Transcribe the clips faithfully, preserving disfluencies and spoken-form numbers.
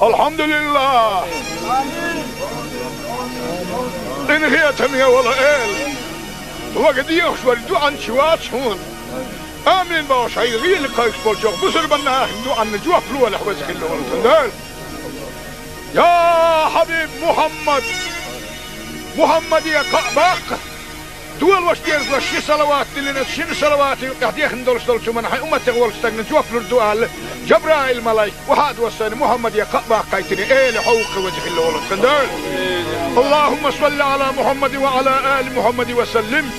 Алхьамдулиллах! Къинхетаме вола Эла! Хьога дехаш вара дуӀанча вац хьона. Амин бохуш, хьайга гӀийла кхайкхаш болчох бусурбан нахана дуӀанна жоп лолахь, веза хилла волу тхан Дела. Я хьабиб Мухьаммад! Мухьаммаде кхаъ баккха! Дола ваша дерзалаш ши салават диллина, шина салавата юкъехь дехна долуш долчу хӀуманна хьайн умматех волчу стагна жоп лур ду аьлла, Жабраил-малайк, вахьа а доссийна, Мухьаммаде кхаъ баккхийтина, Эла хьо ву-кх, веза хилла волу тхан Дела. Аллахумма салли Ӏала Мухьаммадин ва Ӏала али Мухьаммадин ва саллим.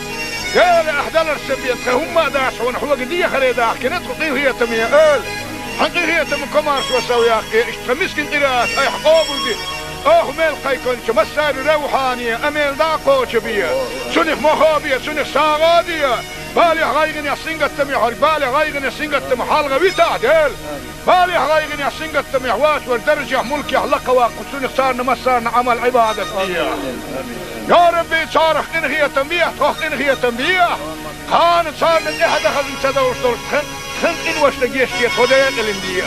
Эла, ахь даларш сан бен, тхан хӀумма а дац хьуна, хьоьга дехаре дахкина тхо, къинхетаме Эла. Хьан къинхетам комаршо сов яккхий, иштта тхан мискин къираат айхьа къобалде. Оха мел кхайкхинчу массарна равхьане, а мел дӀа а кхочу бе. Цунах мохо бе, цунах сагӀа а де. Балехь, гӀайгӀанехь, сингаттамехь верг, балех, гӀайгӀанех, сингаттамах хьалха витахь, Дела. Балехь, гӀайгӀанехь, сингаттамехь воцург даржехь, мулкехь лакха ваккха, цунах царна массарна Ӏамал-Ӏибадат де. Я Рабби, царах къинхетам бехьа, тхох къинхетам бехьа. Кхана царна тӀаьхьа дан хазна ца довш долуш тхан, тхан къиношна гечде, тхо декъалина де.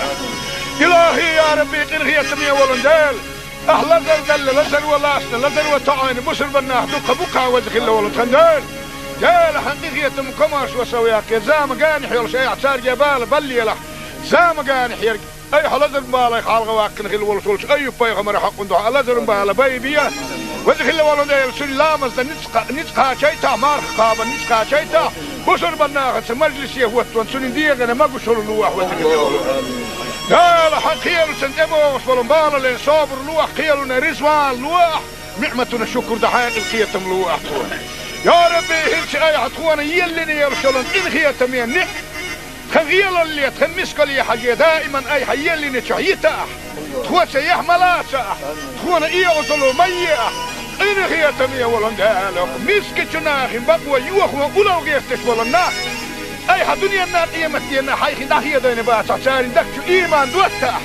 Илахи, я Рабби, къинхетаме волу Дела! Ахь лазар делла, лазар ван лаьцна, лазар ван тоьӀна бусурбан нах дуккха бу-кх, веза хилла волу тхан Дела. Дела, хьан къинхетам комаршо сов яккхий, зама генахь йолуш айхьа цаьрга бала баллалахь. Зама генахь ерг айхьа лазар балех хьалха ваккхина хилла волуш волчу Айюб-пайхамаран хьокъан дуьхьа лазаран бала байбе. Веза хилла волу Дела, цуьнан ламазна ницкъ, ницкъ кхачийтахь, марха кхабарна ницкъ кхачийтахь, бусурбан нахаца мажлисе хӀоттаван, цуьнан дегӀана могушалла лолахь, веза хилла волу Дела. Хьан кхелашна тӀебогӀуш болу балале собар лолахь, кхелана реза ван лолахь, ниӀматана шукур дан хьекъал, кхетам лолахь тхуна. Я Рабби, хӀинца айхьа тхуна еллина йолуш йолу къинхетаме ниӀ, тхан гӀелалле, тхан мискалле хьажий, даиман айхьа еллинчохь йитахь, тхоца яхь ма лацахь, тхуна оьгӀазло ма ехь. Къинхетаме волу Дела, мискачу нахана бакъо йохо, улло гӀерташ болу нах айхьа дуьненна, къематденна хьайх дӀахедийна бацахь, церан дагчу иман доттахь.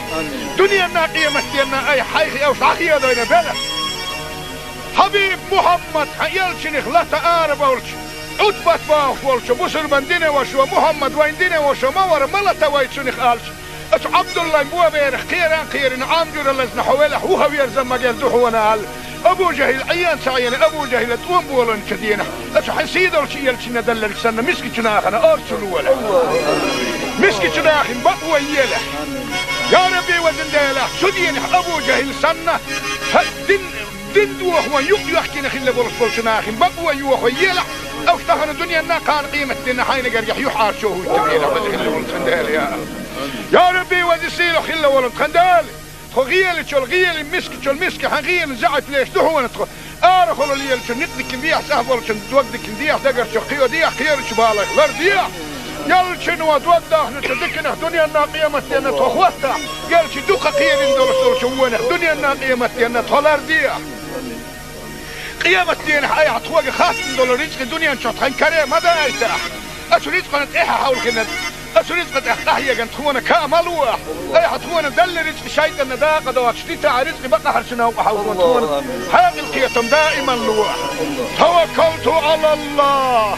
Дуьненна, къематденна айхьа хьайх уьш дӀахедийна белахь. Хьабиб Мухьаммад, хьан элчанах лата арабевлча, Ӏутбат бохуш волчу бусурбан динан вашас: «Мухьаммад вайн динан ваша ма вара, ма лата вай цунах», — аьлча, оцу Ӏабдуллайн боберах кхеран а кхерина, Ӏам жуьра лазна хьо велахь, вуха верза магар ду хьуна аьлла, Абу ЖахӀил Ӏен ца Ӏийна, Абу ЖахӀила тӀом болийначу дийнахь, оцу хьан сийдолчу элчанна делларг санна, мискачу нахана орцу лолахь. Мискачу нахана бакъо елахь. Я Рабби, везан Дела, цу дийнахь Абу ЖахӀил санна, хьан дин, дин дохо юкъ йоьхкина хилла болуш болчу нахана бакъо йохо елахь, уьш тахана дуьненна, кхана къематденна хьайна гергахь юьхьӀаьржо хӀуттабелахь, веза хилла волу тхан Дела, я. Я Рабби, веза сийлахь хилла волу тхан Дела! Тхо гӀелачул гӀелин, мискачул миска хьан гӀелин заьӀап леш ду хьуна тхо. Арахула лелачун некъ дикина дехьа, цӀахь болчун дог дикина дехьа, дагарчух кхио дехьа, кхерачу балайх лар дехьа. Ялчуьнан дог дахначу диканах дуьненна, къематденна тхо хӀоттахь, ялчу дукха кхерина долуш долчу вонах дуьненна, къематденна тхо лар дехьа. Къематдийнахь айхьа тхоьга хаттам долу рицкъа дуьнен чохь тхан каре ма дайтахь. Оцу рицкъана тӀаьхьа хьовлхина, оцу рицкъа тӀехь къахьеган тхуна каа ма лолахь. Айхьа тхуна делла рицкъа шайтӀанна дакъа доцуш дитахь, рицкъа бакъахьарчу новкъа хьовзо тхуна хьекъал, кхетам даиман лолахь. Таваккалту Ӏалаллах!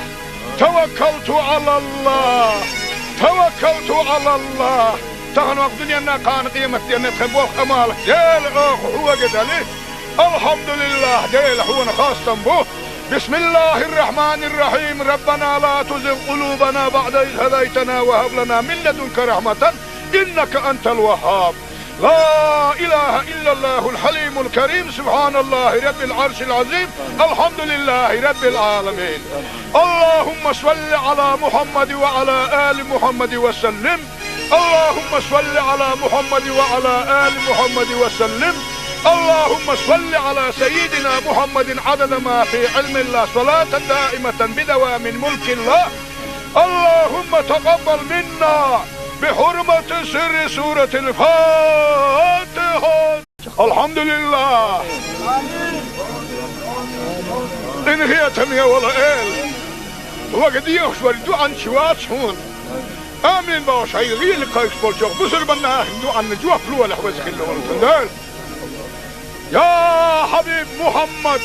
Таваккалту Ӏалаллах! Таваккалту Ӏалаллах! Тахана ваха дуьненна, кхана къематденна тхан болх, Ӏамал, Дела, оха хьоьга дели. Алхьамдулиллах, Дела, хьуна хастам бу. Бисмиллахир-рахманир-рахим. Раббана ла тузигъ къулубана баъда из хӀадайтана ва хӀаб лана мин ладунка рахьматан, иннака антал ваххаб. Ла илаха иллаллахул хьалимул карим. Субханаллахи раббил Ӏаршил Ӏазим. Алхьамдулиллахи раббил Ӏаламин. Аллахумма салли Ӏала Мухьаммадин ва Ӏала али Мухьаммадин ва саллим. اللهم صل على محمد وعلى آل محمد وسلم. اللهم صل على سيدنا محمد عدد ما في علم الله، صلاة دائمة بدوام ملك الله. اللهم تقبل منا بحرمة سر سورة الفاتحة. Алхьамдулиллах! Къинхетаме вола Эла! Хьоьга дехаш верг дуьхьанча вац хьуна. Амин бохуш, хьайга гӀийла кхайкхаш болчох бусурбан нахана дуьхьанна жоп лолахь, веза хилла волу тхан Дела. Я хьабиб Мухьаммад!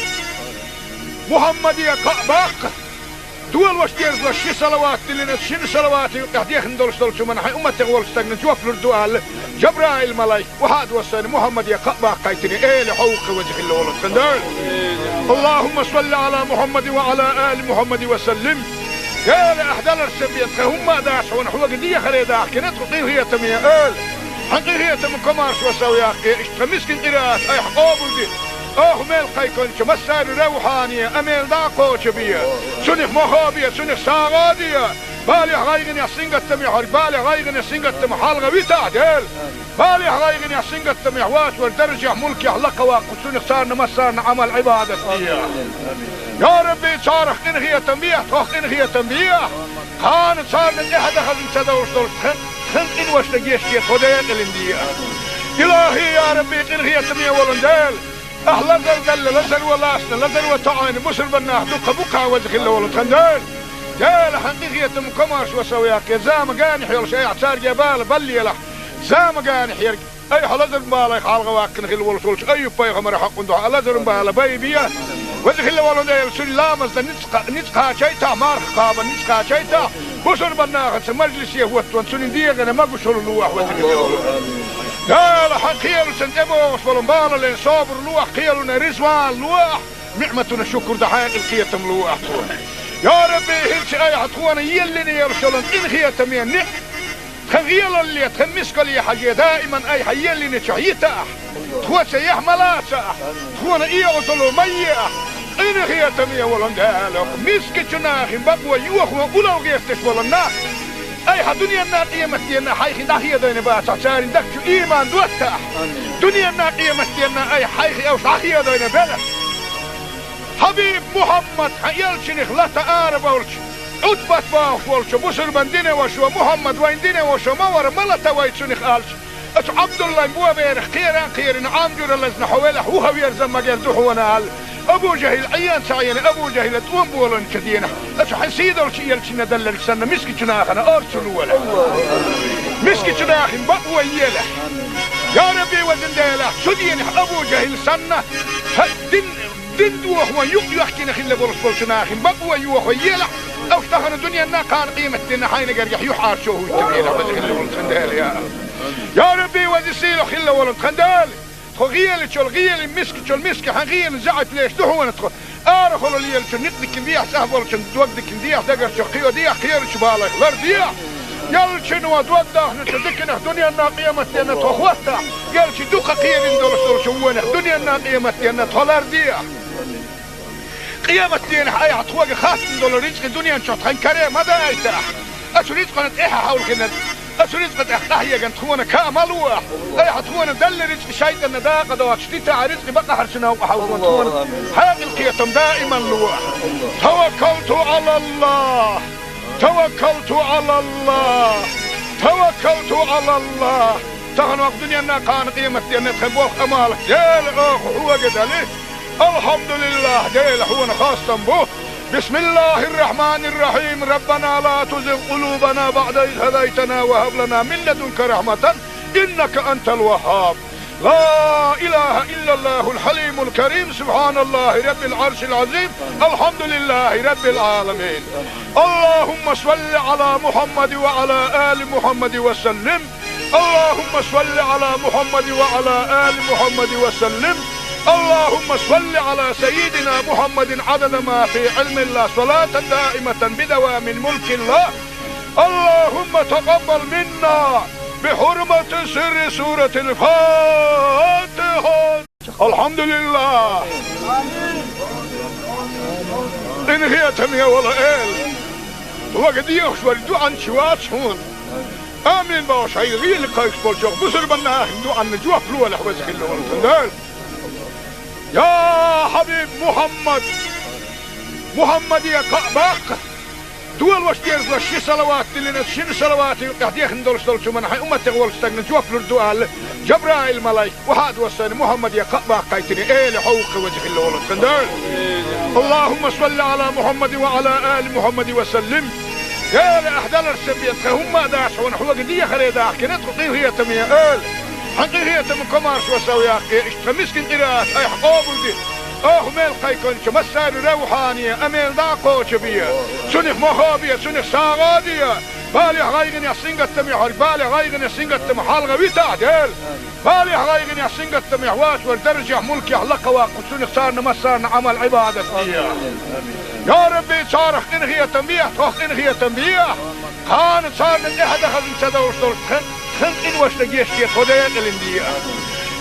Мухьаммаде кхаъ баккха! Долуш дезалаш ши салават диллина, шина салавата юкъехь дехна долуш долчу хӀуманна хьайн умматех волчу стагна жоп лур ду аьлла, Жабраил-малайк вахьа а доссийна, Мухьаммаде кхаъ баккхийтина, эла хьовха веза хилла волу тхан Дела. Аллахумма салли Ӏала Мухьаммадин ва Ӏала али Мухьаммадин ва саллим. Дела, ахь даларш сан бен тхан хӀумма а дац хьуна, хьоьга дехаре дахкина тхо къинхетаме эла. Хьан къинхетам комаршо сов яккхе, иштта тхан мискин къираат айхьа къобалде. Оха мел кхайкхинчу массарна равхьане, а мел дӀа а кхочу бе. Цунах мохо бе, цунах сагӀа а де. Балехь, гӀайгӀанехь, сингаттамехь верг, балех, гӀайгӀанех, сингаттамах хьалха витахь, Дела. Балехь, гӀайгӀанехь, сингаттамехь воцург даржехь, мулкехь лакха ваккха, цунах царна массарна Ӏамал-Ӏибадат де. Я Рабби, царах къинхетам бехьа, тхох къинхетам бехьа. Кхана царна тӀаьхьа дан хазна ца довш долуш тхан, тхан къиношна гечде, тхо декъалина де. Илахи, я Рабби, къинхетаме волу Дела. Ахь лазар далла, лазар ван лаьцна, лазар ван тоьӀна, бусурба нах дукха бу кхана веза хилла волу тхан Дела. Дела, хьан къинхетам комаршо сов яккхе, зама генахь йолуш айхьа цаьрга бала баллалахь. Зама генахь ерг айхьа лазар балех хьалха ваккхина хилла волуш волчу Айюб-пайхамаран хьакъан дуьхьа лазар бала байбе. Веза хилла волу Дела, цуьнан ламазна ницкъ кха-, ницкъ кхачийтахь, марха кхабарна ницкъ кхачийтахь, бусурба нахаца мажлисе хӀоттон цуьнан дегӀана могушалла лолахь, веза хилла волу Дела. Хьан кхелаца тӀебогӀуш болу балале собар лолахь, кхелана реза ван лолахь, ниӀматана шукур дан хьекъал, кхетам лолахь тхуна. Я Рабби, хӀинца айхьа тхуна еллина йолуш йолу къинхетаме ниӀ-, тхан гӀелалле, тхан мискалле хьажий, даиман айхьа еллинчохь йитахь. Тхо цаьхьа ма лацахь, тхуна оьгӀазло ма ехь. Къинхетаме волу Дела, мискачу нахана бакъо йохо уллохь гӀерташ болу нах айхьа дуьненна, къематденна хьайх дӀахедийна бацахь, церан дагчу ийман доттахь. Дуьненна, къематденна айхьа хьайх уьш дӀахедийна белахь. Хьабиб Мухьаммад, хьан элчанах лата арабевлча, Ӏутбат бохуш волчу бусурбан динан вашас: «Мухьаммад вайн динан ваша ма вара, ма лата вай цунах», — аьлча, оцу Ӏабдуллайн боберах кхера а кхерина, Ӏам жуьра лазна хьо велахь, вуха верза магар ду хьуна аьлла, Абу ЖахӀил Ӏен ца Ӏийна, Абу ЖахӀила тӀом болийначу дийнахь, оцу хьан сийдолчу элчанна делларг санна, мискачу нахана орцу лолахь. Мискачу нахана бакъо елахь. Я Рабби, везан Дела, цу дийнахь Абу ЖахӀил санна, хьан дин, дин дохо юкъ йоьхкина хилла болуш болчу нахана бакъо йохо елахь, уьш тахана дуьненна, кхана къематденна хьайна гергахь юьхьӀаьржо хӀуттабелахь, веза хилла волу тхан Дела, я. Я Рабби, веза сийлахь хилла волу тхан Дела. Тхо гӀелачул, гӀелин мискачул миска, хьан гӀелин заьӀап леш ду хьуна тхо. Арахула лелачун некъ дикина дехьа, цӀахь болчун дог дикина дехьа, дагарчу кхио дехьа, кхерачу балех лар дехьа. Ялчуьнан дог дахначу диканах дуьненна, къематденна тхо хӀоттахь. Ялчу дукха кхерина долуш долчу вонах дуьненна, къематденна тхо лар дехьа. Къематденахь айхьа тхоьга хаттам долу рицкъи дуьнен чохь тхан каре ма дайтахь. Оцу рицкъана тӀаьхьа хьовлхина, оцу рицкъа тӀехь къахьегна тхуна каа ма лолахь. Айхьа тхуна делла рицкъи шайтӀанна дакъа доцуш дитахь, рицкъи бакъахьарчу новкъа хьовлхо тхуна хьекъал, кхетам даиман лолахь. Таваккалту Ӏалаллах! Таваккалту Ӏалаллах! Таваккалту Ӏалаллах! Тахана ваха дуьненна, кхана къематденна тхан болх, Ӏамал, Дела, оха хьоьга дали. Алхьамдулиллах, Дела, хьуна хастам бу. Бисмиллахир-рахманир-рахим. Раббана ла тузигъ къулубана баъда из хӀадайтана ва хӀаб лана мин ладунка рахьматан, иннака антал ваххаб. لا إله إلا الله الحليم الكريم، سبحان الله رب العرش العظيم، الحمد لله رب العالمين. اللهم صل على محمد وعلى آل محمد وسلم. اللهم صل على محمد وعلى آل محمد وسلم. اللهم صل على سيدنا محمد عدد ما في علم الله، صلاة دائمة بدوام ملك الله. اللهم تقبل منا بحرمة سر سورة الفاتحة. Алхьамдулиллах! Къинхетаме волу Эла! Вага дехаш вара дуьхьанча вац хьуна. Амин бохуш, хьайн гӀийла кхайкхаш болчу бусурба нахана дуьхьанна жоп лолахь, веза хилла волу тхан Дела. Я Хьабиб Мухьаммад! Мухьаммаде кхаъ баккха! Долуш дезалаш ши салават диллина, шина салавата юкъехь дехна долуш долчу хӀуманна хьайн умматех волчу стагна жоп лур ду аьлла, Жабраил-малайк вахьа а доссийна, Мухьаммаде кхаъ баккхийтина, эла хьовха веза хилла волу тхан Дела. Аллахумма салли Ӏала Мухьаммадин ва Ӏала али Мухьаммадин ва саллим. Дела, ахь даларш сан бен тхан хӀумма а дац хьуна, хьоьга дехаре дахкина тхо къинхетаме эла. Хьан къинхетам комаршо сов яккхе, иштта тхан мискин къираат айхьа къобалде. Оха мел кхайкхинчу массаьрга ревхьане а мел дӀа а кхочу бе. Цунах мохо бе, цунах сагӀа а де. Балех, гӀайгӀанех, сингаттамех верг, балех, гӀайгӀанех, сингаттамах хьалха витахь, Дела. Балех, гӀайгӀанех, сингаттамех вац вара даржех, мулкех лакха ваккха, цунах царна массарна Ӏамал, Ӏибадат де. Я Рабби, царах къинхетам бе, тхох къинхетам бе. Кхана царна тӀаьхьа дахаза ца довш долуш тхан, тхан къиношна гечде, тхо декъалина де.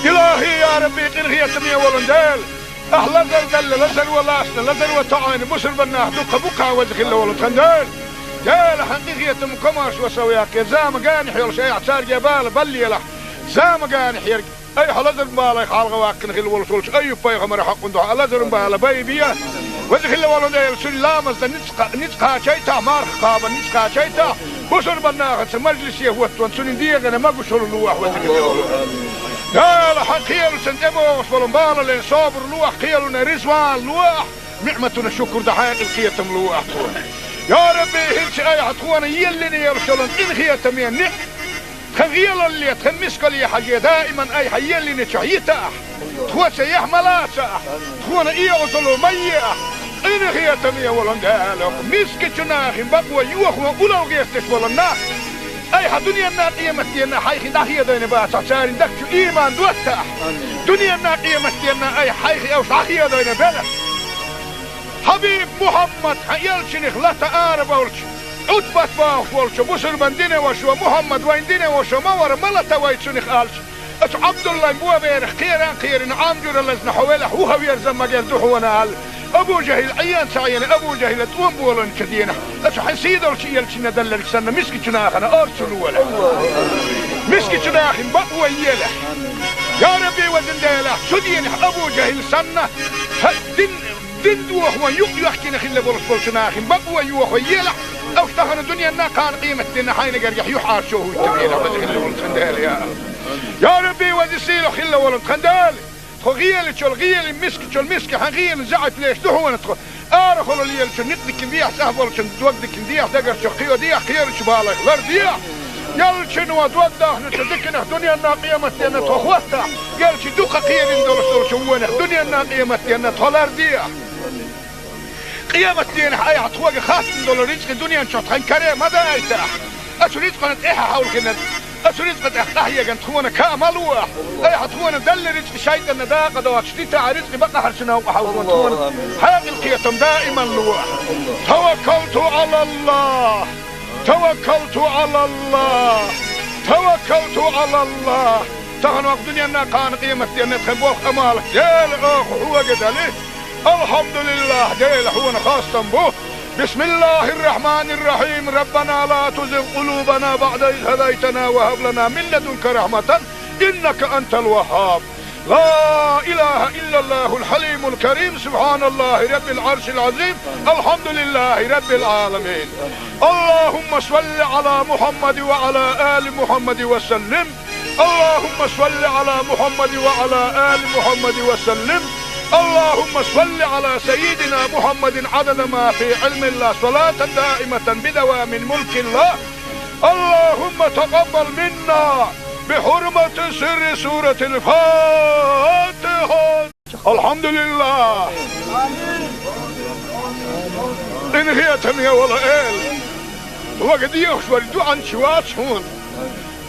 Илахи, я Рабби, къинхетаме волун Дела. Ахь лазар делла, лазар ван лаьцна, лазар ван тоӀийна, бусурбан нах дуккха бу-кх, веза хилла волу тхан Дела. Дела, хьан къинхетам, комаьршо сов яккхий, зама генахь йолуш айхьа цаьрга бала баллийлахь. Зама генахь ерг, айхьа лазаран балех хьалха ваьккхина хилла волуш волчу Айюб-пайхамаран хьакъан дуьхьа лазаран бала байбе. Веза хилла волу Дела, цуьнан ламазна ницкъ кха-, ницкъ кхачийтахь, марха кхабарна ницкъ кхачийтахь, бусурбан нахаца мажлисе хӀоттаван цуьнан дегӀана могушалла лолахь, веза хилла волу. Дела, хьан кхелаца тӀебогӀуш болу балале собар лолахь, кхелана резаван лолахь, ниӀматана шукур дан хьекъал, кхетам лолахь тхуна. Я Рабби, хӀинца айхьа тхуна еллина йолуш йолу къинхетаме ниӀ-, тхан гӀелалле, тхан мискалле хьажий, даиман айхьа еллинчохь йитахь, тхоца яхь ма лацахь, тхуна оьгӀазло ма ехь. Къинхетаме волу Дела, мискачу нахана бакъо йохо улал гӀерташ болу нах, айхьа дуьненна, къематденна хьайх дӀахедийна бацахь, церан дагчу ийман доттахь. Дуьненна, къематденна айхьа хьайх уьш дӀахедийна белахь. Хьабиб Мухьаммад, хьан элчанах лата ара болчу, Ӏутбат бохуш волчу бусурбан динан вашо: «Мухьаммад вайн динан вашо ма вара, ма лата вай цунах», — аьлча, оцу Ӏабдуллайн боберах кхеран а кхерина, Ӏам жуьра лазна хьо велахь, вухаверза ма герза ду хьуна аьлла, Абу ЖахӀил Ӏен ца Ӏийна, Абу ЖахӀила тӀом боланчу денахь, оцу хьайн сийдолчу элчанна делларг санна, мискачу нахана орцу лолахь. Мискачу нахана бакъо елахь. Я Рабби, везан Дела, цу денахь Абу ЖахӀил санна, хьан дин Дин дохо юкъ йоьхкина хилла болуш болчу нахана бакъо йохо елахь, уьш тахана дуьненна, кхана къематденна хьайна гергахь юьхьӀаьржо хӀуттабелахь, веза хилла волу тхан Дела, я АллахӀ. Я Рабби, веза сийлахь хилла волу тхан Дела, тхо гӀелачул гӀели, мискачул миска хьан гӀелина заьӀап леш ду хьуна тхо. Арахула лелачун некъ дикина дехьа, цӀахь болчун дог дикина дехьа, дагарчух кхио дехьа, кхерачу балех лардехьа. Ялчуьнан дог дахначу диканах дуьненна, къематденна тхо хӀоттахь, ялчи дукха кхерина долуш долчу вонах дуьненна, къематденна тхо лардехьа. Къематденахь айхьа тхоьга хаттам долу рицкъа дуьнен чохь тхан каре ма дайтахь. Оцу рицкъана тӀаьхьа хьовлхина, оцу рицкъа тӀехь къахьегна тхуна каа ма лохь. Айхьа тхуна делла рицкъа шайтӀанна дакъа доцуш дитахь, рицкъа бакъахьарчу новкъа хьовлхо тхуна хьекъал, кхетам даиман лохь. Таваккалту ӀалаллахӀ. Таваккалту ӀалаллахӀ! Таваккалту ӀалаллахӀ! Тахана ваха дуьненна, кхана къематденна тхан болх, Ӏамал, Дела, оха хьоьга дали. АлхьамдулиллахӀ, Дела, хьуна хастам бу. БисмиллахӀир-рахьманир-рахьим. Раббана ла тузигъ къулубана баӀда из хӀадайтана ва хӀаб лана мин ладунка рахьматан, иннака антал ваххаб. لا إله إلا الله الحليم الكريم، سبحان الله رب العرش العظيم، الحمد لله رب العالمين. اللهم صل على محمد وعلى آل محمد وسلم. اللهم صل على محمد وعلى آل محمد وسلم. اللهم صل على سيدنا محمد عدد ما في علم الله، صلاة دائمة بدوام ملك الله. اللهم تقبل منا بحرمة سر سورة الفاتحة. АлхьамдулиллахӀ! Къинхетаме волу Эла! Хьоьга дехаш верг дуьхьал чу вац хьуна.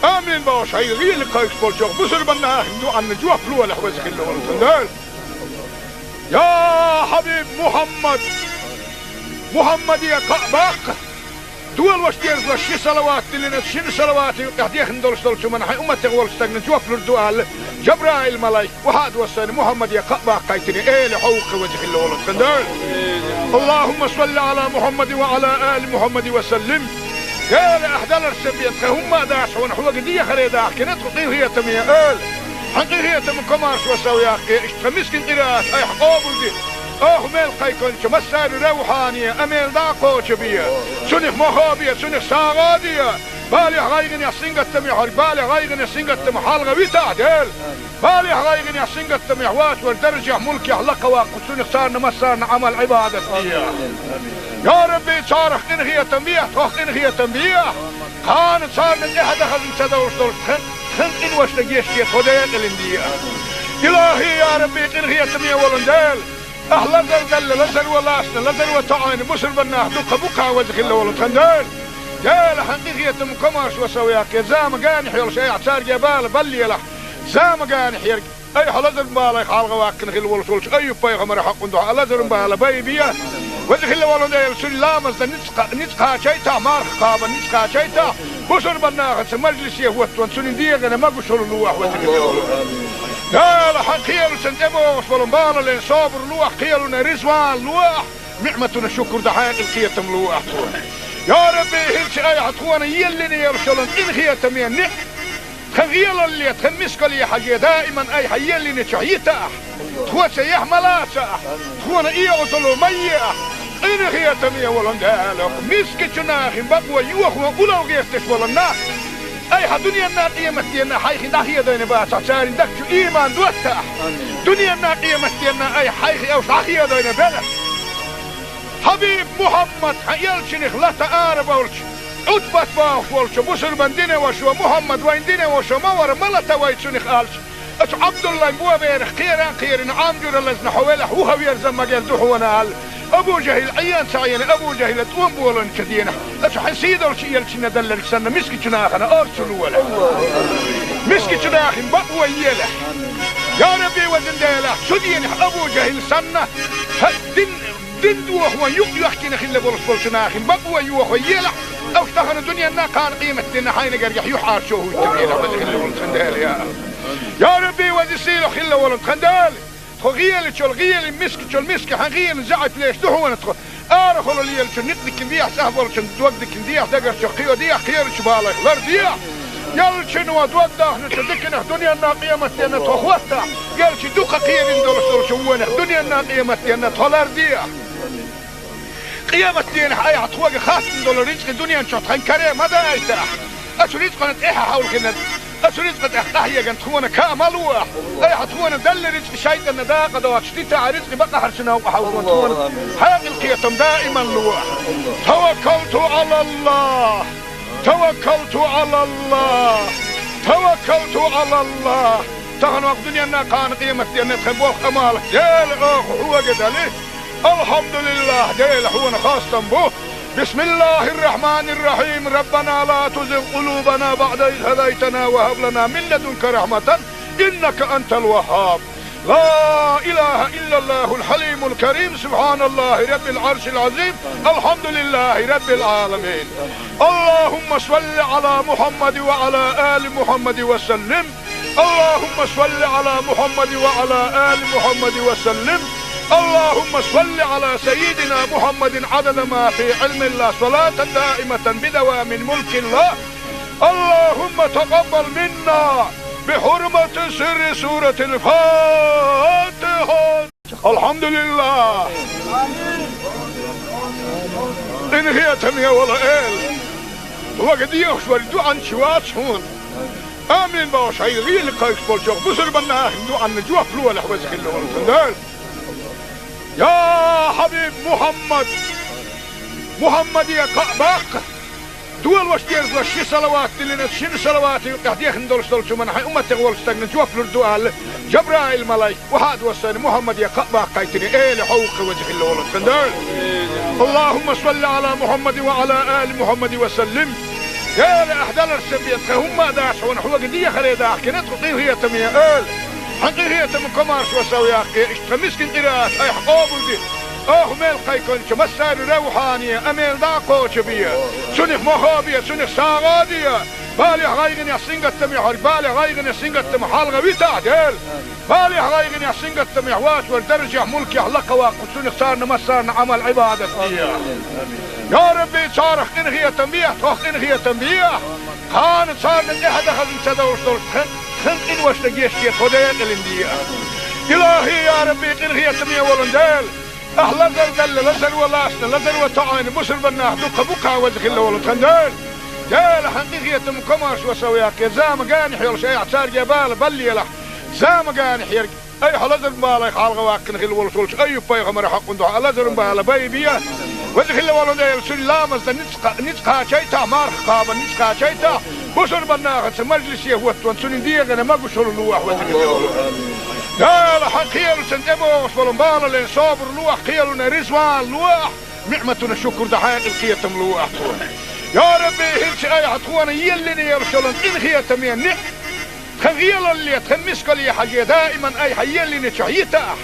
Амин бохуш, хьайн гӀийла кхайкхаш болчу бусурбан нахана дуьхьанна жоп лолахь, веза хилла волу тхан Дела. Я хьабиб Мухьаммад! Мухьаммаде кхаъ баккха! Долош дезалаш ши салават диллина, шина салавата юкъахь дехна долуш долчу хӀуманна хьайн умматех волчу стагана жоп лур ду аьлла, Жабраил-малайк охьа а доссийна, Мухьаммаде кхаъ баккхийтина, Эла, хьо ву-кх, веза хилла волу тхан Дела. اللهم صل على محمد وعلى آل محمد وسلم. Эла, ахь даларш ца бен, тхан хӀумма а дац хьуна, хьоьга дехаре дахкина тхо, къинхетаме Эла. Хьан къинхетам, комаьршо сов яккхий, иштта тхан мискин къираат айхьа къобалде. Оха мел кхайкхинчу массаьрга ревхьане а мел дӀа а кхочу бе. Цунах мохо бе, цунах сагӀа а де. Балех, гӀайгӀанех, сингаттамех верг, балех, гӀайгӀанех, сингаттамах хьалха витахь, Дела. Балех, гӀайгӀанех, сингаттамех вац вара даржех, мулкех лакха ваккха, цунах царна массарна Ӏамал, Ӏибадат де. Я Рабби, царах къинхетам бе, тхох къинхетам бе. Кхана царна тӀаьхьа дахаза ца довш долуш тхан, тхан къиношна гечде, тхо декъалина де. Илахи, я Рабби, къинхетаме волун Дела. Ахь лазар далла, лазар валлалц, лазар ван тоъийна бусурба нах дукха бу-кх, веза хилла волу тхан Дела. Дела, хьан къинхетам, комаьршо сов яккхий, зама генахь йолуш айхьа цаьрга бала баллийлахь. Зама генахь ерг айхьа лазаран балех хьалха ваккхина хилла волуш волчу Айюб-пайхамаран хьокъун дуьхьа лазаран бала байбе. Веза хилла волу Дела, цуьнан ламазна ницкъ, ницкъ кхачийтахь, марха кхабарна ницкъ кхачийтахь, бусурба нахаца мажлисе хӀоттон цуьнан дегӀана могушалла лолахь, веза хилла волу Дела. Хьан кхелашна тӀебогӀуш болу бала лен собар лолахь, кхелана резаван лолахь, ниӀматана шукур дан хьекъал, кхетам лолахь тхуна. Я Рабби, хӀинца айхьа тхуна еллина йолуш йолу къинхетаме ниӀ-, тхан гӀелалле, тхан мискалле хьажий, даиман айхьа еллинчохь йитахь, тхоца яхь ма лацахь, тхуна оьгӀазло ма ехь, къинхетаме волу Дела, мискачу нахана бакъо йохо улал гӀерташ болу нах айхьа дуьненна, къематденна хьайх дӀахедийна бацахь, церан дагчу иман доттахь. Дуьненна, къематденна айхьа хьайх уьш дӀахедийна белахь. Хьабиб Мухьаммад, хьан элчанах лата ара болчу, Ӏутбат бохуш волчу бусурба динан вашо Мухьаммад вайн динан вашо ма вара, ма лата вай цунах аьлча, оцу Ӏабдуллайн боберах кхеран а кхерина, Ӏам жуьра лазна хьо велахь, вухаверза ма герза ду хьуна аьлла, Абу ЖахӀил Ӏен ца Ӏийна, Абу ЖахӀила тӀом болийначу дийнахь, оцу хьан сийдолчу элчанна делларг санна, мискачу нахана орцу лолахь. Мискачу нахана бакъо елахь. Я Рабби, везан Дела, цу дийнахь Абу ЖахӀил санна, хьан дин, дин дохо юкъ йоьхкина хилла болуш болчу нахана бакъо йохо елахь, уьш тахана дуьненна, кхана къематденна хьайна гергахь юьхьӀаьржо хӀуттабелахь, веза хилла волу тхан Дела, я. Я Рабби, веза сийлахь хилла волу тхан Дела. Тхо гӀелачул гӀели, мискачул миска, хьан гӀелан заьӀап леш ду хьуна тхо. Арахула лелачун некъ дикина дехьа, цӀахь болчун дог дикина дехьа, дагарчух кхио дехьа, кхерачу балех лардехьа. Элчано дог дахначу диканах дуьненна, къематденна тхо хӀоттахь, элча дукха кхерина долуш долчу вонах дуьненна, къематденна тхо лардехьа. Къематдийнахь айхьа тхоьга хаттам долу рицкъа дуьнен чохь тхан каре ма дайтахь. Оцу рицкъана тӀаьхьа хьовлхина, оцу рицкъа тӀехь къахьегна тхуна каа ма лолахь. Айхьа тхуна делла рицкъа шайтӀанна дакъа доцуш дитахь, рицкъа бакъахьарчу новкъа хьовзо тхуна хьекъал, кхетам даиман лолахь. Таваккалту Ӏалаллахь! Таваккалту Ӏалаллахь! Таваккалту Ӏалаллахь! Тахана ваха дуьненна, кхана къематденна тхан болх, Ӏамал, Дела, оха хьоьга дали. Алхьамдулиллахь, Дела, хьуна хастам бу. Бисмиллахьир-рахьманир-рахьим. Раббана ла тузигъ къулубана баӀда из хӀадайтана ва хӀаб лана мин ладунка рахьматан, иннака антал ваххаб. لا إله إلا الله الحليم الكريم، سبحان الله رب العرش العظيم، الحمد لله رب العالمين. اللهم صل على محمد وعلى آل محمد وسلم. اللهم صل على محمد وعلى آل محمد وسلم. اللهم صل على سيدنا محمد عدد ما في علم الله، صلاة دائمة بدوام ملك الله. اللهم تقبل منا بحرمة سر سورة الفاتحة. Алхьамдулиллах! Къинхетаме волу Эла! Вага дехаш вара дуьхьанча вац хьуна. Амин бохуш, хьайн гӀийла кхайкхаш болчу бусурба нахана дуьхьанна жоп лолахь, веза хилла волу тхан Дела. Я хьабиб Мухьаммад! Мухьаммаде кхаъ баккха! Долош дезлаш ши салават диллина, шина салавата юкъехь дехна долуш долчу хӀуманна хьайн умматех волчу стагана жоп лур ду аьлла, Жабраил-малайк, вахьа а доссийна, Мухьаммаде кхаъ баккхийтина, Эла, хьо ву-кх, веза хилла волу тхан Дела. Аллахумма салли Ӏала Мухьаммадин ва Ӏала али Мухьаммадин ва саллим. Эла, ахь даларсан бен тхан хӀумма а дац хьуна, хьоьга дехаре дахкина тхо, къинхетаме Эла. Хьан къинхетам, комаьршо сов яккхий, иштта тхан мискин къираат айхьа къобалде. Оха мел кхайкхинчу массарна равхьане, амел дӀа а кхочу бе. Цунах мохо бе, цунах сагӀа а де. Балех, гӀайгӀанех, сингаттамех верг балех, гӀайгӀанех, сингаттамах хьалха витахь, Дела. Балех, гӀайгӀанех, сингаттамех вац верг даржехь, мулкехь лакха ваккха, цунах царна массарна Ӏамал, Ӏибадат де. Я Рабби, царах къинхетам бехьа, тхох къинхетам бехьа. Кхана царна тӀаьхьа дан хазна ца довш долуш тхан, тхан къиношна гечде, тхо декъалина де. Илахьи, я Рабби, къинхетаме волу Дела! Ахь лазар далла, лазар ван лацна, лазар ван тоъийна бусурба нах дукха бу-кх, веза хилла волу тхан Дела. Дела, хьан къинхетам, комаьршо сов яккхий, зама генахь йолуш айхьа цаьрга бала баллийлахь. Зама генахь ерг айхьа лазаран балех хьалха ваккхина хилла волуш волчу Айюб-пайхамаран хьокъун дуьхьа лазаран бала байбе. Веза хилла волу Дела, цуьнан ламазна ницкъ кха-, ницкъ кхачийтахь, марха кхабарна ницкъ кхачийтахь, бусурба нахаца мажлисе хӀоттон цуьнан дегӀана могушалла лолахь, веза хилла волу Дела. Хьан кхелашна тӀебогӀуш болу балален собар ло ахь, кхелана риза вала ло ахь, ниӀматана шукур дан хьекъал, кхетам ло ахь тхуна. Я Рабби, хӀинца айхьа тхуна еллина йолуш йолу къинхетаме ниӀ-, тхан гӀелалле, тхан мискалле хьажий, даиман айхьа еллинчохь йита ахь.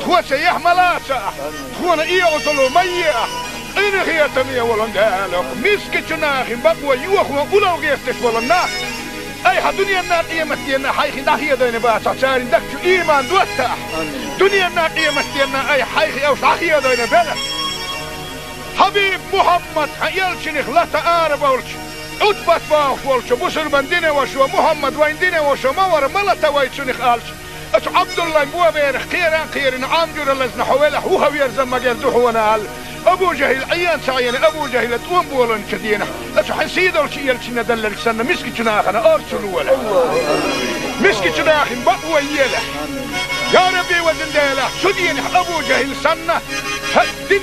Тхо цаьхьа ма лаца ахь, тхуна оьгӀазло ма е ахь. Къинхетаме волу Дела, мискачу нахана бакъо йохо улло гӀерташ болу нах, айхьа дуьненна, къематденна хьайх дӀахедийна бацахь, церан дагчу ийман дотта ахь. Дуьненна, къематденна айхьа хьайх уьш дӀахедийна белахь. Хьабиб Мухьаммад, хьан элчанах лата арабевлча, Ӏутбат бохуш волчу бусурбан динан вашас, Мухьаммад вайн динан ваша ма вара, ма лата вай цунах аьлча, оцу Ӏабдуллайн боберах кхеран кхерина, Ӏам жуьра лазна хьо велахь, вухаверза магар ду хьуна аьлла, Абу ЖахӀил Ӏен ца Ӏийна, Абу ЖахӀила тӀом болийначу дийнахь, оцу хьан сийдолчу элчанна делларг санна, мискачу нахана орцу лолахь. Мискачу нахана бакъо елахь. Я Рабби, везан Дела, цу дийнахь Абу ЖахӀил санна, хьан дин,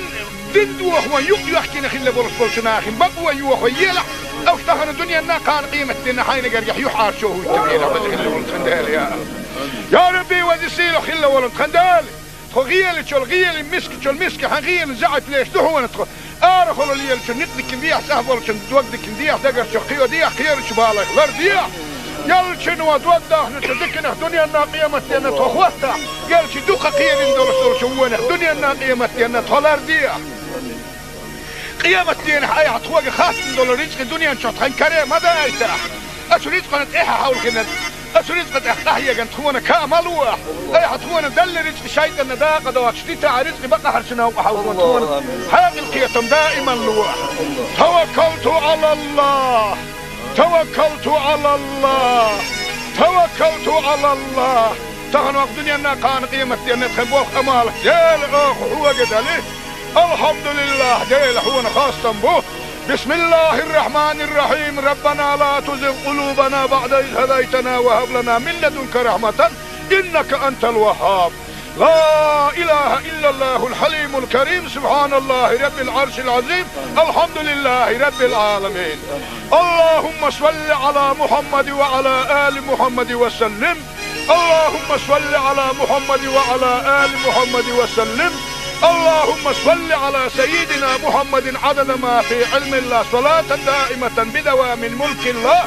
дин дохо юкъ йоьхкина хилла болуш болчу нахана бакъо йохо елахь, уьш тахана дуьненна, кхана къематденна хьайна гергахь юьхьӀаьржо хӀуттабелахь, веза хилла волу тхан Дела, я. Я Рабби, веза сийлахь хилла волу тхан Дела, тхо гӀелачул гӀелин, мискачул миска хьан гӀелин заьӀап леш ду хьуна тхо. Арахула лелачун некъ дикина дехьа, цӀахь болчун дог дикина дехьа, дагарчу кхио дехьа, кхерачу балех лар дехьа. Яллачуьнан дог дахначу диканах дуьненна, къематденна тхо хӀоттахь, ялчу дукха кхерина долуш долчу вонах дуьненна, къематденна тхо лар дехьа. Къематденахь айхьа тхоьга хаттам долу рицкъа дуьнен чохь тхан каре ма дайтахь. Оцу рицкъана тӀаьхьа хьовлхина, оцу рицкъа тӀехь къахьегна тхуна ка ма ло ахь. Айхьа тхуна делла рицкъа шайтӀанна дакъа доцуш дитахь, рицкъа бакъахьарчу новкъа хьовлхо тхуна. Хьекъал, кхетам даиман ло ахь. Таваккалту Ӏалаллах! Таваккалту Ӏалаллах! Таваккалту Ӏалаллах! Тахана ваха дуьненна, кхана къематденна тхан болх, Ӏамал, Дела, оха хьоьга дали. Алхьамдулиллах, Дела, хьуна хастам бу. بسم الله الرحمن الرحيم. ربنا لا تزغ قلوبنا بعد إذ هديتنا وهب لنا من لدنك رحمة إنك أنت الوهاب. لا إله إلا الله الحليم الكريم. سبحان الله رب العرش العظيم. الحمد لله رب العالمين. اللهم صل على محمد وعلى آل محمد وسلم. اللهم صل على محمد وعلى آل محمد وسلم. اللهم صل على سيدنا محمد عدد ما في علم الله، صلاة دائمة بدوام ملك الله.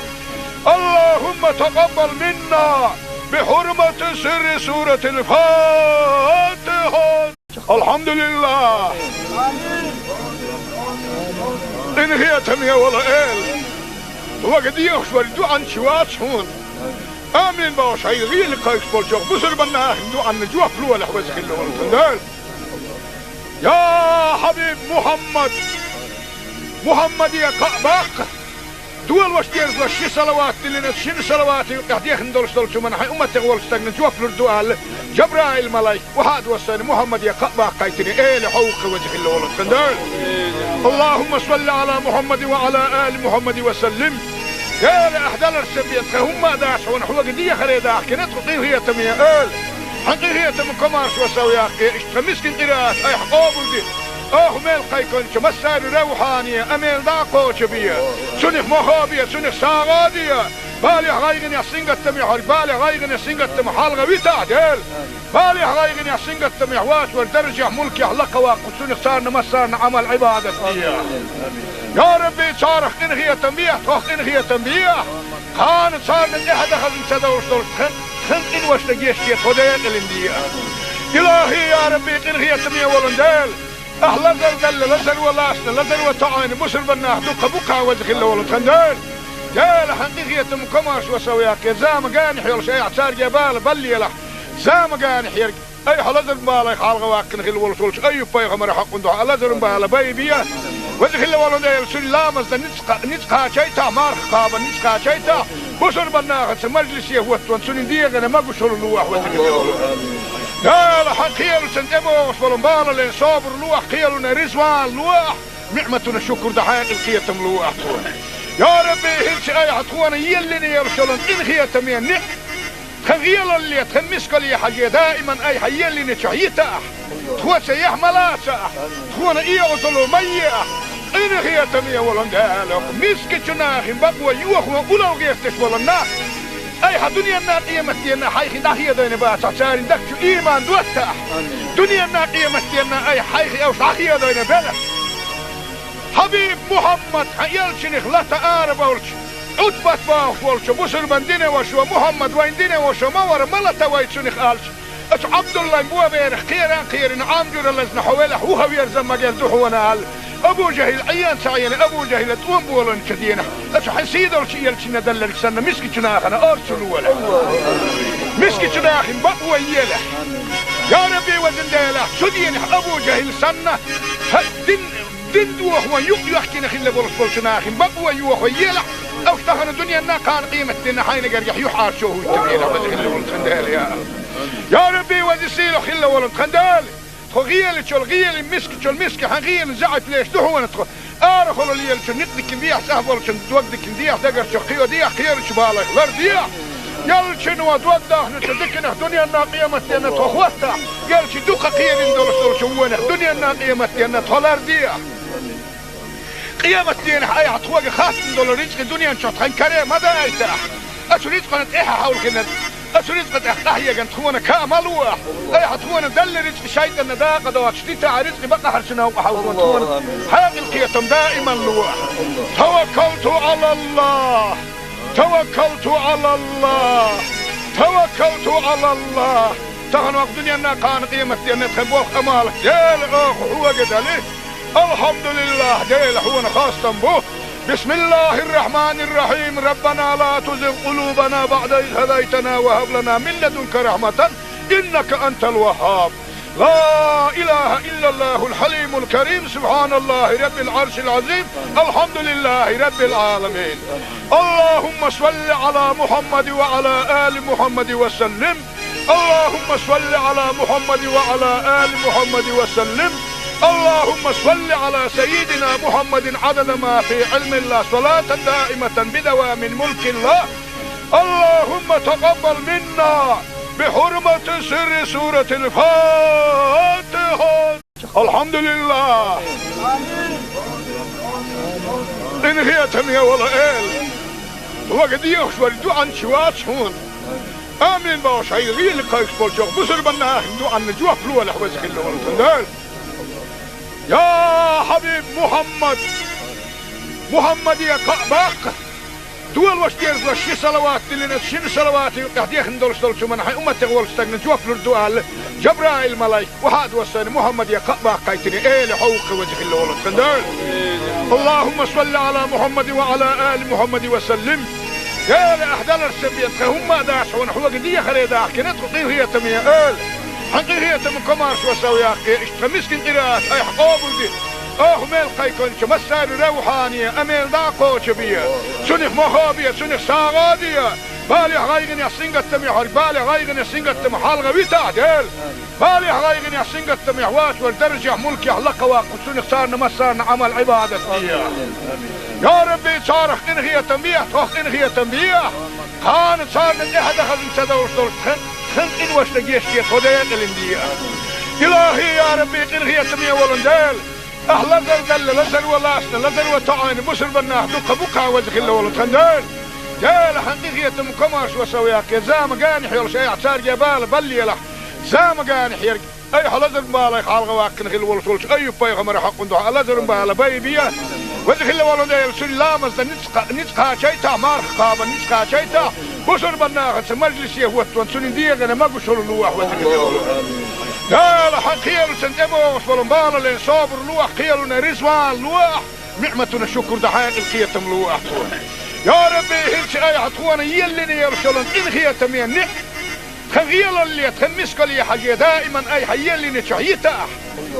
اللهم تقبل منا بحرمة سر سورة الفاتحة. Алхьамдулиллах! Къинхетаме волу Эла, вага дехаш вара дуьхьанча вац хьуна. Амин бохуш, хьайн гӀийла кхайкхаш болчу бусурбан нахана дуьхьанна жоп лолахь, веза хилла волу тхан Дела. Я Хьабиб Мухьаммад! Мухьаммаде кхаъ баккха! Дола ваша деза ши салават диллина, шина салаватан юкъахь дехна долуш долчу хӀуманна хьайн умматех волчу стагана жоп лур ду аьлла, Жабраил-малайк охьа а доссийна, Мухьаммаде кхаъ баккхийтина, Эла, хьо ву-кх, веза хилла волу тхан Дела. اللهم صل على محمد وعلى آل محمد وسلم. Дела, ахь даларца бен тхан хӀумма а дац хьуна, хьоьга дехаре дахкина тхо, къинхетаме Эла. Хьан къинхетаман комаршо сов яккхий, иштта тхан мискин къираат айхьа къобалде. Оха мел кхайкхинчу массарна равхьане, амел дӀа а кхочу бе. Цунах мохо бе, цунах сагӀа а де. Балехь, гӀайгӀанехь, сингаттамехь верг балех, гӀайгӀанех, сингаттамах хьалха витахь, Дела. Балехь, гӀайгӀанехь, сингаттамехь воцург даржехь, мулкехь лакха ваккха, цунах царна массарна Ӏамал-Ӏибадат де. Я Рабби, царах къинхетам бехьа, тхох къинхетам бехьа. Кхана царна тӀаьхьа дан хазна ца довлуш долчу тхан, тхан къиношна гечде, тхо декъалина де. Илахи, я Рабби, къинхетаме волу Дела! Ахь лазар делла, лазаро лаьцна, лазаро тоьӀна бусурбан нах дуккха бу-кх, веза хилла волу тхан Дела. Дела, хьан къинхетаман комаршо сов яккхий, зама генахь йолуш айхьа цаьрга бала баллалахь. Зама генахь ерг айхьа лазаран балех хьалха ваьккхина хилла волуш волчу Айюб-пайхамаран хьокъан дуьхьа лазаран бала байбе. Веза хилла волу Дела, цуьнан ламазна ницкъ кха-, ницкъ кхачийтахь, марха кхабарна ницкъ кхачийтахь, бусурбан нахаца мажлисе хӀоттаван цуьнан дегӀана могушалла лолахь, веза хилла волу Дела. Хьан кхелашна тӀебогӀуш болу балален собар ло ахь, кхелана риза вала ло ахь, ниӀматана шукур дан хьекъал, кхетам ло ахь тхуна. Я Рабби, хӀинца айхьа тхуна еллина йолуш йолу къинхетаме ниӀ-, тхан гӀелалле, тхан мискалле хьажий, даиман айхьа еллинчохь йита ахь. Тхо цаьхьа ма лаца ахь, тхуна оьгӀазло ма е ахь. Къинхетаме волу Дела, мискачу нахана бакъо йохо улло гӀерташ болу нах, Айхьа дуненна, къематденна хьайх дӀахедойна бацахь, царна дагчу ийман доттахь. Дуненна, къематденна айхьа хьайх уьш дӀахедойна белахь. Хьабиб Мухьаммад, хьан элчанах лата ара болчу, Ӏутбат бохуш волчу бусурбан динан вашо, Мухьаммад вайн динан вашо ма вара, ма лата вай цунах аьлча, оцу Ӏабдуллайн боберах кхера а кхерина, Ӏам жуьра лазна хьо велахь, вуха верза ма геза ду хьуна аьлла, Абу ЖахӀил Ӏен ца Ӏийна, Абу ЖахӀила тӀом боланчу денахь, оцу хьайн сийдолчу элчанна делларг санна, мискачу нахана орцу лолахь. Мискачу нахана бакъо елахь. Я Рабби, везан Дела, цу денахь Абу ЖахӀил санна, хьан дин, дин дохо юкъ йохкина хилла болуш болчу нахана бакъо йохо елахь, уьш тахана дуненна, кхана къематденна хьайна гергахь юьхьӀаьржо хӀуттур елахь, веза хилла волу тхан Дела, я. Я Рабби, веза сийлахь хилла волу тхан Дела. Тхо гӀелачул гӀели, мискачул миска хьан гӀелин заьӀап леш ду хьуна тхо. Арахула лелачу никъ дикина дехьа, цӀахь болчун дог дикина дехьа, дагарчу кхио дехьа, кхерачу балайх лардехьа. Элчано дог дахначу диканах дуненна, къематденна тхо хӀоттахь. Элча дукха кхерина долуш долчу вонах дуненна, къематденна тхо лардехьа. Къематденахь айхьа тхоьга хаттам долу рицкъа дуьнен чохь тхан каре ма дайтахь. Оцу рицкъана тӀаьхьа хьовлхина, оцу рицкъа тӀехь къахьеган тхуна каа ма лохь. Айхьа тхуна делла рицкъа шайтӀанна дакъа доцуш дитахь, рицкъа бакъахьарчу новкъа хьовлхина тхуна хьекъал, кхетам даиман лохь. Таваккалту Ӏалаллахь! Таваккалту Ӏалаллахь! Таваккалту Ӏалаллахь! Тахана вакъ дуьненна, кхана къематденна тхан болх, Ӏамал, Дела, оха хьоьга дали. Алхьамдулиллахь, Дела, хьуна хастам бу. Бисмиллахьир-рахьманир-рахьим. Раббана ла тузигъ къулубана баӀда из хӀадайтана ва хӀаб лана мин ладунка рахьматан, иннака антал ваххаб. Ла илахьа иллаллахьул хьалимул карим. Субхьаналлахьи раббил Ӏаршил Ӏазим. Алхьамдулиллахьи раббил Ӏаламин. Аллахьумма салли Ӏала Мухьаммадин ва Ӏала али Мухьаммадин ва саллим. اللهم صل على محمد وعلى آل محمد وسلم. اللهم صل على سيدنا محمد عدد ما في علم الله، صلاة دائمة بدوام ملك الله. اللهم تقبل منا بحرمة سر سورة الفاتحة. Алхьамдулиллахь! Къинхетаме волу Эла! Хьоьга дехаш верг дуьхьанча вац хьуна. Амин бохуш, хьайн гӀийла кхайкхаш болчу бусурбан нахана дуьхьанна жоп лолахь, веза хилла волу тхан Дела. Я хьабиб Мухьаммад! Мухьаммаде кхаъ баккха! Долош дезалаш ши салават диллина, шина салавата юкъахь дехна долуш долчу хӀуманна хьайн умматех волчу стагна жоп лур ду аьлла, Жабраил малайк охьа а доссийна, Мухьаммаде кхаъ баккхийтина, Эла, хьо ву-кх веза хилла волу тхан Дела. اللهم صل على محمد وعلى آل محمد وسلم. Дела, ахь даларца бен тхан хӀумма а дац хьуна, хьоьга дехаре дахкина тхо, къинхетаме Эла. Хьан къинхетам, комаршо сов яккхий, иштта тхан мискин къираат айхьа къобалде. Оха мел кхайкхинчу массарна равхьане, амел дӀа а кхочу бе. Цунах мохо бе, цунах сагӀа а де. Балехь, гӀайгӀанехь, сингаттамехь верг, балех, гӀайгӀанех, сингаттамах хьалха витахь, Дела. Балехь, гӀайгӀанехь, сингаттамехь воцург даржехь, мулкехь лакхаваккха, цунах царна массарна Ӏамал-Ӏибадат де. Я Рабби, царах къинхетам бехьа, тхох къинхетам бехьа. Кхана царна тӀаьхьа дан хазна ца довш долуш тхан, тхан къиношна гечде, тхо декъалин де. Илахьи, я Рабби, къинхетаме волу Дела! Ахь лазар делла, лазар ван лаьцна, лазар ван тоьъна бусурбан нах дуккха бу-кх, веза хилла волу тхан Дела. Дела, хьан къинхетам, комаршо сов яккхий, зама генахь йолуш айхьа цаьрга бала баллалахь. Зама генахь ерг айхьа лазаран балех хьалха ваккхина хилла волуш волчу Айюб-пайхамаран хьакъан дуьхьа лазаран бала байбе. Веза хилла волу Дела, цуьнан ламазна ницкъ, ницкъ кхачийтахь, марха кхабарна ницкъ кхачийтахь, бусурбан нахаца мажлисе хӀоттаван цуьнан дегӀана могушалла лолахь, веза хилла волу Дела. Хьан кхелашна тӀебогӀуш болу бала лен собар лолахь, кхелана реза ван лолахь, ниӀматана шукур дан хьекъал, кхетам лолахь тхуна. Я Рабби, хӀинца айхьа тхуна еллина йолуш йолу къинхетаме ниӀ- Тхан гӀелалле, тхан мискалле хьажий, даиман айхьа еллинчохь йитахь,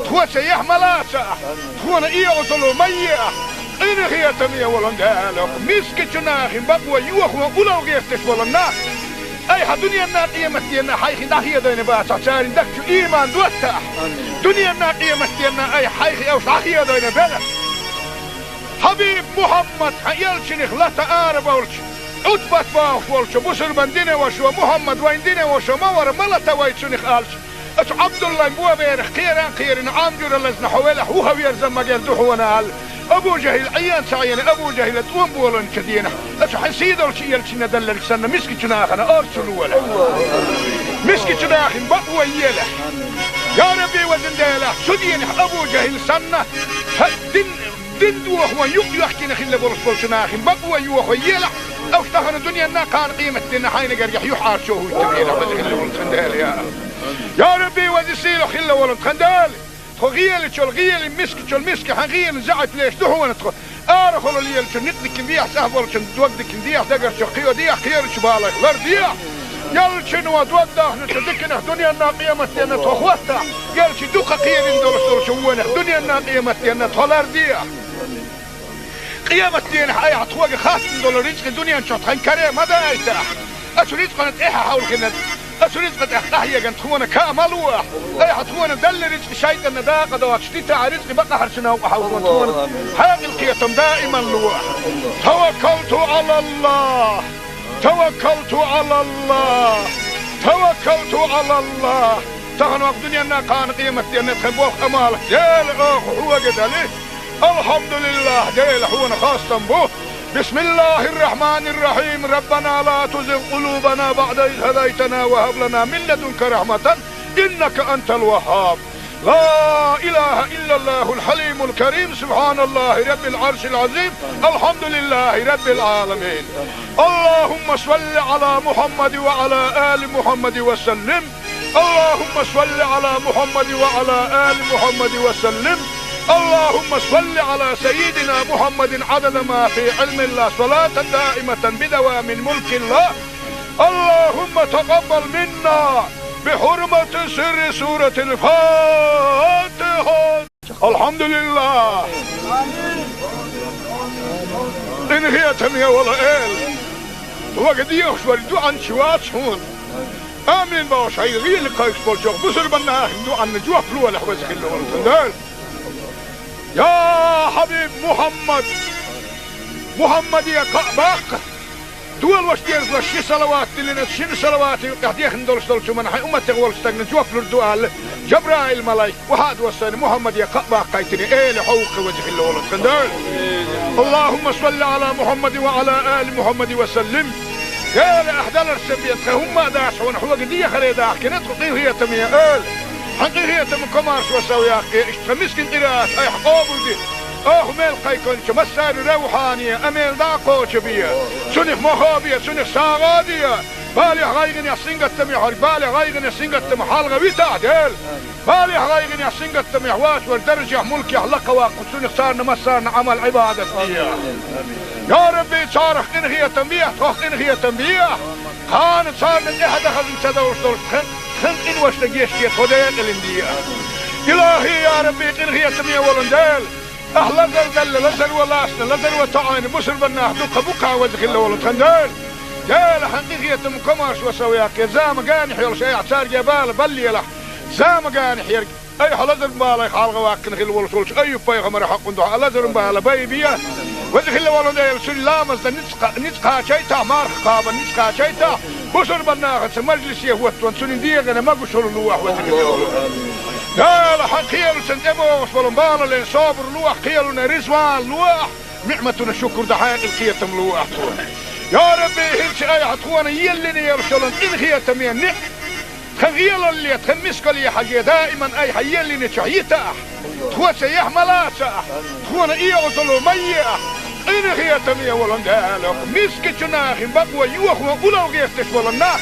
тхоца яхь ма лацахь, тхуна оьгӀазло ма ехь, къинхетаме волу Дела, мискачу нахана бакъо йохо улло гӀерташ болу нах айхьа дуненна, къематденна хьайх дӀахедойна бацахь, царна дагчу ийман доттахь, дуненна, къематденна айхьа хьайх уьш дӀахедойна белахь. Хьабиб Мухьаммад, хьан элчанах лата ара болчу, Ӏутбат бохуш волчу бусурбан динан вашо, Мухьаммад вайн динан вашо ма вара, ма лата вай цунах аьлча, оцу Ӏабдуллайн боберах кхера а кхерина, Ӏам жуьра лазна хьо велахь, вуха верза ма геза ду хьуна аьлла, Абу-Жахьил Ӏийна ца Ӏийна, Абу-Жахьила тӀом болийначу дийнахь, аса хьайн сий долчу элчанна делларг санна, мискачу нахана орцалла. Мискачу нахана бакъо елахь. Я Рабби, везан Дела, цу дийнахь Абу-Жахьил санна, хьан дин, дин дохо юкъ йоьхкина хилла болуш болчу нахана бакъо йохо елахь, аса тахана дуьненна, кхана къематдийнна хьайна гергахь юьхьӀаьржо хӀуттур елахь, веза хилла волу тхан Дела, я. Я Рабби, веза сийлахь хилла волу тхан Дела! Тхо гӀелачул гӀели, мискачул миска хьан гӀелан заьӀап леш ду хьуна тхо. Арахула лелачу никъ дикина дехьа, цӀахь болчун дог дикина дехьа, дагарчу кхио дехьа, кхерачу балайх лар дехьа. Яллачуьнан дог дахначу диканах дуьненна, къематденна тхо хӀоттахь, яллачу дукха кхерина долуш долчу вонах дуьненна, къематденна тхо лар дехьа. Къематдийнахь айхьа тхоьга хаттам долу рицкъа дуьнен чохь тхан каре ма дайтахь. Оцу рицкъана тӀаьхьа хьовлхина, оцу рицкъа тӀехь къахьегна тхуна ка ма лохь. Айхьа тхуна делла рицкъа шайтӀанна дакъа доцуш дитахь, рицкъа бакъахьарчу новкъа хьовзо тхуна хьекъал, кхетам даиман лохь. Таваккалту Ӏалаллахь! Таваккалту Ӏалаллахь! Таваккалту Ӏалаллахь! Тахана ваха дуьненна, кхана къематденна тхан болх, Ӏамал, Дела, оха хьоьга дели. Алхьамдулиллахь, Дела, хьуна хастам бу! بسم الله الرحمن الرحيم. ربنا لا تزغ قلوبنا بعد إذ هديتنا وهب لنا من لدنك رحمة إنك أنت الوهاب. لا إله إلا الله الحليم الكريم. سبحان الله رب العرش العظيم. الحمد لله رب العالمين. اللهم صل على محمد وعلى آل محمد وسلم. اللهم صل على محمد وعلى آل محمد وسلم. اللهم صل على سيدنا محمد عدد ما في علم الله، صلاة دائمة بدوام ملك الله. اللهم تقبل منا بحرمة سر سورة الفاتحة. Алхьамдулиллахь! Къинхетаме волу Эла! Вага дехаш вара дуьхьанча вац хьуна. Амин бохуш, хьайн гӀийла кхайкхаш болчу бусурба нахана дуьхьанна жоп лолахь, веза хилла волу тхан Дела. Я Хьабиб Мухьаммад! Мухьаммаде кхаъ баккха! Долош деза ши салават диллина, шина салавата юкъахь дехна долуш долчу хӀуманна хьайн умматех волчу стагна жоп лур ду аьлла, Жабраил-малайк охьа а доссийна, Мухьаммаде кхаъ баккхийтина, Эла хьо ву-кх, веза хилла волу тхан Дела. Аллахумма салли Ӏала Мухьаммадин ва Ӏала али Мухьаммадин ва саллим. Эла, ахь даларца бен тхан хӀумма а дац хьуна, хьоьга дехаре дахкина тхо, къинхетаме Эла. Хьан къинхетам, комаршо сов яккхий, иштта тхан мискин къираат айхьа къобалде. Оха мел кхайкхинчу массарна равхьане, амел дӀа а кхочу бе. Цунах мохо бе, цунах сагӀа а де. Балехь, гӀайгӀанехь, сингаттамехь верг, балех, гӀайгӀанех, сингаттамах хьалха витахь, Дела. Балехь, гӀайгӀанехь, сингаттамехь воцург даржехь, мулкехь лакха ваккха, цунах царна массарна Ӏамал-Ӏибадат де. Я Рабби, царах къинхетам бехьа, тхох къинхетам бехьа. Кхана царна тӀаьхьа дан хазна ца довш долуш тхан, тхан къиношна гечде, тхо декъалина де. Илахи, я Рабби, къинхетаме волу Дела! Ахь лазар делла, лазаро лаьцна, лазаро тоьӀна бусурба нах дуккха бу-кх, веза хилла волу тхан Дела. Дела, хьан къинхетам, комаршо сов яккхий, зама генахь йолуш айхьа цаьрга бала баллалахь. Зама генахь ерг айхьа лазаран балех хьалха ваккхина хилла волуш волчу Айюб-пайхамаран хьокъан дуьхьа лазаран бала байбе. Веза хилла волу Дела, цуьнан ламаз дан ницкъ кха-, ницкъ кхачийтахь, марха кхаба ницкъ кхачийтахь, бусурба нахаца мажлисе хӀоттон цуьнан дегӀана могушалла лохь, веза хилла волу Дела. Дела, хьан кхелашна тӀебогӀуш болу балале собар лохь, кхелана реза вала лохь, ниӀматана шукур дан хьекъал, кхетам лохь тхуна. Я Рабби, хӀинца айхьа тхуна еллина йолуш йолу къинхетаме ниӀ- Тхан гӀелалле, тхан мискалле хьажий, даиман айхьа еллинчохь йитахь, тхоца яхь ма лацахь, тхуна оьгӀазло ма ехь, къинхетаме волу Дела, мискачу нахана бакъо йохо улло гӀерташ болу нах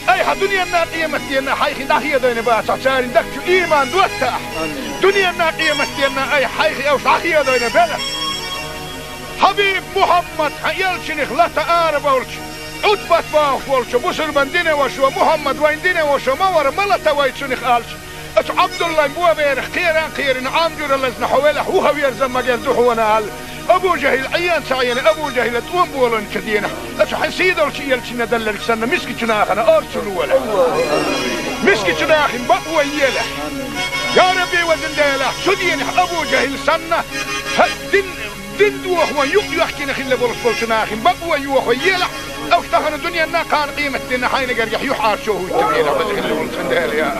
айхьа дуьненна, къематденна хьайх дӀахедийна бацахь, церан дагчу ийман доттахь, дуьненна, къематденна айхьа хьайх уьш дӀахедийна белахь. Хьабиб Мухьаммад, хьан элчанах лата арабевлча, Ӏутбат бохуш волчу бусурбан динан вашо, Мухьаммад вайн динан вашо ма вара, ма лата вай цунах аьлча, оцу Ӏабдуллайн боберах кхера а кхерина, Ӏам жуьра лазна хьо велахь, вухаверза магар ду хьуна аьлла, Абу-Жахьил Ӏийна ца Ӏийна, Абу-Жахьила тӀом болийначу дийнахь, оцу хьайн сий долчу элчанна делларг санна, мискачу нахана орцалла. Мискачу нахана бакъо елахь. Я Рабби, везан Дела, цу дийнахь Абу-Жахьил санна, хьан дин Дин дохо юкъ йоьхкина хилла болуш болчу нахана бакъо йохо елахь, уьш тахана дуьненна, кхана къематденна хьайна гергахь юьхьӀаьржо хӀуттур елахь, веза хилла волу тхан Дела, я.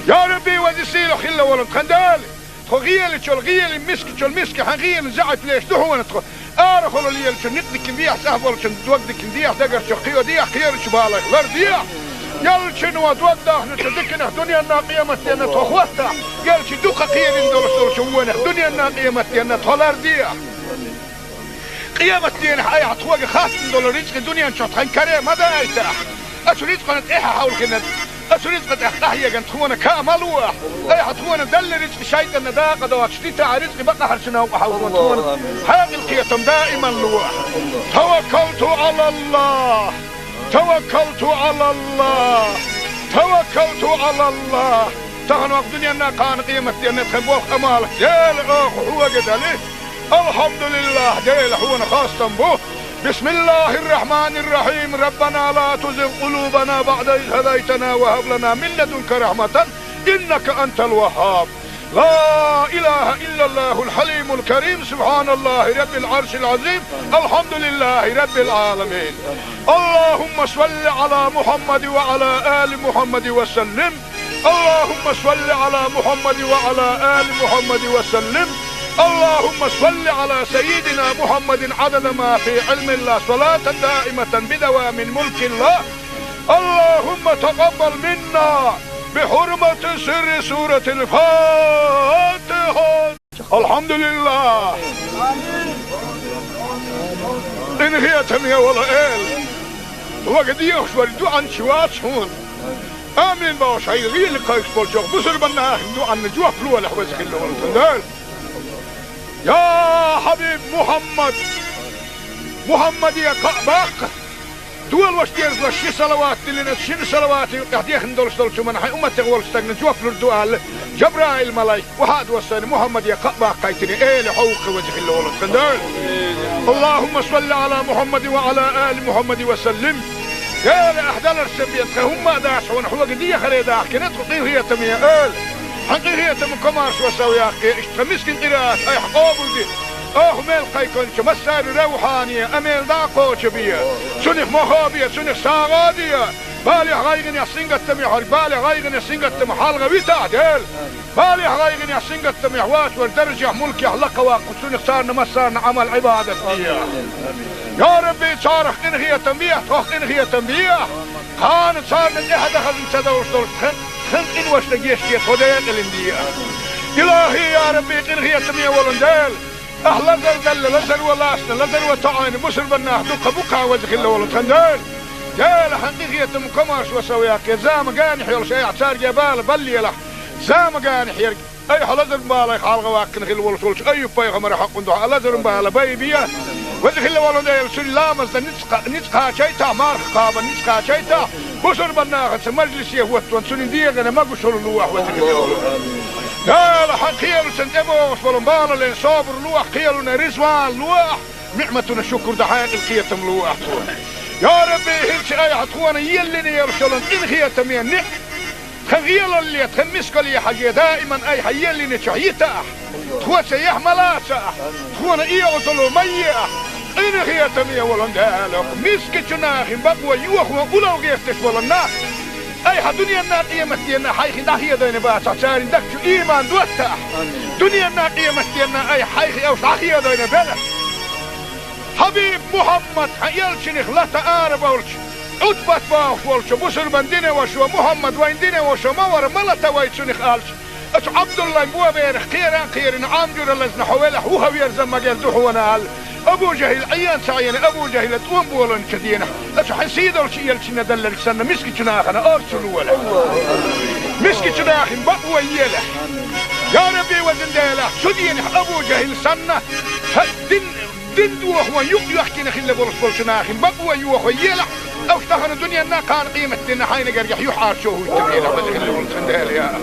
Я Рабби, веза сийлахь хилла волу тхан Дела! Тхо гӀелачул гӀелин, мискачул миска хьан гӀелин заьӀап леш ду хьуна тхо. Арахула лелачун никъ дикин дехьа, цӀахь болчун дог дикин дехьа, дагарчу кхийо дехьа, кхерачу балайх лар дехьа. Ялчун ва дог дахначу диканах дуьненна къематденна тхо хӀоттахь, ялчи дукха кхерин долуш долчу вонах дуьненна къематденна тхо лар дехьа. Къематденахь айхьа тхоьга хаттам долу рицкъи дуьнен чохь тхан каре ма дайтахь. Оцу рицкъана тӀаьхьа хьовлхина, оцу рицкъа тӀехь къахьеган тхуна ка ма луахь. Айхьа тхуна далла рицкъи шайтӀанна дакъа доцуш дитахь, рицкъи бакъахьарчу новкъа хьовлхина тхуна хьекъал кхетам даиман луахь. Таваккалту Ӏалаллахь! Таваккалту Ӏалаллахь! Таваккалту Ӏалаллахь! Тахана вакъ дуьненна кхана къематденна тхан болх Ӏамал, Дела, оха хьоьга дали. Алхьамдулиллахь, Дела, хьуна хастам бу. Бисмиллахьир-рахьманир-рахьим. Раббана ла тузигъ къулубана баъда из хӀадайтана ва хӀаб лана мин ладунка рахьматан, иннака антал ваххаб. Ла илахьа иллаллахьул хьалимул карим. Субхьаналлахьи раббил Ӏаршил Ӏазим. Алхьамдулиллахьи раббил Ӏаламин. Аллахьумма салли Ӏала Мухьаммадин ва Ӏала али Мухьаммадин ва саллим. اللهم صل على محمد وعلى آل محمد وسلم. اللهم صل على سيدنا محمد عدد ما في علم الله، صلاة دائمة بدوام ملك الله. اللهم تقبل منا بحرمة سر سورة الفاتحة. Алхьамдулиллахь! Къинхетаме волу Эла! Вага дехаш вара дуьхьанчи вац хьуна. Амин бохуш, хьайн гӀийла кхайкхаш болчохь бусурбан нахана дуьхьанна жоп лолахь, веза хилла волу тхан Дела. Я Хьабиб Мухьаммад! Мухьаммаде кхаъ баккха! Дола ваша деза ши салават диллина, шина салаватан юкъахь дехна долуш долчу хӀуманна хьайн умматех волчу стагна жоп лур ду аьлла, Жабраил-малайк охьа а доссийна, Мухьаммаде кхаъ баккхийтина, Эла, хьо ву-кх веза хилла волу тхан Дела. Аллахьумма салли Ӏала Мухьаммадин ва Ӏала али Мухьаммадин ва саллим. Дела, ахь даларца бен тхан хӀумма а дац хьуна, хьоьга дехаре дахкина тхо, къинхетаме Эла. Хьан къинхетаман комаршо сов яккхий, иштта тхан мискин къираат айхьа къобалде. Оха мел кхайкхинчу массаьрна равхьане а мел дӀа а кхочу бе. Цунах мохо бе, цунах сагӀа а де. Балехь, гӀайгӀанехь, сингаттамехь верг балех, гӀайгӀанех, сингаттамах хьалха витахь, Дела. Балехь, гӀайгӀанехь, сингаттамехь воцург даржехь, мулкехь лакхаваккха, цунах царна массарна Ӏамал-Ӏибадат де. Я Рабби, царах къинхетам бехьа, тхох къинхетам бехьа. Кхана царна тӀаьхьа дан хазна ца довш долчу тхан, тхан къиношна гечде, тхо декъалина де. Илахьи, я Рабби, къинхетаме волу Дела! Ахь лазар далла, лазар ван лаьцна, лазар ван тоьӀна бусурбан нах дуккха бу-кх, веза хилла волу тхан Дела. Дела, хьан къинхетаман комаршо сов яккхий, зама генахь йолуш айхьа цаьрга бала баллалахь. Зама генахь ерг айхьа лазаран балех хьалха ваьккхина хилла волуш волчу Айюб-пайхамаран хьакъан дуьхьа лазаран бала байбе. Веза хилла волу Дела, цуьнан ламазна ницкъ, ницкъ кхачийтахь, марха кхабарна ницкъ кхачийтахь, бусурбан нахаца мажлисе хӀоттаван цуьнан дегӀана могушалла лолахь, веза хилла волу Дела. Хьан кхелашна тӀебогӀуш болу балале собар лолахь, кхелана резаван лолахь, ниӀматана шукур дан хьекъал кхетам лолахь тхуна. Я Рабби, хӀинца айхьа тхуна еллина йолуш йолу къинхетаме ниӀ тхан гӀелалле, тхан мискалле хьажий, даиман айхьа еллинчохь йитахь. Тхоца яхь ма лацахь, тхуна эгӀазалла ма ехь. Къинхетаме волу Дела, мискачу нахана бакъо йохо улло гӀерташ волу нах айхьа дуьненна, къематденна хьайх дӀахедийна бацахь, церан дагчу ийман доттахь. Дуьненна, къематденна айхьа хьайх уьш дӀахедийна белахь. Хьабиб Мухьаммад, хьан элчанах лата ара болчу, Ӏутбат бохуш волчу бусурбан динан вашо, Мухьаммад вайн динан вашо ма вара, ма лата вай цунах аьлча, оцу Ӏабдуллайн боберах кхера а кхерина, Ӏам жуьра лазна хьо велахь, вуха верза магар ду хьуна аьлла, Абу ЖахӀил Ӏен ца Ӏийна, Абу ЖахӀила тӀом боланчу дийнахь, оцу хьайн сийлахьчу элчанна делларг санна, мискачу нахана орцу лолахь. Мискачу нахана бакъо елахь. Я Рабби, везан Дела, цу дийнахь Абу ЖахӀил санна, хӀа, дин Дин дохо юкъ йоьхкина хилла болуш болчу нахана бакъо йохо елахь, уьш тахана дуьненна, кхана къематденна хьайна гергахь юьхьӀаьржо хӀуттур елахь, веза хилла волу тхан Дела, я.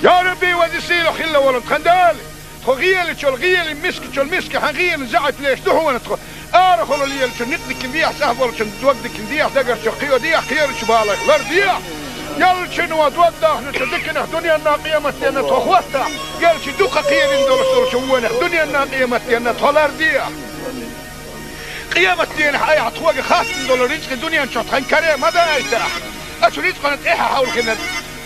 Я Рабби, веза сийлахь хилла волу тхан Дела! Тхо гӀелачул гӀелин, мискачул миска хьан гӀелин заьӀап леш ду хьуна тхо. Арахула лелачун никъ дикин дехьа, цӀахь болчун дог дикин дехьа, дагарчу кхийо дехьа, кхерачу балайх лар дехьа. Ялчун ва дог дахначу диканах дуьненна, къематденна тхо хӀоттахь, ялчи дукха кхерин долуш долчу вонах дуьненна, къематденна тхо лар дехьа. Къематденахь айхьа тхоьга хаттам долу рицкъи дуьнен чохь тхан каре ма дайтахь. Оцу рицкъана тӀаьхьа хьовлхина,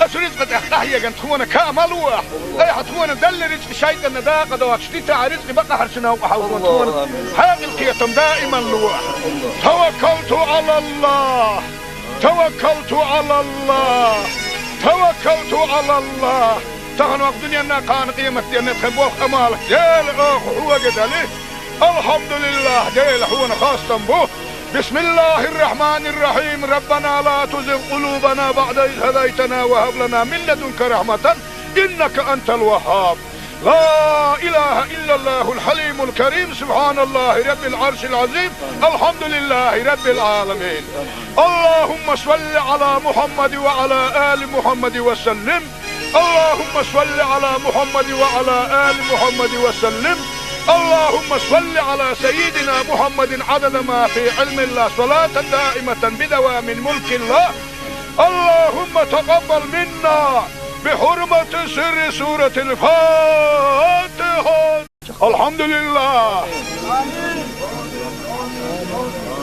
Ацу рицкъа тӀехь къахьега тхуна кхаъ ма луахь. Айхьа тхуна далла рицкъа шайтӀанна дакъа доцуш дитахь, рицкъа бакъахьарчу новкъа хьалхо тхуна хьекъал кхетам даиман луахь. Таваккалту Ӏалаллах. Таваккалту Ӏалаллах. Таваккалту Ӏалаллах. Тахана вакъ дуьненна, кхана къематденна тхан болх амал, Дела, оха хьога дали. Алхьамдулиллах, Дела, хьона хастам бу. بسم الله الرحمن الرحيم. ربنا لا تزغ قلوبنا بعد إذ هديتنا وهب لنا من لدنك رحمة إنك أنت الوهاب. لا إله إلا الله الحليم الكريم. سبحان الله رب العرش العظيم. الحمد لله رب العالمين. اللهم صل على محمد وعلى آل محمد وسلم. اللهم صل على محمد وعلى آل محمد وسلم. اللهم صل على سيدنا محمد عدد ما في علم الله، صلاة دائمة بدوام ملك الله. اللهم تقبل منا بحرمة سر سورة الفاتحة. الحمد لله.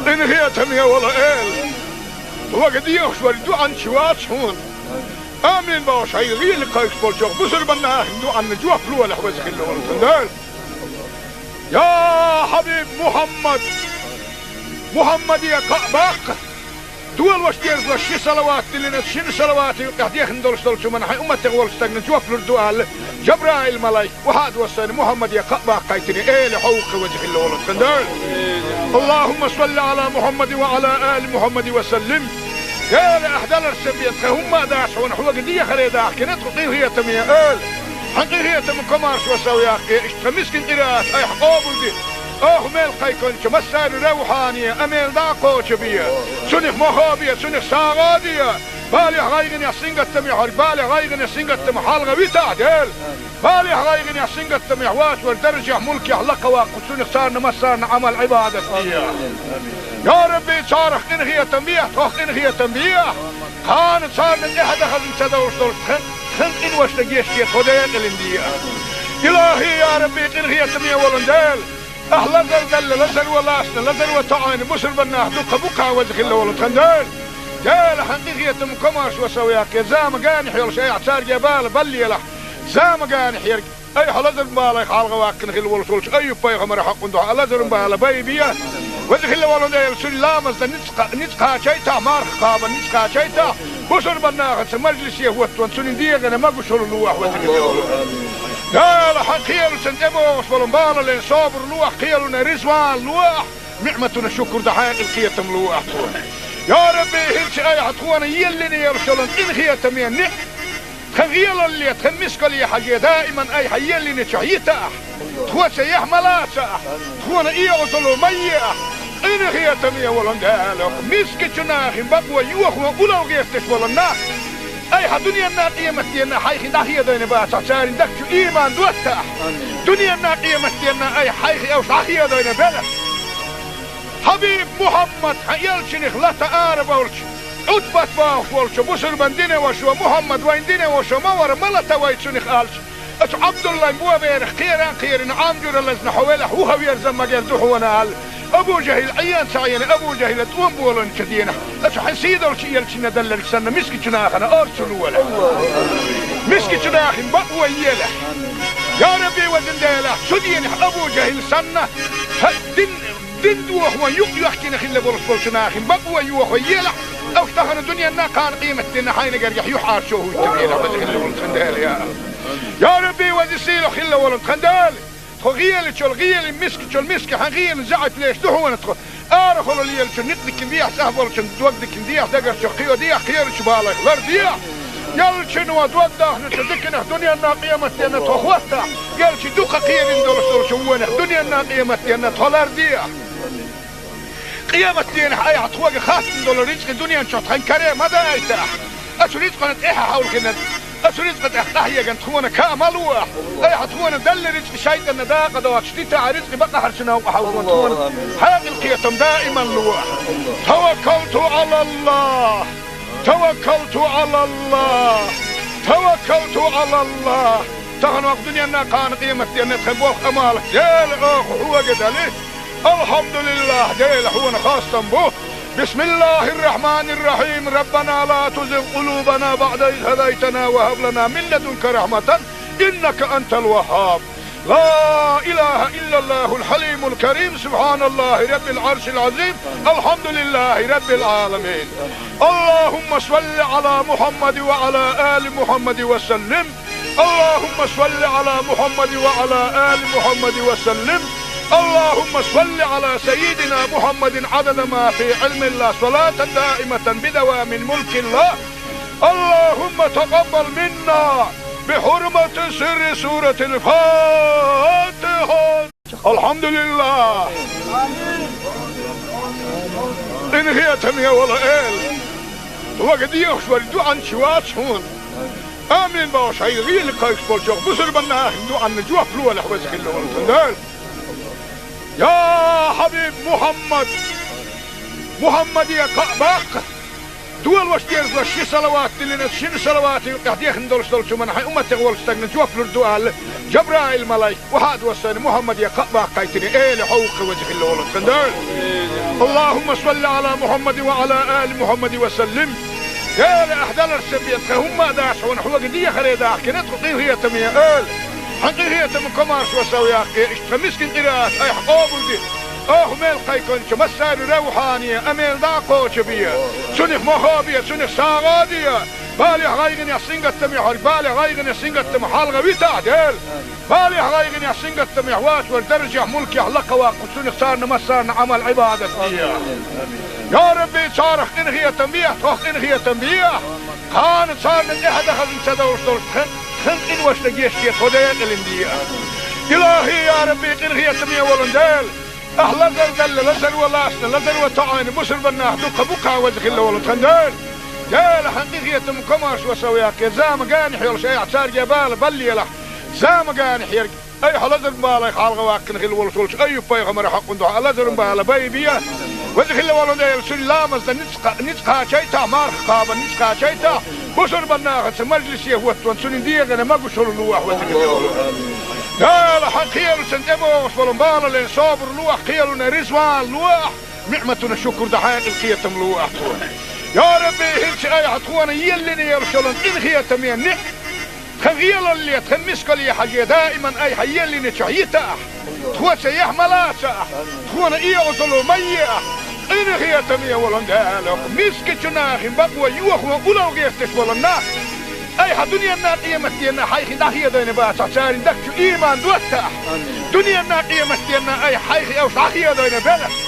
Къинхетаме вола Эла, хьога дехаш вара дуӀан чу вац хьона. Амин бохуш, хьайн гӀийла кхайкхаш болчох бусурбанна ахин дуӀанна жоп лолахь, веза хилла волу тхан Дела. Я хьабиб Мухьаммад, Мухьаммаде кхаъ баккха. Долош дезло ши салават диллина, шина салавата юкъехь дехна долуш долчу хӀуманна хьайн умматех волчу стагна жоп лур ду аьлла, Жабраил-малайк, вахьа а доссийна, Мухьаммаде кхаъ баккхийтина, Эла хьо ву-кх, веза хилла волу тхан Дела. اللهم صل على محمد وعلى آل محمد وسلم. Дела, ахь даларш ца бен, тхан хӀумма а дац хьуна, хьога дехаре дахкина тхо, къинхетаме Эла. Хьан къинхетам комаршо сов яккхий, иштта тхан мискин къираат айхьа къобалде. Оха мел кхайкхинчу массарна равхьане, амел дӀа а кхочу бе. Цунах мохо бе, цунах сагӀа а де. Балех, гӀайгӀанех, сингаттамех верг балех, гӀайгӀанех, сингаттамах хьалха витахь, Дела. Балех, гӀайгӀанех, сингаттамех вац верг даржехь, мулкехь лакха ваккха, цунах царна массарна Ӏамал, Ӏибадат де. Я Рабби, царах къинхетам бехьа, тхох къинхетам бехьа. Кхана царна тӀаьхьа дан хазна ца довлуш долуш тхан, тхан къиношна гечде, тхо декъалина де. Илахи, я Рабби, къинхетаме волу Дела. Ахь лазар делла, лазар ван лаьцна, лазар ван тоьӀна бусурбаннах дуккха бу-кх, веза хилла волу тхан Дела. Дела, хьан къинхетам комаршо сов яккхий, зама генахь йолуш айхьа цаьрга бала баллалахь. Зама генахь ерг айхьа лазаран балех хьалха ваккхина хилла волуш волчу Айюб-пайхамаран хьокъан дуьхьа лазаран бала байбе. Веза хилла волу Дела, цуьнан ламазна ницкъ кха-, ницкъ кхачийтахь, марха кхабарна ницкъ кхачийтахь, бусурбаннахаца мажлисе хӀоттаван цуьнан дегӀана могушалла лолахь, веза хилла волу Дела. Дела, хьан кхелаца тӀебогӀуш болу балале собар лолахь, кхелана реза ван лолахь, ниӀматана шукур дан хьекъал, кхетам лолахь тхуна. Я Рабби, хӀинца айхьа тхуна еллина йолуш йолу къинхетаме ниӀ-, тхан гӀелалле, тхан мискалле хьажий, даиман айхьа еллинчохь йитахь, тхоца яхь ма лацахь, тхуна оьгӀазло ма ехь. Къинхетаме волу Дела, мискачу нахана бакъо йохо уллохь гӀерташ болу нах айхьа дуьненна, къематденна хьайх дӀахедийна бацахь, церан дагчу иман доттахь. Дуьненна, къематденна айхьа хьайх уьш дӀахедийна белахь. Хьабиб Мухьаммад, хьан элчанах лата арабевлча, Ӏутбат бохуш волчу бусурбан динан вашо, Мухьаммад вайн динан вашо ма вара, ма лата вай цунах, аьлча, оцу Ӏабдуллайн боберах кхеран а кхерина, Ӏам жуьра лазна хьо велахь, вухаверза магар ду хьуна аьлла, Абу ЖахӀил Ӏен ца Ӏийна, Абу ЖахӀила тӀом болийначу дийнахь, оцу хьан сийдолчу элчанна делларг санна, мискачу нахана орцу лолахь. Мискачу нахана бакъо елахь. Я Рабби, везан Дела, цу дийнахь Абу ЖахӀил санна, хьан дин Дин дохо юкъ йоьхкина хилла болуш болчу нахана бакъо йохо елахь, уьш тахана дуьненна, кхана къематденна хьайна гергахь юьхьӀаьржо хӀуттабелахь, веза хилла волу тхан Дела, я Аллах. Я Рабби, веза сийлахь хилла волу тхан Дела! Тхо гӀелачул гӀелин, мискачул миска хьан гӀелин заьӀап леш ду хьуна тхо. Арахула лелачун никъ дикина дехьа, цӀахь болчун дог дикина дехьа, дагарчух кхио дехьа, кхерачу балайх лар дехьа. Ялчуьнан дог дахначу диканах дуьненна, къематденна тхо хӀоттахь, ялчи дукха кхерина долуш долчу вонах дуьненна, къематденна тхо лар дехьа. Къематденахь айхьа тхоьга хаттам долу рицкъа дуьнен чохь тхан каре ма дайтахь. Оцу рицкъана тӀаьхьа хьовлхина, оцу рицкъа тӀехь къахьеган тхуна кхаъ ма луахь. Айхьа тхуна делла рицкъа шайтӀанна дакъа доцуш дитахь, рицкъа бакъахьарчу новкъа хьовлхо тхуна хьекъал, кхетам даиман луахь. Таваккалту Ӏалаллах! Таваккалту Ӏалаллах! Таваккалту Ӏалаллах! Тахана вакъ дуьненна, кхана къематденна тхан болх, амал, Дела, оха хьоьга дали. Алхьамдулиллах, Дела, хьуна хастам бу. بسم الله الرحمن الرحيم. ربنا لا تزغ قلوبنا بعد إذ هديتنا وهب لنا من لدنك رحمة إنك أنت الوهاب. لا إله إلا الله الحليم الكريم. سبحان الله رب العرش العظيم. الحمد لله رب العالمين. اللهم صل على محمد وعلى آل محمد وسلم. اللهم صل على محمد وعلى آل محمد وسلم. اللهم صل على سيدنا محمد عدد ما في علم الله، صلاة دائمة بدوام ملك الله. اللهم تقبل منا بحرمة سر سورة الفاتحة. الحمد لله. Къинхетаме вола Эла, вага дехаш вар дуьанча вац хьона. Амин бохуш, хьайга гӀийла кхайкхаш болчох бусурбан нахана дуьанна жоп лолахь, веза хилла волу тхан Дела. Я хьабиб Мухьаммад, Мухьаммаде кхаъ баккха, долош дезалаш ши салават диллина, шина салавата юкъехь дехна долуш долчу хӀуманна хьайн умматех волчу стагна жоп лур ду аьлла, Жабраил-малайк, вахьа а доссийна, Мухьаммаде кхаъ баккхийтина, Эла, хьо ву-кх веза хилла волу тхан Дела. اللهم صل على محمد وعلى آل محمد وسلم. Дела, ахь даларца бен тхан хӀумма а дац хьуна, хьоьга дехаре дахкина тхо, къинхетаме Эла. Хьан къинхетам, комаршо сов яккхий, иштта тхан мискин къираат айхьа къобалде. Оха мел кхайкхинчу массаьрна равхьане, амел дӀа а кхочу бе. Цунах мохо бе, цунах сагӀа а де. Балех, гӀайгӀанех, сингаттамех хьо, балех, гӀайгӀанех, сингаттамах хьалха витахь, Дела. Балех, гӀайгӀанех, сингаттамех вац вара даржехь, мулкехь лакха ваккха, цунах царна массарна Ӏамал-Ӏибадат де. Я Рабби, царах къинхетам бехьа, тхох къинхетам бехьа. Кхана царна тӀаьхьа дахазна ца довш долуш тхан, тхан къиношна гечде, тхо декъалина де. Илахи, я Рабби, къинхетаме волу Дела. Ахь лазар далла, лазаро лаьцна, лазаро тоьӀна, бусурбан нах дуккха бу-кх, веза хилла волу тхан Дела. Дела, хьан къинхетам, комаршо сов яккхий, зама генахь йолуш айхьа цаьрга бала баллалахь. Зама генахь ерг айхьа лазаран балех хьалха ваккхина хилла волуш волчу Айюб-пайхамаран хьокъан дуьхьа лазаран бала байбе. Веза хилла волу Дела, цуьнан ламаз дан ницкъ кха-, ницкъ кхачийтахь, марха кхаба ницкъ кхачийтахь, бусурбан нахаца мажлисе хӀоттаван цуьнан дегӀана могушалла лолахь, веза хилла волу Дела. Дела, хьан кхелашна тӀебогӀуш болу балале собар лолахь, кхелана реза вала лолахь, ниӀматана шукур дан хьекъал, кхетам лолахь тхуна. Я Рабби, хӀинца айхьа тхуна еллина йолуш йолу къинхетаме ниӀ-, тхан гӀелалле, тхан мискалле хьажий, даиман айхьа еллинчохь йитахь, тхоьца яхь ма лацахь, тхуна оьгӀазло ма ехь, къинхетаме волу Дела, мискачу нахана бакъо йохо улло гӀерташ болу нах. Айхьа дуьненна, къематденна хьайх дӀахедийна бацахь, царна дагчу ийман доттахь. Дуьненна, къематденна айхьа хьайх уьш дӀахедийна белахь.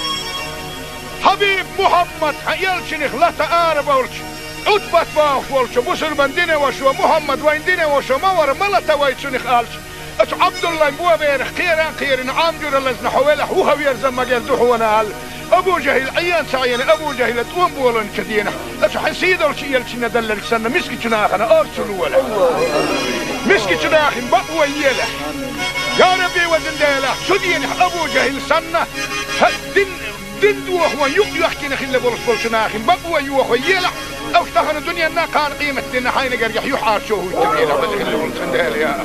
Хьабиб Мухьаммад, хьан элчанах лата арабовлучу, Ӏутбат бохуш волчу бусурбан динан вашо, Мухьаммад вайн динан вашо ма вара, ма лата вай цунах аьлча, оцу Ӏабдуллайн боберах кхеран а кхерина, Ӏам жуьра лазна хьо велахь, вуха верза магар ду хьуна аьлла, Абу ЖахӀил Ӏен ца Ӏийна, Абу ЖахӀила тӀом боланчу дийнахь, оцу хьан сийдолчу элчанна далларг санна, мискачу нахана орцу лолахь. Мискачу нахана бакъо елахь. Я Рабби, везан Дела, цу дийнахь Абу ЖахӀил санна, хьан дин, дин дохо юкъ-юьхкина хилла болуш болчу нахана бакъо йохо елахь, уьш тахана дуьненна, кхана къематденна хьайна гергахь юьхьӀаьржо хӀуттур елахь, веза хилла волу тхан Дела, я.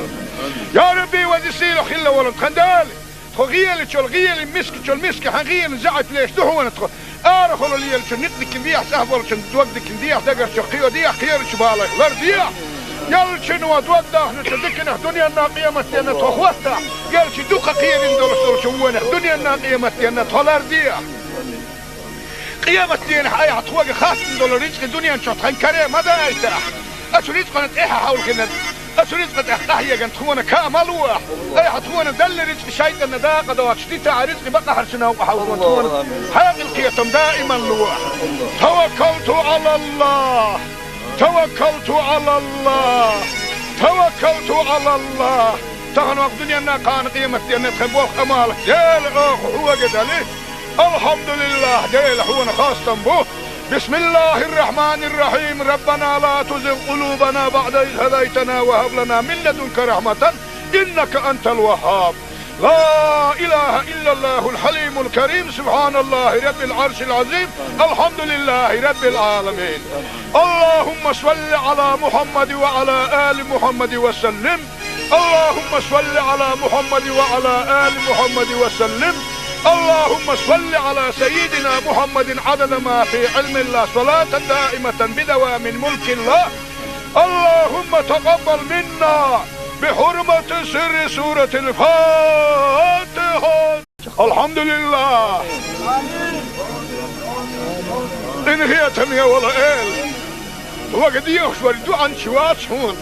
Я Рабби, веза сийлахь хилла волу тхан Дела. Тхо гӀелачул гӀелин, мискачул миска хьан гӀелин заьӀап леш ду хьуна тхо. Арахула лелачун некъ дикина дехьа, цӀахь болчун дог дикина дехьа, дагарчу кхио дехьа, кхерачу балайх лар дехьа. Ялчуьнан дог дахначу диканах дуьненна, къематденна тхо хӀоттахь, ялчу дукха кхерина долуш долчу вонах дуьненна, къематденна тхо лар дехьа. Къематдийнахь айхьа тхоьга хаттам долу рицкъи дуьнен чохь тхан каре ма дайтахь. Оцу рицкъана тӀаьхьа хьовлхина, оцу рицкъа тӀехь къахьегна тхуна каа ма лолахь. Айхьа тхуна далла рицкъи шайтӀанна дакъа доцуш дитахь, рицкъи бакъахьарчу новкъа хьовлхина тхуна хьекъал, кхетам даиман лолахь. Таваккалту Ӏалаллахь! Таваккалту Ӏалаллахь! Таваккалту Ӏалаллахь! Тахана ваха дуьненна, кхана къематденна тхан болх, Ӏамал, Дела, оха хьоьга дали. Алхьамдулиллахь, Дела, хьуна хастам бу. بسم الله الرحمن الرحيم. ربنا لا تزغ قلوبنا بعد إذ هديتنا وهب لنا من لدنك رحمة إنك أنت الوهاب. لا إله إلا الله الحليم الكريم. سبحان الله رب العرش العظيم. الحمد لله رب العالمين. اللهم صل على محمد وعلى آل محمد وسلم. اللهم صل على محمد وعلى آل محمد وسلم. اللهم صل على سيدنا محمد عدد ما في علم الله، صلاة دائمة بدوام ملك الله. اللهم تقبل منا بحرمة سر سورة الفاتحة. الحمد لله. Къинхетам я, вала Эла. Вага дехаш вар дуӀанча вац хьона.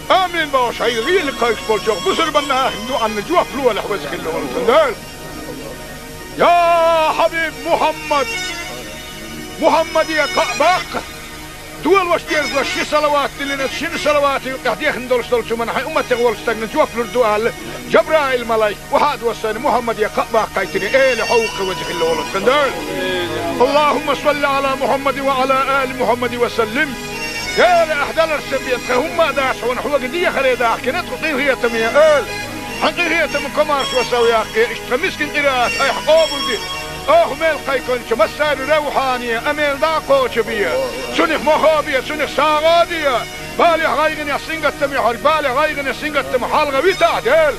Амин бохуш, хьайн гӀийла кхайкхаш болчох бусурбанна ахин дуӀанна жоп лолахь, веза хилла волу Дела. Я хьабиб Мухьаммад! Мухьаммаде кхаъ баккха! Дола ваша деза ши салават диллина, шина салавата юкъехь дехна долуш долчу хӀуманна хьайн умматех волчу стагна жоп лур ду аьлла, Жабраил-малайк охьа а доссийна, Мухьаммаде кхаъ баккхийтина, Эла хьовха, веза хилла волу Дела. اللهم صل على محمد وعلى آل محمد وسلم. Эла, ахь даларш ца бен, тхан хӀумма а дац хьуна, хьоьга дехаре дахкина тхо, къинхетаме Эла. Хьан къинхетам комаршо сов яккхий, иштта тхан мискин къираат айхьа къобалде. Оха мел кхайкхинчу массарна равхьане, амел дӀа а кхочу бе. Цунах мохо бе, цунах сагӀа а де. Балех, гӀайгӀанех, сингаттамех верг, балех, гӀайгӀанех, сингаттамах хьалха витахь, Дела.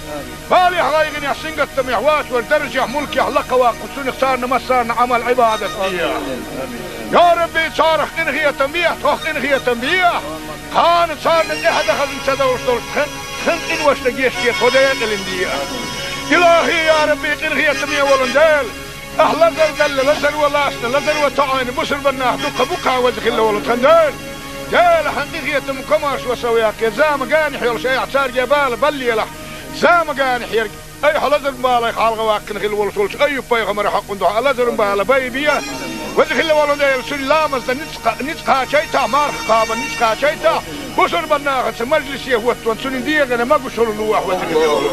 Балех, гӀайгӀанех, сингаттамех вац вара даржехь, мулкехь лакха ваккха, цунах царна массарна Ӏамал, Ӏибадат де. Я Рабби, царах къинхетам бе, тхох къинхетам бе. Кхана царна тӀаьхьа дан хазна ца довш долуш тхан, тхан къиношна гечде, тхо декъалина де. Илахи, я Рабби, къинхетаме волу Дела. Ахь лазар далла, лазар ван лаьцна, лазар ван тоӀийна бусурбаннах дуккха бу-кх, веза хилла волу тхан Дела. Дела, хьан къинхетам комаршо сов яккхий, зама генахь йолуш айхьа цаьрга бала баллалахь. Зама генахь ерг айхьа лазаран балех хьалха ваккхина хилла волуш волчу Айюб-пайхамаран хьокъан дуьхьа лазаран бала байбе. Веза хилла волу Дела, цуьнан ламазна ницкъ кха-, ницкъ кхачийтахь, марха кхабарна ницкъ кхачийтахь, бусурбаннахаца мажлисе хӀоттаван цуьнан дегӀана могушалла лолахь, веза хилла волу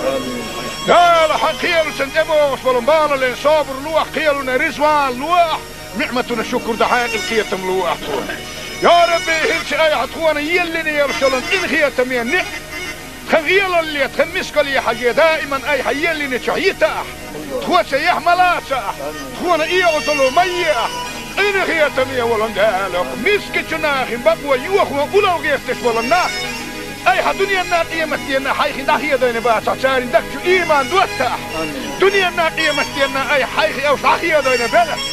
Дела. Хьан кхелашна тӀебогӀуш болу балале собар лолахь, кхелана резаван лолахь, ниӀматана шукур дан хьекъал, кхетам лолахь тхуна. Я Рабби, хӀинца айхьа тхуна еллина йолуш йолу къинхетаме ниӀ-, тхан гӀелалле, тхан мискалле хьажий, даиман айхьа еллинчохь йитахь, тхоца яхь ма лацахь, тхуна оьгӀазло ма ехь, къинхетаме волу Дела, мискачу нахана бакъо йохо улло гӀерташ болу нах айхьа дуьненна, къематденна хьайх дӀахедийна бацахь, церан дагчу ийман доттахь. Дуьненна, къематденна айхьа хьайх уьш дӀахедийна белахь.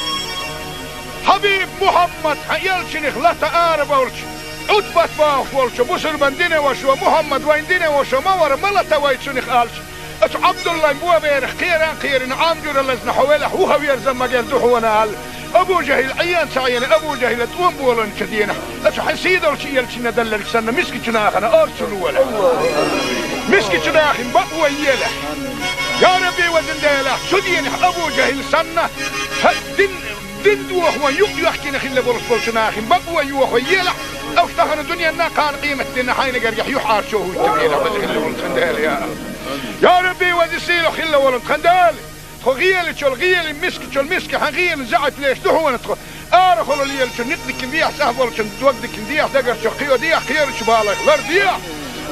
Хьабиб Мухьаммад, хьан элчанах лата ара болчу, Ӏутбат бохуш волчу бусурбан динан вашас, Мухьаммад вайн динан вашас ма вара, ма лата вай цунах аьлча, оцу Ӏабдуллайн боберах кхера а кхерина, Ӏам жуьра лазна хьо велахь, вуха верза магар ду хьуна аьлла, Абу ЖахӀил Ӏен ца Ӏийна, Абу ЖахӀила тӀом боланчу денахь, оцу хьан сийдолчу элчанна делларг санна, мискачу нахана орцу лолахь. Мискачу нахана бакъо елахь. Я Рабби, везан Дела, цу денахь Абу ЖахӀил санна, хӀара дин, дин дохо юкъ йоьхкина хилла болуш болчу нахана бакъо йохо елахь, уьш тахана дуьненна, кхана къематденна хьайна гергахь юьхьӀаьржо хӀуттур елахь, веза хилла волу тхан Дела, я. Я Рабби, веза сийлахь хилла волу тхан Дела. Тхо гӀелачул гӀелин, мискачул миска хьан гӀелин заьӀап леш ду хьуна тхо. Арахула лелачу никъ дикина дехьа, цӀахь болчун дог дикина дехьа, дагарчу кхио дехьа, кхерачу балех лар дехьа.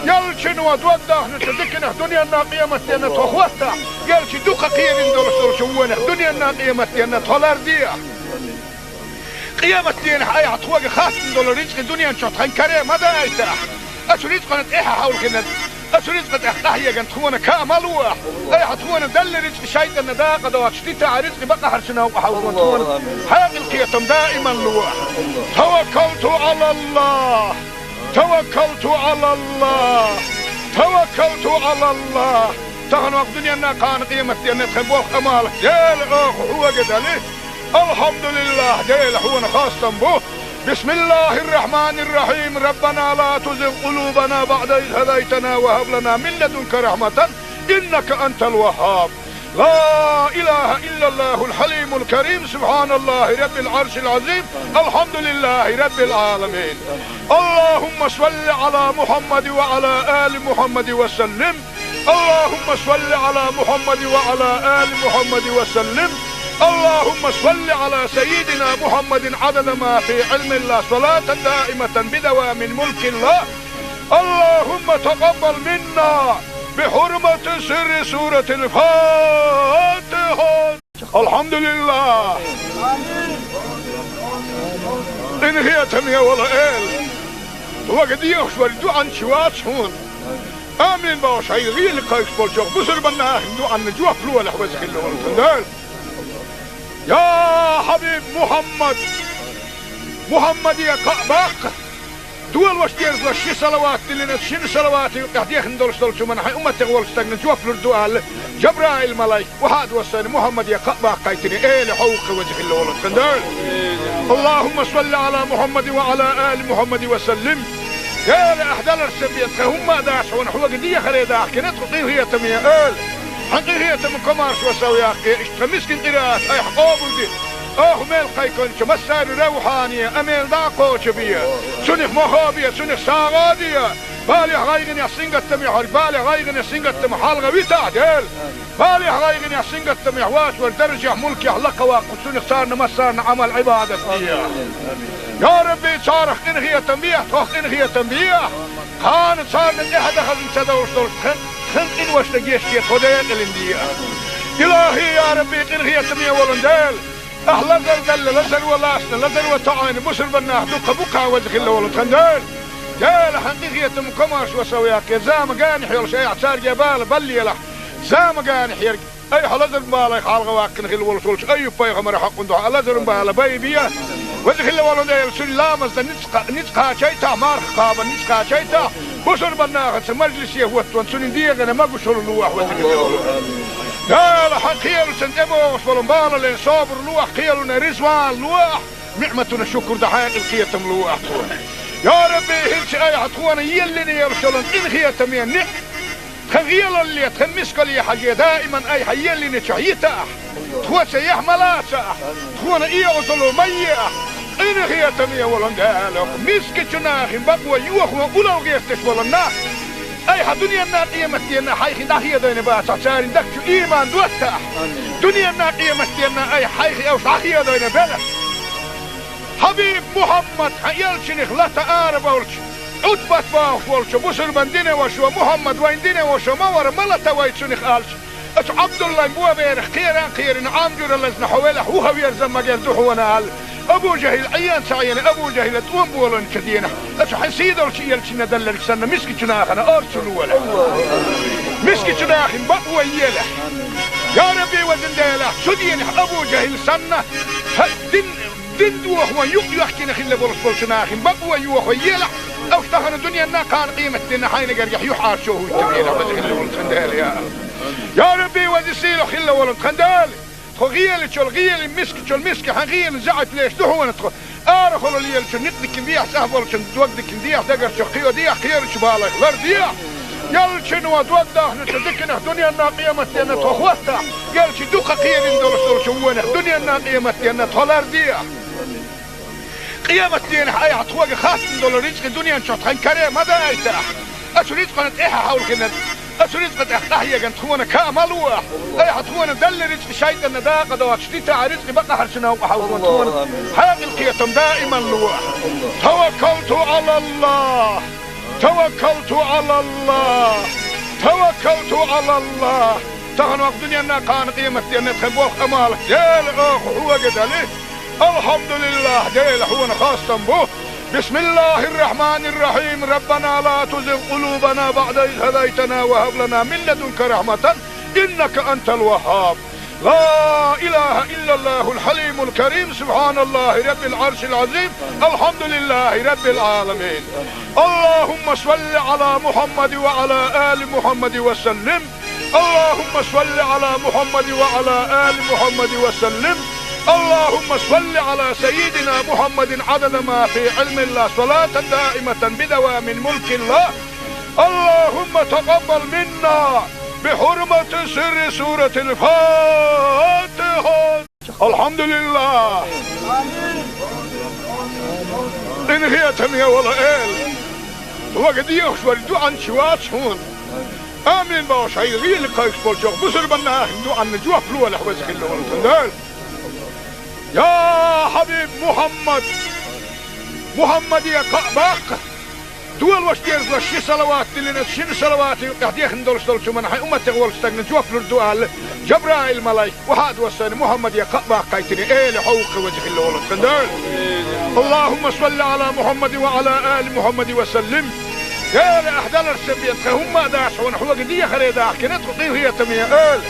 Элчано дог дахначу диканах дуьненна, къематденна тхо хӀоттахь, элча дукха кхерина долуш долчу вонах дуьненна, къематденна тхо лар дехьа. Къематденахь айхьа тхоьга хаттам долу рицкъа дуьнен чохь тхан каре ма дайтахь. Оцу рицкъана тӀаьхьа хьовлхина, оцу рицкъа тӀехь къахьеган тхуна каа ма лолахь. Айхьа тхуна делла рицкъа шайтӀанна дакъа доцуш дитахь, рицкъа бакъахьарчу новкъа хьовлхун тхуна хьекъал, кхетам даиман лолахь. Таваккалту Ӏалаллах! Таваккалту Ӏалаллах! Таваккалту Ӏалаллах! Тахана вакъа дуьненна, кхана къематденна тхан болх, Ӏамал Дела, оха хьоьга дали. Алхьамдулиллах, Дела, хьуна хастам бу. بسم الله الرحمن الرحيم. ربنا لا تزغ قلوبنا بعد إذ هديتنا وهب لنا من لدنك رحمة إنك أنت الوهاب. لا إله إلا الله الحليم الكريم. سبحان الله رب العرش العظيم. الحمد لله رب العالمين. اللهم صل على محمد وعلى آل محمد وسلم. اللهم صل على محمد وعلى آل محمد وسلم. اللهم صل على سيدنا محمد عدد ما في علم الله، صلاة دائمة بدوام ملك الله. اللهم تقبل منا بحرمة سر سورة الفاتحة. الحمد لله. Къинхетаме, вала Эла. Вага дехаш вара дуьхьанча вац хьуна. Амин бохуш, хьайн гӀийла кхайкхаш болчох бусурбанна ахин дуьхьанна жоп лолахь, веза хилла волу тхан Дела. Я хьабиб Мухьаммад! Мухьаммаде кхаъ баккха! Долаш дерзалаш ши салават диллина, шин салавата юкъехь дехна долуш долчу хӀуманна хьайн умматех волчу стагна жоп лур ду аьлла, Жабраил-малайк, вахьа а доссийна, Мухьаммаде кхаъ баккхийтина, эла хьо ву-кх веза хилла волу тхан Дела. Аллахумма салли Ӏала Мухьаммадин ва Ӏала али Мухьаммадин ва саллим. Дела, ахь даларш сан бен тхан хӀумма а дац хьуна, хьоьга дехаре дахкина тхо къинхетаме эла. Хьан къинхетаман комаршо сов яккхий, иштта тхан мискин къираат айхьа къобалде. Оха мел кхайкхинчу массарна равхьане, амел дӀа а кхочу бе. Цунах мохо бе, цунах сагӀа а де. Балех, гӀайгӀанех, сингаттамех хьоьга, балех, гӀайгӀанех, сингаттамах хьалха витахь, Дела. Балех, гӀайгӀанех, сингаттамех вац вара даржехь, мулкехь лакха ваккха, цунах царна массарна Ӏамал-Ӏибадат де. Я Рабби, царах къинхетам бехьа, тхох къинхетам бехьа. Кхана царна тӀаьхьа дан хазна ца довлуш долуш тхан, тхан къиношна гечде, тхо декъалина де. Илахи, я Рабби, къинхетаме волун Дела, ахь лазар делла, лазар ван лаьцна, лазар ван тоӀийна бусурба нах дуккха бу-кх, веза хилла волу тхан Дела. Дела, хьан къинхетаман комаршо сов яккхий, зама генахь йолуш айхьа цаьрга бала баллалахь, зама генахь ерг. Айхьа лазаран балех хьалха ваккхина хилла волуш волчу Айюб-пайхамаран хьокъан дуьхьа лазаран бала байбе. Веза хилла волу Дела, цуьнан ламазна ницкъ, ницкъ кхачийтахь, марха кхабарна ницкъ кхачийтахь, бусурба нахаца мажлисе хӀоттаван цуьнан дегӀана могушалла лолахь, веза хилла волу Дела. Дела, хьан кхелашна тӀебогӀуш болу балале собар лолахь, кхелана реза ван лолахь, ниӀматана шукур дан хьекъал, кхетам лолахь тхуна. Я Рабби, хӀинца айхьа тхуна еллина йолуш йолу къинхетаме ниӀ тхан гӀелалле, тхан мискалле хьажий, даиман айхьа еллинчохь йитахь, тхоца яхь ма лацахь, тхуна оьгӀазло ма ехь, къинхетаме волун Дела, мискачу нахана бакъо йохо уллохь гӀерташ болу нах айхьа дуьненна, къематденна хьайх дӀахедийна бацахь, церан дагчу иман доттахь. Дуьненна, къематденна айхьа хьайх уьш дӀахедийна белахь. Хьабиб Мухьаммад, хьан элчанах лата арабевлча, Ӏутбат бохуш волчу бусурба динан вашас: Мухьаммад вайн динан ваша ма вара, ма лата вай цунах, аьлча, оцу Ӏабдуллайн боберах кхеран а кхерина, Ӏам жуьра лазна хьо велахь, вуха верза магар ду хьуна, аьлла, Абу ЖахӀил Ӏен ца Ӏийна, Абу ЖахӀила тӀом болийначу дийнахь, оцу хьан сийдолчу элчанна делларг санна, мискачу нахана орцу лолахь. Мискачу нахана бакъо елахь. Я Рабби, везан Дела, цу дийнахь Абу ЖахӀил санна, хьан дин Дин дохо юкъ йоьхкина хилла болуш болчу нахана бакъо йохо елахь, уьш тахана дуьненна, кхана къематденна хьайна гергахь юьхьӀаьржо хӀуттабелахь, веза хилла волу тхан Дела, я Аллах. Я Рабби, веза сийлахь хилла волу тхан Дела, тхо гӀелачул гӀелин, мискачул миска хьан гӀелин заьӀап леш ду хьуна тхо. Арахула лелачун некъ дикина дехьа, цӀахь болчун дог дикина дехьа, дагарчух кхио дехьа, кхерачу балех лар дехьа. Элчано дог дахначу диканах дуьненна, къематденна тхо хӀоттахь, элча дукха кхерина долуш долчу вонах дуьненна, къематденна тхо лар дехьа. Къематденахь айхьа тхоьга хаттам долу рицкъа дуьнен чохь тхан каре ма дайтахь. Оцу рицкъана тӀаьхьа хьовлхина, оцу рицкъа тӀехь къахьегна тхуна каа ма лолахь. Айхьа тхуна делла рицкъа шайтӀанна дакъа доцуш дитахь, рицкъа бакъахьарчу новкъа хьовзо тхуна хьекъал, кхетам даиман лолахь. Таваккалту Ӏалаллах! Таваккалту Ӏалаллах! Таваккалту Ӏалаллах! Тахана ваха дуьненна, кхана къематденна тхан болх, Ӏамал, Дела, оха хьоьга дели. Алхьамдулиллах, Дела, хьуна хастам бу. Бисмиллахир-рахманир-рахим. Раббана ла тузигъ къулубана баъда из хӀадайтана ва хӀаб лана мин ладунка рахьматан, иннака антал ваххаб. لا إله إلا الله الحليم الكريم، سبحان الله رب العرش العظيم، الحمد لله رب العالمين. اللهم صل على محمد وعلى آل محمد وسلم. اللهم صل على محمد وعلى آل محمد وسلم. اللهم صل على سيدنا محمد عدد ما في علم الله، صلاة دائمة بدوام ملك الله. اللهم تقبل منا بحرمة سر سورة الفاتحة. Алхьамдулиллах! Къинхетаме волу Эла! Вага дехаш вара дуьхьанча вац хьуна. Амин бохуш, хьайн гӀийла кхайкхаш болчох бусурба нахана дуьхьанна жоп лолахь, веза хилла волу тхан Дела. Я хьабиб Мухьаммад! Мухьаммаде кхаъ баккха! Долаш дерзалаш ши салават диллина, шина салавата юкъехь дехна долуш долчу хӀуманна хьайн умматех волчу стагна жоп лур ду аьлла, Жабраил-малайк, вахьа а доссийна, Мухьаммаде кхаъ баккхийтина, эла хьо ву-кх веза хилла волу тхан Дела. Аллахумма салли Ӏала Мухьаммадин ва Ӏала али Мухьаммадин ва саллим. Дела, ахь даларш сан бен тхан хӀумма а дац хьуна, хьоьга дехаре дахкина тхо къинхетаме эла.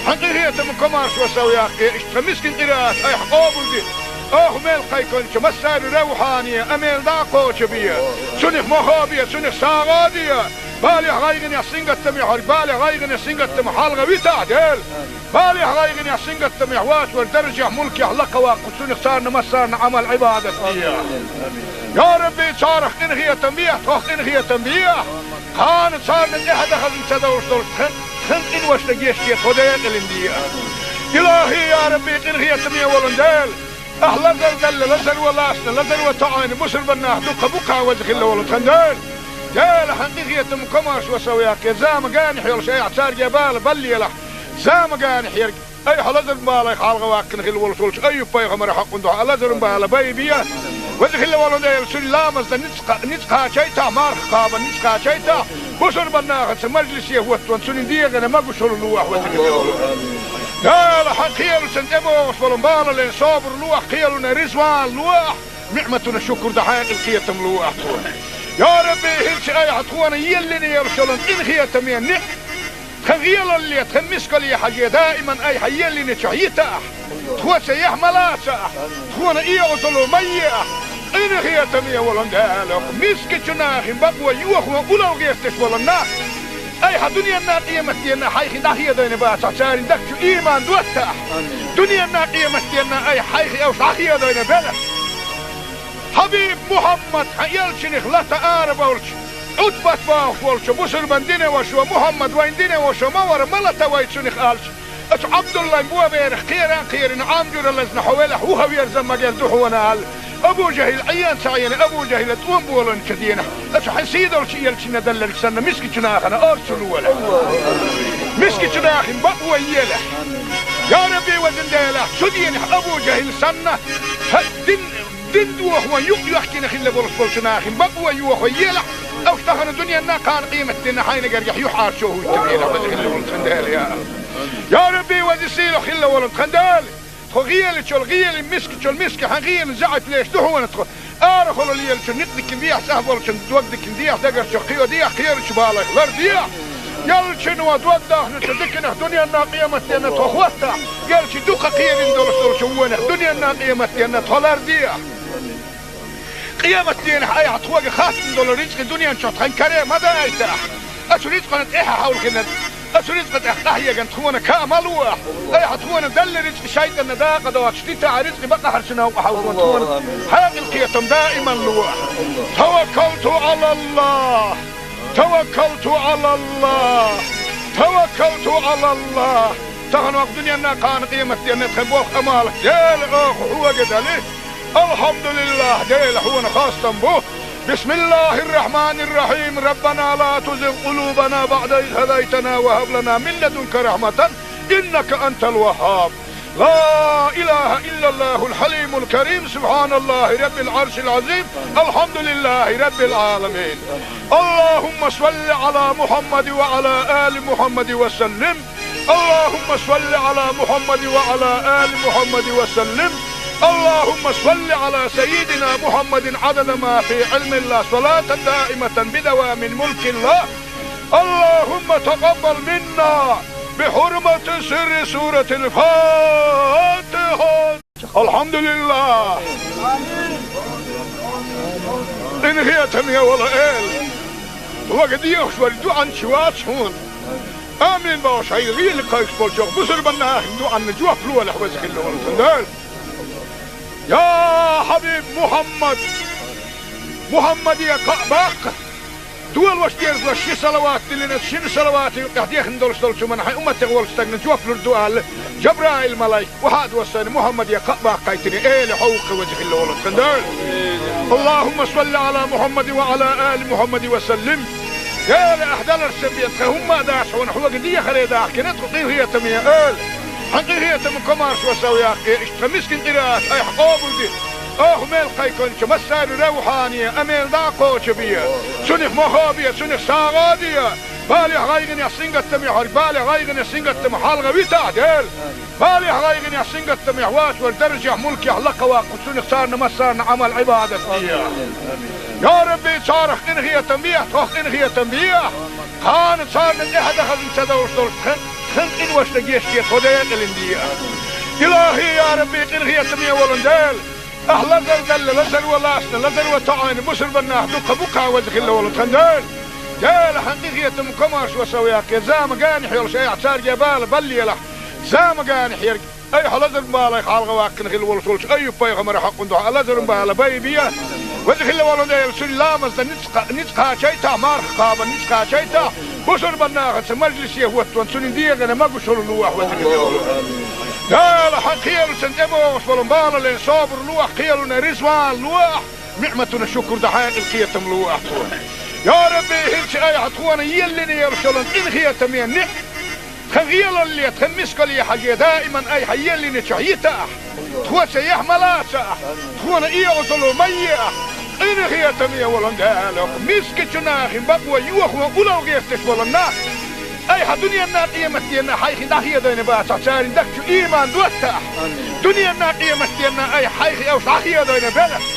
Хьан къинхетам, комаьршо, сов яккха, иштта тхан мискин къираат айхьа къобалде. Оха мел кхайкхинчу массаьрна равхьане а мел дӀа а кхочу бе. Цунах мохо бе, цунах сагӀа де. Балехь, гӀайгӀанехь, сингаттамехь верг, балех, гӀайгӀанех, сингаттамах хьалха витахь, Дела. Балехь, гӀайгӀанехь, сингаттамехь воцург даржехь, мулкехь лакха ваккха, цунах царна массарна Ӏамал, Ӏибадат де. Я Рабби, царах къинхетам бехьа, тхох къинхетам бехьа. Кхана царна тӀаьхьа дан хазна ца довш долуш тхан, тхан къиношна гечде, тхо декъалина де. Илахьи, я Рабби, къинхетаме волу Дела. Ахь лазар далла, лазар ван лаьцна, лазар ван тоьӀна, бусурба нах дукха бу-кх, веза хилла волу тхан Дела. Дела, хьан къинхетам, комаьршо, сов яккха, зама генахь йолуш айхьа цаьрга бала баллалахь. Зама генахь ерг айхьа лазаран балех хьалха ваккхина хилла волуш волчу Айюб-пайхамаран хьокъун дуьхьа лазаран бала байбе. Веза хилла волу Дела, цуьнан ламазна ницкъ кха-, ницкъ кхачийтахь, марха кхабарна ницкъ кхачийтахь, бусурба нахаца мажлисе хӀоттаван цуьнан дегӀана могушалла лолахь, веза хилла волу. Дела, хьан кхелашна тӀебогӀуш болу балале собар лолахь, кхелана резаван лолахь, ниӀматана шукур дан хьекъал, кхетам лолахь тхуна. Я Рабби, хӀинца айхьа тхуна еллина йолуш йолу къинхетаме ниӀ-, тхан гӀелалле, тхан мискалле хьажий, даиман айхьа еллинчохь йитахь, тхо цаьхьа ма лацахь, тхуна оьгӀазло ма ехь. Къинхетаме волу Дела, мискачу нахана бакъо йохо улло гӀерташ болу нах, айхьа дуьненна, къематденна хьайх дӀахедийна бацахь, церан дагчу ийман доттахь. Дуьненна, къематденна айхьа хьайх уьш дӀахедийна белахь. Хьабиб Мухьаммад, хьан элчанах лата арабевлча, Ӏутбат бохуш волчу бусурбан динан вашас: «Мухьаммад вайн динан ваша ма вара, ма лата вай цунах», — аьлча, оцу Ӏабдуллайн боберах кхера а кхерина, Ӏам жуьра лазна хьо велахь, вухаверза ма герза ду хьуна аьлла. Абу ЖахӀил Ӏен ца Ӏена, Абу ЖахӀила тӀом болийначу дийнахь, оцу хьан сийдолчу элчанна делларг санна, мискачу нахана орца лолахь. Мискачу нахана бакъо елахь. Я Рабби, везан Дела, цу дийнахь Абу ЖахӀил санна, хьан дин Дин дохо юкъ йоьхкина хилла болуш болчу нахана бакъо йохо елахь, уьш тахана дуьненна, кхана къематденна хьайна гергахь юьхьӀаьржо хӀуттур елахь, веза хилла волу тхан Дела, я. Я Рабби, веза сийлахь хилла волу тхан Дела, тхо гӀелачул гӀелин, мискачул миска хьан гӀелин заьӀап леш ду хьуна тхо. Арахула лелачун некъ дикина дехьа, цӀахь болчун дог дикина дехьа, дагарчу кхио дехьа, кхерачу балех лар дехьа. Ялчун ван дог дахначу диканах дуьненна, къематденна тхо хӀоттахь, ялчу дукха кхерина долуш долчу вонах дуьненна, къематденна тхо лар дехьа. Къематденахь айхьа тхоьга хаттам долу рицкъа дуьнен чохь тхан каре ма дайтахь. Оцу рицкъана тӀаьхьа хьовлхина, оцу рицкъа тӀехь къахьегна тхуна каа ма лолахь. Айхьа тхуна делла рицкъа шайтӀанна дакъа доцуш дитахь, рицкъа бакъахьарчу новкъа хьовзо тхуна хьекъал, кхетам даиман лолахь. Таваккалту Ӏалаллахь. Таваккалту Ӏалаллахь! Таваккалту Ӏалаллахь! Тахана ваккха дуьненна, кхана къематденна тхан болх, Ӏамал, Дела, оха хьоьга дели. Алхьамдулиллахь, Дела, хьуна хастам бу. بسم الله الرحمن الرحيم. ربنا لا تزغ قلوبنا بعد إذ هديتنا وهب لنا من لدنك رحمة إنك أنت الوهاب. لا إله إلا الله الحليم الكريم، سبحان الله رب العرش العظيم، الحمد لله رب العالمين. اللهم صل على محمد وعلى آل محمد وسلم. اللهم صل على محمد وعلى آل محمد وسلم. اللهم صل على سيدنا محمد عدد ما في علم الله، صلاة دائمة بدوام ملك الله. اللهم تقبل منا بحرمة سر سورة الفاتحة. Алхьамдулиллах! Къинхетаме волу Эла! Вага дехаш вара дуьхьанча вац хьуна. Амин бохуш, хьайн гӀийла кхайкхаш болчу бусурба нахана дуьхьанна жоп лолахь, веза хилла волу тхан Дела. Я Хьабиб Мухьаммад! Мухьаммаде кхаъ баккха! Долуш дезалаш ши салават диллина, шина салавата юкъехь дехна долуш долчу хӀуманна хьайн умматех волчу стагана жоп лур ду аьлла, Жабраил-малайк охьа а доссийна, Мухьаммаде кхаъ баккхийтина, Эла хьо ву-кх, веза хилла волу тхан Дела. اللهم صل على محمد وعلى آل محمد وسلم. Эла, ахь даларца бен тхан хӀумма а дац хьуна, хьоьга дехаре дахкина тхо, къинхетаме Эла. Хьан къинхетам, комаьршо, сов яккха, иштта тхан мискин къираат айхьа къобалде. Оха мел кхайкхинчу массаьрна равхьане а мел дӀа а кхочу бе. Цунах мохо бе, цунах сагӀа а де. Балехь, гӀайгӀанехь, сингаттамехь верг, балех, гӀайгӀанех, сингаттамах хьалха витахь, Дела. Балехь, гӀайгӀанехь, сингаттамехь воцург даржехь, мулкехь лакха ваккха, цунах царна массарна Ӏамал, Ӏибадат де. Я Рабби, царах къинхетам бехьа, тхох къинхетам бехьа. Кхана царна тӀаьхьа дан хазна ца довш долуш тхан Тхан къиношта гечде тхо декъалин де. Илахи, я Рабби, къинхетаме волун Дела, ахь лазар далла, лазар валлалц, лазар ватоӀийна бусурбаннах дукха букха веза хилла волу тхан Дела. Дела, хьан къинхетам комарш ва сов яккхе, замагани хьоьлуш айхьа царге бала баллелахь, замагани хьерг. Айхьа лазар балай хьалха ваккхина хилла волуш волчу Айюб-пайхамара хьакъун дуьхьа лазарун бала байбе. Веза хилла волу Дела, цуьнан ламазна ницкъ, ницкъ кхачайтахь, марха кхабан ницкъ кхачайтахь, бусурбаннахаца мажлисе хӀоттон цуьнан дегӀана магушалла луахь, веза хилла волу. Дела, хьан кхелучун тӀебогӀуш болу балален собар луахь, кхелуна ризван луахь, ниӀматуна шукур дан хьекъал кхетам луахь тхуна. Я Рабби, хӀинца айхьа тхуна еллина елуш йолу къинхетаме ниӀ Тхан гӀелалле, тхан мискалле хьажий, даиман айхьа еллинчохь йитахь. Тхоца яхь ма лацахь, тхуна эгӀазалла ма ехь. Къинхетаме волун Дела, мискачу нахин бакъо йохо улал гӀерташ волу нах. Айхьа дуьненна къематденна хьайх дӀахедийна бацахь, царна дагчу ийман доттахь. Дуьненна къематденна айхьа хьайх уьш дӀахедийна белахь.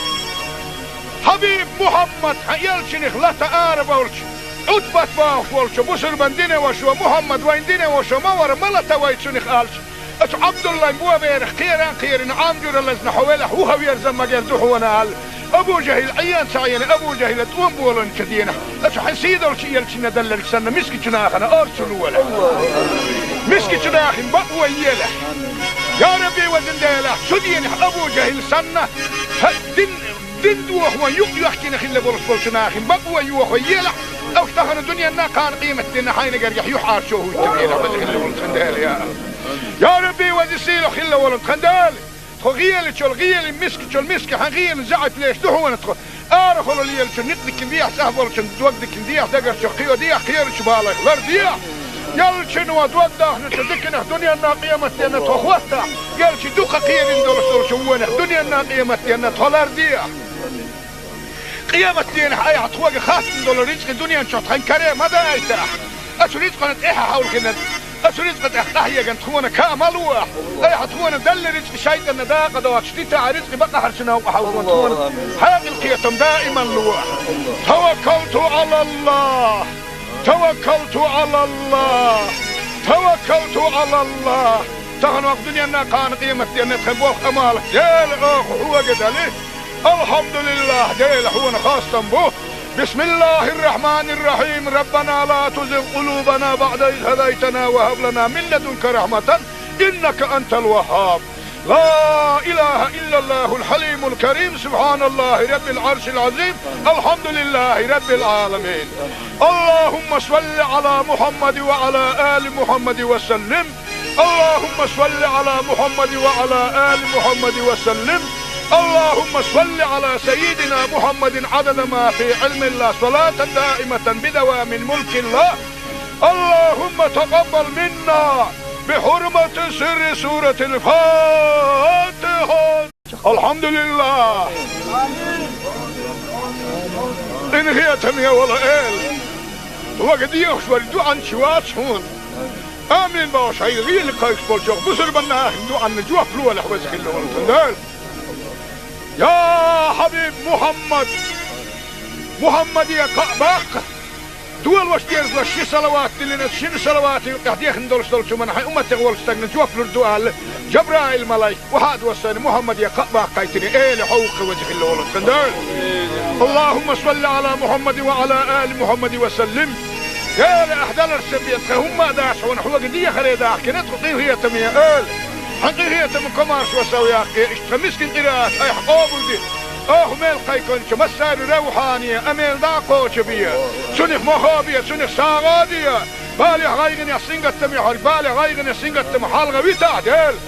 Хьабиб Мухьаммад, хьан элчанах лата ара волчу, Ӏутбат бохуш волчу бусурбан динан вашо, Мухьаммад вайн динан вашо ма вара, ма лата вай цунах аьлча, оцу Ӏабдуллайн боберах кхеран кхерина, Ӏам жуьра лазна хьо велахь, вуха верза магар ду хьуна аьлла. Абу ЖахӀил Ӏен ца Ӏена, Абу ЖахӀила тӀом боланчу денахь, оцу хьан сийдолчу элчанна даллалц санна, мискачу нахана орцу лолахь. Мискачу нахин бакъо елахь. Я Рабби, везан Дела, цу денахь Абу ЖахӀил санна, хьан дин Дин дохо юкъ йоьхкина хилла болуш болчу нахин бакъо йохо елахь, уьш тахана дуьненна кхана къематденна хьайна гергахь юьхьӀаьржо хӀуттур елахь, веза хилла волу тхан Дела, я. Я Рабби, веза сийлахь хилла волу тхан Дела, тхо гӀелачул гӀели, мискачул миска хьан гӀели заьӀап леш ду хьуна тхо. Арахула лелачу никъ дикина дехьа, цӀахь болчун дог дикина дехьа, дагарчу кхио дехьа, кхерачу балайх лар дехьа. Ялчуьнан дог дахначу диканах дуьненна къематденна тхо хӀоттахь, ялчу дукха кхерина долуш долчу вонах дуьненна къематденна тхо лардехьа. Къематденахь айхьа тхоьга хаттам долу рицкъа дуьнен чохь тхан каре ма дайтахь. Оцу рицкъана тӀаьхьа хьовлхина, оцу рицкъа тӀехь къахьеган тхуна каа ма луахь. Айхьа тхуна далла рицкъа шайтӀанна дакъа доцуш дитахь, рицкъа бакъахьарчу новкъа хьовлхина тхуна хьекъал кхетам даиман луахь. Таваккалту Ӏалаллах. Таваккалту Ӏалаллах! Таваккалту ӀалаллахӀ! Тахана вакъа дуьненна кхана къематденна тхан болх-Ӏамал Дела оха хьоьга дали. АлхьамдулиллахӀ, Дела хьуна хастам бу! БисмиллахӀир-рахьманир-рахьим! Раббана ла тузигъ къулубана баӀда из хӀадайтана ва хӀаб лана мин ладунка рахьматан, иннака антал ваххӀаб! لا إله إلا الله الحليم الكريم، سبحان الله رب العرش العظيم، الحمد لله رب العالمين. اللهم صل على محمد وعلى آل محمد وسلم. اللهم صل على محمد وعلى آل محمد وسلم. اللهم صل على سيدنا محمد عدد ما في علم الله، صلاة دائمة بدوام ملك الله. اللهم تقبل منا بحرمة سر سورة الفاتحة. الحمد لله. Къинхетаме волу Эла, вага дехаш вара дуьхьанча вац хьуна. Амин бохуш хьайга гӀийла кхайкхаш болчохь бусурбан нахана дуьхьанна жоп лолахь, веза хилла волу тхан Дела. Я хьабиб Мухьаммад! Мухьаммаде кхаъ баккха! Долош дерзалаш ши салават диллина, шина салавата юкъехь дехна долуш долчу хӀуманна хьайн умматех волчу стагна жоп лур ду аьлла, Жабраил-малайк, охьа а доссийна, Мухьаммаде кхаъ баккхийтина, Эла хьо ву-кх, веза хилла волу тхан Дела. اللهم صل على محمد وعلى آل محمد وسلم. Дела, ахь даларца бен тхан хӀумма а дац хьуна, хьоьга дехаре дахкина тхо, къинхетаме Эла. Хьан къинхетам комаршо сов яккхе, иштта тхан мискин къираат айхьа къобалде. Оха мел кхайкхинчу массарна равхьане, амел дӀа а кхочу бе. Цунах мохо а бе, цунах сагӀа а де. Балехь, гӀайгӀанехь, сингаттамехь верг, балех, гӀайгӀанех, сингаттамах хьалха витахь, Дела.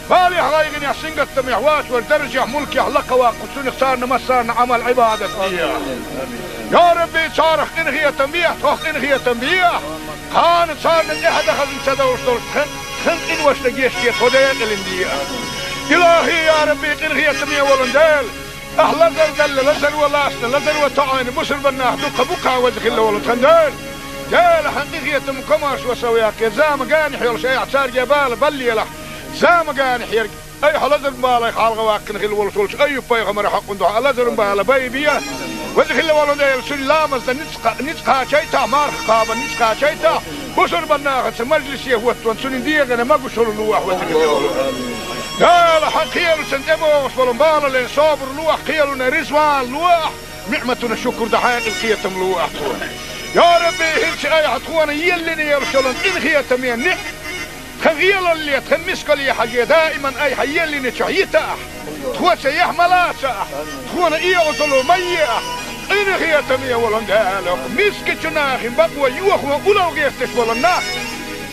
Балехь, гӀайгӀанехь, сингаттамехь воцу верг даржехь, мулкехь лакхаваккха, цунах царна массарна Ӏамал-Ӏибадат де. Я Рабби, царах къинхетам бехьа, тхох къинхетам бехьа. Кхана царна тӀаьхьа дан хазна ца довш долуш тхан, тхан къиношна гечде тхо декъалин де. Илахи, я Рабби, къинхетаме волун Дела! Ахь лазар далла, лазар валлалц, лазар ватоӀийна бусурбан нах дукха бу-кх, веза хилла волу тхан Дела. Дела, хьан къинхетам комаршо сов яккхе, замагани хьоьлуш айхьа царге бала баллелахь, замагани хьерг. Айхьа лазар балай хьалха ваккхина хилла волуш волчу Айюб-пайхамара хьакъун дуьхьа лазарун бала байбе. Веза хилла волу Дела, цуьнан ламазна ницкъ, ницкъ кхачайтахь, марха кхабан ницкъ кхачайтахь, Бусурбан нахаца мажлисе хӀоттаван цунна дегӀана могушалла лолахь, веза хилла волу Дела. Хьан кхелашна тӀебогӀуш болу балале собар лолахь, кхелана риза вала лолахь, ниӀматана шукур дан хьекъал, кхетам лолахь тхуна. Я Рабби, хӀинца айхьа тхуна еллина йолуш йолу къинхетаме ниӀ, тхан гӀелалле, тхан мискалле хьажий, даиман айхьа еллинчохь йитахь. Тхо цаьхьа ма лацахь, тхуна оьгӀазло ма ехь, къинхетаме волу Дела, мискачу нахана бакъо йохо улло гӀерташ болу нах,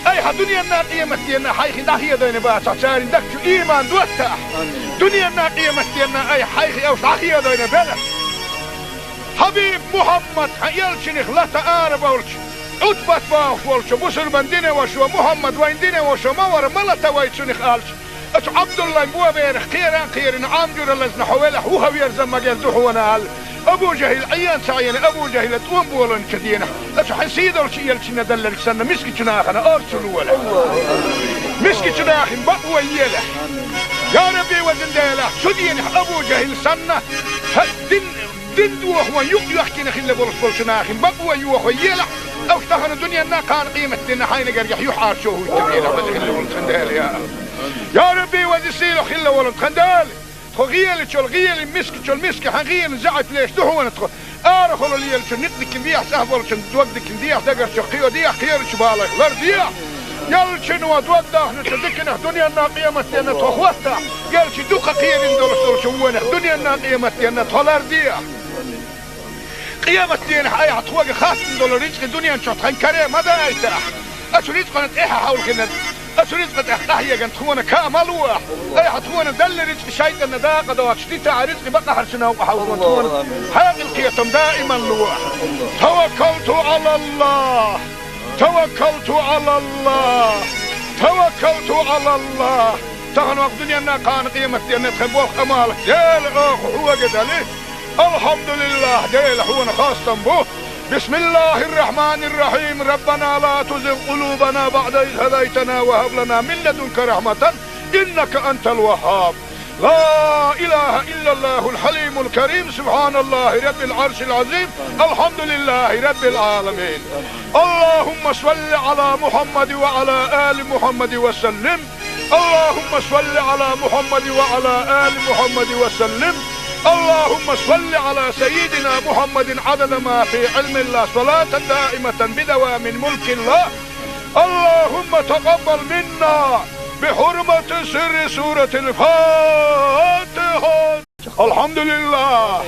айхьа дуьненна, къематденна хьайх дӀахедийна бацахь, церан дагчу иман доттахь. Дуьненна, къематденна айхьа хьайх уьш дӀахедийна белахь. Хьабиб Мухьаммад, хьан элчанах лата арабевлча, Ӏутбат бохуш волчу бусурбан динан вашас: «Мухьаммад вайн динан ваша ма вара, ма лата вай цунах», аьлча, оцу Ӏабдуллайн боберах кхеран кхерина, Ӏам жуьра лазна хьо велахь, вуха верза ма герза хьуна аьлла, Абу ЖахӀил Ӏен ца Ӏийна, Абу ЖахӀила тӀом болийначу дийнахь, оцу хьайн сийдолчу элчанна делларг санна, мискачу нахана орцалла лолахь. Мискачу нахана бакъо елахь. Я Рабби, везан Дела, цу дийнахь Абу ЖахӀил санна, хьан дин Дин дохо юкъ йоьхкина хилла болуш болчу нахана бакъо йохо елахь, уьш тахана дуьненна, кхана къематденна хьайна гергахь юьхьӀаьржо хӀуттабелахь, веза хилла волу тхан Дела, я. Я Рабби, веза сийлахь хилла волу тхан Дела. Тхо гӀелачул гӀелин, мискачул миска, хьан гӀелин заьӀап леш ду хьуна тхо. Арахула лелачун никъ дикина дехьа, цӀахь болчун дог дикина дехьа, дагарчух кхио дехьа, кхерачу балайх лардехьа. Элчано дог дахначу диканах дуьненна, къематденна тхо хӀоттахь, элча дукха кхерина долуш долчу вонах дуьненна, къематденна тхо лардехьа. Къематденахь айхьа тхоьга хаттам долу рицкъа дуьнен чохь тхан каре ма дайтахь. Оцу рицкъана тӀаьхьа хьовлхина, оцу рицкъа тӀехь къахьегна тхуна ка ма лолахь. Айхьа тхуна делла рицкъа шайтӀанна дакъа доцуш дитахь, рицкъа бакъахьарчу новкъа хьовзо тхуна хьекъал, кхетам даиман лолахь. Таваккалту Ӏалаллах. Таваккалту Ӏалаллах! Таваккалту Ӏалаллах! Тахана ваха дуьненна, кхана къематденна тхан болх, Ӏамал, Дела, оха хьоьга дали. Алхьамдулиллах, Дела, хьуна хастам бу. Бисмиллахир-рахманир-рахим. Раббана ла тузигъ къулубана баъда из хӀадайтана ва хӀаб лана мин ладунка рахьматан, иннака антал ваххаб. لا إله إلا الله الحليم الكريم، سبحان الله رب العرش العظيم، الحمد لله رب العالمين. اللهم صل على محمد وعلى آل محمد وسلم. اللهم صل على محمد وعلى آل محمد وسلم. اللهم صل على سيدنا محمد عدد ما في علم الله، صلاة دائمة بدوام ملك الله. اللهم تقبل منا بحرمة سر سورة الفاتحة. الحمد لله.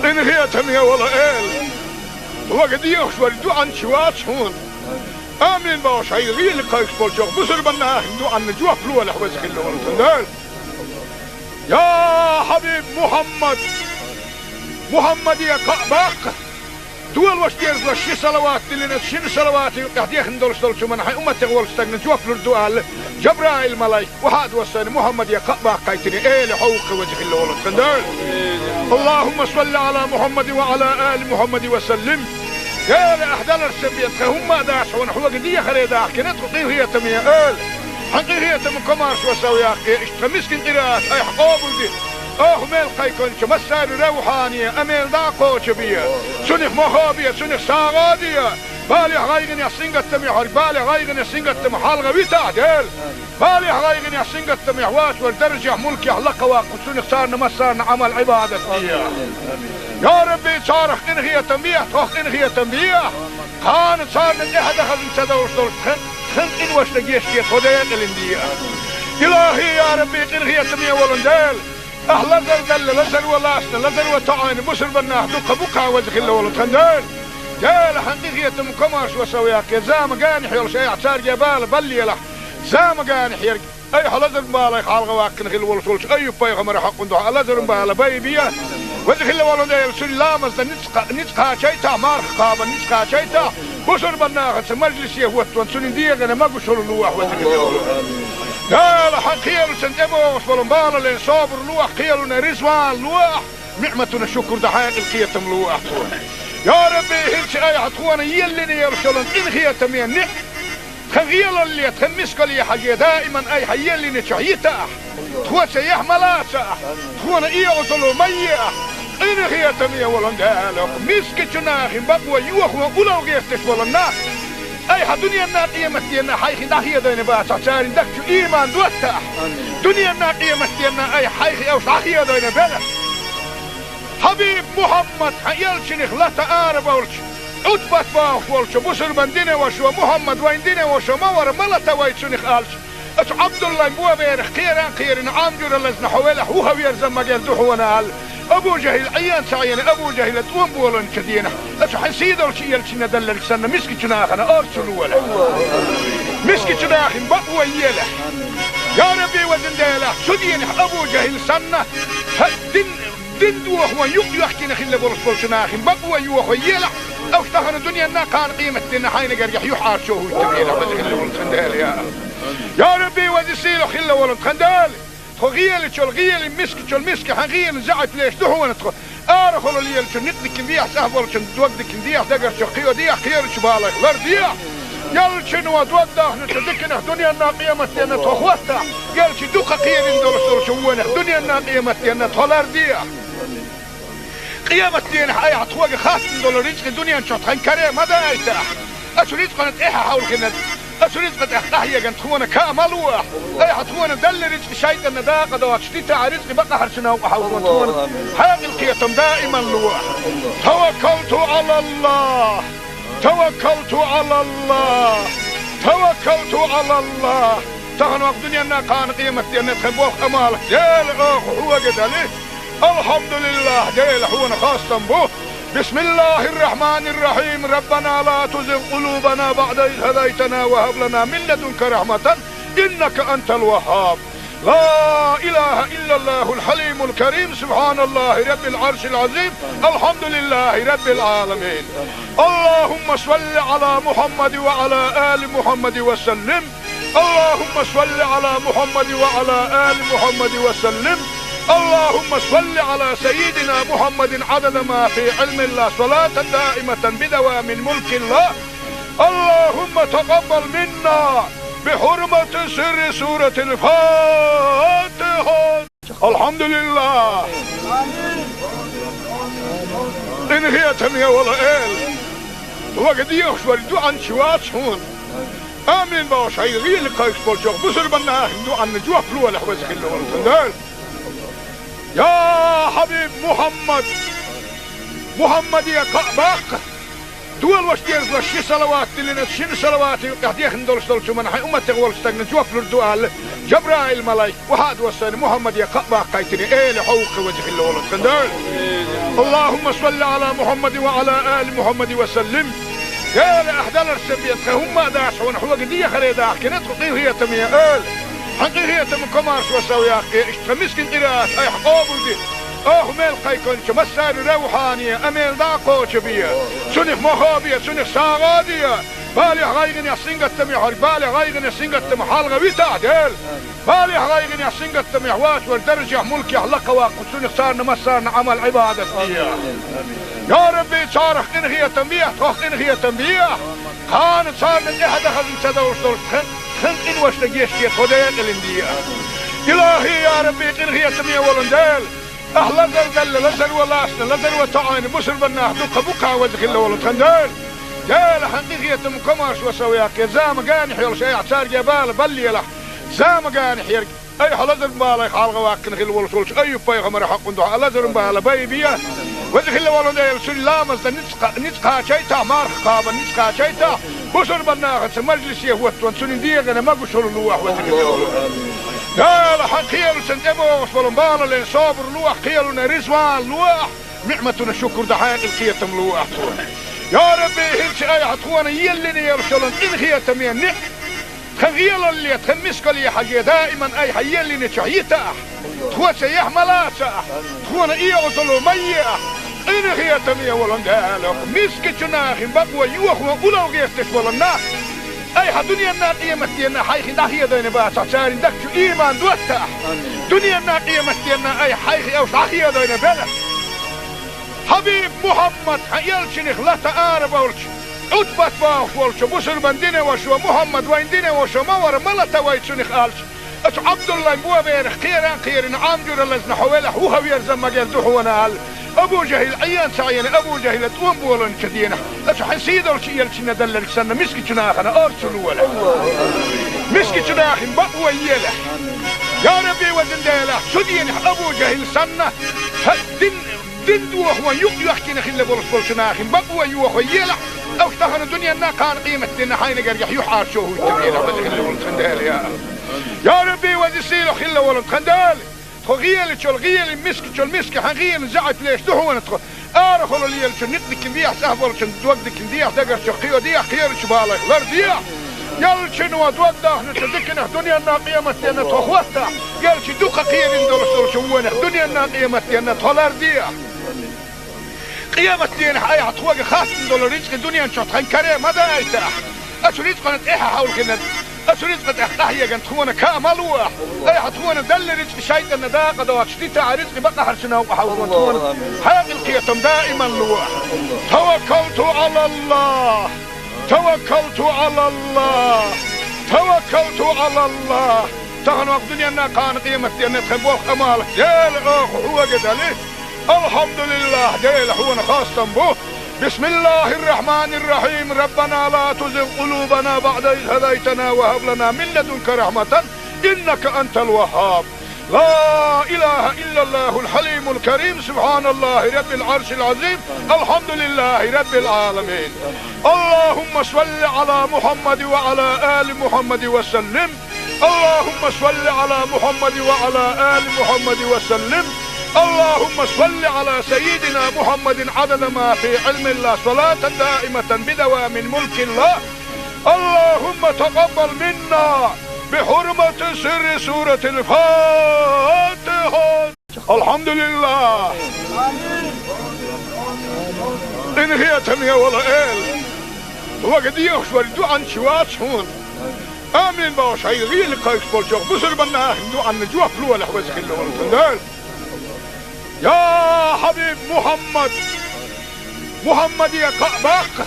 Къинхетаме волу Эла, вага дехаш верг дуьхьанча вац хьуна. Амин бохуш, хьайн гӀийла кхайкхаш болчу бусурбан нахана дуьхьанна жоп лолахь, веза хилла волу тхан Дела. Я хьабиб Мухьаммад, Мухьаммаде кхаъ баккха. Долош дезалаш ши салават диллина, шина салавата юкъахь дехна долуш долчу хӀуманна хьайн умматех волчу стагана жоп лур ду аьлла, Жабраил-малайк охьа а доссийна, Мухьаммаде кхаъ баккхийтина, Эла, хьо ву-кх, веза хилла волу тхан Дела. اللهم صل على محمد وعلى آل محمد وسلم. Дела, ахь даларца бен тхан хӀумма а дац хьуна, хьоьга дехаре дахкина тхо, къинхетаме Эла. Хьан къинхетам, комаршо сов яккхий, иштта тхан мискин къираат айхьа къобалде. Оха мел кхайкхинчу массарна равхьане а мел дӀа а кхочу бе. Цунах мохо бе, цунах сагӀа а де. Балех, гӀайгӀанех, сингаттамех верг балех, гӀайгӀанех, сингаттамах хьалха витахь, Дела. Балех, гӀайгӀанех, сингаттамех воцург даржехь, мулкехь лакха ваккха, цунах царна массарна Ӏамал-Ӏибадат де. Я Рабби, царах къинхетам бехьа, тхох къинхетам бехьа. Кхана царна тӀаьхьа дан хазна ца довш долуш тхан, тхан къиношна гечде, тхо декъалина де. Илахи, я Рабби, къинхетаме волу Дела. Ахь лазар делла, лазаро лаьцна, лазаро тоӀийна бусурбан нах дуккха бу-кх, веза хилла волу тхан Дела. Дела, хьан къинхетам, комаршо сов яккхий, зама генахь йолуш айхьа цаьрга бала баллалахь. Зама генахь ерг айхьа лазаран балех хьалха ваккхина хилла волуш волчу Айюб-пайхамаран хьакъан дуьхьа лазаран бала байбе. Веза хилла волу Дела, цуьнан ламазна ницкъ кха-, ницкъ кхачийтахь, марха кхабарна ницкъ кхачийтахь, бусурбан нахаца мажлисе хӀоттаван цуьнан дегӀана могушалла лолахь, веза хилла волу Дела. Хьан кхелашна тӀебогӀуш болу балале собар лолахь, кхелана риза вала лолахь, ниӀматана шукур дан хьекъал, кхетам лолахь тхуна. Я Рабби, хӀинца айхьа тхуна еллина йолуш йолу къинхетаме ниӀ, тхан гӀелалле, тхан мискалле хьажий, даиман айхьа еллинчохь йитахь. Тхо цаьхьа ма лацахь, тхуна оьгӀазло ма ехь, Къинхетаме волу Дела, оха мискачу нахана бакъо йохо улал гӀерташ волу нах, айхьа дуьненна, къематденна хьайх дӀахедийна бацахь, церан дагчу иман доттахь. Дуьненна, къематденна айхьа хьайх уьш дӀахедийна белахь. Хьабиб Мухьаммад, хьан элчанах лата арабевлча, Ӏутбат бохуш волчо, бусурбан динан вашо, Мухьаммад вайн динан вашо ма вара, ма лата вай цунах аьлча, оцу Ӏабдуллайн боберах кхера а кхерина, Ӏам жуьра лазна хьо велахь, вухаверза магар ду хьуна аьлла, Абу ЖахӀил Ӏен ца Ӏена, Абу ЖахӀила тӀом боланчу дийнахь, оцу хьан сийдолчу элчанна далларг санна, мискачу нахана орцу лолахь. Мискачу нахана бакъо елахь. Я Рабби, везан Дела, цу дийнахь Абу ЖахӀил санна, хьан дин Дин дохо юкъ йоьхкина хилла болуш болчу нахана бакъо йохо елахь, уьш тахана дуьненна, кхана къематденна хьайна гергахь юьхьӀаьржо хӀуттабелахь, веза хилла волу тхан Дела, я АллахӀ. Я Рабби, веза сийлахь хилла волу тхан Дела, тхо гӀелачул гӀелин, мискачул миска хьан гӀелин заьӀапалеш ду хьуна тхо. Арахула лелачу некъ дикина дехьа, цӀахь болчун дог дикина дехьа, дагарчу кхио дехьа, кхерачу балайх лар дехьа. Ялчун ва дог дахначу диканах дуьненна, къематденна тхо хӀоттахь, ялчу дукха кхерина долуш долчу вонах дуьненна, къематденна тхо лар дехьа. Къематденахь айхьа тхоьга хаттам долу рицкъи дуьнен чохь тхан каре ма дайтахь. Оцу рицкъана тӀехьа хьовлхина, оцу рицкъа тӀехь къахьеган тхуна каа ма лохь. Айхьа тхуна далла рицкъи шайтӀанна дакъа доцуш дитахь, рицкъи бакъахьарчу новкъа хьовлхо тхуна хьекъал, кхетам даиман лохь. Таваккалту Ӏалаллахь! Таваккалту Ӏалаллахь! Таваккалту Ӏалаллахь! Тахана ваха дуьненна, кхана къематденна тхан боху Ӏамал, Дела, оха хьоьга дали. Алхьамдулиллахь, Дела, хьуна хастам бу. Бисмиллахьир-рахьманир-рахьим. Раббана ла тузигъ къулубана баӀда из хӀадайтана ва хӀаб лана мин ладунка рахьматан, иннака антал ваххаб. Ла илахьа иллаллахьул хьалимул карим. Субхьаналлахьи раббил Ӏаршил Ӏазим. Алхьамдулиллахьи раббил Ӏаламин. Аллахьумма салли Ӏала Мухьаммадин ва Ӏала али Мухьаммадин ва саллим. اللهم صل على محمد وعلى آل محمد وسلم. اللهم صل على سيدنا محمد عدد ما في علم الله، صلاة دائمة بدوام ملك الله. اللهم تقبل منا بحرمة سر سورة الفاتحة. Алхьамдулиллахь! Къинхетаме волу Эла, вага дехаш вара дуьхьанча вац хьуна. Амин бохуш, хьайн гӀийла кхайкхаш болчохь бусурбан нахана дуьхьанна жоп лолахь, веза хилла волу тхан Дела. Я Хьабиб Мухьаммад! Мухьаммаде кхаъ баккха! Дола ваша деза ваша ши салават диллина, шина салавата юкъехь дехна долуш долчу хӀуманна хьайн умматех волчу стагна жоп лур ду аьлла, Жабраил-малайк охьа а доссийна, Мухьаммаде кхаъ баккхийтина, Эла хьовха, веза хилла волу тхан Дела. اللهم صل على محمد وعلى آل محمد وسلم. Эла, ахь даларш ца бен, тхан хӀумма а дац хьуна, хьоьга дехаре дахкина тхо, къинхетаме Эла. Хьан къинхетаман комаршо сов яккхий, иштта тхан мискин къираат айхьа къобалде. Оха мел кхайкхинчу массарна равхьане, амел дӀа а кхочу бе. Цунах мохо бе, цунах сагӀа а де. Балехь, гӀайгӀанехь, сингаттамехь верг балех, гӀайгӀанех, сингаттамах хьалха витахь, Дела. Балехь, гӀайгӀанехь, сингаттамехь воцург даржехь, мулкехь лакха ваккха, цунах царна массарна Ӏамал-Ӏибадат де. Я Рабби, царах къинхетам бехьа, тхох къинхетам бехьа. Кхана царна тӀаьхьа дан хазна ца довш долуш тхан, тхан къиношна гечде, тхо декъалина де. Илахьи, я Рабби, къинхетаме волу Дела! Ахь лазар далла, лазар ван лаьцна, лазар ван тоьӀна бусурбан нах дуккха бу-кх, веза хилла волу тхан Дела. Дела, хьан къинхетаман комаршо сов яккхий, зама генахь йолуш айхьа цаьрга бала баллалахь. Зама генахь ерг айхьа лазаран балех хьалха ваккхина хилла волуш волчу Айюб-пайхамаран хьокъан дуьхьа лазаран бала байбе. Веза хилла волу Дела, цуьнан ламазна ницкъ кха-, ницкъ кхачийтахь, марха кхабарна ницкъ кхачийтахь, бусурбан нахаца мажлисе хӀоттаван цуьнан дегӀана могушалла лолахь, веза хилла волу Дела. Хьан кхелашна тӀебогӀуш болу балале собар лолахь, кхелана реза вала лолахь, ниӀматана шукур дан хьекъал, кхетам лолахь тхуна. Я Рабби, хӀинца айхьа тхуна еллина йолуш йолу къинхетаме некъ тхан гӀелалле, тхан мискалле хьажий, даиман айхьа еллинчохь йитахь, тхоца яхь ма лацахь, тхуна оьгӀазло ма еахь. Къинхетаме волу Дела, мискачу нахана бакъо йохо улал гӀерташ болу нах, айхьа дуьненна, къематденна хьайх дӀахедийна бацахь, церан дагчу иман доттахь. Дуьненна, къематденна айхьа хьайх уьш дӀахедийна белахь. Хьабиб Мухьаммад, хьан элчанах лата арабевлча, Ӏутбат бохуш волчо, бусурбан динан вашо, Мухьаммад вайн динан вашо ма вара, ма лата вай цунах аьлча, оцу Ӏабдуллайн боберах кхера а кхерина, Ӏам жуьра лазна хьо велахь, вухаверза магар ду хьуна аьлла, Абу-Жахьил Ӏийна ца Ӏийна, Абу-Жахьила тӀом боланчу денахь, аса хьайн сий долчу элчанна делларг санна, мискачу нахана орцу лолахь. Мискачу нахана бакъо елахь. Я Рабби, везан Дела, цу денахь Абу-Жахьил санна, хьан дин, дин дохо юкъ йохкина хилла болуш болчу нахана бакъо йохо елахь, аса тахана дуьненна, кхана къематденна хьайна гергахь юьхьӀаьржо хӀуттур елахь, веза хилла волу тхан Дела, я Аллах. Я Рабби, веза сийлахь хилла волу тхан Дела. Тхо гӀелачул гӀели, мискачул миска хьан гӀелан заьӀап леш ду хьуна тхо. Арахула лелачу никъ дикина дехьа, цӀахь болчун дог дикина дехьа, дагарчу кхио дехьа, кхерачу балайх лар дехьа. Ялчино дог дахначу диканах дуьненна къематденна тхо хӀоттахь, ялчи дукха кхерина долуш долчу вонах дуьненна къематденна тхо лар дехьа. Къематденахь айхьа тхоьга хаттам долу рицкъи дуьнен чохь тхан каре ма дайтахь. Ацу рицкъана тӀехьа хьовлхина, ацу рицкъа тӀехь къахьеган тхуна ка ма лохь. Айхьа тхуна делла рицкъи шайтӀанна дакъа доцуш дитахь, рицкъи бакъахьарчу новкъа хьовлхина тхуна хьекъал кхетам даиман лохь. Таваккалту Ӏалаллах! Таваккалту Ӏалаллах! Таваккалту Ӏалаллах! Тахана вакъ дуьненна, кхана къематденна тхан болх-Ӏамал Дела оха хьоьга дали. Алхьамдулиллах, Дела хьуна хастам бу. بسم الله الرحمن الرحيم. ربنا لا تزغ قلوبنا بعد إذ هديتنا وهب لنا من لدنك رحمة إنك أنت الوهاب. لا إله إلا الله الحليم الكريم. سبحان الله رب العرش العظيم. الحمد لله رب العالمين. اللهم صل على محمد وعلى آل محمد وسلم. اللهم صل على محمد وعلى آل محمد وسلم. اللهم صل على سيدنا محمد عدد ما في علم الله، صلاة دائمة بدوام ملك الله. اللهم تقبل منا بحرمة سر سورة الفاتحة. Алхьамдулиллах! Къинхетаме волу Эла! Хьоьга дехаш верг дуьхьал чу вац хьуна. Амин бохуш, хьайн гӀийла кхайкхаш болчу бусурба нахана дуьхьал жоп лолахь, веза хилла волу тхан Дела. Я Хьабиб Мухьаммад! Мухьаммаде кхаъ баккха!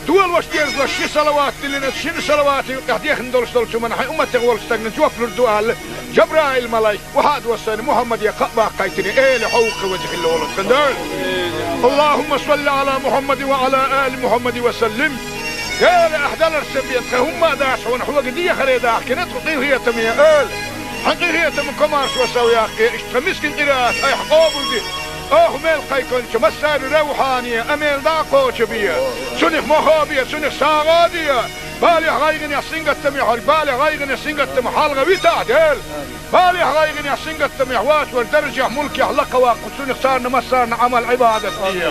Долуш дезалаш ши салават диллина, шина салаватан юкъахь дехна долуш долчу хӀуманна хьайн умматех волчу стагна жоп лур ду аьлла, Жабраил-малайк, вахьа а доссийна, Мухьаммаде кхаъ баккхийтина, Эла хьовха, веза хилла волу тхан Дела. اللهم صل على محمد وعلى آل محمد وسلم. Дела, ахь даларца бен тхан хӀумма а дац хьуна, хьоьга дехаре дахкина тхо, къинхетаме Эла. Хьан къинхетам, комаьршо сов яккхий, иштта тхан мискин къираат айхьа къобалде. Оха мел кхайкхинчу массарна равхьане, амел дӀа а кхочу бе. Цунах мохо бе, цунах сагӀа а де. Балехь, гӀайгӀанехь, сингаттамехь верг, балех, гӀайгӀанех, сингаттамах хьалха витахь, Дела. Балехь, гӀайгӀанехь, сингаттамехь воцург даржехь, мулкехь лакха ваккха, цунах царна массарна Ӏамал-Ӏибадат де.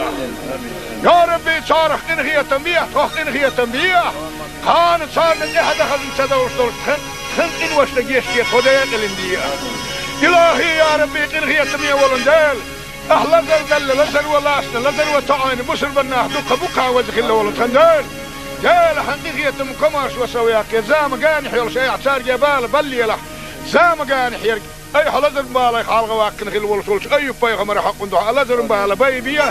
Я Рабби, царах къинхетам бехьа, тхох къинхетам бехьа. Кхана царна тӀаьхьа дан хазна ца довлуш долуш тхан, тхан къиношна гечде тхо декъалин де. Илахи, я Рабби, къинхетаме волу Дела! Ахь лазар делла, лазаро лаьцна, лазаро тоьӀна бусурба нах дукха бу-кх, веза хилла волу тхан Дела. Дела, хьан къинхетам, комаьршо сов яккхий, зама генахь йолуш айхьа цаьрга бала баллалахь. Зама генахь ерг айхьа лазаран балех хьалха ваккхина хилла волуш волчу Айюб-пайхамаран хьакъан дуьхьа лазаран бала байбе.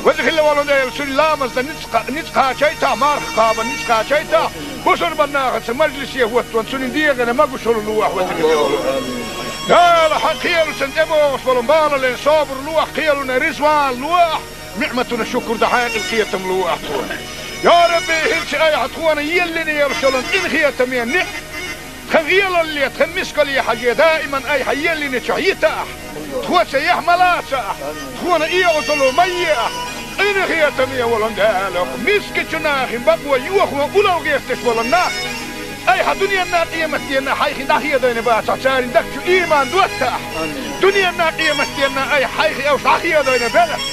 Веза хилла волу Дела, цуьнан ламазна ницкъ кха-, ницкъ кхачийтахь, марха кхабарна ницкъ кхачийтахь, бусурба нахаца мажлисе хӀоттон цуьнан дегӀана могушалла лохь, веза хилла волу Дела. Хьан кхелашна тӀебогӀуш болу балален собар лохь, кхелана резаван лохь, ниӀматана шукур дан хьекъал кхетам лохь тхуна. Я Рабби, хӀинца айхьа тхуна еллина йолуш йолу къинхетаме ниӀ- Тхан гӀелалле, тхан мискалле хьажий, даиман айхьа еллинчохь йитахь, тхоца яхь ма лацахь, тхуна оьгӀазло ма ехь. Къинхетаме волу Дела, мискачу нахана бакъо йохо улло гӀерташ болу нах айхьа дуьненна, къематденна хьайх дӀахедийна бацахь, церан дагчу ийман доттахь. Дуьненна, къематденна айхьа хьайх уьш дӀахедийна белахь.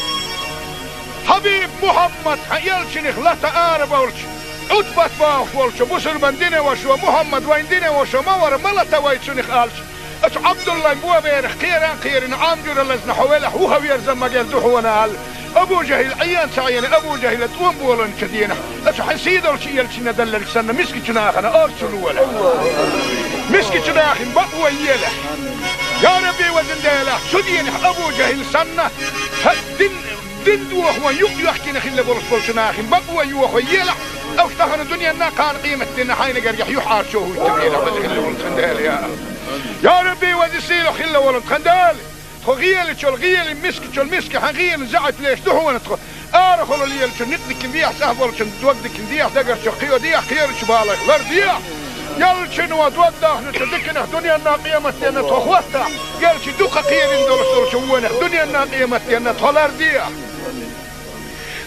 Хьабиб Мухьаммад, хьан элчанах лата арабевлча, Ӏутбат бохуш волчу бусурбан динан вашас: «Мухьаммад вайн динан ваша ма вара, ма лата вай цунах», — аьлча, оцу Ӏабдуллайн боберах кхеран а кхерина, Ӏам жуьра лазна хьо велахь, вухаверза магар ду хьуна аьлла, Абу-Жахьил Ӏийна ца Ӏийна, Абу-Жахьила тӀом боланчу денахь, оцу хьайн сий долчу элчанна делларг санна, мискачу нахана орцу лолахь. Мискачу нахана бакъо елахь. Я Рабби, везан Дела, цу денахь Абу-Жахьил санна, хьан дин Дин дохо юкъ йохкина хилла болуш болчу нахана бакъо йохо елахь, аса тахана дуьненна, кхана къематденна хьайна гергахь юьхьӀаьржо хӀуттур елахь, веза хилла волу тхан Дела, я Аллах. Я Рабби, веза сийлахь хилла волу тхан Дела! Тхо гӀелачул гӀелин, мискачул миска хьан гӀелин заьӀап леш ду хьуна тхо. Арахула лелачун никъ дикин дехьа, цӀахь болчун дог дикин дехьа, дагарчу кхио дехьа, кхерачу балайх лар дехьа. Ялчун ва дог дахначу дикинах дуьненна къематденна тхо хӀоттахь, ялчи дукха кхерин долуш долчу вонах дуьненна къематденна тхо лар дехьа.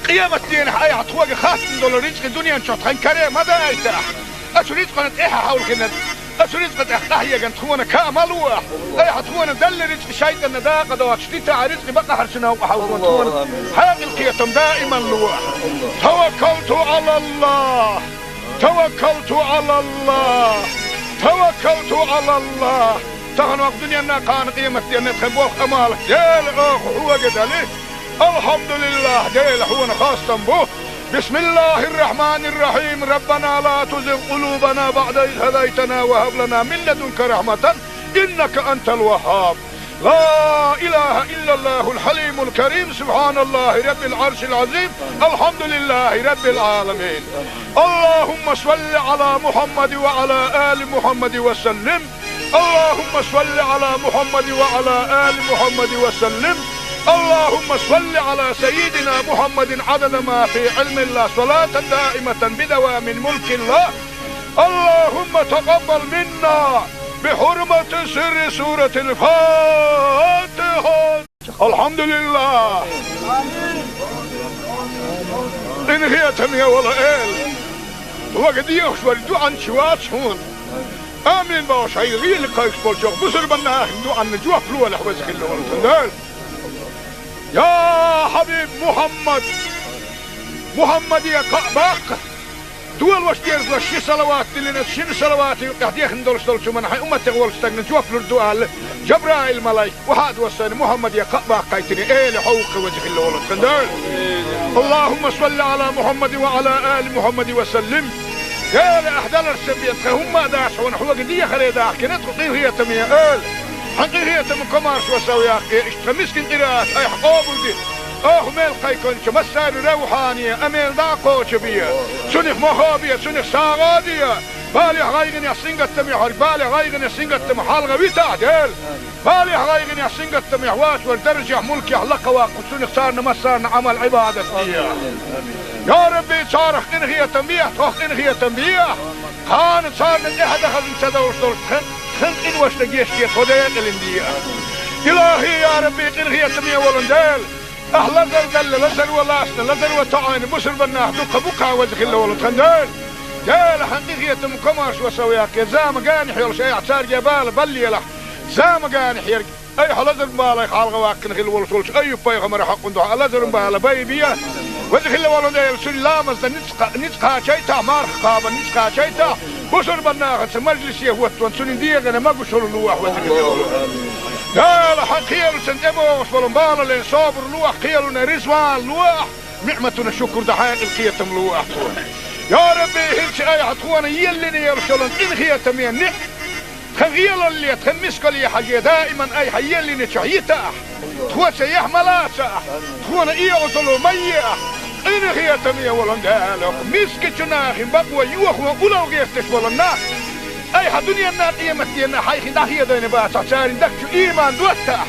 Къематденахь айхьа тхоьга хаттина долу рицкъи дуьнен чохь тхан каре ма дайтахь. Ацу рицкъана тӀаьхьа хьовлхина, ацу рицкъа тӀехь къахьеган тхуна ка ма луахь. Айхьа тхуна далла рицкъи шайтӀанна дакъа доцуш дитахь, рицкъи бакъахьарчу новкъа хьовлхо тхуна хьекъал кхетам даиман луахь. Таваккалту Ӏалаллах! Таваккалту Ӏалаллах! Таваккалту Ӏалаллах! Тахана вакъ дуьненна кхана къематденна тхан боху амал, Дела, оха хьоьга дали. Алхьамдулиллах, Дела, хьуна хастам бу. Бисмиллахир-рахманир-рахим. Раббана ла тузигъ къулубана баъда из хӀадайтана ва хӀаб лана мин ладунка рахьматан, иннака антал ваххаб. Ла илаха иллаллахул хьалимул карим. Субханаллахи раббил аршил азим. Алхьамдулиллахи раббил аламин. Аллахумма салли ала Мухаммад ва ала али Мухаммад ва саллим. اللهم صل على محمد وعلى آل محمد وسلم. اللهم صل على سيدنا محمد عدد ما في علم الله، صلاة دائمة بدوام ملك الله. اللهم تقبل منا بحرمة سر سورة الفاتحة. Алхьамдулиллах! Къинхетаме волу Эла! Вага дехаш вара дуьхьанчи вац хьуна. Амин бохуш хьайга гӀийла кхайкхаш болчохь бусурбан нахана дуьхьанна жоп лолахь, веза хилла волу тхан Дела. Я Хьабиб Мухьаммад! Мухьаммаде кхаъ баккха! Долош дезлош ши салават диллина, шина салавата юкъахь дехна долуш долчу хӀуманна хьайн умматех волчу стагна жоп лур ду аьлла, Жабраил-малайк, вахьа а доссайна, Мухьаммаде кхаъ баккхийтина, Эла хьо ву-кх веза хилла волу тхан Дела. Аллахумма салли ала Мухьаммадин ва ала али Мухьаммадин ва саллим. Дела, ахь даларца бен тхан хӀумма а дац хьуна, хьоьга дехаре дахкина тхо, къинхетаме Эла. Хьан къинхетам, комаршо сов яккхий, иштта тхан мискин къираат айхьа къобалде. Оха мел кхайкхинчу массаьрна равхьане а мел дӀа а кхочу бе. Цунах мохо бе, цунах сагӀа а де. Балех, гӀайгӀанех, сингаттамех верг, балех, гӀайгӀанех, сингаттамах хьалха витахь, Дела. Балех, гӀайгӀанех, сингаттамех вац вара даржехь, мулкехь лакха ваккха, цунах царна массарна Ӏамал-Ӏибадат де. Я Рабби, царах къинхетам бехьа, тхох къинхетам бехьа. Кхана царна тӀаьхьа дан хазна ца довш долчу тхан, тхан къиношна гечде, тхо декъалин де. Илахи, я Рабби, къинхетаме волун Дела. Ахь лазар далла, лазар ван лаьцна, лазар ван тоьӀна бусурбан нах дуккха бу-кх, веза хилла волу тхан Дела. Дела, хьан къинхетам, комаршо сов яккхий, зама генахь йолуш айхьа цаьрга бала баллалахь. Зама генахь ерг айхьа лазаран балех хьалха ваккхина хилла волуш волчу Айюб-пайхамаран хьакъан дуьхьа лазаран бала байбе. Веза хилла волу Дела, цуьнан ламазна ницкъ кха-, ницкъ кхачийтахь, марха кхабарна ницкъ кхачийтахь, бусурбан нахаца мажлисе хӀоттаван цуьнан дегӀана могушалла лолахь, веза хилла волу Дела. Дела, хьан кхелаца тӀебогӀуш болу балале собар лолахь, кхелана резаван лолахь, ниӀматана шукур дан хьекъал, кхетам лолахь тхуна. Я Рабби, хӀинца айхьа тхуна еллина йолуш йолу къинхетаме ниӀ-, тхан гӀелалле, тхан мискалле хьажий, даиман айхьа еллинчохь йитахь, тхоьца яхь ма лацахь, тхуна оьгӀазло ма ехь. Къинхетаме волун Дела, мискачу нахана бакъо йохо улло гӀерташ болу нах айхьа дуьненна, къематденна хьайх дӀахедийна бацахь, церан дагчу ийман доттахь.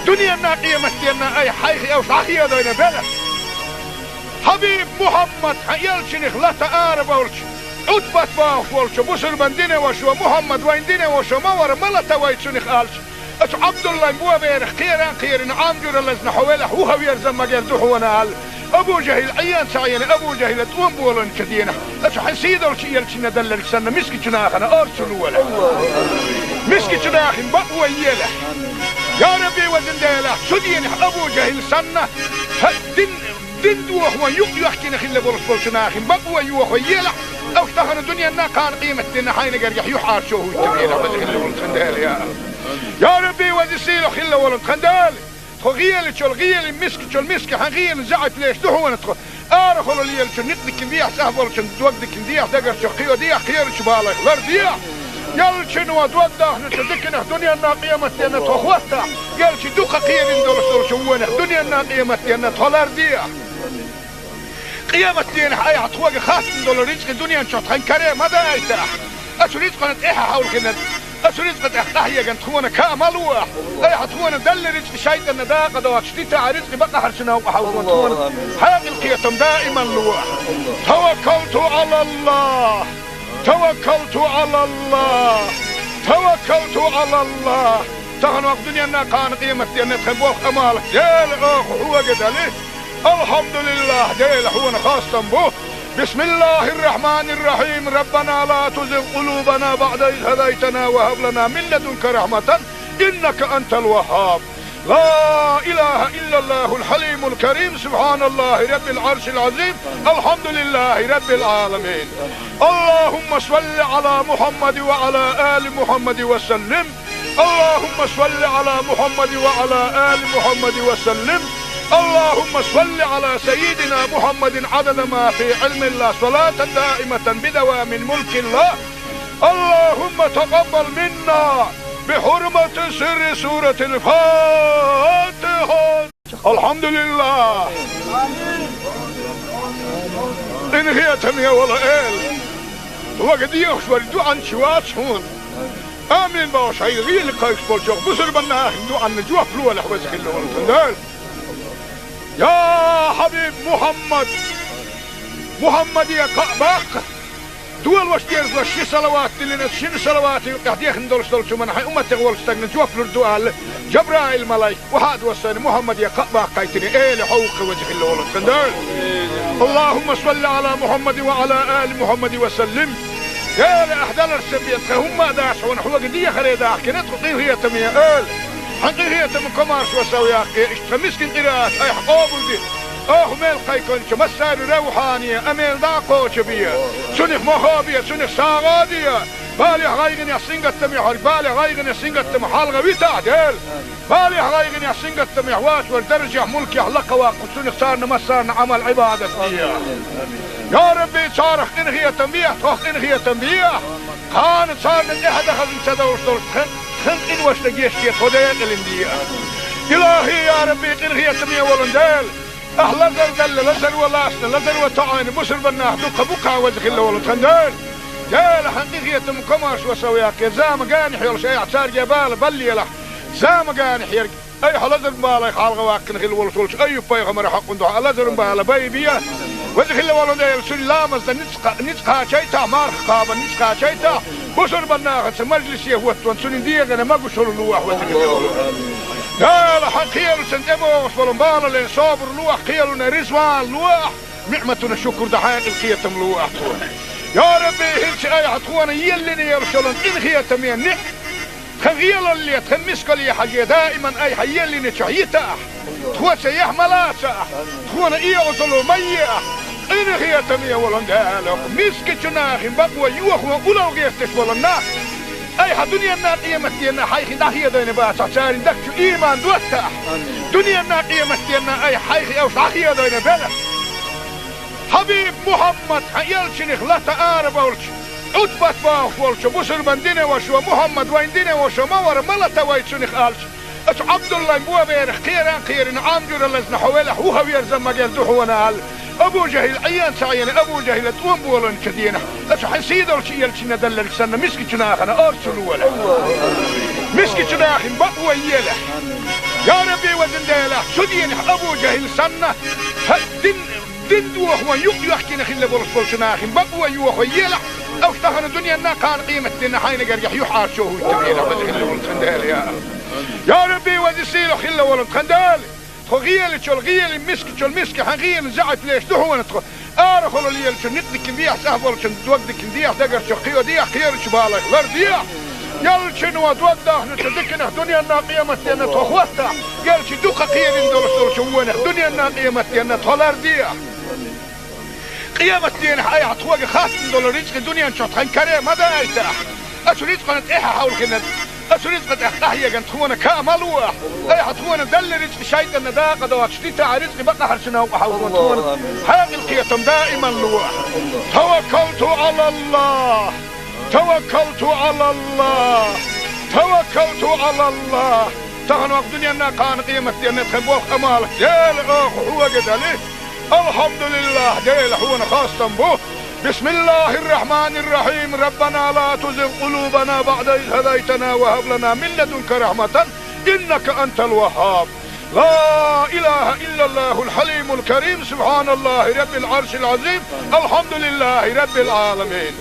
Дуьненна, къематденна айхьа хьайх уьш дӀахедийна белахь. Хьабиб Мухьаммад, хьан элчанах лата арабевлча, Ӏутбат бохуш волчу бусурбан динан вашас: «Мухьаммад вайн динан ваша ма вара, ма лата вай цунах», — аьлча, оцу Ӏабдуллайн боберах кхеран кхерина, Ӏам жуьра лазна хьо велахь, вуха верза магар ду хьуна аьлла, Абу ЖахӀил Ӏен ца Ӏийна, Абу ЖахӀила тӀом болийначу дийнахь, оцу хьан сийлахьчу элчанна делларг санна, мискачу нахана орцу лолахь. Мискачу нахана бакъо елахь. Я Рабби, везан Дела, цу дийнахь Абу ЖахӀил санна, хьан дин, дин дохо юкъ йоьхкина хилла болуш болчу нахана бакъо йохо елахь, уьш тахана дуьненна, кхана къематденна хьайна гергахь юьхьӀаьржо хӀуттабелахь, веза хилла волу тхан Дела, я. Я Рабби, веза сийлахь хилла волу тхан Дела. Тхо гӀелачул гӀелин, мискачул миска хьан гӀелин заьӀап леш ду хьуна тхо. Арахула лелачун никъ дикин дехьа, цӀахь болчун дог дикин дехьа, дагарчу кхио дехьа, кхерачу балайх лар дехьа. Ялчун ва дог дахначу диканах дуьненна, къематденна тхо хӀоттахь, ялчи дукха кхерин долуш долчу вонах дуьненна, къематденна тхо лар дехьа. Къематденахь айхьа тхоьга хаттина долу рицкъи дуьнен чохь тхан каре ма дайтахь. Ацу рицкъана тӀаьхьа хьовлхина Аса ризкъа тӀехь къахьеган тхуна каа ма луахь. Айхьа тхуна далла ризкъа шайтӀанна дакъа доцуш дитахь, ризкъа бакъахьарчу новкъа хьалхо тхуна. Хьекъал кхетам даиман луахь. Таваккалту Ӏалаллах. Таваккалту Ӏалаллах. Таваккалту Ӏалаллах. Тахана вакъ дуьненна кхана къематденна тхан болх амал. Дела оха хьога дали. Алхьамдулиллах, Дела хьона хастам бу. بسم الله الرحمن الرحيم. ربنا لا تزغ قلوبنا بعد إذ هديتنا وهب لنا من لدنك رحمة إنك أنت الوهاب. لا إله إلا الله الحليم الكريم. سبحان الله رب العرش العظيم. الحمد لله رب العالمين. اللهم صل على محمد وعلى آل محمد وسلم. اللهم صل على محمد وعلى آل محمد وسلم. اللهم صل على سيدنا محمد عدد ما في علم الله، صلاة دائمة بدوام ملك الله. اللهم تقبل منا بحرمة سر سورة الفاتحة. الحمد لله. Къинхетаме вола Эла, вага дехаш вара дуьхьанча вац хьуна. Амин бохуш, хьайн гӀийла кхайкхаш болчох бусурбанна ахин дуьхьанна жоп лолахь, веза хилла волу тхан Дела. Я Хьабиб Мухьаммад! Мухьаммаде кхаъ баккха! Дола ваша дерзалаш ши салават диллина, шина салаватан юкъехь дехна долуш долчу хӀуманна хьайн умматех волчу стагна жоп лур ду аьлла, Жабраил-малайк охьа а доссийна, Мухьаммаде кхаъ баккхийтина, Эла хьо ву-кх, веза хилла волу тхан Дела. اللهم صل على محمد وعلى آل محمد وسلم. Эла, ахь даларца бен тхан хӀумма а дац хьуна, хьога дехаре дахкина тхо, къинхетаме Эла. Хьан къинхетам комаршо сов яккхий, иштта тхан мискин къираат айхьа къобалде. Оха мел кхайкхинчу массарна равхьане, амел дӀа а кхочу бе. Цунах мохо бе, цунах сагӀа а де. Балех, гӀайгӀанех, сингаттамех хьоьга, балех, гӀайгӀанех, сингаттамах хьалха витахь, Дела. Балех, гӀайгӀанех, сингаттамех вац вара даржехь, мулкехь лакха ваккха, цунах царна массарна Ӏамал, Ӏибадат де. Я Рабби, царах къинхетам бехьа, тхох къинхетам бехьа. Кхана царна тӀаьхьа дан хазна ца довлуш долуш тхан, тхан къиношна гечде, тхо декъалина де. Илахи, я Рабби, къинхетаме волу Дела. Ахь лазар далла, лазар ван лаьцна, лазар ван тоьӀна бусурбаннах дуккха бу-кх, веза хилла волу тхан Дела. Дела, хьан къинхетам комаршо сов яккхий, зама генахь йолуш айхьа цаьрга бала баллалахь. Зама генахь ерг айхьа лазаран балех хьалха ваккхина хилла волуш волчу Айюб-пайхамаран хьокъан дуьхьа лазаран бала байбе. Веза хилла волу Дела, цуьнан ламазна ницкъ кха-, ницкъ кхачийтахь, марха кхабарна ницкъ кхачийтахь, бусурбаннахаца мажлисе хӀоттаван цуьнан дегӀана могушалла лолахь, веза хилла волу Дела. Дела, хьан кхелашна тӀебогӀуш болу балале собар лолахь, кхелана резаван лолахь, ниӀматана шукур дан хьекъал кхетам лолахь тхуна. Я Рабби, хӀинца айхьа тхуна еллина йолуш йолу къинхетаме ниӀ тхан гӀелалле, тхан мискалле хьажий, даиман айхьа еллинчохь йитахь. Тхоца яхь ма лацахь, тхуна оьгӀазло ма ехь. Къинхетаме волу Дела, мискачу нахана бакъо йохо улал гӀерташ болу нах айхьа дуьненна, къематденна хьайх дӀахедийна бацахь, церан дагчу ийман доттахь. Дуьненна, къематденна айхьа хьайх уьш дӀахедийна белахь. Хьабиб Мухьаммад, хьан элчанах лата ара болчу, Ӏутбат бохуш волчу бусурбан динан вашо, Мухьаммад вайн динан вашо ма вара, ма лата вай цунах аьлча, оцу Ӏабдуллайн боберах кхеран а кхерина, Ӏам жуьра лазна хьо велахь, вуха верза магар ду хьуна аьлла, Абу ЖахӀил Ӏен ца Ӏийна, Абу ЖахӀила тӀом болийначу дийнахь, оцу хьан сийдолчу элчанна делларг санна, мискачу нахана орцу лолахь. Мискачу нахана бакъо елахь. Я Рабби, везан Дела, цу дийнахь Абу ЖахӀил санна, хӀара дин Дин дохо юкъ йоьхкина хилла болуш болчу нахана бакъо йохо елахь, уьш тахана дуьненна, кхана къематденна хьайна гергахь юьхьӀаьржо хӀуттур елахь, веза хилла волу тхан Дела, я. Я Рабби, веза сийлахь хилла волу тхан Дела! Тхо гӀелачул гӀели, мискачул миска хьан гӀелан заьӀап леш ду хьуна тхо. Арахула лелачун никъ дикина дехьа, цӀахь болчун дог дикина дехьа, дагарчух кхийо дехьа, кхерачу балайх лар дехьа. Ялчуьнан дог дахначу диканах дуьненна, къематденна тхо хӀоттахь, ялчи дукха кхерина долуш долчу вонах дуьненна, къематденна тхо лар дехьа. Къематдийнахь айхьа тхоьга хаттам долу рицкъа дуьнен чохь тхан каре ма дайтахь. Оцу рицкъана тӀаьхьа хьовлхина, оцу рицкъа тӀехь къахьеган тхуна каа ма луахь. Айхьа тхуна далла рицкъа шайтӀанна дакъа доцуш дитахь, рицкъа бакъахьарчу новкъа хьовлхо тхуна. Хьекъал кхетам даиман луахь. Таваккалту Ӏалаллах. Таваккалту Ӏалаллах! Таваккалту Ӏалаллах! Тахана вакъ дуьненна, кхана къематденна тхан болх амал, Дела, оха хьоьга дали. Алхьамдулиллах, Дела, хьуна хастам бу. بسم الله الرحمن الرحيم. ربنا لا تزغ قلوبنا بعد إذ هديتنا وهب لنا من لدنك رحمة إنك أنت الوهاب. لا إله إلا الله الحليم الكريم. سبحان الله رب العرش العظيم. الحمد لله رب العالمين.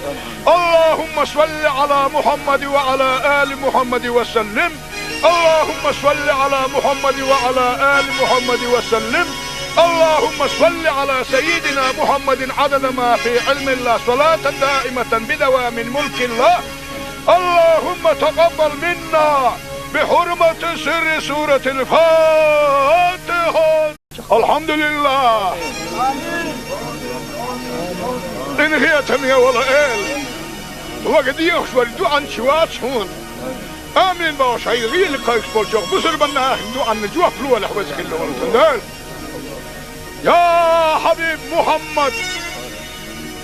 اللهم صل على محمد وعلى آل محمد وسلم. اللهم صل على محمد وعلى آل محمد وسلم. اللهم صل على سيدنا محمد عدد ما في علم الله، صلاة دائمة بدوام ملك الله. اللهم تقبل منا بحرمة سر سورة الفاتحة. الحمد لله. Къинхетаме вола Эла, вага дехаш вара дуӀан чу вац хьона. Амин бохуш, хьайга гӀийла кхайкхаш болчох бусурбан нахана дуӀанна жоп лолахь, веза хилла волу тхан Дела. Я хьабиб Мухьаммад,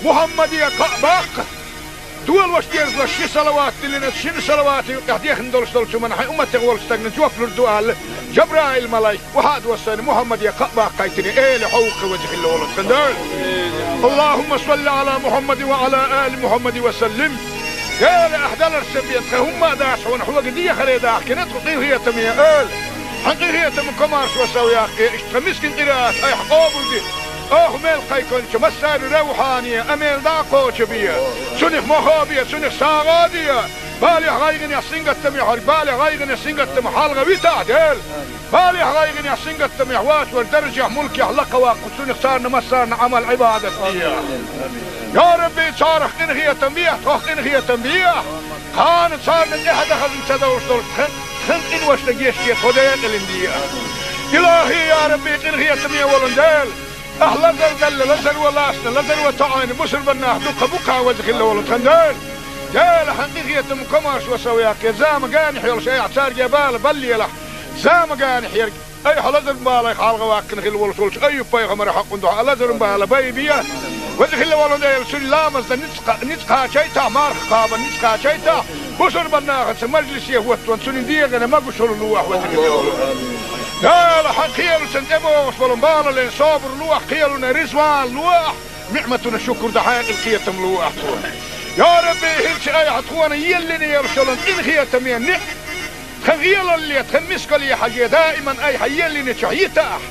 Мухьаммаде кхаъ баккха, долуш дезалаш ши салават диллина, шина салавата юкъехь дехна долуш долчу хӀуманна хьайн умматех волчу стагна жоп лур ду аьлла, Жабраил-малайк, вахьа а доссийна, Мухьаммаде кхаъ баккхийтина, Эла, хьо ву-кх веза хилла волу тхан Дела. اللهم صل على محمد وعلى آل محمد وسلم. Дела, ахь даларш сан бен тхан хӀумма а дац хьуна, хьоьга дехаре дахкина тхо, къинхетаме Эла. Хьан къинхетам, комаршо сов яккхий, иштта тхан мискин къираат айхьа къобалде. Оха мел кхайкхинчу массаьрга равхьане, амел дӀа а кхочу бе. Цунах мохо бе, цунах сагӀа а де. Балехь, гӀайгӀанехь, сингаттамехь верг, балех, гӀайгӀанех, сингаттамах хьалха витахь, Дела. Балехь, гӀайгӀанехь, сингаттамехь воцург даржехь, мулкехь лакха ваккха, цунах царна массарна Ӏамал-Ӏибадат де. Я Рабби, царах къинхетам бехьа, тхох къинхетам бехьа. Кхана царна тӀаьхьа дахаза ца довш долуш тхан, тхан къиношна гечде, тхо декъалина де. Илахи, я Рабби, къинхетаме волу Дела. Ахь лазар делла, лазаро лаьцна, лазаро тоӀийна бусурбан нах дуккха бу-кх, веза хилла волу тхан Дела. Дела, хьан къинхетам, комаршо сов яккхий, зама генахь йолуш айхьа цаьрга бала баллалахь. Зама генахь ерг айхьа лазар-балех хьалха ваккхина хилла волуш волчу Айюб-пайхамаран хьакъ ду хьан лазар-бала байбе. Веза хилла волу Дела, цуьнан ламазна ницкъ кха-, ницкъ кхачийтахь, марха кхабарна ницкъ кхачийтахь, бусурбан нахаца мажлисе хӀоттаван цуьнан дегӀана могушалла лолахь, веза хилла волу Дела. Хьан кхелашна тӀебогӀуш болу бала лан собар лолахь, кхелана реза ван лолахь, ниӀматана шукур дан хьекъал, кхетам лолахь тхуна. Я Рабби, хӀинца айхьа тхуна еллина йолуш йолу къинхетаме ниӀ-, тхан гӀелалле, тхан мискалле хьажий, даиман айхьа еллинчохь йитахь,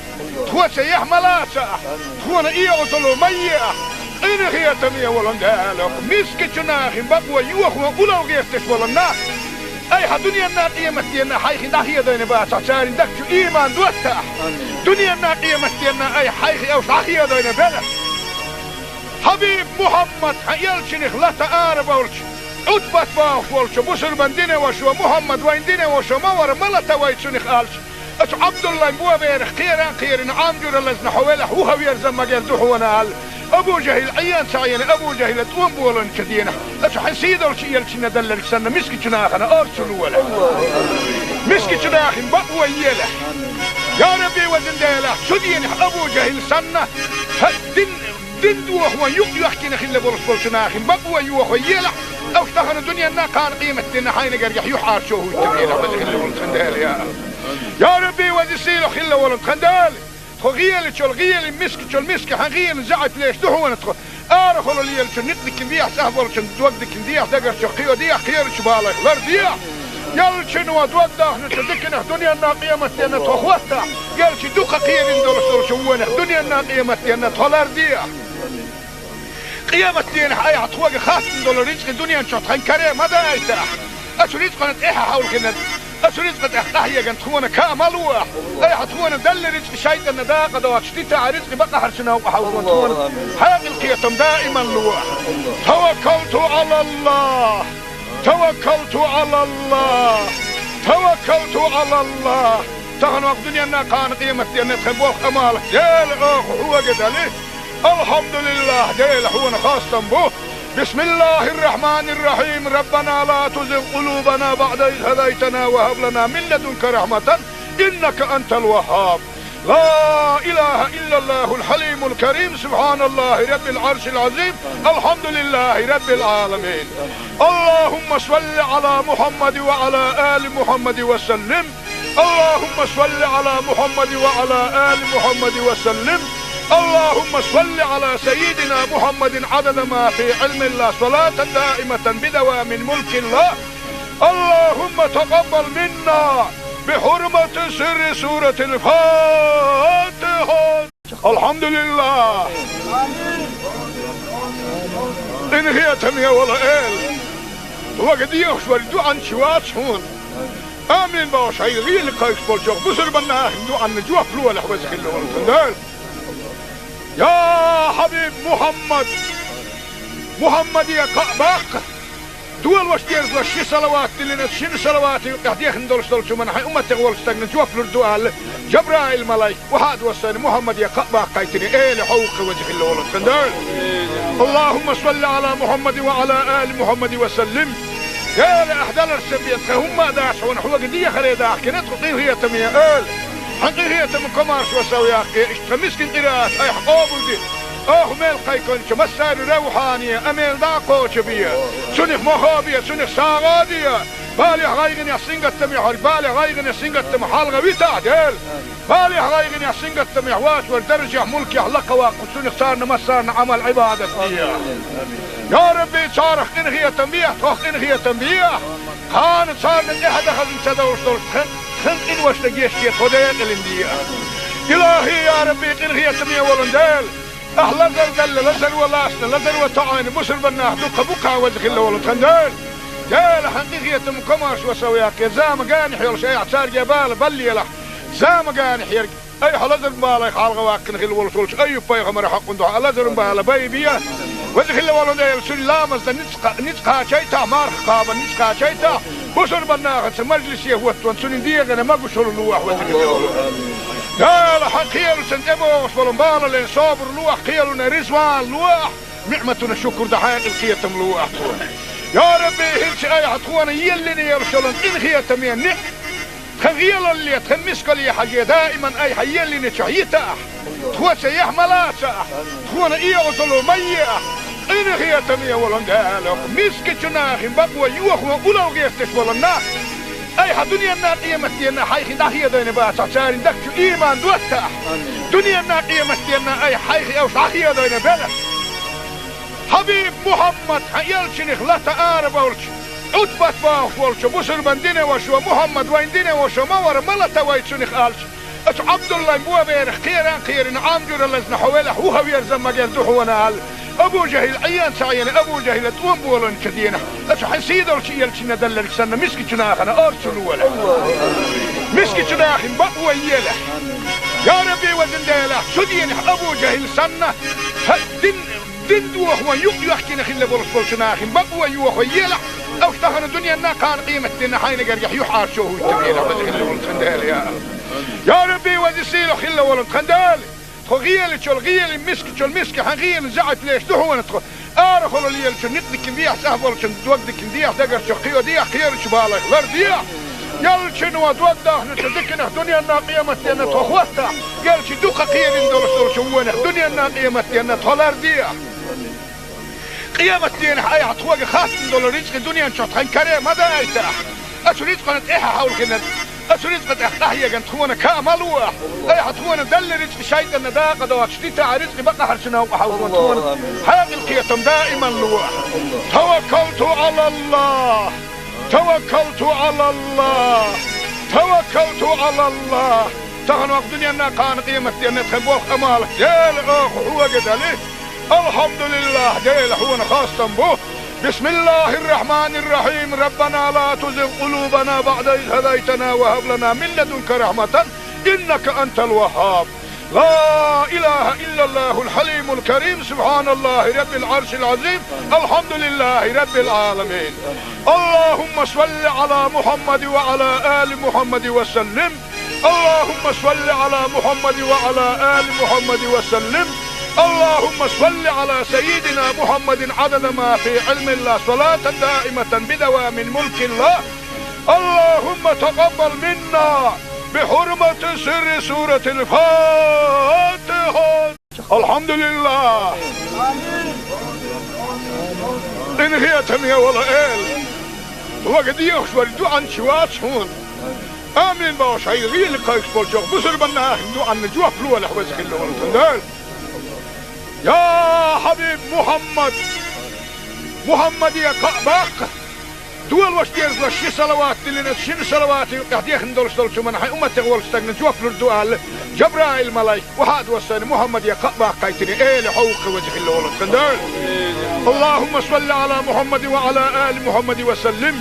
тхоца яхь ма лацахь, тхуна оьгӀазло ма ехь. Къинхетаме волу Дела, мискачу нахана бакъо йохо улло гӀерташ болу нах, айхьа дуьненна, къематденна хьайх дӀахедийна бацахь, церан дагчу иман доттахь. Дуьненна, къематденна айхьа хьайх уьш дӀахедийна белахь. Хьабиб Мухьаммад, хьан элчанах лата арабевлча, Ӏутбат бохуш волчу бусурбан динан вашас: «Мухьаммад вайн динан ваша ма вара, ма лата вай цунах», — аьлча, оцу Ӏабдуллайн боберах кхеран а кхерина, Ӏам жуьра лазна хьо велахь, вуха верза магар ду хьуна аьлла, Абу ЖахӀил Ӏен ца Ӏийна, Абу ЖахӀила тӀом болийначу дийнахь, оцу хьан сийдолчу элчанна делларг санна, мискачу нахана орцу лолахь. Мискачу нахана бакъо елахь. Я Рабби, везан Дела, цу дийнахь Абу ЖахӀил санна, хьан дин дин дохо юкъ-йоьхкина хилла болуш болчу нахана бакъо йохо елахь, уьш тахана дуьненна, кхана къематденна хьайна гергахь юьхьӀаьржо хӀуттабелахь, веза хилла волу тхан Дела, я. Я Рабби, веза, сийлахь хилла волу тхан Дела. Тхо гӀелачул гӀелин, мискачул миска хьан гӀелин заьӀап леш ду хьуна тхо. Арахула лелачун никъ дикина дехьа, цӀахь болчун дог дикина дехьа, дагарчух кхио дехьа, кхерачу балайх лар дехьа. Ялчуьнан дог дахначу диканах дуьненна, къематденна тхо хӀоттахь, ялчу дукха кхерина долуш долчу вонах дуьненна, къематденна тхо лар дехьа. Къематденахь айхьа тхоьга хаттам долу рицкъа дуьнен чохь тхан каре ма дайтахь. Оцу рицкъана тӀаьхьа хьовлхина, оцу рицкъа тӀехь къахьегна тхуна ка ма лолахь. Айхьа тхуна делла рицкъа шайтӀанна дакъа доцуш дитахь, рицкъа бакъахьарчу новкъа хьовзо тхуна хьекъал, кхетам даиман лолахь. Таваккалту Ӏалаллах! Таваккалту Ӏалаллах! Таваккалту Ӏалаллах! Тахана вакъ дуьненна, кхана къематденна тхан болх, Ӏамал, Дела, оха хьоьга дали. Алхьамдулиллах, Дела, хьуна хастам бу. بسم الله الرحمن الرحيم. ربنا لا تزغ قلوبنا بعد إذ هديتنا وهب لنا من لدنك رحمة إنك أنت الوهاب. لا إله إلا الله الحليم الكريم. سبحان الله رب العرش العظيم. الحمد لله رب العالمين. اللهم صل على محمد وعلى آل محمد وسلم. اللهم صل على محمد وعلى آل محمد وسلم. اللهم صل على سيدنا محمد عدد ما في علم الله، صلاة دائمة بدوام ملك الله. اللهم تقبل منا بحرمة سر سورة الفاتحة. الحمد لله. Къинхетам бе, вала эла. Вага дехаш вар дуӀанча вац хьона. Амин бохуш, хьайга гӀийла кхайкхаш болчох бусурбанна ахин дуӀанна жоп лолахь, веза хилла волу Дела. Я хьабиб Мухьаммад! Мухьаммаде кхаъ баккха! Дола ваша дезалаш ши салават диллина, шина салавата юкъехь дехна долуш долчу хӀуманна хьайн умматех волчу стагна жоп лур ду аьлла, Жабраил-малайк, вахьа а доссийна, Мухьаммаде кхаъ баккхийтина, эла хьо ву-кх, веза хилла волу Дела. اللهم صل على محمد وعلى آل محمد وسلم. Дела, ахь даларца бен тхан хӀумма а дац хьуна, хьоьга дехаре дахкина тхо, къинхетаме эла. Хьан къинхетам комаршо сов яккхий, иштта тхан мискин къираат айхьа къобалде. Оха мел кхайкхинчу массарна равхьане а мел дӀа а кхочу бе. Цунах мохо бе, цунах сагӀа де. Балех, гӀайгӀанех, сингаттамех верг, балех, гӀайгӀанех, сингаттамах хьалха витахь, Дела. Балех, гӀайгӀанех, сингаттамех вац вара даржехь, мулкехь лакха ваккха, цунах царна массарна Ӏамал, Ӏибадат де. Я Рабби, царах къинхетам бехьа, тхох къинхетам бехьа. Кхана царна тӀаьхьа дан хазна ца довш долуш тхан, тхан къиношна гечде, тхо декъалина де. Илахи, я Рабби, къинхетаме волу Дела. Ахь лазар делла, лазар ван лаьцна, лазар ван тоӀийна бусурбаннах дуккха бу-кх, веза хилла волу тхан Дела. Дела, хьан къинхетам комаршо сов яккхий, зама генахь йолуш айхьа цаьрга бала баллалахь. Зама генахь ерг, айхьа лазаран балех хьалха ваккхина хилла волуш волчу Айюб-пайхамаран хьокъун дуьхьа лазаран бала байбе. Веза хилла волу Дела, цуьнан ламазна ницкъ кха-, ницкъ кхачийтахь, марха кхабарна ницкъ кхачийтахь, бусурбаннахаца мажлисе хӀоттаван цуьнан дегӀана могушалла лолахь, веза хилла волу Дела. Дела, хьан кхелаца тӀебогӀуш болу балале собар лолахь, кхелана резаван лолахь, ниӀматана шукур дан хьекъал, кхетам лолахь тхуна. Я Рабби, хӀинца айхьа тхуна еллина йолуш йолу къинхетаме ниӀ-, тхан гӀелалле, тхан мискалле хьажий, даиман айхьа еллинчохь йитахь, тхоца яхь ма лацахь, тхуна оьгӀазло ма ехь, къинхетаме волу Дела, мискачу нахана бакъо йохо улло гӀерташ болу нах, айхьа дуьненна, къематденна хьайх дӀахедийна бацахь, церан дагчу ийман доттахь, дуьненна, къематденна айхьа хьайх уьш дӀахедийна белахь. Хьабиб Мухьаммад, хьан элчанах лата арабевлча, Ӏутбат бохуш волчу бусурбан динан вашас: «Мухьаммад, вайн динан ваша ма вара, ма лата вай цунах», аьлча, оцу Ӏабдуллайн боберах кхера а кхерина, Ӏам жуьра лазна хьо велахь, вуха верза ма герза ду хьуна аьлла, Абу ЖахӀил Ӏен ца Ӏийна, Абу ЖахӀила тӀом болийначу дийнахь, оцу хьан сийдолчу элчанна делларг санна, мискачу нахана орца лолахь. Мискачу нахана бакъо елахь. Я Рабби, везан Дела, цу дийнахь Абу ЖахӀил санна, хьан дин Дин дохо юкъ йоьхкина хилла болуш болчу нахана бакъо йохо елахь, уьш тахана дуьненна, кхана къематденна хьайна гергахь юьхьӀаьржо хӀуттур елахь, веза хилла волу тхан Дела, я АллахӀ. Я Рабби, веза сийлахь хилла волу тхан Дела! Тхо гӀелачул гӀелин, мискачул миска хьан гӀелин заьӀап леш ду хьуна тхо. Арахула лелачу никъдикан дехьа, цӀахь болчун догдикан дехьа, дагарчу кхио дехьа, кхерачу балайх лардехьа. Ялчун ван дог дахначу диканах дуьненна, къематденна тхо хӀоттахь, ялчи дукха кхерина долуш долчу вонах дуьненна, къематденна тхо лардехьа. Къематденахь айхьа тхоьга хаттам долу рицкъи дуьнен чохь тхан каре ма дайтахь. Оцу рицкъана тӀаьхьа хьовлхина, оцу рицкъа тӀехь къахьегна тхуна каа ма лолахь. Айхьа тхуна делла рицкъи шайтӀанна дакъа доцуш дитахь, рицкъи бакъахьарчу новкъа хьовзо тхуна хьекъал, кхетам даиман лолахь. Таваккалту Ӏалаллахь! Таваккалту Ӏалаллахь! Таваккалту Ӏалаллахь! Тахана ваха дуьненна, кхана къематденна тхан болх, Ӏамал Дела, оха хьоьга дели. Алхьамдулиллахь, Дела, хьуна хастам бу. بسم الله الرحمن الرحيم. ربنا لا تزغ قلوبنا بعد إذ هديتنا وهب لنا من لدنك رحمة إنك أنت الوهاب. لا إله إلا الله الحليم الكريم. سبحان الله رب العرش العظيم. الحمد لله رب العالمين. اللهم صل على محمد وعلى آل محمد وسلم. اللهم صل على محمد وعلى آل محمد وسلم. اللهم صل على سيدنا محمد عدد ما في علم الله، صلاة دائمة بدوام ملك الله. اللهم تقبل منا بحرمة سر سورة الفاتحة. الحمد لله. Къинхетаме, вала эла. Вага дехаш вар дуьхьанча вац хьуна. Амин бохуш, хьайга гӀийла кхайкхаш болчох бусурбанна ахин дуьхьанна жоп лолахь, веза хилла волу тхан Дела. Я хьабиб Мухьаммад! Мухьаммаде кхаъ баккха! Долуш деза ши салават диллина, шина салаватан юкъахь дехна долуш долчу хӀуманна хьайн умматех волчу стагана жоп лур ду аьлла, Жабраил-малайк охьа а доссийна, Мухьаммаде кхаъ баккхийтина, эла хьо ву-кх, веза хилла волу тхан Дела. Аллахумма салли Ӏала Мухьаммадин ва Ӏала али Мухьаммадин ва саллим.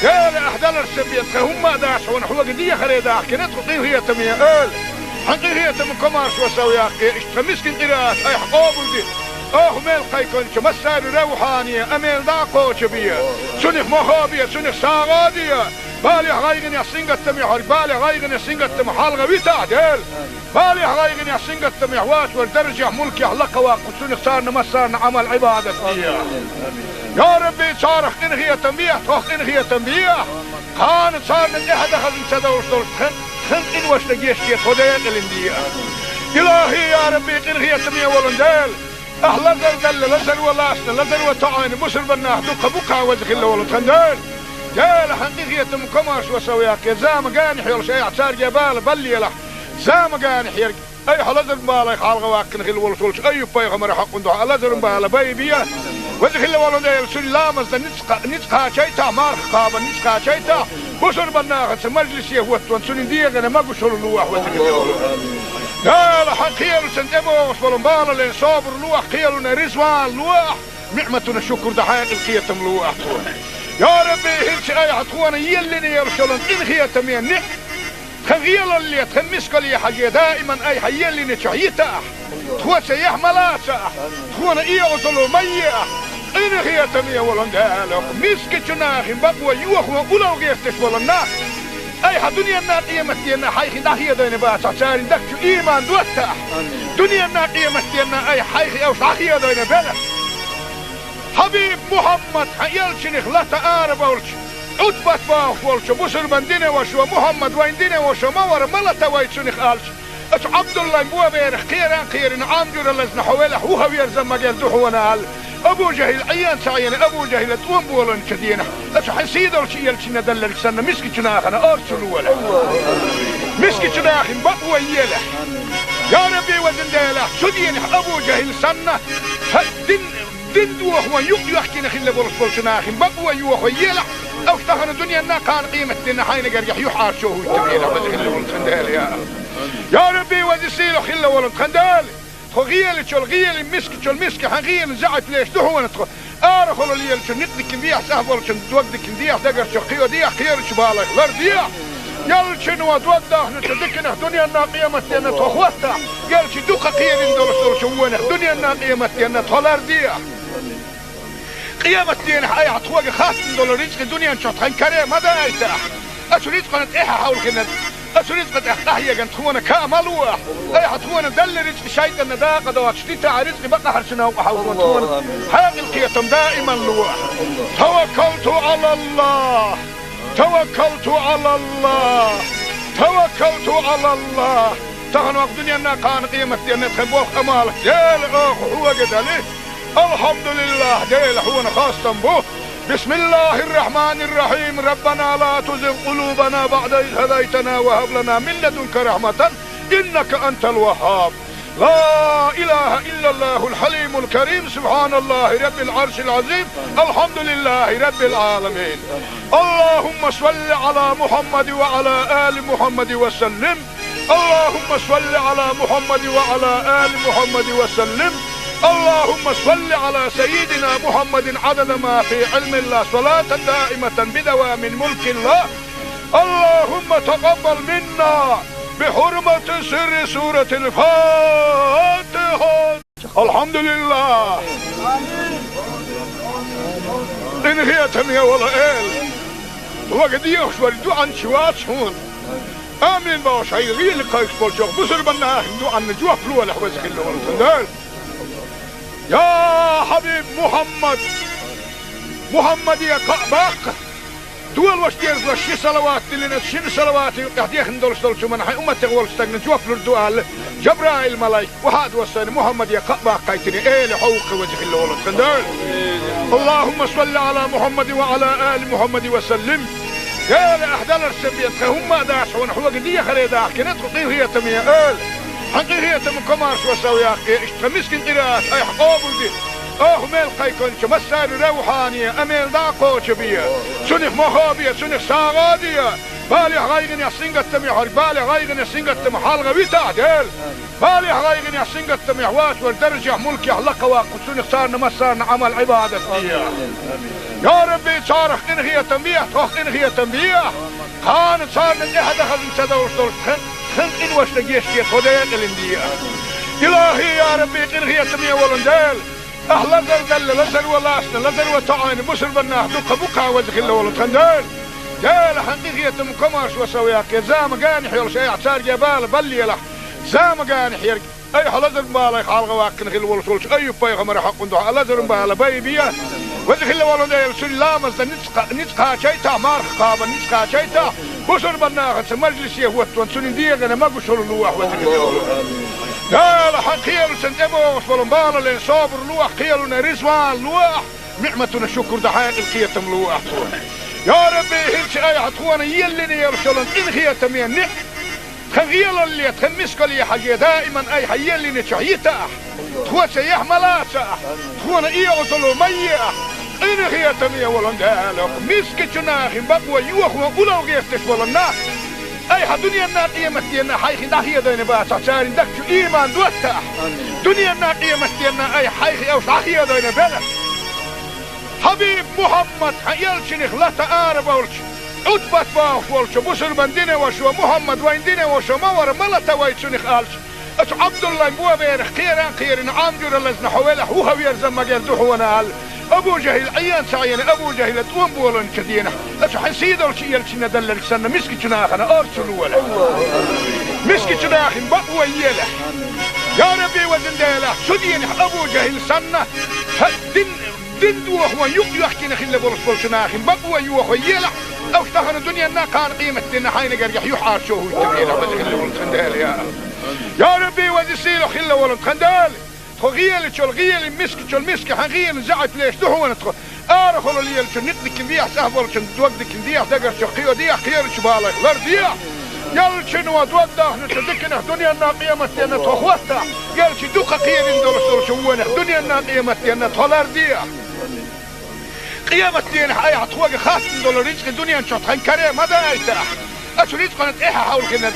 Дела, ахь даларш ца бен, тхан хӀумма а дац хьуна, хьоьга дехаре дахкина тхо, къинхетаме эла. Хьан къинхетаман комаршо сов яккхий, иштта тхан мискин къираат айхьа къобалде. Оха мел кхайкхинчу массарна равхьане, амел дӀа а кхочу бе. Цунах мохо бе, цунах сагӀа а де. Балехь, гӀайгӀанехь, сингаттамехь верг, балехь, гӀайгӀанехь, сингаттамах хьалха витахь, Дела. Балехь, гӀайгӀанехь, сингаттамехь воцург даржехь, мулкехь лакха ваккха, цунах царна массарна Ӏамал-Ӏибадат де. Я Рабби, царах къинхетам бехь, тхох къинхетам бехь. Кхана царна тӀаьхьа дан хазна ца довш долуш тхан, тхан къиношна гечде, тхо декъалина де. Илахи, я Рабби, къинхетаме волун Дела. Ахь лазар делла, лазаро лаьцна, лазаро тоьӀна бусурба нах дуккха бу-кх, веза хилла волу тхан Дела. Дела, хьан къинхетаман комаршо сов яккхий, зама генахь йолуш айхьа цаьрга бала баллалахь. Зама генахь ерг айхьа лазаран балех хьалха ваккхина хилла волуш волчу Айюб-пайхамаран хьокъан дуьхьа лазаран бала байбе. Веза хилла волу Дела, цуьнан ламазна ницкъ кха-, ницкъ кхачийтахь, марха кхабарна ницкъ кхачийтахь, бусурба нахаца мажлисе хӀоттон цуьнан дегӀана могушалла лолахь, веза хилла волу Дела. Хьан кхелашна тӀебогӀуш болу балале собар лолахь, кхелана резаван лолахь, ниӀматана шукур дан хьекъал, кхетам лолахь тхуна. Я Рабби, хӀинца айхьа тхуна еллина йолуш йолу къинхетаме ниӀ тхан гӀелалле, тхан мискалле хьажий, даиман айхьа еллинчохь йитахь, тхоьца яхь ма лацахь, тхуна оьгӀазло ма ехь, къинхетаме волун Дела, мискачу нахана бакъо йохо улло гӀерташ болу нах айхьа дуьненна, къематденна хьайх дӀахедийна бацахь, церан дагчу ийман доттахь. Дуьненна, къематденна айхьа хьайх уьш дӀахедийна белахь. Хьабиб Мухьаммад, хьан элчанах лата ара болчу, Ӏутбат бохуш волчу бусурбан динан вашо, Мухьаммад вайн динан вашо ма вара, ма лата вай цунах аьлча, оцу Ӏабдуллайн боберах кхеран а кхерина, Ӏам жуьра лазна хьо велахь, вуха верза магар ду хьуна аьлла, Абу ЖахӀил Ӏен ца Ӏийна, Абу ЖахӀила тӀом болийначу денахь, оцу хьан сийдолчу элчанна делларг санна, мискачу нахана орцу лолахь. Мискачу нахана бакъо елахь. Я Рабби, везан Дела, цу денахь Абу ЖахӀил санна, хьан дин Дин дохо юкъ йоьхкина хилла болуш болчу нахана бакъо йохо елахь, уьш тахана дуьненна, кхана къематденна хьайна гергахь юьхьӀаьржо хӀуттур елахь, веза хилла волу тхан Дела, я. Я Рабби, веза сийлахь хилла волу тхан Дела, тхо гӀелачул гӀели, мискачул миска хьан гӀелан заьӀаплеш ду хьуна тхо. Арахула лелачун ницкъ дикина дехьа, цӀахь болчун дог дикина дехьа, дагарчух кхио дехьа, кхерачу балех лар дехьа. Элчано дог дахначу диканах дуьненна, къематденна тхо хӀоттахь, элча дукха кхерина долуш долчу вонах дуьненна, къематденна тхо лар дехьа. Къематденахь айхьа тхоьга хаттам долу рицкъа дуьнен чохь тхан каре ма дайтахь. Оцу рицкъана тӀаьхьа хьовлхинарг, оцу рицкъа тӀехь къахьегна тхуна каа ма лолахь. Айхьа тхуна делла рицкъа шайтӀанна дакъа доцуш дитахь, рицкъа бакъахьарчу новкъа хьовлхо тхуна хьекъал, кхетам даиман лолахь. Таваккалту Ӏалаллах. Таваккалту Ӏалаллах! Таваккалту Ӏалаллах! Тахана ваха дуьненна, кхана къематденна тхан болх, Ӏамал Дела, оха хьоьга дали. Алхьамдулиллах, Дела, хьуна хастам бу. Бисмиллахир-рахманир-рахим. Раббана ла тузигъ къулубана баъда из хӀадайтана ва хӀаб лана мин ладунка рахьматан, иннака антал ваххаб. لا إله إلا الله الحليم الكريم، سبحان الله رب العرش العظيم، الحمد لله رب العالمين. اللهم صل على محمد وعلى آل محمد وسلم. اللهم صل على محمد وعلى آل محمد وسلم. اللهم صل على سيدنا محمد عدد ما في علم الله، صلاة دائمة بدوام ملك الله. اللهم تقبل منا بحرمة سر سورة الفاتحة. الحمد لله. Къинхетаме волу Эла, хьоьга дехаш верг дуьхьал чу вац хьуна. Амин бохуш, хьайн гӀийла кхайкхаш болчу бусурба нахана дуьхьал жоп лолахь, веза хилла волу тхан Дела. Я хьабиб Мухьаммад! Мухьаммаде кхаъ баккха! Долуш деза ши салават диллина, шина салаватан юкъахь дехна долуш долчу хӀуманна хьайн умматех волчу стагана жоп лур ду аьлла, Жабраил-малайк охьа а доссийна, Мухьаммаде кхаъ баккхийтина, эла хьо ву-кх, веза хилла волу тхан Дела. Аллахумма салли Ӏала Мухьаммадин ва Ӏала али Мухьаммадин ва саллим. Дела, ахь даларш ца бен, тхан хӀумма а дац хьуна, хьоьга дехаре дахкина тхо, къинхетаме Эла. Хьан къинхетам, комаьршо, сов яккха, иштта тхан мискин къираат айхьа къобалде. Оха мел кхайкхинча массари равхьане а мел дӀа а кхочабе. Цунах мохо бе, цунах сагӀа де. Балехь, гӀайгӀанехь, сингаттамехь верг, балех, гӀайгӀанех, сингаттамах хьалха витахь, Дела. Балехь, гӀайгӀанехь, сингаттамехь воацар даржехь, мулкехь лакхаваккха, цунах царна массарна Ӏамал-Ӏибадат де. Я Рабби, царах къинхетам бе, тхох къинхетам бе. Кхана царна тӀехьа дахазна ца довш долуш тхан, тхан къиношна гечде, тхо декъалина де. Илахьи, я Рабби, къинхетаме волу Дела, ахь лазар далла, лазар ван лацна, лазар ван тоӀийна бусурба нах дукха бу-кх, веза хилла волу тхан Дела. Дела, хьан къинхетам, комаьршо, сов яккха, зама генахь йолуш айхьа цаьрга бала баллалахь, зама генахь ерг. Айхьа лазаран балех хьалхаваьккхина хилла волуш волчу Айюб-пайхамаран хьакъан дуьхьа лазаран бала байбе. Веза хилла волу Дела, цуьнан ламазна ницкъ кха-, ницкъ кхачийтахь, марха кхабарна ницкъ кхачийтахь, бусурба нахаца мажлисе хӀоттаван цуьнан дегӀана могушалла лохьа, веза хилла волу. Дела, хьан кхелашна тӀебогӀуш болу балале собар лохьа, кхелана ризван лохьа, ниӀматана шукур дан хьекъал, кхетам лохьа тхуна. Я Рабби, хӀинца айхьа тхуна еллина йолуш йолу къинхетаме ниӀ- Тхан гӀелалле, тхан мискалле хьажий, даиман айхьа еллинчохь йитахь, тхоца яхь ма лацахь, тхуна оьгӀазло ма ехь. Къинхетаме волу Дела, мискачу нахана бакъо йохо улло гӀерташ болу нах айхьа дуьненна, къематденна хьайх дӀахедийна бацахь, церан дагчу ийман доттахь. Дуьненна, къематденна айхьа хьайх уьш дӀахедийна белахь. Хьабиб Мухьаммад, хьан элчанах лата арабевлча, Ӏутбат бохуш волчо, бусурба динан вашас: «Мухьаммад вайн динан ваша ма вара, ма лата вай цунах», — аьлча, оцу Ӏабдуллайн боберах кхера а кхерина, Ӏам жуьра лазна: «Хьо велахь, вуха верза ма гӀерта хьуна», — аьлла. Абу ЖахӀил Ӏен ца Ӏена, Абу ЖахӀила тӀом болийначу дийнахь, оцу хьан сийдолчу элчанна делларг санна, мискачу нахана орцу лолахь. Мискачу нахана бакъо елахь. Я Рабби, везан Дела, цу дийнахь Абу ЖахӀил санна, хьан дин Дин дохо юкъ йоьхкина хилла болуш болчу нахана бакъо йохо елахь, уьш тахана дуьненна, кхана къематденна хьайна гергахь юьхьӀаьржо хӀуттабелахь, веза хилла волу тхан Дела, я. Я Рабби, веза сийлахь хилла волу тхан Дела, тхо гӀелачул гӀелин, мискачул миска хьан гӀелин заьӀап леш ду хьуна тхо. Арахула лелачун некъ дикина дехьа, цӀахь болчун дог дикина дехьа, дагарчу кхио дехьа, кхерачу балех лар дехьа. Ялчун ва дог дахначу диканах дуьненна, къематденна тхо хӀоттахь, ялчи дукха кхерина долуш долчу вонах дуьненна, къематденна тхо лар дехьа. Къематденахь айхьа тхоьга хаттам долу рицкъи дуьнен чохь тхан каре ма дайтахь. Оцу рицкъана тӀаьхьа хьовлхина,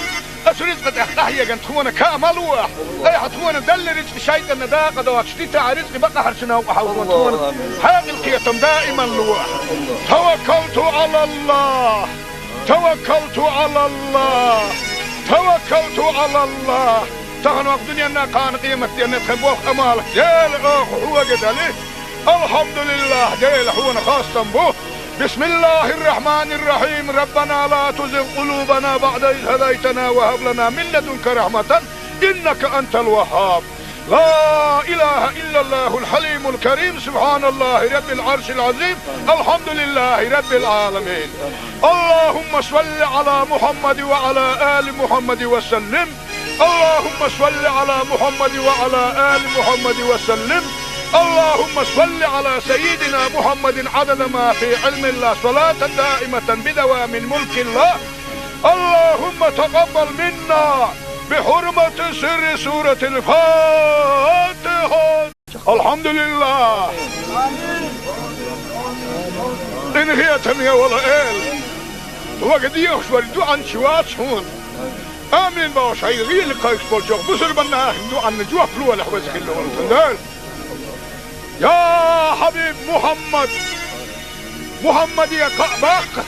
оцу рицкъа тӀехь къахьегна тхуна ка ма лохь. Айхьа тхуна делла рицкъи шайтӀанна дакъа доцуш дитахь, рицкъи бакъахьарчу новкъа хьовлхина тхуна хьекъал, кхетам даиман лохь. Таваккалту Ӏалаллахь! Таваккалту Ӏалаллахь! Таваккалту Ӏалаллахь! Тахана вакъ дуьненна, кхана къематденна тхан болх, Ӏамал, Дела, оха хьоьга дали. Алхьамдулиллахь, Дела, хьуна хастам бу. بسم الله الرحمن الرحيم. ربنا لا تزغ قلوبنا بعد إذ هديتنا وهب لنا من لدنك رحمة إنك أنت الوهاب. لا إله إلا الله الحليم الكريم. سبحان الله رب العرش العظيم. الحمد لله رب العالمين. اللهم صل على محمد وعلى آل محمد وسلم. اللهم صل على محمد وعلى آل محمد وسلم. اللهم صل على سيدنا محمد عدد ما في علم الله، صلاة دائمة بدوام ملك الله. اللهم تقبل منا بحرمة سر سورة الفاتحة. Алхьамдулиллах! Къинхетаме волу Эла! Вага дехаш вара дуьхьанча вац хьуна. Амин бохуш, хьайн гӀийла кхайкхаш болчохь бусурба нахана дуьхьанна жоп лолахь, веза хилла волу тхан Дела. Я Хьабиб Мухьаммад! Мухьаммаде кхаъ баккха!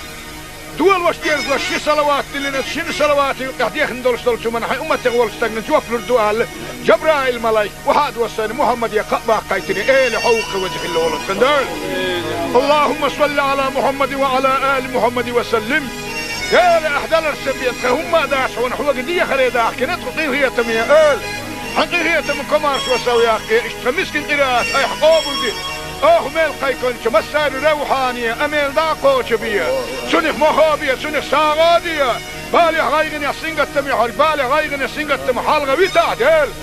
Дола ваша дезалаш ши салават диллина, шина салавата юкъехь дехна долуш долчу хӀуманна хьайн умматех волчу стагана жоп лур ду аьлла, Жабраил-малайк охьа а доссийна, Мухьаммаде кхаъ баккхийтина, Эла, хьо ву-кх, веза хилла волу тхан Дела. اللهم صل على محمد وعلى آل محمد وسلم. Эла, ахь даларца бен тхан хӀумма а дац хьуна, хьоьга дехаре дахкина тхо, къинхетаме Эла. Хьан къинхетам, комаьршо, сов яккха, иштта тхан мискин къираат айхьа къобалде. Оха мел кхайкхинчу массари равхьане а мел дӀа а кхочабе. Цунах мохо бе, цунах сагӀа а де. Балехь, гӀайгӀанехь, сингаттамехь верг, балех, гӀайгӀанех, сингаттамах хьалха витахь, Дела.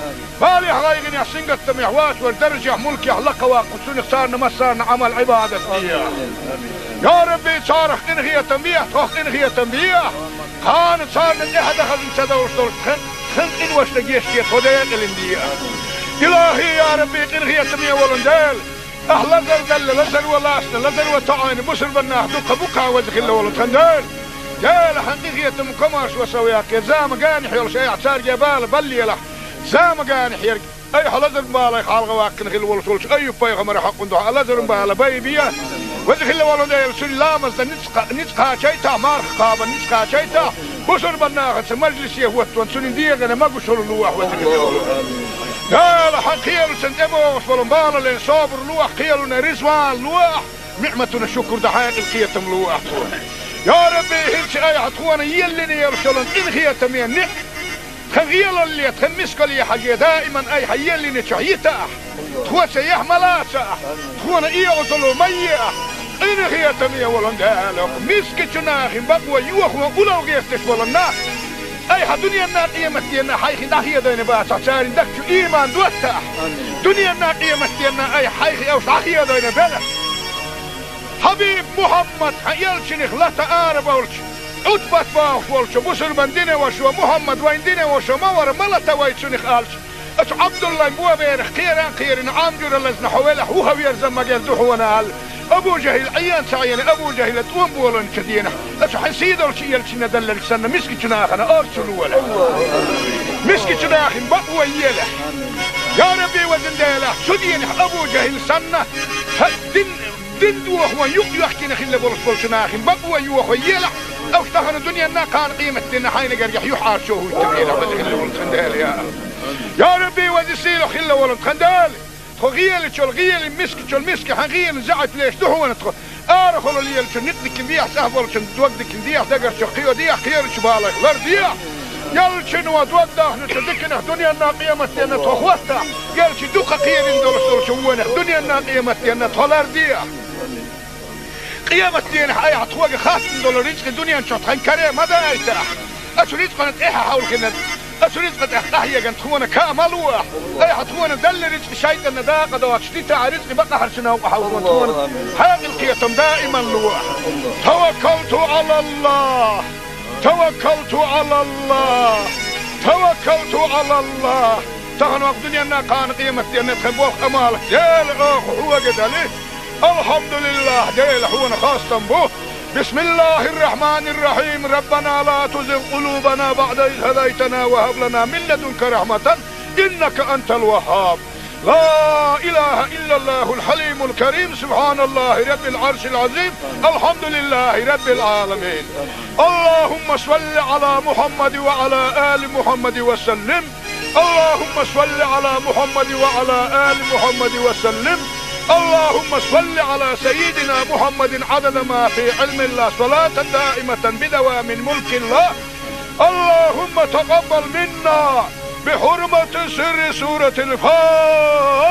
Балехь, гӀайгӀанехь, сингаттамехь воцург даржехь, мулкехь лакхаваккха, цунах царна массарна Ӏамал-Ӏибадат де. Я Рабби, царах къинхетам бе, тхох къинхетам бе. Кхана царна тӀаьхьа дахазна ца довш долуш тхан Сан къиношта гешт де тхо декъалин де. Илахи, я Рабби, къинхетаме волун Дела, ахь лазар далла, лазар ван лаьцна, лазар ван тоьъна, бусурбан нах дукха букха веза хилла волу тхан Дела. Дела, хьан къинхетам комарш ва сов яккхе, заманчохь йолуш айхьа цаьрга бала баллалахь, заманчохь ерг, айхьа лазар балай хьалха ваккхина хилла волуш волчу Айюб-пайхамаран хьокъун дуьхьа лазаран бала байбе. Веза хилла волу Дела, цуьнан ламазна ницкъ кха-, ницкъ кхачайта, марха кхабан ницкъ кхачайта, бусурбан нахаца мажлисе хӀоттон, цуьнан дегӀана магушалла лохь, веза хилла волу Дела. Дела, хьан кхелаца тӀебогӀуш болу балале собар лохь, кхелана риза вала лохь, ниӀматана шукур дан хьекъал, кхетам лохь тхуна. Я Рабби, хӀинца айхьа тхуна еллина йолуш йолу къинхетаме ниӀ-, тхан гӀелалле, тхан мискалле хьажий, даиман айхьа еллинчохь йитахь, тхо ца яхь ма лацахь, тхуна оьгӀазло ма ехь, къинхетаме волу Дела, мискачу нахана бакъо йохо улло гӀерташ болу нах айхьа дуьненна, къематденна хьайх дӀахедийна бацахь, церан дагчу иман доттахь, дуьненна, къематденна айхьа хьайх уьш дӀахедийна белахь. Хьабиб Мухьаммад, хьан элчанах лата арабевлча, Ӏутбат бохуш волчу бусурбан динан вашас: «Мухьаммад вайн динан ваша ма вара, ма лата вай цунах», – аьлча, оцу Ӏабдуллайн боберах кхера а кхерина, Ӏам жуьра лазна хьо велахь, вуха верза ма герза хьуна аьлла, Абу ЖахӀил Ӏен ца Ӏена, Абу ЖахӀила тӀом болийначу дийнахь, оцу хьан сийдолчу элчанна делларг санна, мискачу нахана орцу лолахь. Мискачу нахана бакъо елахь. Я Рабби, везан Дела, цу дийнахь Абу ЖахӀил санна, хьан дин дин дохо юкъ йоьхкина хилла болуш болчу нахана бакъо йохо елахь, уьш тахана дуьненна, кхана къематденна хьайна гергахь юьхьӀаьржо хӀуттур елахь, веза хилла волу тхан Дела, я Аллах. Я Рабби, веза-сийлахь хилла волу тхан Дела, тхо гӀелачул гӀелин, мискачул миски хьан гӀелин заьӀап леш ду хьуна тхо. Арахула лелачун некъ дикина дехьа, цӀахь болчун дог дикина дехьа, дагарчу кхио дехьа, кхерачу балайх лар дехьа. Яллачун ван дог дахначу диканах дуьненна, къематденна тхо хӀоттахь, яллачу дукха кхерина долуш долчу вонах дуьненна, къематденна тхо лар дехьа. Къематденахь айхьа тхоьга хаттам долу рицкъа дуьнен чохь тхан каре ма дайтахь. Оцу рицкъана тӀаьхьа хьовлхина, оцу рицкъа тӀехь къахьегна тхуна каа ма лохь. Айхьа тхуна делла рицкъа шайтӀанна дакъа доцуш дитахь, рицкъа бакъахьарчу новкъа хьовлхо тхуна хьекъал, кхетам даиман лохь. Таваккалту Ӏалаллах! Таваккалту Ӏалаллах! Таваккалту Ӏалаллах! Тахана вакъ дуьненна, кхана къематденна тхан болх, Ӏамал Дела, оха хьоьга дели. Алхьамдулиллах, Дела, хьуна хастам бу. بسم الله الرحمن الرحيم. ربنا لا تزغ قلوبنا بعد إذ هديتنا وهب لنا من لدنك رحمة إنك أنت الوهاب. لا إله إلا الله الحليم الكريم. سبحان الله رب العرش العظيم. الحمد لله رب العالمين. اللهم صل على محمد وعلى آل محمد وسلم. اللهم صل على محمد وعلى آل محمد وسلم. اللهم صل على سيدنا محمد عدد ما في علم الله، صلاة دائمة بدوام ملك الله. اللهم تقبل منا بحرمة سر سورة الفاتحة.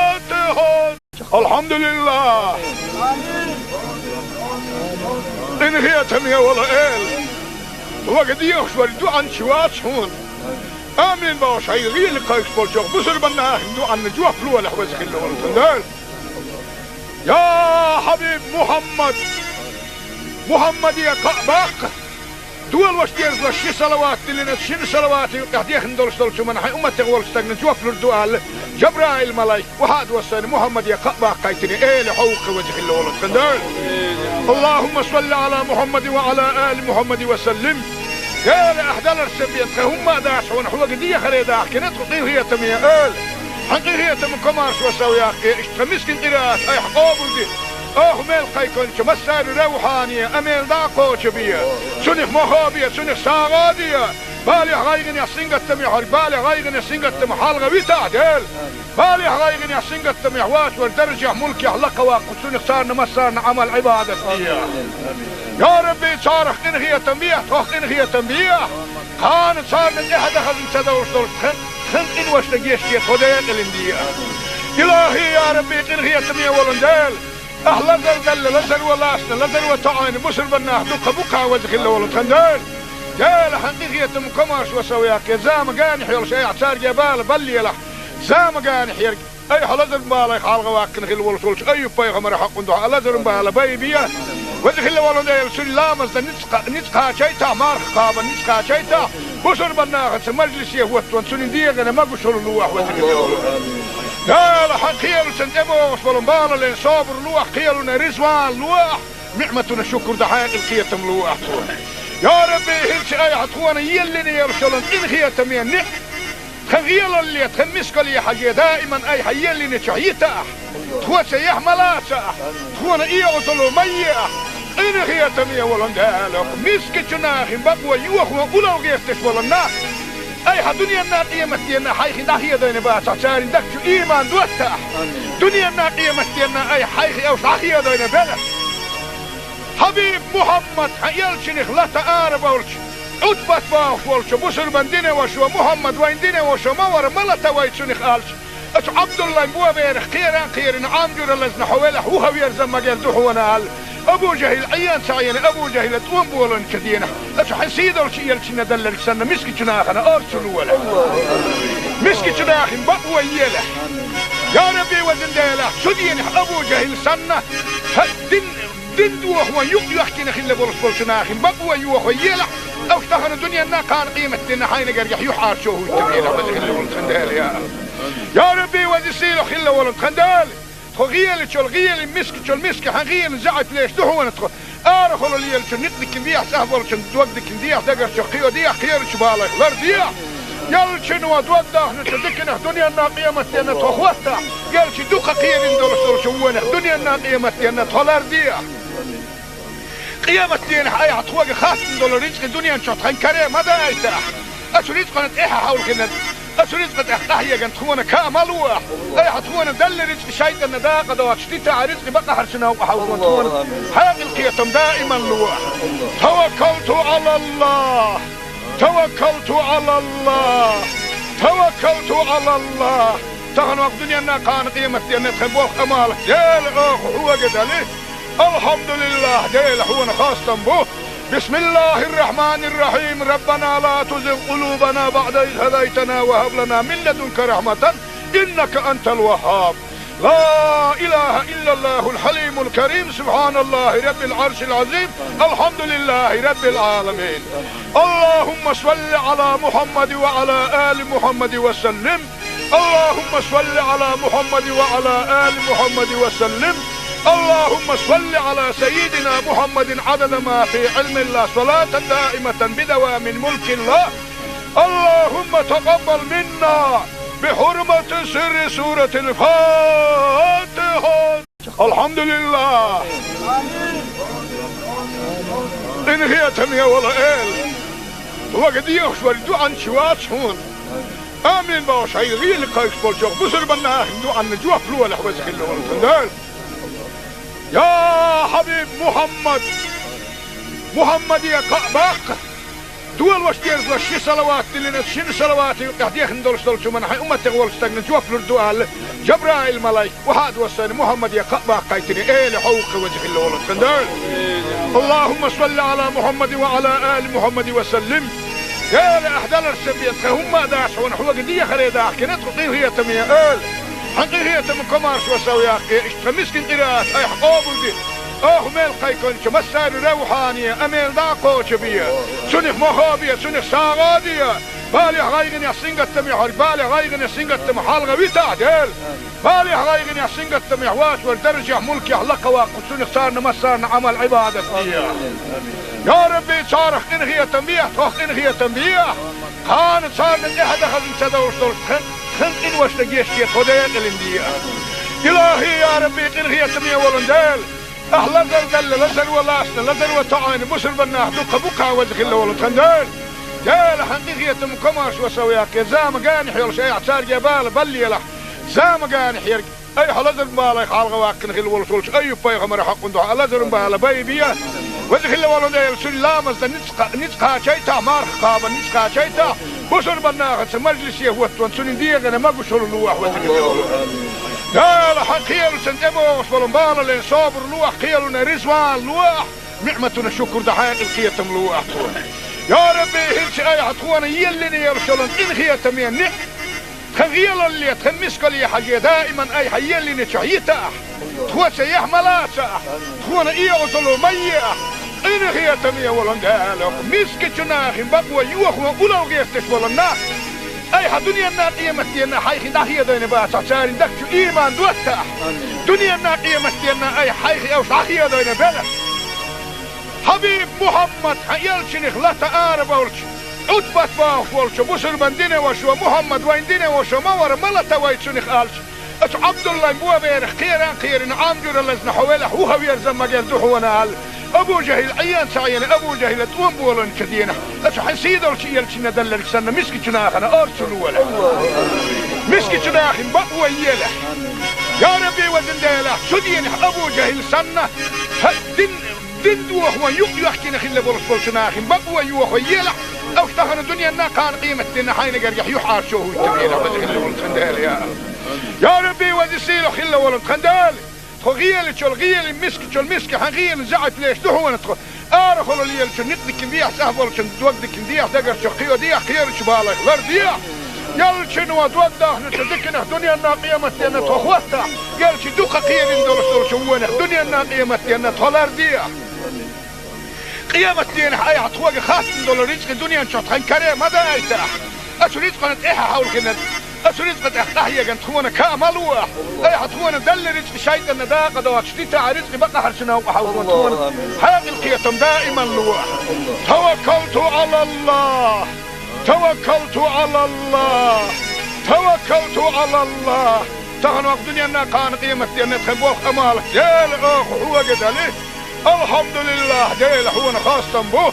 الحمد لله. Къинхетаме волу Эла, хьоьга дехаш вара дуьхьанча вац хьуна. Амин бохуш, хьайн гӀийла кхайкхаш болчу бусурбан нахана дуьхьанна жоп лолахь, веза хилла волу тхан Дела. Я хьабиб Мухьаммад! Мухьаммаде кхаъ баккха! Долош дезалаш ши салават диллина, шина салаватан юкъахь дехна долуш долчу хӀуманна хьайн умматех волчу стагана жоп лур ду аьлла, Жабраил-малайк охьа а доссийна, Мухьаммаде кхаъ баккхийтина, Эла, хьо ву-кх веза хилла волу тхан Дела. اللهم صل على محمد وعلى آل محمد وسلم. Дела, ахь даларца бен тхан хӀумма а дац хьуна, хьоьга дехаре дахкина тхо, къинхетаме Эла. Хьан къинхетаман комаршо сов яккхе, иштта тхан мискин къираат айхьа къобалде. Оха мел кхайкхинчу массарна равхьане, амел дӀа а кхочу бе. Цунах мохо бе, цунах сагӀа а де. Балехь, гӀайгӀанехь, сингаттамехь верг балех, гӀайгӀанех, сингаттамах хьалха витахь, Дела. Балехь, гӀайгӀанехь, сингаттамехь воцург даржехь, мулкехь лакхаваккха, цунах царна массарна Ӏамал-Ӏибадат де. Я Рабби, царах къинхетам бехьа, тхох къинхетам бехьа. Кхана царна тӀаьхьа дан хазна ца довш долуш тхан, тхан къиношна гечде, тхо декъалин де. Илахи, я Рабби, къинхетаме волун Дела, ахь лазар далла, лазар ван лаьцна, лазар ван тоьъна, бусурбан нах дукха бу-кх, веза хилла волу тхан Дела. Дела, хьан къинхетам комаршо сов яккхе, заманчохь йолуш айхьа цаьрга бала баллалахь, заманчохь ерг, айхьа лазар балай хьалха ваккхина хилла волуш волчу Айюб-пайхамаран хьокъун дуьхьа лазаран бала байбе. Веза хилла волу Дела, цуьнан ламазна ницкъ кха-, ницкъ кхачайта, марха кхабан ницкъ кхачайта, Бусурбан нахаца мажлисе хӀоттаван цунна дегӀана могушалла лолахь, веза хилла волу. Дала хьан кхелашна тӀебогӀуш болу балале собар лолахь, кхелана риза вала лолахь, ниӀматана шукур дан хьекъал кхетам лолахь тхуна. Я Рабби, хӀинца айхьа тхуна еллина йолуш йолу къинхетаме ниӀ-, тхан гӀелалле, тхан мискалле хьажий, даиман айхьа еллиначохь йитахь. Тхо ца яхь ма лацахь, тхуна и Ӏузалло ма ехь, къинхетаме волу Дала, мискачу нахин бакъо йохо улал гӀерташ волу нах, айхьа дуьненна къематденна хьайх дӀахедийна бацахь, церан дагчу ийман доттахь. Дуьненна къематденна айхьа хьайх уьш дӀахедийна белахь. Хьабиб Мухьаммад, хьан элчанах лата ара болчу, Ӏутбат бохуш волчу бусурбан динан вашо, Мухьаммад вайн динан вашо ма вара, ма лата вай цунах аьлча, оцу Ӏабдуллайн боберах кхеран кхерина, Ӏам жуьра лазна хьо велахь, вуха верза магар ду хьуна аьлла, Абу ЖахӀил Ӏен ца Ӏена, Абу ЖахӀила тӀом боланчу денахь, оцу хьан сий долчу элчанна далларг санна, мискачу нахана орцу лолахь. Мискачу нахин бакъо елахь. Я Рабби, везан Дела, цу денахь Абу ЖахӀил санна, хьан дин Дин дохо юкъ йохкина хилла болуш болчу нахин бакъо йохо елахь, уьш тахана дуьненна кхана къематденна хьайна гергахь юьхьӀаьржо хӀуттабелахь, веза хилла волу тхан Дела, я. Я Рабби, веза сийлахь хилла волу тхан Дела. Тхо гӀелачул гӀели, мискачул миска, хьан гӀелин заьӀап леш ду хьуна тхо. Арахула лелачу никъ дикин дехьа, цӀахь болчун дог дикин дехьа, дагарчу кхио дехьа, кхерачу балайх лардехьа. Ялчино дог дахначу диканах дуьненна къематденна тхо хӀоттахь, ялчи дукха кхерина долуш долчу вонах дуьненна къематденна тхо лардехьа. Къематденахь айхьа тхоьга хаттам долу рицкъи дуьнен чохь тхан каре ма дайтахь. Оцу рицкъана тӀаьхьа хьовлхина, оцу рицкъа тӀехь къахьеган тхуна ка ма лохь. Айхьа тхуна далла рицкъи шайтӀанна дакъа доцуш дитахь, рицкъи бакъахьарчу новкъа хьовлхо тхуна хьекъал кхетам даиман лохь. Таваккалту Ӏалаллах. Таваккалту Ӏалаллах! Таваккалту Ӏалаллах! Тахана вакъ дуьненна кхана къематденна тхан болх Ӏамал Дела оха хьоьга дали. Алхьамдулиллах, Дела хьуна хастам бу. Бисмиллахир-рахманир-рахим. Раббана ла тузигъ къулубана баъда из хӀадайтана ва хӀаб лана мин ладунка рахьматан, иннака антал ваххаб. لا إله إلا الله الحليم الكريم، سبحان الله رب العرش العظيم، الحمد لله رب العالمين. اللهم صل على محمد وعلى آل محمد وسلم. اللهم صل على محمد وعلى آل محمد وسلم. اللهم صل على سيدنا محمد عدد ما في علم الله، صلاة دائمة بدوام ملك الله. اللهم تقبل منا بحرمة سر سورة الفاتحة. الحمد لله. Къинхетаме волу Эла, вага дехаш вара дуьхьанча вац хьуна. Амин бохуш, хьайн гӀийла кхайкхаш болчохь бусурбан нахана дуьхьанна жоп лолахь, веза хилла волу тхан Дела. Я хьабиб Мухьаммад, Мухьаммаде кхаъ баккха. Долуш дезалаш ши салават диллина, шина салавата юкъехь дехна долуш долчу хӀуманна хьайн умматех волчу стагна жоп лур ду аьлла, Жабраил-малайк, вахьа а доссийна, Мухьаммаде кхаъ баккхийтина, Эла хьо ву-кх, веза хилла волу тхан Дела. اللهم صل على محمد وعلى آل محمد وسلم. Эла, ахь даларш ца бен, тхан хӀумма а дац хьуна, хьоьга дехаре дахкина тхо, къинхетаме Эла. Хьан къинхетам, комаршо сов яккхий, иштта тхан мискин къираат айхьа къобалде. Оха мел кхайкхинчу массарна равхьане, а мел дӀа а кхочу бе. Цунах мохо бе, цунах сагӀа а де. Балех, гӀайгӀанех, сингаттамех верг, балех, гӀайгӀанех, сингаттамах хьалха витахь, Дела. Балех, гӀайгӀанех, сингаттамех вац верг даржехь, мулкехь лакхаваккха, цунах царна массарна Ӏамал-Ӏибадат де. Я Рабби, царах къинхетам бехьа, тхох къинхетам бехьа. Кхана царна тӀаьхьа дан хазна ца довш долуш тхан, тхан къиношна гечде, тхо декъалин де. Илахи, я Рабби, къинхетаме волу Дела. Ахь лазар делла, лазар ван лацна, лазар ван тоӀийна бусурбан нах дуккха бу-кх, веза хилла волу тхан Дела. Дела, хьан къинхетам, комаршо сов яккхий, зама генахь йолуш айхьа цаьрга бала баллалахь. Зама генахь ерг айхьа лазаран балех хьалха ваккхина хилла волуш волчу Айюб-пайхамаран хьокъан дуьхьа лазаран бала байбе. Веза хилла волу Дела, цуьнан ламаз дан ницкъ, ницкъ кхачийтахь, марха кхаба ницкъ кхачийтахь, бусурбан нахаца мажлисе хӀоттаван цуьнан дегӀана могушалла лолахь, веза хилла волу Дела. Хьан кхелашна тӀебогӀуш болу балале собар лолахь, кхелана риза вала лолахь, ниӀматана шукур дан хьекъал кхетам лолахь тхуна. Я Рабби, хӀинца айхьа тхуна еллина йолуш йолу къинхетаме ниӀ-, тхан гӀелалле, тхан мискалле хьажий, даиман айхьа еллиначохь йитахь. Тхо ца яхь ма лацахь, тхуна и Ӏузалло ма ехь, Къинхетаме волу Дела, мискачу нахана бакъо йохо улал гӀерташ болу нах, айхьа дуьненна, къематденна хьайх дӀахедийна бацахь, церан дагчу иман доттахь. Дуьненна, къематденна айхьа хьайх уьш дӀахедийна белахь. Хьабиб Мухьаммад, хьан элчанах лата арабевлча, Ӏутбат бохуш волчу бусурбан динан вашас, Мухьаммад вайн динан ваша ма вара, ма лата вай цунах аьлча, оцу Ӏабдуллайн боберах кхеран кхерина, Ӏам жуьра лазна хьо велахь, вуха верза магар ду хьуна аьлла, Абу ЖахӀил Ӏен ца Ӏена, Абу ЖахӀила тӀом болийначу дийнахь, оцу хьайн сийдолчу элчанна делларг санна, мискачу нахана орцу лолахь. Мискачу нахана бакъо елахь. Я Рабби, везан Дела, цу дийнахь Абу ЖахӀил санна, хьан дин, дин дохо юкъ йоьхкина хилла болуш болчу нахана бакъо йохо елахь, уьш тахана дуьненна, кхана къематденна хьайна гергахь юьхьӀаьржо хӀуттабелахь, веза хилла волу тхан Дела, я. Я Рабби, веза сийлахь хилла волу тхан Дела! Тхо гӀелачул гӀелин, мискачул миска хьан гӀелин заьӀап леш ду хьуна тхо. Арахула лелачун некъ дикина дехьа, цӀахь болчун дог дикина дехьа, дагарчу кхио дехьа, кхерачу балех лар дехьа. Ялчуьнан дог дахначу диканах дуьненна, къематденна тхо хӀоттахь, ялчу дукха кхерина долуш долчу вонах дуьненна, къематденна тхо лар дехьа. Къематденахь айхьа тхоьга хаттам долу рицкъа дуьнен чохь тхан каре ма дайтахь. Оцу рицкъана тӀаьхьа хьовлхина, оцу рицкъа тӀехь къахьегна тхуна ка ма лолахь. Айхьа тхуна делла рицкъа шайтӀанна дакъа доцуш дитахь, рицкъа бакъахьарчу новкъа хьовзо тхуна. Хьекъал, кхетам даиман лолахь. Таваккалту Ӏалаллахь! Таваккалту Ӏалаллахь! Таваккалту Ӏалаллахь! Тахана ваха дуьненна, кхана къематденна тхан болх, Ӏамал, Дела, оха хьоьга дали. Алхьамдулиллахь, Дела, хьуна хастам бу.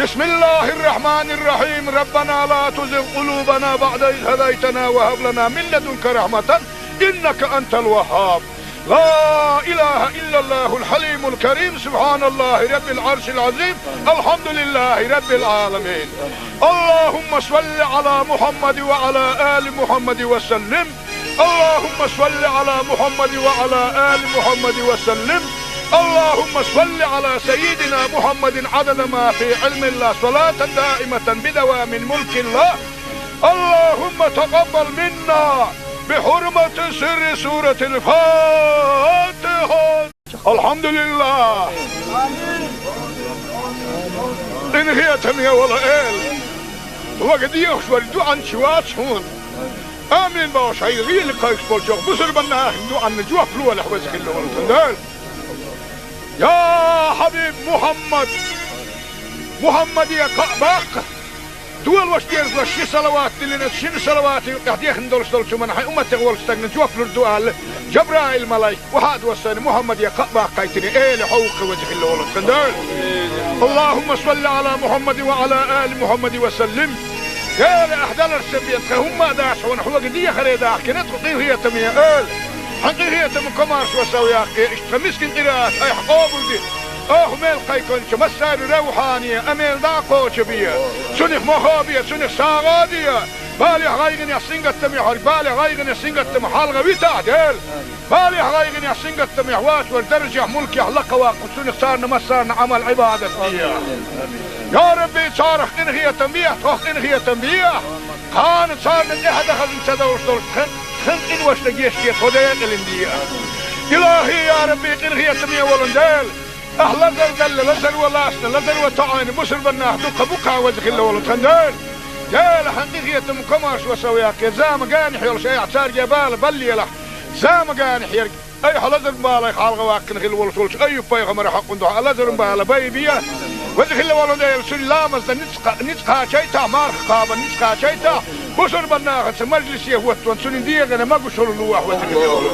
بسم الله الرحمن الرحيم. ربنا لا تزغ قلوبنا بعد إذ هديتنا وهب لنا من لدنك رحمة إنك أنت الوهاب. لا إله إلا الله الحليم الكريم. سبحان الله رب العرش العظيم. الحمد لله رب العالمين. اللهم صل على محمد وعلى آل محمد وسلم. اللهم صل على محمد وعلى آل محمد وسلم. اللهم صل على سيدنا محمد عدد ما في علم الله، صلاة دائمة بدوام ملك الله. اللهم تقبل منا بحرمة سر سورة الفاتحة. Алхьамдулиллах! Къинхетаме волу Эла! Вага дехаш вара дуьхьанча вац хьуна. Амин бохуш, хьайн гӀийла кхайкхаш болчу бусурбан нахана дуьхьанна жоп лолахь, веза хилла волу тхан Дела. Я Хьабиб Мухьаммад! Мухьаммаде кхаъ баккха! Долош дезалаш ши салават диллина, шина салавата юкъахь дехна долуш долчу хӀуманна хьайн умматех волчу стагна жоп лур ду аьлла, Жабраил-малайк вахьа а доссийна, Мухьаммаде кхаъ баккхийтина, Эла, хьо ву-кх, веза хилла волу тхан Дела. اللهم صل على محمد وعلى آل محمد وسلم. Эла, ахь даларца бен тхан хӀумма а дац хьуна, хьоьга дехаре дахкина тхо, къинхетаме Эла. Хьан къинхетам, комаршо сов яккхий, иштта тхан мискин къираат айхьа къобалде. Оха мел кхайкхинчу массарна равхьане а мел дӀа а кхочу бе. Цунах мохо бе, цунах сагӀа де. Балехь, гӀайгӀанехь, сингаттамехь верг балех, гӀайгӀанех, сингаттамах хьалха витахь, Дела. Балехь, гӀайгӀанехь, сингаттамехь воцург даржехь, мулкехь лакха ваккха, цунах царна массарна Ӏамал-Ӏибадат де. Я Рабби, царах къинхетам бехьа, тхох къинхетам бехьа. Кхана царна тӀаьхьа дан хазна ца довш долуш тхан, тхан къиношна гечде, тхо декъалина де. Илахьи, я Рабби, къинхетаме волу Дела! Ахь лазар делла, лазар ван лаьцна, лазар ван тоьӀна бусурбан нах дуккха бу-кх, веза хилла волу тхан Дела. Дела, хьан къинхетам, комаршо сов яккхий, зама генахь йолуш айхьа цаьрга бала баллалахь. Зама генахь ерг айхьа лазаран балех хьалха ваккхина хилла волуш волчу Айюб-пайхамаран хьокъан дуьхьа лазаран бала байбе. Веза хилла волу Дела, цуьнан ламазна ницкъ кха-, ницкъ кхачийтахь, марха кхабарна ницкъ кхачийтахь, бусурбан нахаца мажлисе хӀоттаван цуьнан дегӀана могушалла лолахь, веза хилла волу.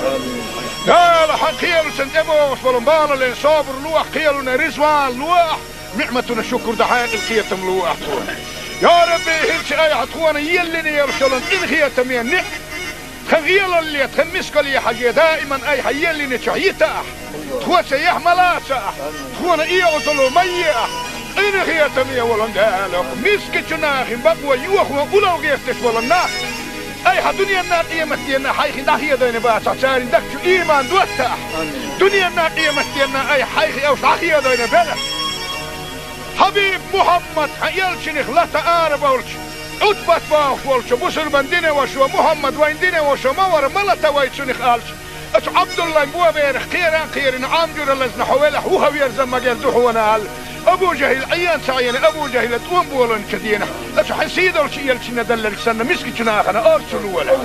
Дела, хьан кхелаца тӀебогӀуш болу балале собар лолахь, кхелана резаван лолахь, ниӀматана шукур дан хьекъал, кхетам лолахь тхуна. Я Рабби, хӀинца айхьа тхуна еллина йолуш йолу къинхетаме ниӀ- Тхан гӀелалле, тхан мискалле хьажий, даиман айхьа еллинчохь йитахь, тхоца яхь ма лацахь, тхуна и Ӏазап ма ехьахь. Къинхетаме волу Дела, мискачу нахана бакъо йохо улал гӀерташ болу нах, айхьа дуьненна, къематденна хьайх дӀахедийна бацахь, церан дагчу иман доттахь. Дуьненна, къематденна айхьа хьайх уьш дӀахедийна белахь. Хьабиб Мухьаммад, хьан элчанах лата арабевлча, Ӏутбат бохуш волчу бусурбан динан вашас, Мухьаммад вайн динан ваша ма вара, ма лата вай цунах аьлча, оцу Ӏабдуллайн боберах кхеран кхерина, Ӏам жуьра лазна хьо велахь, вуха верза магар ду хьуна аьлла, Абу-Жахьил Ӏийна ца Ӏийна, Абу-Жахьила тӀом боланчу дийнахь, аса хьайн сий долчу элчанна делларг санна, мискачу нахана орцу лолахь.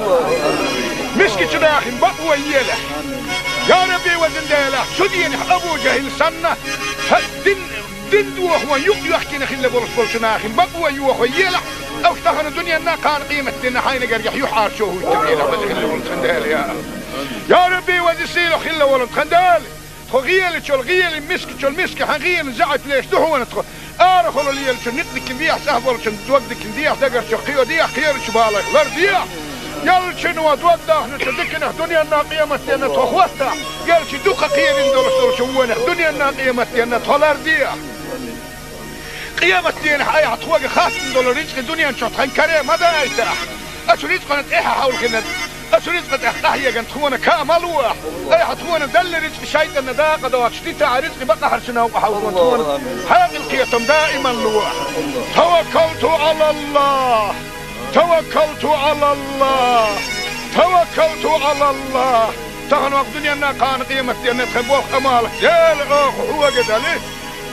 Мискачу нахана бакъо елахь. Я Рабби, везан Дела, цу дийнахь Абу-Жахьил санна, хьан дин, дин дохо юкъ йоьхкина хилла болуш болчу нахана бакъо йохо елахь, аса тахана дуьненна, кхана къематдийнна хьайна гергахь юьхьӀаьржо хӀуттур елахь, веза хилла волу тхан Дела, я. Я Рабби, веза сийлахь хилла волу тхан Дела. Тхо гӀелачул гӀелин, мискачул миска хьан гӀелин заьӀап леш ду хьуна тхо. Арахула лелачу никъ дикина дехьа, цӀахь болчун дог дикина дехьа, дагарчу кхио дехьа, кхерачу балайх лар дехьа. Ялчуьнан дог дахначу диканах дуьненна къематденна тхо хӀоттахь, ялчу дукха кхерина долуш долчу вонах дуьненна къематденна тхо лар дехьа. Къематденахь айхьа тхоьга хаттам долу рицкъи дуьнен чохь тхан каре ма дайтахь. Аса рицкъана тӀаьхьа хьовлхина, аса рицкъа тӀехь къахьеган тхуна каа ма лохь. Айхьа тхуна делла рицкъи шайтӀанна дакъа доцуш дитахь, рицкъи бакъахьарчу новкъа хьовлхо тхуна хьекъал, кхетам даиман лохь. Таваккалту Ӏалаллах! Таваккалту Ӏалаллах! Таваккалту Ӏалаллах! Тахана вакъ дуьненна, кхана къематденна тхан болх, Ӏамал, Дела, оха хьоьга дали.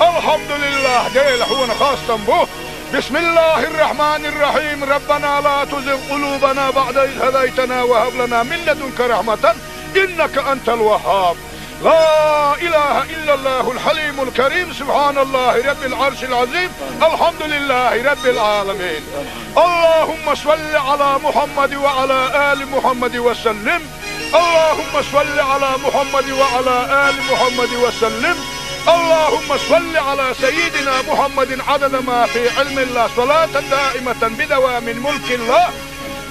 Алхьамдулиллах, Дела, хьуна хастам бу. بسم الله الرحمن الرحيم. ربنا لا تزغ قلوبنا بعد إذ هديتنا وهب لنا من لدنك رحمة إنك أنت الوهاب. لا إله إلا الله الحليم الكريم. سبحان الله رب العرش العظيم. الحمد لله رب العالمين. اللهم صل على محمد وعلى آل محمد وسلم. اللهم صل على محمد وعلى آل محمد وسلم. اللهم صل على سيدنا محمد عدد ما في علم الله، صلاة دائمة بدوام ملك الله.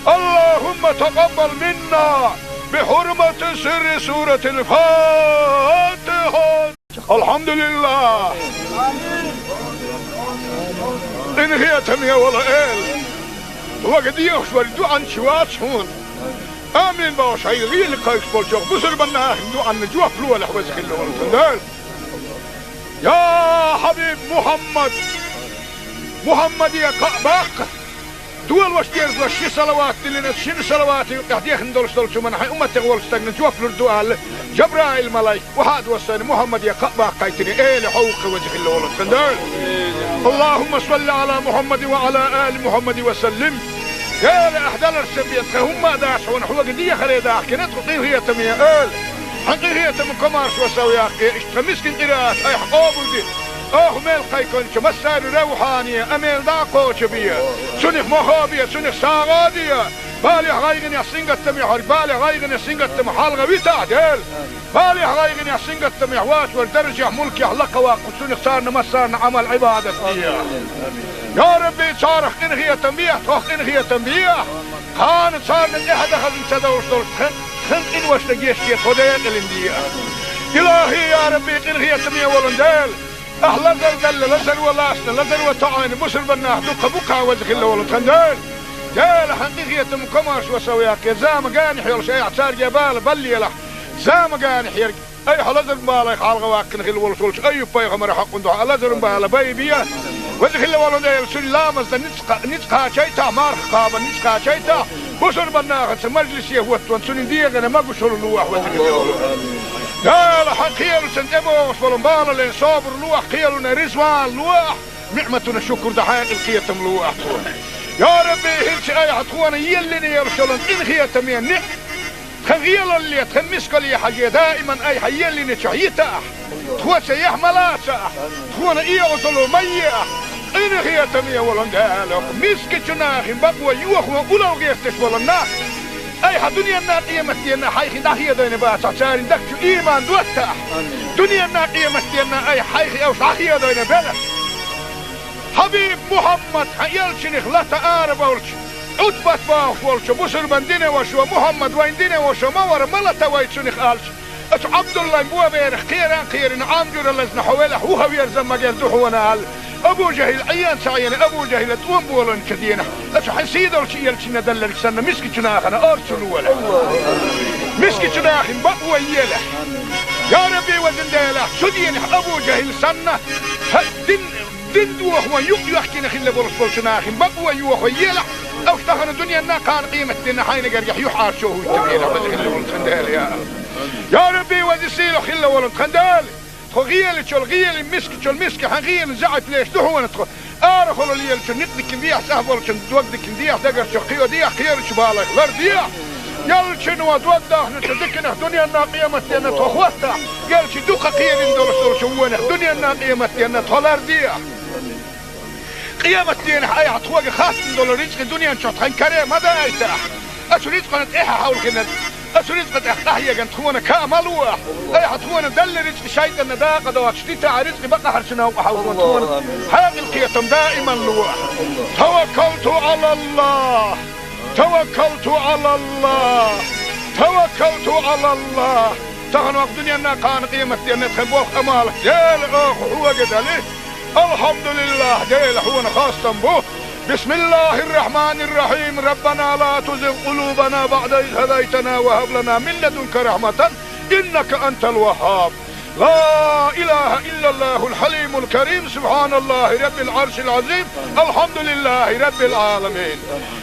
اللهم تقبل منا بحرمة سر سورة الفاتحة. Алхьамдулиллах! Къинхетаме волу Эла, хьоьга дехаш верг дуьхьал чу вац хьуна. Амин бохуш, хьайн гӀийла кхайкхаш болчу бусурбаннахана дуьхьанна жоп лолахь, веза хилла волу тхан Дела. Я Хьабиб Мухьаммад! Мухьаммаде кхаъ баккха! Долуш дезалаш ши салават диллина, шина салаватан юкъахь дехна долуш долчу хӀуманна хьайн умматех волчу стагана жоп лур ду аьлла, Жабраил-малайк охьа а доссийна, Мухьаммаде кхаъ баккхийтина, Эла хьовха, веза хилла волу тхан Дела. اللهم صل على محمد وعلى آل محمد وسلم. Эла, ахь даларца бен тхан хӀумма а дац хьуна, хьоьга дехаре дахкина тхо, къинхетаме Эла. Хьан къинхетаман комаьршо сов яккхий, иштта тхан мискин къираат айхьа къобалде. Оха мел кхайкхинчу массарна равхьане а мел дӀа а кхочу бе. Цунах мохо бе, цунах сагӀа а де. Балехь, гӀайгӀанехь, сингаттамехь верг балех, гӀайгӀанех, сингаттамах хьалха витахь, Дела. Балехь, гӀайгӀанехь, сингаттамехь воцург даржехь, мулкехь лакха ваккха, цунах царна массарна Ӏамал-Ӏибадат де. Я Рабби, царах къинхетам бехьа, тхох къинхетам бехьа. Кхана царна тӀаьхьа дан хазна ца довш долуш тхан, тхан къиношна гечде тхо декъалин де. Илахи, я Рабби, къинхетаме волу Дела! Ахь лазар делла, лазар ван лаьцна, лазар ван тоьӀна бусурбаннах дуккха бу-кх, веза хилла волу тхан Дела. Дела, хьан къинхетаман комаьршо сов яккхий, зама генахь йолуш айхьа цаьрга бала баллалахь. Зама генахь ерг айхьа лазаран балех хьалха ваккхина хилла волуш волчу Айюб-пайхамаран хьокъан дуьхьа лазаран бала байбе. Веза хилла волу Дела, цуьнан ламазна ницкъ кха-, ницкъ кхачийтахь, марха кхабарна ницкъ кхачийтахь, бусурбаннахаца мажлисе хӀоттаван цуьнан дегӀана могушалла лохь, веза хилла волу Дела. Хьан кхелаца тӀебогӀуш болу балале собар лохь, кхелана резаван лохь, ниӀматана шукур дан хьекъал, кхетам лохь тхуна. Я Рабби, хӀинца айхьа тхуна еллина йолуш йолу къинхетаме ниӀ-, тхан гӀелалле, тхан мискалле хьажий, даиман айхьа еллинчохь йитахь. Тхоьца яхь ма лацахь, тхуна оьгӀазло ма ехь. Къинхетаме волу Дела, мискачу нахана бакъо йохо улал гӀерташ болу нах айхьа дуьненна, къематденна хьайх дӀахедийна бацахь, церан дагчу ийман доттахь. Дуьненна, къематденна айхьа хьайх уьш дӀахедийна белахь. Хьабиб Мухьаммад, хьан элчанах лата арабовлуш, Ӏутбат бохуш волчу бусурбан динан вашо, Мухьаммад вайн динан вашо ма вара, ма лата вай цунах, аьлча, оцу Ӏабдуллайн боберах кхеран а кхерина, Ӏам жуьра лазна хьо велахь, вуха верза магар ду хьуна, аьлла, Абу-Жахьил Ӏийна ца Ӏийна, Абу-Жахьила тӀом боланчу дийнахь, оцу хьайн сий долчу элчанна делларг санна, мискачу нахана орцу лолахь. Мискачу нахана бакъо елахь. Я Рабби, везан Дела, цу дийнахь Абу-Жахьил санна, хьан дин Дин дохо юкъ йоьхкина хилла болуш болчу нахана бакъо йохо елахь, аса тахана дуьненна, кхана къематденна хьайна гергахь юьхьӀаьржо хӀуттур елахь, веза хилла волу тхан Дела, я. Я Рабби, веза сийлахь хилла волу тхан Дела! Тхо гӀелачул гӀели, мискачул миска хьан гӀелан заьӀап леш ду хьуна тхо. Арахула лелачун никъ дикин дехьа, цӀахь болчун дог дикин дехьа, дагарчу кхийо дехьа, кхерачу балайх лар дехьа. Ялчун ва дог дахначу диканах дуьненна къематденна тхо хӀоттахь, ялчи дукха кхерина долуш долчу вонах дуьненна къематденна тхо лар дехьа. Къематденахь айхьа тхоьга хаттам долу рицкъи дуьнен чохь тхан каре ма дайтахь. Ацу рицкъана тӀехьа хьовлхина, ацу рицкъа тӀехь къахьеган тхуна ка ма лохь. Айхьа тхуна далла рицкъи шайтӀанна дакъа доцуш дитахь, рицкъи бакъахьарчу новкъа хьовлхун тхуна хьекъал кхетам даиман лохь. Таваккалту Ӏалаллах! Таваккалту Ӏалаллах! Таваккалту Ӏалаллах! Тахана вакъ дуьненна кхана къематденна тхан болх амалах Дела оха хьоьга дали. Алхьамдулиллах, Дела, хьуна хастам бу. Бисмиллахир-рахманир-рахим. Раббана ла тузигъ къулубана баъда из хӀадайтана ва хӀаб лана мин ладунка рахматан, иннака антал ваххаб. Ла илаха иллаллахул хьалимул карим. Субханаллахи раббил аршил азим. Алхьамдулиллахи раббил аламин.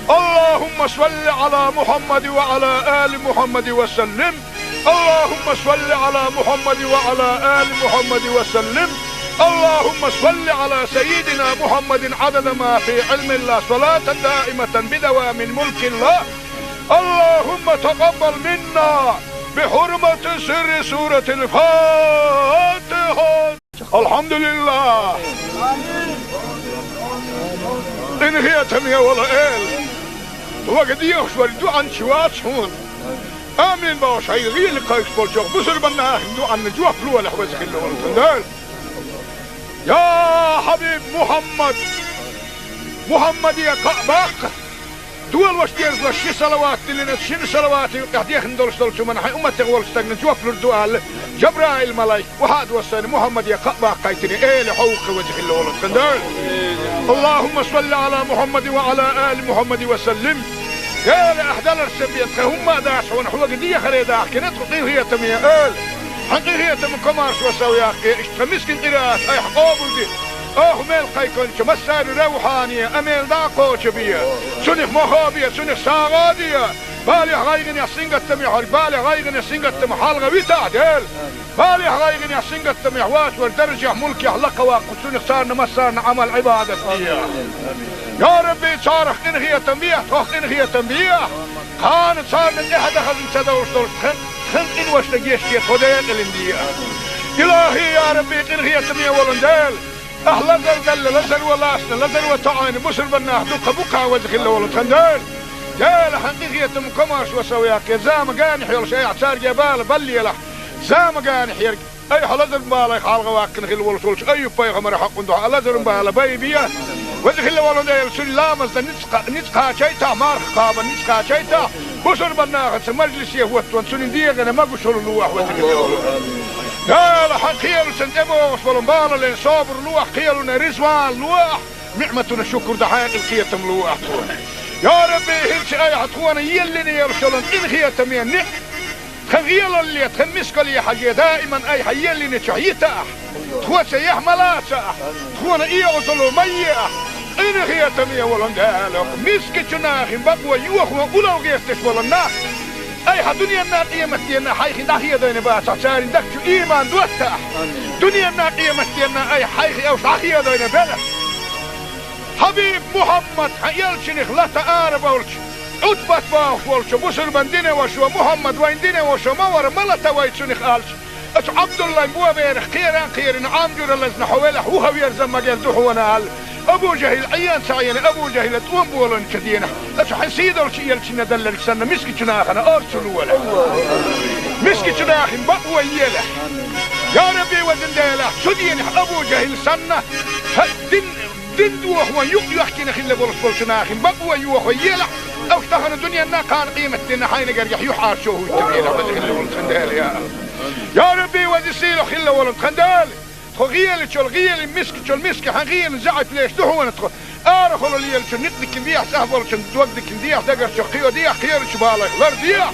Аллахумма салли ала Мухаммад ва ала али Мухаммад ва саллим. اللهم صل على محمد وعلى آل محمد وسلم. اللهم صل على سيدنا محمد عدد ما في علم الله، صلاة دائمة بدوام ملك الله. اللهم تقبل منا بحرمة سر سورة الفاتحة. Алхьамдулиллах! Къинхетаме волу Эла! Вага дехаш вара дуьхьанча вац хьуна. Амин бохуш, хьайн гӀели кхайкхаш болчохь бусурбан нахана дуьхьанна жоп лолахь, веза хилла волу тхан Дела. Я хьабиб Мухьаммад! Мухьаммаде кхаъ баккха! Долош дезалаш ши салават диллина, шина салавата юкъехь дехна долуш долчу хӀуманна хьайн умматех волчу стагна жоп лур ду аьлла, Жабраил-малайк, охьа а доссийна, Мухьаммаде кхаъ баккхийтина, Эла, хьо ву-кх веза хилла волу тхан Дела. Аллахумма салли ала Мухьаммадин ва ала али Мухьаммадин ва саллим. Эла, ахь даларца бен тхан хӀумма а дац хьуна, хьоьга дехаре дахкина тхо, къинхетаме Эла. Хьан къинхетам, комаршо сов яккхий, иштта тхан мискин къираат айхьа къобалде. Оха мел кхайкхинчу массаьрна равхьане а мел дӀа а кхочу бе. Цунах мохо бе, цунах сагӀа а де. Балехь, гӀайгӀанехь, сингаттамехь верг, балех, гӀайгӀанех, сингаттамах хьалха витахь, Дела. Балехь, гӀайгӀанехь, сингаттамехь воцург даржехь, мулкехь лакхаваккха, цунах царна массарна Ӏамал-Ӏибадат де. Я Рабби, царах къинхетам бехьа, тхох къинхетам бехьа. Кхана царна тӀаьхьа дан хазна ца довлуш долчу тхан, тхан къиношна гечде, тхо декъалина де. Илахи, я Рабби, къинхетаме волу Дела! Ахь лазар делла, лазаро лаьцна, лазаро тоӀийна бусурбан нах дуккха бу-кх, веза хилла волу тхан Дела. Дела, хьан къинхетам, комаршо сов яккхий, зама генахь йолуш айхьа цаьрга бала баллалахь. Зама генахь ерг айхьа лазаран балех хьалха ваккхина хилла волуш волчу Айюб-пайхамаран хьокъан дуьхьа лазаран бала байбе. Веза хилла волу Дела, цуьнан ламазна ницкъ, ницкъ кхачийтахь, марха кхабарна ницкъ кхачийтахь, бусурбан нахаца мажлисе хӀоттаван цуьнан дегӀана могушалла лолахь, веза хилла волу Дела. Хьан кхелашна тӀебогӀуш болу балале собар лолахь, кхелана реза ван лолахь, ниӀматана шукур дан хьекъал кхетам лолахь тхуна. Я Рабби, хӀинца айхьа тхуна еллина йолуш йолу къинхетаме ниӀ тхан гӀелалле, тхан мискалле хьажий, даиман айхьа еллинчохь йитахь, тхоца яхь ма лацахь, тхуна оьгӀазло ма ехь, къинхетаме волу Дела, мискачу нахана бакъо йохо улло гӀерташ болу нах, айхьа дуьненна, къематденна хьайх дӀахедийна бацахь, церан дагчу ийман доттахь, дуьненна, къематденна айхьа хьайх уьш дӀахедийна белахь. Хьабиб Мухьаммад, хьан элчанах лата арабевлча, Ӏутбат бохуш волчу бусурбан динан вашас: «Мухьаммад вайн динан ваша ма вара, ма лата вай цунах», — аьлча, оцу Ӏабдуллайн боберах кхеран кхерина, Ӏам жуьра лазна хьо велахь, вуха верза магар ду хьуна аьлла, Абу ЖахӀил Ӏен ца Ӏийна, Абу ЖахӀила тӀом болийначу дийнахь, оцу хьайн сийдолчу элчанна делларг санна, мискачу нахана орцу лолахь. Мискачу нахана бакъо елахь. Я Рабби, везан Дела, цу дийнахь Абу ЖахӀил санна, хьан дин Дин дохо юкъ йоьхкина хилла болуш болчу нахана бакъо йохо елахь, уьш тахана дуьненна, кхана къематденна хьайна гергахь юьхьӀаьржо хӀуттабелахь, веза хилла волу тхан Дела, я. Я Рабби, веза сийлахь хилла волу тхан Дела! Тхо гӀелачул гӀели, мискачул миска хьан гӀелан заьӀап леш ду хьуна тхо. Арахула лелачун никъ дикин дехьа, цӀахь болчун дог дикин дехьа, дагарчу кхийо дехьа, кхерачу балайх лар дехьа.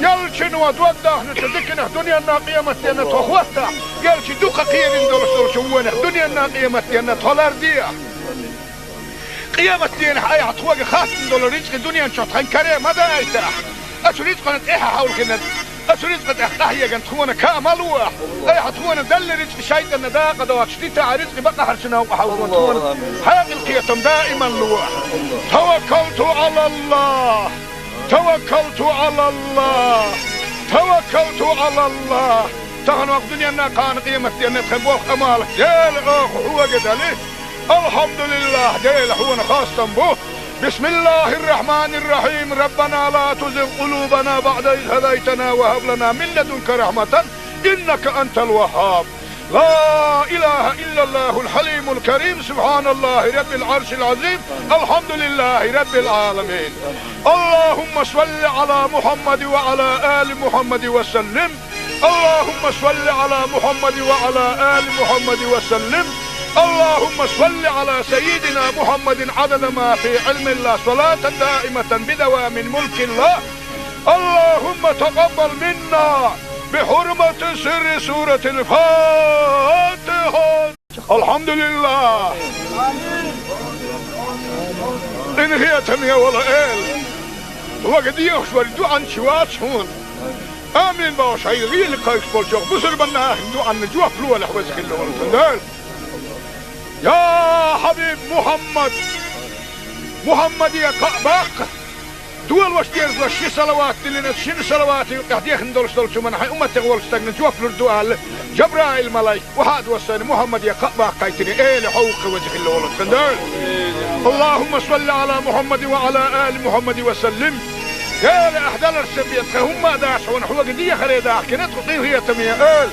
Ялчун ва дог дахначу диканах дуьненна, къематденна тхо хӀоттахь, ялчи дукха кхерина долуш долчу вонах дуьненна, къематденна тхо лар дехьа. Къематденахь айхьа тхоьга хаттам долу рицкъи дуьнен чохь тхан каре ма дайтахь. Ацу рицкъана тӀехьа хьовлхина, Оцу рицкъа тӀехь къахьегна тхуна каа ма ло ахь. Айхьа тхуна делла рицкъа шайтӀанна дакъа доцуш дитахь, рицкъа бакъахьарчу новкъа хьовзо тхуна. Хьекъал кхетам даиман ло ахь. Таваккалту Ӏалаллах! Таваккалту Ӏалаллах! Таваккалту Ӏалаллах! Тахана ваха дуьненна, кхана къематденна тхан болх амал Дела оха хьоьга дали. Алхьамдулиллах, Дела хьуна хастам бу. بسم الله الرحمن الرحيم. ربنا لا تزغ قلوبنا بعد إذ هديتنا وهب لنا من لدنك رحمة إنك أنت الوهاب. لا إله إلا الله الحليم الكريم. سبحان الله رب العرش العظيم. الحمد لله رب العالمين. اللهم صل على محمد وعلى آل محمد وسلم. اللهم صل على محمد وعلى آل محمد وسلم. اللهم صل على سيدنا محمد عدد ما في علم الله، صلاة دائمة بدوام ملك الله. اللهم تقبل منا بحرمة سر سورة الفاتحة. الحمد لله. Къинхетаме вола Эла, вага дехаш вара дуьхьанча вац хьуна. Амин бохуш, хьайн гӀийла кхайкхаш болчох бусурбанна ахин дуьхьанна жоп лолахь, веза хилла волу тхан Дела. Я Хьабиб Мухьаммад! Мухьаммаде кхаъ баккха! Долош дезалаш ши салават диллина, шина салавата юкъехь дехна долуш долчу хӀуманна хьайн умматех волчу стагна жоп лур ду аьлла, Жабраил-малайк, вахьа а доссайна, Мухьаммаде кхаъ баккхийтина, Эла хьо ву-кх, веза хилла волу тхан Дела. اللهم صل على محمد وعلى آل محمد وسلم. Эла, ахь даларца бен тхан хӀумма а дац хьуна, хьоьга дехаре дахкина тхо, къинхетаме Эла.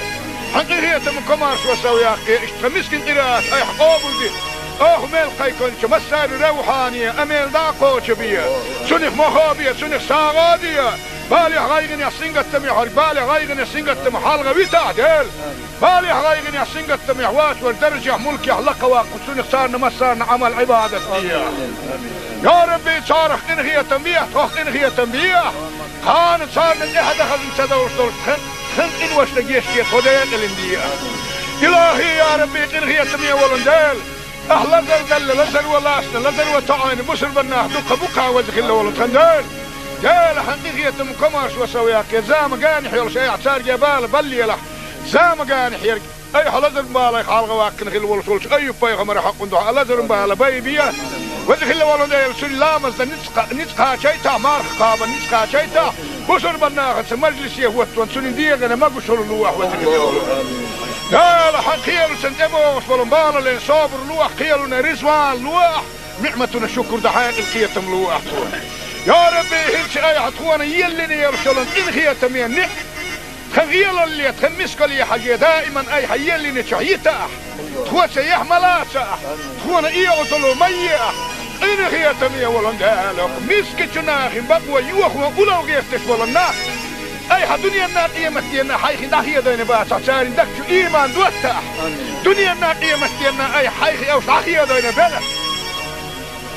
Хьан къинхетам комаршо сов яккхий, иштта тхан мискин къираат айхьа къобалде. Оха мел кхайкхинчу массарна равхьане а мел дӀа а кхочу бе. Цунах мохо бе, цунах сагӀа а де. Балех, гӀайгӀанех, сингаттамехь верг балех, гӀайгӀанех, сингаттамах хьалха витахь, Дела. Балех, гӀайгӀанех, сингаттамехь вац вара даржехь, мулкехь лакха ваккха, цунах царна массарна Ӏамал, Ӏибадат де. Я Рабби, царах къинхетам бехьа, тхох къинхетам бехьа. Кхана царна тӀаьхьа дан хазна ца довш долуш тхан, тхан къиношна гечде, тхо декъалина де. Илахи, я Рабби, къинхетаме волу Дела. Ахь лазар делла, лазар ван лаьцна, лазар ван тоьӀна бусурбаннах дуккха бу-кх, веза хилла волу тхан Дела. Дела, хьан къинхетам комаршо сов яккхий, зама генахь йолуш айхьа цаьрга бала баллалахь. Зама генахь ерг айхьа лазаран балех хьалха ваккхина хилла волуш волчу Айюб-пайхамаран хьокъан дуьхьа лазаран бала байбе. Веза хилла волу Дела, цуьнан ламазна ницкъ кха-, ницкъ кхачийтахь, марха кхабарна ницкъ кхачийтахь, бусурбаннахаца мажлисе хӀоттаван цуьнан дегӀана могушалла лолахь, веза хилла волу. Дела, хьан кхелашна тӀебогӀуш болу балале собар лолахь, кхелана резаван лолахь, ниӀматана шукур дан хьекъал, кхетам лолахь тхуна. Я Рабби, хӀинца айхьа тхуна еллина йолуш йолу къинхетаме ниӀ тхан гӀелалле, тхан мискалле хьажий, даиман айхьа еллиначохь йитахь. Тхо цаьргахь ма лацахь, тхуна оьгӀазло ма ехьа. Къинхетаме волу Дела, мискачу нахана бакъо йохо улло гӀерташ болу нах айхьа дуьненна, къематденна хьайх дӀахедийна бацахь, церан дагчу ийман доттахь. Дуьненна, къематденна айхьа хьайх уьш дӀахедийна белахь.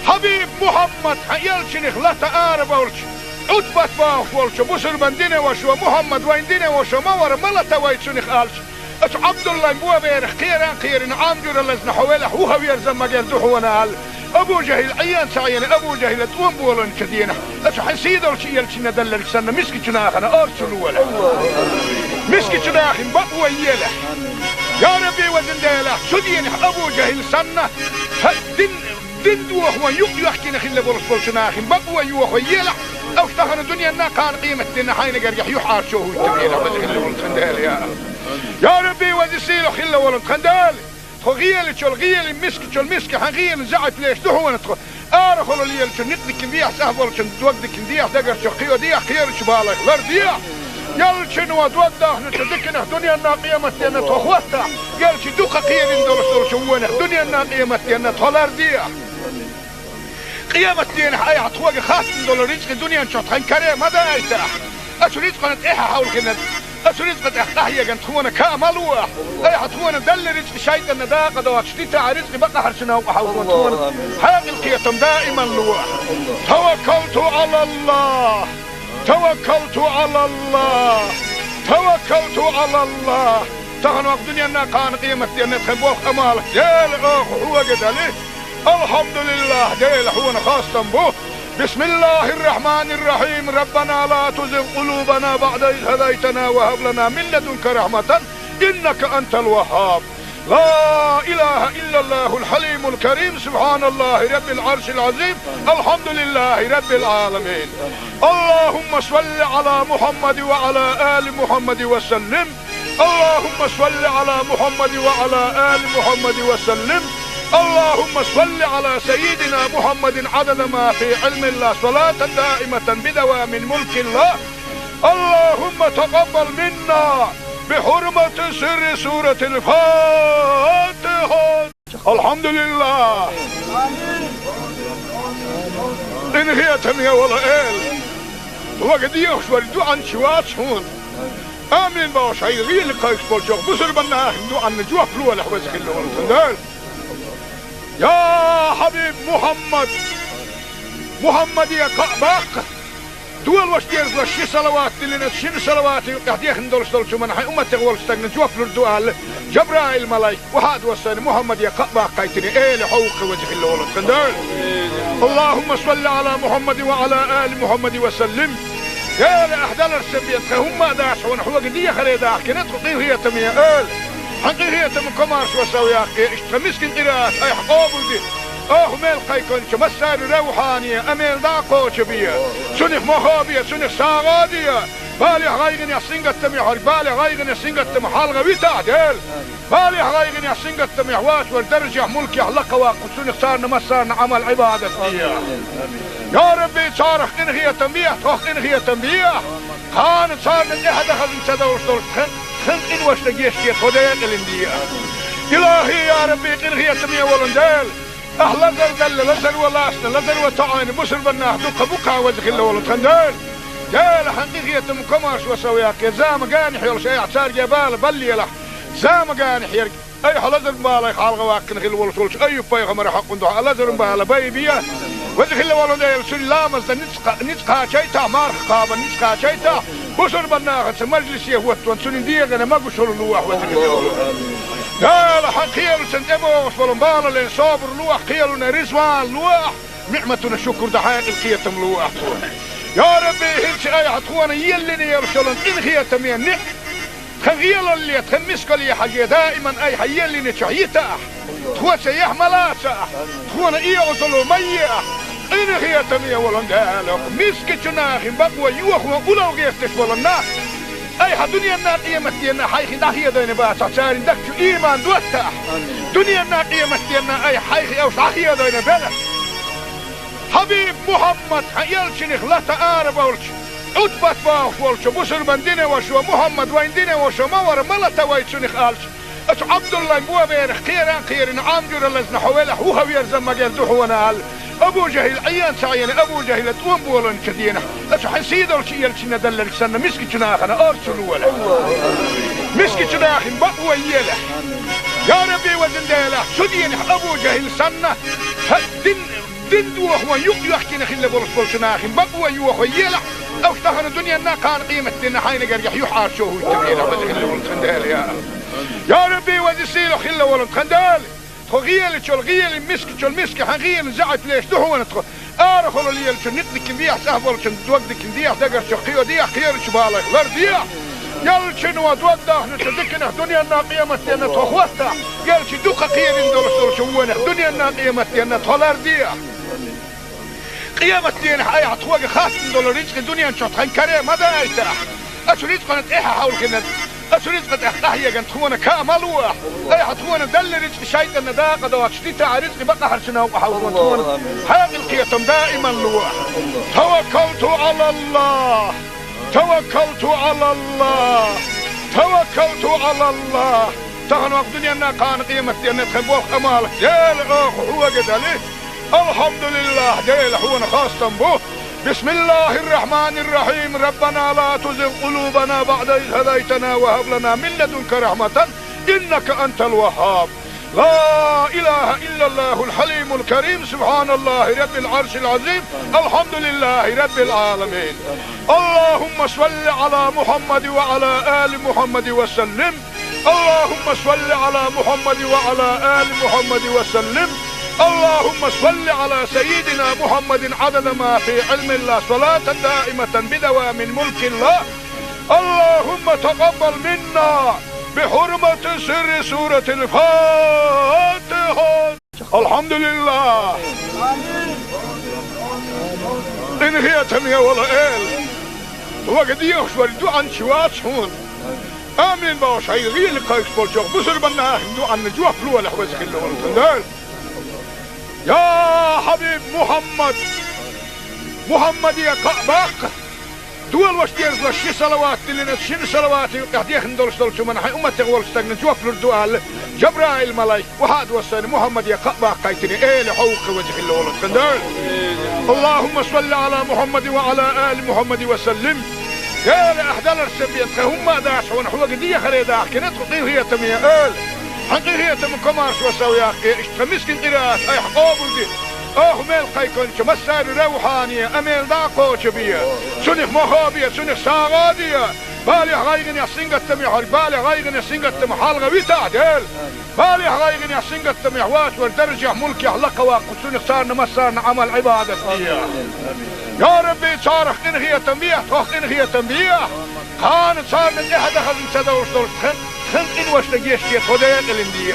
Хьабиб Мухьаммад, хьан элчанах лата арабевлча, Ӏутбат бохуш волчу бусурбан динан вашас: «Мухьаммад вайн динан ваша ма вара, ма лата вай цунах», — аьлча, оцу Ӏабдуллайн боберах кхера а кхерина, Ӏам жуьра лазна хьо велахь, вухаверза магар ду хьуна аьлла, Абу ЖахӀил Ӏен ца Ӏийна, Абу ЖахӀила тӀом болийначу дийнахь, оцу хьан сийдолчу элчанна делларг санна, мискачу нахана орцу лолахь. Мискачу нахана бакъо елахь. Я Рабби, везан Дела, цу дийнахь Абу ЖахӀил санна, хьан дин Дин дохо юкъ йоьхкина хилла болуш болчу нахана бакъо йохо елахь, уьш тахана дуьненна, кхана къематденна хьайна гергахь юьхьӀаьржо хӀуттур елахь, веза хилла волу тхан Дела, я. Я Рабби, веза сийлахь хилла волу тхан Дела! Тхо гӀелачул гӀелин, мискачул миска хьан гӀелин заьӀап леш ду хьуна тхо. Арахула лелачун некъ дикина дехьа, цӀахь болчун дог дикина дехьа, дагарчу кхио дехьа, кхерачу балайх лар дехьа. Ялчун ван дог дахначу диканах дуьненна, къематденна тхо хӀоттахь, ялчи дукха кхерина долуш долчу вонах дуьненна, къематденна тхо лар дехьа. Къематденахь айхьа тхоьга хаттам долу рицкъа дуьнен чохь тхан каре ма дайтахь. Оцу рицкъана тӀаьхьа хьовлхина, оцу рицкъа тӀехь къахьегна тхуна каа ма ло ахь. Айхьа тхуна делла рицкъа шайтӀанна дакъа доцуш дитахь, рицкъа бакъахьарчу новкъа хьовзо тхуна. Хьекъал кхетам даиман ло ахь. Таваккалту Ӏалаллах! Таваккалту Ӏалаллах! Таваккалту Ӏалаллах! Тахана ваха дуьненна, кхана къематденна тхан болх амал Дела оха хьоьга дали. Алхьамдулиллах, Дела хьуна хастам бу. بسم الله الرحمن الرحيم. ربنا لا تزغ قلوبنا بعد إذ هديتنا وهب لنا من لدنك رحمة إنك أنت الوهاب. لا إله إلا الله الحليم الكريم. سبحان الله رب العرش العظيم. الحمد لله رب العالمين. اللهم صل على محمد وعلى آل محمد وسلم. اللهم صل على محمد وعلى آل محمد وسلم. اللهم صل على سيدنا محمد عدد ما في علم الله، صلاة دائمة بدوام ملك الله. اللهم تقبل منا بحرمة سر سورة الفاتحة. الحمد لله. Къинхетаме вола Эла, хьога дехаш вар дуӀан чу вац хьона. Амин бохуш, хьайн гӀийла кхайкхаш болчох бусурбанна ахин дуӀанна жоп лолахь, веза хилла волу тхан Дела. Я хьабиб Мухьаммад, Мухьаммаде кхаъ баккха, долош дерзалаш ши салават диллина, шина салавата юкъехь дехна долуш долчу хӀуманна хьайн умматех волчу стагна жоп лур ду аьлла, Жабраил-малайк охьа а доссийна, Мухьаммаде кхаъ баккхийтина, Эла, хьо ву-кх веза хилла волу тхан Дела. اللهم صل على محمد وعلى آل محمد وسلم. Эла, ахь даларш ца бен, тхан хӀумма а дац хьуна, хьоьга дехаре дахкина тхо, къинхетаме Эла. Хьан къинхетам, комаршо сов яккхий, иштта тхан мискин къираат айхьа къобалде. Оха мел кхайкхинчу массарна равхьане, а мел дӀа а кхочу бе. Цунах мохо бе, цунах сагӀа а де. Балех, гӀайгӀанех, сингаттамех верг, балех, гӀайгӀанех, сингаттамах хьалха витахь, Дела. Балех, гӀайгӀанех, сингаттамех вац вар даржехь, мулкехь лакха ваккха, цунах царна массарна Ӏамал-Ӏибадат де. Я Рабби, царах къинхетам бехьа, тхох къинхетам бехьа. Кхана царна тӀаьхьа дан хазна ца довш долуш тхан, тхан къиношна гечде, тхо декъалина де. Илахи, я Рабби, къинхетаме волу Дела. Ахь лазар далла, лазар ван лаьцна, лазар ван тоьӀна, бусурбаннах дуккха бу-кх, веза хилла волу тхан Дела. Дела, хьан къинхетам, комаршо сов яккхий, зама генахь йолуш айхьа цаьрга бала баллалахь. Зама генахь ерг айхьа лазар балех хьалха ваккхина хилла волуш волчу Айюб-пайхамаран хьакъан дуьхьа лазаран бала байбе. Веза хилла волу Дела, цуьнан ламазна ницкъ, ницкъ кхачийтахь, марха кхабарна ницкъ кхачийтахь, бусурбаннахаца мажлисе хӀоттаван цуьнан дегӀана могушалла лолахь, веза хилла волу Дела. Хьан кхелашна тӀебогӀуш болу балале собар лолахь, кхелана реза вала лолахь, ниӀматана шукур дан хьекъал, кхетам лолахь тхуна. Я Рабби, хӀинца айхьа тхуна еллина йолуш йолу къинхетаме ниӀ тхан гӀелалле, тхан мискалле хьажий, даиман айхьа еллинчохь йитахь, тхоца яхь ма лацахь, тхуна оьгӀазло ма ехь. Къинхетаме волу Дела, мискачу нахана бакъо йохо, улло гӀерташ болу нах айхьа дуьненна, къематденна хьайх дӀахедийна бацахь, церан дагчу иман доттахь. Дуьненна, къематденна айхьа хьайх уьш дӀахедийна белахь. Хьабиб Мухьаммад, хьан элчанах лата ара болчу, Ӏутбат бохуш волчу бусурбан динан вашас: «Мухьаммад вайн динан ваша ма вара, ма лата вай цунах», — аьлча, оцу Ӏабдуллайн боберах кхеран а кхерина, Ӏам жуьра лазна хьо велахь, вуха верза магар ду хьуна аьлла, Абу ЖахӀил Ӏен ца Ӏийна, Абу ЖахӀила тӀом боланчу денахь, оцу хьан сийдолчу элчанна делларг санна, мискачу нахана орцу лолахь. Мискачу нахана бакъо елахь. Я Рабби, везан Дела, цу денахь Абу ЖахӀил санна, хьан дин Дин дохо юкъ йоьхкина хилла болуш болчу нахана бакъо йохо елахь, уьш тахана дуьненна, кхана къематденна хьайна гергахь юьхьӀаьржо хӀуттабелахь, веза хилла волу тхан Дела, я Аллах. Я Рабби, веза-сийлахь хилла волу тхан Дела. Тхо гӀелачул гӀела, мискачул миска хьан гӀела заьӀап леш ду хьуна тхо. Арахула лелачун никъ дикина дехьа, цӀахь болчун дог дикина дехьа, дагарчух кхийо дехьа, кхерачу балех лардехьа. Элчано дог дахначу диканах дуьненна, къематденна тхо хӀоттахь, элча дукха кхерина долуш долчу вонах дуьненна, къематденна тхо лардехьа. Къематденахь айхьа тхоьга хаттам долу рицкъа дуьнен чохь тхан каре ма дайтахь. Оцу рицкъана тӀаьхьа хьовлхина, оцу рицкъа тӀехь къахьеган тхуна каа ма лохь. Айхьа тхуна делла рицкъа шайтӀанна дакъа доцуш дитахь, рицкъа бакъахьарчу новкъа хьовлхо тхуна хьекъал, кхетам даиман лохь. Таваккалту Ӏалаллах! Таваккалту Ӏалаллах! Таваккалту Ӏалаллах! Тахана ваха дуьненна, кхана къематденна тхан болх, Ӏамал, Дела, оха хьоьга дали. Алхьамдулиллах, Дела, хьуна хастам бу. بسم الله الرحمن الرحيم. ربنا لا تزغ قلوبنا بعد إذ هديتنا وهب لنا من لدنك رحمة إنك أنت الوهاب. لا إله إلا الله الحليم الكريم. سبحان الله رب العرش العظيم. الحمد لله رب العالمين. اللهم صل على محمد وعلى آل محمد وسلم. اللهم صل على محمد وعلى آل محمد وسلم. اللهم صل على سيدنا محمد عدد ما في علم الله، صلاة دائمة بدوام ملك الله. اللهم تقبل منا بحرمة سر سورة الفاتحة. الحمد لله. Къинхетам я, вала эла. Вага дехаш вар дуьанча вац хьуна. Амин бохуш, хьайн гӀийла кхайкхаш болчу бусурбанна ахин дуьанна жоп лолахь, веза хилла волу Дела. Я хьабиб Мухьаммад! Мухьаммаде кхаъ баккха! Долуш дезалаш ши салават диллина, шина салаватан юкъехь дехна долуш долчу хӀуманна хьайн умматех волчу стагна жоп лур ду аьлла, Жабраил-малайк, вахьа а доссийна, Мухьаммаде кхаъ баккхийтина, эла хьовха, веза хилла волу Дела. اللهم صل على محمد وعلى آل محمد وسلم. Эла, ахь даларца бен тхан хӀумма а дац хьуна, хьоьга дехаре дахкина тхо, къинхетаме эла. Хьан къинхетам комаршо сов яккхий, иштта тхан мискин къираат айхьа къобалде. Оха мел кхайкхинчу массарна равхьане, амел дӀа а кхочу бе. Цунах мохо бе, цунах сагӀа а де. Балех, гӀайгӀанех, сингаттамехь верг, балех, гӀайгӀанех, сингаттамах хьалха витахь, Дела. Балех, гӀайгӀанех, сингаттамехь вац вара даржехь, мулкехь лакха ваккха, цунах царна массарна Ӏамал, Ӏибадат де. Я Рабби, царах къинхетам бехьа, тхох къинхетам бехьа. Кхана царна тӀаьхьа дан хазна ца довш долуш тхан, тхан къиношна гечде, тхо декъалина де.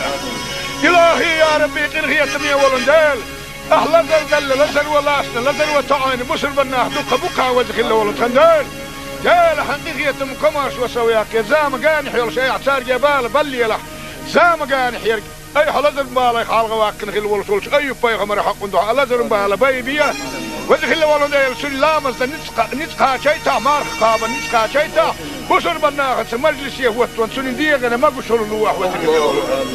Илахи, я Рабби, къинхетаме волу Дела. Ахь лазар делла, лазаро лаьцна, лазаро тоӀийна бусурбаннах дуккха бу кхана, веза хилла волу тхан Дела. Дела, хьан къинхетам комаршо сов яккхий, зама генахь йолуш айхьа цаьрга бала баллалахь. Зама генахь ерг, айхьа лазаран балех хьалха ваккхина хилла волуш волчу Айюб-пайхамаран хьокъун дуьхьа лазаран бала байбе. Веза хилла волу Дела, цуьнан ламазна ницкъ кха-, ницкъ кхачийтахь, марха кхабарна ницкъ кхачийтахь, бусурбаннахаца мажлисе хӀоттаван цуьнан дегӀана могушалла лолахь, веза хилла волу Дела.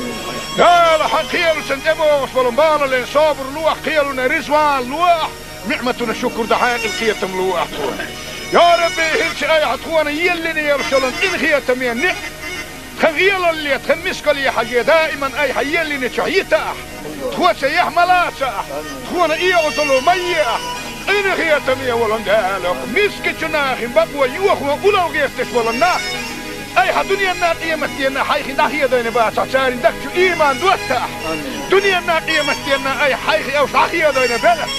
Дела, хьан кхелашна тӀебогӀуш болу балале собар лолахь, кхелана реза ван лолахь, ниӀматана шукур дан хьекъал, кхетам лолахь тхуна. Я Рабби, хӀинца айхьа тхуна еллина йолуш йолу къинхетаме ниӀ-, тхан гӀелалле, тхан мискалле хьажий, даиман айхьа еллинчохь йитахь, тхоца яхь ма лацахь, тхуна и Ӏазап ма ехьа, къинхетаме волу Дела, мискачу нахана бакъо йохо улло гӀерташ болу нах. Айхьа дуьненна, къематденна хьайх дӀахедийна бацахь, церан дагчу ийман доттахь. Дуьненна, къематденна айхьа хьайх уьш дӀахедийна белахь.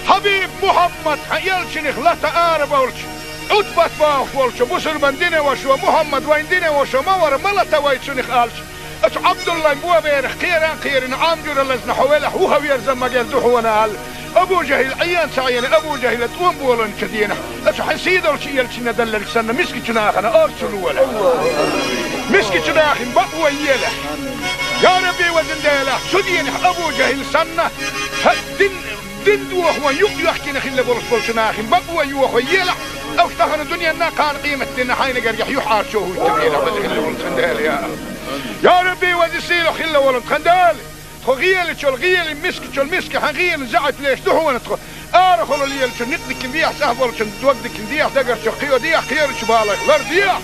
Хьабиб Мухьаммад, хьан элчанах лата арабевлча, Ӏутбат бохуш волчу бусурбан динан вашас: Мухьаммад, вайн динан ваша ма вара, ма лата вай цунах, аьлча, оцу Ӏабдуллайн боберах кхера а кхерина, Ӏам жуьра лазна хьо велахь, вуха верза ма герза ду хьуна, аьлла. Абу ЖахӀил Ӏен ца Ӏийна, Абу ЖахӀила тӀом болийначу дийнахь, оцу хьан сийдолчу элчанна делларг санна, мискачу нахана орца лолахь. Мискачу нахана бакъо елахь. Я Рабби, везан Дела, цу дийнахь Абу ЖахӀил санна, хьан дин, дин дохо юкъ йоьхкина хилла болуш болчу нахана бакъо йохо елахь, уьш тахана дуьненна, кхана къематденна хьайна гергахь юьхьӀаьржо хӀуьттабелахь, веза хилла волу тхан Дела, я. Я Рабби, веза сийлахь хилла волу тхан Дела. Тхо гӀелачул гӀелин, мискачул миска хьан гӀелин заьӀап леш ду хьуна тхо. Арахула лелачу некъ дикина дехьа, цӀахь болчун дог дикина дехьа, дагарчу кхио дехьа, кхерачу балех лардехьа.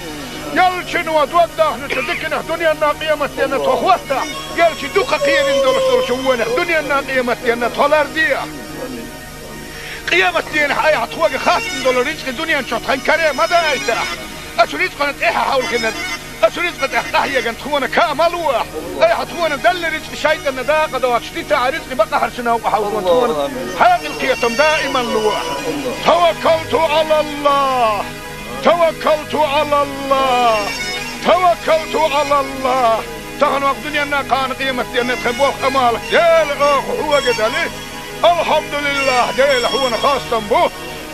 Элчано дог дахначу диканах дуьненна, къематденна тхо хӀоттахь, элча дукха кхерина долуш долчу вонах дуьненна, къематденна тхо лардехьа. Къематденахь айхьа тхоьга хаттам долу рицкъа дуьнен чохь тхан каре ма дайтахь. Оцу рицкъана тӀаьхьа хьовлхина, оцу рицкъа тӀехь къахьегна тхуна ка ма лолахь. Айхьа тхуна делла рицкъа шайтӀанна дакъа доцуш дитахь, рицкъа бакъахьарчу новкъа хьовзо тхуна хьекъал, кхетам даиман лолахь. Таваккалту Ӏалаллах! Таваккалту Ӏалаллах! Таваккалту Ӏалаллах! Тахана ваха дуьненна, кхана къематденна тхан болх, Ӏамал Дела, оха хьоьга дали. Алхьамдулиллах, Дела, хьуна хастам бу.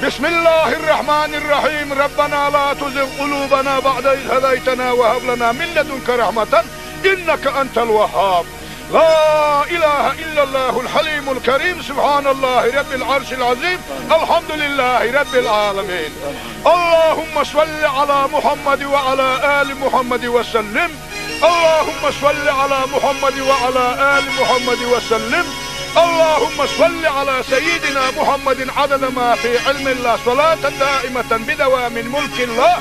بسم الله الرحمن الرحيم. ربنا لا تزغ قلوبنا بعد إذ هديتنا وهب لنا من لدنك رحمة إنك أنت الوهاب. لا إله إلا الله الحليم الكريم. سبحان الله رب العرش العظيم. الحمد لله رب العالمين. اللهم صل على محمد وعلى آل محمد وسلم. اللهم صل على محمد وعلى آل محمد وسلم. اللهم صل على سيدنا محمد عدد ما في علم الله، صلاة دائمة بدوام ملك الله.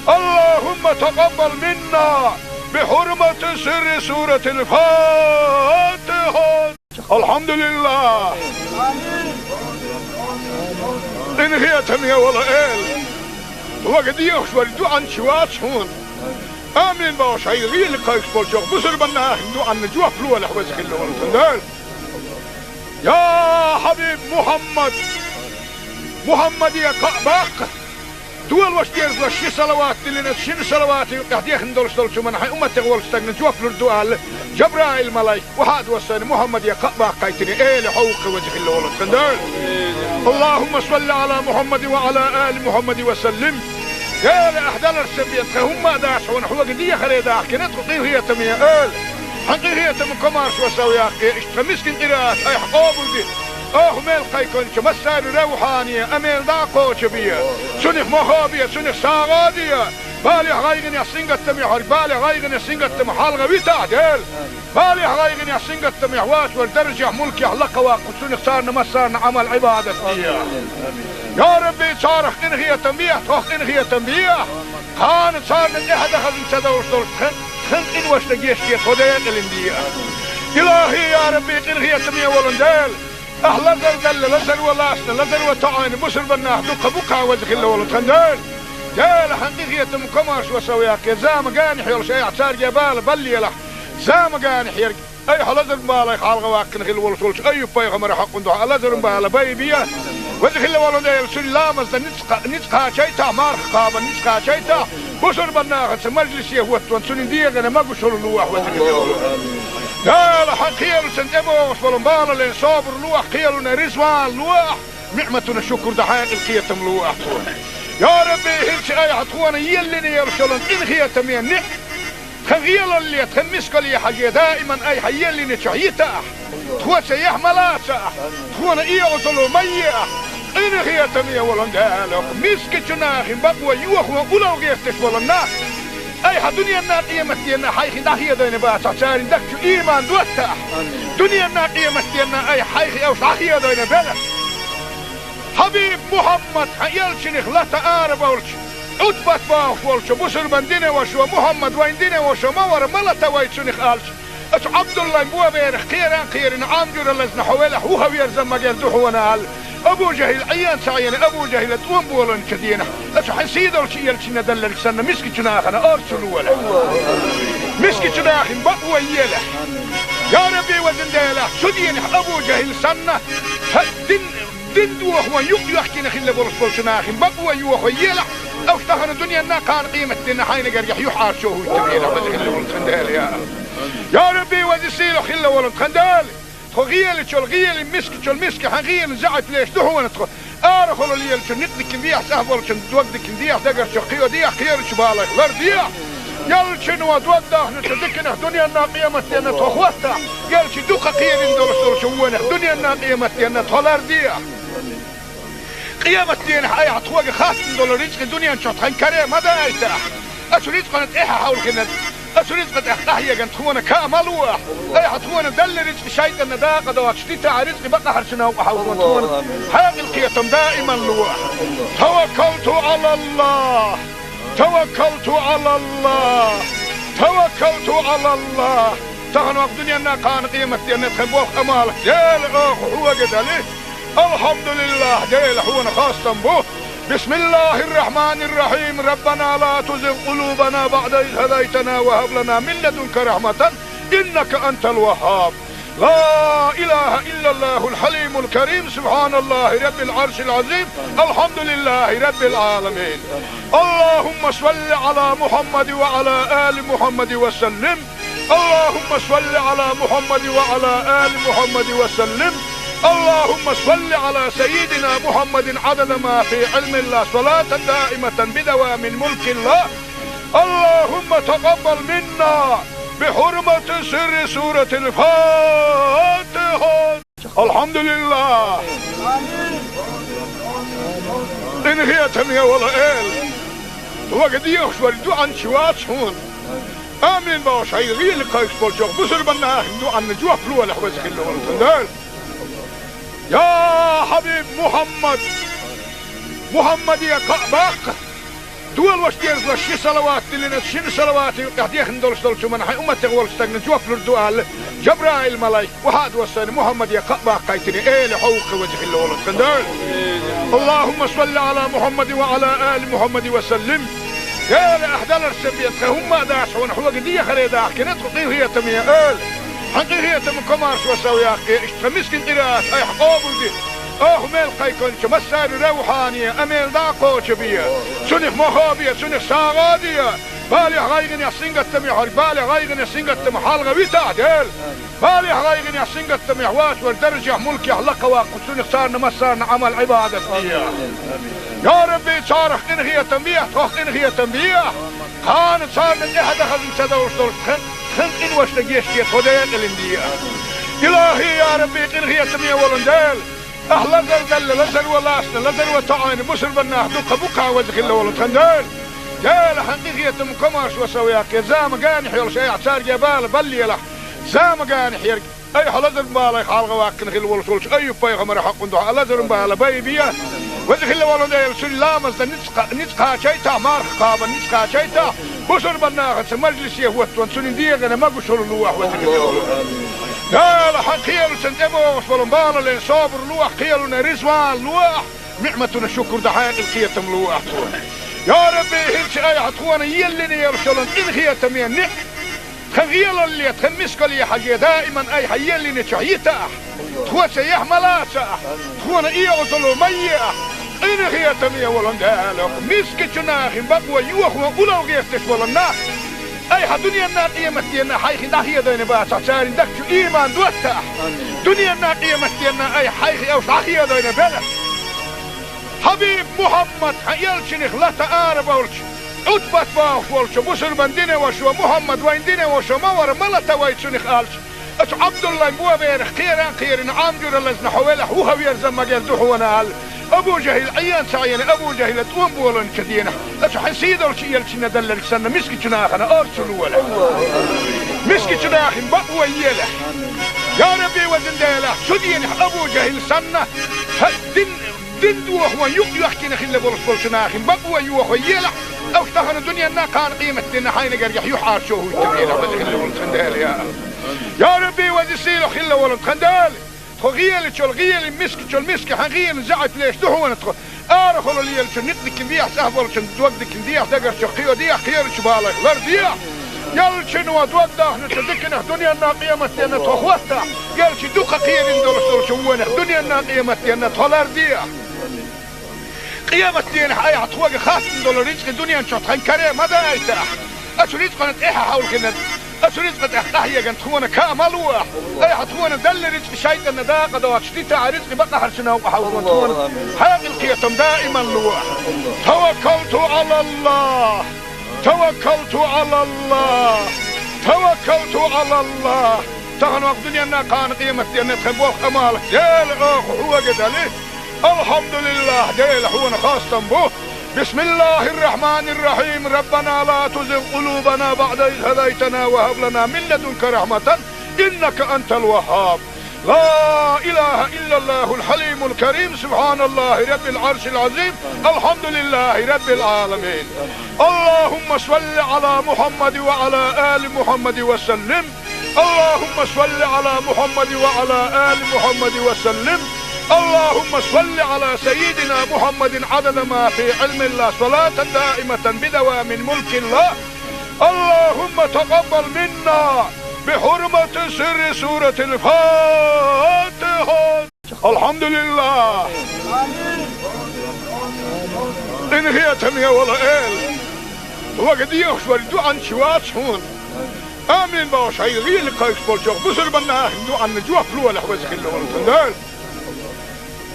اللهم تقبل منا بحرمة سر سورة الفاتحة. الحمد لله. Къинхетаме, вала эла. Вага дехаш вара дуьанча вац хьуна. Амин бохуш, хьайн гӀийла кхайкхаш болчу бусурбанна ахин дуьанна жоп лолахь, веза хилла волу тхан Дела. Я хьабиб Мухьаммад! Мухьаммаде кхаъ баккха! Долаш дезалаш ши салават диллина, шин салавата юкъехь дехна долуш долчу хӀуманна хьайн умматех волчу стагна жоп лур ду аьлла, Жабраил-малайк, охьа а доссийна, Мухьаммаде кхаъ баккхийтина, эла хьо ву-кх веза хилла волу тхан Дела. Аллахумма салли Ӏала Мухьаммадин ва Ӏала али Мухьаммадин ва саллим. Дела, ахь даларца бен тхан хӀумма а дац хьуна, хьоьга дехаре дахкина тхо къинхетаме, эла. Хьан къинхетам комаршо сов яккхий, иштта тхан мискин къираат айхьа къобалде. Оха мел кхайкхинчу массарна равхьане, амел дӀа а кхочу бе. Цунах мохо бе, цунах сагӀа а де. Балех, гӀайгӀанех, сингаттамех верг, балех, гӀайгӀанех, сингаттамах хьалха витахь, Дела. Балех, гӀайгӀанех, сингаттамех вац вара даржехь, мулкехь лакха ваккха, цунах царна массарна Ӏамал, Ӏибадат де. Я Рабби, царах къинхетам бехьа, тхох къинхетам бехьа. Кхана царна тӀаьхьа дан хазна ца довш долуш тхан, тхан къиношна гечде, тхо декъалина де. Илахи, я Рабби, къинхетаме волу Дела. Ахь лазар далла, лазар ван лаьцна, лазар ван тоьӀна, бусурба нах дуккха бу-кх веза хилла волу тхан Дела. Дела, хьан къинхетам комаршо сов яккхий, зама генахь йолуш айхьа цаьрга бала баллалахь, зама генахь ерг айхьа лазаран балех хьалха ваккхина хилла волуш волчу Айюб-пайхамаран хьокъан дуьхьа лазаран бала байбе. Веза хилла волу Дела, цуьнан ламаз дан ницкъ кха-, ницкъ кхачийтахь, марха кхаба ницкъ кхачийтахь, бусурба нахаца мажлисе хӀоттаван цуьнан дегӀана могушалла лолахь, веза хилла волу Дела. Хьан кхелаца тӀебогӀуш болу балале собар лолахь, кхелана резаван лолахь, ниӀматана шукур дан хьекъал, кхетам лолахь тхуна. Я Рабби, хӀинца айхьа тхуна еллина йолуш йолу къинхетаме ниӀ тхан гӀелалле, тхан мискалле хьажий, даиман айхьа еллиначохь йитахь, тхоца яхь ма лацахь, тхуна оьгӀазло ма ехь, къинхетаме волу Дела, мискачу нахана бакъо йохо улло гӀерташ болу нах айхьа дуьненна, къематденна хьайх дӀахедийна бацахь, церан дагчу ийман доттахь. Дуьненна, къематденна айхьа хьайх уьш дӀахедийна белахь. Хьабиб Мухьаммад, хьан элчанах лата арабовлучу, Ӏутбат бохуш волчу бусурбан динан вашо, Мухьаммад вайн динан вашо ма вара, ма лата вай цунах аьлча, оцу Ӏабдуллайн боберах кхера а кхерина, Ӏам жуьра лазна хьо велахь, вуха верза магар ду хьуна аьлла, Абу ЖахӀил Ӏен ца Ӏийна, Абу ЖахӀила тӀом болийначу дийнахь, оцу хьан сийдолчу элчанна делларг санна, мискачу нахана орцу лолахь. Мискачу нахана бакъо елахь. Я Рабби, везан Дела, цу дийнахь Абу ЖахӀил санна, хьан дин Дин дохо юкъ йоьхкина хилла болуш болчу нахана бакъо йохо елахь, уьш тахана дуьненна, кхана къематденна хьайна гергахь юьхьӀаьржо хӀуттур елахь, веза хилла волу тхан Дела, я. Я Рабби, веза сийлахь хилла волу тхан Дела, тхо гӀелачул гӀелин, мискачул миска хьан гӀелин заьӀап леш ду хьуна тхо. Арахула лелачун некъ дикина дехьа, цӀахь болчун дог дикина дехьа, дагарчух кхио дехьа, кхерачу балех лар дехьа. Элчано дог дахначу диканах дуьненна, къематденна тхо хӀоттахь, элча дукха кхерина долуш долчу вонах дуьненна, къематденна тхо лар дехьа. Къематденахь айхьа тхоьга хаттам долу рицкъа дуьнен чохь тхан каре ма дайтахь. Оцу рицкъана тӀаьхьа хьовлхина, оцу рицкъа тӀехь къахьегна тхуна каа ма лолахь. Айхьа тхуна делла рицкъа шайтӀанна дакъа доцуш дитахь, рицкъа бакъахьарчу новкъа хьовзо тхуна хьекъал, кхетам даиман лолахь. Таваккалту Ӏалаллах! Таваккалту Ӏалаллах! Таваккалту Ӏалаллах! Тахана ваккха дуьненна, кхана къематденна тхан болх, Ӏамал, Дела, оха хьоьга дали. Алхьамдулиллах, Дела, хьуна хастам бу. Бисмиллахир-рахманир-рахим. Раббана ла тузигъ къулубана баъда из хӀадайтана ва хӀаб лана мин ладунка рахьматан, иннака антал ваххаб. لا إله إلا الله الحليم الكريم، سبحان الله رب العرش العظيم، الحمد لله رب العالمين. اللهم صل على محمد وعلى آل محمد وسلم. اللهم صل على محمد وعلى آل محمد وسلم. اللهم صل على سيدنا محمد عدد ما في علم الله، صلاة دائمة بدوام ملك الله. اللهم تقبل منا بحرمة سر سورة الفاتحة. Алхьамдулиллах! Къинхетаме волу Эла! Вага дехаш вара дуьхьанча вац хьуна. Амин бохуш хьайн гӀийла кхайкхаш болчохь бусурбан нахана дуьхьанна жоп лолахь, веза хилла волу тхан Дела. Я хьабиб Мухьаммад! Мухьаммаде кхаъ баккха! Долаш дезалаш ши салават диллина, шина салавата юкъехь дехна долуш долчу хӀуманна хьайн умматех волчу стагна жоп лур ду аьлла, Жабраил-малайк, охьа а доссийна, Мухьаммаде кхаъ баккхийтина, эла хьо ву-кх веза хилла волу тхан Дела. Аллахумма салли Ӏала Мухьаммадин ва Ӏала али Мухьаммадин ва саллим. Эла, ахь даларца бен тхан хӀумма а дац хьуна, хьоьга дехаре дахкина тхо къинхетаме, эла. Хьан къинхетам, комаршо сов яккха, иштта тхан мискин къираат айхьа къобалде. Оха мел кхайкхинча массари равхьане а мел дӀа а кхочабе. Цунах мохо бе, цунах сагӀа а де. Балехь, гӀайгӀанехь, сингаттамехь верг, балех, гӀайгӀанех, сингаттамах хьалха витахь, Дела. Балехь, гӀайгӀанехь, сингаттамехь воацар даржехь, мулкехь лакха ваккха, цунах царна массарна Ӏамал, Ӏибадат де. Я Рабби, царах къинхетам бехь, тхох къинхетам бехь. Кхана царна тӀехьа дахазна ца довш долуш тхан, тхан къиношна гечде тхо декъалина де. Илахьи, я Рабби, къинхетаме волу Дела, ахь лазар далла, лазар ван лаьцна, лазар ван тоӀийна бусурба нах дуккха бу-кх, веза хилла волу тхан Дела. Дела, хьан къинхетам, комаршо сов яккха, зама генахь йолуш айхьа цаьрга бала баллалахь, зама генахь ерг. Айхьа лазаран балех хьалха ваккхина хилла волуш волчу Айюб-пайхамаран хьакъан дуьхьа лазаран бала байбе. Веза хилла волу Дела, цуьнан ламазна ницкъ кха-, ницкъ кхачийтахь, марха кхабарна ницкъ кхачийтахь, бусурба нахаца мажлисе хӀоттаван цуьнан дегӀана могушалла лохьа, веза хилла волу. Дела, хьан кхелашна тӀебогӀуш болу балале собар лохьа, кхелана резаван лохьа, ниӀматана шукур дан хьекъал, кхетам лохьа тхуна. Я Рабби, хӀинца айхьа тхуна еллина йолуш йолу къинхетаме ниӀ Тхан гӀелалле, тхан мискалле хьажий, даиман айхьа еллинчохь йитахь. Тхо цаьхьа ма лацахь. Тхуна оьгӀазло ма ехь. Къинхетаме волу Дела, мискачу нахана бакъо йохо улал гӀерташ болу нах. Айхьа дуьненна, къематденна хьайх дӀахедийна бацахь, церан дагчу ийман доттахь. Дуьненна, къематденна айхьа хьайх уьш дӀахедийна белахь. Хьабиб Мухьаммад, хьан элчанах лата арабевлча, Ӏутбат бохуш волчо, бусурба динан вашо, Мухьаммад вайн динан вашо ма вара, ма лата вай цунах, аьлча, оцу Ӏабдуллайн боберах кхеран а кхерина, Ӏам жуьра лазна хьо велахь, вухаверза магар ду хьуна, аьлла. Абу ЖахӀил Ӏен ца Ӏена, Абу ЖахӀила тӀом болийначу дийнахь, оцу хьан сийдолчу элчанна делларг санна, мискачу нахана орцалла лолахь. Мискачу нахана бакъо елахь. Я Рабби, везан Дела, цу дийнахь Абу ЖахӀил санна, хьан дин Дин дохо юкъ йоьхкина хилла болуш болчу нахана бакъо йохо елахь, уьш тахана дуьненна, кхана къематденна хьайна гергахь юьхьӀаьржо хӀуттабелахь, веза хилла волу тхан Дела, я. Я Рабби, веза сийлахь хилла волу тхан Дела, тхо гӀелачул гӀелин, мискачул миска хьан гӀелин заьӀап леш ду хьуна тхо. Арахула лелачун никъ дикина дехьа, цӀахь болчун дог дикина дехьа, дагарчу кхио дехьа, кхерачу балайх лар дехьа. Ялчуьнан дог дахначу диканах дуьненна, къематденна тхо хӀоттахь, ялчу дукха кхерина долуш долчу вонах дуьненна, къематденна тхо лар дехьа. Къематденахь айхьа тхоьга хаттам долу рицкъа дуьнен чохь тхан каре ма дайтахь. Оцу рицкъана тӀаьхьа хьовлхина, оцу рицкъа тӀехь къахьегна тхуна каа ма лохь. Айхьа тхуна делла рицкъа шайтӀанна дакъа доцуш дитахь, рицкъа бакъахьарчу новкъа хьовлхо тхуна хьекъал, кхетам даиман лохь. Таваккалту Ӏалаллахь! Таваккалту Ӏалаллахь! Таваккалту Ӏалаллахь! Тахана вакъ дуьненна, кхана къематденна тхан болх, Ӏамал, Дела, оха хьоьга дали. Алхьамдулиллахь, Дела, хьуна хастам бу. بسم الله الرحمن الرحيم. ربنا لا تزغ قلوبنا بعد إذ هديتنا وهب لنا من لدنك رحمة إنك أنت الوهاب. لا إله إلا الله الحليم الكريم. سبحان الله رب العرش العظيم. الحمد لله رب العالمين. اللهم صل على محمد وعلى آل محمد وسلم. اللهم صل على محمد وعلى آل محمد وسلم. اللهم صل على سيدنا محمد عدد ما في علم الله، صلاة دائمة بدوام ملك الله. اللهم تقبل منا بحرمة سر سورة الفاتحة. Алхьамдулиллах! Къинхетаме волу Эла! Вага дехаш верг дуьхьанча вац хьуна. Амин бохуш, хьайн гӀийла кхайкхаш болчу бусурба нахана дуьхьанна жоп лолахь, веза хилла волу тхан Дела.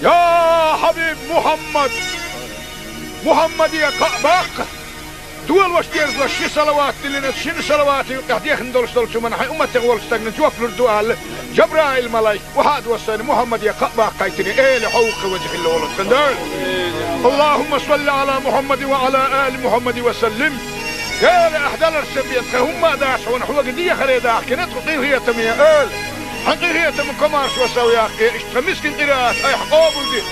Я Хьабиб Мухьаммад! Мухьаммаде кхаъ баккха! Долуш дезалаш ши салават диллина, шина салавата юкъехь дехна долуш долчу хӀуманна хьайн умматех волчу стагана жоп лур ду аьлла, Жабраил-малайк, охьа а доссийна, Мухьаммаде кхаъ баккхийтина, Эла хьовха, веза хилла волу тхан Дела. اللهم صل على محمد وعلى آل محمد وسلم. Эла, ахь даларца бен тхан хӀумма а дац хьуна, хьоьга дехаре дахкина тхо, къинхетаме Эла. Хьан къинхетам, комаршо сов яккха, иштта тхан мискин къираат айхьа къобалде.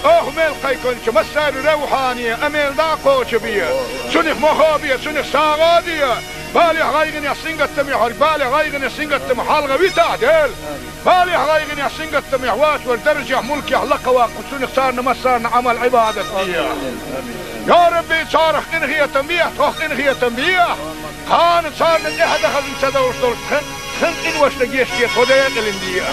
Оха мел кхайкхинчу массари равхьане а мел дӀа а кхочабе. Цунах мохо бе, цунах сагӀа а де. Балехь, гӀайгӀанехь, сингаттамехь верг, балех, гӀайгӀанех, сингаттамах хьалха витахь, Дела. Балехь, гӀайгӀанехь, сингаттамехь воцург даржехь, мулкехь лакха ваккха, цунах царна массарна Ӏамал, Ӏибадат де. Я Рабби, царах къинхетам бехь, тхох къинхетам бехь. Кхана царна тӀаьхьа дахазна ца довш долуш тхан, Тхан къиношна гешт де тхо декъалин дийа.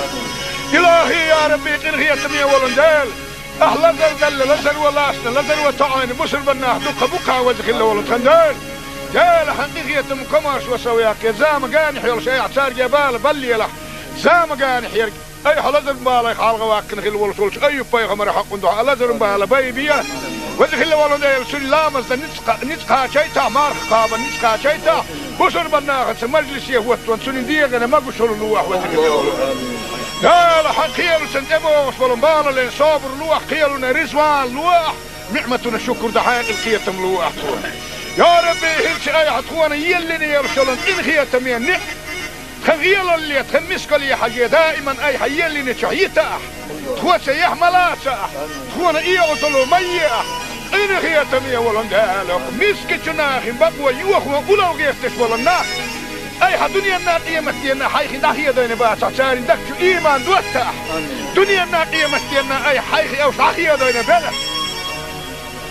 Илахи, я Рабби, къинхетаме волун Дела, ахь лазар далла, лазар валасна, лазар ва тоӀойна бусурбаннах дукха букха ваза хилла волу тхан Дела. Дела, хьан къинхетам комарш ва сов яккхе, зама ганахь йолуш айхьа царге бала баллиялахь, зама ганахь ерг. Айхьа лазар балай хьалха ваккхина хилла волуш волчу Айюб-пайхамара хьакъун дуьхьа лазарун бала бай бе. Веза хилла волу Дела, цуьнан ламазна ницкъ-, ницкъ кхачайтахь, марха кхабан ницкъ кхачайтахь, бусурбан нахаца мажлисе хӀоттон цуьнан дегӀана магушалла луахь, веза хилла волу Дела. Хьан кхелашна тӀебогӀуш болу балален собар луахь, кхелана ризван луахь, ниӀматана шукур дан хьекъал кхетам луахь тхуна. Я Рабби, хӀинца айхьа тхуна еллина йолуш йолу къинхетаме ниӀ Тхан гӀелалле, тхан мискалле хьажий, даиман айхьа еллинчохь йитахь. Тхо ца яхь ма лацахь, тхуна и Ӏузалло ма еахь. Къинхетаме волун Дела, мискачу нахин бакъо йохо улал гӀерташ волу нах. Айхьа дуьненна къематденна хьайх дӀахедойна бацахь, царна дагчу ийман доттахь. Дуьненна къематденна айхьа хьайх уьш дӀахедойна белахь.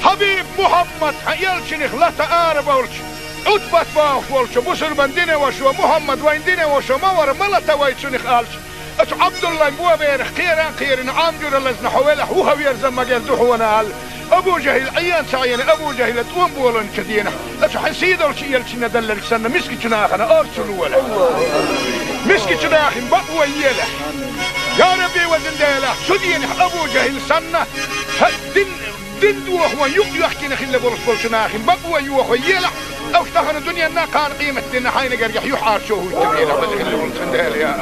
Хьабиб Мухьаммад, хьан элчанах лата ара болчу, Ӏутбат бохуш волчу бусурбан динан вашо, Мухьаммад вайн динан вашо ма вара, ма лата вай цунах аьлча, оцу Ӏабдуллайн боберах кхеран а кхерина, Ӏам жуьра лазна хьо велахь, вуха верза ма герза хьуна аьлла. Абу ЖахӀил Ӏен ца Ӏена, Абу ЖахӀила тӀом боланчу дийнахь, оцу хьайн сийдолчу элчанна далларг санна, мискачу нахана орцу лолахь. Мискачу нахин бакъо елахь. Я Рабби, везан Дела, цу дийнахь Абу ЖахӀил санна, хьан дин Дин дохо юкъ йоьхкина хилла болуш болчу нахин бакъо йохо елахь, уьш тахана дуьненна, кхана къематденна хьайна гергахь юьхьӀаьржо хӀуттабелахь, веза хилла волу тхан Дела, я.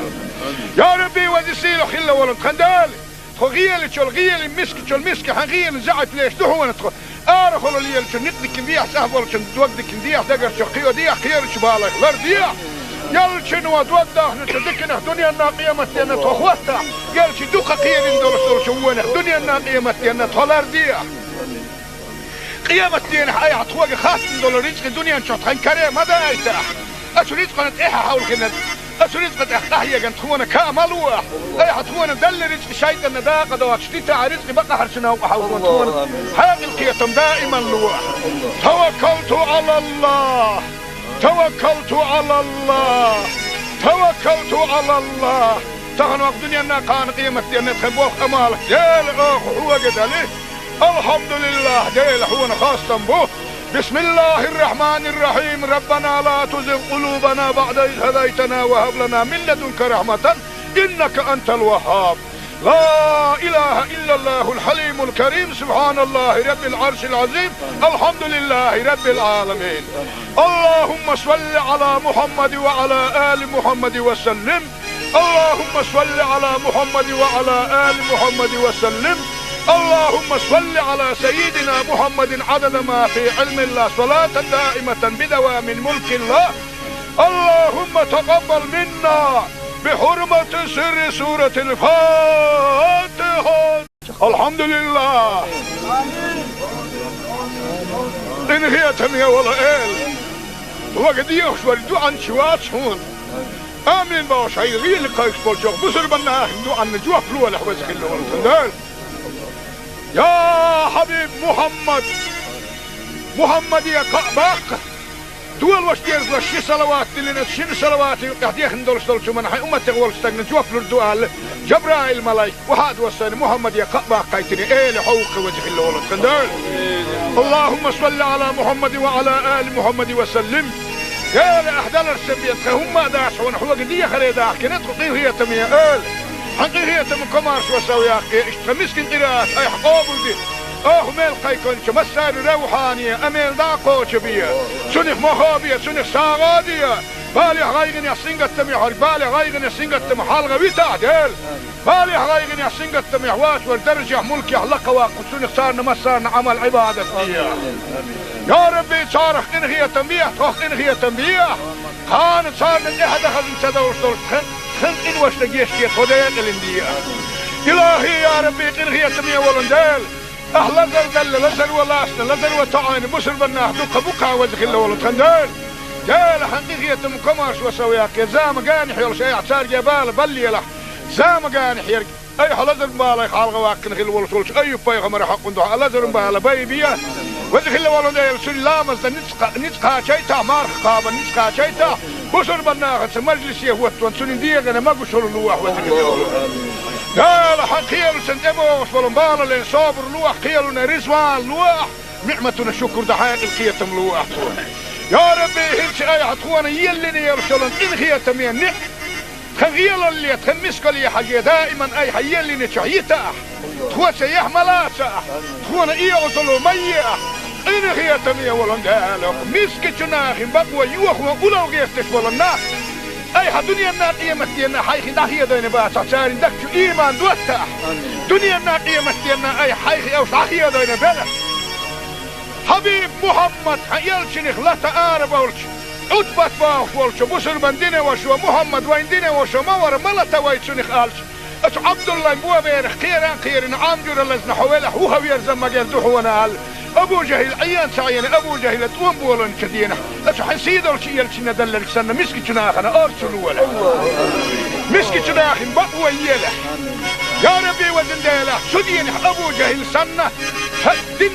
Я Рабби, веза сийлахь хилла волу тхан Дела, тхо гӀелачул гӀелин, мискачул миска хьан гӀелин заьӀап леш ду хьуна тхо. Арахула лелачу никъ дикина дехьа, цӀахь болчун дог дикина дехьа, дагарчу кхио дехьа, кхерачу балайх лар дехьа. Ялчуьнан дог дахначу диканах дуьненна, къематденна тхо хӀоттахь, ялчи дукха кхерина долуш долчу вонах дуьненна, къематденна тхо лар дехьа. Къематденахь айхьа тхоьга хаттам долу рицкъи дуьнен чохь тхан каре ма дайтахь. Оцу рицкъана тӀаьхьа хьовлхина, оцу рицкъа тӀехь къахьеган тхуна ка ма луахь. Айхьа тхуна далла рицкъи шайтӀанна дакъа доцуш дитахь, рицкъи бакъахьарчу новкъа хьовлхо тхуна хьекъал кхетам даиман луахь. Таваккалту Ӏалаллах! Таваккалту Ӏалаллах! Таваккалту Ӏалаллах! Тахана вакъ дуьненна, кхана къематденна тхан боху амал Дела оха хьоьга дали. Алхьамдулиллах, Дела, хьуна хастам бу. Бисмиллахир-рахманир-рахим. Раббана ла тузигъ къулубана баъда из хӀадайтана ва хӀаб лана мин ладунка рахматан, иннака антал ваххаб. لا إله إلا الله الحليم الكريم، سبحان الله رب العرش العظيم، الحمد لله رب العالمين. اللهم صل على محمد وعلى آل محمد وسلم. اللهم صل على محمد وعلى آل محمد وسلم. اللهم صل على سيدنا محمد عدد ما في علم الله، صلاة دائمة بدوام ملك الله. اللهم تقبل منا بحرمة سر سورة الفاتحة. الحمد لله. Къинхетаме волу Эла, вага дехаш вара дуьхьанча вац хьуна. Амин бохуш, хьайн гӀийла кхайкхаш болчу бусурбан нахана дуьхьанна жоп лолахь, веза хилла волу тхан Дела. Я хьабиб Мухьаммад! Мухьаммаде кхаъ баккха! Долош дезалаш ши салават диллина, шина салаватан юкъахь дехна долуш долчу хӀуманна хьайн умматех волчу стагна жоп лур ду аьлла, Жабраил-малайк, охьа а доссийна, Мухьаммаде кхаъ баккхийтина, Эла хьо ву-кх, веза хилла волу тхан Дела. اللهم صل على محمد وعلى آل محمد وسلم. Эла, ахь даларца бен тхан хӀумма а дац хьуна, хьоьга дехаре дахкина тхо, къинхетаме Эла. Хьан къинхетам комаршо сов яккхе, иштта тхан мискин къираат айхьа къобалде. Оха мел кхайкхинчу массарна равхьане а мел дӀа а кхочу бе. Цунах мохо бе, цунах сагӀа де. Балехь, гӀайгӀанехь, сингаттамехь верг балех, гӀайгӀанех, сингаттамах хьалха витахь, Дела. Балехь, гӀайгӀанехь, сингаттамехь воцург даржехь, мулкехь лакхаваккха, цунах царна массарна Ӏамал-Ӏибадат де. Я Рабби, царах къинхетам бехьа, тхох къинхетам бехьа. Кхана царна тӀаьхьа дан хазна ца довш долуш тхан, тхан къиношна гечде, тхо декъалин де. Илахи, я Рабби, къинхетаме волун Дела, ахь лазар далла, лазар валасна, лазар ва тоӀойна бусурбан нах дукха бу-кх, веза хилла волу тхан Дела. Дела, хьан къинхетам комаршо сов яккхе, зама ганахь йолуш айхьа царге бала баллиялахь, зама ганахь ерг. Айхьа лазар балай хьалха ваккхина хилла волуш волчу Айюб-пайхамара хьакъун дуьхьа лазарун бала бай бе. Веза хилла волу Дела, цуьнан ламазна ницкъ, ницкъ кхачайтахь, марха кхабан ницкъ кхачайтахь, Бусурбан нахаца мажлисе хӀоттаван цунна дегӀана могушалла лолахь, веза хилла волу. Дала, хьан кхелашна тӀебогӀуш болу балале собар лолахь, кхелана риза вала лолахь, ниӀматана шукур дан хьекъал, кхетам лолахь тхуна. Я Рабби, хӀинца айхьа тхуна еллина йолуш йолу къинхетаме ниӀ-, тхан гӀелалле, тхан мискалле хьажий, даиман айхьа еллиначохь йитахь. Тхо цаьхьа ма лацахь, тхуна и Ӏазап ма ехь, къинхетаме волу Дела, мискачу нахана бакъо йохо улло гӀерташ болу нах. Айхьа дуьненна, къематденна хьайх дӀахедийна бацахь, церан дагчу ийман доттахь. Дуьненна, къематденна айхьа хьайх уьш дӀахедийна белахь. Хьабиб Мухьаммад, хьан элчанах лата ара болчу, Ӏутбат бохуш волчу бусурбан динан вашас: «Мухьаммад вайн динан ваша ма вара, ма лата вай цунах», аьлча, оцу Ӏабдуллайн боберах кхеран кхерина Ӏам жуьра лазна хьо велахь, вуха верза магар ду хьуна аьлла, Абу ЖахӀил Ӏен ца Ӏийна, Абу ЖахӀила тӀом боланчу дийнахь, оцу хьан сийдолчу элчанна далларг санна, мискачу нахана орцу лолахь. Мискачу нахана бакъо елахь. Я Рабби, везан Дела, цу дийнахь Абу ЖахӀил санна, хьан дин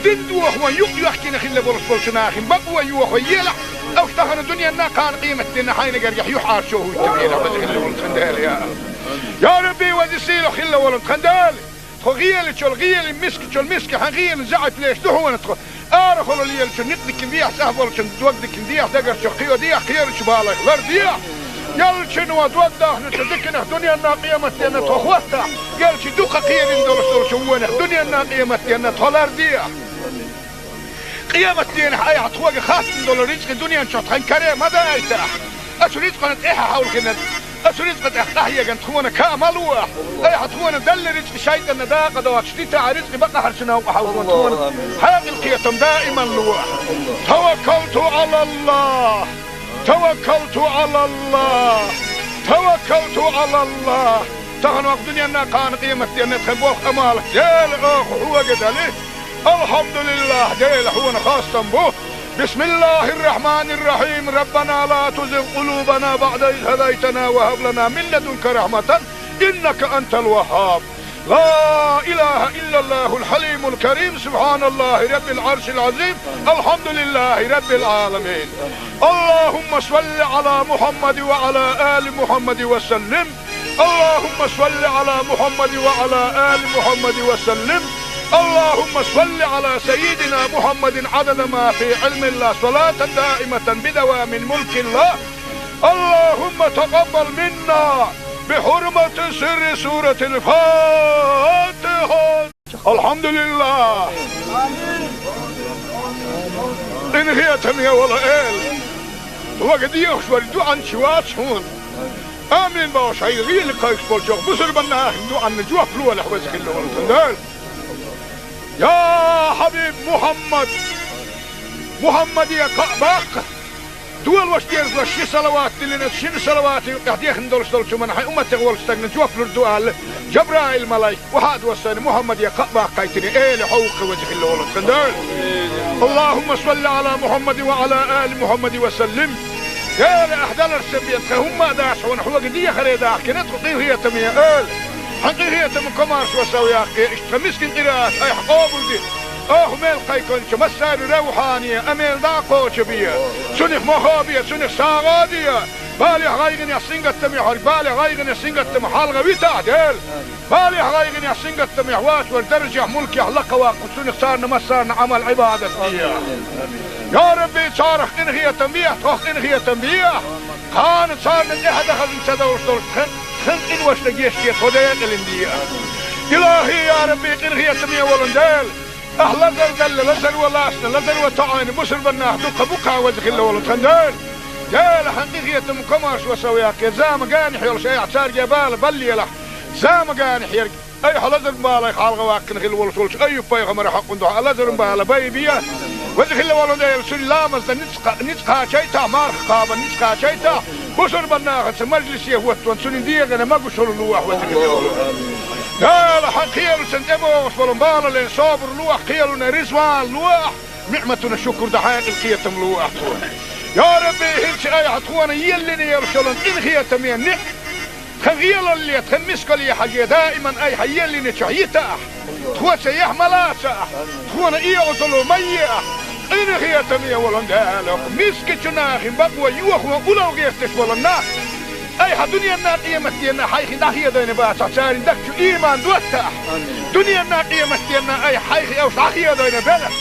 Дин дохо юкъ йоьхкина хилла болуш болчу нахана бакъо йохо елахь, уьш тахана дуьненна, кхана къематденна хьайна гергахь юьхьӀаьржо хӀуттур елахь, веза хилла волу тхан Дела, я. Я Рабби, веза сийлахь хилла волу тхан Дела. Тхо гӀелачул гӀелин, мискачул миска хьан гӀелин заьӀап леш ду хьуна тхо. Арахула лелачу никъ дикина дехьа, цӀахь болчун дог дикина дехьа, дагарчу кхио дехьа, кхерачу балайх лардехьа. Ялчуьнан дог дахначу диканах дуьненна, къематденна тхо хӀоттахь, ялчи дукха кхерина долуш долчу вонах дуьненна, къематденна тхо лардехьа. Къематдийнахь айхьа тхоьга хаттам долу рицкъа дуьнен чохь тхан каре ма дайтахь. Оцу рицкъана тӀаьхьа хьовлхина, оцу рицкъа тӀехь къахьегна тхуна каа ма лолахь. Айхьа тхуна делла рицкъа шайтӀанна дакъа доцуш дитахь, рицкъа бакъахьарчу новкъа хьовзо тхуна хьекъал, кхетам даиман лолахь. Таваккалту Ӏалаллах. Таваккалту Ӏалаллах! Таваккалту Ӏалаллах! Тахана вакъа дуьненна, кхана къематденна тхан болх, Ӏамал, Дела, оха хьоьга дали. Алхьамдулиллах, Дела, хьуна хастам бу. Бисмиллахир-рахманир-рахим. Раббана ла тузигъ къулубана баъда из хӀадайтана ва хӀаб лана мин ладунка рахьматан, иннака антал ваххаб. لا إله إلا الله الحليم الكريم، سبحان الله رب العرش العظيم، الحمد لله رب العالمين. اللهم صل على محمد وعلى آل محمد وسلم. اللهم صل على محمد وعلى آل محمد وسلم. اللهم صل على سيدنا محمد عدد ما في علم الله، صلاة دائمة بدوام ملك الله. اللهم تقبل منا بحرمة سر سورة الفاتحة. الحمد لله. Къинхетаме волу Эла, хьоьга дехаш верг дуьхьал чу вац хьуна. Амин бохуш, хьайн гӀийла кхайкхаш болчохь бусурбан нахана дуьхьал жоп лолахь, веза хилла волу тхан Дела. Я хьабиб Мухьаммад, Мухьаммаде кхаъ баккха. Долуш деза ши салават диллина, шина салаватан юкъахь дехна долуш долчу хӀуманна хьайн умматех волчу стагана жоп лур ду аьлла, Жабраил-малайк охьа а доссийна, Мухьаммаде кхаъ баккхийтина, Эла, хьо ву-кх, веза хилла волу тхан Дела. اللهم صل على محمد وعلى آل محمد وسلم. Эла, ахь даларш ца бен, тхан хӀумма а дац хьуна, хьоьга дехаре дахкина тхо, къинхетаме Эла. Хьан къинхетаман комаршо сов яккхий, иштта тхан мискин къираат айхьа къобалде. Оха мел кхайкхинчу массарна равхьане а мел дӀа а кхочу бе. Цунах мохо бе, цунах сагӀа а де. Балех, гӀайгӀанех, сингаттамех верг, балех, гӀайгӀанех, сингаттамах хьалха витахь, Дела. Балех, гӀайгӀанех, сингаттамех вац верг даржехь, мулкехь лакхаваккха, цунах царна массарна Ӏамал-Ӏибадат де. Я Рабби, царах къинхетам бехьа, тхох къинхетам бехьа. Кхана царна тӀаьхьа дан хазна ца довлуш долуш тхан, тхан къиношна гечде, тхо декъалина де. Илахи, я Рабби, къинхетаме волу Дела, ахь лазар делла, лазар ван лаьцна, лазар ван тоьӀна бусурбан нах дуккха бу-кх, веза хилла волу тхан Дела. Дела, хьан къинхетаман комаршо сов яккхий, зама генахь йолуш айхьа цаьрга бала баллалахь. Зама генахь ерг айхьа лазаран балех хьалха ваьккхина хилла волуш волчу Айюб-пайхамаран хьакъан дуьхьа лазаран бала байбе. Веза хилла волу Дела, цуьнан ламазна ницкъ, ницкъ кхачийтахь, марха кхабарна ницкъ кхачийтахь, бусурбан нахаца мажлисе хӀоттаван цуьнан дегӀана могушалла лолахь, веза хилла волу. Дела, хьан кхелашна тӀебогӀуш болу балале собар лолахь, кхелана риза вала лолахь, ниӀматана шукур дан хьекъал, кхетам лолахь тхуна. Я Рабби, хӀинца айхьа тхуна еллина йолуш йолу къинхетаме ниӀ-, тхан гӀелалле, тхан мискалле хьажий, даиман айхьа еллиначохь йитахь. Тхо цаьхьа ма лацахь, тхуна и Ӏазап ма ехь. Къинхетаме волу Дела, мискачу нахана бакъо йохо улал гӀерташ болу нах, айхьа дуьненна, къематденна хьайх дӀахедийна бацахь, церан дагчу иман доттахь. Амин. Дуьненна, къематденна айхьа хьайх уьш дӀахедийна белахь.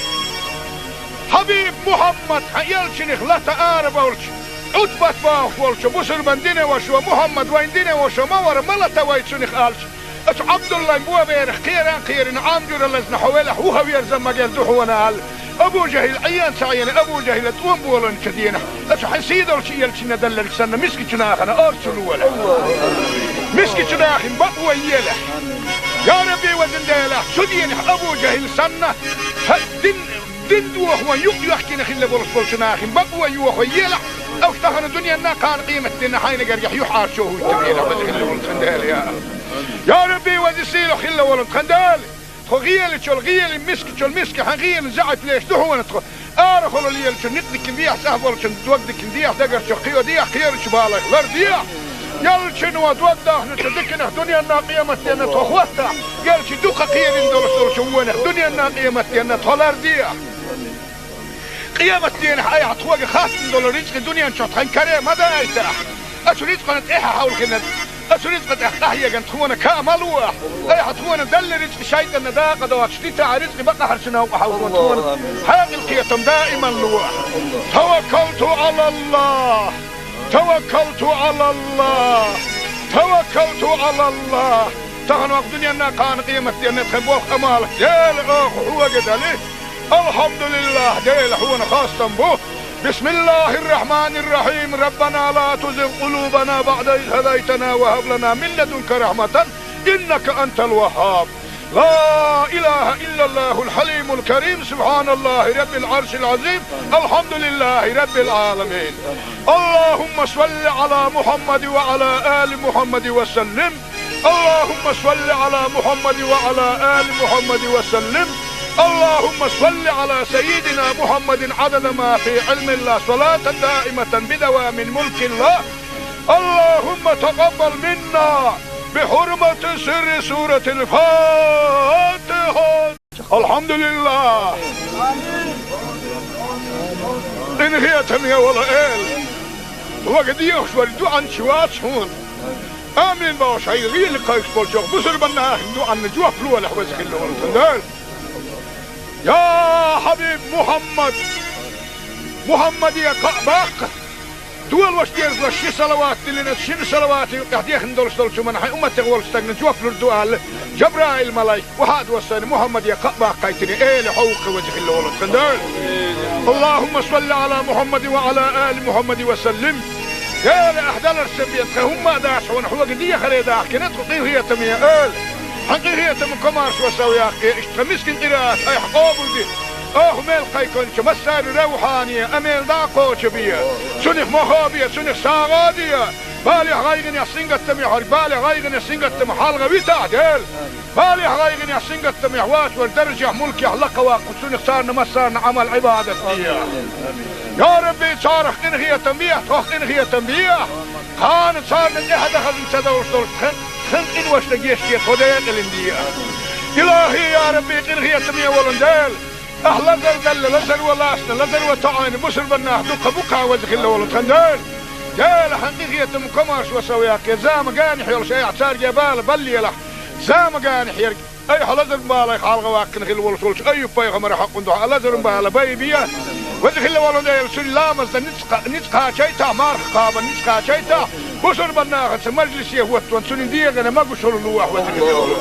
Хьабиб Мухьаммад, хьан элчанах лата ара болчу, Ӏутбат бохуш волчу бусурбан динан вашо, Мухьаммад вайн динан вашо ма вара, ма лата вай цунах аьлча, оцу Ӏабдуллайн боберах кхеран а кхерина, Ӏам жуьра лазна хьо велахь, вухаверза магар ду хьуна аьлла, Абу ЖахӀил Ӏен ца Ӏена, Абу ЖахӀила тӀом боланчу денахь, оцу хьан сийдолчу элчанна даллалц санна, мискачу нахана орцу лолахь. Мискачу нахана бакъо елахь. Я Рабби, везан Дела, цу денахь Абу ЖахӀил санна, хьан дин Дин дохо юкъ йоьхкина хилла болуш болчу нахана бакъо йохо елахь, уьш тахана дуьненна, кхана къематденна хьайна гергахь юьхьӀаьржо хӀуттабелахь, веза хилла волу тхан Дела, я. Я Рабби, веза сийлахь хилла волу тхан Дела, тхо гӀелачул гӀела, мискачул миска хьан гӀела заьӀап леш ду хьуна тхо. Арахула лелачу никъ дикина дехьа, цӀахь болчун дог дикина дехьа, дагарчу кхио дехьа, кхерачу балайх лар дехьа. Ялчуьнан дог дахначу диканах дуьненна, къематденна тхо хӀоттахь, ялчу дукха кхерина долуш долчу вонах дуьненна, къематденна тхо лар дехьа. Къематденахь айхьа тхоьга хаттам долу рицкъа дуьнен чохь тхан каре ма дайтахь. Оцу рицкъана тӀаьхьа хьовлхина, оцу рицкъа тӀехь къахьегна тхуна ка ма лохь. Айхьа тхуна далла рицкъа шайтӀанна дакъа доцуш дитахь, рицкъа бакъахьарчу новкъа хьовлхо тхуна. Хьекъал, кхетам даиман лохь. Таваккалту Ӏалаллахь. Таваккалту Ӏалаллахь. Таваккалту Ӏалаллахь. Тахана вакъ дуьненна, кхана къематденна тхан болх, Ӏамал, Дела, оха хьоьга дали. Алхьамдулиллахь, Дела, хьуна хастам бу. بسم الله الرحمن الرحيم. ربنا لا تزغ قلوبنا بعد إذ هديتنا وهب لنا من لدنك رحمة إنك أنت الوهاب. لا إله إلا الله الحليم الكريم. سبحان الله رب العرش العظيم. الحمد لله رب العالمين. اللهم صل على محمد وعلى آل محمد وسلم. اللهم صل على محمد وعلى آل محمد وسلم. اللهم صل على سيدنا محمد عدد ما في علم الله، صلاة دائمة بدوام ملك الله. اللهم تقبل منا بحرمة سر سورة الفاتحة. Алхьамдулиллахь! Къинхетаме волу Эла! Вага дехаш вара дуьхьанча вац хьуна. Амин бохуш, хьайн гӀийла кхайкхаш болчу бусурбан нахана дуьхьанна жоп лолахь, веза хилла волу тхан Дела. Я Хьабиб Мухьаммад! Мухьаммаде кхаъ баккха! Долош дезалаш ши салават диллина, шина салавата юкъехь дехна долуш долчу хӀуманна хьайн умматех волчу стагна жоп лур ду аьлла, Жабраил-малайк, вахьа а доссийна, Мухьаммаде кхаъ баккхийтина, Эла хьовха, веза хилла волу тхан Дела. اللهم صل على محمد وعلى آل محمد وسلم. Эла, ахь даларца бен тхан хӀумма а дац хьуна, хьоьга дехаре дахкина тхо, къинхетаме Эла. Хьан къинхетаман комаршо сов яккхий, иштта тхан мискин къираат айхьа къобалде. Оха мел кхайкхинчу массарна равхьане а мел дӀа а кхочу бе. Цунах мохо бе, цунах сагӀа а де. Балехь, гӀайгӀанехь, сингаттамехь верг, балех, гӀайгӀанех, сингаттамах хьалха витахь, Дела. Балехь, гӀайгӀанехь, сингаттамехь воцург даржехь, мулкехь лакха ваккха, цунах царна массарна Ӏамал-Ӏибадат де. Я Рабби, царах къинхетам бехьа, тхох къинхетам бехьа. Кхана царна тӀаьхьа дан хазна ца довлуш долчу тхан, тхан къиношна гечде, тхо декъалина де. Илахи, я Рабби, къинхетаме волу Дела! Ахь лазар делла, лазаро лаьцна, лазаро тоьӀна бусурбан нах дуккха бу-кх, веза хилла волу тхан Дела. Дела, хьан къинхетаман комаршо сов яккхий, зама генахь йолуш айхьа цаьрга бала баллалахь. Зама генахь ерг айхьа лазаран балех хьалха ваккхина хилла волуш волчу Айюб-пайхамаран хьокъан дуьхьа лазаран бала байбе. Веза хилла волу Дела, цуьнан ламазна ницкъ кха-, ницкъ кхачийтахь, марха кхабарна ницкъ кхачийтахь, бусурбан нахаца мажлисе хӀоттаван цуьнан дегӀана могушалла лохь, веза хилла волу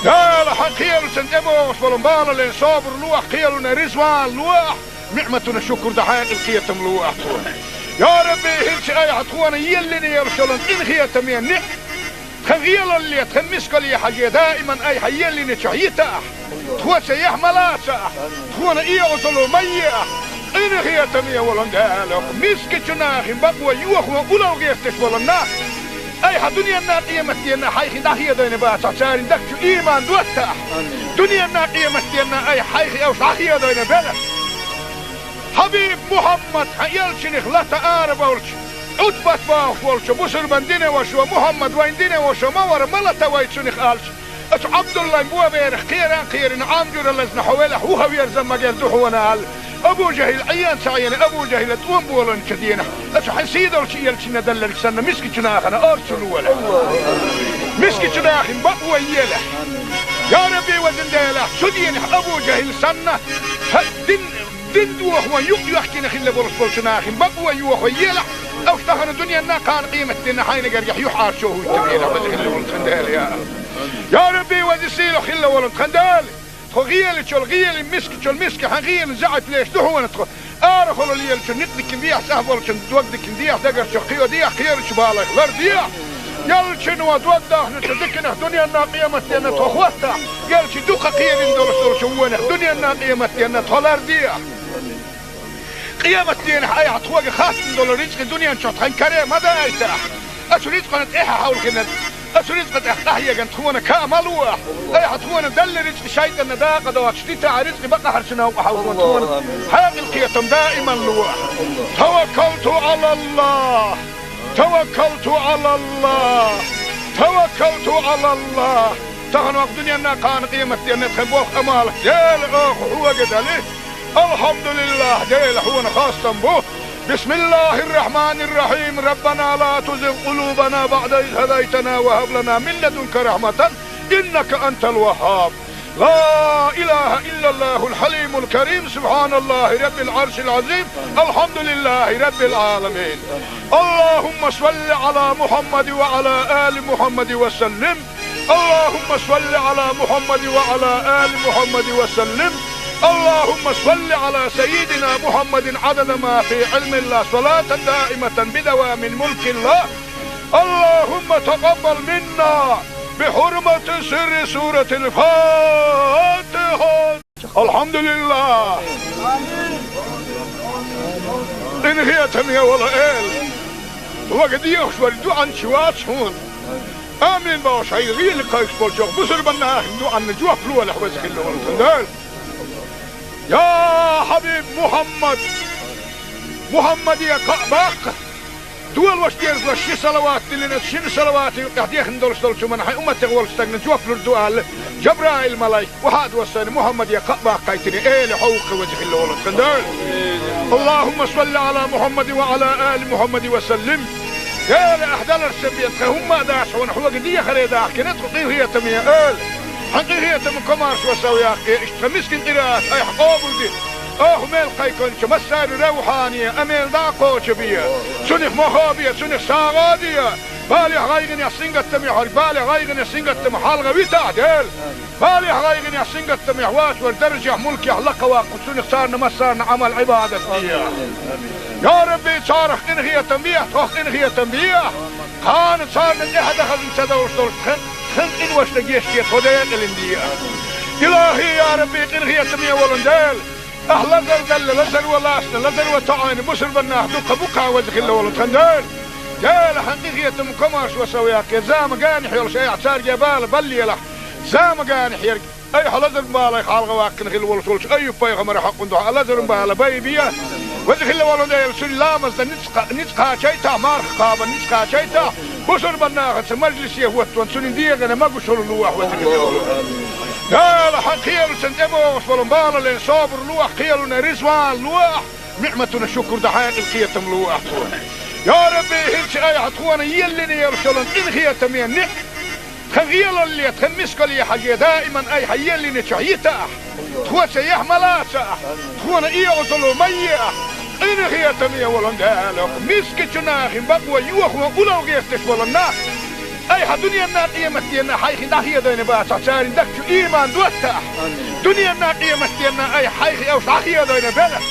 Дела. Хьан кхелаца тӀебогӀуш болу балален собар лохь, кхелана резаван лохь, ниӀматана шукур дан хьекъал, кхетам лохь тхуна. Я Рабби, хӀинца айхьа тхуна еллина йолуш йолу къинхетаме ниӀ-, тхан гӀелалле, тхан мискалле хьажий, даиман айхьа еллинчохь йитахь, тхоьца яхь ма лацахь, тхуна и Ӏузур ма ехь. Къинхетаме волу Дела, мискачу нахана бакъо йохо улал гӀерташ болу нах, айхьа дуьненна, къематденна хьайх дӀахедийна бацахь, церан дагчу иман доттахь. Дуьненна, къематденна айхьа хьайх уьш дӀахедийна белахь. Хьабиб Мухьаммад, хьан элчанах лата ара болчу, Ӏутбат бохуш волчу бусурбан динан вашо, Мухьаммад вайн динан вашо ма вара, ма лата вай цунах аьлча, оцу Ӏабдуллайн боберах кхеран а кхерина, Ӏам жуьра лазна хьо велахь, вухаверза магар ду хьуна аьлла, Абу-Жахьил Ӏийна ца Ӏийна, Абу-Жахьила тӀом боланчу дийнахь, аса хьайн сий долчу элчанна делларг санна, мискачу нахана орцу лолахь. Мискачу нахана бакъо елахь. Я Рабби, везан Дела, цу дийнахь Абу-Жахьил санна, хьан дин, дин дохо юкъ йоьхкина хилла болуш болчу нахана бакъо йохо елахь, аса тахана дуьненна, кхана къематдийнна хьайна гергахь юьхьӀаьржо хӀуттабелахь, веза хилла волу тхан Дела, я. Я Рабби, веза сийлахь хилла волу тхан Дела. Тхо гӀелачул гӀелин, мискачул миска хьан гӀелин заьӀап леш ду хьуна тхо. Арахула лелачу никъ дикина дехьа, цӀахь болчун дог дикина дехьа, дагарчу кхио дехьа, кхерачу балайх лар дехьа. Ялчуьнан дог дахначу диканах дуьненна къематденна тхо хӀоттахь, ялчу дукха кхерина долуш долчу вонах дуьненна къематденна тхо лар дехьа. Къематденахь айхьа тхоьга хаттам долу рицкъи дуьнен чохь тхан каре ма даийтахь. Оцу рицкъана тӀаьхьа хьовлхина, оцу рицкъа тӀехь къахьегна тхуна ка ма лолахь. Айхьа тхуна делла рицкъи шайтӀанна дакъа доцуш дитахь, рицкъи бакъахьарчу новкъа хьовзо тхуна. Хьекъал, кхетам даиман лолахь. Таваккалту Ӏалаллах. Таваккалту Ӏалаллах. Таваккалту Ӏалаллах. Тахана вакъ дуьненна, кхана къематденна тхан болх, Ӏамал, Дела, оха хьоьга дали. Алхьамдулиллах, Дела, хьуна хастам бу. بسم الله الرحمن الرحيم. ربنا لا تزغ قلوبنا بعد إذ هديتنا وهب لنا من لدنك رحمة إنك أنت الوهاب. لا إله إلا الله الحليم الكريم. سبحان الله رب العرش العظيم. الحمد لله رب العالمين. اللهم صل على محمد وعلى آل محمد وسلم. اللهم صل على محمد وعلى آل محمد وسلم. اللهم صل على سيدنا محمد عدد ما في علم الله، صلاة دائمة بدوام ملك الله. اللهم تقبل منا بحرمة سر سورة الفاتحة. Алхьамдулиллах! Къинхетаме волу Эла! Вага дехаш вара дуьхьанча вац хьуна. Амин бохуш, хьайн гӀийла кхайкхаш болчу бусурба нахана дуьхьанна жоп лолахь, веза хилла волу тхан Дела. Я Хьабиб Мухьаммад! Мухьаммаде кхаъ баккха! Долош дезалаш ши салават диллина, шина салаватан юкъахь дехна долуш долчу хӀуманна хьайн умматех волчу стагна жоп лур ду аьлла, Жабраил-малайк охьа а доссийна, Мухьаммаде кхаъ баккхийтина, Эла, хьо ву-кх, веза хилла волу тхан Дела. Аллахумма салли Ӏала Мухьаммадин ва Ӏала али Мухьаммадин ва саллим. Эла, ахь даларца бен тхан хӀумма а дац хьуна, хьоьга дехаре дахкина тхо, къинхетаме Эла. Хьан къинхетам, комаршо сов яккхий, иштта тхан мискин къираат айхьа къобалде. Оха мел кхайкхинчу массарна равхьане, амел дӀа а кхочу бе, цунах мохо бе, цунах сагӀа а де. Балехь, гӀайгӀанехь, сингаттамехь верг балех, гӀайгӀанех, сингаттамах хьалха витахь, Дела. Балехь, гӀайгӀанехь, сингаттамехь воцург даржехь, мулкехь лакха ваккха, цунах царна массарна Ӏамал-Ӏибадат де. Я Рабби, царах къинхетам бехьа, тхох къинхетам бехьа. Кхана царна тӀаьхьа дан хазна ца довш долуш тхан, тхан къиношна гечде тхо декъалина де. Илахи, я Рабби, къинхетаме волу Дела! Ахь лазар делла, лазаро лаьцна, лазаро тоьӀна бусурба нах дуккха бу-кх, веза хилла волу тхан Дела. Дела, хьан къинхетам, комаршо сов яккхий, зама генахь йолуш айхьа цаьрга бала баллалахь. Зама генахь ерг айхьа лазаран балех хьалха ваккхина хилла волуш волчу Айюб-пайхамаран хьокъан дуьхьа лазаран бала байбе. Веза хилла волу Дела, цуьнан ламазна ницкъ кха-, ницкъ кхачийтахь, марха кхабарна ницкъ кхачийтахь, бусурба нахаца мажлисе хӀоттаван цуьнан дегӀана могушалла лолахь, веза хилла волу. Дела, хьан кхелашна тӀебогӀуш болу балале собар лолахь, кхелана резаван лолахь, ниӀматана шукур дан хьекъал, кхетам лолахь тхуна. Я Рабби, хӀинца айхьа тхуна еллина йолуш йолу къинхетаме ниӀ- Тхан гӀелалле, тхан мискалле хьажий, даиман айхьа еллинчохь йитахь, тхоца яхь ма лацахь, тхуна оьгӀазло ма ехь. Къинхетаме волу Дела, мискачу нахана бакъо йохо улло гӀерташ болу нах айхьа дуьненна, къематденна хьайх дӀахедийна бацахь, церан дагчу ийман доттахь. Дуьненна, къематденна айхьа хьайх уьш дӀахедийна белахь.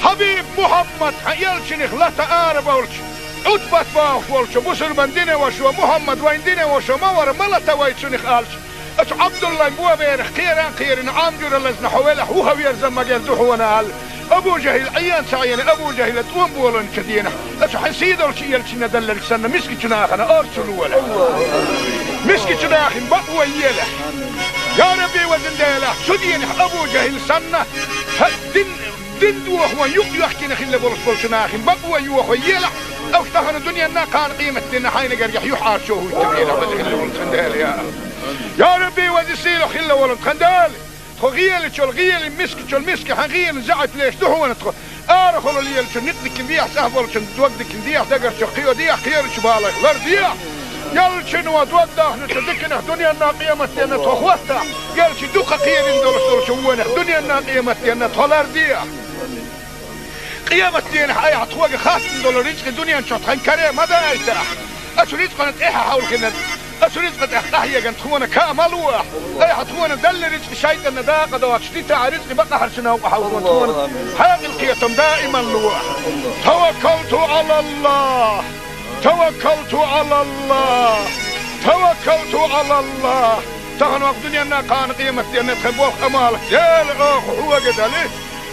Хьабиб Мухьаммад, хьан элчанах лата арабевлча, Ӏутбат бохуш волчу бусурбан динан вашас: «Мухьаммад вайн динан ваша ма вара, ма лата вай цунах», — аьлча, оцу Ӏабдуллайн боберах кхеран а кхерина, Ӏам жуьра лазна хьо велахь, вухавер заммагер ду хьуна аьлла, Абу-Жахьил Ӏийна ца Ӏийна, Абу-Жахьила тӀом боланчу дийнахь, оцу хьайн сий долчу элчанна делларг санна, мискачу нахана орцу лолахь. Мискачу нахана бакъо елахь. Я Рабби, везан Дела, цу дийнахь Абу-Жахьил санна, хьан дин Дин дохо юкъ йоьхкина хилла болуш болчу нахана бакъо йохо елахь, аса тахана дуьненна, кхана къематденна хьайна гергахь юьхьӀаьржо хӀуттабелахь, веза хилла волу тхан Дела, я. Я Рабби, веза сийлахь хилла волу тхан Дела! Тхо гӀелачул гӀелин, мискачул миска хьан гӀелин заӀиплеш ду хьона тхо. Арахула лелачун никъ дикин дехьа, цӀахь болчун дог дикин дехьа, дагарчу кхийо дехьа, кхерачу балайх лар дехьа. Ялчинва дог дахначу диканах дуниянна къематденна тхо хӀоттахь, ялчи дукха кхерин долуш долчу вонах дуниянна къематденна тхо лар дехьа. Къематденахь айхьа тхоьга хаттина долу рицкъи дуьнен чохь тхан каре ма дайтахь. Ацу рицкъана тӀаьхьа хьовлхина, ацу рицкъа тӀехь къахьеган тхуна каа ма лохь. Айхьа тхуна далла рицкъи шайтӀанна дакъа доцуш дитахь, рицкъи бакъахьарчу новкъа хьовлхун тхуна хьекъал кхетам даиман лохь. Таваккалту Ӏалаллах! Таваккалту Ӏалаллах! Таваккалту Ӏалаллах! Тахана вакъ дуьненна кхана къематденна тхан болх амал, Дела, оха хьоьга дали.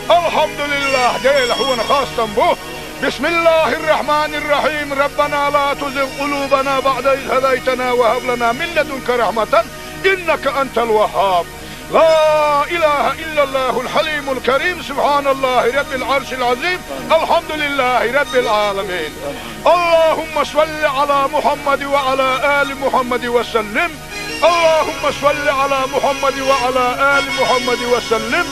Алхьамдулиллах, Дела, хьуна хастам бу. Бисмиллахир-рахманир-рахим. Раббана ла тузигъ къулубана баъда из хӀадайтана ва хӀаб лана мин ладунка рахматан, иннака антал ваххаб. Ла илаха иллаллахул хьалимул карим. Субханаллахи раббил аршил азим. Алхьамдулиллахи раббил аламин. Аллахумма салли ала Мухаммад ва ала али Мухаммад ва саллим. اللهم صل على محمد وعلى آل محمد وسلم.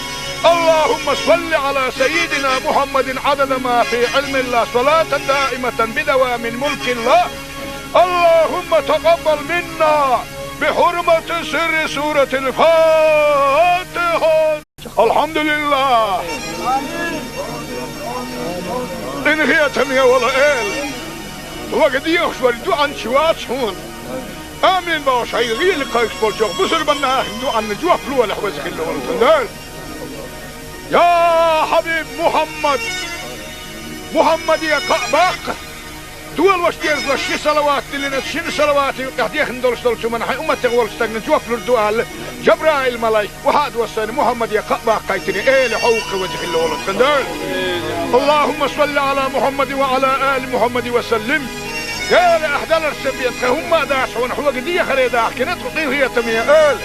اللهم صل على سيدنا محمد عدد ما في علم الله، صلاة دائمة بدوام ملك الله. اللهم تقبل منا بحرمة سر سورة الفاتحة. Алхьамдулиллах! Къинхетаме волу Эла! Хьоьга дехаш вара дуьхьанча вац хьуна. Амин бохуш хьайга гӀийла кхайкхаш болчохь бусурбан нахана дуьхьанна жоп лолахь, веза хилла волу тхан Дела. Я хьабиб Мухьаммад! Мухьаммаде кхаъ баккха! Дола ваша дерзош ши салават диллина, шина салавата юкъехь дехна долуш долчу хӀуманна хьайн умматех волчу стагна жоп лур ду аьлла, Жабраил-малайк охьа а доссийна, Мухьаммаде кхаъ баккхийтина, Эла, хьо ву-кх веза хилла волу тхан Дела. Аллахумма салли ала Мухьаммадин ва ала али Мухьаммадин ва саллим. Дела, ахь даларш сан бен тхан хӀумма а дац хьуна, хьоьга дехаре дахкина тхо, къинхетаме Эла.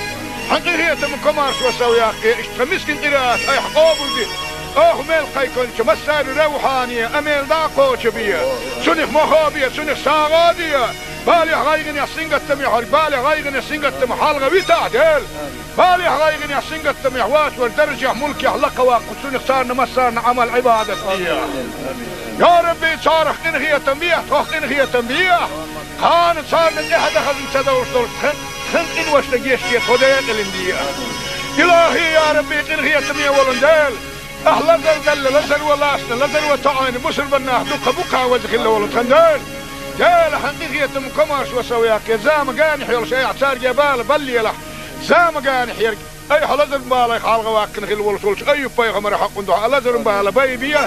Хьан къинхетаман комаршо сов яккхий, иштта тхан мискин къираат айхьа къобалде. Оха мел кхайкхинчу массарна равхьане, амел дӀа а кхочу бе. Цунах мохо бе, цунах сагӀа а де. Балехь, гӀайгӀанехь, сингаттамехь верг, балех, гӀайгӀанех, сингаттамах хьалха витахь, Дела. Балехь, гӀайгӀанехь, сингаттамехь вац верг даржехь, мулкехь лакхаваккха, цунах царна массарна Ӏамал-Ӏибадат де. Я Рабби, царах къинхетам бехьа, тхох къинхетам бехьа. Кхана царна тӀаьхьа дан хазна ца довш долуш тхан, тхан къиношна гечде, тхо декъалина де. Илахи, я Рабби, къинхетаме волу Дела! Ахь лазар далла, лазар ван лаьцна, лазар ван тоьӀна бусурбан нах дукха бу-кх, веза хилла волу тхан Дела. Дела, хьан къинхетаман комаршо сов яккхий, зама генахь йолуш айхьа цаьрга бала баллалахь. Зама генахь ерг айхьа лазаран балех хьалха ваккхина хилла волуш волчу Айюб-пайхамаран хьокъан дуьхьа лазаран бала байбе.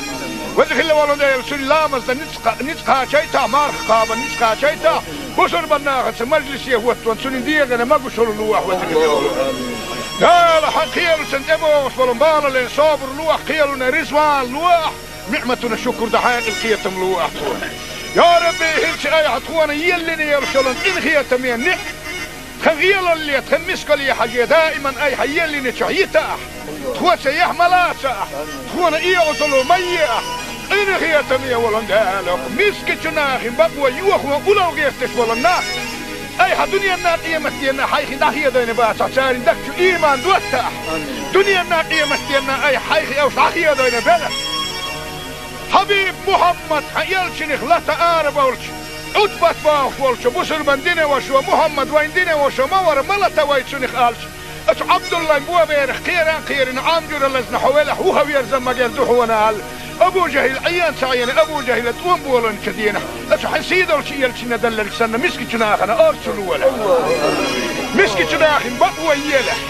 Веза хилла волу Дела, цуьнан ламазна ницкъ, ницкъ кхачийтахь, марха кхабан ницкъ кхачийтахь, бусурбан нахаца мажлисе хӀоттаван цуьнан дегӀана могушалла лолахь, веза хилла волу Дела, хьан кхелашна тӀебогӀуш болу балале собар лолахь, кхелана реза вала лолахь, ниӀматана шукур дан хьекъал кхетам лолахь тхуна. Я Рабби, хӀинца айхьа тхуна еллина йолуш йолу къинхетаме ниӀ-, тхан гӀелалле, тхан мискалле хьажий, даиман айхьа еллинчохь йитахь, тхоца яхь ма лацахь, тхуна оьгӀазло ма ехьа. Къинхетаме волу Дела, мискачу нахана бакъо йохо, улло гӀерташ болу нах айхьа дуьненна, къематденна хьайх дӀахедийна бацахь, церан дагчу ийман доттахь. Дуьненна, къематденна айхьа хьайх уьш дӀахедийна белахь. Хьабиб Мухьаммад, хьан элчанах лата ара болчу, Ӏутбат бохуш волчу бусурбан динан вашо, Мухьаммад вайн динан вашо ма вара, ма лата вай цунах аьлча, оцу Ӏабдуллайн боберах кхера а кхерина, Ӏам жуьра лазна хьо велахь, вуха верза магар ду хьуна аьлла, Абу ЖахӀил Ӏен ца Ӏийна, Абу ЖахӀила тӀом болийначу дийнахь, оцу хьан сийдолчу элчанна делларг санна, мискачу нахана орцу лолахь. Мискачу нахана бакъо елахь.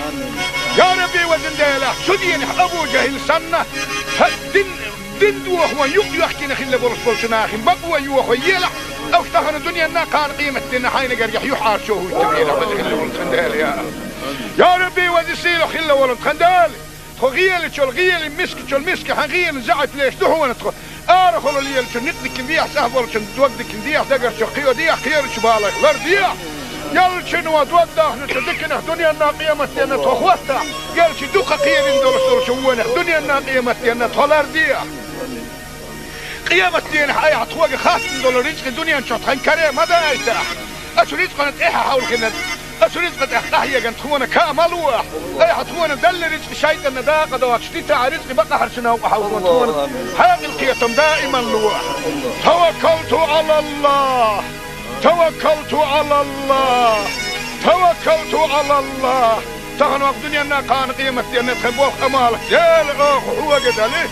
Я Рабби, везан Дела, цу дийнахь Абу ЖахӀил санна, хьан дин Дин дохо юкъ йоьхкина хилла болуш болчу нахана бакъо йохо елахь, уьш тахана дуьненна, кхана къематденна хьайна гергахь юьхьӀаьржо хӀуьттур елахь, веза хилла волу тхан Дела, я. Я Рабби, веза сийлахь хилла волу тхан Дела! Тхо гӀелачул гӀелин, мискачул миска хьан гӀелин заӀиплеш ду хьуна тхо. Арахула лелачун никъ дикин дехьа, цӀахь болчун дог дикин дехьа, дагарчу кхийо дехьа, кхерачу балайх лар дехьа. Ялчинва дог дахначу диканах дуьненна, къематденна тхо хӀоттахь, ялчи дукха кхерин долуш долчу вонах дуьненна, къематденна тхо лар дехьа. Къематденахь айхьа тхоьга хаттина долу рицкъи дуьнен чохь тхан каре ма дайтахь. Ацу рицкъана тӀаьхьа хьовлхина, Ацу рицкъа тӀехь къахьега тхуна камал луахь. Айхьа тхуна далла рицкъа шайтӀанна дакъа доцуш дитахь, рицкъа бакъахьарчу новкъа хьовзо тхуна. Хьекъал кхетам даиман луахь. Таваккалту Ӏалаллах. Таваккалту Ӏалаллах. Таваккалту Ӏалаллах. Тахана вакъ дуьненна, кхана къематденна тхан болх амал. Дела, оха хьоьга дали.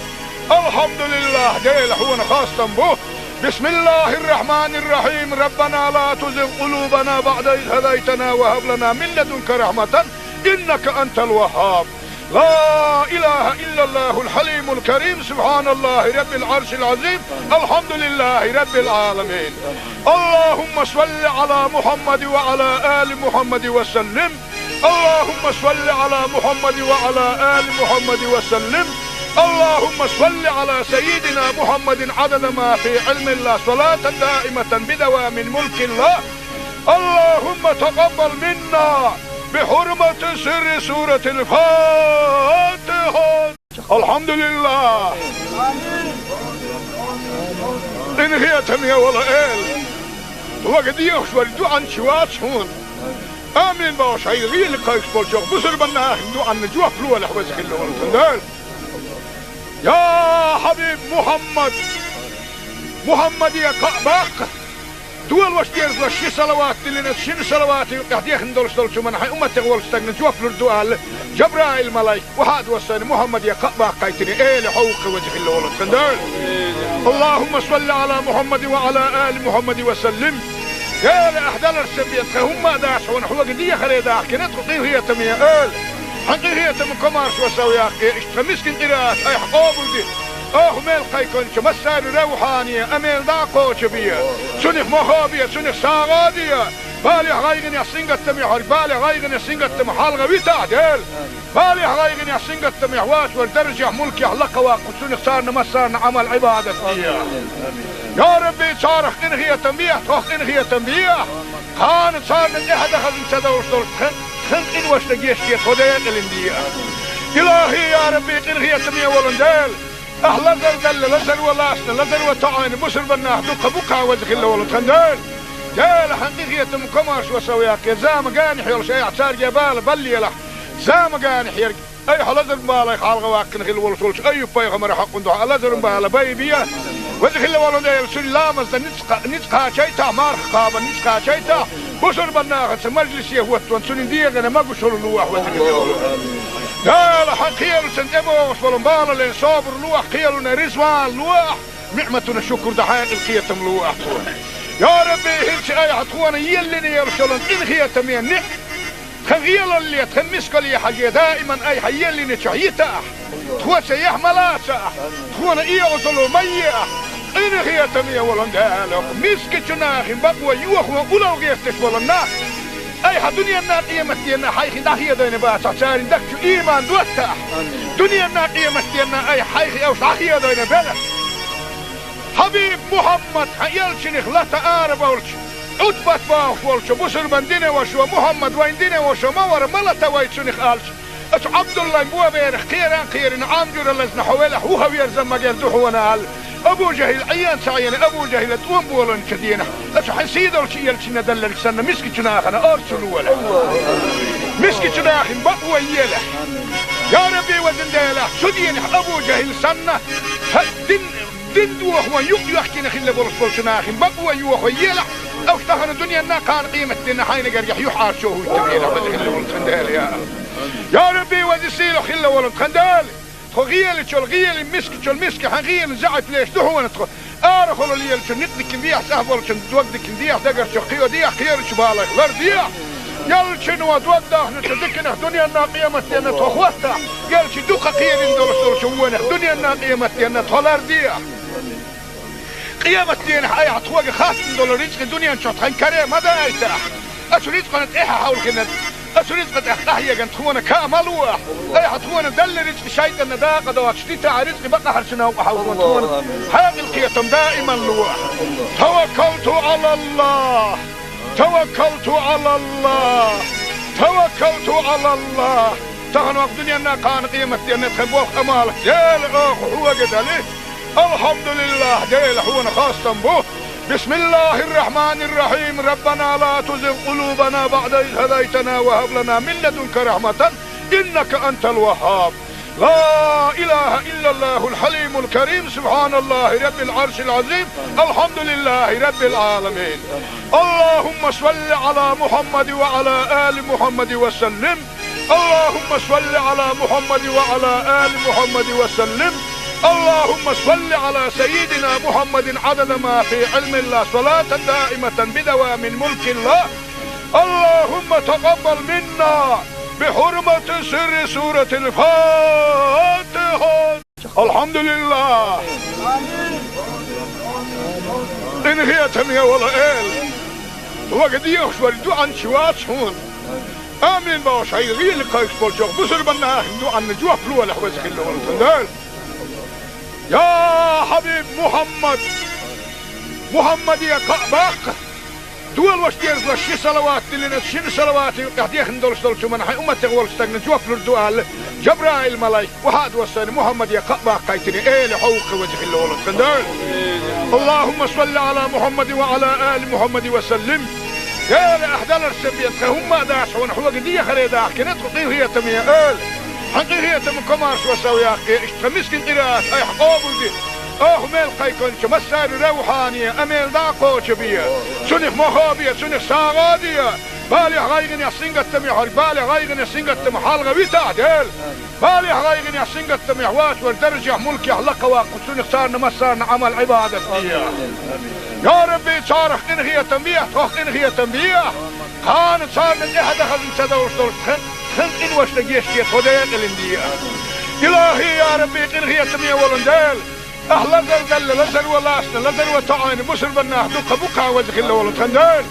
Алхьамдулиллах, Дела, хьуна хастам бу. بسم الله الرحمن الرحيم. ربنا لا تزغ قلوبنا بعد إذ هديتنا وهب لنا من لدنك رحمة إنك أنت الوهاب. لا إله إلا الله الحليم الكريم. سبحان الله رب العرش العظيم. الحمد لله رب العالمين. اللهم صل على محمد وعلى آل محمد وسلم. اللهم صل على محمد وعلى آل محمد وسلم. اللهم صل على سيدنا محمد عدد ما في علم الله، صلاة دائمة بدوام ملك الله. اللهم تقبل منا بحرمة سر سورة الفاتحة. الحمد لله. Къинхетаме вола Эла. Вага дехаш вара дуьхьанча вац хьуна. Амин бохуш, хьайн гӀийла кхайкхаш болчох бусурбанна ахин дуьхьанна жоп лолахь, веза хилла волу тхан Дела. Я Хьабиб Мухьаммад! Мухьаммаде кхаъ баккха! Долош дезлаш ши салават диллина, шина салавата юкъехь дехна долуш долчу хӀуманна хьайн умматех волчу стагна жоп лур ду аьлла, Жабраил-малайк, вахьа а доссийна, Мухьаммаде кхаъ баккхийтина, Эла хьовха, веза хилла волу тхан Дела. اللهم صل على محمد وعلى آل محمد وسلم. Эла, ахь даларца бен тхан хӀумма а дац хьуна, хьоьга дехаре дахкина тхо, къинхетаме Эла. Хьан къинхетам комаршо сов яккхий, иштта тхан мискин къираат айхьа къобалде. Оха мел кхайкхинчу массарна равхьане, амел дӀа а кхочу бе. Цунах мохо бе, цунах сагӀа а де. Балех, гӀайгӀанех, сингаттамех хьоьга, балех, гӀайгӀанех, сингаттамах хьалха витахь, Дела. Балех, гӀайгӀанех, сингаттамех вац вара даржехь, мулкехь лакха ваккха, цунах царна массарна Ӏамал, Ӏибадат де. Я Рабби, царах къинхетам бехьа, тхох къинхетам бехьа. Кхана царна тӀаьхьа дан хазна ца довлуш долчу тхан, тхан къиношна гечде, тхо декъалина де. Илахи, я Рабби, къинхетаме волу Дела. Ахь лазар делла, лазар ван лаьцна, лазар ван тоьӀна бусурбаннах дуккха бу кхана, веза хилла волу тхан Дела. Дела, хьан къинхетам комаршо сов яккхий, зама генахь йолуш айхьа цаьрга бала баллалахь. Зама генахь ерг, айхьа лазаран балех хьалха ваккхина хилла волуш волчу Айюб-пайхамаран хьокъан дуьхьа лазаран бала байбе. Веза хилла волу Дела, цуьнан ламаз дан ницкъ кха-, ницкъ кхачийтахь, марха кхаба ницкъ кхачийтахь, бусурбаннахаца мажлисе хӀоттаван цуьнан дегӀана могушалла лолахь, веза хилла волу Дела. Дела, хьан кхелашна тӀебогӀуш болу балален собар лолахь, кхелана резаван лолахь, ниӀматана шукур дан хьекъал, кхетам лолахь тхуна. Я Рабби, хӀинца айхьа тхуна еллина йолуш йолу къинхетаме ниӀ-, тхан гӀелалле, тхан мискалле хьажий, даиман айхьа еллинчохь йитахь. Тхоца яхь ма лацахь, тхуна оьгӀазло ма ехь. Къинхетаме волу Дела, мискачу нахана бакъо йохо улло гӀерташ болу нах айхьа дуьненна, къематденна хьайх дӀахедийна бацахь, церан дагчу иман доттахь. Дуьненна, къематденна айхьа хьайх уьш дӀахедийна белахь. Хьабиб Мухьаммад, хьан элчанах лата арабевлча, Ӏутбат бохуш волчу бусурбан динан вашас, Мухьаммад вайн динан ваша ма вара, ма лата вай цунах аьлча, оцу Ӏабдуллайн боберах кхеран а кхерина, Ӏам жуьра лазна хьо велахь, вуха верза магар ду хьуна аьлла, Абу ЖахӀил Ӏен ца Ӏийна, Абу ЖахӀила тӀом болийначу дийнахь, оцу хьан сийдолчу элчанна делларг санна, мискачу нахана орцу лолахь. Мискачу нахана бакъо елахь. Я Рабби, везан Дела, цу дийнахь Абу ЖахӀил санна, хьан дин Дин дохо юкъ йоьхкина хилла болуш болчу нахана бакъо йохо елахь, уьш тахана дуьненна, кхана къематденна хьайна гергахь юьхьӀаьржа чу хӀуьттабелахь, веза хилла волу тхан Дела, я. Я Рабби, веза сийлахь хилла волу тхан Дела! Тхо гӀелачул гӀелин, мискачул миска хьан гӀелин заьӀап леш ду хьуна тхо. Арахула лелачун некъ дикина дехьа, цӀахь болчун дог дикина дехьа, дагарчу кхио дехьа, кхерачу балех лардехьа. Ялчуьнан дог дахначу диканах дуьненна, къематденна тхо хӀоттахь, ялчу дукха кхерина долуш долчу вонах дуьненна, къематденна тхо лардехьа. Къематденахь айхьа тхоьга хаттам долу рицкъа дуьнен чохь тхан каре ма даийтахь. Оцу рицкъана тӀаьхьа хьовлхина, оцу рицкъа тӀехь къахьегна тхуна ка ма луахь. Айхьа тхуна делла рицкъа шайтӀанна дакъа доцуш дитахь, рицкъа бакъахьарчу новкъа хьовзо тхуна. Хьекъал, кхетам даиман луахь. Таваккалту Ӏалаллах. Таваккалту Ӏалаллах. Таваккалту Ӏалаллах. Тахана вакъ дуьненна, кхана къематденна тхан болх амал. Дела, оха хьоьга дали. Алхьамдулиллах, Дела, хьуна хастам бу. بسم الله الرحمن الرحيم. ربنا لا تزغ قلوبنا بعد إذ هديتنا وهب لنا من لدنك رحمة إنك أنت الوهاب. لا إله إلا الله الحليم الكريم. سبحان الله رب العرش العظيم. الحمد لله رب العالمين. اللهم صل على محمد وعلى آل محمد وسلم. اللهم صل على محمد وعلى آل محمد وسلم. اللهم صل على سيدنا محمد عدد ما في علم الله، صلاة دائمة بدوام ملك الله. اللهم تقبل منا بحرمة سر سورة الفاتحة. الحمد لله. Къинхетаме вола Эла, вага дехаш вара дуӀан чу вац хьона. Амин бохуш, хьайн гӀийла кхайкхаш болчох бусурбанна ахин дуӀанна жоп лолахь, веза хилла волу Дела. Я хьабиб Мухьаммад, Мухьаммаде кхаъ баккха, долуш дезалаш ши салават диллина, шина салаватан юкъехь дехна долуш долчу хӀуманна хьайн умматех волчу стагна жоп лур ду аьлла, Жабраил-малайк, вахьа а доссийна, Мухьаммаде кхаъ баккхийтина, Эла хьо ву-кх, веза хилла волу тхан Дела. اللهم صل على محمد وعلى آل محمد وسلم. Дела, ахь даларца бен тхан хӀумма а дац хьуна, хьоьга дехаре дахкина тхо, къинхетаме Эла. Хьан къинхетам, комаршо сов яккхий, иштта тхан мискин къираат айхьа къобалде. Оха мел кхайкхинчу массаьрна равхьане а мел дӀа а кхочу бе. Цунах мохо бе, цунах сагӀа а де. Балех, гӀайгӀанех, сингаттамех верг, балех, гӀайгӀанех, сингаттамах хьалха витахь, Дела. Балех, гӀайгӀанех, сингаттамех воцург даржехь, мулкехь лакхаваккха, цунах царна массарна Ӏамал-Ӏибадат де. Я Рабби, царах къинхетам бехьа, тхох къинхетам бехьа. Кхана царна тӀаьхьа дахаза ца довш долуш тхан, тхан къиношна гечде, тхо декъалина де. Илахи, я Рабби, къинхетаме волу Дела. Ахь лазар делла, лазаро лаьцна, лазаро тоӀийна бусурбаннах дуккха бу-кх, веза хилла волу тхан Дела.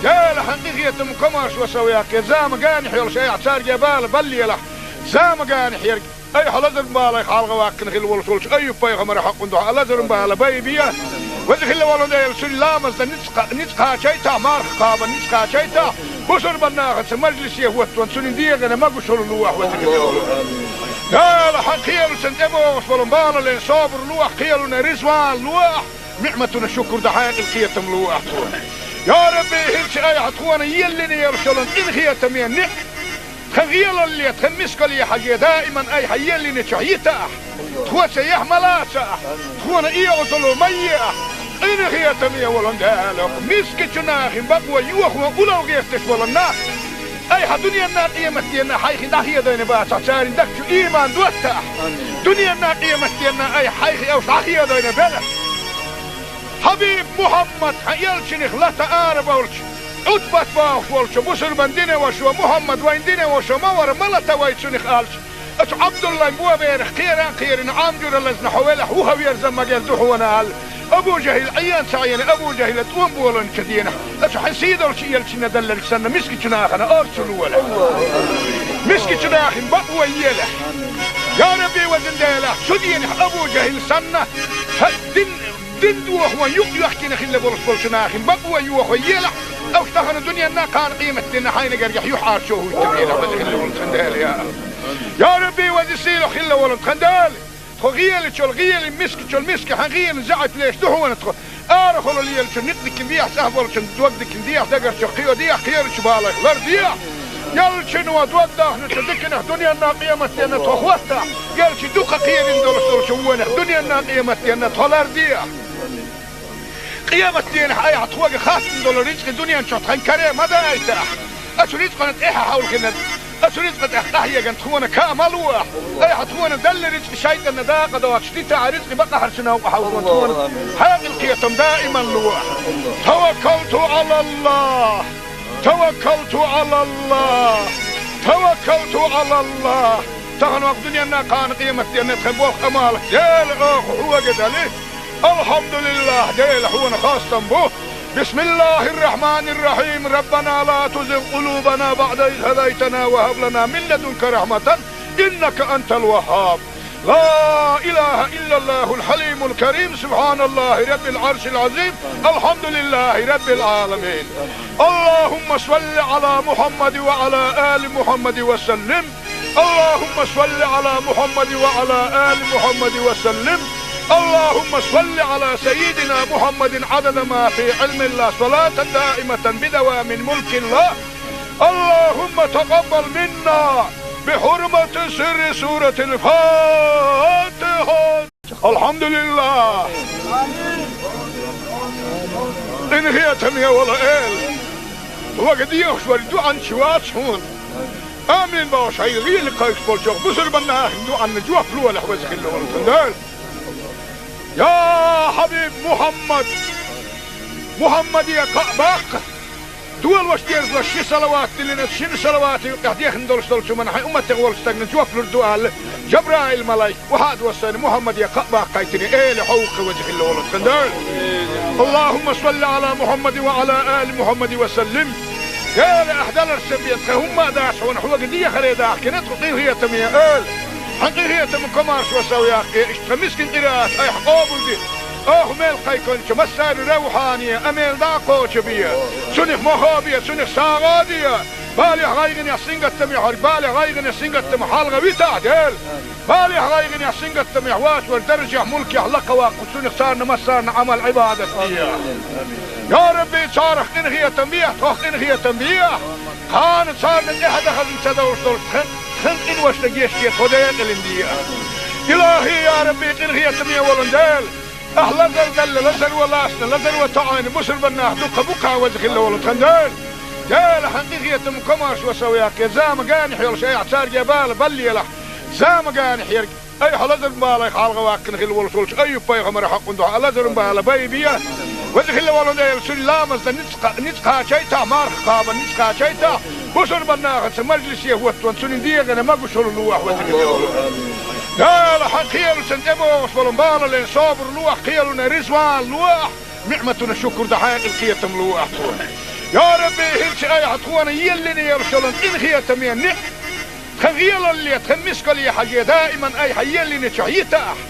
Дела, хьан къинхетам, комаршо сов яккхий, зама генахь йолуш айхьа цаьрга бала баллалахь. Зама генахь ерг айхьа лазаран балех хьалха ваккхина хилла волуш волчу Айюб-пайхамаран хьакъан дуьхьа лазаран бала байбе. Веза хилла волу Дела, цуьнан ламазна ницкъ, ницкъ кхачийтахь, марха кхабарна ницкъ кхачийтахь, бусурбаннахаца мажлисе хӀоттаван цуьнан дегӀана могушалла лолахь, веза хилла волу Дела. Хьан кхелашна тӀебогӀуш болу балале собар лолахь, кхелана реза вала лолахь, ниӀматана шукур дан хьекъал, кхетам лолахь тхуна. Я Рабби, хӀинца айхьа тхуна еллина йолуш йолу къинхетаме ниӀ тхан гӀелалле, тхан мискалле хьажий, даиман айхьа еллинчохь йитахь, тхоьца яхь ма лацахь, тхуна оьгӀазло ма ехь. Къинхетаме волу Дела, мискачу нахана бакъо йохо улло гӀерташ болу нах айхьа дуьненна, къематденна хьайх дӀахедийна бацахь, церан дагчу ийман доттахь. Дуьненна, къематденна айхьа хьайх уьш дӀахедийна белахь. Хьабиб Мухьаммад, хьан элчанах лата арабевлча, Ӏутбат бохуш волчу бусурбан динан вашас: «Мухьаммад вайн динан ваша ма вара, ма лата вай цунах», — аьлча, оцу Ӏабдуллайн боберах кхера а кхерина, Ӏам жуьра лазна хьо велахь, вуха верза магар ду хьуна аьлла, Абу ЖахӀил Ӏен ца Ӏийна, Абу ЖахӀила тӀом болийначу дийнахь, оцу хьан сийлахьчу элчанна делларг санна, мискачу нахана орцо лолахь. Мискачу нахана бакъо елахь. Я Рабби, везан Дела, цу дийнахь Абу ЖахӀил санна, хьан дин дин дохо юкъ йоьхкина хилла болуш болчу нахана бакъо йохо елахь, уьш тахана дуьненна, кхана къематденна хьайна гергахь юьхьӀаьржо хӀуттур елахь, веза хилла волу тхан Дела, я. Я Рабби, веза сийлахь хилла волу тхан Дела. Тхо гӀелачул гӀелин, мискачул миска хьан гӀелин заьӀап леш ду хьуна тхо. Арахула лелачун никъ дикина дехьа, цӀахь болчун дог дикина дехьа, дагарчух кхио дехьа, кхерачу балех лар дехьа. Элчано дог дахначу диканах дуьненна, къематденна тхо хӀоттахь, элча дукха кхерина долуш долчу вонах дуьненна, къематденна тхо лар дехьа. Къематдийнахь айхьа тхоьга хаттам долу рицкъа дуьнен чохь тхан каре ма дайтахь. Оцу рицкъана тӀаьхьа хьовлхина, оцу рицкъа тӀехь къахьегна тхуна каа ма лолахь. Айхьа тхуна делла рицкъа шайтӀанна дакъа доцуш дитахь, рицкъа бакъахьарчу новкъа хьовзо тхуна хьекъал, кхетам даиман лолахь. Таваккалту Ӏалаллах. Таваккалту Ӏалаллах! Таваккалту Ӏалаллах! Тахана ваха дуьненна, кхана къематденна тхан болх, Ӏамал, Дела, оха хьоьга дали. Алхьамдулиллах, Дела, хьуна хастам бу. بسم الله الرحمن الرحيم. ربنا لا تزغ قلوبنا بعد إذ هديتنا وهب لنا من لدنك رحمة إنك أنت الوهاب. لا إله إلا الله الحليم الكريم. سبحان الله رب العرش العظيم. الحمد لله رب العالمين. اللهم صل على محمد وعلى آل محمد وسلم. اللهم صل على محمد وعلى آل محمد وسلم. اللهم صل على سيدنا محمد عدد ما في علم الله، صلاة دائمة بدوام ملك الله. اللهم تقبل منا بحرمة سر سورة الفاتحة. الحمد لله. Къинхетам я, вала Эла. Вага дехаш вар дуӀанча вац хьона. Амин бохуш, хьайн гӀийла кхайкхаш болчох бусурбанна ахин дуӀанна жоп лолахь, веза хилла волу Дела. Я хьабиб Мухьаммад! Мухьаммаде кхаъ баккха! Дола ваша дерзалаш ши салават диллина, шина салавата юкъехь дехна долуш долчу хӀуманна хьайн умматех волчу стагна жоп лур ду аьлла, Жабраил-малайк, вахьа а доссийна, Мухьаммаде кхаъ баккхийтина, Эла хьо ву-кх, веза хилла волу Дела. اللهم صل على محمد وعلى آل محمد وسلم. Эла, ахь даларш ца бен, тхан хӀумма а дац хьуна, хьоьга дехаре дахкина тхо, къинхетаме Эла. Хьан къинхетам комаршо сов яккхий, иштта тхан мискин къираат айхьа къобалде. Оха мел кхайкхинчу массарна равхьане, амел дӀа а кхочу бе. Цунах мохо бе, цунах сагӀа а де. Балех, гӀайгӀанех, сингаттамех верг, балех, гӀайгӀанех, сингаттамах хьалха витахь, Дела. Балех, гӀайгӀанех, сингаттамех вац верг даржехь, мулкехь лакха ваккха, цунах царна массарна Ӏамал, Ӏибадат де. Я Рабби, царах къинхетам бехьа, тхох къинхетам бехьа. Кхана царна тӀаьхьа дан хазна ца довш долуш тхан, тхан къиношна гечде, тхо декъалина де. Илахи, я Рабби, къинхетаме волу Дела. Ахь лазар делла, лазар ван лаьцна, лазар ван тоӀийна бусурбаннах дуккха бу-кх, веза хилла волу тхан Дела. Дела, хьан къинхетам комаршо сов яккхий, зама генахь йолуш айхьа цаьрга бала баллалахь. Зама генахь ерг айхьа лазаран балех хьалха ваккхина хилла волуш волчу Айюб-пайхамаран хьокъан дуьхьа лазаран бала байбе. Веза хилла волу Дела, цуьнан ламазна ницкъ кха-, ницкъ кхачийтахь, марха кхабарна ницкъ кхачийтахь, бусурбаннахаца мажлисе хӀоттаван цуьнан дегӀана могушалла лолахь, веза хилла волу Дела. Дела, хьан кхелаца тӀебогӀуш болу балале собар лолахь, кхелана резаван лолахь, ниӀматана шукур дан хьекъал, кхетам лолахь тхуна. Я Рабби, хӀинца айхьа тхуна еллина йолуш йолу къинхетаме ниӀ-, тхан гӀелалле, тхан мискалле хьажий, даиман айхьа еллинчохь йитахь,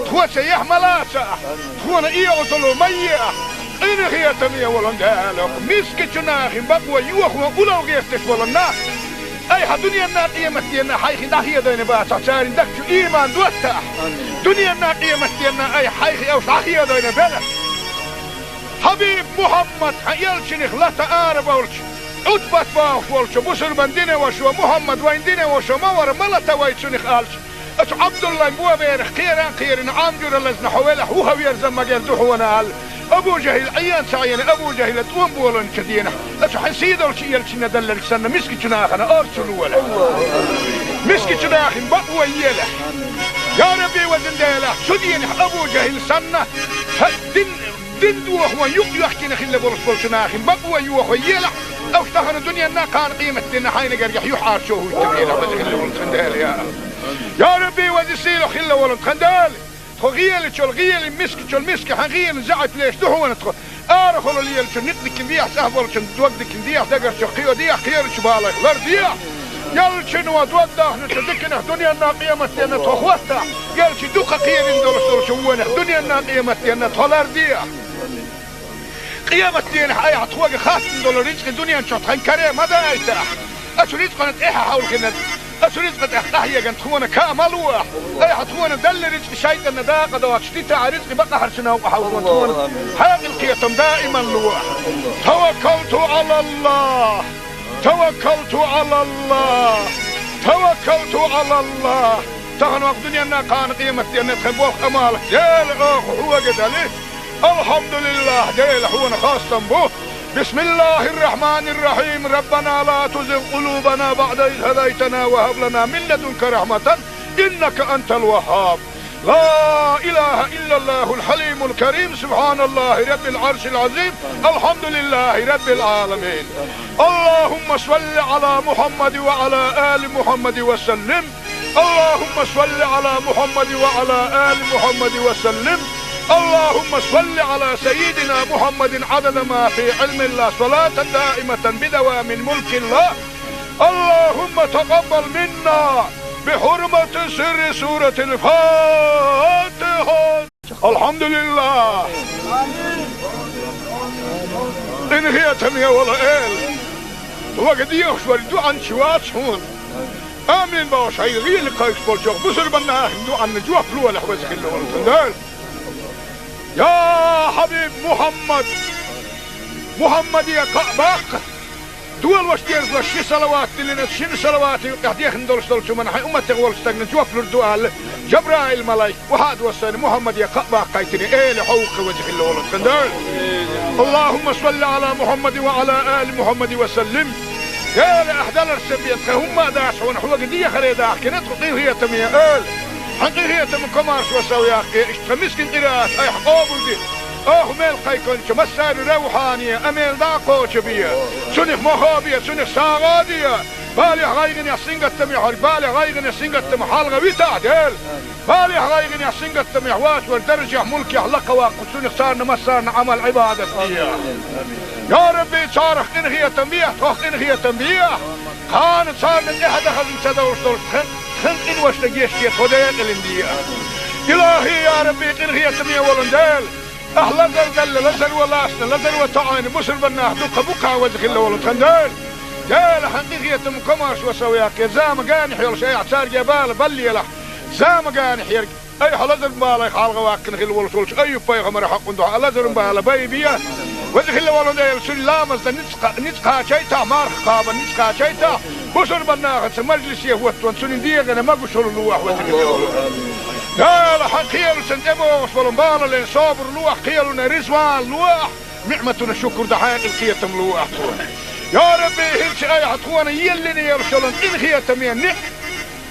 тхоьца яхь ма лацахь, тхуна оьгӀазло ма ехь, къинхетаме волу Дела, мискачу нахана бакъо йохо улал гӀерташ болу нах, айхьа дуьненна, къематденна хьайх дӀахедийна бацахь, церан дагчу иман доттахь. Дуьненна, къематденна айхьа хьайх уьш дӀахедийна белахь. Хьабиб Мухьаммад, хьан элчанах лата арабевлча, Ӏутбат бохуш волчу бусурбан динан вашо, Мухьаммад вайн динан вашо ма вара, ма лата вай цунах аьлча, оцу Ӏабдуллайн боберах кхеран а кхерина, Ӏам жуьра лазна хьо велахь, вуха верза магар ду хьуна аьлла, Абу ЖахӀил Ӏен ца Ӏийна, Абу ЖахӀила тӀом болийначу денахь, оцу хьан сийдолчу элчанна делларг санна, мискачу нахана орцу лолахь. Мискачу нахана бакъо елахь. Я Рабби, везан Дела, цу денахь Абу ЖахӀил санна, хьан дин Дин дохо юкъ йоьхкина хилла болуш болчу нахана бакъо йохо елахь, уьш тахана дуьненна, кхана къематденна хьайна гергахь юьхьӀаьржо хӀуьттабелахь, веза хилла волу тхан Дела, я Аллах. Я Рабби, веза сийлахь хилла волу тхан Дела, тхо гӀелачул гӀелин, мискачул миска хьан гӀелин заьӀап леш ду хьуна тхо. Арахула лелачу никъ дикина дехьа, цӀахь болчун дог дикина дехьа, дагарчу кхио дехьа, кхерачу балайх лар дехьа. Ялчино дог дахначу диканах дуьненна, къематденна тхо хӀоттахь, ялчи дукха кхерина долуш долчу вонах дуьненна, къематденна тхо лар дехьа. Къематденахь айхьа тхоьга хаттам долу рицкъа дуьнен чохь тхан каре ма дайтахь. Оцу рицкъана тӀаьхьа хьовлхина, оцу рицкъа тӀехь къахьеган тхуна каа ма лолахь. Айхьа тхуна делла рицкъа шайтӀанна дакъа доцуш дитахь, рицкъа бакъахьарчу новкъа хьовлхо тхуна хьекъал, кхетам даиман лолахь. Таваккалту Ӏалаллах! Таваккалту Ӏалаллах! Таваккалту Ӏалаллах! Тахана ваха дуьненна, кхана къематденна тхан болх, Ӏамал Дела, оха хьоьга дали. Алхьамдулиллах, Дела, хьуна хастам бу. بسم الله الرحمن الرحيم. ربنا لا تزغ قلوبنا بعد إذ هديتنا وهب لنا من لدنك رحمة إنك أنت الوهاب. لا إله إلا الله الحليم الكريم. سبحان الله رب العرش العظيم. الحمد لله رب العالمين. اللهم صل على محمد وعلى آل محمد وسلم. اللهم صل على محمد وعلى آل محمد وسلم. اللهم صل على سيدنا محمد عدد ما في علم الله، صلاة دائمة بدوام ملك الله. اللهم تقبل منا بحرمة سر سورة الفاتحة. الحمد لله. Къинхетаме, вала Эла. Вага дехаш вара дуьхьанча вац хьуна. Амин бохуш, хьайн гӀийла кхайкхаш болчох бусурбанна ахин дуьхьанна жоп лолахь, веза хилла волу тхан Дела. Я хьабиб Мухьаммад! Мухьаммаде кхаъ баккха! Долош дезалаш ши салават диллина, шина салавата юкъехь дехна долуш долчу хӀуманна хьайн умматех волчу стагна жоп лур ду аьлла, Жабраил-малайк, вахьа а доссийна, Мухьаммаде кхаъ баккхийтина, эла хьо ву-кх веза хилла волу тхан Дела. Аллахумма салли Ӏала Мухьаммадин ва Ӏала али Мухьаммадин ва саллим. Эла, ахь даларш сан бен тхан хӀумма а дац хьуна, хьоьга дехаре дахкина тхо, къинхетаме эла. Хьан къинхетаман комаршо сов яккхий, иштта тхан мискин къираат айхьа къобалде. Оха мел кхайкхинчу массарна равхьане, амел дӀа а кхочу бе. Цунах мохо бе, цунах сагӀа а де. Балех, гӀайгӀанех, сингаттамех хьо, балех, гӀайгӀанех, сингаттамех хьалха витахь, Дела. Балех, гӀайгӀанех, сингаттамех вацар даржехь, мулкехь лакха ваккха, цунах царна массарна Ӏамал-Ӏибадат де. Я Рабби, царах къинхетам бехьа, тхох къинхетам бехьа. Кхана царна тӀаьхьа дан хазна ца довлуш долчу тхан, тхан къиношна гечде, тхо декъалина де. Илахи, я Рабби, къинхетаме волу Дела. Ахь лазар делла, лазаро лаьцна, лазаро тоьӀна, бусурба нах дуккха бу-кх, веза хилла волу тхан Дела. Дела, хьан къинхетаман комаршо сов яккхий, зама генахь йолуш айхьа цаьрга бала баллалахь, зама генахь ерг. Айхьа лазаран балех хьалха ваккхина хилла волуш волчу Айюб-пайхамаран хьокъан дуьхьа лазаран бала байбе. Веза хилла волу Дела, цуьнан ламаз дан ницкъ, ницкъ кхачийтахь, марха кхаба ницкъ кхачийтахь, бусурба нахаца мажлисе хӀоттон цуьнан дегӀана могушалла лолахь, веза хилла волу Дела. Дела, хьан кхелашна тӀебогӀуш болу балален собар лолахь, кхелана реза вала лолахь, ниӀматана шукур дан хьекъал, кхетам лолахь тхуна. Я Рабби, хӀинца айхьа тхуна еллина йолуш йолу къинхетаме ниӀ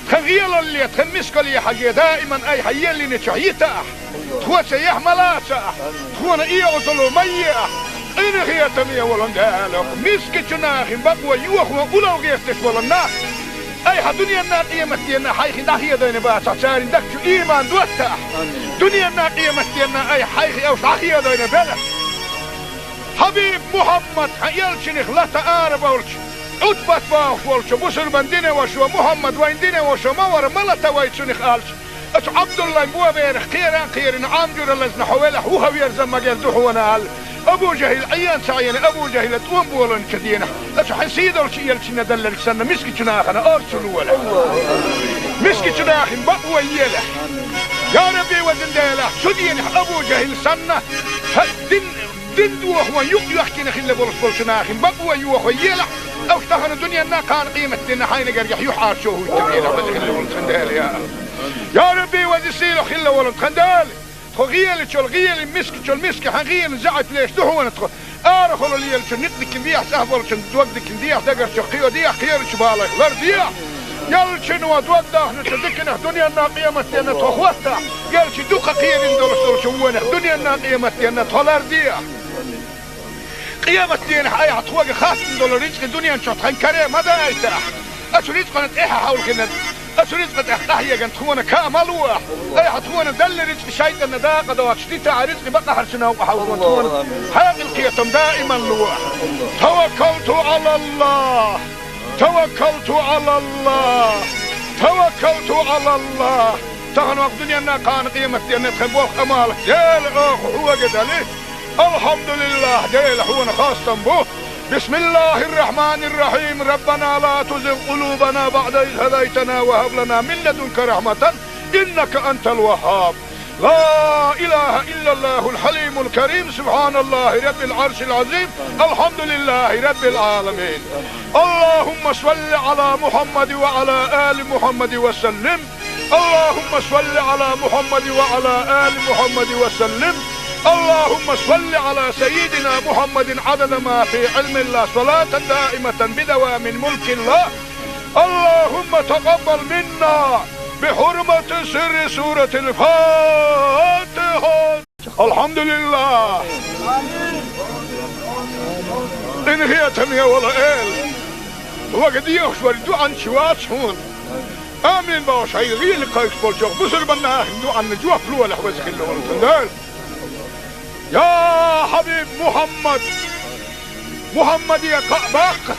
тхан гӀелалле, тхан мискалле хьажий, даиман айхьа еллинчохь йитахь, тхоьца яхь ма лацахь, тхуна оьгӀазло ма ехь, къинхетаме волу Дела, мискачу нахана бакъо йохо уллохь гӀерташ болу нах айхьа дуьненна, къематденна хьайх дӀахедийна бацахь, церан дагчу ийман доттахь. Дуьненна, къематденна айхьа хьайх уьш дӀахедийна белахь. Хьабиб Мухьаммад, хьан элчанах лата арабевлча, Ӏутбат бохуш волчу бусурба динан вашас: Мухьаммад, вайн динан ваша ма вара, ма лата вай цунах, аьлча, оцу Ӏабдуллайн боберах кхеран а кхерина, Ӏам жуьра лазна хьо велахь, вуха верза магар ду хьуна, аьлла, Абу ЖахӀил Ӏен ца Ӏийна, Абу ЖахӀила тӀом болийначу дийнахь, оцу хьан сийдолчу элчанна делларг санна, мискачу нахана орца лолахь. Мискачу нахана бакъо елахь. Я Рабби, везан Дела, цу дийнахь Абу ЖахӀил санна, хьан дин Дин дохо юкъ йоьхкина хилла болуш болчу нахана бакъо йохо елахь, уьш тахана дуьненна, кхана къематденна хьайна гергахь юьхьӀаьржо хӀуттабелахь, веза хилла волу тхан Дела, я Аллах. Я Рабби, веза сийлахь хилла волу тхан Дела, тхо гӀелачул гӀелин, мискачул миска хьан гӀелин заьӀап леш ду хьуна тхо. Арахула лелачун никъ дикина дехьа, цӀахь болчун дог дикина дехьа, дагарчух кхио дехьа, кхерачу балех лардехьа. Ялчуьнан дог дахначу диканах дуьненна, къематденна тхо хӀоттахь, ялчу дукха кхерина долуш долчу вонах дуьненна, къематденна тхо лардехьа. Къематденахь айхьа тхоьга хаттам долу рицкъа дуьнен чохь тхан каре ма дайтахь. Оцу рицкъана тӀаьхьа хьовлхина, оцу рицкъа тӀехь къахьегна тхуна ка ма лолахь. Айхьа тхуна делла рицкъа шайтӀанна дакъа доцуш дитахь, рицкъа бакъахьарчу новкъа хьовзо тхуна хьекъал, кхетам даиман лолахь. Таваккалту Ӏалаллах! Таваккалту Ӏалаллах! Таваккалту Ӏалаллах! Тахана ваха дуьненна, кхана къематденна тхан болх, Ӏамал, Дела, оха хьоьга дали. Алхьамдулиллах, Дела, хьуна хастам бу. Бисмиллахир-рахманир-рахим. Раббана ла тузигъ къулубана баъда из хӀадайтана ва хӀаб лана мин ладунка рахьматан, иннака антал ваххаб. لا إله إلا الله الحليم الكريم، سبحان الله رب العرش العظيم، الحمد لله رب العالمين. اللهم صل على محمد وعلى آل محمد وسلم. اللهم صل على محمد وعلى آل محمد وسلم. اللهم صل على سيدنا محمد عدد ما في علم الله، صلاة دائمة بدوام ملك الله. اللهم تقبل منا بحرمة سر سورة الفاتحة. Алхьамдулиллах! Къинхетаме волу Эла! Вага дехаш вара дуьхьанча вац хьуна. Амин бохуш, хьайн гӀийла кхайкхаш болчу бусурба нахана дуьхьанна жоп лолахь, веза хилла волу тхан Дела. Я хьабиб Мухьаммад! Мухьаммаде кхаъ баккха!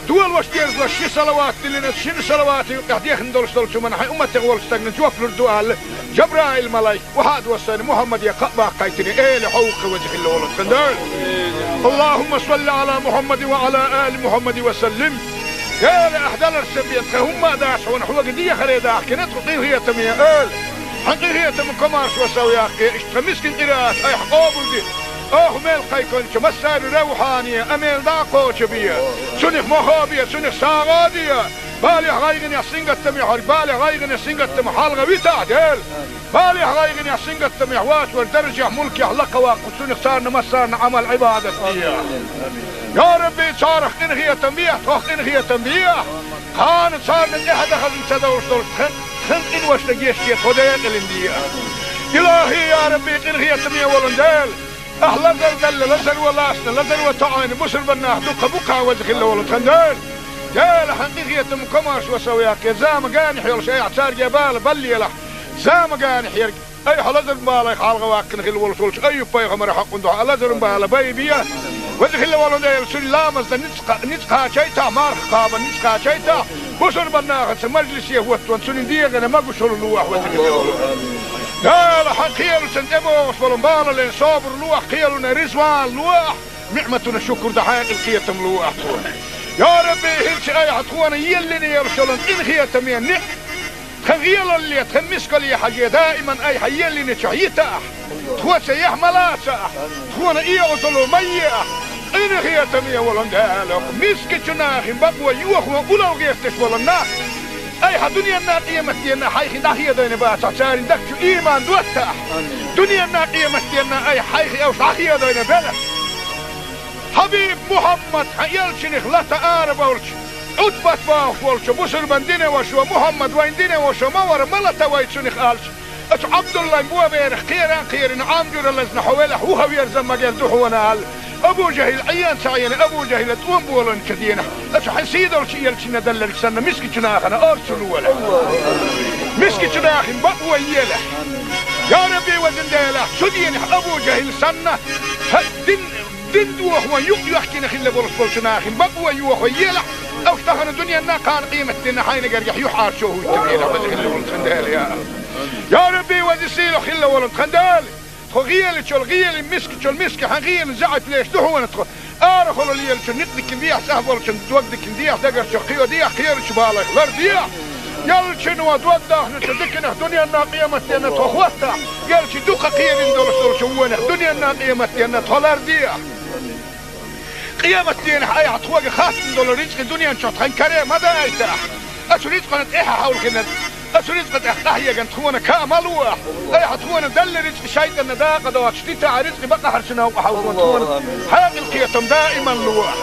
Долош дезалаш ши салават диллина, шина салавата юкъехь дехна долуш долчу хӀуманна хьайн умматех волчу стагна жоп лур ду аьлла, Жабраил-малайк, вахьа а доссийна, Мухьаммаде кхаъ баккхийтина, эла хьо ву-кх веза хилла волу тхан Дела. Аллахумма салли Ӏала Мухьаммадин ва Ӏала али Мухьаммадин ва саллим. Эла, ахь даларш сан бен тхан хӀумма а дац хьуна, хьоьга дехаре дахкина тхо, къинхетаме Эла. Хьан къинхетам, комаршо сов яккхе, иштта тхан мискин къираат айхьа къобалде. Оха мел кхайкхинча массари равхьане а мел дӀа а кхочабе. Цунах мохо бе, цунах сагӀа а де. Балехь, гӀайгӀанехь, сингаттамехь верг, балехь, гӀайгӀанехь, сингаттамах хьалха витахь, Дела. Балехь, гӀайгӀанехь, сингаттамехь воацар даржехь, мулкехь лакха ваккха, цунах царна массарна Ӏамал-Ӏибадат де. Я Рабби, царах къинхетам бе, тхох къинхетам бе. Кхана царна тӀехьа дахаза ца довш долчу тхан, тхан къиношна гечде тхо декъалина де. Илахи, я Рабби, къинхетаме волу Дела. Ахь лазар далла, лазар ван лаьцна, лазар ван тоӀийна бусурба нах дукха бу-кх, веза хилла волу тхан Дела. Дела, хьан къинхетам, комаршо сов яккхе, зама генахь йолуш айхьа цаьрга бала баллалахь. Зама генахь ерг айхьа лазаран балех хьалха ваккхина хилла волуш волчу Айюб-пайхамаран хьакъан дуьхьа лазаран бала байбе. Веза хилла волу Дела, цуьнан ламазна ницкъ кха-, ницкъ кхачийтахь, марха кхабарна ницкъ кхачийтахь, бусурба нахаца мажлисе хӀоттаван цуьнан дегӀана могушалла лохьа, веза хилла волу. Дела, хьан кхелашна тӀебогӀуш болу балале собар лохьа, кхелана резаван лохьа, ниӀматана шукур дан хьекъал, кхетам лохьа тхуна. Я Рабби, хӀинца айхьа тхуна еллина йолуш йолу къинхетаме ниӀ тхан гӀелалле, тхан мискалле хьажий, даиман айхьа еллинчохь йитахь, тхоца яхь ма лацахь, тхуна оьгӀазло ма ехь. Къинхетаме волу Дела, мискачу нахана бакъо йохо улал гӀерташ болу нах айхьа дуьненна, къематденна хьайх дӀахедийна бацахь, церан дагчу ийман доттахь. Дуьненна, къематденна айхьа хьайх уьш дӀахедийна белахь. Хьабиб Мухьаммад, хьан элчанах лата арабевлча, Ӏутбат бохуш волчо, бусурбан динан вашо, Мухьаммад вайн динан вашо ма вара, ма лата вай цунах аьлча, оцу Ӏабдуллайн боберах кхера а кхерина, Ӏам жуьра лазна хьо велахь, вухаверза ма герза ду хьуна аьлла. Абу ЖахӀил Ӏен ца Ӏена, Абу ЖахӀила тӀом болийначу дийнахь, оцу хьан сийдолчу элчанна делларг санна, мискачу нахана орца лолахь. Мискачу нахана бакъо елахь. Я Рабби, везан Дела, цу дийнахь Абу ЖахӀил санна, хьан дин Дин дохо юкъ йоьхкина хилла болуш болчу нахана бакъо йохо елахь, уьш тахана дуьненна, кхана къематденна хьайна гергахь юьхьӀаьржо хӀуттур елахь, веза хилла волу тхан Дела, я. Я Рабби, веза сийлахь хилла волу тхан Дела, тхо гӀелачул гӀеле, мискачул миска хьан гӀелан заьӀап леш ду хьуна тхо. Арахула лелачун никъ дикина дехьа, цӀахь болчун дог дикина дехьа, дагарчух кхио дехьа, кхерачу балех лар дехьа. Ялчуьнан дог дахначу диканах дуьненна, къематденна тхо хӀоттахь, ялчу дукха кхерина долуш долчу вонах дуьненна, къематденна тхо лар дехьа. Къематденахь айхьа тхоьга хаттам долу рицкъи дуьнен чохь тхан каре ма дайтахь. Оцу рицкъана тӀаьхьа хьовлхина, оцу рицкъа тӀехь къахьегна тхуна каа ма лохь. Айхьа тхуна делла рицкъи шайтӀанна дакъа доцуш дитахь, рицкъи бакъахьарчу новкъа хьовлхо тхуна хьекъал, кхетам даиман лохь.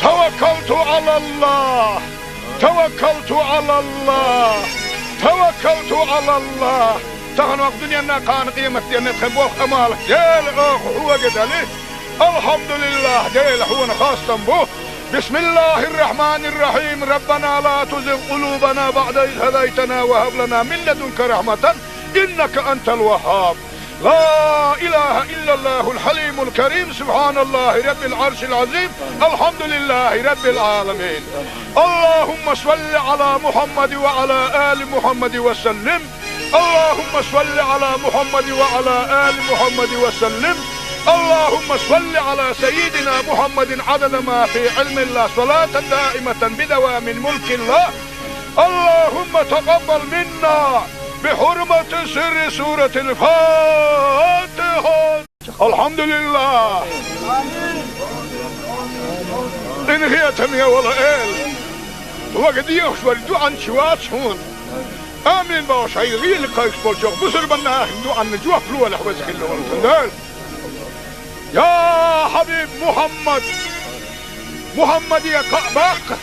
Таваккалту Ӏалаллахь! Таваккалту Ӏалаллахь! Таваккалту Ӏалаллахь! Тахана ваккха дуьненна, кхана къематденна тхан болх, Ӏамал, Дела, оха хьоьга дали. Алхьамдулиллахь, Дела, хьуна хастам бу. بسم الله الرحمن الرحيم. ربنا لا تزغ قلوبنا بعد إذ هديتنا وهب لنا من لدنك رحمة إنك أنت الوهاب. لا إله إلا الله الحليم الكريم. سبحان الله رب العرش العظيم. الحمد لله رب العالمين. اللهم صل على محمد وعلى آل محمد وسلم. اللهم صل على محمد وعلى آل محمد وسلم. اللهم صل على سيدنا محمد عدد ما في علم الله، صلاة دائمة بدوام ملك الله. اللهم تقبل منا بحرمة سر سورة الفاتحة. Алхьамдулиллах! Къинхетаме волу Эла, хьоьга дехаш верг дуьхьанча вац хьуна. Амин бохуш, хьайн гӀийла кхайкхаш болчу бусурба нахана дуьхьанна жоп лолахь, веза хилла волу тхан Дела. Я Хьабиб Мухьаммад! Мухьаммаде кхаъ баккха!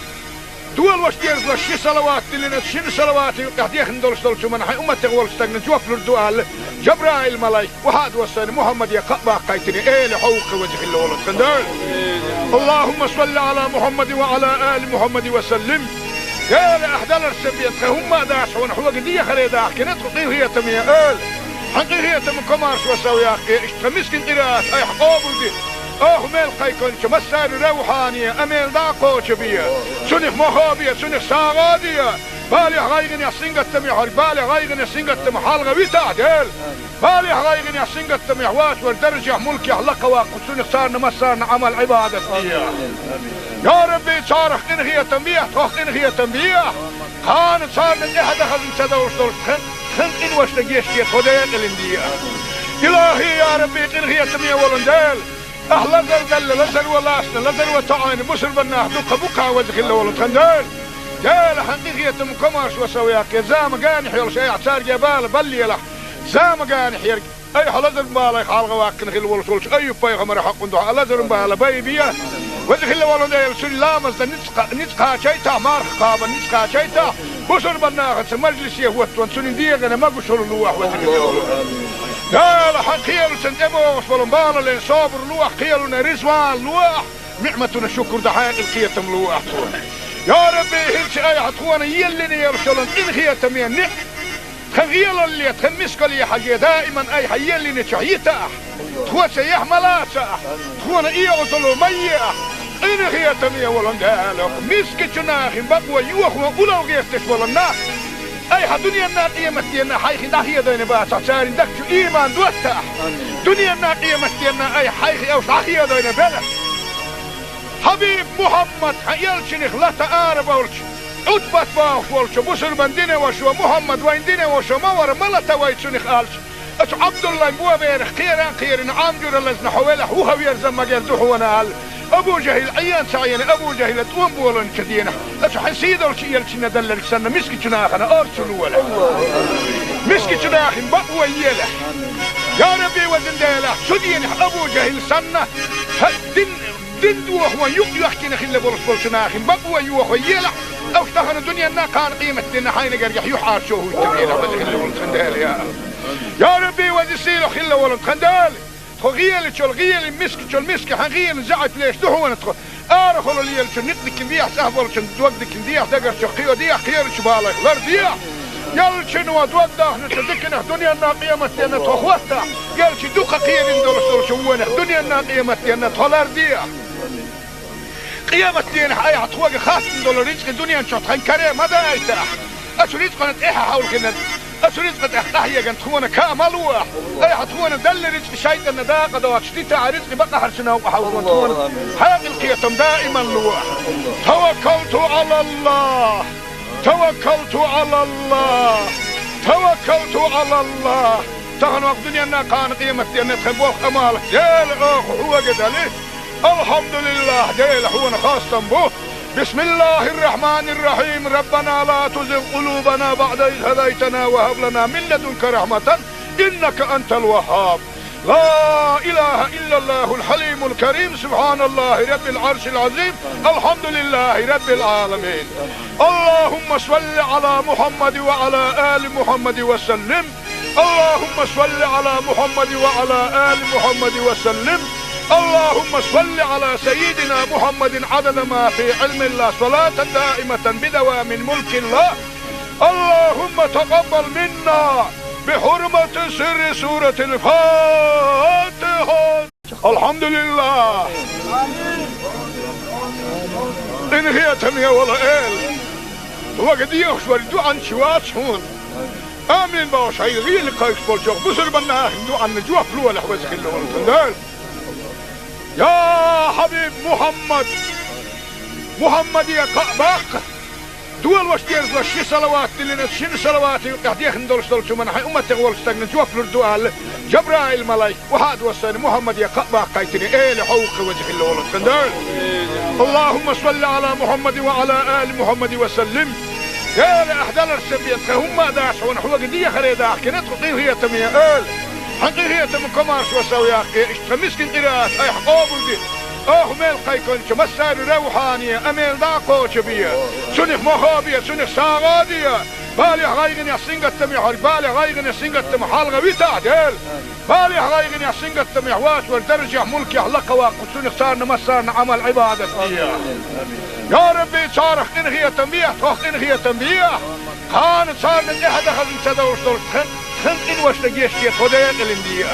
Долуш дезалаш ши салават диллина, шина салавата юкъахь дехна долуш долчу хӀуманна хьайн умматех волчу стагна жоп лур ду аьлла, Жабраил-малайк охьа а доссийна, Мухьаммаде кхаъ баккхийтина, Эла хьо ву-кх, веза хилла волу тхан Дела. اللهم صل على محمد وعلى آل محمد وسلم. Эла, ахь даларца бен тхан хӀумма а дац хьуна, хьоьга дехаре дахкина тхо, къинхетаме Эла. Хьан къинхетам, комаршо сов яккхе, иштта тхан мискин къираат айхьа къобалде. Оха мел кхайкхинчу массари равхьане а мел дӀа а кхочабе. Цунах мохо бе, цунах сагӀа а де. Балехь, гӀайгӀанехь, сингаттамехь верг, балехь, гӀайгӀанехь, сингаттамах хьалха витахь, Дела. Балехь, гӀайгӀанехь, сингаттамехь воцург даржехь, мулкехь лакха ваккха, цунах царна массарна Ӏамал-Ӏибадат де. Я Рабби, царах къинхетам бе, тхох къинхетам бе. Кхана царна тӀехьа дахаза ца довш долуш тхан Тхан къиношта гечде тхо декъалин де. Илахи, я Рабби, къинхетаме волан Дела, ахь лазар далла, лазар валасна, лазар ва тоӀайна бусурбаннах дукха букха ваза хилла волу тхан Дела. Дела, хьан къинхетам комарш ва сов яккхе, замагани хьелаш айхьа царге бала баллелахь, замагани хьерг. Айхьа лазар балай халгӀа ваккхина хилла волуш волчу Айюб-пайхамара хьакъун дуьхьа лазарун бала бай бе. Веза хилла волу Дела, цуьнан ламазна ницкъ-, ницкъ кхачайтахь, марха кхабан ницкъ кхачайтахь, бусурбан нахаца мажлисе хӀоттон, цуьнан дегӀана магушалла луахь, веза хилла волу Дела. Хьан кхелучун тӀебогӀуш болу балален собар луахь, кхелуна ризван луахь, ниӀматуна шукур дан хьекъал кхетам луахь тхуна. Я Рабби, хӀинца айхьа тхуна еллина елла шолан къинхетаме ниӀ Тхан гӀелалле, тхан мискалле хьажий, даиман айхьа еллинчохь йитахь, тхо ца яхь ма лацахь, тхуна эгӀазалла ма ехь, къинхетаме волан Дела, мискачу нахин бакъо йохо улал гӀерташ волан нах. Айхьа дуьненна къематденна хьайхи дӀахедойна бацахь, царин дагчу иман доттахь. Дуьненна къематденна айхьа хьайхи уьш дӀахедойна белахь. Хьабиб Мухьаммад, хьан элчанах лата ара болчу, Ӏутбат бохуш волчу бусурбан динан вашо, Мухьаммад вайн динан вашо ма вара, ма лата вай цунах аьлча, оцу Ӏабдуллайн боберах кхеран кхерина, Ӏамжура лазна хьо велахь, вуха верзан магар ду хьуна аьлла. Абу ЖахӀил Ӏен ца Ӏена, Абу ЖахӀила тӀом боланчу денахь, оцу хьан сийдолчу элчанна далларг санна, мискачу нахана орцу лолахь. Мискачу нахин бакъо елахь. Я Рабби, везан Дела, цу денахь Абу ЖахӀил санна, хьан дин Дин дохо юкъ йоьхкина хилла болуш болчу нахин бакъо йохо елахь, уьш тахана дуьненна кхана къематденна хьайна гергахь юьхьӀаьржо хӀуттабелахь, веза хилла волу тхан Дела, я. Я Рабби, веза сийлахь хилла волу тхан Дела, тхо гӀелачул гӀели, мискачул миска, хьан гӀелин заьӀап леш ду хьуна тхо. Арахула лелачу никъ дикин дехьа, цӀахь болчун дог дикин дехьа, дагарчу кхио дехьа, кхерачу балайх лар дехьа. Ялчино дог дахначу диканах дуьненна къематденна тхо хӀоттахь, ялчи дукха кхерина долуш долчу вонах дуьненна къематденна тхо лардехьа. Къематденахь айхьа тхоьга хаттам долу рицкъи дуьнен чохь тхан каре ма дайтахь. Оцу рицкъана тӀаьхьа хьовлхина, оцу рицкъа тӀехь къахьеган тхуна ка ма луахь. Айхьа тхуна далла рицкъи шайтӀанна дакъа доцуш дитахь, рицкъи бакъахьарчу новкъа хьовлхо тхуна хьекъал кхетам даиман луахь. Таваккалту Ӏалаллах. Таваккалту Ӏалаллах! Таваккалту Ӏалаллах! Тахана ваха дуьненна кхана къематденна тхан болх Ӏамал Дела оха хьоьга дали. Алхьамдулиллах, Дела хьуна хастам бу. Бисмиллахир-рахманир-рахим. Раббана ла тузигъ къулубана баъда из хӀадайтана ва хӀаб лана мин ладунка рахматан иннака антал ваххаб. لا إله إلا الله الحليم الكريم، سبحان الله رب العرش العظيم، الحمد لله رب العالمين. اللهم صل على محمد وعلى آل محمد وسلم. اللهم صل على محمد وعلى آل محمد وسلم. اللهم صل على سيدنا محمد عدد ما في علم الله، صلاة دائمة بدوام ملك الله. اللهم تقبل منا بحرمة سر سورة الفاتحة. الحمد لله. Къинхетаме волу Эла, вага дехаш вара дуьхьанча вац хьуна. Амин бохуш хьайга гӀийла кхайкхаш болчохь бусурбан нахана дуьхьанна жоп лолахь, веза хилла волу тхан Дела. Я хьабиб Мухьаммад! Мухьаммаде кхаъ баккха! Долош дерзалаш ши салават диллина, шина салавата юкъехь дехна долуш долчу хӀуманна хьайн умматех волчу стагна жоп лур ду аьлла, Жабраил-малайк, вахьа а доссайна, Мухьаммаде кхаъ баккхайтина, Эла хьо ву-кх, веза хилла волу тхан Дела. اللهم صل على محمد وعلى آل محمد وسلم. Эла, ахь даларсан бен тхан хӀумма а дац хьуна, хьоьга дехаре дахкина тхо, къинхетаме Эла. Хьан къинхетам комарш ва сов яккхе, иштта тхан мискин къираат айхьа къобалде. Оха мел кхайкхинчу массаьрна равхьане, а мел дӀа а кхочу бе. Цунах мохо а бе, цунах сагӀа а де. Балехь, гӀайгӀанехь, сингаттамехь верг, балех, гӀайгӀанех, сингаттамах хьалха витахь, Дела. Балехь, гӀайгӀанехь, сингаттамехь воцуш верг даржехь, мулкехь лакха ваккха, цунах царна массарна Ӏамал-Ӏибадат де. Я Рабби, царах къинхетам бехьа, тхох къинхетам бехьа. Кхана царна тӀаьхьа дан хазна ца довш долуш тхан, тхан къиношна гечде тхо декъалин де.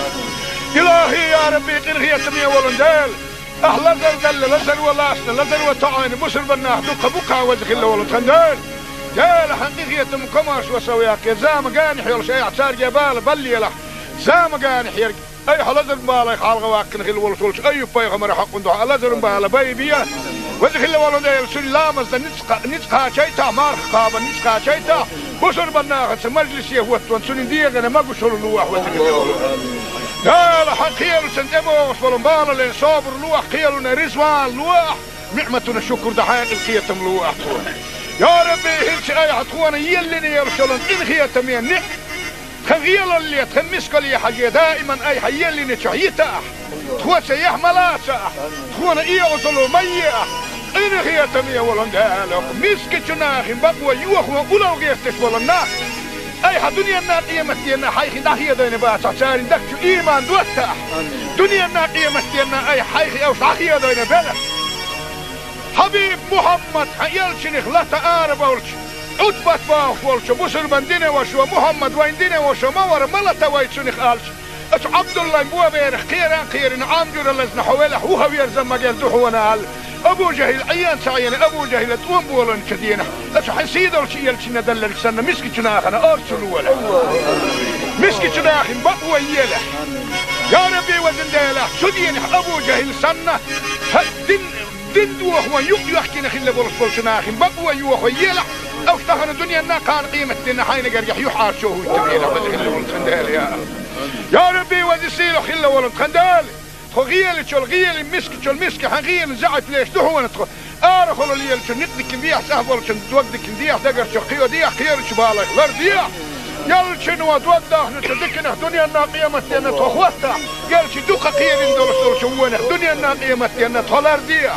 Илахи, я Рабби, къинхетаме волун Дела! Ахь лазар далла, лазар ва ласна, лазар ва тоӀайна бусурбан нах дукха бу-кх, веза хилла волу тхан Дела. Дела, хьан къинхетам комарш ва сов яккхе, замагани хьелаш айхьа царге бала баллелахь, замагани хьерг. Айхьа лазар балай халгӀа ваккхина хилла волуш волчу Айюб-пайхамара хьакъун дуьхьа лазарун бала бай бе. Веза хилла волу Дела, цуьнан ламазна ницкъ-, ницкъ кхачийтахь, марха кхаба ницкъ кхачийтахь, бусурба нахаца мажлисе хӀоттон цуьнан дегӀана могушалла лолахь, веза хилла волу. Дела, хьан кхелашна тӀебогӀуш болу балален собар лолахь, кхелана резаван лолахь, ниӀматана шукур дан хьекъал, кхетам лолахь тхуна. Я Рабби, хӀинца айхьа тхуна еллина йолуш йолу къинхетаме ниӀ-, тхан гӀелалле, тхан мискалле хьажий, даиман айхьа еллинчохь йитахь, тхо цаьхьа ма лацахь, тхуна и Ӏузало ма ехь, къинхетаме волу Дела, мискачу нахана бакъо йохо уллохь гӀерташ болу нах, айхьа дуьненна, къематденна хьайх дӀахедийна бацахь, церан дагчу ийман доттахь, дуьненна, къематденна айхьа хьайх уьш дӀахедийна белахь. Хьабиб Мухьаммад, хьан элчанах лата арабевлча, Ӏутбат бохуш волчу бусурбан динан вашас: «Мухьаммад вайн динан ваша ма вара, ма лата вай цунах», — аьлча, оцу Ӏабдуллайн боберах кхеран кхерина, Ӏам жуьра лазна хьо велахь, вухаверза магар ду хьуна аьлла, Абу ЖахӀил Ӏен ца Ӏена, Абу ЖахӀила тӀом болийначу дийнахь, оцу хьан сийдолчу элчанна делларг санна, мискачу нахана орцу лолахь. Мискачу нахана бакъо елахь. Я Рабби, везан Дела, цу дийнахь Абу ЖахӀил санна, хьан дин Дин дохо юкъ йоьхкина хилла болуш болчу нахана бакъо йохо елахь, уьш тахана дуьненна, кхана къематденна хьайна гергахь юьхьӀаьржо хӀуттабелахь, веза хилла волу тхан Дела, я. Я Рабби, веза сийлахь хилла волу тхан Дела, тхо гӀелачул гӀелин, мискачул миска хьан гӀелин заьӀап леш ду хьуна тхо. Арахула лелачу никъ дикина дехьа, цӀахь болчун дог дикина дехьа, дагарчу кхио дехьа, кхерачу балайх лардехьа. Ялчуьнан дог дахначу диканах дуьненна, къематденна тхо хӀоттахь, ялчу дукха кхерина долуш долчу вонах дуьненна, къематденна тхо лардехьа.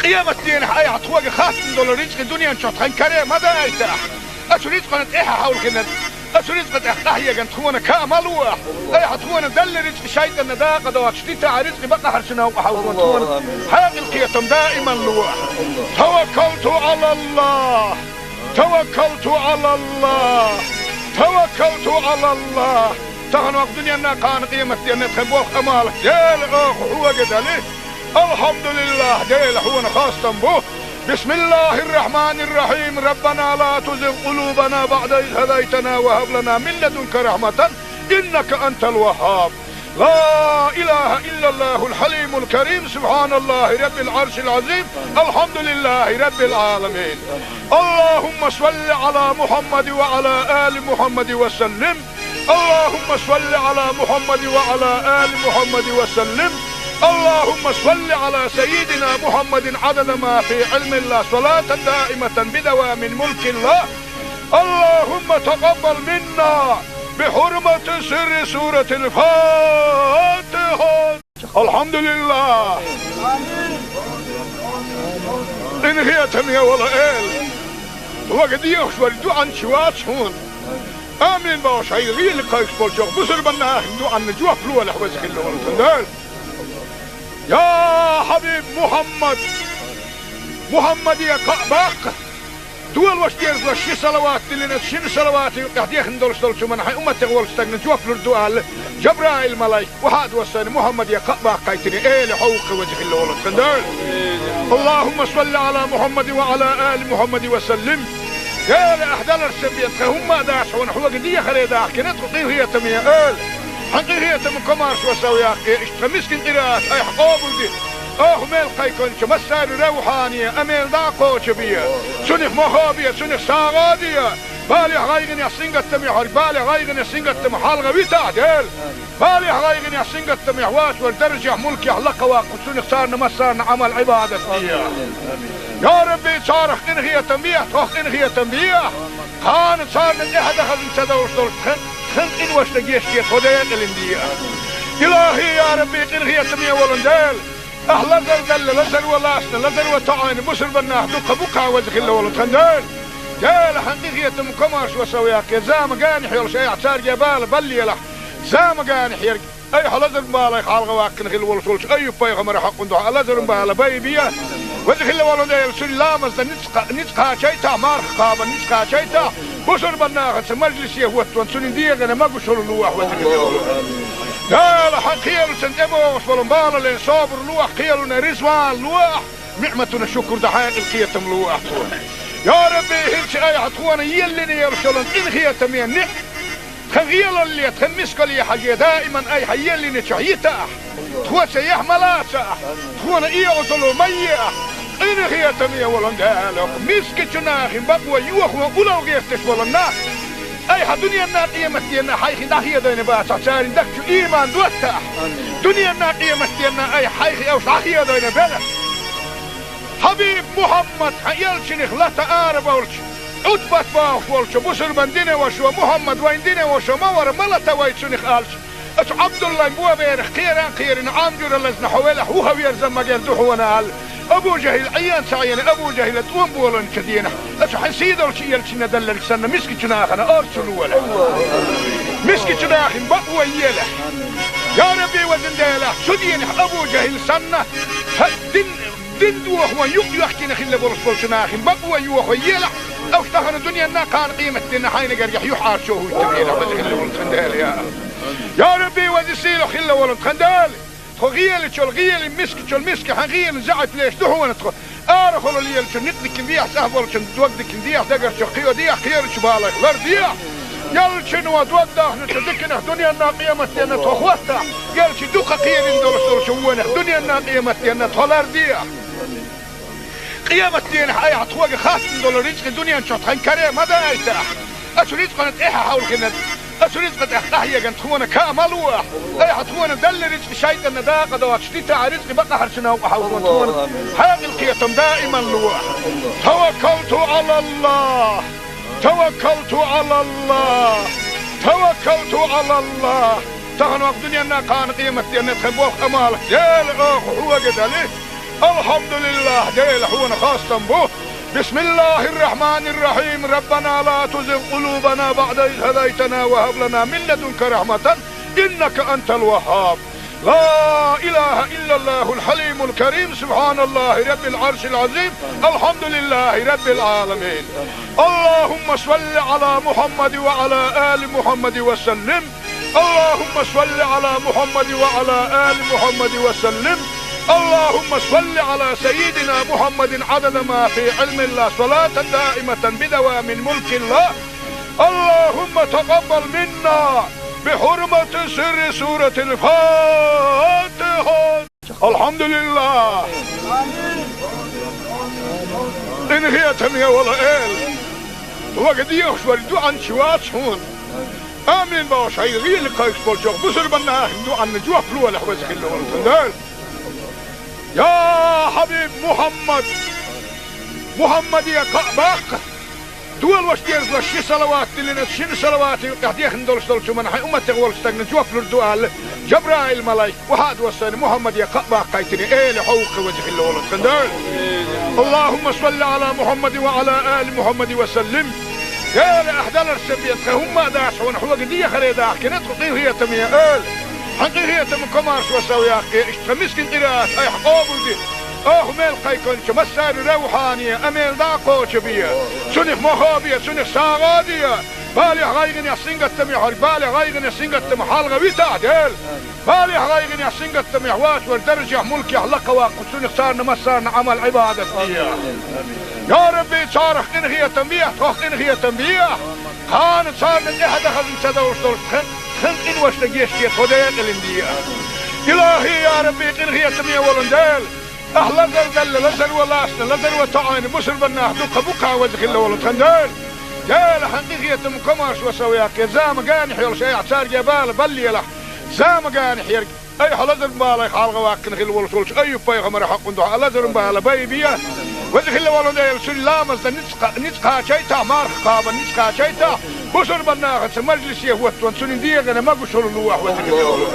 Къематденахь айхьа тхоьга хаттам долу рицкъа дуьнен чохь тхан каре ма дайтахь. Оцу рицкъана тӀаьхьа хьовлхина, оцу рицкъа тӀехь къахьегна тхуна ка ма лолахь. Айхьа тхуна делла рицкъа шайтӀанна дакъа доцуш дитахь, рицкъа бакъахьарчу новкъа хьовзо тхуна хьекъал, кхетам даиман лолахь. Таваккалту Ӏалаллах! Таваккалту Ӏалаллах! Таваккалту Ӏалаллах! Тахана ваха дуьненна, кхана къематденна тхан болх, Ӏамал, Дела, оха хьоьга дали. Алхьамдулиллах, Дела, хьуна хастам бу. Бисмиллахир-рахманир-рахим. Раббана ла тузигъ къулубана баъда из хӀадайтана ва хӀаб лана мин ладунка рахьматан, иннака антал ваххаб. لا إله إلا الله الحليم الكريم، سبحان الله رب العرش العظيم، الحمد لله رب العالمين. اللهم صل على محمد وعلى آل محمد وسلم. اللهم صل على محمد وعلى آل محمد وسلم. اللهم صل على سيدنا محمد عدد ما في علم الله، صلاة دائمة بدوام ملك الله. اللهم تقبل منا بحرمة سر سورة الفاتحة. Алхьамдулиллах! Къинхетаме волу Эла, вага дехаш вара дуьхьанча вац хьуна. Амин бохуш, хьайн гӀийла кхайкхаш болчу бусурбан нахана дуьхьанна жоп лолахь, веза хилла волу тхан Дела. Я Хьабиб Мухьаммад! Мухьаммаде кхаъ баккха! Долош дезло ши салават диллина, шина салаватан юкъахь дехна долуш долчу хӀуманна хьайн умматех волчу стагана жоп лур ду аьлла, Жабраил-малайк охьа а доссийна, Мухьаммаде кхаъ баккхийтина, Эла, хьо ву-кх, веза хилла волу тхан Дела. Аллахумма салли Ӏала Мухьаммадин ва Ӏала али Мухьаммадин ва саллим. Эла, ахь даларца бен тхан хӀумма а дац хьуна, хьоьга дехаре дахкина тхо, къинхетаме Эла. Хьан къинхетаман комаршо сов яккхий, иштта тхан мискин къираат айхьа къобалде. Оха мел кхайкхинчу массарна равхьане, амел дӀа а кхочу бе. Цунах мохо бе, цунах сагӀа а де. Балехь, гӀайгӀанехь, сингаттамехь верг балех, гӀайгӀанех, сингаттамах хьалха витахь, Дела. Балехь, гӀайгӀанехь, сингаттамехь воцург даржехь, мулкехь лакха ваккха, цунах царна массарна Ӏамал-Ӏибадат де. Я Рабби, царах къинхетам бехьа, тхох къинхетам бехьа. Кхана царна тӀаьхьа дан хазна ца довш долчу тхан, тхан къиношна гечде, тхо декъалина де. Илахи, я Рабби, къинхетаме волу Дела! Ахь лазар делла, лазаро лаьцна, лазаро тоьӀна бусурбан нах дуккха бу-кх, веза хилла волу тхан Дела. Дела, хьан къинхетаман комаршо сов яккхий, зама генахь йолуш айхьа цаьрга бала баллалахь. Зама генахь ерг айхьа лазаран балех хьалха ваккхина хилла волуш волчу Айюб-пайхамаран хьокъан дуьхьа лазаран бала байбе. Веза хилла волу Дела, цуьнан ламазна ницкъ кха-, ницкъ кхачийтахь, марха кхаба ницкъ кхачийтахь, бусурбан нахаца мажлисе хӀоттон цуьнан дегӀана могушалла лолахь, веза хилла волу. Дела, хьан кхелашна тӀебогӀуш болу балален собар лолахь, кхелана резаван лолахь, ниӀматана шукур дан хьекъал, кхетам лолахь тхуна. Я Рабби, хӀинца айхьа тхуна еллина йолуш йолу къинхетаме ниӀ-, тхан гӀелалле, тхан мискалле хьажий, даиман айхьа еллинчохь йитахь, Тхо цаӀ яхь ма лаца ахь, тхона оьгӀазло ма е ахь. Къинхетаме волу Дела, мискачу нахана бакъо йохо уллохь гӀерташ волу нах, айхьа дуьненна, къематденна хьайх дӀахедийна бацахь, церан дагчу иман доттахь. Дуьненна, къематденна айхьа хьайх уьш дӀахедийна белахь. Хьабиб Мухьаммад, хьан элчанах лата ара волчу, Ӏутбат бохуш волчу бусурбан динан вашо, Мухьаммад вайн динан вашо ма вара, ма лата вай цунах аьлча, оцу Ӏабдуллайн боберах кхеран а кхерина, Ӏам жуьра лазна хьо велахь, вухаверза магар ду хьуна аьлла, Абу ЖахӀил Ӏен ца Ӏийна, Абу ЖахӀила тӀом боланчу денахь, оцу хьан сийдолчу элчанна делларг санна, мискачу нахана орцу лолахь. Мискачу нахана бакъо елахь. Я Рабби, везан Дела, цу денахь Абу ЖахӀил санна, хьан дин Дин дохо юкъ йоьхкина хилла болуш болчу нахана бакъо йохо елахь, уьш тахана дуьненна, кхана къематденна хьайна гергахь юьхьӀаьржо хӀуттур елахь, веза хилла волу тхан Дела, я АллахӀ. Я Рабби, веза сийлахь хилла волу тхан Дела. Тхо гӀелачул гӀели, мискачул миска хьан гӀелина заьӀап леш ду хьуна тхо. Арахула лелачу никъ дикина дехьа, цӀахь болчун дог дикина дехьа, дагарчу кхио дехьа, кхерачу балайх лар дехьа. Ялчун ва дог дахначу диканах дуьненна, къематденна тхо хӀоттахь. Ялчи дукха кхерина долуш долчу вонах дуьненна, къематденна тхо лар дехьа. Къематденахь айхьа тхоьга хаттам долу рицкъи дуьнен чохь тхан каре ма дайтахь. Оцу рицкъана тӀаьхьа хьовлхина, оцу рицкъа тӀехь къахьеган тхуна каа ма лохь. Айхьа тхуна делла рицкъи шайтӀанна дакъа доцуш дитахь, рицкъи бакъахьарчу новкъа хьовлхина тхуна хьекъал, кхетам даиман лохь. Таваккалту Ӏалаллахь. Таваккалту Ӏалаллахь! Таваккалту Ӏалаллахь! Тахана ваха дуьненна, кхана къематденна тхан болх, Ӏамал, Дела, оха хьоьга дали. Алхьамдулиллахь, Дела, хьуна хастам бу. Бисмиллахьир-рахьманир-рахьим. Раббана ла тузигъ къулубана баӀда из хӀадайтана ва хӀаб лана мин ладунка рахьматан, иннака антал ваххаб. لا إله إلا الله الحليم الكريم، سبحان الله رب العرش العظيم، الحمد لله رب العالمين. اللهم صل على محمد وعلى آل محمد وسلم. اللهم صل على محمد وعلى آل محمد وسلم. اللهم صل على سيدنا محمد عدد ما في علم الله، صلاة دائمة بدوام ملك الله. اللهم تقبل منا بحرمة سر سورة الفاتحة. الحمد لله. Къинхетаме волу Эла, вага дехаш вара дуьхьанча вац хьуна. Амин бохуш, хьайн гӀийла кхайкхаш болчохь бусурбан нахана дуьхьанна жоп лолахь, веза хилла волу тхан Дела. Я хьабиб Мухьаммад, Мухьаммаде кхаъ баккха. Долош дезалаш ши салават диллина, шина салавата юкъахь дехна долуш долчу хӀуманна хьайн умматех волчу стагна жоп лур ду аьлла, Жабраил-малайк охьа а доссийна, Мухьаммаде кхаъ баккхийтина, Эла, хьо ву-кх веза хилла волу тхан Дела. اللهم صل على محمد وعلى آل محمد وسلم. Эла, ахь даларш ца бен, тхан хӀумма а дац хьуна, хьоьга дехаре дахкина тхо, къинхетаме Эла. Хьан къинхетам, комаршо сов яккхий, иштта тхан мискин къираат айхьа къобалде. Оха мел кхайкхинчу массарна равхьане, амел дӀа а кхочу бе. Цунах мохо бе, цунах сагӀа а де. Балехь, гӀайгӀанехь, сингаттамехь верг, балех, гӀайгӀанех, сингаттамах хьалха витахь, Дела. Балехь, гӀайгӀанехь, сингаттамехь воцург даржехь, мулкехь лакхаваккха, цунах царна массарна Ӏамал-Ӏибадат де. Я Рабби, царах къинхетам бехьа, тхох къинхетам бехьа. Кхана царна тӀаьхьа дан хазна ца довш долуш тхан, тхан къиношна гечде, тхо декъалина де. Илахьи, я Рабби, къинхетаме волу Дела, ахь лазар делла, лазар ван лаьцна, лазар ван тоьӀна бусурбан нах дукха бу-кх, веза хилла волу тхан Дела. Дела, хьан къинхетам, комаршо сов яккхий, зама генахь йолуш айхьа цаьрга бала баллалахь. Зама генахь ерг айхьа лазаран балех хьалха ваккхина хилла волуш волчу Айюб-пайхамаран хьокъан дуьхьа лазаран бала байбе. Веза хилла волу Дела, цуьнан ламазна ницкъ, ницкъ кхачийтахь, марха кхабарна ницкъ кхачийтахь, бусурбан нахаца мажлисе хӀоттон цуьнан дегӀана могушалла лолахь, веза хилла волу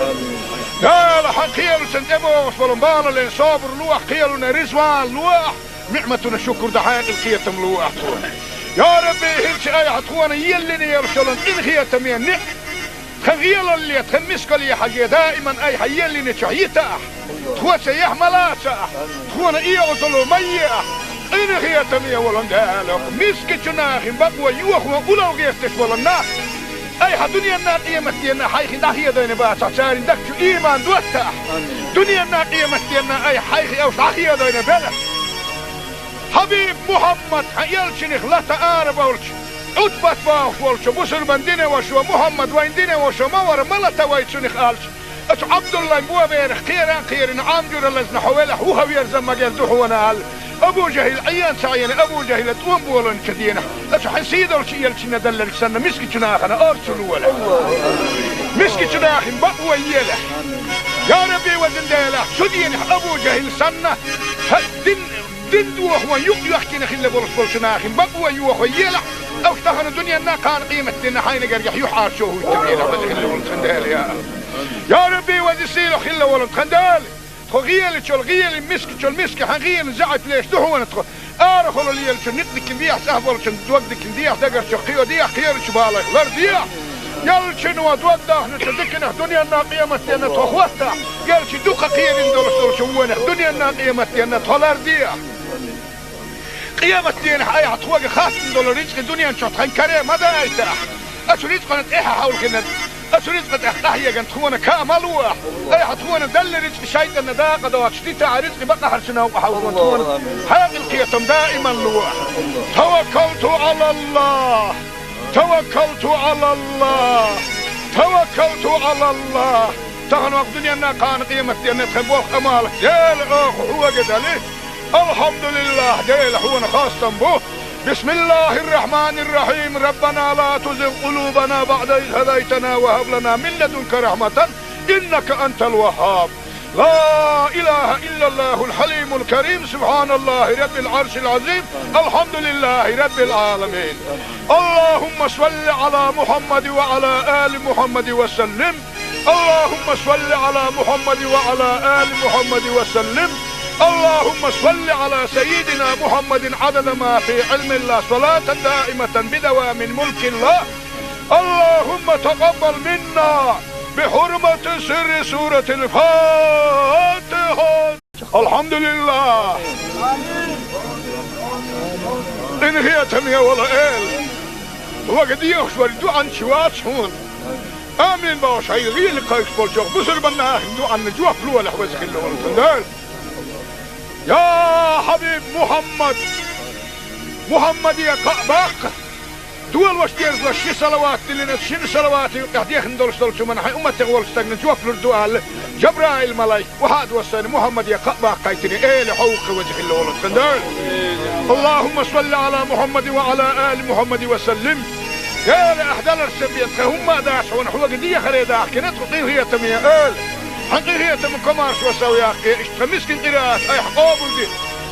Дела. Хьан кхелашна тӀебогӀуш болу бала лен собар лолахь, кхелана реза ван лолахь, ниӀматана шукур дан хьекъал, кхетам лолахь тхуна. Я Рабби, хӀинца айхьа тхуна еллина йолуш йолу къинхетаме ниӀ- Тхан гӀелалле, тхан мискалле хьажий, даиман айхьа еллинчохь йитахь. Тхо цаӀ яхь ма лаца ахь, тхона оьгӀазло ма е ахь. Къинхетаме волу Дела, мискачу нахана бакъо йохо уллохь гӀерташ волу нах, айхьа дуьненна, къематденна хьайх дӀахедийна бацахь, церан дагчу иман доттахь. Дуьненна, къематденна айхьа хьайх уьш дӀахедийна белахь. Хьабиб Мухьаммад, хьан элчанах лата ара волчу, Ӏутбат бохуш волчу бусурбан динан вашо, Мухьаммад вайн динан вашо ма вара, ма лата вай цунах аьлча, Ацу Ӏабдуллайн бо берах кхеран кхерина, Ӏам жура лазна хьо велахь, вуха верза магар ду хьона аьлла. Абу ЖахӀил Ӏийна ца Ӏийна, Абу ЖахӀила тӀом боланчу денахь, ацу хьайн сийдолчу элчанна далларг санна, мискачу нахана орцу лолахь. Мискачу нахин бакъо елахь. Я Рабби, везан Дела, цу денахь Абу ЖахӀил санна, хӀа, дин, дин дохо юкъ йохкина хилла болуш болчу нахин бакъо йохо елахь, аш тахана дуьненна, кхана къематденна хьайна гергахь юьхьӀаьржо хӀуттабелахь, веза хилла волу тхан Дела, я. Я Рабби, веза сийлахь хилла волу тхан Дела! Тхо гӀелачул гӀели, мискачул миска хьан гӀели заьӀап леш ду хьуна тхо. Арахула лелачу никъ дикина дехьа, цӀахь болчун дог дикина дехьа, дагарчу кхио дехьа, кхерачу балайх лар дехьа. Ялчуьнан дог дахначу диканах дуьненна, къематденна тхо хӀоттахь, ялчи дукха кхерина долуш долчу вонах дуьненна, къематденна тхо лар дехьа. Къематденахь айхьа тхоьга хаттам долу рицкъи дуьнен чохь тхан каре ма дайтахь. Ацу рицкъана тӀаьхьа хьовлхина, ацу рицкъа тӀехь къахьеган тхуна ка ма луахь. Айхьа тхуна далла рицкъи шайтӀанна дакъа доцуш дитахь, рицкъи бакъахьарчу новкъа хьовлхо тхуна хьекъал, кхетам даиман луахь. Таваккалту Ӏалаллах! Таваккалту Ӏалаллах! Таваккалту Ӏалаллах! Тахана ваха дуьненна, кхана къематденна тхан болх, Ӏамал, Дела, оха хьоьга дали. Алхьамдулиллах, Дела, хьуна хастам бу. Бисмиллахир-рахманир-рахим. Раббана ла тузигъ къулубана баъда из хӀадайтана ва хӀаб лана мин ладунка рахьматан, иннака антал ваххаб. لا إله إلا الله الحليم الكريم، سبحان الله رب العرش العظيم، الحمد لله رب العالمين. اللهم صل على محمد وعلى آل محمد وسلم. اللهم صل على محمد وعلى آل محمد وسلم. اللهم صل على سيدنا محمد عدد ما في علم الله، صلاة دائمة بدوام ملك الله. اللهم تقبل منا بحرمة سر سورة الفاتحة. الحمد لله. Къинхетаме волу Эла, вага дехаш вара дуьхьанча вац хьуна. Амин бохуш, хьайн гӀийла кхайкхаш болчу бусурбан нахана дуьхьанна жоп лолахь, веза хилла волу тхан Дела. Я хьабиб Мухьаммад! Мухьаммаде кхаъ баккха! Долош дезалаш ши салават диллина, шина салавата юкъехь дехна долуш долчу хӀуманна хьайн умматех волчу стагна жоп лур ду аьлла, Жабраил-малайк, вахьа а доссайна, Мухьаммаде кхаъ баккхийтина, Эла, хьо ву-кх веза хилла волу тхан Дела. اللهم صل على محمد وعلى آل محمد وسلم. Эла, ахь даларца бен тхан хӀумма а дац хьуна, хьоьга дехаре дахкина тхо, къинхетаме Эла. Хьан къинхетам, комаршо сов яккхий, иштта тхан мискин къираат айхьа къобалде.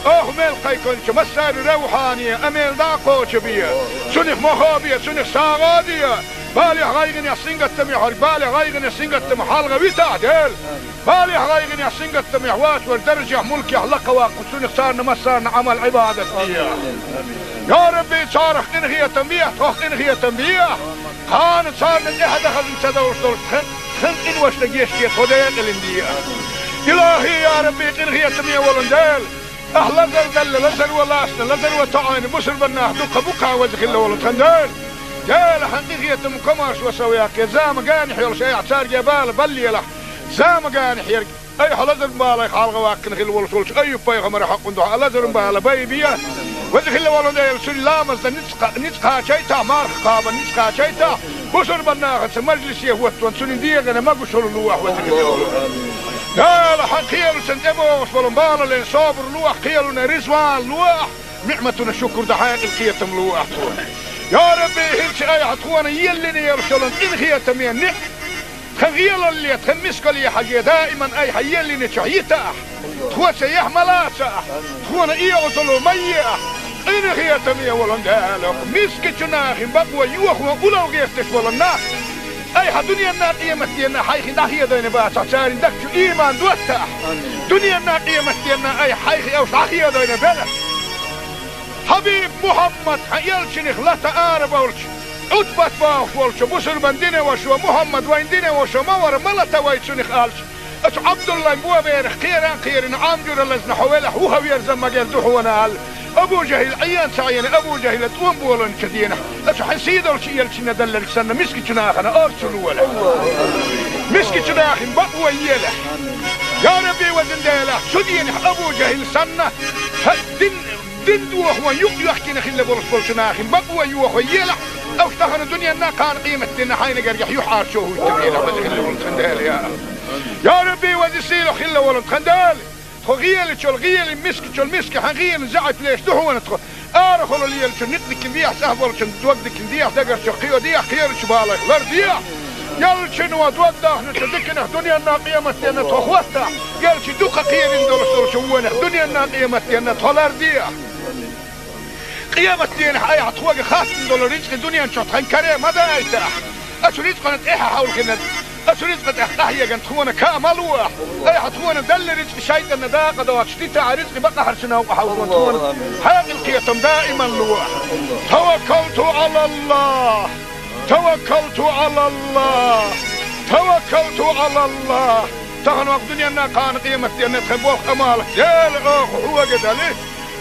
Оха мел кхайкхинчу массарна равхьане а мел дӀа а кхочу бе. Цунах мохо бе, цунах сагӀа а де. Балех, гӀайгӀанех, сингаттамех хьоьга, балех, гӀайгӀанех, сингаттамах хьалха витахь, Дела. Балех, гӀайгӀанех, сингаттамех вац вара даржехь, мулкехь лакха ваккха, цунах царна массарна Ӏамал-Ӏибадат де. Я Рабби, царах къинхетам бехьа, тхох къинхетам бехьа. Кхана царна тӀаьхьа дан хазна ца довш долуш тхан, тхан къиношна гечде, тхо декъалина де. Илахи, я Рабби, къинхетаме волу Дела! Ахь лазар делла, лазаро лаьцна, лазаро тоӀийна бусурбан нах дуккха бу-кх, веза хилла волу тхан Дела. Дела, хьан къинхетам, комаршо сов яккхий, зама генахь йолуш айхьа цаьрга бала баллийталахь. Зама генахь ерг айхьа лазаран балех хьалха ваккхина хилла волуш волчу Айюб-пайхамаран хьокъун дуьхьа лазаран бала байбе. Веза хилла волу Дела, цуьнан ламазна ницкъ, ницкъ кхачийтахь, марха кхабарна ницкъ кхачийтахь, бусурбан нахаца мажлисе хӀоттаван цуьнан дегӀана могушалла лолахь, веза хилла волу Дела. Хьан кхелашна тӀебогӀуш болу балале собар лолахь, кхелана ризван лолахь, ниӀматана шукур дан хьекъал, кхетам лолахь тхуна. Я Рабби, хӀинца айхьа тхуна еллина йолуш йолу къинхетаме ниӀ, тхан гӀелалле, тхан мискалле хьажий, даиман айхьа еллинчохь йитахь, тхоца яхь ма лацахь, тхуна и Ӏазап ма ехьа. Къинхетаме волу Дела, мискачу нахин бакъо йохо улло гӀерташ болу нах айхьа дуьненна, къематденна хьайх дӀахедийна бацахь, церан дагчу ийман доттахь. Дуьненна, къематденна айхьа хьайх уьш дӀахедийна белахь. Хьабиб Мухьаммад, хьан элчанах лата арабевлча, Ӏутбат бохуш волчу бусурбан динан вашо: «Мухьаммад вайн динан вашо ма вара, ма лата вай цунах», — аьлча, ацу Ӏабдуллайн бо берах кхеран кхерина, Ӏам жура лазна хьо велахь, вуха верза магар ду хьона аьлла, Абу ЖахӀил Ӏийна ца Ӏийна, Абу ЖахӀила тӀом боланчу денахь, ацу хьайн сийдолчу элчанна далларг санна, мискачу нахана орцу лолахь. Мискачу нахин бакъо елахь. Я Рабби, везан Дела, цу денахь Абу ЖахӀил санна, хӀа, дин, дин дохо юкъ йохкина хилла болуш болчу нахин бакъо йохо елахь, аш тахана дуьненна, кхана къематденна хьайна гергахь юьхьӀаьржо хӀуттабелахь, веза хилла волу тхан Дела, я. Я Рабби, веза-сийлахь хилла волу тхан Дела! Тхо гӀелачул гӀелин, мискачул миска хьан гӀелин заьӀап леш ду хьуна тхо. Арахула лелачун никъ дикина дехьа, сахь болчун дог дикина дехьа, дагарчу кхио дехьа, кхерачу балайх лар дехьа. Ялчун ва дог дахначу диканах дуьненна къематденна тхо хӀоттахь, ялчи дукха кхерина долуш долчу вонах дуьненна къематденна тхо лар дехьа. Къематденахь айхьа тхоьга хаттам долу рицкъи дуьнен чохь тхан каре ма дайтахь. Оцу рицкъана тӀаьхьа хьовлхина, оцу рицкъа тӀехь къахьеган тхуна каа ма луахь. Айхьа тхуна делла рицкъи шайтӀанна дакъа доцуш дитахь, рицкъи бакъахьарчу новкъа хьовлхун тхуна хьекъал, кхетам даиман луахь. Таваккалту Ӏалаллах! Таваккалту Ӏалаллах! Таваккалту Ӏалаллах! Тахана вакъ дуьненна кхана къематденна тхан болх Ӏамал, Дела, оха хьоьга дали.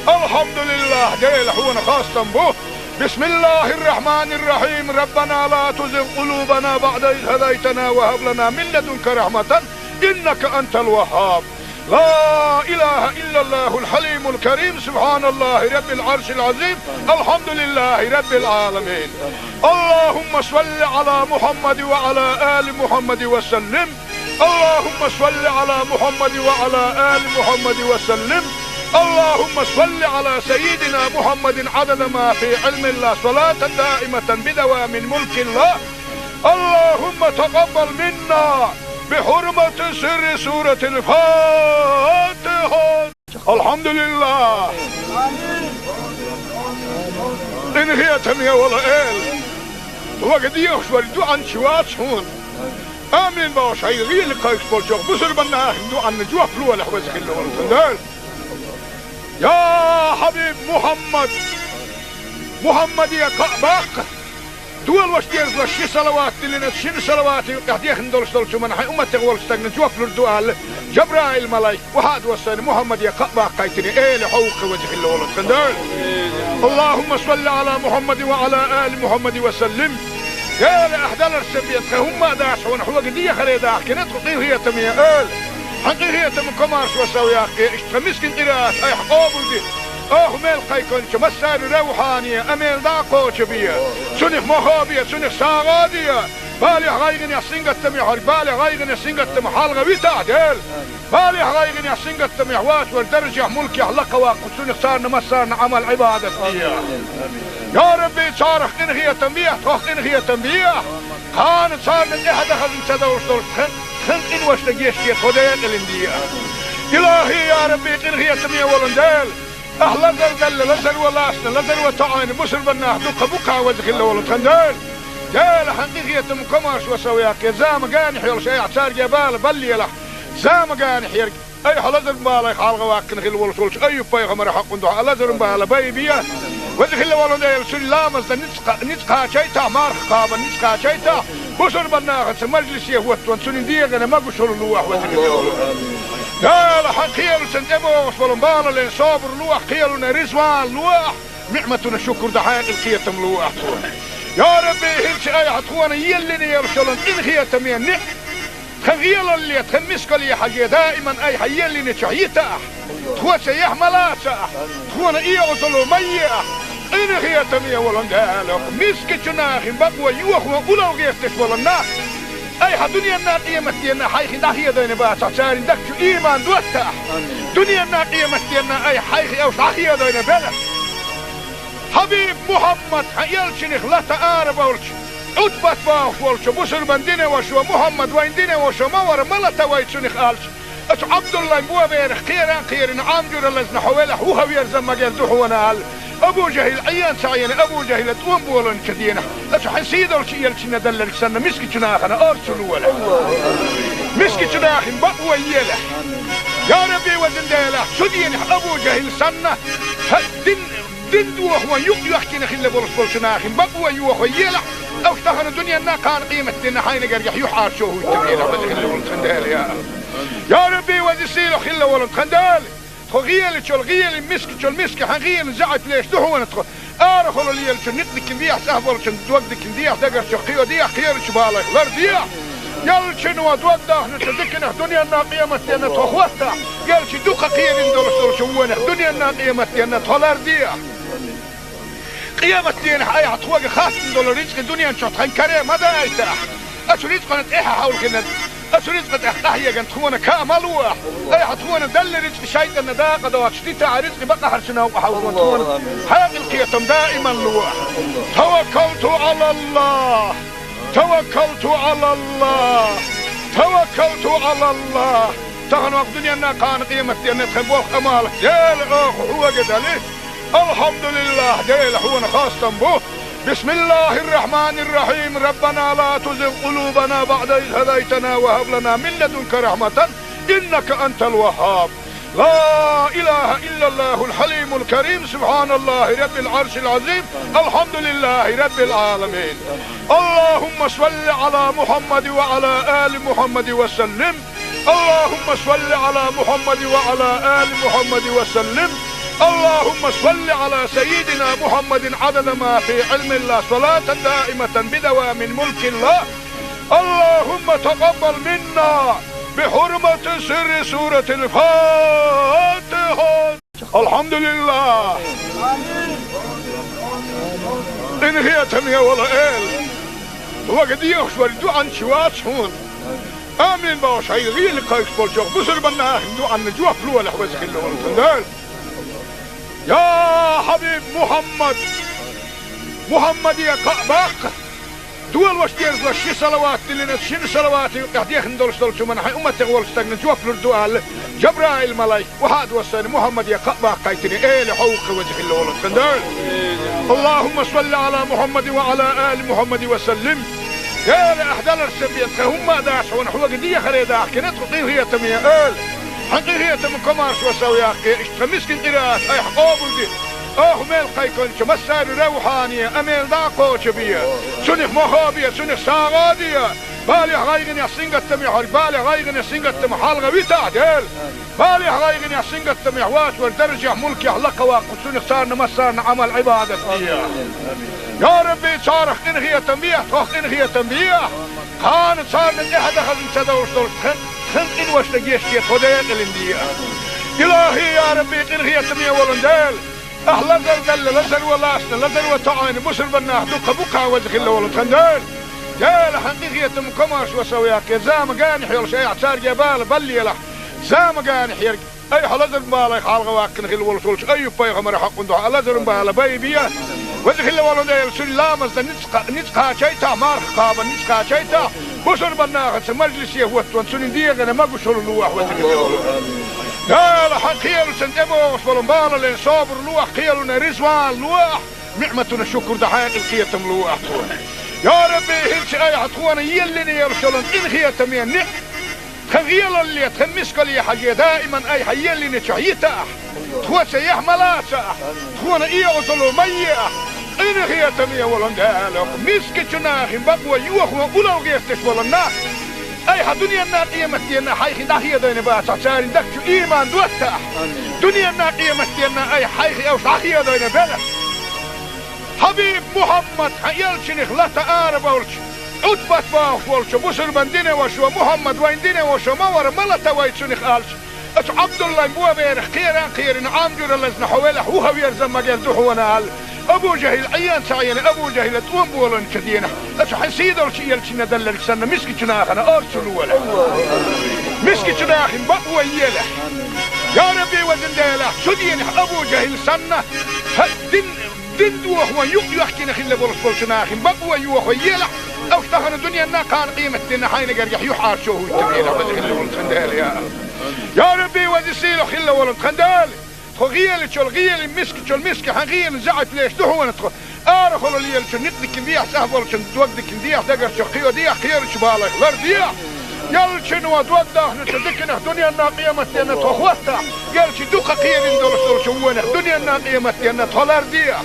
Алхьамдулиллах, Дела, хьуна хастам бу. Бисмиллахир-рахманир-рахим. Раббана ла тузигъ къулубана баъда из хӀадайтана ва хӀаб лана мин ладунка рахьматан, иннака антал ваххаб. Ла илаха иллаллахул хьалимул карим. Субханаллахи раббил Ӏаршил Ӏазим. Алхьамдулиллахи раббил Ӏаламин. Аллахумма салли Ӏала Мухьаммадин ва Ӏала али Мухьаммадин ва саллим. اللهم صل على محمد وعلى آل محمد وسلم. اللهم صل على سيدنا محمد عدد ما في علم الله، صلاة دائمة بدوام ملك الله. اللهم تقبل منا بحرمة سر سورة الفاتحة. Алхьамдулиллах! Къинхетаме волу Эла! Вага дехаш вара дуьхьанча вац хьуна. Амин бохуш, хьайн гӀийла кхайкхаш болчохь бусурбан нахана дуьхьанна жоп лолахь, веза хилла волу тхан Дела. Я Хьабиб Мухьаммад! Мухьаммаде кхаъ баккха! Дола ваша деза ваша ши салават диллина, шина салаватан юкъахь дехна долуш долчу хӀуманна хьайн умматех волчу стагна жоп лур ду аьлла, Жабраил-малайк, вахьа а доссийна, Мухьаммаде кхаъ баккхийтина, Эла хьо ву-кх, веза хилла волу тхан Дела. Аллахумма салли Ӏала Мухьаммадин ва Ӏала али Мухьаммадин ва саллим. Дела, ахь даларца бен тхан хӀумма а дац хьуна, хьоьга дехаре дахкина тхо, къинхетаме Эла. Хьан къинхетам, комаршо сов яккхий, иштта тхан мискин къираат айхьа къобалде. Оха мел кхайкхинчу массарна равхьане а мел дӀа а кхочу бе. Цунах мохо бе, цунах сагӀа а де. Балехь, гӀайгӀанехь, сингаттамехь верг балех, гӀайгӀанех, сингаттамах хьалха витахь, Дела. Балехь, гӀайгӀанехь, сингаттамехь вац вара даржехь, мулкехь лакха ваккха, цунах царна массарна Ӏамал-Ӏибадат де. Я Рабби, царах къинхетам бехь, тхох къинхетам бехь. Кхана царна тӀаьхьа дахаза ца довш долуш тхан, тхан къиношна гечде, тхо декъалин де. Илахи, я Рабби, къинхетаме волу Дела! Ахь лазар делла, лазар ван лаьцна, лазар ван тоьӀна бусурбан нах дуккха бу-кх, веза хилла волу тхан Дела. Дела, хьан къинхетам, комаршо сов яккхий, зама генахь йолуш айхьа цаьрга бала баллалахь. Зама генахь ерг айхьа лазаран балех хьалха ваьккхина хилла волуш волчу Айюб-пайхамаран хьакъан дуьхьа лазаран бала байбе. Веза хилла волу Дела, цуьнан ламазна ницкъ кха-, ницкъ кхачийтахь, марха кхабарна ницкъ кхачийтахь, бусурбан нахаца мажлисе хӀоттаван цуьнан дегӀана могушалла лолахь, веза хилла волу Дела. Хьан кхелаца тӀебогӀуш болу балале собар лолахь, кхелана резаван лолахь, ниӀматана шукур дан хьекъал, кхетам лолахь тхуна. Я Рабби, хӀинца айхьа тхуна еллина йолуш йолу къинхетаме ниӀ- Тхан гӀелалле, тхан мискалле хьажий, даиман айхьа еллинчохь йитахь. Тхоьца яхь ма лацахь, тхуна оьгӀазло ма ехь. Къинхетаме волу Дела, мискачу нахана бакъо йохо улло гӀерташ болу нах айхьа дуьненна, къематденна хьайх дӀахедийна бацахь, церан дагчу ийман доттахь. Дуьненна, къематденна айхьа хьайх уьш дӀахедийна белахь. Хьабиб Мухьаммад, хьан элчанах лата ара болчу, Ӏутбат бохуш волчу бусурбан динан вашо: «Мухьаммад, вайн динан вашо ма вара, ма лата вай цунах», — аьлча, оцу Ӏабдуллайн боберах кхеран а кхерина, Ӏам жуьра лазна хьо велахь, вуха верза магар ду хьуна аьлла, Абу ЖахӀил Ӏен ца Ӏийна, Абу ЖахӀила тӀом боланчу дийнахь, оцу хьан сийдолчу элчанна делларг санна, мискачу нахана орцу лолахь. Мискачу нахана бакъо елахь. Я Рабби, везан Дела, цу дийнахь Абу ЖахӀил санна, хьан дин Дин дохо юкъ йоьхкина хилла болуш болчу нахана бакъо йохо елахь, оцу тахана дуьненна, кхана къематденна хьайна гергахь юьхьӀаьржо хӀуттур елахь, веза хилла волу тхан Дела, я Аллах. Я Рабби, веза-сийлахь хилла волу тхан Дела! Тхо гӀелачул гӀелин, мискачул миска хьан гӀелин заьӀап леш ду хьуна тхо. Арахула лелачун никъ дикина дехьа, сахь болчун дог дикина дехьа, дагарчу кхио дехьа, кхерачу балайх лар дехьа. Ялчун ва дог дахначу диканах дуьненна, къематденна тхо хӀоттахь, ялчи дукха кхерина долуш долчу вонах дуьненна, къематденна тхо лар дехьа. Къематденахь айхьа тхоьга хаттам долу рицкъи дуьнен чохь тхан каре ма дайтахь. Оцу рицкъана тӀаьхьа хьовлхина Ацу рицкъа тӀехь къахьеган тхуна каа ма луахь. Айхьа тхуна далла рицкъа шайтӀанна дакъа доцуш дитахь, рицкъа бакъахьарчу новкъа хьалхо тхуна хьекъал кхетам даиман луахь. Таваккалту алаллах. Таваккалту алаллах. Таваккалту алаллах. Тахана вакъ дуьненна кхана къематденна тхан болх амалах Дела оха хьога дали. Алхьамдулиллах, Дела хьона хастам бу. بسم الله الرحمن الرحيم. ربنا لا تزغ قلوبنا بعد إذ هديتنا وهب لنا من لدنك رحمة إنك أنت الوهاب. لا إله إلا الله الحليم الكريم. سبحان الله رب العرش العظيم. الحمد لله رب العالمين. اللهم صل على محمد وعلى آل محمد وسلم. اللهم صل على محمد وعلى آل محمد وسلم. اللهم صل على سيدنا محمد عدد ما في علم الله، صلاة دائمة بدوام ملك الله. اللهم تقبل منا بحرمة سر سورة الفاتحة. الحمد لله. Къинхетаме вола Эла, хьога дехаш вара дуӀан чу вац хьуна. Амин бохуш, хьайн гӀийла кхайкхаш болчохь бусурбанна ахин дуӀанна жоп лолахь, веза хилла волу тхан Дела. Я Хьабиб Мухьаммад! Мухьаммаде кхаъ баккха! Долош дезлаш ши салават диллина, шина салавата юкъехь дехна долуш долчу хӀуманна хьайн умматех волчу стагна жоп лур ду аьлла, Жабраил-малайк, вахьа а доссийна, Мухьаммаде кхаъ баккхийтина, Эла хьовха, веза хилла волу тхан Дела. اللهم صل على محمد وعلى آل محمد وسلم. Эла, ахь даларш сан бен, тхан хӀумма а дац хьуна, хьога дехаре дахкина тхо, къинхетаме Эла. Хьан къинхетам комаршо сов яккхий, иштта тхан мискин къираат айхьа къобалде. Оха мел кхайкхинчу массарна равхьане, амел дӀа а кхочу бе. Цунах мохо бе, цунах сагӀа а де. Балех, гӀайгӀанех, сингаттамехь верг балех, гӀайгӀанех, сингаттамах хьалха витахь, Дела. Балех, гӀайгӀанех, сингаттамехь воцург даржехь, мулкехь лакха ваккха, цунах царна массарна Ӏамал, Ӏибадат де. Я Рабби, царах къинхетам бехьа, тхох къинхетам бехьа. Кхана царна тӀаьхьа дахазна ца довш долуш тхан, тхан къиношна гечде, тхо декъалина де. Илахи, я Рабби, къинхетаме волу Дела. Ахь лазар делла, лазар ван лаьцна, лазар ван тоӀийна бусурбаннах дукха бу-кх, веза хилла волу тхан Дела. Дела, хьан къинхетам комаршо сов яккхий, зама генахь йолуш айхьа цаьрга бала баллалахь. Зама генахь ерг айхьа лазаран балех хьалха ваккхина хилла волуш волчу Айюб-пайхамаран хьокъун дуьхьа лазаран бала байбе. Веза хилла волу Дела, цуьнан ламазна ницкъ кха-, ницкъ кхачийтахь, марха кхабарна ницкъ кхачийтахь, бусурбаннахаца мажлисе хӀоттаван цуьнан дегӀана могушалла лолахь, веза хилла волу Дела. Дела, хьан кхелашна тӀебогӀуш болу балален собар лолахь, кхелана реза ван лолахь, ниӀматана шукур дан хьекъал, кхетам лолахь тхуна. Я Рабби, хӀинца айхьа тхуна еллина йолуш йолу къинхетаме ниӀ тхан гӀелалле, тхан мискалле хьажий, даиман айхьа еллинчохь йитахь. Тхоца яхь ма лацахь, тхуна оьгӀазло ма ехь. Къинхетаме волу Дела, мискачу нахин бакъо йохо улал гӀерташ болу нах айхьа дуьненна, къематденна хьайх дӀахедийна бацахь, церан дагчу иман доттахь. Дуьненна, къематденна айхьа хьайх уьш дӀахедийна белахь. Хьабиб Мухьаммад, хьан элчанах лата арабевлча, Ӏутбат бохуш волчу бусурбан динан вашо, Мухьаммад вайн динан вашо ма вара, ма лата вай цунах аьлча, оцу Ӏабдуллайн боберах кхеран а кхерина, Ӏам жуьра лазна хьо велахь, вуха верза магар ду хьуна аьлла, Абу ЖахӀил Ӏен ца Ӏийна, Абу ЖахӀила тӀом болийначу дийнахь, оцу хьан сийдолчу элчанна делларг санна, мискачу нахана орцу лолахь. Мискачу нахин бакъо елахь. Я Рабби, везан Дела, цу дийнахь Абу ЖахӀил санна, хӀа, дин Дин дохо юкъ йоьхкина хилла болуш болчу нахин бакъо йохо елахь, уьш тахана дуьненна, кхана къематденна хьайна гергахь юьхьӀаьржо хӀуттабелахь, веза хилла волу тхан Дела, я Аллах. Я Рабби, веза сийлахь хилла волу тхан Дела! Тхо гӀелачул гӀелин, мискачул миска хьан гӀелин заьӀап леш ду хьуна тхо. Арахула лелачун никъ дикина дехьа, цӀахь болчун дог дикина дехьа, дагарчу кхио дехьа, кхерачу балайх лар дехьа. Ялчуьнан дог дахначу диканах дуьненна, къематденна тхо хӀоттахь, ялчи дукха кхерина долуш долчу вонах дуьненна, къематденна тхо лар дехьа.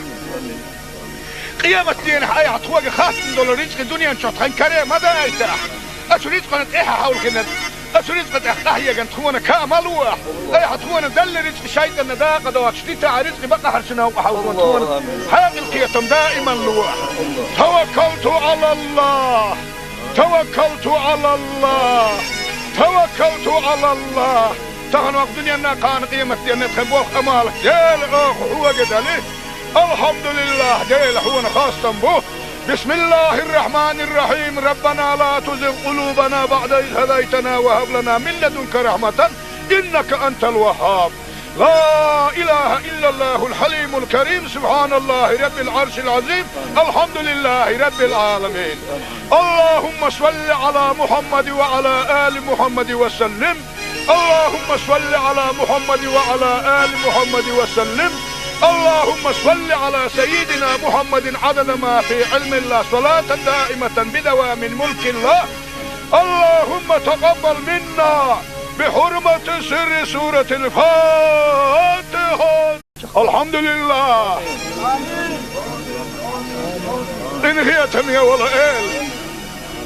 Къематденахь айхьа тхоьга хаттам долу рицкъи дуьнен чохь тхан каре ма дайтахь. Оцу рицкъана тӀаьхьа хьовлхина, оцу рицкъа тӀехь къахьеган тхуна каа ма луахь. Айхьа тхуна делла рицкъи шайтӀанна дакъа доцуш дитахь, рицкъи бакъахьарчу новкъа хьовлхо тхуна хьекъал, кхетам даиман луахь. Таваккалту алаллах! Таваккалту алаллах! Таваккалту алаллах! Тахана вакъ дуьненна, кхана къематденна тхан болх амалах Дела оха хьога дали. Алхьамдулиллах, Дела хьуна хастам бу. بسم الله الرحمن الرحيم. ربنا لا تزغ قلوبنا بعد إذ هديتنا وهب لنا من لدنك رحمة إنك أنت الوهاب. لا إله إلا الله الحليم الكريم. سبحان الله رب العرش العظيم. الحمد لله رب العالمين. اللهم صل على محمد وعلى آل محمد وسلم. اللهم صل على محمد وعلى آل محمد وسلم. اللهم صل على سيدنا محمد عدد ما في علم الله، صلاة دائمة بدوام ملك الله. اللهم تقبل منا بحرمة سر سورة الفاتحة. الحمد لله. Къинхетаме вола Эла,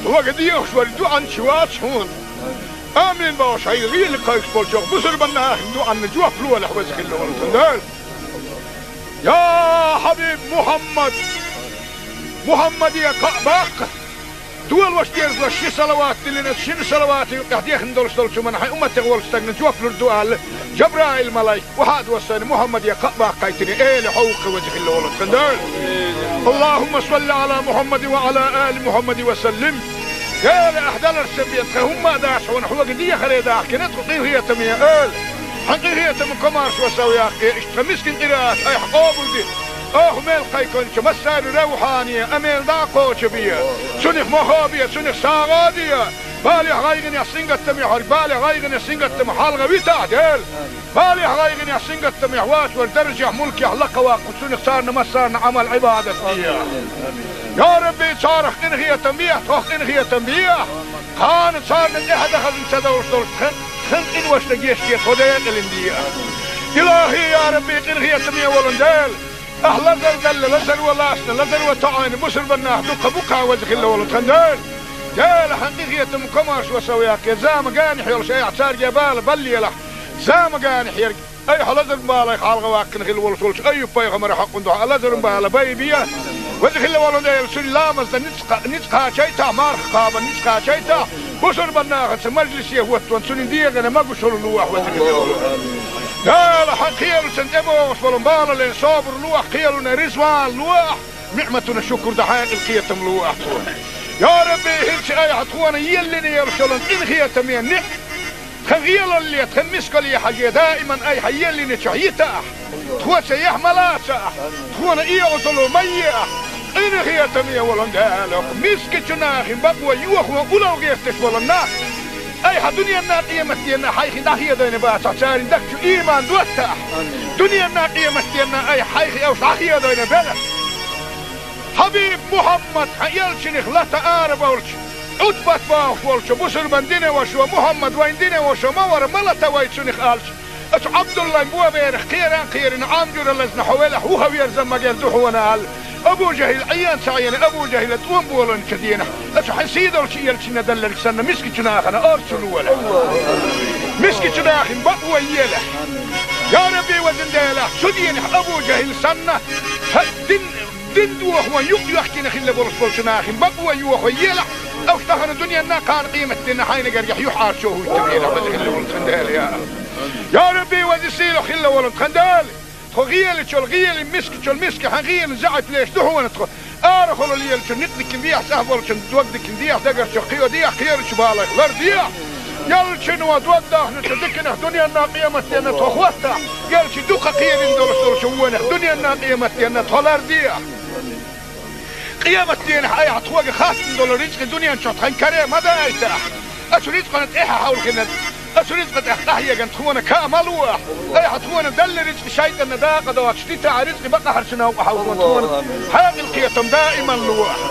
вага дехаш вар дуӀан чу вац хьона. Амин бохуш, хьайга гӀийла кхайкхаш болчох бусурбан нахана дуӀанна жоп лолахь, веза хилла волу тхан Дела. Я хьабиб Мухьаммад, Мухьаммаде кхаъ баккха, долош дезалаш ши салават диллина, шина салавата юкъехь дехна долуш долчу хӀуманна хьайн умматех волчу стагна жоп лур ду аьлла, Жабраил-малайк, вахьа а доссайна, Мухьаммаде кхаъ баккхийтина, Эла, хьо ву-кх веза хилла волу тхан Дела. اللهم صل على محمد وعلى آل محمد وسلم. Эла, ахь даларца бен тхан хӀумма а дац хьуна, хьоьга дехаре дахкина тхо, къинхетаме Эла. Хьан къинхетам комаьршо сов яккхий, иштта тхан мискин къираат айхьа къобалде. Оха мел кхайкхинчу массарна равхьане, амел дӀа а кхочу бе. Цунах мохо бе, цунах сагӀа а де. Балех, гӀайгӀанех, сингаттамех верг, балех, гӀайгӀанех, сингаттамах хьалха витахь, Дела. Балех, гӀайгӀанех, сингаттамех вац вара даржехь, мулкехь лакха ваккха, цунах царна массарна Ӏамал-Ӏибадат де. Я Рабби, царах къинхетам бехьа, тхох къинхетам бехьа. Кхана царна тӀаьхьа дахазна ца довлуш долчу тхан, тхан къиношна гечде, тхо декъалина де. Илахи, я Рабби, къинхетаме волу Дела. Ахь лазар далла, лазар ван лаьцна, лазар ван тоьӀна, бусурбан нах дуккха бу-кх, веза хилла волу тхан Дела. Дела, хьан къинхетам комаьршо сов яккхий, зама генахь йолуш айхьа цаьрга бала баллалахь. Зама генахь ерг айхьа лазар балех хьалха ваьккхина хилла волуш волчу Айюб-пайхамаран хьокъун дуьхьа лазаран бала байбе. Веза хилла волу Дела, цуьнан ламазна ницкъ кха-, ницкъ кхачийтахь, марха кхабарна ницкъ кхачийтахь, бусурбан нахаца мажлисе хӀоттаван цуьнан дегӀана могушалла лолахь, веза хилла волу Дела. Дела, хьан кхелашна тӀебогӀуш болу балале собар лолахь, кхелана реза вала лолахь, ниӀматана шукур дан хьекъал, кхетам лолахь тхуна. Я Рабби, хӀинца айхьа тхуна еллина йолуш йолу къинхетаме ниӀ-, тхан гӀелалле, тхан мискалле хьажий, даиман айхьа еллинчохь йитахь, тхоца яхь ма лацахь, тхуна оьгӀазло ма ехь, къинхетаме волу Дела, мискачу нахана бакъо йохо улло гӀерташ болу нах. Айхьа дуьненна, къематденна хьайх дӀахедийна бацахь, церан дагчу ийман доттахь. Дуьненна, къематденна айхьа хьайх уьш дӀахедийна белахь. Хьабиб Мухьаммад, хьан элчанах лата арабевлча, Ӏутбат бохуш волчу бусурбан динан вашас: «Мухьаммад вайн динан ваша ма вара, ма лата вай цунах», — аьлча, оцу Ӏабдуллайн боберах кхеран а кхерина, Ӏам жуьра лазна хьо велахь, вуха верза магар ду хьуна аьлла, Абу ЖахӀил Ӏен ца Ӏийна, Абу ЖахӀила тӀом болийначу дийнахь, оцу хьан сийдолчу элчанна делларг санна, мискачу нахана орцу лолахь. Мискачу нахана бакъо елахь. Я Рабби, везан Дела, цу дийнахь Абу ЖахӀил санна, хьан дин, дин дохо юкъ-юьхкина хилла болуш болчу нахана бакъо йохо елахь, уьш тахана дуьненна, кхана къематденна хьайна гергахь юьхьӀаьржо хӀуттабелахь, веза хилла волу тхан Дела, я АллахӀ. Я Рабби, веза, сийлахь хилла волу тхан Дела. Тхо гӀелачул гӀелин, мискачул миска хьан гӀелин заьӀап леш ду хьуна тхо. Арахула лелачун некъ дикина дехьа, цӀахь болчун дог дикина дехьа, дагарчу кхио дехьа, кхерачу балех лар дехьа. Ялчун ван дог дахначу диканах дуьненна, къематденна тхо хӀоттахь, ялчи дукха кхерина долуш долчу вонах дуьненна, къематденна тхо лар дехьа. Къематденахь айхьа тхоьга хаттам долу рицкъи дуьнен чохь тхан каре ма дайтахь. Оцу рицкъана тӀаьхьа хьовлхина, оцу рицкъа тӀехь къахьегна тхуна каа ма лолахь. Айхьа тхуна делла рицкъи шайтӀанна дакъа доцуш дитахь, рицкъи бакъахьарчу новкъа хьовлхина тхуна хьекъал, кхетам даиман лолахь.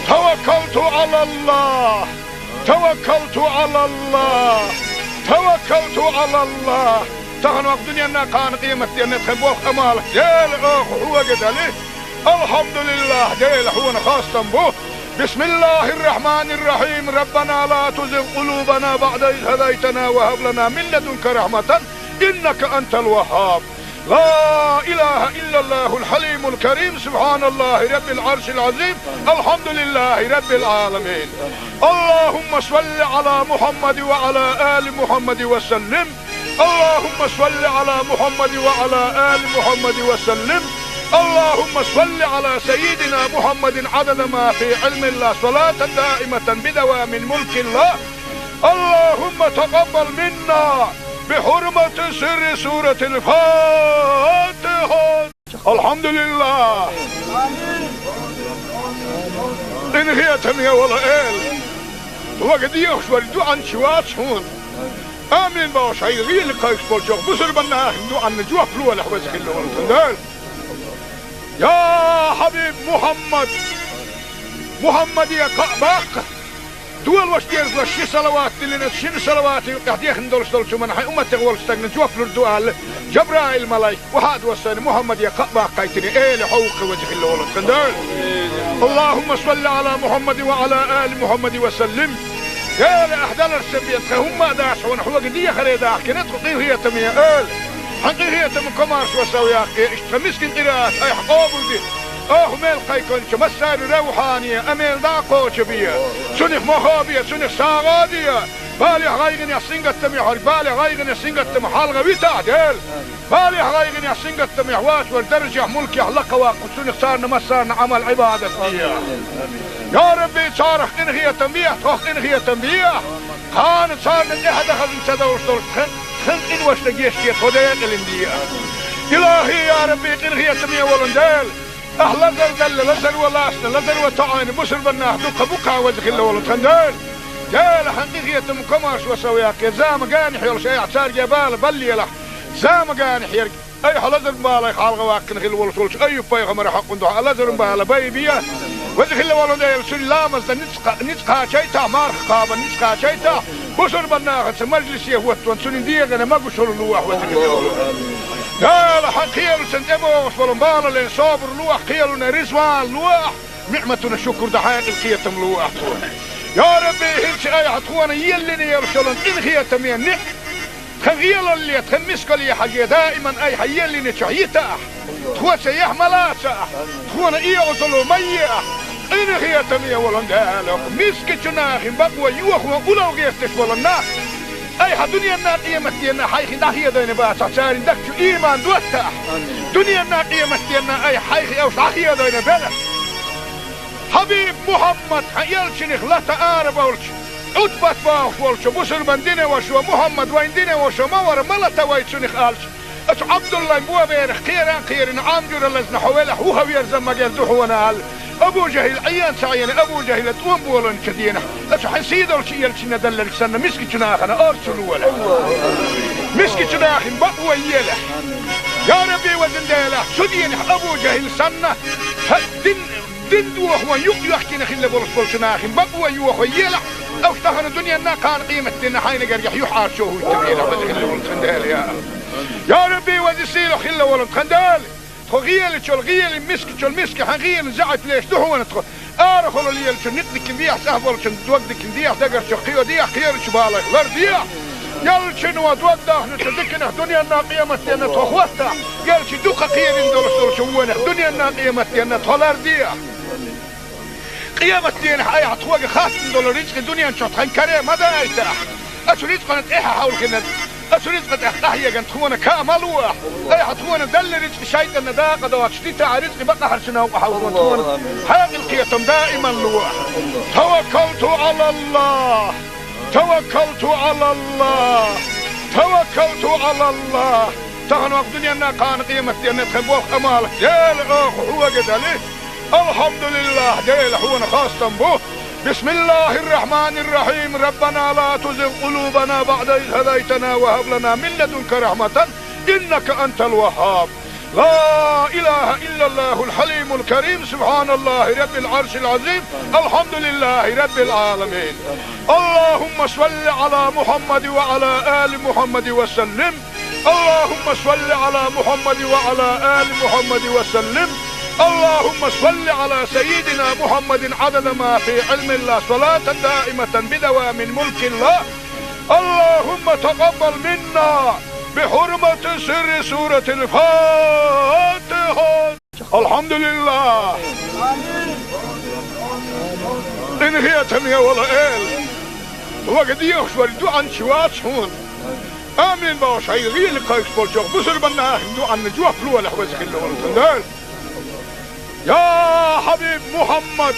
Таваккалту ӀалаллахӀ! Таваккалту ӀалаллахӀ! Таваккалту ӀалаллахӀ! Тахана ваха дуьненна, кхана къематденна тхан болх, Ӏамал, Дела, оха хьоьга дали. АлхьамдулиллахӀ, Дела, хьуна хастам бу. بسم الله الرحمن الرحيم. ربنا لا تزغ قلوبنا بعد إذ هديتنا وهب لنا من لدنك رحمة إنك أنت الوهاب. لا إله إلا الله الحليم الكريم. سبحان الله رب العرش العظيم. الحمد لله رب العالمين. اللهم صل على محمد وعلى آل محمد وسلم. اللهم صل على محمد وعلى آل محمد وسلم. اللهم صل على سيدنا محمد عدد ما في علم الله، صلاة دائمة بدوام ملك الله. اللهم تقبل منا بحرمة سر سورة الفاتحة. الحمد لله. Къинхетам я, вала Эла. Вага дехаш вар дуӀанча вац хьона. Амин бохуш, хьайн гӀийла кхайкхаш болчох бусурбанна ахин дуӀанна жоп лолахь, веза хилла волу Дела. Я хьабиб Мухьаммад! Мухьаммаде кхаъ баккха! Дола ваша деза ши салават диллина, шина салавата юкъехь дехна долуш долчу хӀуманна хьайн умматех волчу стагна жоп лур ду аьлла, Жабраил-малайк, вахьа а доссийна, Мухьаммаде кхаъ баккхийтина, Эла хьо ву-кх, веза хилла волу Дела. اللهم صل على محمد وعلى آل محمد وسلم. Дела, ахь даларца бен тхан хӀумма а дац хьуна, хьоьга дехаре дахкина тхо, къинхетаме Эла. Хьан къинхетам комаршо сов яккхий, иштта тхан мискин къираат айхьа къобалде. Оха мел кхайкхинчу массарна равхьане, амел дӀа а кхочу бе. Цунах мохо бе, цунах сагӀа де. Балех, гӀайгӀанех, сингаттамех верг, балех, гӀайгӀанех, сингаттамах хьалха витахь, Дела. Балех, гӀайгӀанех, сингаттамех вац вара даржехь, мулкехь лакха ваккха, цунах царна массарна Ӏамал, Ӏибадат де. Я Рабби, царах къинхетам бехьа, тхох къинхетам бехьа. Кхана царна тӀаьхьа дан хазна ца довш долуш тхан, тхан къиношна гечде, тхо декъалина де. Илахи, я Рабби, къинхетаме волу Дела. Ахь лазар делла, лазаро лаьцна, лазаро тоӀийна бусурбаннах дуккха бу-кх, веза хилла волу тхан Дела. Дела, хьан къинхетам комаршо сов яккхий, зама генахь йолуш айхьа цаьрга бала баллалахь. Зама генахь ерг айхьа лазаран балех хьалха ваьккхина хилла волуш волчу Айюб-пайхамаран хьокъан дуьхьа лазаран бала байбе. Веза хилла волу Дела, цуьнан ламазна ницкъ кха-, ницкъ кхачийтахь, марха кхабарна ницкъ кхачийтахь, бусурбаннахаца мажлисе хӀоттаван цуьнан дегӀана могушалла лолахь, веза хилла волу Дела. Хьан кхелашна тӀебогӀуш болу балален собар лолахь, кхелана резаван лолахь, ниӀматана шукур дан хьекъал, кхетам лолахь тхуна. Я Рабби, хӀинца айхьа тхуна еллина йолуш йолу къинхетаме ниӀ-, тхан гӀелалле, тхан мискалле хьажий, даиман айхьа еллинчохь йитахь, тхоца яхь ма лацахь, тхуна оьгӀазло ма ехь, къинхетаме волу Дела, мискачу нахана бакъо йохо улло гӀерташ болу нах, айхьа дуьненна, къематденна хьайх дӀахедийна бацахь, церан дагчу ийман доттахь, дуьненна, къематденна айхьа хьайх уьш дӀахедийна белахь. Хьабиб Мухьаммад, хьан элчанах лата ара болчу, Ӏутбат бохуш волчу бусурбан динан вашас, Мухьаммад вайн динан ваша ма вара, ма лата вай цунах аьлча, оцу Ӏабдуллайн боберах кхера а кхерина, Ӏам жуьра лазна хьо велахь, вуха верза ма герза ду хьуна аьлла, Абу ЖахӀил Ӏен ца Ӏийна, Абу ЖахӀила тӀом болийначу денахь, оцу хьан сийдолчу элчанна делларг санна, мискачу нахана орца лолахь. Мискачу нахана бакъо елахь. Я Рабби, везан Дела, цу денахь Абу ЖахӀил санна, хӀа, дин Дин дохо юкъ йоьхкина хилла болуш болчу нахана бакъо йохо елахь, уьш тахана дуьненна, кхана къематденна хьайна гергахь юьхьӀаьржо хӀуттур елахь, веза хилла волу тхан Дела, я АллахӀ. Я Рабби, веза сийлахь хилла волу тхан Дела, тхо гӀелачул гӀели, мискачул миска хьан гӀелан заьӀап леш ду хьуна тхо. Арахула лелачу никъ дикина дехьа, цӀахь болчун дог дикина дехьа, дагарчух кхио дехьа, кхерачу балех лар дехьа. Ялчуьнан дог дахначу диканах дуьненна, къематденна тхо хӀоттахь, ялчи дукха кхерина долуш долчу вонах дуьненна, къематденна тхо лар дехьа. Къематденахь айхьа тхоьга хаттам долу рицкъа дуьнен чохь тхан каре ма дайтахь. Оцу рицкъана тӀаьхьа хьовлхина, оцу рицкъа тӀехь къахьеган тхуна каа ма лолахь. Айхьа тхуна делла рицкъа шайтӀанна дакъа доцуш дитахь, рицкъа бакъахьарчу новкъа хьовлхун тхуна хьекъал, кхетам даиман лолахь. Таваккалту Ӏалаллахь! Таваккалту Ӏалаллахь! Таваккалту Ӏалаллахь! Тахана ваха дуьненна, кхана къематденна тхан болх, Ӏамал Дела, оха хьоьга дели. Алхьамдулиллахь, Дела, хьуна хастам бу. بسم الله الرحمن الرحيم. ربنا لا تزغ قلوبنا بعد إذ هديتنا وهب لنا من لدنك رحمة إنك أنت الوهاب. لا إله إلا الله الحليم الكريم. سبحان الله رب العرش العظيم. الحمد لله رب العالمين. اللهم صل على محمد وعلى آل محمد وسلم. اللهم صل على محمد وعلى آل محمد وسلم. اللهم صل على سيدنا محمد عدد ما في علم الله، صلاة دائمة بدوام ملك الله. اللهم تقبل منا بحرمة سر سورة الفاتحة. الحمد لله. Къинхетаме, вала Эла. Вага дехаш вара дуьхьанча вац хьуна. Амин бохуш, хьайн гӀийла кхайкхаш болчох бусурбанна ахин дуьхьанна жоп лолахь, веза хилла волу тхан Дела. Я хьабиб Мухьаммад!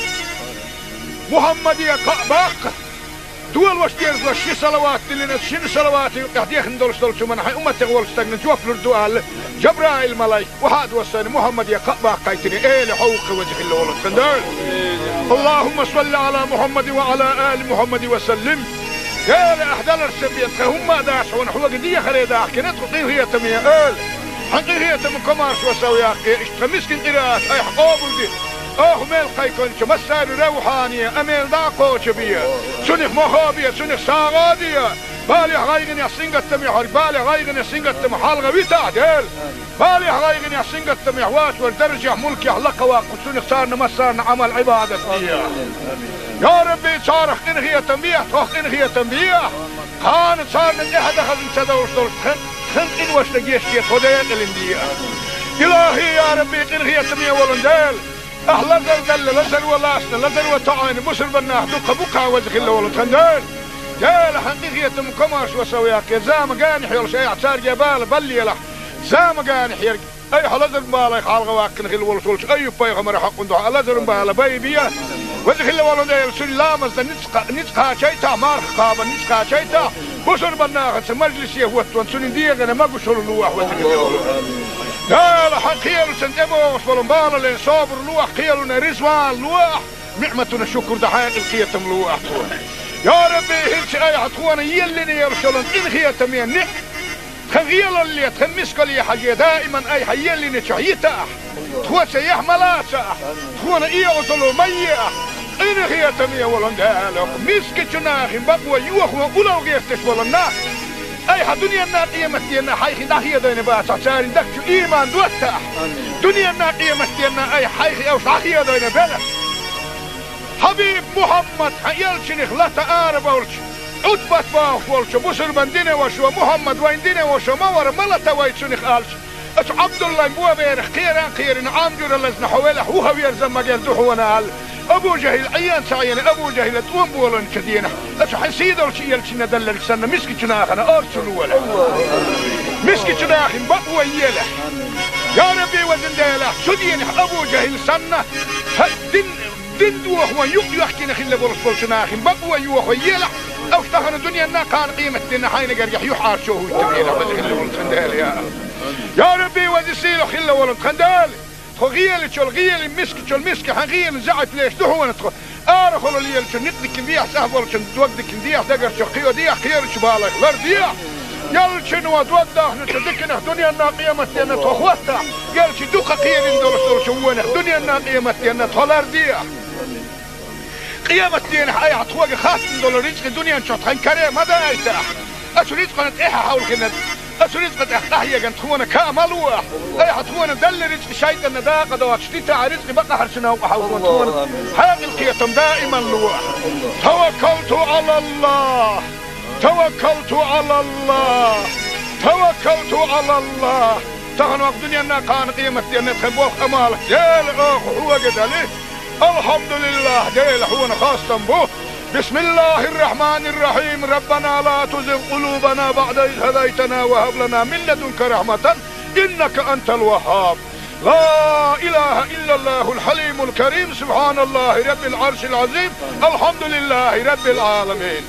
Мухьаммаде кхаъ баккха! Долаш дерзалаш ши салават диллина, шин салавата юкъехь дехна долуш долчу хӀуманна хьайн умматех волчу стагна жоп лур ду аьлла, Жабраил-малайк, охьа а доссийна, Мухьаммаде кхаъ баккхийтина, эла хьо ву-кх веза хилла волу тхан Дела. Аллахумма салли Ӏала Мухьаммадин ва Ӏала али Мухьаммадин ва саллим. Эла, ахь даларш сан бен, тхан хӀумма а дац хьуна, хьоьга дехаре дахкина тхо къинхетаме эла. Хьан къинхетаман комаршо сов яккхий, иштта тхан мискин къираат айхьа къобалде. Оха мел кхайкхинчу массарна равхьане, амел дӀа а кхочу бе. Цунах мохо бе, цунах сагӀа а де. Балехь, гӀайгӀанехь, сингаттамехь верг, балех, гӀайгӀанех, сингаттамах хьалха витахь, Дела. Балехь, гӀайгӀанехь, сингаттамехь воцург даржехь, мулкехь лакха ваккха, цунах царна массарна Ӏамал-Ӏибадат де. Я Рабби, царах къинхетам бехь, тхох къинхетам бехь. Кхана царна тӀаьхьа дан хазна ца довлуш долчу тхан, тхан къиношна гечде, тхо декъалина де. Илахи, я Рабби, къинхетаме волун Дела, ахь лазар далла, лазаро лаьцна, лазаро тоӀийна бусурба нах дуккха бу-кх, веза хилла волу тхан Дела. Дела, хьан къинхетаман комаршо сов яккхий, зама генахь йолуш айхьа цаьрга бала баллалахь, зама генахь ерг. Айхьа лазаран балех хьалха ваккхина хилла волуш волчу Айюб-пайхамаран хьокъан дуьхьа лазаран бала байбе. Веза хилла волу Дела, цуьнан ламазна ницкъ, ницкъ кхачийтахь, марха кхабарна ницкъ кхачийтахь, бусурба нахаца мажлисе хӀоттон цуьнан дегӀана могушалла лолахь, веза хилла волу Дела. Хьан кхелашна тӀебогӀуш болу балале собар лолахь, кхелана реза ван лолахь, ниӀматана шукур дан хьекъал, кхетам лолахь тхуна. Я Рабби, хӀинца айхьа тхуна еллина йолуш йолу къинхетаме ниӀ тхан гӀелалле, тхан мискалле хьажий, даиман айхьа еллинчохь йитахь, тхоца яхь ма лацахь, тхуна оьгӀазло ма ехь, къинхетаме волун Дела, мискачу нахана бакъо йохо улал гӀерташ болу нах, айхьа дуьненна, къематденна хьайх дӀахедийна бацахь, церан дагчу иман доттахь, дуьненна, къематденна айхьа хьайх уьш дӀахедийна белахь. Хьабиб Мухьаммад, хьан элчанах лата арабевлча, Ӏутбат бохуш волчу бусурбан динан вашо Мухьаммад вайн динан ваша ма вара, ма лата вай цунах аьлча, оцу Ӏабдуллайн боберах кхеран а кхерина, Ӏам жуьра лазна хьо велахь, вуха верза магар ду хьуна аьлла, Абу ЖахӀил Ӏен ца Ӏийна, Абу ЖахӀила тӀом болийначу дийнахь, оцу хьан сийдолчу элчанна делларг санна, мискачу нахана орцу лолахь. Мискачу нахана бакъо елахь. Я Рабби, везан Дела, цу дийнахь Абу ЖахӀил санна, хӀа, дин Дин дохо юкъ йоьхкина хилла болуш болчу нахана бакъо йохо елахь, уьш тахана дуьненна, кхана къематденна хьайна гергахь юьхьӀаьржо хӀуттабелахь, веза хилла волу тхан Дела, я Аллах. Я Рабби, веза сийлахь хилла волу тхан Дела, тхо гӀелачул гӀелин, мискачул миска хьан гӀелин заьӀап леш ду хьуна тхо. Арахула лелачун некъ дикина дехьа, цӀахь болчун дог дикина дехьа, дагарчух кхио дехьа, кхерачу балех лар дехьа. Элчано дог дахначу диканах дуьненна, къематденна тхо хӀоттахь, элча дукха кхерина долуш долчу вонах дуьненна, къематденна тхо лар дехьа. Къематденахь айхьа тхоьга хаттам долу рицкъа дуьнен чохь тхан каре ма дайтахь. Оцу рицкъана тӀаьхьа хьовлхина, оцу рицкъа тӀехь къахьегна тхуна каа ма лолахь. Айхьа тхуна делла рицкъа шайтӀанна дакъа доцуш дитахь, рицкъа бакъахьарчу новкъа хьовзо тхуна хьекъал, кхетам даиман лолахь. Таваккалту Ӏалаллах! Таваккалту Ӏалаллах! Таваккалту Ӏалаллах! Тахана ваха дуьненна, кхана къематденна тхан болх, Ӏамал, Дела, оха хьоьга дели. Алхьамдулиллах, Дела, хьуна хастам бу. Бисмиллахир-рахманир-рахим. Раббана ла тузигъ къулубана баъда из хӀадайтана ва хӀаб лана мин ладунка рахьматан, иннака антал ваххаб. لا إله إلا الله الحليم الكريم، سبحان الله رب العرش العظيم، الحمد لله رب العالمين.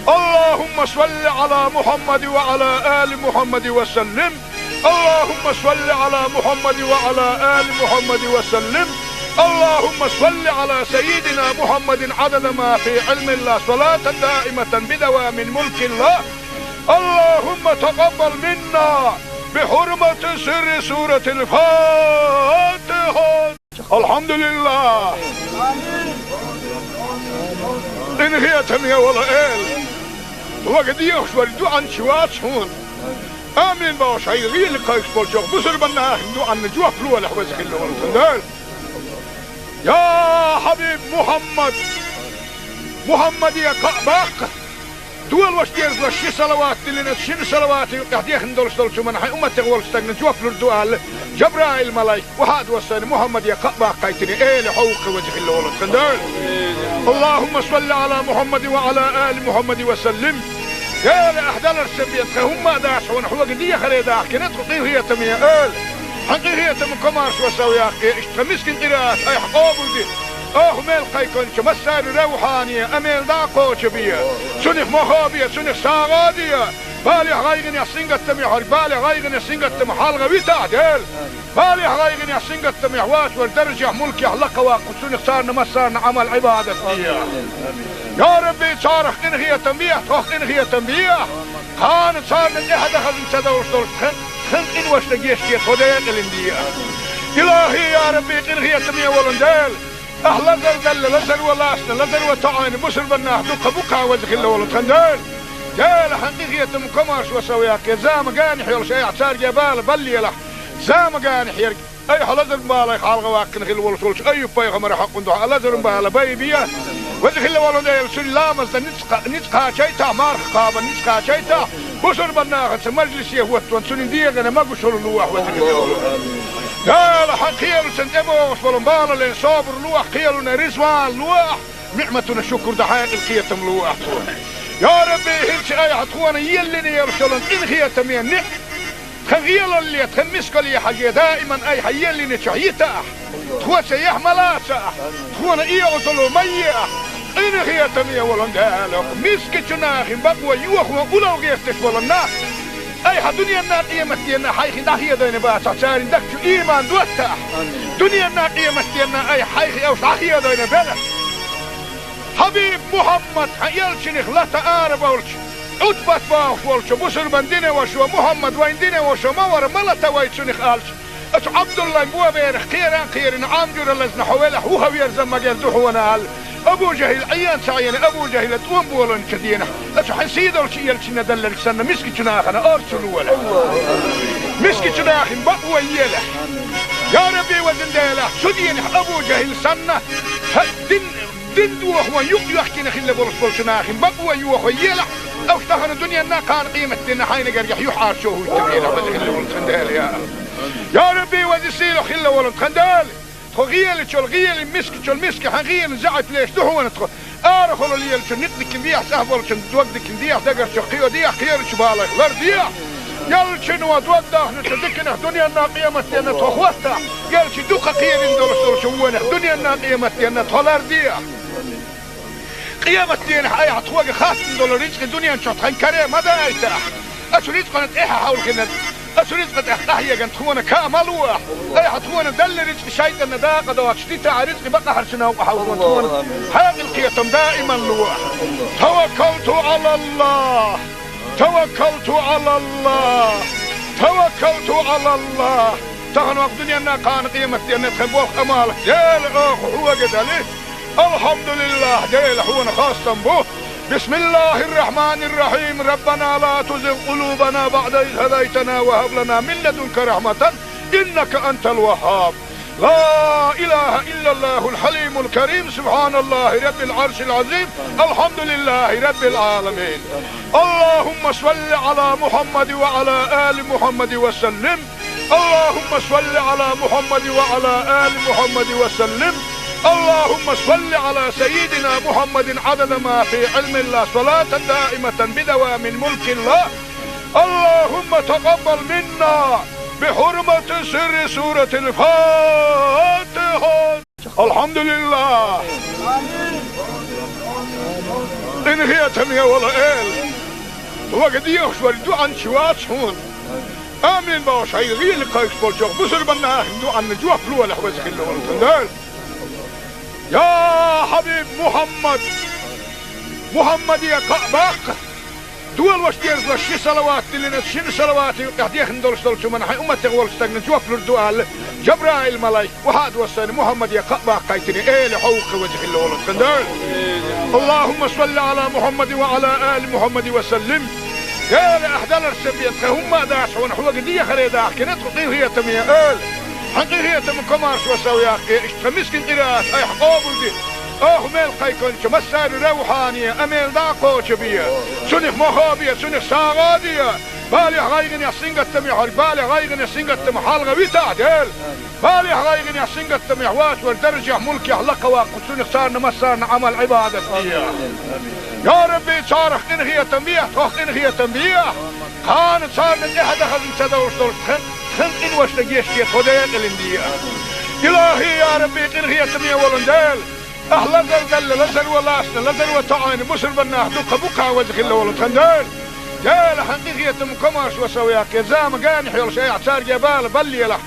اللهم صل على محمد وعلى آل محمد وسلم. اللهم صل على محمد وعلى آل محمد وسلم. اللهم صل على سيدنا محمد عدد ما في علم الله، صلاة دائمة بدوام ملك الله. اللهم تقبل منا بحرمة سر سورة الفاتحة. Алхьамдулиллах! Къинхетам я, вала эла! Вага дехаш вара дуьхьанча вац хьуна. Амин бохуш, хьайн гӀийла кхайкхаш болчох бусурбан нахана дуьхьанна жоп лолахь, веза хилла волу тхан Дела. Я хьабиб Мухьаммад! Мухьаммаде кхаъ баккха! Долаш дерзалаш ши салават диллина, шина салавата юкъехь дехна долуш долчу хӀуманна хьайн умматех волчу стагна жоп лур ду аьлла, Жабраил-малайк, охьа а доссийна, Мухьаммаде кхаъ баккхийтина, эла хьо ву-кх веза хилла волу тхан Дела. Аллахумма салли Ӏала Мухьаммадин ва Ӏала али Мухьаммадин ва саллим. Эла, ахь даларш сан бен, тхан хӀумма а дац хьуна, хьоьга дехаре дахкина тхо къинхетаме эла. Хьан къинхетам, комаьршо, сов яккха, иштта тхан мискин къираат айхьа къобалде. Оха мел кхайкхинчу массарна равхьане, Ӏамал дӀа а кхочу бе. Цунах мохо бе, цунах сагӀа де. Балех, гӀайгӀанех, сингаттамех верг, балех, гӀайгӀанех, сингаттамах хьалха витахь, Дела. Балех, гӀайгӀанех, сингаттамех воцург даржехь, мулкехь лакха ваккха, цунах царна массарна Ӏамал, Ӏибадат де. Я Рабби, царах къинхетам бехьа, тхох къинхетам бехьа. Кхана царна тӀаьхьа дан хазна ца довш долуш тхан, тхан къиношна гечде, тхо декъалина де. Илахьи, я Рабби, къинхетаме волу Дела. Ахь лазар далла, лазар ван лаьцна, лазар ван тоьӀна, бусурбаннах дукха бу-кх, веза хилла волу тхан Дела. Дела, хьан къинхетам, комаьршо, сов яккха, зама-ганахь йолуш айхьа цаьрга бала баллалахь. Зама-ганахь ерг айхьа лазаран балех хьалха ваккхина хилла волуш волчу Айюб-пайхамаран хьокъан дуьхьа лазаран бала байбе. Веза хилла волу Дела, цуьнан ламаз дан ницкъ кха-, ницкъ кхачийтахь, марха кхаба ницкъ кхачийтахь, бусурбаннахаца мажлисе хӀоттаван цуьнан дегӀана могушалла лохьа, веза хилла волу. Дела, хьан кхелаца тӀебогӀуш болу балале собар лохьа, кхелана резаван лохьа, ниӀматана шукур дан хьекъал, кхетам лохьа тхуна. Я Рабби, хӀинца айхьа тхуна еллина йолуш йолу къинхетаме ниӀ-, тхан гӀелалле, тхан мискалле хьажий, даиман айхьа еллинчохь йитахь. Тхо цаьхьа ма лацахь, тхуна оьгӀазло ма ехь. Къинхетаме волу Дела, мискачу нахана бакъо йохо улло гӀерташ болу нах, айхьа дуьненна, къематденна хьайх дӀахедийна бацахь, церан дагчу ийман доттахь. Дуьненна, къематденна айхьа хьайх уьш дӀахедийна белахь. Хьабиб Мухьаммад, хьан элчанах лата арабевлча, Ӏутбат бохуш волчо, бусурбан динан вашо, Мухьаммад вайн динан вашо ма вара, ма лата вай цунах, аьлча, оцу Ӏабдуллайн боберах кхеран а кхерина, Ӏам жуьра лазна хьо велахь, вухаверза магар ду хьуна, аьлла. Абу ЖахӀил Ӏен ца Ӏена, Абу ЖахӀила тӀом болийначу дийнахь, оцу хьан сийдолчу элчанна делларг санна, мискачу нахана орцо лолахь. Мискачу нахана бакъо елахь. Я Рабби, везан Дела, цу дийнахь Абу ЖахӀил санна, хьан дин Дин дохо юкъ йоьхкина хилла болуш болчу нахана бакъо йохо елахь, уьш тахана дуьненна, кхана къематденна хьайна гергахь юьхьӀаьржо хӀуттабелахь, веза хилла волу тхан Дела, я. Я Рабби, веза сийлахь хилла волу тхан Дела, тхо гӀелачул гӀелин, мискачул миска хьан гӀелин заьӀап леш ду хьуна тхо. Арахула лелачун некъ дикина дехьа, цӀахь болчун дог дикина дехьа, дагарчу кхио дехьа, кхерачу балех лар дехьа. Ялчун ван дог дахначу диканах дуьненна, къематденна тхо хӀоттахь, ялчи дукха кхерина долуш долчу вонах дуьненна, къематденна тхо лар дехьа. Къематденахь айхьа тхоьга хаттам долу рицкъи дуьнен чохь тхан каре ма дайтахь. Оцу рицкъана тӀаьхьа хьовлхина, оцу рицкъа тӀехь къахьегна тхуна ка ма лохь. Айхьа тхуна делла рицкъи шайтӀанна дакъа доцуш дитахь, рицкъи бакъахьарчу новкъа хьовлхо тхуна хьекъал, кхетам даиман лохь. Таваккалту Ӏалаллахь! Таваккалту Ӏалаллахь! Таваккалту Ӏалаллахь! Тахана вакъ дуьненна, кхана къематденна тхан болх, Ӏамал, Дела, оха хьоьга дали. Алхьамдулиллахь, Дела, хьуна хастам бу. بسم الله الرحمن الرحيم. ربنا لا تزغ قلوبنا بعد إذ هديتنا وهب لنا من لدنك رحمة إنك أنت الوهاب. لا إله إلا الله الحليم الكريم. سبحان الله رب العرش العظيم. الحمد لله رب العالمين. اللهم صل على محمد وعلى آل محمد وسلم. اللهم صل على محمد وعلى آل محمد وسلم. اللهم صل على سيدنا محمد عدد ما في علم الله، صلاة دائمة بدوام ملك الله. اللهم تقبل منا بحرمة سر سورة الفاتحة. Алхьамдулиллах! Къинхетаме волу Эла! Вага дехаш вара дуьхьанча вац хьуна. Амин бохуш, хьайн гӀийла кхайкхаш болчохь бусурбан нахана дуьхьанна жоп лолахь, веза хилла волу тхан Дела. Я Хьабиб Мухьаммад! Мухьаммаде кхаъ баккха! Дола ваша деза ши салават диллина, шина салаватан юкъехь дехна долуш долчу хӀуманна хьайн умматех волчу стагана жоп лур ду аьлла, Жабраил-малайк охьа а доссийна, Мухьаммаде кхаъ баккхийтина, Эла, хьо ву-кх, веза хилла волу тхан Дела. اللهم صل على محمد وعلى آل محمد وسلم. Эла, ахь даларца бен тхан хӀумма а дац хьуна, хьоьга дехаре дахкина тхо, къинхетаме Эла. Хьан къинхетам, комаьршо, сов яккха, иштта тхан мискин къираат айхьа къобалде. Оха мел кхайкхинчу массарна равхьане, Ӏамал дӀа а кхочу бе. Цунах мохо бе, цунах сагӀа а де. Балех, гӀайгӀанех, сингаттамех верг, балех, гӀайгӀанех, сингаттамах хьалха витахь, Дела. Балех, гӀайгӀанех, сингаттамех воцург даржехь, мулкехь лакха ваккха, цунах царна массарна Ӏамал, Ӏибадат де. Я Рабби, царах къинхетам бехьа, тхох къинхетам бехьа. Кхана царна тӀаьхьа дан хазна ца довш долуш тхан, Сан къиношта гечде тхо декъалин де. Илахи, я Рабби, къинхетаме волун Дела, ахь лазар далла, лазар валлалц, лазар ватоӀийна бусурбаннах дукха букха веза хилла волу тхан Дела. Дела, хьан къинхетам комарш ва сов яккхе, заманан хьоьлуш айхьа цаьрга бала баллиялахь,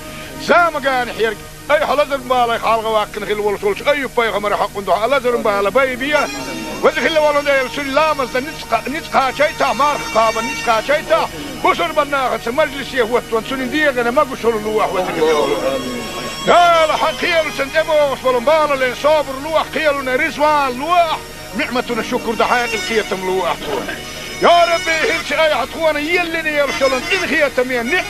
заманан хьерг. Айхьа лазар балай хьалха ваккхина хилла волуш волчу Айюб-пайхамара хьакъун дуьхьа лазаран бала байбе. Веза хилла волу Дела, цуьнан ламазна ницкъ кха-, ницкъ кхачайтахь, марха кхабан ницкъ кхачайтахь, бусурбаннахаца мажлисе хӀоттон цуьнан дегӀана магушалла луахь, веза хилла волу. Дела, хьан кхелашна тӀебогӀуш болу балален собар луахь, кхелана риза вала луахь, ниӀматана шукур дан хьекъал кхетам луахь тхуна. Я Рабби, хӀинца айхьа тхуна еллина йолуш йолу къинхетаме ниӀ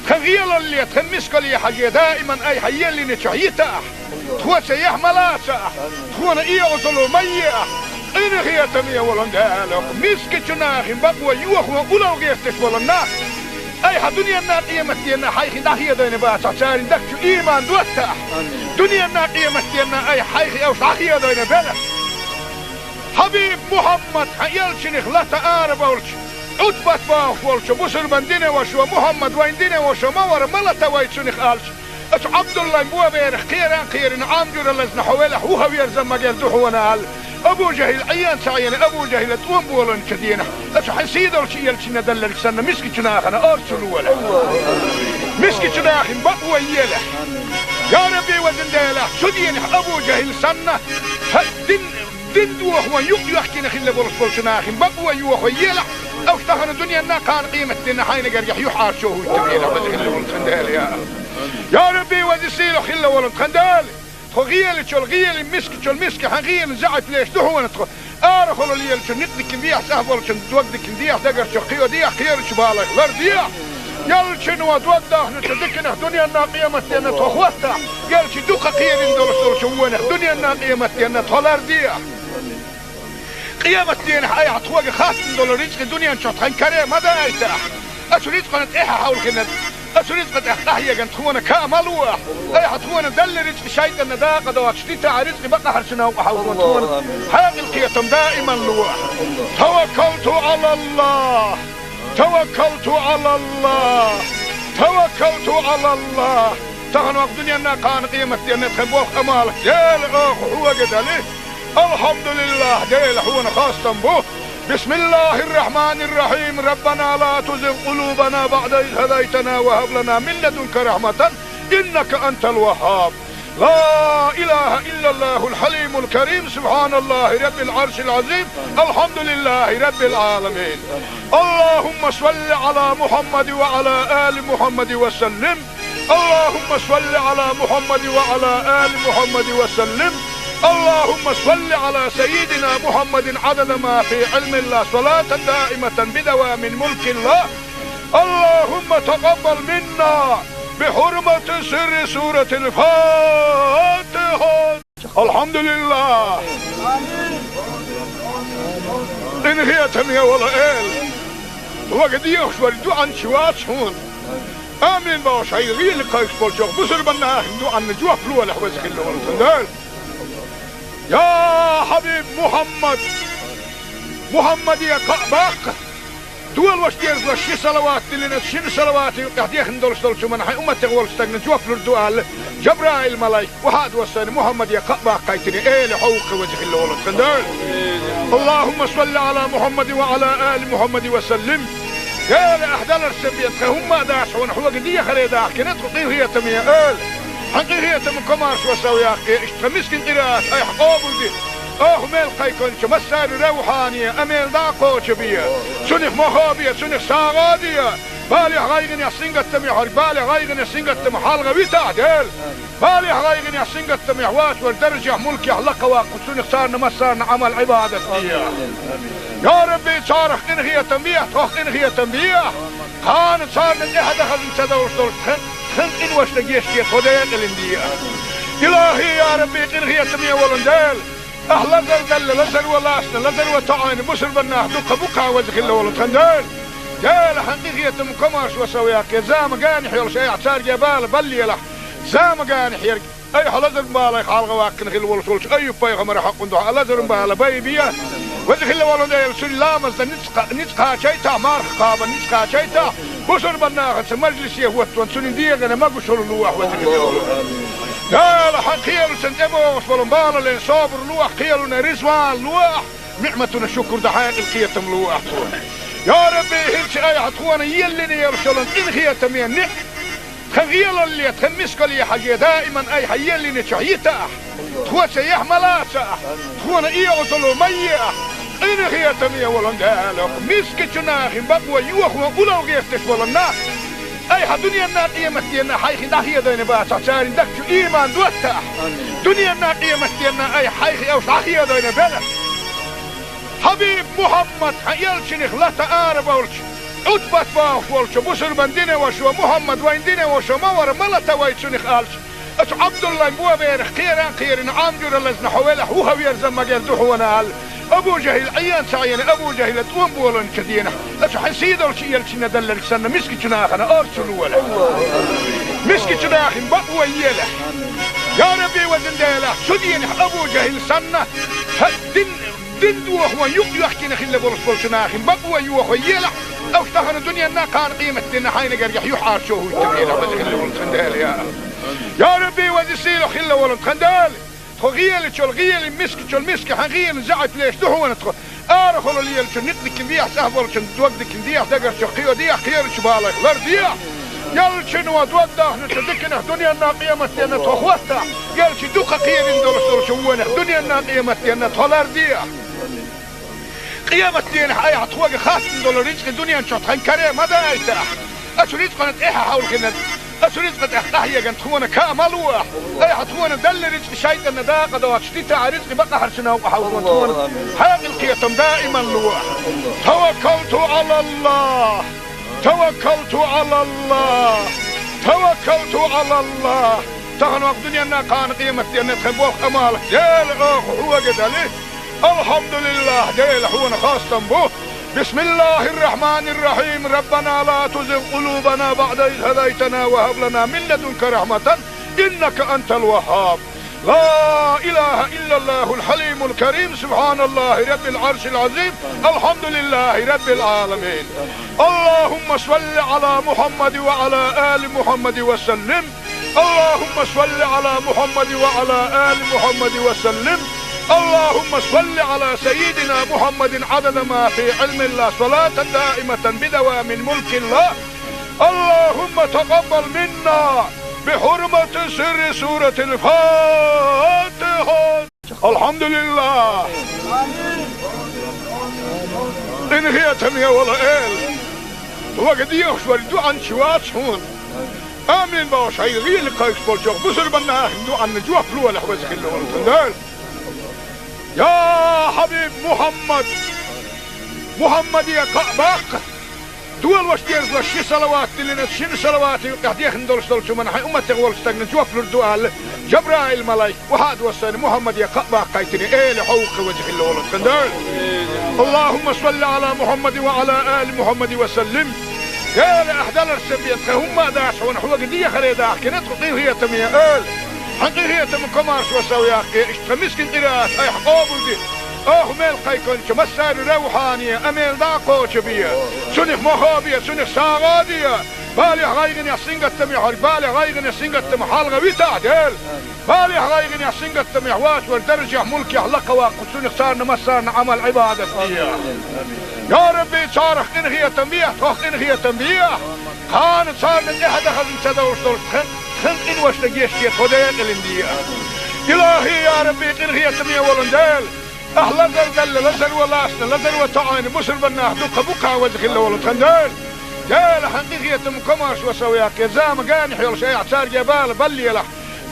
Тхан гӀелалле, тхан мискалле хьажий, даиман айхьа еллинчохь йитахь. Тхо ца яхь ма лацахь, тхуна эгӀазалла ма еахь. Къинхетаме волун Дела, мискачу нахин бакъо йохо улал гӀерташ волу нах. Айхьа дуьненна къематденна хьайхи дӀахедайна бацахь, царна дагчу ийман доттахь. Дуьненна къематденна айхьа хьайхи уьш дӀахедайна белахь. Хьабиб Мухьаммад, хьан элчанах лата ара болчу, Ӏутбат бохуш волчу бусурбан динан вашо, Мухьаммад вайн динан вашо ма вара, ма лата вай цунах аьлча, ацу Ӏабдуллайн боберах кхеран а кхерина, Ӏам жуьра лазна хьо велахь, вуха верза ма герза хьуна аьлла. Абу ЖахӀил Ӏен ца Ӏена, Абу ЖахӀила тӀом боланчу денахь, ацу хьан сийдолчу элчанна далларг санна, мискачу нахана орцу лолахь. Мискачу нахин бакъо елахь. Я Рабби, везан Дела, цу денахь Абу ЖахӀил санна, хьан дин Дин дохо юкъ йоьхкина хилла болуш болчу нахин бакъо йохо елахь, уьш тахана дуьненна кхана къематденна хьайна гергахь юьхьӀаьржо хӀуттур елахь, веза хилла волу тхан Дела, я. Я Рабби, веза сийлахь хилла волу тхан Дела, тхо гӀелачул гӀели, мискачул миска хьан гӀелина заьӀап леш ду хьуна тхо. Арахула лелачу никъ дикина дехьа, цӀахь болчун дог дикина дехьа, дагарчу кхио дехьа, кхерачу балайх лар дехьа. Ялчуьнан дог дахначу диканах дуьненна къематденна тхо хӀоттахь, ялчу дукха кхерина долуш долчу вонах дуьненна къематденна тхо лар дехьа. Къематденахь айхьа тхоьга хаттам долу рицкъи дуьнен чохь тхан каре ма дайтахь. Ацу рицкъана тӀаьхьа хьовлхинарг, ацу рицкъа тӀехь къахьеган тхуна каа ма луахь. Айхьа тхуна далла рицкъи шайтӀанна дакъа доцуш дитахь, рицкъи бакъахьарчу новкъа хьовлхо тхуна хьекъал кхетам даиман луахь. Таваккалту Ӏалаллах! Таваккалту Ӏалаллах! Таваккалту Ӏалаллах! Тахана вакха дуьненна кхана къематденна тхан болх Ӏамал Дела оха хьоьга дали. Алхьамдулиллах, Дела, хьуна хастам бу. Бисмиллахир-рахманир-рахим. Раббана ла тузигъ къулубана баъда из хӀадайтана ва хӀаб лана мин ладунка рахматан, иннака антал ваххаб. لا إله إلا الله الحليم الكريم، سبحان الله رب العرش العظيم، الحمد لله رب العالمين. اللهم صل على محمد وعلى آل محمد وسلم. اللهم صل على محمد وعلى آل محمد وسلم. اللهم صل على سيدنا محمد عدد ما في علم الله، صلاة دائمة بدوام ملك الله. اللهم تقبل منا بحرمة سر سورة الفاتحة. الحمد لله. Къинхетаме волу Эла, хьоьга дехаш верг дуьхьанча вац хьуна. Амин бохуш, хьайн гӀийла кхайкхаш болчу бусурбан нахана дуьхьанна жоп лолахь, веза хилла волу тхан Дела. Я хьабиб Мухьаммад! Мухьаммаде кхаъ баккха! Долош дезалаш ши салават диллина, шина салавата юкъахь дехна долуш долчу хӀуманна хьайн умматех волчу стагна жоп лур ду аьлла, Жабраил-малайк, вахьа а доссийна, Мухьаммаде кхаъ баккхийтина, Эла, хьо ву-кх, веза хилла волу тхан Дела. اللهم صل على محمد وعلى آل محمد وسلم. Дела, ахь даларца бен тхан хӀумма а дац хьуна, хьоьга дехаре дахкина тхо, къинхетаме Эла. Хьан къинхетам комарш ва сов яккхе, иштта тхан мискин къираат айхьа къобалде. Оха мел кхайкхинчу массарна равхьане, амел дӀа а кхочу бе. Цунах мохо бе, цунах сагӀа а де. Балехь, гӀайгӀанехь, сингаттамехь верг, балех, гӀайгӀанех, сингаттамах хьалха витахь, Дела. Балехь, гӀайгӀанехь, сингаттамехь воцург даржехь, мулкехь лакхаваккха, цунах царна массарна Ӏамал-Ӏибадат де. Я Рабби, царах къинхетам бехьа, тхох къинхетам бехьа. Кхана царна тӀаьхьа дан хазна ца довш долуш тхан, тхан къиношна гечде тхо декъалин де. Илахи, я Рабби, къинхетаме волун Дела, ахь лазар далла, лазар валлалц, лазар ватоӀийна бусурбан нах дукха бу-кх, веза хилла волу тхан Дела. Дела, хьан къинхетам комарш ва сов яккхе, заманан хьоьлуш айхьа цаьрга бала баллиялахь, заманан хьерг. Айхьа лазар балай хьалха ваккхина хилла волуш волчу Айюб-пайхамара хьакъун дуьхьа лазаран бала байбе. Веза хилла волу Дела, цуьнан ламазна ницкъ кха-, ницкъ кхачайтахь, марха кхабан ницкъ кхачайтахь, Бусурбан нахаца мажлисе хӀоттон цунна дегӀана могушалла лолахь, веза хилла волу. Дала, хьан кхелашна тӀебогӀуш болу балале собар лолахь, кхелана риза вала лолахь, ниӀматана шукур дан хьекъал кхетам лолахь тхуна. Я Рабби, хӀинца айхьа тхуна еллина йолуш йолу къинхетаме ниӀ, тхан гӀелалле, тхан мискалле хьажий, даиман айхьа еллинчохь йитахь. Тхо цаьхьа ма лацахь, тхуна и Ӏузалло ма ехь, къинхетаме волу Дела, мискачу нахана бакъо йохо улал гӀерташ волу нах, айхьа дуьненна, къематденна хьайх дӀахедийна бацахь, церан дагчу иман доттахь. Дуьненна, къематденна айхьа хьайх уьш дӀахедийна белахь. Хьабиб Мухьаммад, хьан элчанах лата ара болчу, Ӏутбат бохуш волчу бусурбан динан вашо, Мухьаммад вайн динан вашо ма вара, ма лата вай цунах аьлча, оцу Ӏабдуллайн боберах кхеран кхерина, Ӏам жуьра лазна хьо велахь, вуха верза ма герза ду хьуна аьлла. Абу ЖахӀил Ӏен ца Ӏийна, Абу ЖахӀила тӀом боланчу дийнахь, оцу хьан сийдолчу элчанна делларг санна, мискачу нахана орцу лолахь. Мискачу нахана бакъо елахь. Я Рабби, везан Дела, цу дийнахь Абу ЖахӀил санна, хьан дин, дин дохо юкъ йоьхкина хилла болуш болчу нахана бакъо йохо елахь, уьш тахана дуьненна, кхана къематденна хьайна гергахь юьхьӀаьржо хӀуттабелахь, веза хилла волу тхан Дела, я. Я Рабби, веза сийлахь хилла волу тхан Дела. Тхо гӀелачул гӀели, мискачул миска, хьан гӀелин заьӀап леш ду хьуна тхо. Арахула лелачун никъ дикина дехьа, цӀахь болчун дог дикина дехьа, дагарчух кхио дехьа, кхерачу балайх лардехьа. Элчано дог дахначу диканах дуьненна, къематденна тхо хӀоттахь, элча дукха кхерина долуш долчу вонах дуьненна, къематденна тхо лардехьа. Къематденахь айхьа тхоьга хаттам долу рицкъа дуьнен чохь тхан каре ма дайтахь. Оцу рицкъана тӀаьхьа хьовлхина, оцу рицкъа тӀехь къахьеган тхуна каа ма лолахь. Айхьа тхуна делла рицкъа шайтӀанна дакъа доцуш дитахь, рицкъа бакъахьарчу новкъа хьовзо тхуна хьекъал кхетам даиман лолахь. Таваккалту Ӏалаллахь! Таваккалту Ӏалаллахь! Таваккалту Ӏалаллахь! Тахана ваха дуьненна, кхана къематденна тхан болх, Ӏамал, Дела, оха хьоьга дали. Алхьамдулиллахь, Дела, хьуна хастам бу. بسم الله الرحمن الرحيم. ربنا لا تزغ قلوبنا بعد إذ هديتنا وهب لنا من لدنك رحمة إنك أنت الوهاب. لا إله إلا الله الحليم الكريم. سبحان الله رب العرش العظيم. الحمد لله رب العالمين. اللهم صل على محمد وعلى آل محمد وسلم. اللهم صل على محمد وعلى آل محمد وسلم. اللهم صل على سيدنا محمد عدد ما في علم الله، صلاة دائمة بدوام ملك الله. اللهم تقبل منا بحرمة سر سورة الفاتحة. الحمد لله. Къинхетаме волу Эла, вага дехаш верг дуьхьанча вац хьуна. Амин бохуш, хьайн гӀийла кхайкхаш болчу бусурбан нахана дуьхьанна жоп лолахь, веза хилла волу тхан Дела. Я хьабиб Мухьаммад, Мухьаммаде кхаъ баккха, долош дезалаш ши салават диллина, шина салавата юкъахь дехна долуш долчу хӀуманна хьайн умматех волчу стагана жоп лур ду аьлла, Жабраил-малайк охьа а доссийна, Мухьаммаде кхаъ баккхийтина, Эла хьо ву-кх, веза хилла волу тхан Дела. اللهم صل على محمد وعلى آل محمد وسلم. Эла, ахь даларсан бен тхан хӀумма а дац хьуна, хьоьга дехаре дахкина тхо, къинхетаме Эла. Хьан къинхетаман комаршо сов яккхий, иштта тхан мискин къираат айхьа къобалде. Оха мел кхайкхинчу массарна равхьане, амел дӀа а кхочу бе. Цунах мохо бе, цунах сагӀа а де. Балех, гӀайгӀанех, сингаттамех верг, балех, гӀайгӀанех, сингаттамах хьалха витахь, Дела. Балех, гӀайгӀанех, сингаттамех вац верг даржехь, мулкехь лакха ваккха, цунах царна массарна Ӏамал-Ӏибадат де. Я Рабби, царах къинхетам бехьа, тхох къинхетам бехьа. Кхана царна тӀаьхьа дан хазна ца довш долуш тхан, тхан къиношна гечде, тхо декъалина де. Илахи, я Рабби, къинхетаме волу Дела, ахь лазар делла, лазар ван лаьцна, лазар ван ца Ӏийна бусурбан нах дуккха бу-кх, веза хилла волу тхан Дела. Дела, хьан къинхетаман комаршо сов яккхий, зама-ганахь йолуш айхьа цаьрга бала баллалахь.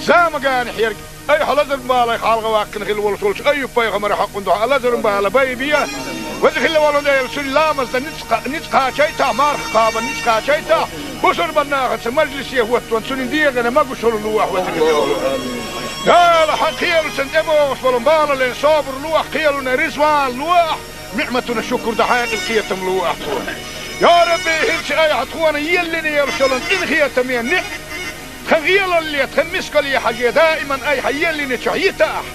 Зама-ганахь ерг айхьа лазаран балех хьалха ваккхина хилла волуш волчу Айюб-пайхамаран хьокъан дуьхьа лазаран бала байбе. Веза хилла волу Дела, цуьнан ламаз дан ницкъ кха-, ницкъ кхачийтахь, марха кхаба ницкъ кхачийтахь, бусурбан нахаца мажлисе хӀоттон цуьнан дегӀана могушалла лолахь, веза хилла волу. Дела, хьан кхелашна тӀебогӀуш болу балале собар лолахь, кхелана риза вала лолахь, ниӀматана шукур дан хьекъал кхетам лолахь тхуна. Я Рабби, хӀинца айхьа тхуна еллина йолуш йолу къинхетаме ниӀ, тхан гӀелалле, тхан мискалле хьажий, даиман айхьа еллинчохь йитахь.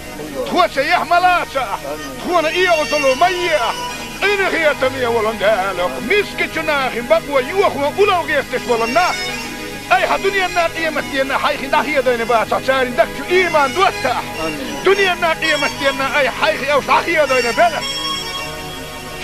Тхо цаьхьа ма лацахь, тхуна и Ӏузалло ма ехь. Къинхетаме волу Дела, мискачу нахана бакъо йохо улал гӀерташ болу нах, айхьа дуьненна, къематденна хьайх дӀахедийна бацахь, церан дагчу иман доттахь. Дуьненна, къематденна айхьа хьайх уьш дӀахедийна белахь.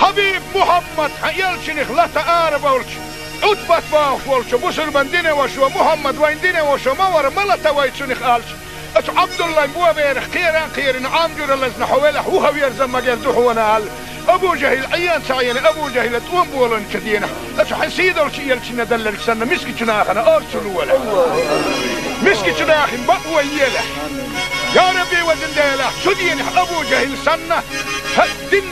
Хьабиб Мухьаммад, хьан элчанах лата арабевлча, Ӏутбат бохуш волчу бусурбан динан вашас, Мухьаммад вайн динан ваша ма вара, ма лата вай цунах аьлча, оцу Ӏабдуллайн боберах кхера а кхерина, Ӏам жуьра лазна хьо велахь, вухаверза магар ду хьуна аьлла, Абу ЖахӀил Ӏен ца Ӏена, Абу ЖахӀила тӀом боланчу дийнахь, оцу хьан сийдолчу элчанна далларг санна, мискачу нахана орцу лолахь. Мискачу нахана бакъо елахь. Я Рабби, везан Дела, цу дийнахь Абу ЖахӀил санна, хьан дин,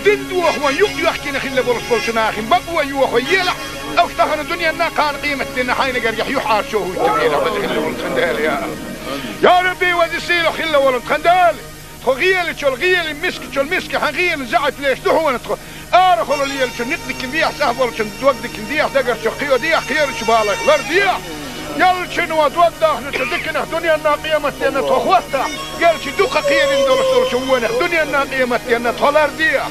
дин дохо юкъ йоьхкина хилла болуш болчу нахана бакъо йохо елахь, уьш тахана дуьненна, кхана къематденна хьайна гергахь юьхьӀаьржо хӀуттабелахь, веза хилла волу тхан Дела, я. Я Рабби, веза сийлахь хилла волу тхан Дела! Тхо гӀелачул гӀелин, мискачул миска хьан гӀелин заьӀап леш ду хьуна тхо. Арахула лелачун некъ дикина дехьа, цӀахь болчун дог дикина дехьа, дагарчу кхио дехьа, кхерачу балех лардехьа. Ялчуьнан дог дахначу диканах дуьненна, къематденна тхо хӀоттахь, ялчу дукха кхерина долуш долчу вонах дуьненна, къематденна тхо лардехьа.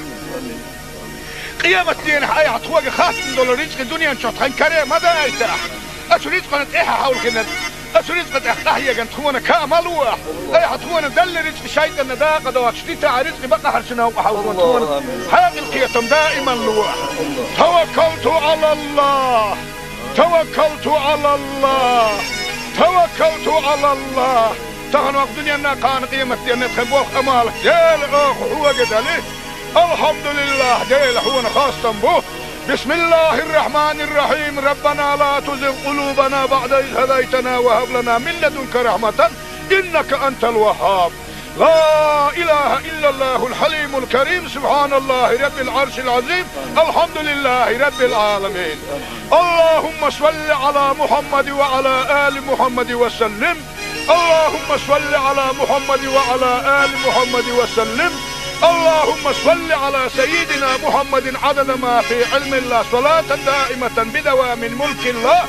Къематденахь айхьа тхоьга хаттам долу рицкъа дуьнен чохь тхан каре ма дайтахь. Оцу рицкъана тӀаьхьа хьовлхина, оцу рицкъа тӀехь къахьегна тхуна ка ма лохь. Айхьа тхуна делла рицкъа шайтӀанна дакъа доцуш дитахь, рицкъа бакъахьарчу новкъа хьовлхо тхуна хьекъал, кхетам даиман лохь. Таваккалту Ӏалаллахь! Таваккалту Ӏалаллахь! Таваккалту Ӏалаллахь! Тахана ваха дуьненна, кхана къематденна тхан болх, Ӏамал, Дела, оха хьоьга дали. Алхьамдулиллахь, Дела, хьуна хастам бу. بسم الله الرحمن الرحيم. ربنا لا تزغ قلوبنا بعد إذ هديتنا وهب لنا من لدنك رحمة إنك أنت الوهاب. لا إله إلا الله الحليم الكريم. سبحان الله رب العرش العظيم. الحمد لله رب العالمين. اللهم صل على محمد وعلى آل محمد وسلم. اللهم صل على محمد وعلى آل محمد وسلم. اللهم صل على سيدنا محمد عدد ما في علم الله، صلاة دائمة بدوام ملك الله.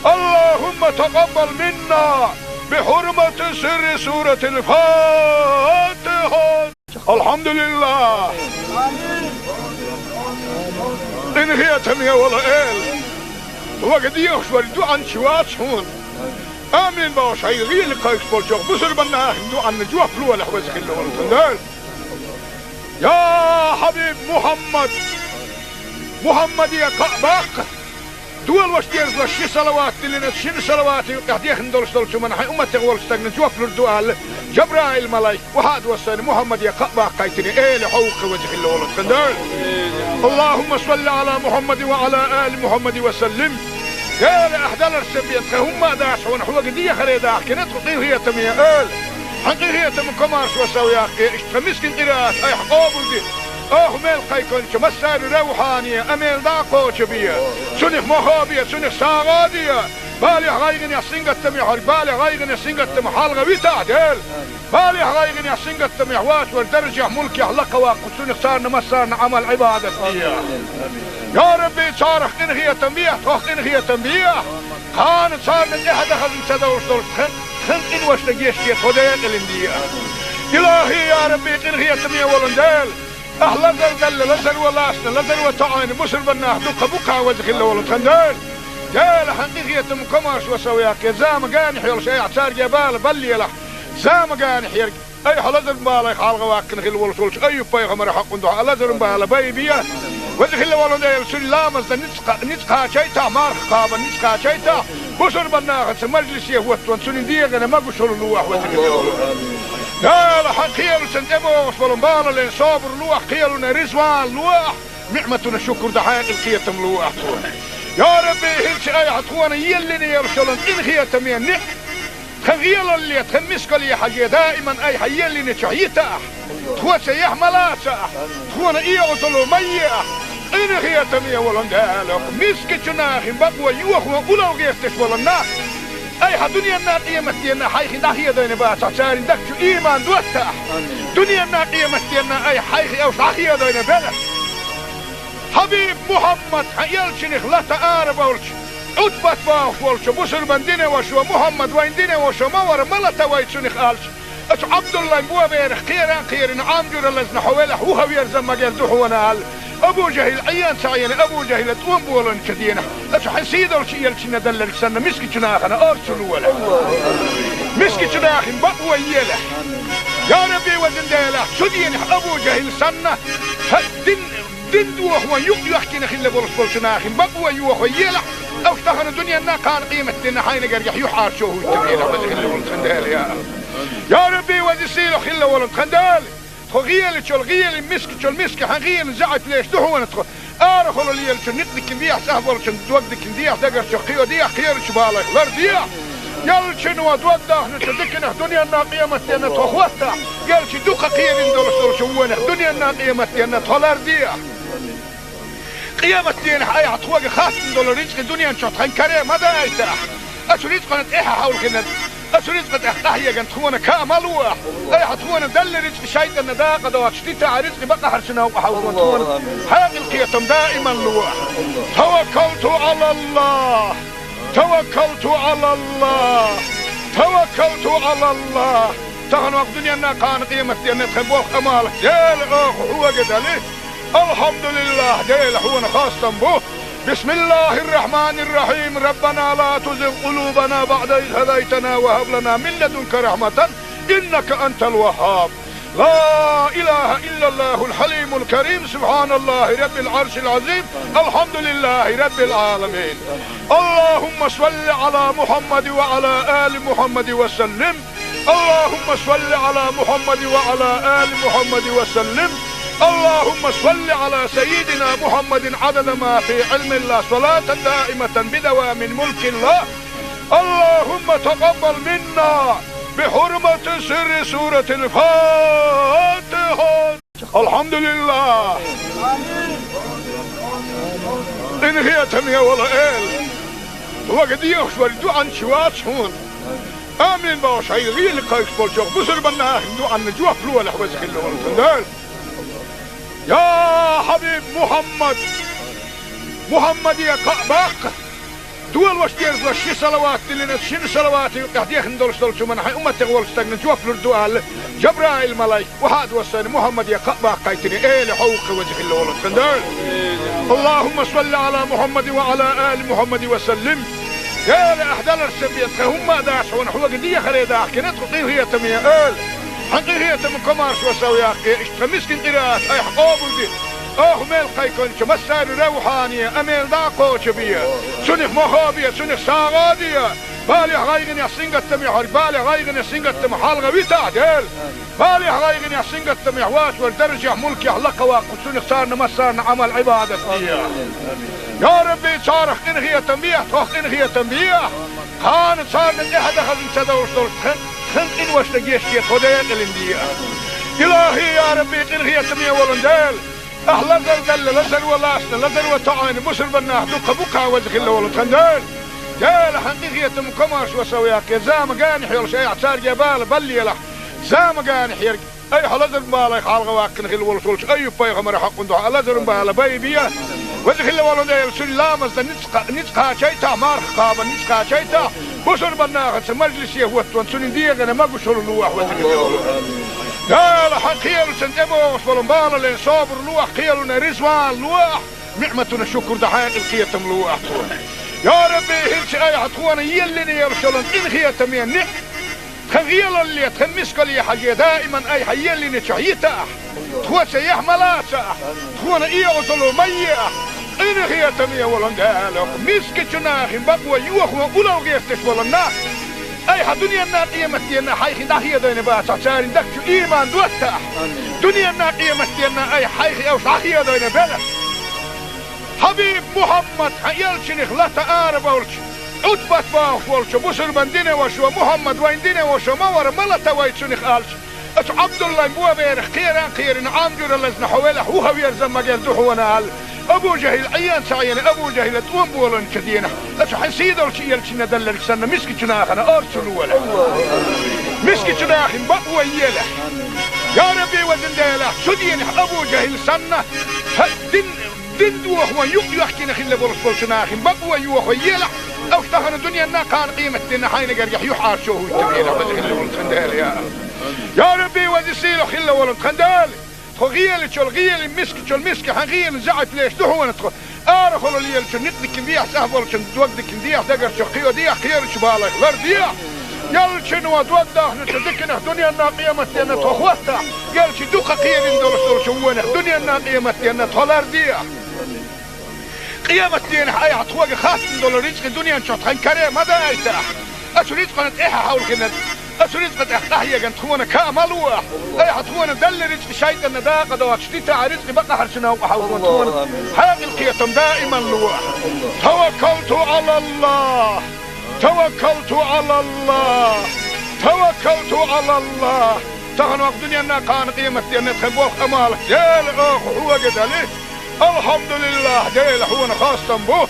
اللهم تقبل منا بحرمة سر سورة الفاتحة. Алхьамдулиллахь! Къинхетаме волу Эла! Вага дехаш вара дуьхьанча вац хьуна. Амин бохуш, хьайн гӀийла кхайкхаш болчохь бусурбан нахана дуьхьанна жоп лолахь, веза хилла волу тхан Дела. Я Хьабиб Мухьаммад! Мухьаммаде кхаъ баккха! Дола ваша деза ши салават диллина, шина салавата юкъахь дехна долуш долчу хӀуманна хьайн умматех волчу стагана жоп лур ду аьлла, Жабраил-малайк охьа а доссийна, Мухьаммаде кхаъ баккхийтина, Эла, хьо ву-кх, веза хилла волу тхан Дела. اللهم صل على محمد وعلى آل محمد وسلم. Дела, ахь даларца бен тхан хӀумма а дац хьуна, хьоьга дехаре дахкина тхо, къинхетаме Эла. Хьан къинхетаман комаршо сов яккхий, иштта тхан мискин къираат айхьа къобалде. Оха мел кхайкхинчу массарна равхьане а мел дӀа а кхочу бе. Цунах мохо бе, цунах сагӀа а де. Балехь, гӀайгӀанехь, сингаттамехь верг балех, гӀайгӀанех, сингаттамах хьалха витахь, Дела. Балехь, гӀайгӀанехь, сингаттамехь воцург даржехь, мулкехь лакха ваккха, цунах царна массарна Ӏамал-Ӏибадат де. Я Рабби, царах къинхетам бехьа, тхох къинхетам бехьа. Кхана царна тӀаьхьа дан хазна ца довлуш долчу тхан, тхан къиношна гечде, тхо декъалина де. Илахьи, я Рабби, къинхетаме волу Дела! Ахь лазар далла, лазар ван лаьцна, лазар ван тоьӀна бусурбан нах дуккха бу-кх, веза хилла волу тхан Дела. Дела, хьан къинхетаман комаршо сов яккхий, зама генахь йолуш айхьа цаьрга бала баллалахь. Зама генахь ерг айхьа лазаран балех хьалха ваккхина хилла волуш волчу Айюб-пайхамаран хьокъан дуьхьа лазаран бала байбе. Веза хилла волу Дела, цуьнан ламазна ницкъ кха-, ницкъ кхачийтахь, марха кхабарна ницкъ кхачийтахь, бусурбан нахаца мажлисе хӀоттаван цуьнан дегӀана могушалла лохь, веза хилла волу. Дела, хьан кхелашна тӀебогӀуш болу балале собар лохь, кхелана резаван лохь, ниӀматана шукур дан хьекъал, кхетам лохь тхуна. Я Рабби, хӀинца айхьа тхуна еллина йолуш йолу къинхетаме ниӀ-, тхан гӀелалле, тхан мискалле хьажий, даиман айхьа еллинчохь йитахь, тхоца яхь ма лацахь, тхуна эгӀазалла ма ехьа. Къинхетаме волу Дела, мискачу нахана бакъо йохо улал гӀерташ болу нах, айхьа дуьненна, къематденна хьайх дӀахедийна бацахь, церан дагчу иман доттахь. Дуьненна, къематденна айхьа хьайх уьш дӀахедийна белахь. Хьабиб Мухьаммад, хьан элчанах лата арабевлча, Ӏутбат бохуш волчу бусурбан динан вашас, Мухьаммад вайн динан ваша ма вара, ма лата вай цунах аьлча, оцу Ӏабдуллайн боберах кхера а кхерина, Ӏам жуьра лазна хьо велахь, вухаверза магар ду хьуна аьлла, Абу-ЖахӀил Ӏийна ца Ӏийна, Абу-ЖахӀила тӀом боланчу денахь, аса хьайн сий долчу элчанна делларг санна, мискачу нахана орцу лолахь. Мискачу нахана бакъо елахь. Я Рабби, везан Дела, цу денахь Абу-ЖахӀил санна, хӀа, дин, дин дохо юкъ йохкина хилла болуш болчу нахана бакъо йохо елахь, аса тахана дуьненна, кхана къематденна хьайна гергахь юьхьӀаьржо хӀуттур елахь, веза хилла волу тхан Дела, я. Я Рабби, веза сийлахь хилла волу тхан Дела. Тхо гӀелачул гӀели, мискачул миска хьан гӀелина заьӀап леш ду хьуна тхо. Арахула лелачу никъ дикина дехьа, цӀахь болчун дог дикина дехьа, дагарчу кхио дехьа, кхерачу балайх лар дехьа. Ялчуьнан дог дахначу диканах дуьненна къематденна тхо хӀоттахь, ялчу дукха кхерина долуш долчу вонах дуьненна къематденна тхо лар дехьа. Къематденахь айхьа тхоьга хаттам долу рицкъи дуьнен чохь тхан каре ма дайтахь. Ацу рицкъана тӀаьхьа хьовлхина, ацу рицкъа тӀехь къахьеган тхуна каа ма лохь. Айхьа тхуна делла рицкъи шайтӀанна дакъа доцуш дитахь, рицкъи бакъахьарчу новкъа хьовлхун тхуна хьекъал, кхетам даиман лохь. Таваккалту Ӏалаллахь! Таваккалту Ӏалаллахь! Таваккалту Ӏалаллахь! Тахана вакъ дуьненна, кхана къематденна тхан болх, Ӏамал, Дела, оха хьоьга дали. Алхьамдулиллахь, Дела, хьуна хастам бу. بسم الله الرحمن الرحيم. ربنا لا تزغ قلوبنا بعد إذ هديتنا وهب لنا من لدنك رحمة إنك أنت الوهاب. لا إله إلا الله الحليم الكريم. سبحان الله رب العرش العظيم. الحمد لله رب العالمين. اللهم صل على محمد وعلى آل محمد وسلم. اللهم صل على محمد وعلى آل محمد وسلم. اللهم صل على سيدنا محمد عدد ما في علم الله، صلاة دائمة بدوام ملك الله. اللهم تقبل منا بحرمة سر سورة الفاتحة. Алхьамдулиллахь! Къинхетаме волу Эла! Хьоьга дехаш верг дуьхьал чу вац хьуна. Амин бохуш, хьайн гӀийла кхайкхаш болчу бусурба нахана дуьхьал жоп лолахь, веза хилла волу тхан Дела. Я Хьабиб Мухьаммад! Мухьаммаде кхаъ баккха! Долуш дезалаш ши салават диллина, шина салавата юкъахь дехна долуш долчу хӀуманна хьайн умматех волчу стагна жоп лур ду аьлла, Жабраил-малайк, вахьа а доссийна, Мухьаммаде кхаъ баккхийтина, Эла хьовха, веза хилла волу тхан Дела. اللهم صل على محمد وعلى آل محمد وسلم. Дела, ахь даларца бен тхан хӀумма а дац хьуна, хьоьга дехаре дахкина тхо, къинхетаме Эла. Хьан къинхетам, комаршо сов яккхий, иштта тхан мискин къираат айхьа къобалде. Оха мел кхайкхинчу массарна равхьане, амел дӀа а кхочу бе. Цунах мохо бе, цунах сагӀа а де. Балех, гӀайгӀанех, сингаттамех верг, балех, гӀайгӀанех, сингаттамах хьалха витахь, Дела. Балех, гӀайгӀанех, сингаттамех вац верг даржехь, мулкехь лакха ваккха, цунах царна массарна Ӏамал, Ӏибадат де. Я Рабби, царах къинхетам бехьа, тхох къинхетам бехьа. Кхана царна тӀаьхьа дан хазна ца довлуш долуш тхан, тхан къиношна гечде тхо, декъалин де. Илахи, я Рабби, къинхетаме волу Дела! Ахь лазар делла, лазар ван лаьцна, лазар ван тоьӀна бусурба нах дукха бу-кх, веза хилла волу тхан Дела. Дела, хьан къинхетам, комаршо сов яккхий, зама генахь йолуш айхьа цаьрга бала баллалахь. Зама генахь ерг айхьа лазаран балех хьалха ваккхина хилла волуш волчу Айюб-пайхамаран хьакъан дуьхьа лазаран бала байбе. Веза хилла волу Дела, цуьнан ламазна ницкъ кха-, ницкъ кхачийтахь, марха кхабарна ницкъ кхачийтахь, бусурба нахаца мажлисе хӀоттаван цуьнан дегӀана могушалла лохь, веза хилла волу. Дела, хьан кхелаца тӀебогӀуш болу бала лен собар лохь, кхелана резаван лохь, ниӀматана шукур дан хьекъал, кхетам лохь тхуна. Я Рабби, хӀинца айхьа тхуна еллина йолуш йолу къинхетаме ниӀ-, тхан гӀелалле, тхан мискалле хьажий, даиман айхьа еллинчохь йитахь, тхоьца яхь ма лацахь, тхуна оьгӀазло ма ехь. Къинхетаме волу Дела, мискачу нахана бакъо йохо улло гӀерташ болу нах айхьа дуьненна, къематденна хьайх дӀахедийна бацахь, церан дагчу иман доттахь. Дуьненна, къематденна айхьа хьайх уьш дӀахедийна белахь. Хьабиб Мухьаммад, хьан элчанах лата арабевлча, Ӏутбат бохуш волчо, бусурба динан вашо, Мухьаммад вайн динан вашо ма вара, ма лата вай цунах, аьлча, ацу Ӏабдуллайн боберах кхеран а кхерина, Ӏам жуьра лазна хьо велахь, вуха верза магар ду хьуна, аьлла. Абу-ЖахӀил Ӏийна ца Ӏийна, Абу-ЖахӀила тӀом боланчу денахь, ацу хьайн сий долчу элчанна делларг санна, мискачу нахана орцу лолахь. Мискачу нахана бакъо елахь. Я Рабби, везан Дела, цу денахь Абу-ЖахӀил санна, хӀа, дин Дин дохо юкъ йохкина хилла болуш болчу нахана бакъо йохо елахь, аса тахана дуьненна, кхана къематденна хьайна гергахь юьхьӀаьржо хӀуттур елахь, веза хилла волу тхан Дела, я. Я Рабби, веза сийлахь хилла волу тхан Дела! Тхо гӀелачул гӀелин, мискачул миска хьан гӀелин заьӀап леш ду хьуна тхо. Арахула лелачун никъ дикин дехьа, цӀахь болчун дог дикин дехьа, дагарчу кхио дехьа, кхерачу балайх лар дехьа. Ялчун ва дог дахначу дикинах дуьненна къематденна тхо хӀоттахь. Ялчи дукха кхерин долуш долчу вонах дуьненна къематденна тхо лар дехьа. Къематденахь айхьа тхоьга хаттам долу рицкъи дуьнен чохь тхан каре ма дайтахь. Ацу рицкъана тӀаьхьа хьовлхина, ацу рицкъа тӀехь къахьеган тхуна ка ма луахь. Айхьа тхуна далла рицкъи шайтӀанна дакъа доцуш дитахь, рицкъи бакъахьарчу новкъа хьовлхо тхуна хьекъал кхетам даиман луахь. Таваккалту Ӏалаллахь! Таваккалту Ӏалаллахь! Таваккалту Ӏалаллахь! Тахана вакъ дуьненна кхана къематденна тхан болх Ӏамал, Дела, оха хьоьга дали. Алхьамдулиллахь, Дела, хьуна хастам бу.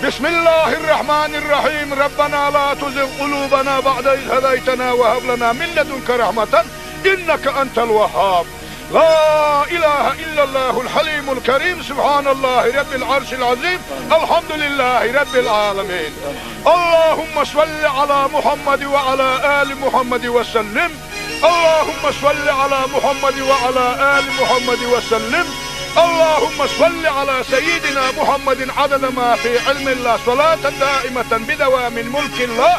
Бисмиллахьир-рахьманир-рахьим. Раббана ла тузигъ къулубана баӀда из хӀадайтана ва хӀаб лана мин ладунка рахьматан, иннака антал ваххьаб. Ла илахьа иллаллахьул хьалимул карим. Субхьаналлахьи раббил Ӏаршил Ӏазим. Алхьамдулиллахьи раббил Ӏаламин. Аллахьумма салли Ӏала Мухьаммад ва Ӏала али Мухьаммад ва саллим. اللهم صل على محمد وعلى آل محمد وسلم. اللهم صل على سيدنا محمد عدد ما في علم الله، صلاة دائمة بدوام ملك الله.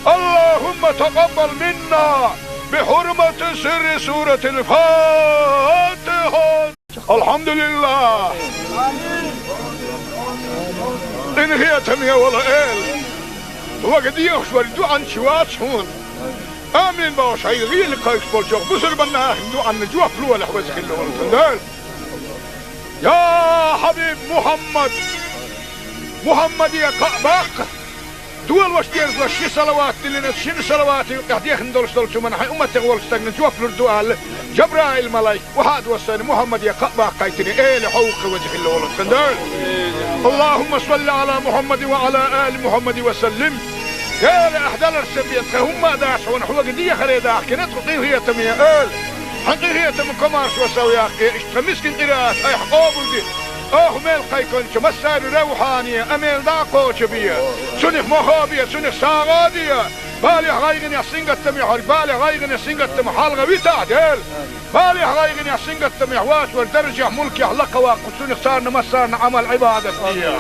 اللهم تقبل منا بحرمة سر سورة الفاتحة. Алхьамдулиллахь! Къинхетаме волу Эла! Вага дехаш вара дуьхьанча вац хьуна. Амин бохуш хьайга гӀийла кхайкхаш болчохь бусурбан нахана дуьхьанна жоп лолахь, веза хилла волу тхан Дела. Я хьабиб Мухьаммад! Мухьаммаде кхаъ баккха! Долош деза ши салават диллина, шина салавата юкъехь дехна долуш долчу хӀуманна хьайн умматех волчу стагна жоп лур ду аьлла, Жабраил-малайк, охьа а доссийна, Мухьаммаде кхаъ баккхийтина, Эла хьо ву-кх, веза хилла волу тхан Дела. Аллахьумма салли Ӏала Мухьаммад ва Ӏала али Мухьаммад ва саллим. Эла, ахь даларца бен тхан хӀумма а дац хьуна, хьоьга дехаре дахкина тхо, къинхетаме Эла. Хьан къинхетам, комаршо сов яккхий, иштта тхан мискин къираат айхьа къобалде. Оха мел кхайкхинчу массаьрна равхьане а мел дӀа а кхочу бе. Цунах мохо бе, цунах сагӀа а де. Балех, гӀайгӀанех, сингаттамех хьоьга, балех, гӀайгӀанех, сингаттамах хьалха витахь, Дела. Балех, гӀайгӀанех, сингаттамех вацара даржехь, мулкехь лакха ваккха, цунах царна массарна Ӏамал-Ӏибадат де.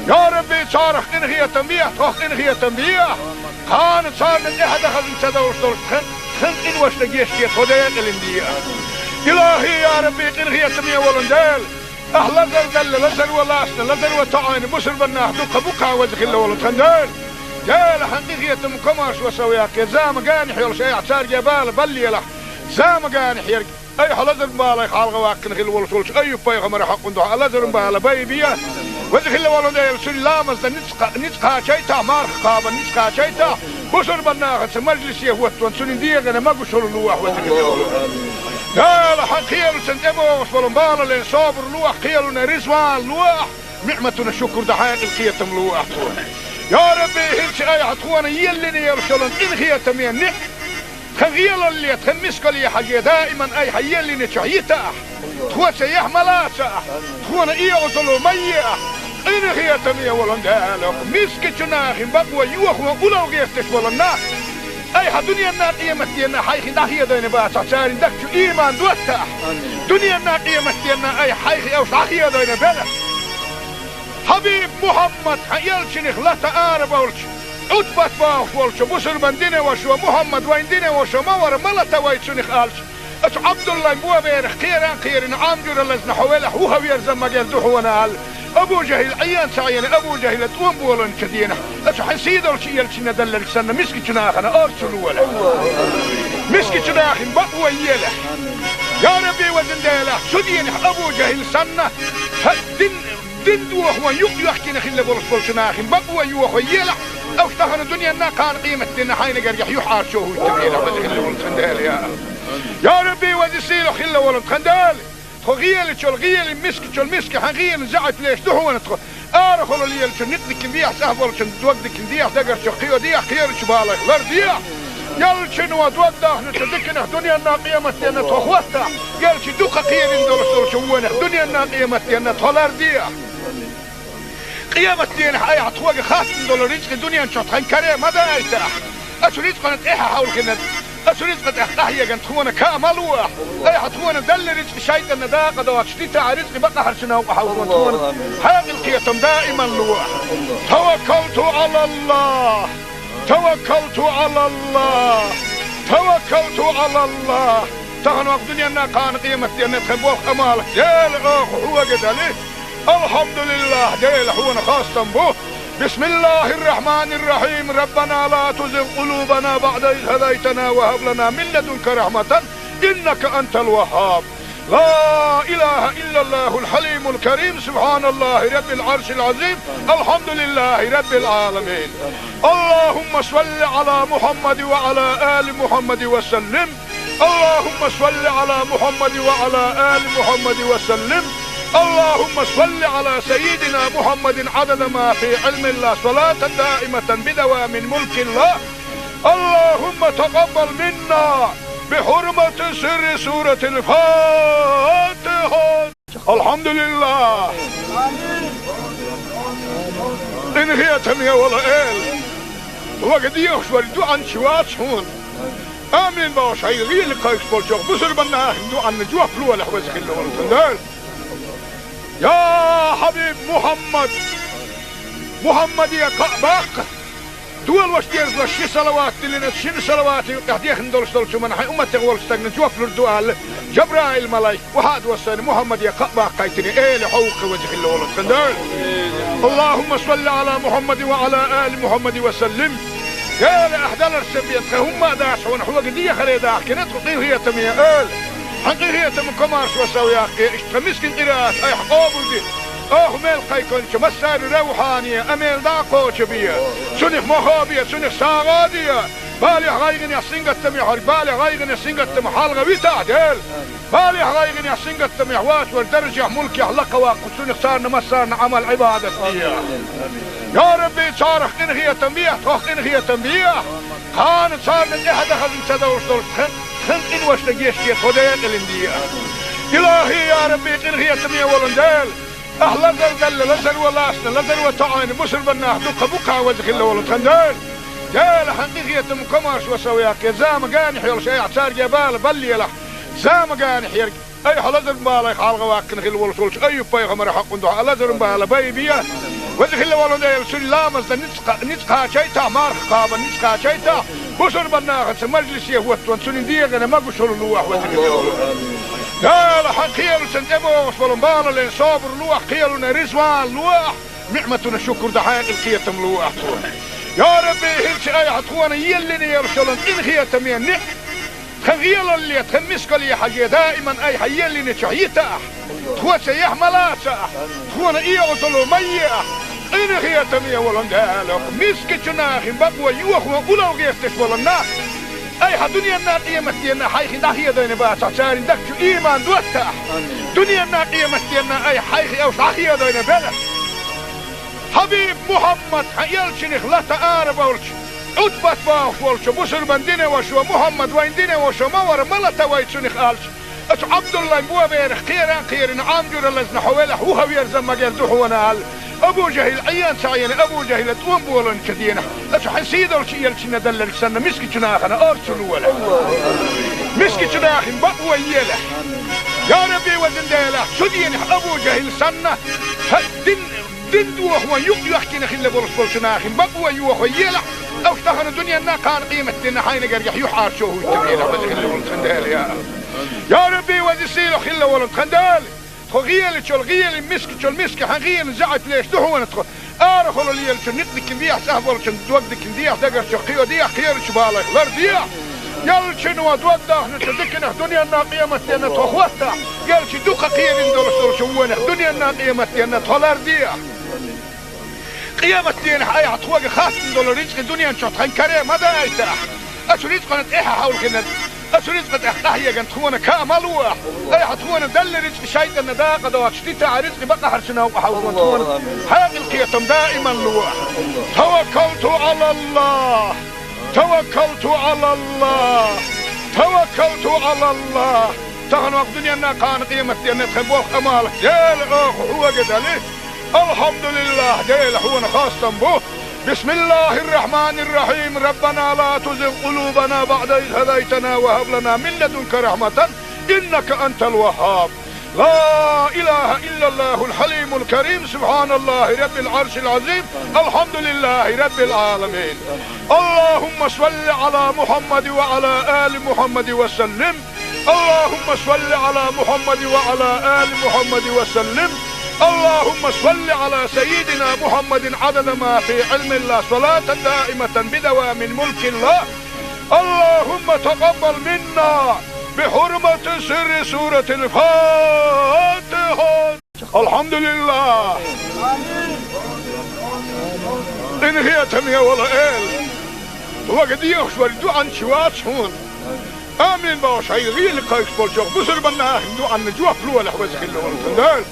Я Рабби, царах къинхетам бехьа, тхох къинхетам бехьа. Кхана царна тӀаьхьа дан хазна ца довш долуш тхан, тхан къиношна гечде, тхо декъалина де. Илахьи, я Рабби, къинхетаме волу Дела! Ахь лазар далла, лазаро лаьцна, лазаро тоьъна бусурбан нах дуккха бу-кх, веза хилла волу тхан Дела. Дела, хьан къинхетам, комаршо сов яккхий, зама генахь йолуш айхьа цаьрга бала баллалахь. Зама генахь ерг айхьа лазаран балех хьалха ваккхина хилла волуш волчу Айюб-пайхамаран хьокъан дуьхьа лазаран бала байбе. Веза хилла волу Дела, цуьнан ламазна ницкъ кха-, ницкъ кхачийтахь, марха кхабарна ницкъ кхачийтахь, бусурбан нахаца мажлисе хӀоттаван цуьнан дегӀана могушалла лолахь, веза хилла волу Дела. Дела, хьан кхелашна тӀебогӀуш болу балале собар лолахь, кхелана реза вала лолахь, ниӀматана шукур дан хьекъал, кхетам лолахь тхуна. Я Рабби, хӀинца айхьа тхуна еллина йолуш йолу къинхетаме ниӀ-, тхан гӀелалле, тхан мискалле хьажий, даиман айхьа еллинчохь йитахь, тхоца яхь ма лацахь, тхуна оьгӀазло ма ехьа, къинхетаме волу Дела, мискачу нахана бакъо йохо улло гӀерташ болу нах айхьа дуьненна, къематденна хьайх дӀахедийна бацахь, церан дагчу ийман доттахь. Дуьненна, къематденна айхьа хьайх уьш дӀахедийна белахь. Хьабиб Мухьаммад, хьан элчанах лата арабевлча, Ӏутбат бохуш волчу бусурбан динан вашас: «Мухьаммад вайн динан ваша ма вара, ма лата вай цунах», — аьлча, оцу Ӏабдуллайн боберах кхеран кхерина, Ӏам жуьра лазна хьо велахь, вуха верза магар ду хьуна аьлла, Абу ЖахӀил Ӏен ца Ӏийна, Абу ЖахӀила тӀом болийначу дийнахь, оцу хьайн сийдолчу элчанна делларг санна, мискачу нахана орцу лолахь. Мискачу нахана бакъо елахь. Я Рабби, везан Дела, цу дийнахь Абу ЖахӀил санна, хьан дин, дин дохо ван юкъ-йоьхкина хилла болуш болчу нахана бакъо йохо елахь, уьш тахана дуьненна, кхана къематденна хьайна гергахь юьхьӀаьржо хӀуттур елахь, веза хилла волу тхан Дела, я. Я Рабби, веза сийлахь хилла волу тхан Дела. Тхо гӀелачул гӀелин, мискачул миска хьан гӀелин заьӀап леш ду хьуна тхо. Арахула лелачун никъ дикин дехьа, цӀахь болчун дог дикин дехьа, дагарчу кхио дехьа, кхерачу балайх лар дехьа. Ялчун ва дог дахначу дикинах дуьненна, къематденна тхо хӀоттахь, ялчи дукха кхерин долуш долчу вонах дуьненна, къематденна тхо лар дехьа. Къематденахь айхьа тхоьга хаттам долу рицкъи дуьнен чохь тхан каре ма дайтахь. Ацу рицкъана тӀаьхьа хьовлхина, Аса ризкъа тӀехь къахьеган тхуна каа ма луахь. Айхьа тхуна далла ризкъа шайтӀанна дакъа доцуш дитахь, ризкъа бакъахьарчу новкъа хьалхун тхуна. Хьекъал кхетам даиман луахь. Таваккалту Ӏалаллах. Таваккалту Ӏалаллах. Таваккалту Ӏалаллах. Тахана вакъ дуьненна кхана къематденна тхан болх Ӏамал. Дела, оха хьога дали. Алхьамдулиллах, Дела, хьуна хастам бу. بسم الله الرحمن الرحيم. ربنا لا تزغ قلوبنا بعد إذ هديتنا وهب لنا من لدنك رحمة إنك أنت الوهاب. لا إله إلا الله الحليم الكريم. سبحان الله رب العرش العظيم. الحمد لله رب العالمين. اللهم صل على محمد وعلى آل محمد وسلم. اللهم صل على محمد وعلى آل محمد وسلم. اللهم صل على سيدنا محمد عدد ما في علم الله، صلاة دائمة بدوام ملك الله. اللهم تقبل منا بحرمة سر سورة الفاتحة. الحمد لله. Къинхетаме вола Эла, вага дехаш вара дуьхьанча вац хьуна. Амин бохуш, хьайн гӀийла кхайкхаш болчох бусурбанна ахин дуьхьанна жоп лолахь, веза хилла волу Дела. Я Хьабиб Мухьаммад! Мухьаммаде кхаъ баккха! Долош дезлаш ши салават диллина, шина салавата юкъехь дехна долуш долчу хӀуманна хьайн умматех волчу стагна жоп лур ду аьлла, Жабраил-малайк охьа а доссийна, Мухьаммаде кхаъ баккхийтина, Эла хьо ву-кх, веза хилла волу тхан Дела. اللهم صل على محمد وعلى آل محمد وسلم. Дела, ахь даларш ца бен, тхан хӀумма а дац хьуна, хьога дехаре дахкина тхо, къинхетаме Эла. Хьан къинхетам комаршо сов яккхий, иштта тхан мискин къираат айхьа къобалде. Оха мел кхайкхинчу массарна равхьане а мел дӀа а кхочу бе. Цунах мохо бе, цунах сагӀа а де. Балех, гӀайгӀанех, сингаттамехь верг балех, гӀайгӀанех, сингаттамах хьалха витахь, Дела. Балех, гӀайгӀанех, сингаттамехь вацар даржехь, мулкехь лакха ваккха, цунах царна массарна Ӏамал, Ӏибадат де. Я Рабби, царах къинхетам бехьа, тхох къинхетам бехьа. Кхана царна тӀаьхьа дан хазна ца довш долуш тхан, тхан къиношна гечде, тхо декъалина де. Илахи, я Рабби, къинхетаме волу Дела. Ахь лазар далла, лазар ван лаьцна, лазар ван тоьӀна бусурбаннах дуккха бу-кх, веза хилла волу тхан Дела. Дела, хьан къинхетам комаршо сов яккхий, зама ганахь йолуш айхьа цаьрга бала баллалахь. Зама ганахь ерг айхьа лазаран балех хьалха ваккхина хилла волуш волчу Айюб-пайхамаран хьокъун дуьхьа лазаран бала байбе. Веза хилла волу Дела, цуьнан ламазна ницкъ кха-, ницкъ кхачийтахь, марха кхабарна ницкъ кхачийтахь, бусурбаннахаца мажлисе хӀоттаван цуьнан дегӀана могушалла лолахь, веза хилла волу Дела. Дела, хьан кхелашна тӀебогӀуш болу балален собар лолахь, кхелана резаван лолахь, ниӀматана шукур дан хьекъал, кхетам лолахь тхуна. Я Рабби, хӀинца айхьа тхуна еллина йолуш йолу къинхетаме ниӀ тхан гӀелалле, тхан мискалле хьажий, даиман айхьа еллинчохь йитахь. Тхо цаьргахь ма лацахь, тхуна оьгӀазло ма ехь. Къинхетаме волу Дела, мискачу нахана бакъо йохо улло гӀерташ болу нах айхьа дуьненна, къематденна хьайх дӀахедийна бацахь, церан дагчу ийман доттахь. Дуьненна, къематденна айхьа хьайх уьш дӀахедийна белахь. Хьабиб Мухьаммад, хьан элчанах лата ара болчу, Ӏутбат бохуш волчу бусурбан динан вашо, Мухьаммад вайн динан вашо ма вара, ма лата вай цунах аьлча, оцу Ӏабдуллайн боберах кхера а кхерина, Ӏам жуьра лазна хьо велахь, вуха верза магар ду хьуна аьлла, Абу ЖахӀил Ӏен ца Ӏийна, Абу ЖахӀила тӀом боланчу денахь, оцу хьан сийдолчу элчанна делларг санна, мискачу нахана орцу лолахь. Мискачу нахана бакъо елахь. Я Рабби, везан Дела, цу денахь Абу ЖахӀил санна, хӀара дин Дин дохо юкъ йоьхкина хилла болуш болчу нахана бакъо йохо елахь, уьш тахана дуьненна, кхана къематденна хьайна гергахь юьхьӀаьржо хӀуттабелахь, веза хилла волу тхан Дела, я. Я Рабби, веза сийлахь хилла волу тхан Дела! Тхо гӀелачул гӀела, мискачул миска хьан гӀелан заьӀап леш ду хьуна тхо. Арахула лелачун никъ дикина дехьа, цӀахь болчун дог дикина дехьа, дагарчух кхийо дехьа, кхерачу балайх лардехьа. Ялчуьнан дог дахначу диканах дуьненна, къематденна тхо хӀоттахь, ялчи дукха кхерина долуш долчу вонах дуьненна, къематденна тхо лардехьа. Къематденахь айхьа тхоьга хаттам долу рицкъа дуьнен чохь тхан каре ма дайтахь. Оцу рицкъана тӀаьхьа хьовлхина, оцу рицкъа тӀехь къахьеган тхуна каа ма луахь. Айхьа тхуна далла рицкъа шайтӀанна дакъа доцуш дитахь, рицкъа бакъахьарчу новкъа хьовлхун тхуна. Хьекъал, кхетам даиман луахь. Таваккалту Ӏалаллах. Таваккалту Ӏалаллах! Таваккалту Ӏалаллах! Тахана вакъ дуьненна, кхана къематденна тхан болх Ӏамал, Дела, оха хьога дали. Алхьамдулиллах, Дела, хьуна хастам бу. بسم الله الرحمن الرحيم. ربنا لا تزغ قلوبنا بعد إذ هديتنا وهب لنا من لدنك رحمة إنك أنت الوهاب. لا إله إلا الله الحليم الكريم. سبحان الله رب العرش العظيم. الحمد لله رب العالمين. اللهم صل على محمد وعلى آل محمد وسلم. اللهم صل على محمد وعلى آل محمد وسلم. اللهم صل على سيدنا محمد عدد ما في علم الله، صلاة دائمة بدوام ملك الله. اللهم تقبل منا بحرمة سر سورة الفاتحة. الحمد لله. Къинхетаме вола эла, вага дехаш вара дуӀан чу вац хьона. Амин бохуш, хьайга гӀийла кхайкхаш болчох бусурбан нахана дуӀанна жоп лолахь, веза хилла волу Дела.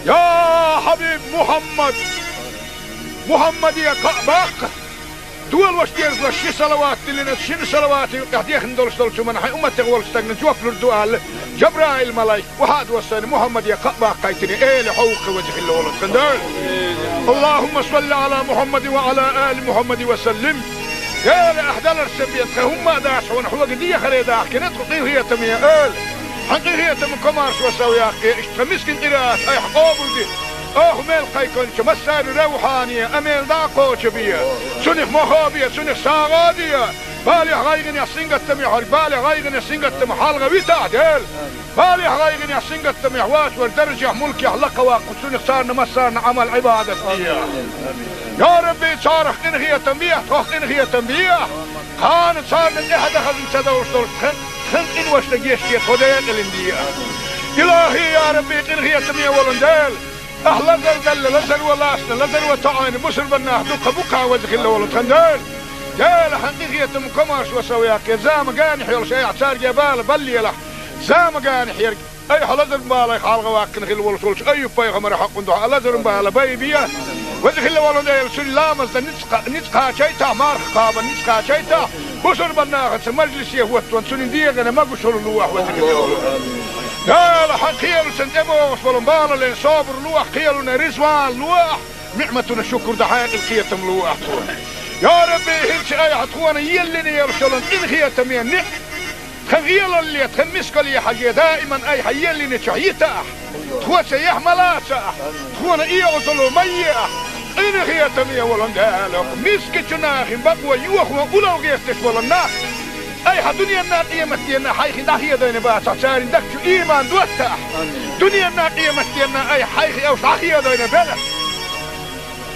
Я хьабиб Мухьаммад, Мухьаммаде кхаъ баккха, долош дерзалаш ши салават диллина, шина салавата юкъехь дехна долуш долчу хӀуманна хьайн умматех волчу стагна жоп лур ду аьлла, Жабраил-малайк, вахьа а доссийна, Мухьаммаде кхаъ баккхийтина, эла хьо ву-кх, веза хилла волу Дела. اللهم صل على محمد وعلى آل محمد وسلم. Дела, ахь даларш ца бен, тхан хӀумма а дац хьуна, хьоьга дехаре дахкина тхо, къинхетаме эла. Хьан къинхетам, комаршо сов яккхий, иштта тхан мискин къираат айхьа къобалде. Оха мел кхайкхинчу массарна равхьане, а мел дӀа а кхочу бе. Цунах мохо бе, цунах сагӀа а де. Балех, гӀайгӀанех, сингаттамех верг, балех, гӀайгӀанех, сингаттамах хьалха витахь, Дела. Балех, гӀайгӀанех, сингаттамех вац верг даржехь, мулкехь лакха ваккха, цунах царна массарна Ӏамал-Ӏибадат де. Я Рабби, царах къинхетам бехьа, тхох къинхетам бехьа. Кхана царна тӀаьхьа дахаза ца довш долуш тхан, тхан къиношна гечде, тхо декъалина де. Илахи, я Рабби, къинхетаме волу Дела, ахь лазар делла, лазар ван лаьцна, лазар ван тоӀийна бусурбан нах дуккха бу-кх, веза хилла волу тхан Дела. Дела, хьан къинхетам, комаршо сов яккхий, зама генахь йолуш айхьа цаьрга бала баллалахь. Зама генахь ерг айхьа лазар-балех хьалха ваккхина хилла волуш волчу Айюб-пайхамаран хьакъан дуьхьа лазар-бала байбе. Веза хилла волу Дела, цуьнан ламазна ницкъ кха-, ницкъ кхачийтахь, марха кхабарна ницкъ кхачийтахь, бусурбан нахаца мажлисе хӀоттаван цуьнан дегӀана могушалла лолахь, веза хилла волу Дела. Хьан кхелашна тӀебогӀуш болу бала лан собар лолахь, кхелана реза ван лолахь, ниӀматана шукур дан хьекъал, кхетам лолахь тхуна. Я Рабби, хӀинца айхьа тхуна еллина йолуш йолу къинхетаме ниӀ- Тхан гӀелалле, тхан мискалле хьажий, даиман айхьа еллинчохь йитахь, тхоца яхь ма лацахь, тхуна оьгӀазло ма ехь. Къинхетаме волу Дела, мискачу нахана бакъо йохо улло гӀерташ болу нах, айхьа дуьненна, къематденна хьайх дӀахедийна бацахь, церан дагчу иман доттахь. Дуьненна, къематденна айхьа хьайх уьш дӀахедийна белахь.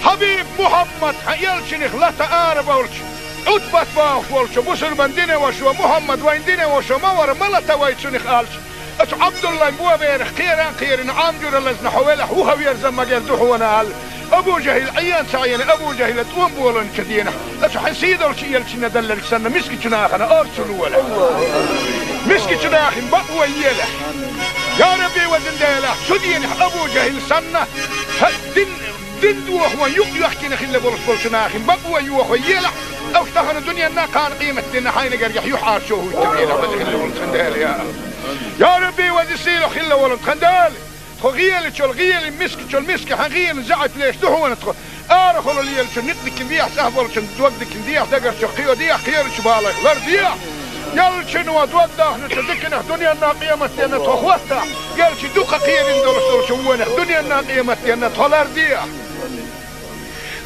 Хьабиб Мухьаммад, хьан элчанах лата арабевлча, Ӏутбат бохуш волчу бусурбан динан вашас: «Мухьаммад вайн динан ваша ма вара, ма лата вай цунах», — аьлча, оцу Ӏабдуллайн боберах кхеран а кхерина, Ӏам жуьра лазна хьо велахь, вуха верза магар ду хьуна аьлла, Абу ЖахӀил Ӏен ца Ӏийна, Абу ЖахӀила тӀом болийначу дийнахь, оцу хьан сийдолчу элчанна делларг санна, мискачу нахана орцу лолахь. Мискачу нахана бакъо елахь. Я Рабби, везан Дела, цу дийнахь Абу ЖахӀил санна, хьан дин Дин дохо юкъ йоьхкина хилла болуш болчу нахана бакъо йохо елахь, уьш тахана дуьненна, кхана къематденна хьайна гергахь юьхьӀаьржо хӀуттабелахь, веза хилла волу тхан Дела, я АллахӀ. Я Рабби, веза-сийлахь хилла волу тхан Дела, тхо гӀелачул гӀелин, мискачул миска хьан гӀелин заьӀап леш ду хьуна тхо. Арахула лелачун никъ дикина дехьа, цӀахь болчун дог дикина дехьа, дагарчух кхио дехьа, кхерачу балайх лар дехьа. Ялчуьнан дог дахначу диканах дуьненна, къематденна тхо хӀоттахь, ялчу дукха кхерина долуш долчу вонах дуьненна, къематденна тхо лар дехьа.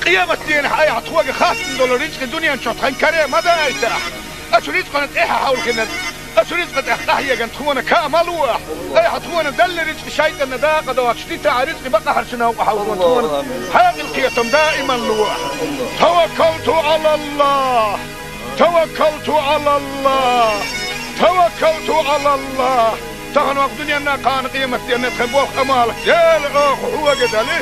Къематденахь айхьа тхоьга хаттам долу рицкъа дуьнен чохь тхан каре ма дайтахь. Оцу рицкъана тӀаьхьа хьовлхина, оцу рицкъа тӀехь къахьегна тхуна каа ма лолахь. Айхьа тхуна делла рицкъа шайтӀанна дакъа доцуш дитахь, рицкъа бакъахьарчу новкъа хьовлхо тхуна хьекъал, кхетам даиман лолахь. Таваккалту ӀалаллахӀ! Таваккалту ӀалаллахӀ! Таваккалту ӀалаллахӀ! Тахана ваха дуьненна, кхана къематденна тхан болх, Ӏамал, Дела, оха хьоьга дали.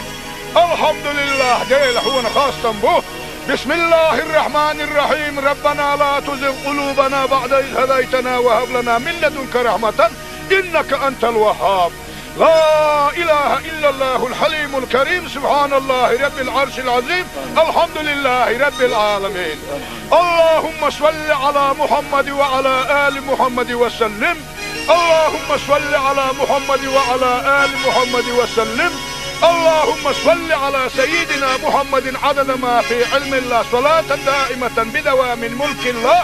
АлхьамдулиллахӀ, Дела, хьуна хастам бу. بسم الله الرحمن الرحيم. ربنا لا تزغ قلوبنا بعد إذ هديتنا وهب لنا من لدنك رحمة إنك أنت الوهاب. لا إله إلا الله الحليم الكريم. سبحان الله رب العرش العظيم. الحمد لله رب العالمين. اللهم صل على محمد وعلى آل محمد وسلم. اللهم صل على محمد وعلى آل محمد وسلم. اللهم صل على سيدنا محمد عدد ما في علم الله، صلاة دائمة بدوام ملك الله.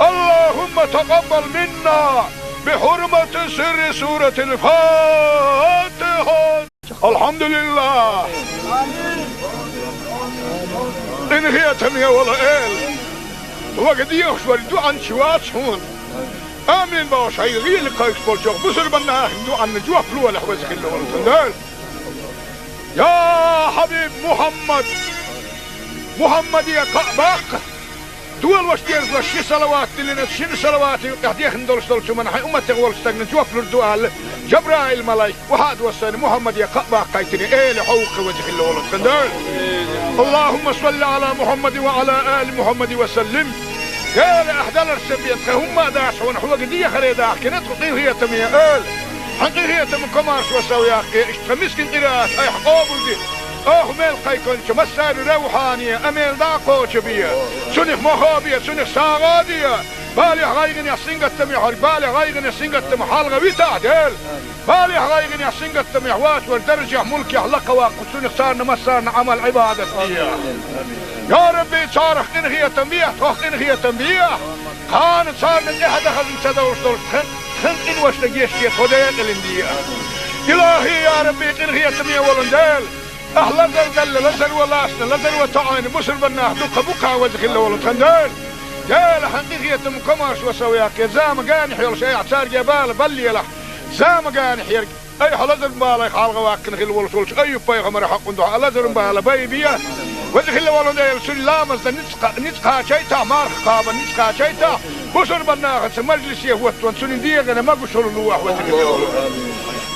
اللهم تقبل منا بحرمة سر سورة الفاتحة. الحمد لله. Къинхетам бе, вала эла. Вага дехаш вар дуӀанча вац хьона. Амин бохуш, хьайга гӀийла кхайкхаш болчох бусурбанна ахин дуӀанна жоп лолахь, веза хилла волу Дела. Я хьабиб Мухьаммад! Мухьаммаде кхаъ баккха! Долош дезалаш ши салават диллина, шина салавата юкъехь дехна долуш долчу хӀуманна хьайн умматех волчу стагна жоп лур ду аьлла, Жабраил-малайк, вахьа а доссийна, Мухьаммаде кхаъ баккхийтина, эла хьовха, веза хилла волу Дела. اللهم صل على محمد وعلى آل محمد وسلم. Дела, ахь даларца бен тхан хӀумма а дац хьуна, хьоьга дехаре дахкина тхо, къинхетаме эла. Хьан къинхетам комаршо сов яккхий, иштта тхан мискин къираат айхьа къобалде. Оха мел кхайкхинчу массарна равхьане, амел дӀа а кхочу бе. Цунах мохо бе, цунах сагӀа де. Балех, гӀайгӀанех, сингаттамехь верг, балех, гӀайгӀанех, сингаттамах хьалха витахь, Дела. Балех, гӀайгӀанех, сингаттамехь вац вара даржехь, мулкехь лакха ваккха, цунах царна массарна Ӏамал, Ӏибадат де. Я Рабби, царах къинхетам бехьа, тхох къинхетам бехьа. Кхана царна тӀаьхьа дан хазна ца довш долуш тхан, тхан къиношна гечде, тхо декъалина де. Илахи, я Рабби, къинхетаме волу Дела. Ахь лазар далла, лазар ван лаьцна, лазар ван тоӀийна бусурбаннах дуккха бу кхана, веза хилла волу тхан Дела. Дела, хьан къинхетам комаршо сов яккхий, зама генахь йолуш айхьа цаьрга бала баллалахь. Зама генахь ерг айхьа лазаран балех хьалха ваккхина хилла волуш волчу Айюб-пайхамаран хьокъун дуьхьа лазаран бала байбе. Веза хилла волу Дела, цуьнан ламазна ницкъ кха-, ницкъ кхачийтахь, марха кхабарна ницкъ кхачийтахь, бусурбаннахаца мажлисе хӀоттаван цуьнан дегӀана могушалла лолахь, веза хилла волу Дела.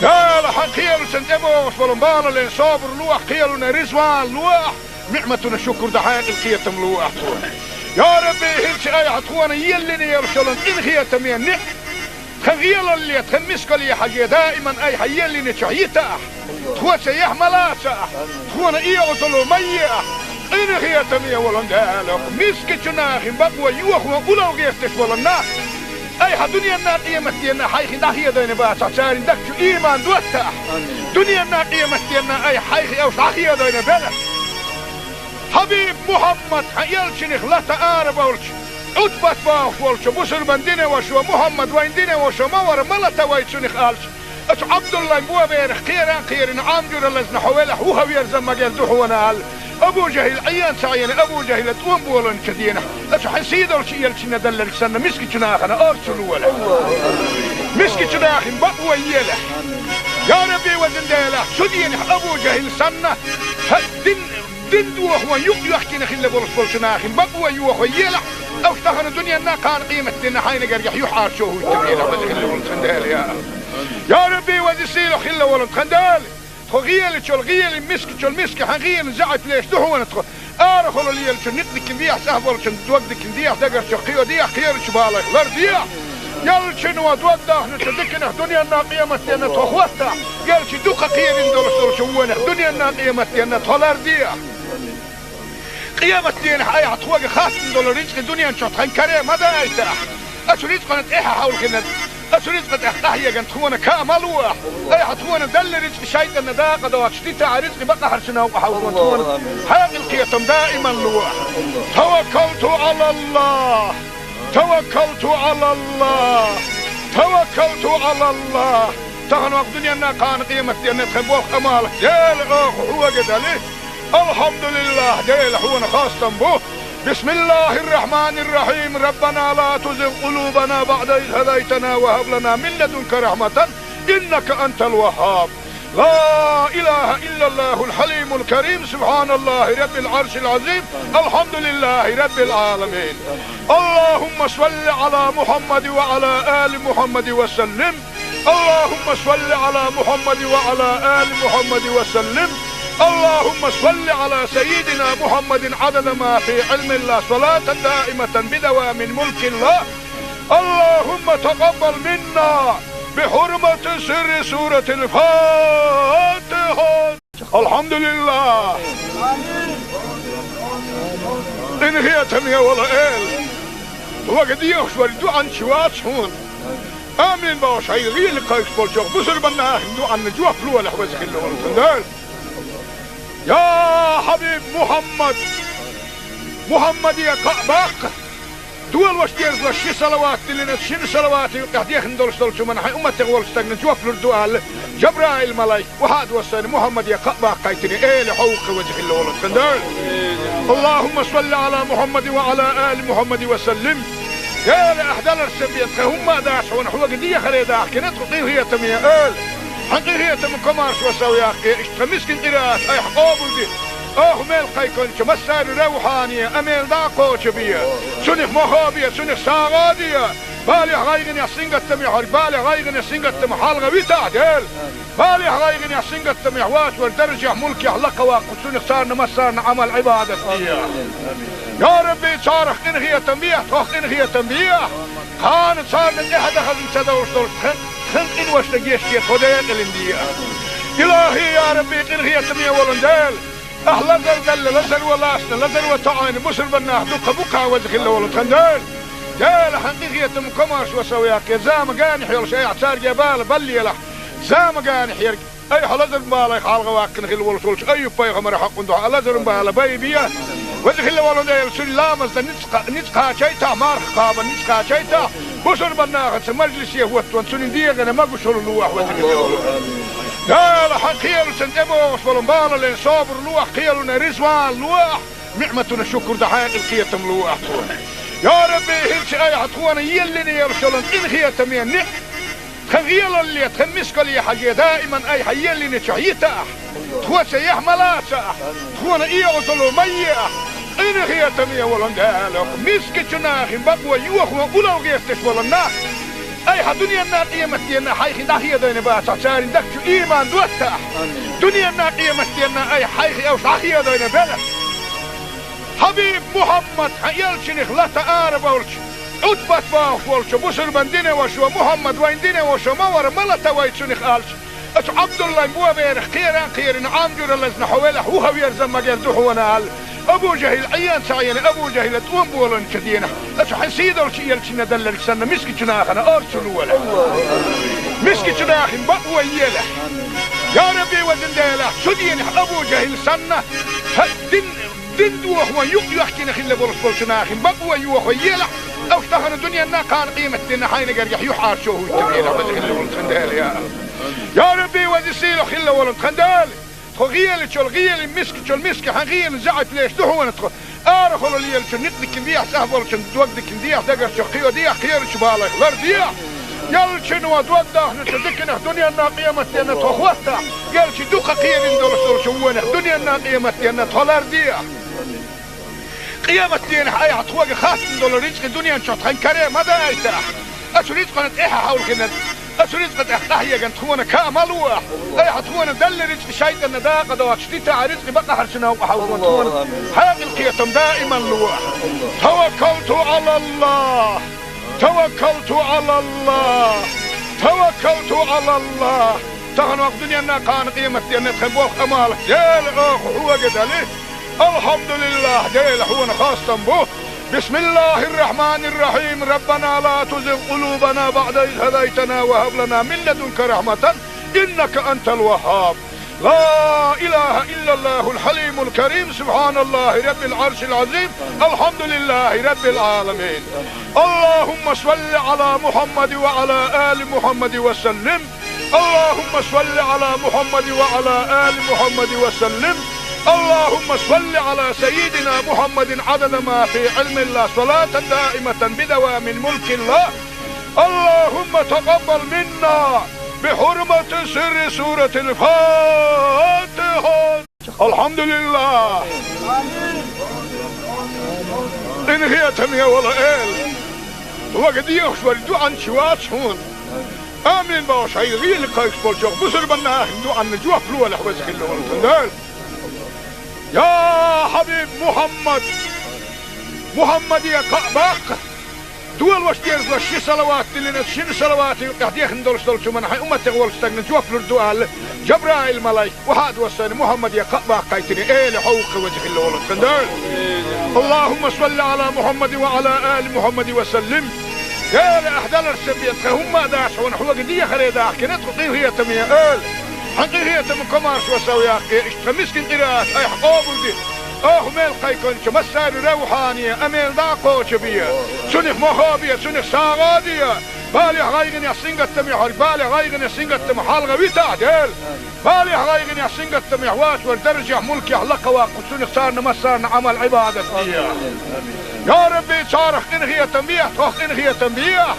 Дела, хьан кхелашна тӀебогӀуш болу балален собар лолахь, кхелана резаван лолахь, ниӀматана шукур дан хьекъал, кхетам лолахь тхуна. Я Рабби, хӀинца айхьа тхуна еллина йолуш йолу къинхетаме ниӀ-, тхан гӀелалле, тхан мискалле хьажий, даиман айхьа еллинчух йитахь, тхоца яхь ма лацахь, тхуна оьгӀазло ма ехь, къинхетаме волу Дела, мискачу нахана бакъо йохо улло гӀерташ болу нах айхьа дуьненна, къематденна хьайх дӀахедийна бацахь, церан дагчу ийман доттахь. Дуьненна, къематденна айхьа хьайх уьш дӀахедийна белахь. Хьабиб Мухьаммад, хьан элчанах лата арабевлча, Ӏутбат бохуш волчу бусурбан динан вашас, Мухьаммад вайн динан ваша ма вара, ма лата вай цунах аьлча, оцу Ӏабдуллайн боберах кхера а кхерина, Ӏам жуьра лазна хьо велахь, вуха верза магар ду хьуна аьлла, Абу ЖахӀил Ӏен ца Ӏийна, Абу ЖахӀила тӀом болийначу дийнахь, оцу хьан сийдолчу элчанна делларг санна, мискачу нахана орцу лолахь. Мискачу нахана бакъо елахь. Я Рабби, везан Дела, цу дийнахь Абу ЖахӀил санна, хьан дин, дин дохо юкъ йоьхкина хилла болуш болчу нахана бакъо йохо елахь, уьш тахана дуьненна, кхана къематденна хьайна гергахь юьхьӀаьржо хӀуттур елахь, веза хилла волу тхан Дела, я. Я Рабби, веза сийлахь хилла волу тхан Дела. Тхо гӀелачул гӀелин, мискачул миска хьан гӀелин заьӀап леш ду хьуна тхо. Арахула лелачу некъ дикина дехьа, цӀахь болчун дог дикина дехьа, дагарчу кхио дехьа, кхерачу балех лардехьа. Элчано дог дахначу диканах дуьненна, къематденна тхо хӀоттахь, элча дукха кхерина долуш долчу вонах дуьненна, къематденна тхо лардехьа. Къематденахь айхьа тхоьга хаттам долу рицкъа дуьнен чохь тхан каре ма дайтахь. Оцу рицкъана тӀаьхьа хьовлхина, оцу рицкъа тӀехь къахьегна тхуна каа ма лолахь. Айхьа тхуна делла рицкъа шайтӀанна дакъа доцуш дитахь, рицкъа бакъахьарчу новкъа хьовзо тхуна хьекъал, кхетам даиман лолахь. Таваккалту Ӏалаллах! Таваккалту Ӏалаллах! Таваккалту Ӏалаллах! Тахана ваха дуьненна, кхана къематденна тхан болх, Ӏамал Дела, оха хьоьга дали. Алхьамдулиллах, Дела, хьуна хастам бу. بسم الله الرحمن الرحيم. ربنا لا تزغ قلوبنا بعد إذ هديتنا وهب لنا من لدنك رحمة إنك أنت الوهاب. لا إله إلا الله الحليم الكريم. سبحان الله رب العرش العظيم. الحمد لله رب العالمين. اللهم صل على محمد وعلى آل محمد وسلم. اللهم صل على محمد وعلى آل محمد وسلم. اللهم صل على سيدنا محمد عدد ما في علم الله، صلاة دائمة بدوام ملك الله. اللهم تقبل منا بحرمة سر سورة الفاتحة. الحمد لله. Къинхетам бе, вала эла. Вага дехаш вара дуьхьанча вац хьуна. Амин бохуш, хьайга гӀийла кхайкхаш болчох бусурбанна ахин дуьхьанна жоп лолахь, веза хилла волу Дела. Я хьабиб Мухьаммад! Мухьаммаде кхаъ баккха! Долуш дерзош ши салават диллина, шина салавата юкъехь дехна долуш долчу хӀуманна хьайн умматех волчу стагна жоп лур ду аьлла, Жабраил-малайк охьа а доссийна, Мухьаммаде кхаъ баккхийтина, эла хьо ву-кх веза хилла волу тхан Дела. Аллахумма салли Ӏала Мухьаммадин ва Ӏала али Мухьаммадин ва саллим. Дела, ахь даларш ца бен, тхан хӀумма а дац хьуна, хьоьга дехаре дахкина тхо, къинхетаме эла. Хьан къинхетаман комаршо сов яккхий, иштта тхан мискин къираат айхьа къобалде. Оха мел кхайкхинчу массарна равхьане, амел дӀа а кхочу бе. Цунах мохо бе, цунах сагӀа а де. Балехь, гӀайгӀанехь, сингаттамехь верг, балехь, гӀайгӀанехь, сингаттамах хьалха витахь, Дела. Балехь, гӀайгӀанехь, сингаттамехь вацар даржехь, мулкехь лакха ваккха, цунах царна массарна Ӏамал-Ӏибадат де. Я Рабби, царах къинхетам бехь, тхох къинхетам бехь. Кхана царна тӀаьхьа дан хазна ца довш долуш тхан, тхан къиношна гечде, тхо декъалина де. Илахи, я Рабби, къинхетаме волун Дела. Ахь лазар делла, лазаро лаьцна, лазаро тоьӀна бусурба нах дуккха бу-кх веза хилла волу тхан Дела. Дела, хьан къинхетаман комаршо сов яккхий, зама генахь йолуш айхьа цаьрга бала баллалахь, зама генахь ерг айхьа лазаран балех хьалха ваккхина хилла волуш волчу Айюб-пайхамаран хьокъан дуьхьа лазаран бала байбе. Веза хилла волу Дела, цуьнан ламазна ницкъ, ницкъ кхачийтахь, марха кхабарна ницкъ кхачийтахь, бусурба нахаца мажлисе хӀоттаван цуьнан дегӀана могушалла лолахь, веза хилла волу Дела. Хьан кхелаца тӀебогӀуш болу балален собар лолахь, кхелана резаван лолахь, ниӀматана шукур дан хьекъал, кхетам лолахь тхуна. Я Рабби, хӀинца айхьа тхуна еллина йолуш йолу къинхетаме ниӀ тхан гӀелалле, тхан мискалле хьажий, даиман айхьа еллинчохь йитахь. Тхоьца яхь ма лацахь, тхуна оьгӀазло ма ехь. Къинхетаме волун Дела, мискачу нахана бакъо йохо улал гӀерташ болу нах айхьа дуьненна, къематденна хьайх дӀахедийна бацахь, церан дагчу ийман доттахь. Дуьненна, къематденна айхьа хьайх уьш дӀахедийна белахь. Хьабиб Мухьаммад, хьан элчанах лата ара болчу, Ӏутбат бохуш волчу бусурбан динан вашо, Мухьаммад вайн динан вашо ма вара, ма лата вай цунах аьлча, оцу Ӏабдуллайн боберах кхеран а кхерина, Ӏам жуьра лазна хьо велахь, вуха верза магар ду хьуна аьлла, Абу ЖахӀил Ӏен ца Ӏийна, Абу ЖахӀила тӀом боланчу денахь, оцу хьан сийдолчу элчанна делларг санна, мискачу нахана орцу лолахь. Мискачу нахана бакъо елахь. Я Рабби, везан Дела, цу денахь Абу ЖахӀил санна, хьан дин Дин дохо юкъ йоьхкина хилла болуш болчу нахана бакъо йохо елахь, уьш тахана дуьненна, кхана къематденна хьайна гергахь юьхьӀаьржо хӀуттур елахь, веза хилла волу тхан Дела, я Аллах. Я Рабби, веза сийлахь хилла волу тхан Дела, тхо гӀелачул гӀели, мискачул миска хьан гӀелан заьӀап леш ду хьуна тхо. Арахула лелачун ницкъ дикина дехьа, цӀахь болчун дог дикина дехьа, дагарчух кхио дехьа, кхерачу балех лар дехьа. Элчано дог дахначу диканах дуьненна, къематденна тхо хӀоттахь, элча дукха кхерина долуш долчу вонах дуьненна, къематденна тхо лар дехьа. Къематденахь айхьа тхоьга хаттам долу рицкъа дуьнен чохь тхан каре ма дайтахь. Оцу рицкъана тӀаьхьа хьовлхина, оцу рицкъа тӀехь къахьеган тхуна каа ма лолахь. Айхьа тхуна делла рицкъа шайтӀанна дакъа доцуш дитахь, рицкъа бакъахьарчу новкъа хьовлхо тхуна хьекъал, кхетам даиман лолахь. Таваккалту Ӏалаллах! Таваккалту Ӏалаллах! Таваккалту Ӏалаллах! Тахана ваха дуьненна, кхана къематденна тхан болх, Ӏамал, Дела, оха хьоьга дали. Алхьамдулиллах, Дела, хьуна хастам бу. Бисмиллахир-рахманир-рахим. Раббана ла тузигъ къулубана баъда из хӀадайтана ва хӀаб лана мин ладунка рахьматан, иннака антал ваххаб. لا إله إلا الله الحليم الكريم، سبحان الله رب العرش العظيم، الحمد لله رب العالمين. اللهم صل على محمد وعلى آل محمد وسلم. اللهم صل على محمد وعلى آل محمد وسلم. اللهم صل على سيدنا محمد عدد ما في علم الله، صلاة دائمة بدوام ملك الله. اللهم تقبل منا بحرمة سر سورة الفاتحة. Алхьамдулиллах! Къинхетаме волу Эла! Вага дехаш вара дуьхьанча вац хьуна. Амин бохуш хьайга гӀийла кхайкхаш болчохь бусурбан нахана дуьхьанна жоп лолахь, веза хилла волу тхан Дела. Я хьабиб Мухьаммад! Мухьаммаде кхаъ баккха! Долуш дерзош ши салават диллина, шина салавата юкъехь дехна долуш долчу хӀуманна хьайн умматех волчу стагна жоп лур ду аьлла, Жабраил-малайк охьа а доссийна, Мухьаммаде кхаъ баккхийтина, эла хьо ву-кх веза хилла волу тхан Дела. Аллахумма салли Ӏала Мухьаммадин ва Ӏала али Мухьаммадин ва саллим. Дела, ахь даларш ца бен, тхан хӀумма а дац хьуна, хьоьга дехаре дахкина тхо, къинхетаме Эла. Хьан къинхетам, комаршо сов яккхе, иштта тхан мискин къираат айхьа къобалде. Оха мел кхайкхинчу массаьрна ревхьане а мел дӀа а кхочу бе. Цунах мохо бе, цунах сагӀа а де. Балехь, гӀайгӀанехь, сингаттамехь верг, балех, гӀайгӀанех, сингаттамах хьалха витахь, Дела. Балехь, гӀайгӀанехь, сингаттамехь воцург даржехь, мулкехь лакха ваккха, цунах царна массарна Ӏамал, Ӏибадат де. Я Рабби, царах къинхетам бехьа, тхох къинхетам бехьа.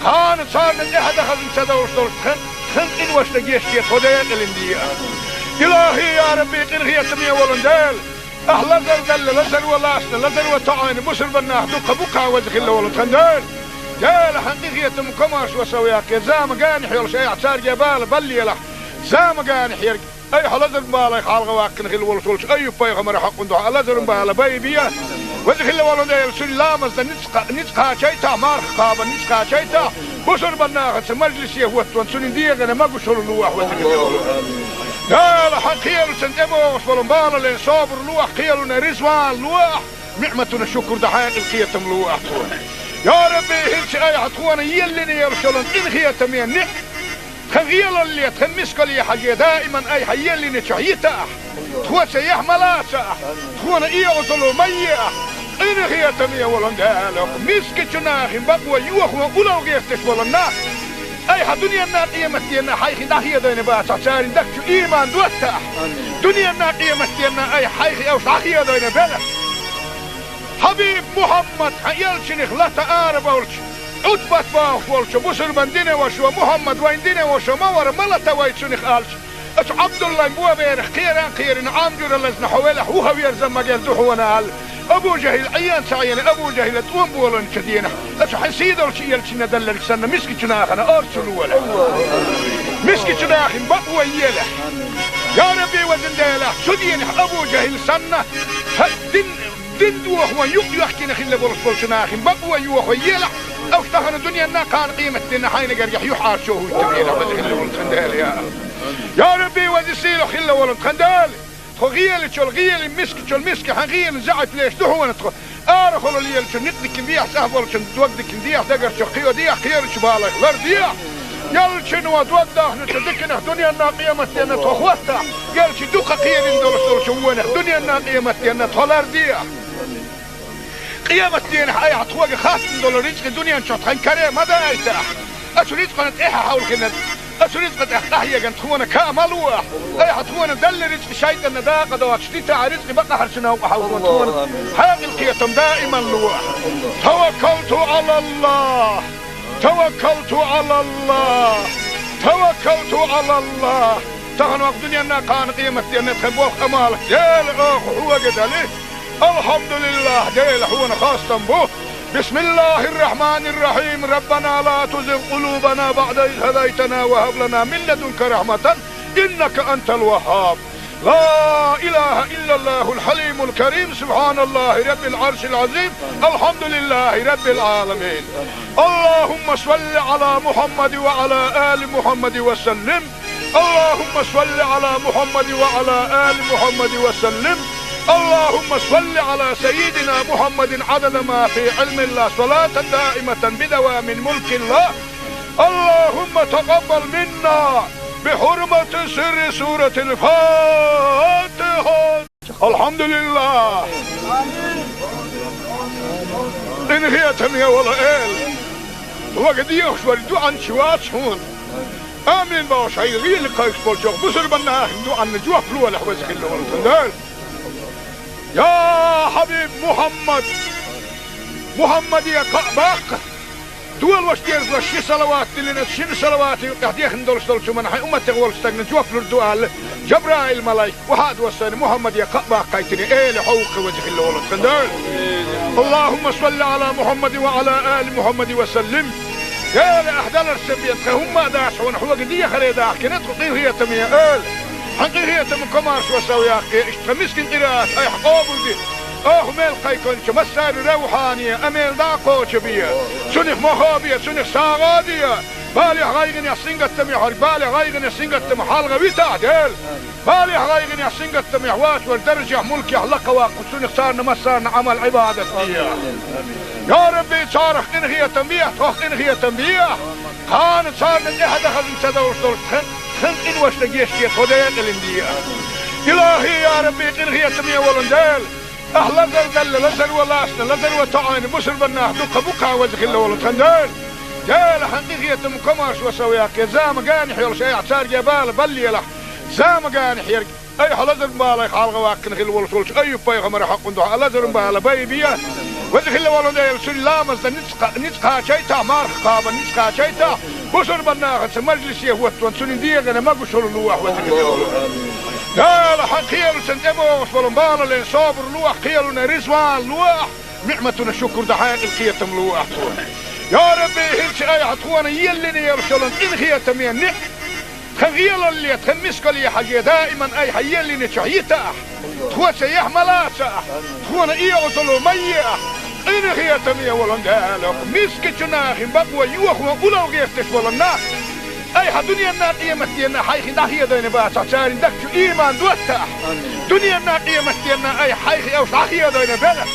Кхана царна тӀаьхьа дан хазна ца довш долуш тхан, тхан къиношна гечде, тхо декъалина де. Илахи, я Рабби, къинхетаме волу Дела. Ахь лазар делла, лазар ван лаьцна, лазар ван тоьӀна бусурба нах дукха бу-кх, веза хилла волу тхан Дела. Дела, хьан къинхетам, комаршо сов яккхе, зама генахь йолуш айхьа цаьрга бала баллалахь. Зама генахь ерг, айхьа лазаран балех хьалха ваккхина хилла волуш волчу Айюб-пайхамаран хьокъун дуьхьа лазаран бала байбе. Веза хилла волу Дела, цуьнан ламазна ницкъ кха-, ницкъ кхачийтахь, марха кхабарна ницкъ кхачийтахь, бусурба нахаца мажлисе хӀоттаван цуьнан дегӀана могушалла лохьа, веза хилла волу. Дела, хьан кхелашна тӀебогӀуш болу балале собар лохьа, кхелана реза ван лохьа, ниӀматана шукур дан хьекъал, кхетам лохьа тхуна. Я Рабби, хӀинца айхьа тхуна еллина йолуш йолу къинхетаме ниӀ-, тхан гӀелалле, тхан мискалле хьажий, даиман айхьа еллинчохь йитахь. Тхо цаьхьа ма лацахь, тхуна оьгӀазло ма ехь. Къинхетаме волу Дела, мискачу нахана бакъо йохо уллохь гӀерташ болу нах, айхьа дуьненна, къематденна хьайх дӀахедийна бацахь, церан дагчу ийман доттахь. Дуьненна, къематденна айхьа хьайх уьш дӀахедийна белахь. Хьабиб Мухьаммад, хьан элчанах лата арабевлча, Ӏутбат бохуш волчо, бусурба динан вашо, Мухьаммад вайн динан ваша ма вара, ма лата вай цунах, аьлча, оцу Ӏабдуллайн боберах кхеран а кхерина, Ӏам жуьра лазна хьо велахь, вуха верза ма герза хьуна, аьлла. Абу ЖахӀил Ӏен ца Ӏена, Абу ЖахӀила тӀом болийначу дийнахь, оцу хьан сийдолчу элчанна делларг санна, мискачу нахана орцу лолахь. Мискачу нахана бакъо елахь. Я Рабби, везан Дела, цу дийнахь Абу ЖахӀил санна, хьан дин Дин дохо юкъ йоьхкина хилла болуш болчу нахана бакъо йохо елахь, уьш тахана дуьненна, кхана къематденна хьайна гергахь юьхьӀаьржо хӀуьттабелахь, веза хилла волу тхан Дела, я. Я Рабби, веза сийлахь хилла волу тхан Дела, тхо гӀелачул гӀелин, мискачул миска хьан гӀелин заьӀап леш ду хьуна тхо. Арахула лелачун некъ дикина дехьа, цӀахь болчун дог дикина дехьа, дагарчух кхио дехьа, кхерачу балех лар дехьа. Ялчуьнан дог дахначу диканах дуьненна, къематденна тхо хӀоттахь, ялчу дукха кхерина долуш долчу вонах дуьненна, къематденна тхо лар дехьа. Къематденахь айхьа тхоьга хаттам долу рицкъа дуьнен чохь тхан каре ма дайтахь. Оцу рицкъана тӀаьхьа хьовлхина, оцу рицкъа тӀехь къахьегна тхуна ка ма лохь. Айхьа тхуна делла рицкъа шайтӀанна дакъа доцуш дитахь, рицкъа бакъахьарчу новкъа хьовзо тхуна хьекъал, кхетам даиман лохь. Таваккалту Ӏалаллахь! Таваккалту Ӏалаллахь! Таваккалту Ӏалаллахь! Тахана вакъа дуьненна, кхана къематденна тхан болх, Ӏамал Дела, оха хьоьга дали. Алхьамдулиллахь, Дела, хьуна хастам бу. بسم الله الرحمن الرحيم. ربنا لا تزغ قلوبنا بعد إذ هديتنا وهب لنا من لدنك رحمة إنك أنت الوهاب. لا إله إلا الله الحليم الكريم. سبحان الله رب العرش العظيم. الحمد لله رب العالمين. اللهم صل على محمد وعلى آل محمد وسلم. اللهم صل على محمد وعلى آل محمد وسلم. اللهم صل على سيدنا محمد عدد ما في علم الله، صلاة دائمة بدوام ملك الله. اللهم تقبل منا بحرمة سر سورة الفاتحة. Алхьамдулиллах! Къинхетаме волу Эла! Вага дехаш верг дуьхьанча вац хьуна. Амин бохуш, хьайн гӀийла кхайкхаш болчу бусурба нахана дуьхьанна жоп лолахь, веза хилла волу тхан Дела. Я Хьабиб Мухьаммад! Мухьаммаде кхаъ баккха! Долуш дезалаш ши салават диллина, шина салавата юкъахь дехна долуш долчу хӀуманна хьайн умматех волчу стагана жоп лур ду аьлла, Жабраил-малайк охьа а доссийна, Мухьаммаде кхаъ баккхийтина, Эла хьо ву-кх, веза хилла волу тхан Дела. اللهم صل على محمد وعلى آل محمد وسلم. Эла, ахь даларца бен тхан хӀумма а дац хьуна, хьоьга дехаре дахкина тхо, къинхетаме Эла. Хьан къинхетам, комаршо сов яккхе, иштта тхан мискин къираат айхьа къобалде. Оха мел кхайкхинчу массаьрна ревхьане а мел дӀа а кхочу бе. Цунах мохо бе, цунах сагӀа а де. Балехь, гӀайгӀанехь, сингаттамехь верг, балех, гӀайгӀанех, сингаттамах хьалха витахь, Дела. Балехь, гӀайгӀанехь, сингаттамехь воцург даржехь, мулкехь лакха ваккха, цунах царна массарна Ӏамал, Ӏибадат де. Я Рабби, царах къинхетам бехьа, тхох къинхетам бехьа. Кхана царна тӀаьхьа дан хазна ца довш долуш тхан, Сан къиношта геште тхо декъалин де. Илахи, я Рабби, къинхетаме волун Дела, ахь лазар далла, лазар валлалц, лазар ватоӀийна бусурбаннах дукха букха ваза хилла волу тхан Дела. Дела, хьан къинхетам комарш ва сов яккхе, зама гани хьолуш айхьа царге бала баллиялахь, зама гани хьерг. Айхьа лазар балай хьалха ваккхина хилла волуш волчу Айюб-пайхамара хьакъун дуьхьа лазар бала бай бе. Веза хилла волу Дела, цуьнан ламазна ницкъ, ницкъ кхачайтахь, марха кхабан ницкъ кхачайтахь, бусурбаннахаца мажлисе хӀоттон цуьнан дегӀана магушалла луахь, веза хилла волу Дела. Хьан кхелаца тӀебогӀуш болу балален собар луахь, кхелана ризван луахь, ниӀматана шукур дан хьекъал кхетам луахь тхуна. Я Рабби, хӀинца айхьа тхуна еллина йолуш йолу къинхетаме ниӀ Тхан гӀелалле, тхан мискалле хьажий, даиман айхьа еллинчохь йитахь, тхо ца яхь ма лацахь, тхуна эгӀазалла ма ехь, къинхетаме волун Дела, мискачу нахин бакъо йохо улло гӀерташ болу нах, айхьа дуьненна къематденна хьайх дӀахедийна бацахь, царна дагчу ийман доттахь, дуьненна къематденна айхьа хьайх уьш дӀахедийна белахь.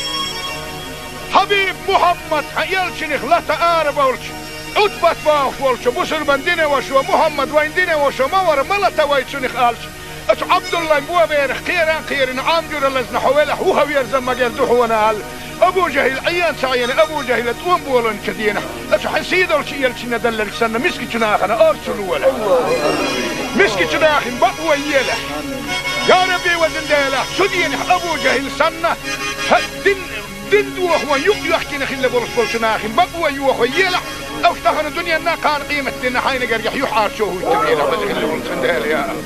Хьабиб Мухьаммад, хьан элчанах лата ара болчу, Ӏутбат бохуш волчу бусурбан динан вашо, Мухьаммад вайн динан вашо ма вара, ма лата вай цунах аьлча, оцу Ӏабдуллайн боберах кхеран а кхерина, Ӏам жуьра лазна хьо велахь, вуха верза магар ду хьуна аьлла. Абу ЖахӀил Ӏен ца Ӏена, Абу ЖахӀила тӀом боланчу дийнахь, оцу хьан сийдолчу элчанна далларг санна, мискачу нахана орцу лолахь. Мискачу нахин бакъо елахь. Я Рабби, везан Дела, цу дийнахь Абу ЖахӀил санна, хьан дин Дин дохо юкъ йоьхкина хилла болуш болчу нахин бакъо йохо елахь, уьш тахана дуьненна кхана къематденна хьайна гергахь юьхьӀаьржо хӀуттур елахь, веза хилла волу тхан Дела, я Аллах.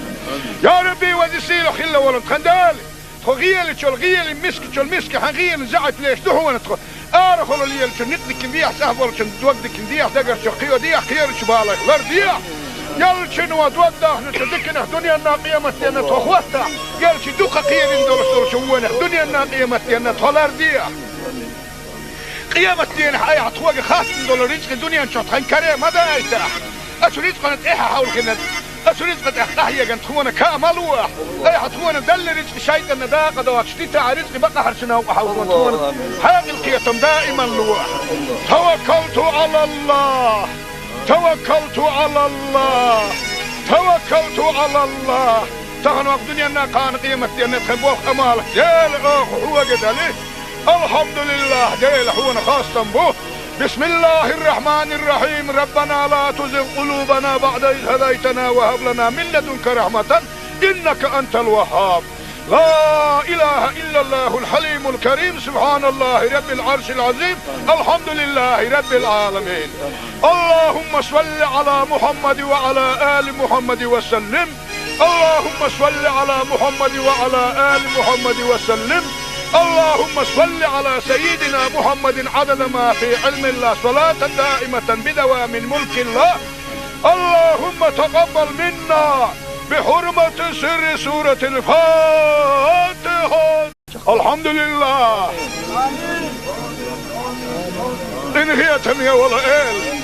Я Рабби, веза сийлахь хилла волу тхан Дела, тхо гӀелачул гӀелин, мискачул миска хьан гӀелин заьӀап леш ду хьуна тхо. Арахула лелачу некъ дикина дехьа, цӀахь болчун дог дикина дехьа, дагарчу кхио дехьа, кхерачу балайх лар дехьа. Ялчуьнан дог дахначу диканах дуьненна къематденна тхо хӀоттахь, ялчи дукха кхерина долуш долчу вонах дуьненна къематденна тхо лар дехьа. Къематденахь айхьа тхоьга хаттам долу рицкъи дуьнен чохь тхан каре ма дайтахь. Оцу рицкъана тӀаьхьа хьовлхина, оцу рицкъа тӀехь къахьеган тхуна каа ма луахь. Айхьа тхуна далла рицкъи шайтӀанна дакъа доцуш дитахь, рицкъи бакъахьарчу новкъа хьовлхо тхуна хьекъал кхетам даиман луахь. Таваккалту Ӏалаллах! Таваккалту Ӏалаллах! Таваккалту Ӏалаллах! Тахана вакъ дуьненна кхана къематденна тхан болх Ӏамал, Дела, оха хьоьга дали. Алхьамдулиллах, Дела, хьуна хастам бу. Бисмиллахир-рахманир-рахим. Раббана ла тузигъ къулубана баъда из хӀадайтана ва хӀаб лана мин ладунка рахматан, иннака антал ваххаб. لا إله إلا الله الحليم الكريم، سبحان الله رب العرش العظيم، الحمد لله رب العالمين. اللهم صل على محمد وعلى آل محمد وسلم. اللهم صل على محمد وعلى آل محمد وسلم. اللهم صل على سيدنا محمد عدد ما في علم الله، صلاة دائمة بدوام ملك الله. اللهم تقبل منا بحرمة سر سورة الفاتحة. Алхьамдулиллах! Къинхетаме волу Эла!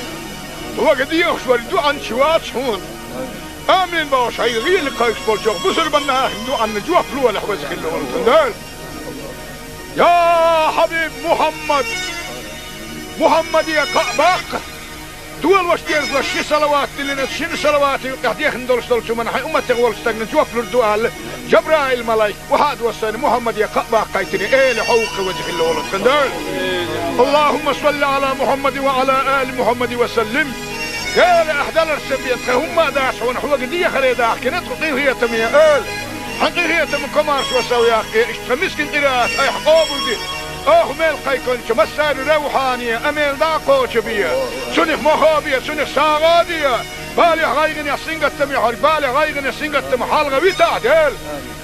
Вага дехаш вара дуьӀанча вац хьуна. Амин бохуш хьайн гӀийла кхайкхаш болчохь бусурбан нахана дуьӀанна жоп лолахь, веза хилла волу тхан Дела. Я хьабиб Мухьаммад! Мухьаммаде кхаъ баккха! Дола ваша деза ши салават диллина, шина салавата юкъехь дехна долуш долчу хӀуманна хьайн умматех волчу стагна жоп лур ду аьлла, Жабраил-малайк охьа а доссийна, Мухьаммаде кхаъ баккхийтина, Эла, хьо ву-кх веза хилла волу тхан Дела. Аллахумма салли Ӏала Мухьаммадин ва Ӏала али Мухьаммадин ва саллим. Эла, ахь даларца бен тхан хӀумма а дац хьуна, хьоьга дехаре дахкина тхо, къинхетаме Эла. Хьан къинхетаман комаршо сов яккхе, иштта тхан мискин къираат айхьа къобалде. Оха мел кхайкхинчу массарна равхьане а мел дӀа а кхочу бе. Цунах мохо а бе, цунах сагӀа а де. Балехь, гӀайгӀанехь, сингаттамехь верг балех, гӀайгӀанех, сингаттамах хьалха витахь, Дела.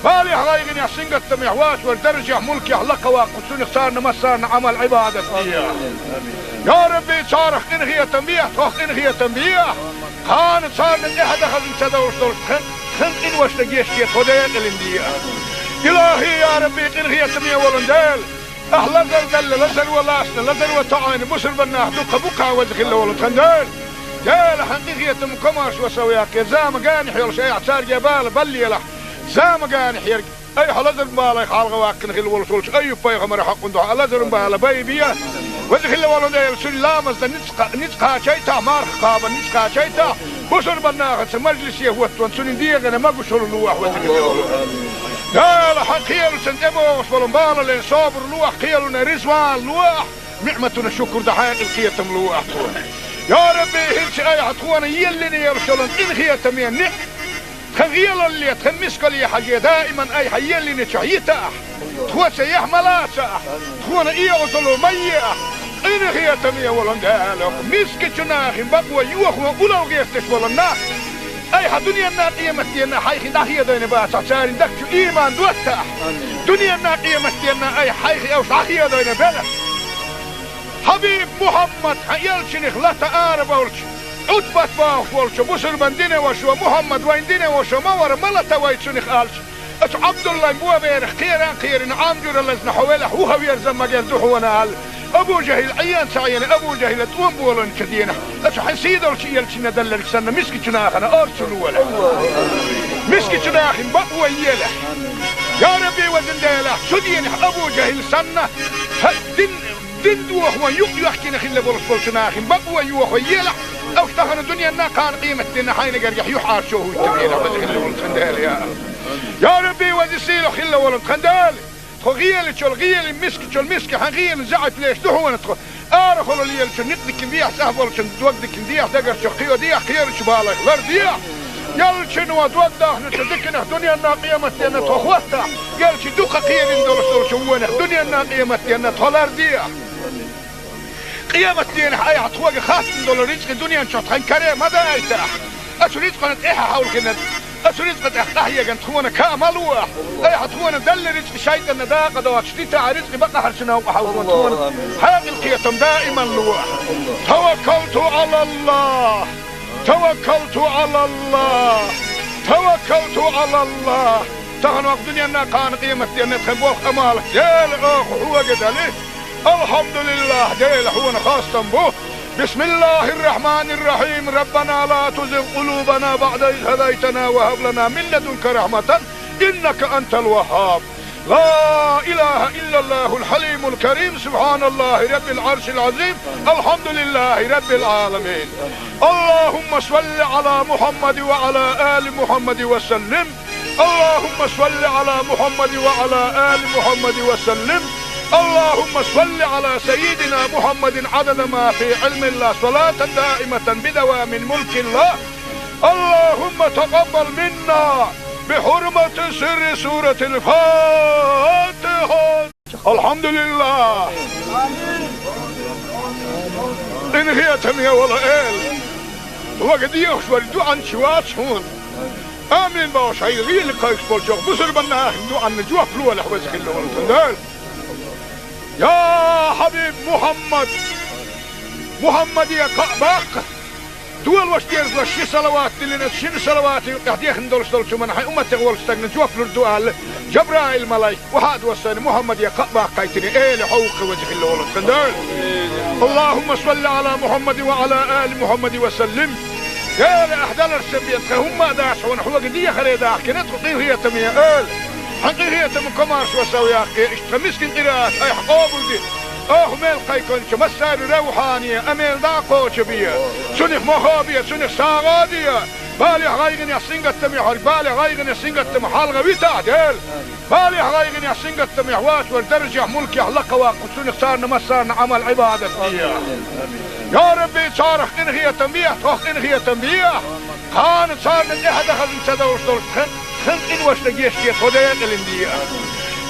Балехь, гӀайгӀанехь, сингаттамехь воцург даржехь, мулкехь лакхаваккха, цунах царна массарна Ӏамал-Ӏибадат де. Я Рабби, царах къинхетам бехьа, тхох къинхетам бехьа. Кхана царна тӀаьхьа дан хазна ца довш долуш тхан, тхан къиношна гечде, тхо декъалин де. Илахи, я Рабби, къинхетаме волун Дела! Ахь лазар далла, лазар валлалц, лазар ватоӀийна бусурбан нах дукха бу-кх, веза хилла волу тхан Дела. Дела, хьан къинхетам комаршо сов яккхе, зама гани хьолуш айхьа царге бала баллиялахь, зама гани хьерг. Айхьа лазар балай хьалха ваккхина хилла волуш волчу Айюб-пайхамара хьакъун дуьхьа лазар бала бай бе. Веза хилла волу Дела, цуьнан ламазна ницкъ, ницкъ кхачайтахь, марха кхабан ницкъ кхачайтахь, Бусурбан нахаца мажлисе хӀоттаван цунна дегӀана могушалла лолахь, веза хилла волу. Дала, хьан кхелашна тӀебогӀуш болу балале собар лолахь, кхелана риза вала лолахь, ниӀматана шукур дан хьекъал, кхетам лолахь тхуна. Я Рабби, хӀинца айхьа тхуна еллина йолуш йолу къинхетаме ниӀ, тхан гӀелалле, тхан мискалле хьажий, даиман айхьа еллиначохь йитахь, тхоца яхь ма лацахь, тхуна оьгӀазло ма ехь, къинхетаме волу Дала, мискачу нахана бакъо йохо улло гӀерташ болу нах, айхьа дуьненна, къематденна хьайх дӀахедийна бацахь, церан дагчу иман доттахь, дуьненна, къематденна айхьа хьайх уьш дӀахедийна белахь. Хьабиб Мухьаммад, хьан элчанах лата ара болчу, Ӏутбат бохуш волчу бусурбан динан вашас: «Мухьаммад вайн динан ваша ма вара, ма лата вай цунах», – аьлча, оцу Ӏабдуллайн боберах кхеран кхерина, Ӏам жуьра лазна хьо велахь, вуха верза магар ду хьуна аьлла, Абу ЖахӀил Ӏен ца Ӏийна, Абу ЖахӀила тӀом болийначу дийнахь, оцу хьан сийдолчу элчанна делларг санна, мискачу нахана орцу лолахь. Мискачу нахана бакъо елахь. Я Рабби, везан Дела, цу дийнахь Абу ЖахӀил санна, хьан дин Дин дохо юкъ йохкина хилла болуш болчу нахана бакъо йохо елахь, уьш тахана дуьненна, кхана къематденна хьайна гергахь юьхьӀаьржо хӀуттабелахь, веза хилла волу тхан Дела, я Аллах. Я Рабби, веза сийлахь хилла волу тхан Дела, тхо гӀелачул гӀели, мискачул миска хьан гӀелина заьӀап леш ду хьуна тхо. Арахула лелачун никъ дикина дехьа, цӀахь болчун дог дикина дехьа, дагарчух кхийо дехьа, кхерачу балайх лардехьа. Ялчино дог дахначу диканах дуьненна, къематденна тхо хӀоттахь, ялчи дукха кхерина долуш долчу вонах дуьненна, къематденна тхо лардехьа. Къематдийнахь айхьа тхоьга хаттам долу рицкъа дуьнен чохь тхан каре ма дайтахь. Оцу рицкъана тӀаьхьа хьовлхина, оцу рицкъа тӀехь къахьеган тхуна каа ма лолахь. Айхьа тхуна делла рицкъа шайтӀанна дакъа доцуш дитахь, рицкъа бакъахьарчу новкъа хьовлхина тхуна хьекъал, кхетам даиман лолахь. Таваккалту Ӏалаллах. Таваккалту Ӏалаллах! Таваккалту Ӏалаллах! Тахана ваха дуьненна, кхана къематденна тхан болх, Ӏамал Дела, оха хьоьга дали. Алхьамдулиллах, Дела, хьуна хастам бу. Бисмиллахир-рахманир-рахим. Раббана ла тузигъ къулубана баъда из хӀадайтана ва хӀаб лана мин ладунка рахьматан, иннака антал ваххаб. لا إله إلا الله الحليم الكريم، سبحان الله رب العرش العظيم، الحمد لله رب العالمين. اللهم صل على محمد وعلى آل محمد وسلم. اللهم صل على محمد وعلى آل محمد وسلم. اللهم صل على سيدنا محمد عدد ما في علم الله، صلاة دائمة بدوام ملك الله. اللهم تقبل منا بحرمة سر سورة الفاتحة. الحمد لله. Къинхетаме волу Эла, вага дехаш вара дуьхьанча вац хьуна. Амин бохуш, хьайн гӀийла кхайкхаш болчохь бусурбан нахана дуьхьанна жоп лолахь, веза хилла волу тхан Дела. Я хьабиб Мухьаммад, Мухьаммаде кхаъ баккха. Долош дезалаш ши салават диллина, шина салавата юкъахь дехна долуш долчу хӀуманна хьайн умматех волчу стагна жоп лур ду аьлла, Жабраил-малайк, вахьа а доссийна, Мухьаммаде кхаъ баккхийтина, Эла, хьо ву-кх, веза хилла волу тхан Дела. اللهم صل على محمد وعلى آل محمد وسلم. Дела, ахь даларшан бен тхан хӀумма а дац хьуна, хьоьга дехаре дахкина тхо, къинхетаме Эла. Хьан къинхетам, комаршо сов яккхий, иштта тхан мискин къираат айхьа къобалде. Оха мел кхайкхинчу массарна равхьане а мел дӀа а кхочу бе. Цунах мохо бе, цунах сагӀа а де. Балех, гӀайгӀанех, сингаттамех верг, балех, гӀайгӀанех, сингаттамах хьалха витахь, Дела. Балех, гӀайгӀанех, сингаттамех вац верг даржехь, мулкехь лакхаваккха, цунах царна массарна Ӏамал-Ӏибадат де. Я Рабби, царах къинхетам бе, тхох къинхетам бе. Кхана царна тӀаьхьа дан хазна ца довш долуш тхан, тхан къиношна гечде, тхо декъалина де.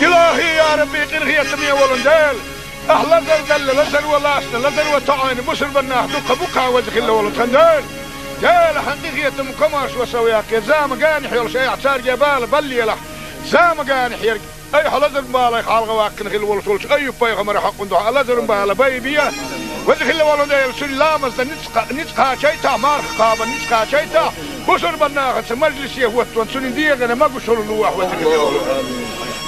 Илахи, я Рабби, къинхетаме волу Дела, ахь лазар делла, лазар ван лацна, лазар ван тоӀийна бусурбан нах дуккха бу-кх, веза хилла волу тхан Дела. Дела, хьан къинхетам, комаршо сов яккхий, зама генахь йолуш айхьа цаьрга бала баллалахь, зама генахь ерг. Ай, хьо лазаран балех хьалха ваккхина хилла волуш волчу Айюб-пайхамаран хьакъан дуьхьа лазаран бала байбе. Веза хилла волу Дела, цуьнан ламазна ницкъ, ницкъ кхачийтахь, марха кхабарна ницкъ кхачийтахь, бусурбан нахаца мажлисе хӀоттаван цуьнан дегӀана могушалла лолахь, веза хилла волу.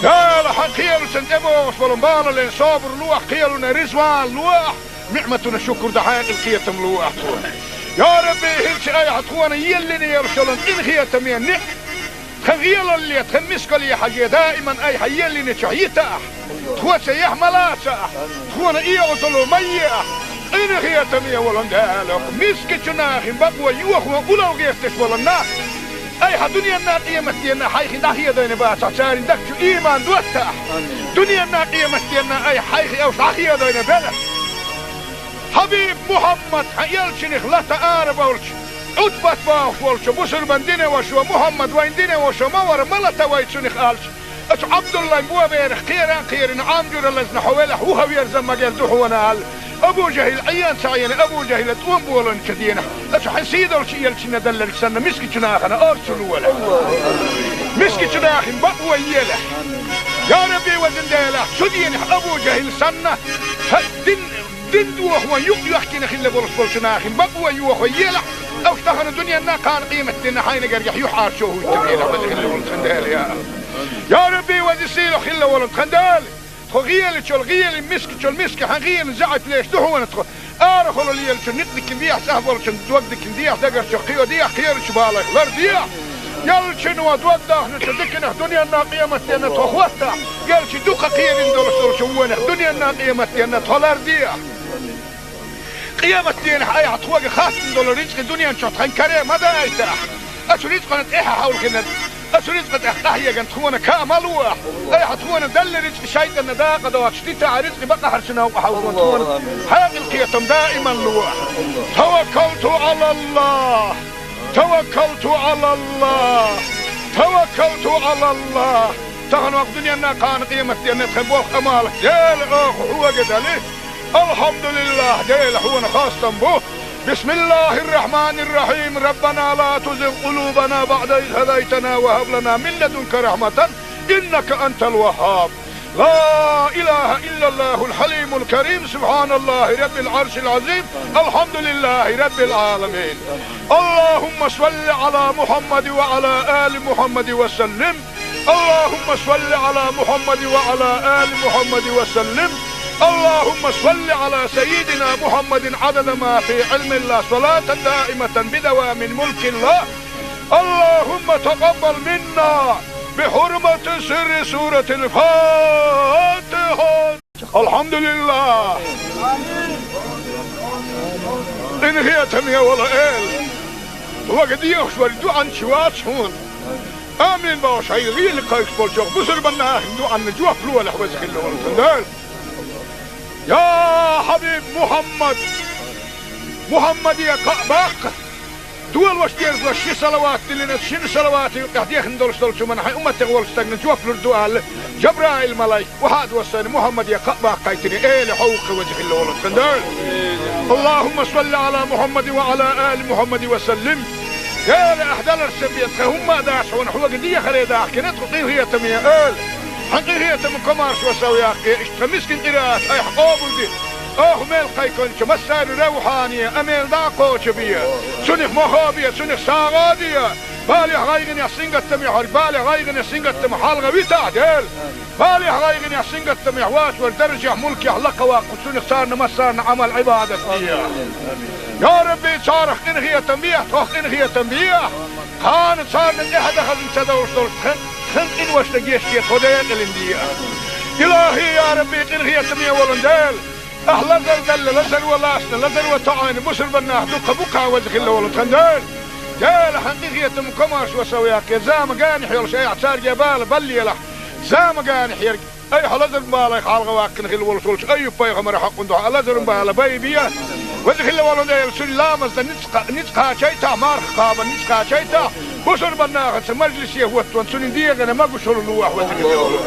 Дела, хьан кхелашна тӀебогӀуш болу балале собар лолахь, кхелана риза вала лолахь, ниӀматана шукур дан хьекъал, кхетам лолахь тхуна. Я Рабби, хӀинца айхьа тхуна еллина йолуш йолу къинхетаме ниӀ, тхан гӀелалле, тхан мискалле хьажий, даиман айхьа еллиначохь йитахь, тхоца яхь ма лацахь, тхуна оьгӀазло ма ехь, Къинхетаме волу Дела, оха мискачу нахана бакъо йохо улло гӀерташ болу нах, айхьа дуьненна, къематденна хьайх дӀахедийна бацахь, церан дагчу иман доттахь. Дуьненна, къематденна айхьа хьайх уьш дӀахедийна белахь. Хьабиб Мухьаммад, хьан элчанах лата арабевлча, Ӏутбат бохуш волчу бусурбан динан вашас: «Мухьаммад вайн динан ваша ма вара, ма лата вай цунах», – аьлча, оцу Ӏабдуллайн боберах кхера а кхерина, Ӏам жуьра лазна хьо велахь, вухаверза магар ду хьуна аьлла, Абу ЖахӀил Ӏен ца Ӏена, Абу ЖахӀила тӀом болийначу дийнахь, оцу хьан сийдолчу элчанна делларг санна, мискачу нахана орцу лолахь. Мискачу нахана бакъо елахь. Я Рабби, везан Дела, цу дийнахь Абу ЖахӀил санна, хьан дин, дин дохо юкъ йоьхкина хилла болуш болчу нахана бакъо йохо елахь, уьш тахана дуьненна, кхана къематденна хьайна гергахь юьхьӀаьржо хӀуттабелахь, веза хилла волу тхан Дела, я. Я Рабби, веза сийлахь хилла волу тхан Дела, тхо гӀелачул гӀелин, мискачул миска хьан гӀелин заьӀап леш ду хьуна тхо. Арахула лелачун некъ дикина дехьа, цӀахь болчун дог дикина дехьа, дагарчух кхио дехьа, кхерачу балайх лар дехьа. Ялчуьнан дог дахначу диканах дуьненна, къематденна тхо хӀоттахь, ялчу дукха кхерина долуш долчу вонах дуьненна, къематденна тхо лар дехьа. Къематденахь айхьа тхоьга хаттам долу рицкъа дуьнен чохь тхан каре ма дайтахь. Оцу рицкъана тӀаьхьа хьовлхина, оцу рицкъа тӀехь къахьегна тхуна ка а ма лолахь. Айхьа тхуна делла рицкъа шайтӀанна дакъа доцуш дитахь, рицкъа бакъахьарчу новкъа хьовзо тхуна. Хьекъал, кхетам даиман лолахь. Таваккалту Ӏалаллахь. Таваккалту Ӏалаллахь. Таваккалту Ӏалаллахь. Тахана ваха дуьненна, кхана къематденна тхан болх, Ӏамал, Дела, оха хьоьга дели. Алхьамдулиллахь, Дела, хьуна хастам бу. بسم الله الرحمن الرحيم. ربنا لا تزغ قلوبنا بعد إذ هديتنا وهب لنا من لدنك رحمة إنك أنت الوهاب. لا إله إلا الله الحليم الكريم. سبحان الله رب العرش العظيم. الحمد لله رب العالمين. اللهم صل على محمد وعلى آل محمد وسلم. اللهم صل على محمد وعلى آل محمد وسلم. اللهم صل على سيدنا محمد عدد ما في علم الله، صلاة دائمة بدوام ملك الله. اللهم تقبل منا بحرمة سر سورة الفاتحة. Алхьамдулиллахь! Къинхетаме волу Эла, вага дехаш вара дуьхьанча вац хьуна. Амин бохуш, хьайн гӀийла кхайкхаш болчу бусурбан нахана дуьхьанна жоп лолахь, веза хилла волу тхан Дела. Я Хьабиб Мухьаммад! Мухьаммаде кхаъ баккха! Долош дезалаш ши салават диллина, шина салавата юкъахь дехна долуш долчу хӀуманна хьайн умматех волчу стагна жоп лур ду аьлла, Жабраил-малайк охьа а доссийна, Мухьаммаде кхаъ баккхийтина, Эла, хьо ву-кх, веза хилла волу тхан Дела. اللهم صل على محمد وعلى آل محمد وسلم. Эла, ахь даларца бен тхан хӀумма а дац хьуна, хьоьга дехаре дахкина тхо, къинхетаме Эла. Хьан къинхетам, комаршо сов яккхий, иштта тхан мискин къираат айхьа къобалде. Оха мел кхайкхинчу массарна равхьане а мел дӀа а кхочу бе. Цунах мохо бе, цунах сагӀа а де. Балехь, гӀайгӀанехь, сингаттамехь верг балех, гӀайгӀанех, сингаттамах хьалха витахь, Дела. Балехь, гӀайгӀанехь, сингаттамехь воцург даржехь, мулкехь лакха ваккху, цунах царна массарна Ӏамал-Ӏибадат де. Я Рабби, царах къинхетам бехьа, тхох къинхетам бехьа. Кхана царна тӀаьхьа дан хазна ца довлуш долчу тхан, тхан къиношна гечде, тхо декъалина де. Илахьи, я Рабби, къинхетаме волу Дела! Ахь лазар делла, лазаро лаьцна, лазаро тоьӀна бусурбан нах дуккха бу-кх, веза хилла волу тхан Дела. Дела, хьан къинхетам, комаршо сов яккхий, зама генахь йолуш айхьа цаьрга бала баллалахь. Зама генахь ерг айхьа лазаран балех хьалха ваккхина хилла волуш волчу Айюб-пайхамаран хьокъан дуьхьа лазаран бала байбе. Веза хилла волу Дела, цуьнан ламазна ницкъ кха-, ницкъ кхачийтахь, марха кхабарна ницкъ кхачийтахь, бусурбан нахаца мажлисе хӀоттон цуьнан дегӀана могушалла лолахь, веза хилла волу.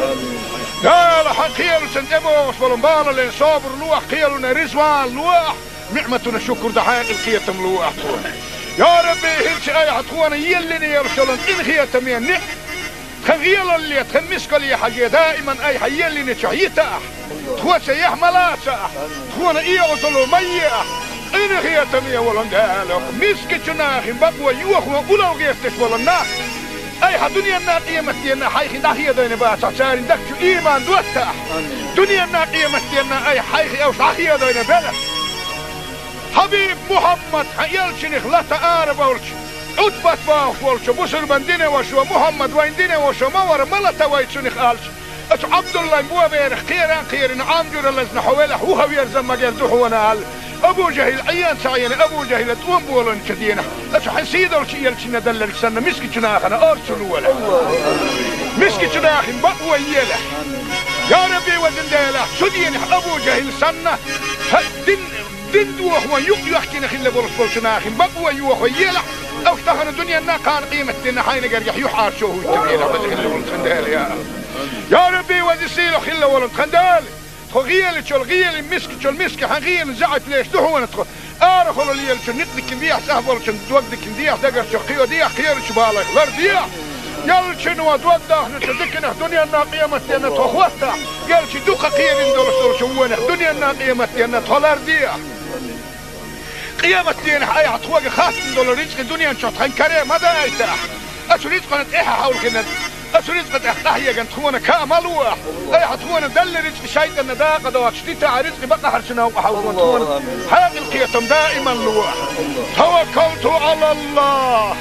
Дела, хьан кхелаца тӀебогӀуш болу балале собар лолахь, кхелана резаван лолахь, ниӀматана шукур дан хьекъал, кхетам лолахь тхуна. Я Рабби, хӀинца айхьа тхуна еллина йолуш йолу къинхетаме ниӀ-, тхан гӀелалле, тхан мискалле хьажий, даиман айхьа еллинчохь йитахь, тхоца яхь ма лацахь, тхуна эгӀазалла ма ехь. Къинхетаме волу Дела, мискачу нахана бакъо йохо улло гӀерташ болу нах, айхьа дуьненна, къематденна хьайх дӀахедийна бацахь, церан дагчу иман доттахь. Дуьненна, къематденна айхьа хьайх уьш дӀахедийна белахь. Хьабиб Мухьаммад, хьан элчанах лата арабевлча, Ӏутбат бохуш волчу бусурбан динан вашас: «Мухьаммад вайн динан ваша ма вара, ма лата вай цунах», – аьлча, оцу Ӏабдуллайн боберах кхера а кхерина, Ӏам жуьра лазна хьо велахь, вухаверза магар ду хьуна аьлла, Абу-Жахьил Ӏийна ца Ӏийна, Абу-Жахьила тӀом боланчу дийнахь, аса хьайн сий долчу элчанна делларг санна, мискачу нахана орцу лолахь. Мискачу нахана бакъо елахь. Я Рабби, везан Дела, цу дийнахь Абу-Жахьил санна, хьан дин, дин дохо юкъ йоьхкина хилла болуш болчу нахана бакъо йохо елахь, аса тахана дуьненна, кхана къематдийнна хьайна гергахь юьхьӀаьржо хӀуттур елахь, веза хилла волу тхан Дела, я. Я Рабби, веза сийлахь хилла волу тхан Дела. Тхо гӀелачул гӀелин, мискачул миска хьан гӀелин заьӀап леш ду хьуна тхо. Арахула лелачу некъ дикина дехьа, цӀахь болчун дог дикина дехьа, дагарчу кхио дехьа, кхерачу балайх лар дехьа. Яллачун ван дог дахначу диканах дуьненна къематденна тхо хӀоттахь, яллачу дукха кхерина долуш долчу вонах дуьненна къематденна тхо лар дехьа. Къематденахь айхьа тхоьга хаттам долу рицкъи дуьнен чохь тхан каре ма дайтахь. Аса рицкъана тӀаьхьа хьовлхина, аса рицкъа тӀехь къахьеган тхуна каа ма лохь. Айхьа тхуна делла рицкъи шайтӀанна дакъа доцуш дитахь, рицкъи бакъахьарчу новкъа хьовлхина тхуна хьекъал, кхетам даиман лохь. Таваккалту Ӏалаллахь!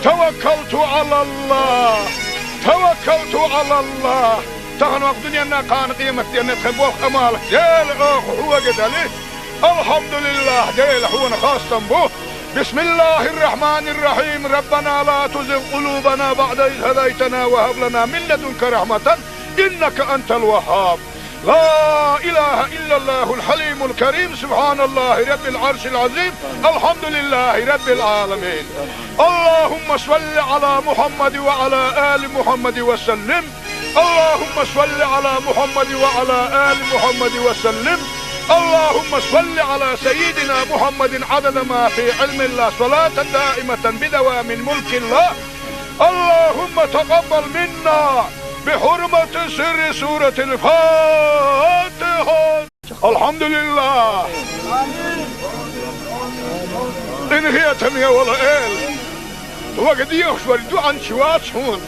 Таваккалту Ӏалаллахь! Таваккалту Ӏалаллахь! Тахана вакъ дуьненна, кхана къематденна тхан болх, Ӏамал, Дела, оха хьоьга дали. Алхьамдулиллахь, Дела, хьуна хастам бу. بسم الله الرحمن الرحيم. ربنا لا تزغ قلوبنا بعد إذ هديتنا وهب لنا من لدنك رحمة إنك أنت الوهاب. لا إله إلا الله الحليم الكريم. سبحان الله رب العرش العظيم. الحمد لله رب العالمين. اللهم صل على محمد وعلى آل محمد وسلم. اللهم صل على محمد وعلى آل محمد وسلم. اللهم صل على سيدنا محمد عدد ما في علم الله، صلاة دائمة بدوام ملك الله. اللهم تقبل منا بحرمة سر سورة الفاتحة. Алхьамдулиллахь! Къинхетаме волу Эла, тхоьга дехаш верг дуьхьал чу вац хьуна.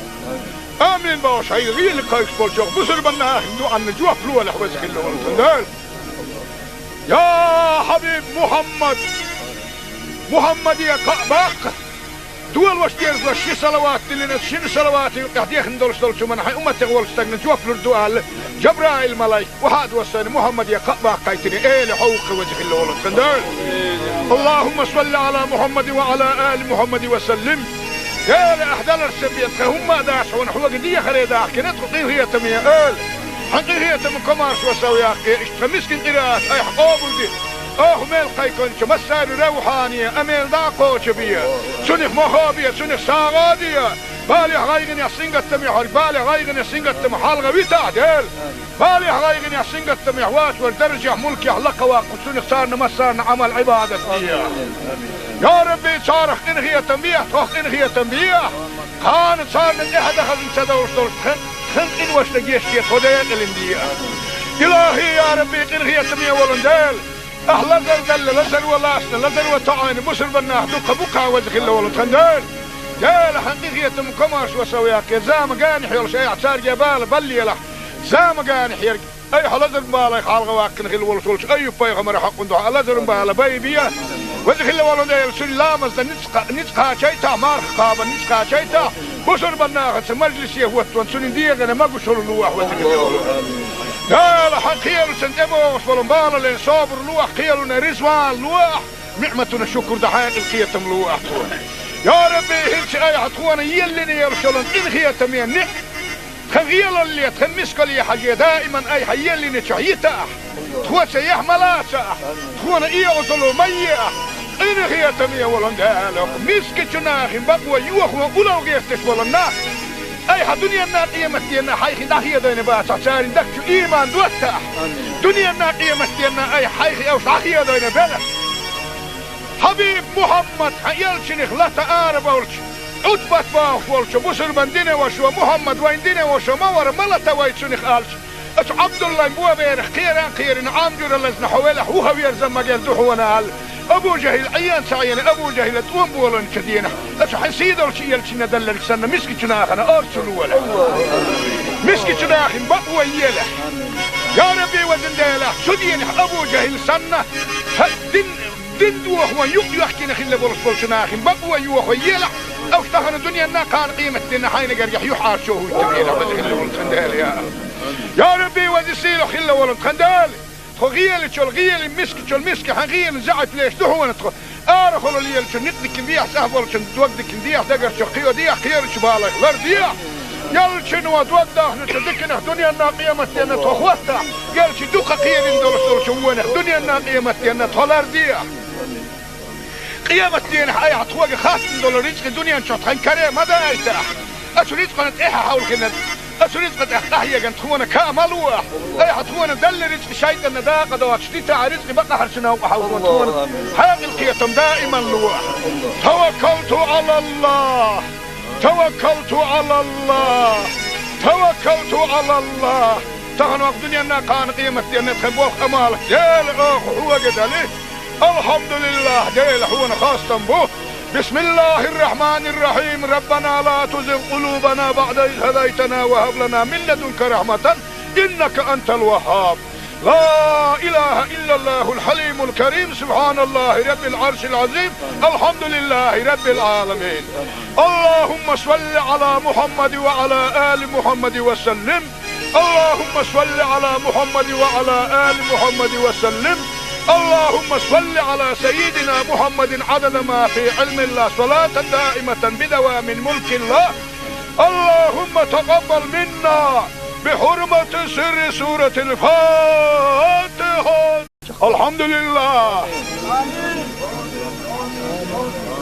Амин бохуш, хьайн гӀийла кхайкхаш болчу бусурба нахана дуьхьал жоп лолахь, веза хилла волу тхан Дела. Я Хьабиб Мухьаммад! Мухьаммаде кхаъ баккха! Долош дезалаш ши салават диллина, шина салаватан юкъахь дехна долуш долчу хӀуманна хьайн умматех волчу стагана жоп лур ду аьлла, Жабраил-малайк охьа а доссийна, Мухьаммаде кхаъ баккхийтина, Эла хьовха, веза хилла волу тхан Дела. اللهم صل على محمد وعلى آل محمد وسلم. Дела, ахь даларца бен тхан хӀумма а дац хьуна, хьоьга дехаре дахкина тхо, къинхетаме Эла. Хьан къинхетаман комаршо сов яккхий, иштта тхан мискин къираат айхьа къобалде. Оха мел кхайкхинчу массарна равхьане а мел дӀа а кхочу бе. Цунах мохо бе, цунах сагӀа а де. Балехь, гӀайгӀанехь, сингаттамехь верг балех, гӀайгӀанех, сингаттамах хьалха витахь, Дела. Балехь, гӀайгӀанехь, сингаттамехь воцург даржехь, мулкехь лакха ваккха, цунах царна массарна Ӏамал-Ӏибадат де. Я Рабби, царах къинхетам бехьа, тхох къинхетам бехьа. Кхана царна тӀаьхьа дан хазна ца довлуш долуш тхан, тхан къиношна гечде тхо декъалин де. Илахи, я Рабби, къинхетаме волу Дела! Ахь лазар делла, лазар ван лаьцна, лазар ван тоьӀна бусурба нах дуккха бу-кх, веза хилла волу тхан Дела. Дела, хьан къинхетаман комаршо сов яккхий, зама генахь йолуш айхьа цаьрга бала баллалахь. Зама генахь ерг айхьа лазаран балех хьалха ваккхина хилла волуш волчу Айюб-пайхамаран хьокъан дуьхьа лазаран бала байбе. Веза хилла волу Дела, цуьнан ламазна ницкъ кха-, ницкъ кхачийтахь, марха кхабарна ницкъ кхачийтахь, бусурба нахаца мажлисе хӀоттаван цуьнан дегӀана могушалла лохь, веза хилла волу Дела. Хьан кхелашна тӀебогӀуш болу балале собар лохь, кхелана резаван лохь, ниӀматана шукур дан хьекъал, кхетам лохь тхуна. Я Рабби, хӀинца айхьа тхуна еллина йолуш йолу къинхетаме некъ тхан гӀелалле, тхан мискалле хьажий, даиман айхьа еллинчохь йитахь, тхоца яхь ма лацахь, тхуна оьгӀазло ма ехь. Къинхетаме волу Дела, мискачу нахана бакъо йохо улло гӀерташ болу нах айхьа дуьненна, къематденна хьайх дӀахедийна бацахь, церан дагчу ийман доттахь. Дуьненна, къематденна айхьа хьайх уьш дӀахедийна белахь. Хьабиб Мухьаммад, хьан элчанах лата арабовлуш, Ӏутбат бохуш волчу бусурбан динан вашас: «Мухьаммад вайн динан ваша ма вара, ма лата вай цунах», — аьлча, оцу Ӏабдуллайн боберах кхеран а кхерина, Ӏам жуьра лазна хьо велахь, вухаверза магар ду хьуна аьлла, Абу-Жахьил Ӏийна ца Ӏийна, Абу-Жахьила тӀом боланчу дийнахь, оцу хьан сий долчу элчанна делларг санна, мискачу нахана орцу лолахь. Мискачу нахана бакъо елахь. Я Рабби, везан Дела, цу дийнахь Абу-Жахьил санна, хьан дин Дин дохо юкъ йоьхкина хилла болуш болчу нахана бакъо йохо елахь, аса тахана дуьненна, кхана къематденна хьайна гергахь юьхьӀаьржо хӀуттур елахь, веза хилла волу тхан Дела, я. Я Рабби, веза сийлахь хилла волу тхан Дела! Тхо гӀелачул гӀели, мискачул миска хьан гӀелан заьӀап леш ду хьуна тхо. Арахула лелачун никъ дикин дехьа, цӀахь болчун дог дикин дехьа, дагарчу кхийо дехьа, кхерачу балайх лар дехьа. Ялчун ва дог дахначу диканах дуьненна къематденна тхо хӀоттахь, ялчи дукха кхерин долуш долчу вонах дуьненна къематденна тхо лар дехьа. Къематденахь айхьа тхоьга хаттам долу рицкъи дуьнен чохь тхан каре ма дайтахь. Ацу рицкъана тӀаьхьа хьовлхина, ацу рицкъа тӀехь къахьеган тхуна ка ма лохь. Айхьа тхуна далла рицкъи шайтӀанна дакъа доцуш дитахь, рицкъи бакъахьарчу новкъа хьовлхина тхуна хьекъал кхетам даиман лохь. Таваккалту Ӏалаллах! Таваккалту Ӏалаллах! Таваккалту Ӏалаллах! Тахана вакъ дуьненна кхана къематденна тхан болх Ӏамал, Дела, оха хьоьга дали. Алхьамдулиллах, Дела, хьуна хастам бу. Бисмиллахир-рахманир-рахим. Раббана ла тузигъ къулубана баъда из хӀадайтана ва хӀаб лана мин ладунка рахматан, иннака антал ваххаб. Ла илаха иллаллахул хьалимул карим. Субханаллахи раббил Ӏаршил Ӏазим. Алхьамдулиллахи раббил Ӏаламин. Аллахумма салли Ӏала Мухьаммад ва Ӏала али Мухьаммад ва саллим. اللهم صل على محمد وعلى آل محمد وسلم. اللهم صل على سيدنا محمد عدد ما في علم الله، صلاة دائمة بدوام ملك الله. اللهم تقبل منا بحرمة سر سورة الفاتحة. Алхьамдулиллах!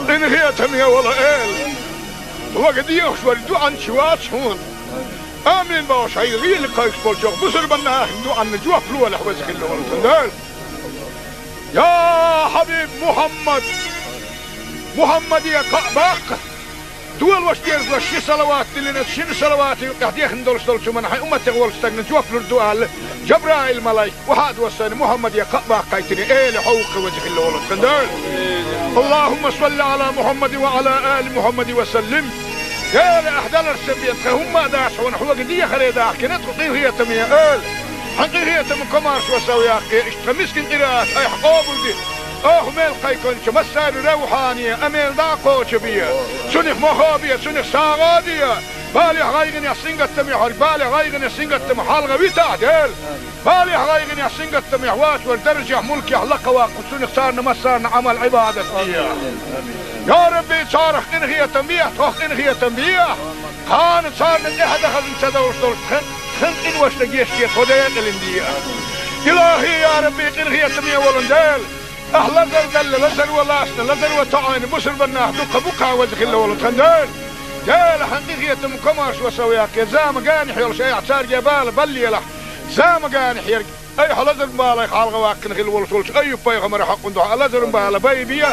Къинхетаме волу Эла! Вага дехаш вара дуьхьанча вац хьуна. Амин бохуш, хьайн гӀели кхайкхаш болчохь бусурбан нахана дуьхьанна жоп лолахь, веза хилла волу тхан Дела. Я хьабиб Мухьаммад! Мухьаммаде кхаъ баккха! Долош дезалаш ши салават диллина, шина салавата юкъахь дехна долуш долчу хӀуманна хьайн умматех волчу стагна жоп лур ду аьлла, Жабраил-малайк, охьа а доссийна, Мухьаммаде кхаъ баккхийтина, Эла, хьо ву-кх веза хилла волу тхан Дела. Аллахумма салли Ӏала Мухьаммад ва Ӏала али Мухьаммад ва саллим. Эла, ахь даларш сан бен тхан хӀумма а дац хьуна, хьоьга дехаре дахкина тхо, къинхетаме Эла. Хьан къинхетам комаршо сов яккхий, иштта тхан мискин къираат айхьа къобалде. Оха мел кхайкхинчу массарна равхьане а мел дӀа а кхочу бе. Цунах мохо бе, цунах сагӀа а де. Балех, гӀайгӀанех, сингаттамех хьоьга, балех, гӀайгӀанех, сингаттамах хьалха витахь, Дела. Балех, гӀайгӀанех, сингаттамех вац вара даржехь, мулкехь лакхаваккха, цунах царна массарна Ӏамал-Ӏибадат де. Я Рабби, царах къинхетам бехьа, тхох къинхетам бехьа. Кхана царна тӀаьхьа дан хазна ца довш долчу тхан, тхан къиношна гечде, тхо декъалина де. Илахи, я Рабби, къинхетаме волу Дела! Ахь лазар делла, лазар ван лаьцна, лазар ван тоьӀна бусурбан нах дуккха бу-кх, веза хилла волу тхан Дела. Дела, хьан къинхетам комаршо сов яккхий, зама генахь йолуш айхьа цаьрга бала баллалахь. Зама генахь ерг айхьа лазаран балех хьалха ваккхина хилла волуш волчу Айюб-пайхамаран хьакъан дуьхьа лазаран бала байбе.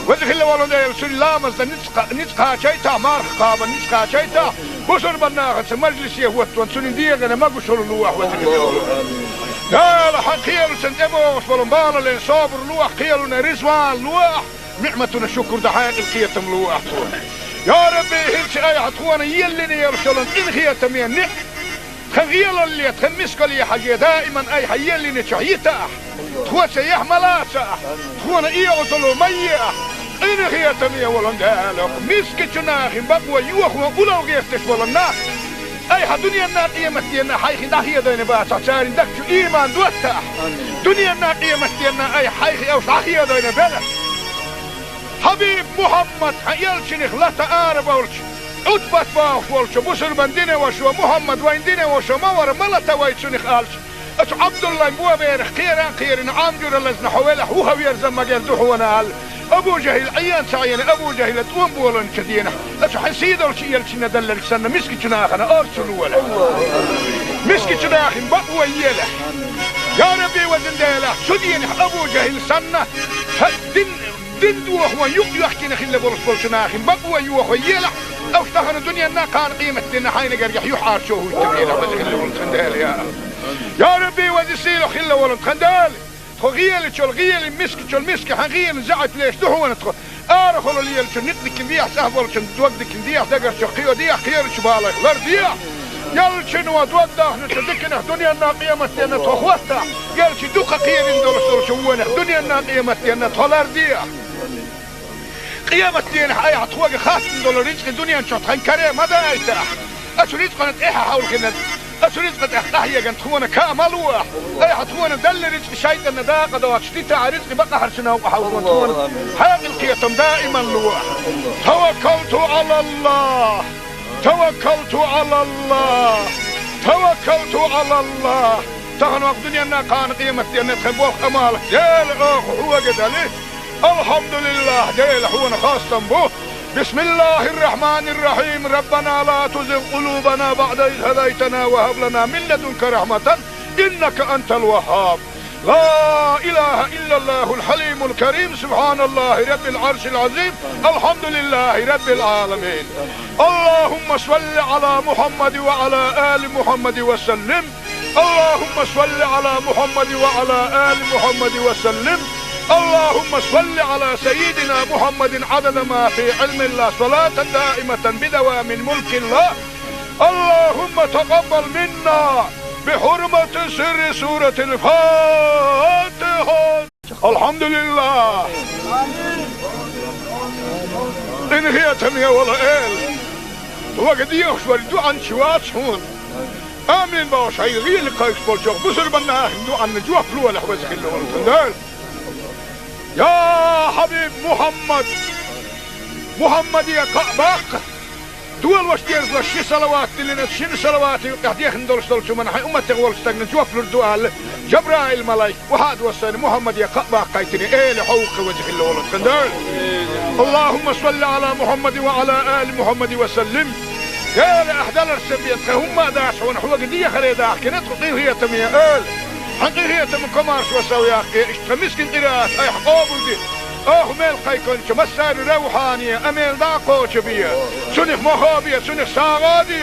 Веза хилла волу Дела, цуьнан ламазна ницкъ, ницкъ кхачийтахь, марха кхабарна ницкъ кхачийтахь, бусурбан нахаца мажлисе хӀоттаван цуьнан дегӀана могушалла лолахь, веза хилла волу Дела. Хьан кхелашна тӀебогӀуш болу бала лен собар лолахь, кхелана реза ван лолахь, ниӀматана шукур дан хьекъал кхетам лолахь тхуна. Я Рабби, хӀинца айхьа тхуна еллина йолуш йолу къинхетаме ниӀ, тхан гӀелалле, тхан мискалле хьажий, даиман айхьа еллинчохь йитахь, тхоца яхь ма лацахь, тхуна оьгӀазло ма ехьа, къинхетаме волу Дела, мискачу нахана бакъо йохо улло гӀерташ болу нах, айхьа дуьненна, къематденна хьайх дӀахедийна бацахь, церан дагчу ийман доттахь. Дуьненна, къематденна айхьа хьайх уьш дӀахедийна белахь. Хьабиб Мухьаммад, хьан элчанах лата арабевлча, Ӏутбат бохуш волчу бусурбан динан вашас: «Мухьаммад вайн динан ваша ма вара, ма лата вай цунах», — аьлча, оцу Ӏабдуллайн боберах кхеран кхерина, Ӏам жуьра лазна хьо велахь, вуха верза магар ду хьуна аьлла, Абу ЖахӀил Ӏен ца Ӏийна, Абу ЖахӀила тӀом болийначу дийнахь, оцу хьан сийдолчу элчанна делларг санна, мискачу нахана орцу лолахь. Мискачу нахана бакъо елахь. Я Рабби, везан Дела, цу дийнахь Абу ЖахӀил санна, хьан дин, дин дохо юкъ йоьхкина хилла болуш болчу нахана бакъо йохо елахь, уьш тахана дуьненна, кхана къематденна хьайна гергахь юьхьӀаьржо хӀуттабелахь, веза хилла волу тхан Дела, я. Я Рабби, веза сийлахь хилла волу тхан Дела. Тхо гӀелачул гӀели, мискачул миска хьан гӀелан заьӀап леш ду хьуна тхо. Арахула лелачун никъ дикин дехьа, цӀахь болчун дог дикин дехьа, дагарчу кхийо дехьа, кхерачу балайх лар дехьа. Ялчун ва дог дахначу диканах дуьненна, къематденна тхо хӀоттахь, ялчи дукха кхерин долуш долчу вонах дуьненна, къематденна тхо лар дехьа. Къематденахь айхьа тхоьга хаттам долу рицкъи дуьнен чохь тхан каре ма дайтахь. Ацу рицкъана тӀаьхьа хьовлхина, Аса ризкъа тӀехь къахьеган тхуна ка ма луахь. Айхьа тхуна далла ризкъа шайтӀанна дакъа доцуш, дитахь ризкъа бакъахьарчу новкъа хьовзо тхуна. Хьекъал кхетам даиман луахь. Таваккалту Ӏалаллах. Таваккалту Ӏалаллах. Таваккалту Ӏалаллах. Тахана вакъ дуьненна, кхана къематденна тхан болх амал. Дела, оха хьоьга дали. Алхьамдулиллах, Дела, хьуна хастам бу. بسم الله الرحمن الرحيم. ربنا لا تزغ قلوبنا بعد إذ هديتنا وهب لنا من لدنك رحمة إنك أنت الوهاب. لا إله إلا الله الحليم الكريم. سبحان الله رب العرش العظيم. الحمد لله رب العالمين. اللهم صل على محمد وعلى آل محمد وسلم. اللهم صل على محمد وعلى آل محمد وسلم. اللهم صل على سيدنا محمد عدد ما في علم الله، صلاة دائمة بدوام ملك الله. اللهم تقبل منا بحرمة سر سورة الفاتحة. الحمد لله. Къинхетаме вола Эла, вага дехаш вара дуьхьал чу вац хьуна. Амин бохуш, хьайн гӀийла кхайкхаш болчох бусурбанна ахин дуьхьанна жоп лолахь, веза хилла волу тхан Дела. Я Хьабиб Мухьаммад, Мухьаммаде кхаъ баккха. Долош дезло ши салават диллина, шина салавата юкъехь дехна долуш долчу хӀуманна хьайн умматех волчу стагна жоп лур ду аьлла, Жабраил-малайк вахьа а доссийна, Мухьаммаде кхаъ баккхийтина, Эла хьовха, веза хилла волу тхан Дела. اللهم صل على محمد وعلى آل محمد وسلم. Эла, ахь даларца бен тхан хӀумма а дац хьуна, хьоьга дехаре дахкина тхо, къинхетаме Эла. Хьан къинхетам комаршо сов яккхий, иштта тхан мискин къираат айхьа къобалде. Оха мел кхайкхинчу массаьрна равхьане а мел дӀа а кхочу бе. Цунах мохо бе, цунах сагӀа а де.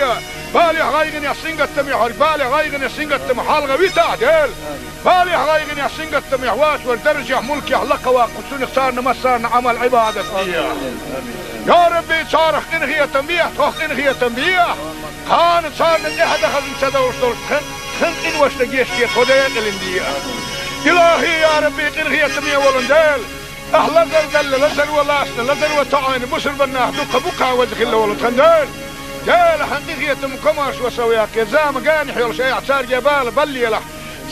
Балех, гӀайгӀанех, сингаттамех хьоьга, балех, гӀайгӀанех, сингаттамах хьалха витахь, Дела. Балех, гӀайгӀанех, сингаттамех вац вара даржехь, мулкехь лакха ваккха цунах царна массарна Ӏамал, Ӏибадат де. Я Рабби, царах къинхетам бехьа, тхох къинхетам бехьа. Кхана царна тӀаьхьа дан хазна ца довш долуш тхан, тхан къиношна гечде, тхо декъалина де. Илахи, я Рабби, къинхетаме волун Дела. Ахь лазар далла, лазар ван лаьцна, лазар ван тоӀийна бусурбаннах дуккха бу кхана, веза хилла волу тхан Дела. Дела, хьан къинхетам комаршо сов яккхий, зама генахь йолуш айхьа цаьрга бала баллалахь.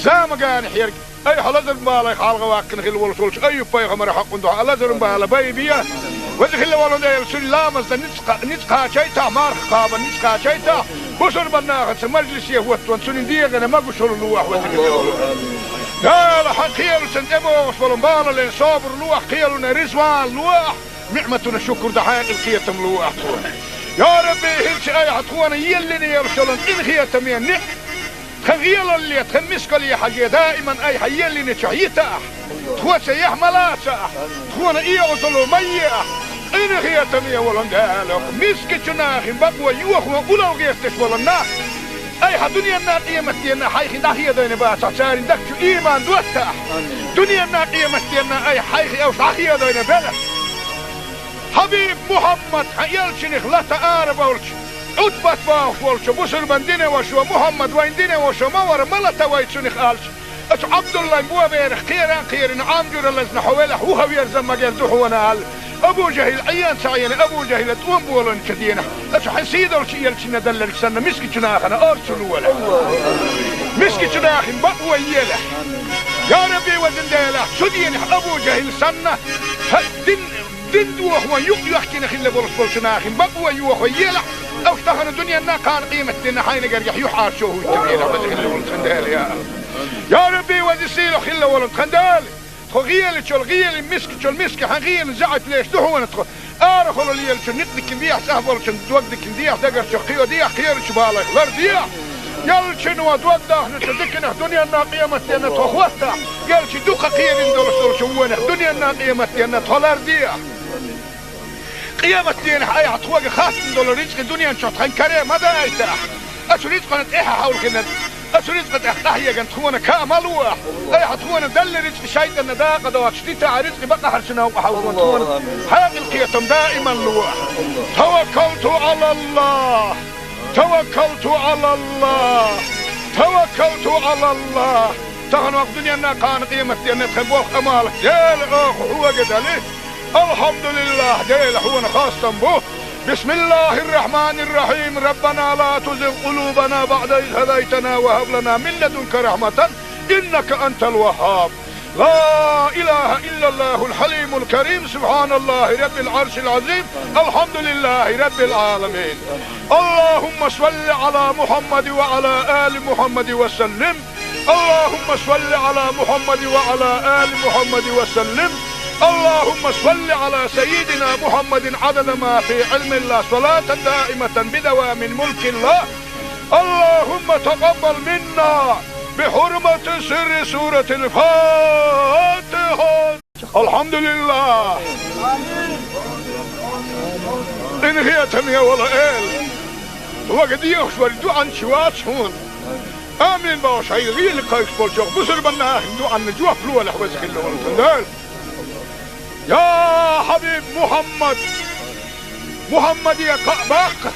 Зама генахь ерг айхьа лазаран балех хьалха ваккхина хилла волуш волчу Айюб-пайхамаран хьокъун дуьхьа лазаран бала байбе. Веза хилла волу Дела, цуьнан ламазна ницкъ кха-, ницкъ кхачийтахь, марха кхабарна ницкъ кхачийтахь, бусурбаннахаца мажлисе хӀоттаван цуьнан дегӀана могушалла лолахь, веза хилла волу Дела. Дела, хьан кхелашна тӀебогӀуш болу балален собар лолахь, кхелана резаван лолахь, ниӀматана шукур дан хьекъал, кхетам лолахь тхуна. Я Рабби, хӀинца айхьа тхуна еллина йолуш йолу къинхетаме ниӀ тхан гӀелалле, тхан мискалле хьажий, даиман айхьа еллинчохь йитахь. Тхо цаьргахь ма лацахь, тхуна оьгӀазло ма ехьа. Къинхетаме волу Дела, мискачу нахана бакъо йохо улло гӀерташ болу нах айхьа дуьненна, къематденна хьайх дӀахедийна бацахь, церан дагчу ийман доттахь. Дуьненна, къематденна айхьа хьайх уьш дӀахедийна белахь. Хьабиб Мухьаммад, хьан элчанах лата арабовлучу, Ӏутбат бохуш волчу бусурбан динан вашо, Мухьаммад вайн динан вашо ма вара, ма лата вай цунах аьлча, оцу Ӏабдуллайн боберах кхера а кхерина, Ӏам жуьра лазна хьо велахь, вуха верза магар ду хьуна аьлла, Абу ЖахӀил Ӏен ца Ӏийна, Абу ЖахӀила тӀом болийначу дийнахь, оцу хьан сийдолчу элчанна делларг санна, мискачу нахана орцу лолахь. Мискачу нахана бакъо елахь. Я Рабби, везан Дела, цу дийнахь Абу ЖахӀил санна, хьан дин Дин дохо юкъ йоьхкина хилла болуш болчу нахана бакъо йохо елахь, уьш тахана дуьненна, кхана къематденна хьайна гергахь юьхьӀаьржа чу хӀуьттур елахь, веза хилла волу тхан Дела, я. Я Рабби, веза сийлахь хилла волу тхан Дела. Тхо гӀелачул гӀелин, мискачул миска хьан гӀелин заьӀап леш ду хьуна тхо. Арахула лелачун некъ дикина дехьа, цӀахь болчун дог дикина дехьа, дагарчу кхио дехьа, кхерачу балайх лар дехьа. Ялчун ван дог дахначу диканах дуьненна, къематденна тхо хӀоттахь, ялчи дукха кхерина долуш долчу вонах дуьненна, къематденна тхо лар дехьа. Къематденахь айхьа тхоьга хаттам долу рицкъа дуьнен чохь тхан каре ма дайтахь. Оцу рицкъана тӀаьхьа хьовлхина, оцу рицкъа тӀехь къахьеган тхуна ка ма луахь. Айхьа тхуна далла рицкъа шайтӀанна дакъа доцуш, дитахь рицкъа бакъахьарчу новкъа хьовзо тхуна. Хьекъал кхетам даиман луахь. Таваккалту Ӏалаллах. Таваккалту Ӏалаллах. Таваккалту Ӏалаллах. Тахана вакъ дуьненна, кхана къематденна тхан болх амал. Дела, оха хьоьга дали. Алхьамдулиллах, Дела, хьуна хастам бу. بسم الله الرحمن الرحيم. ربنا لا تزغ قلوبنا بعد إذ هديتنا وهب لنا من لدنك رحمة إنك أنت الوهاب. لا إله إلا الله الحليم الكريم. سبحان الله رب العرش العظيم. الحمد لله رب العالمين. اللهم صل على محمد وعلى آل محمد وسلم. اللهم صل على محمد وعلى آل محمد وسلم. اللهم صل على سيدنا محمد عدد ما في علم الله، صلاة دائمة بدوام ملك الله. اللهم تقبل منا بحرمة سر سورة الفاتحة. الحمد لله. Къинхетаме вола Эла, хьога дехаш вара дуӀанча вац хьона. Амин бохуш, хьайн гӀийла кхайкхаш болчох бусурбанна ахин дуӀанна жоп лолахь, веза хилла волу тхан Дела. Я хьабиб Мухьаммад, Мухьаммаде кхаъ баккха,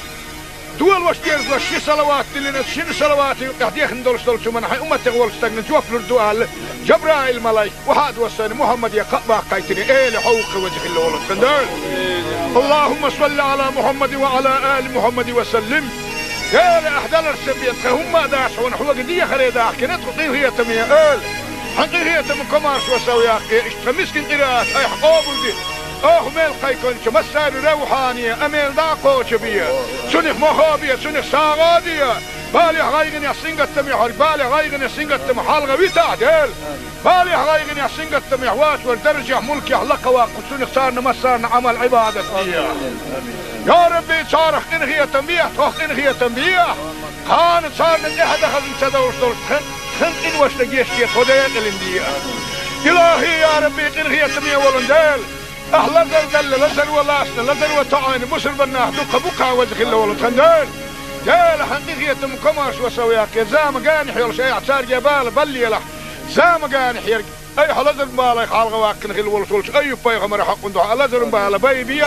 долош дерзалаш ши салават диллина, шина салаватан юкъехь дехна долуш долчу хӀуманна хьайн умматех волчу стагна жоп лур ду аьлла, Жабраил-малайк охьа а доссийна, Мухьаммаде кхаъ баккхийтина, Эла, хьо ву-кх веза хилла волу тхан Дела. اللهم صل على محمد وعلى آل محمد وسلم. Эла, ахь даларца бен тхан хӀумма а дац хьуна, хьоьга дехаре дахкина тхо, къинхетаме Эла. Хьан къинхетаман комаршо сов яккхий, иштта тхан мискин къираат айхьа къобалде. Оха мел кхайкхинчу массаьрна равхьане, а мел дӀа а кхочу бе. Цунах мохо бе, цунах сагӀа а де. Балехь, гӀайгӀанехь, сингаттамехь верг, балех, гӀайгӀанех, сингаттамах хьалха витахь, Дела. Балехь, гӀайгӀанехь, сингаттамехь воцург даржехь, мулкехь лакхаваккха, цунах царна массарна Ӏамал-Ӏибадат де. Я Рабби, царах къинхетам бехьа, тхох къинхетам бехьа. Кхана царна тӀаьхьа дахаза ца довлуш долчу тхан, тхан къиношна гечде, тхо декъалина де. Илахи, я Рабби, къинхетаме волу Дела. Ахь лазар далла, лазар ван лаьцна, лазар ван тоьӀна, бусурбаннах дуккха бу-кх, веза хилла волу тхан Дела. Дела, хьан къинхетаман комаршо сов яккхий, зама генахь йолуш айхьа цаьрга бала баллалахь. Зама генахь ерг айхьа лазаран балех хьалха ваккхина хилла волуш волчу Айюб-пайхамаран хьакъан дуьхьа лазаран бала байбе.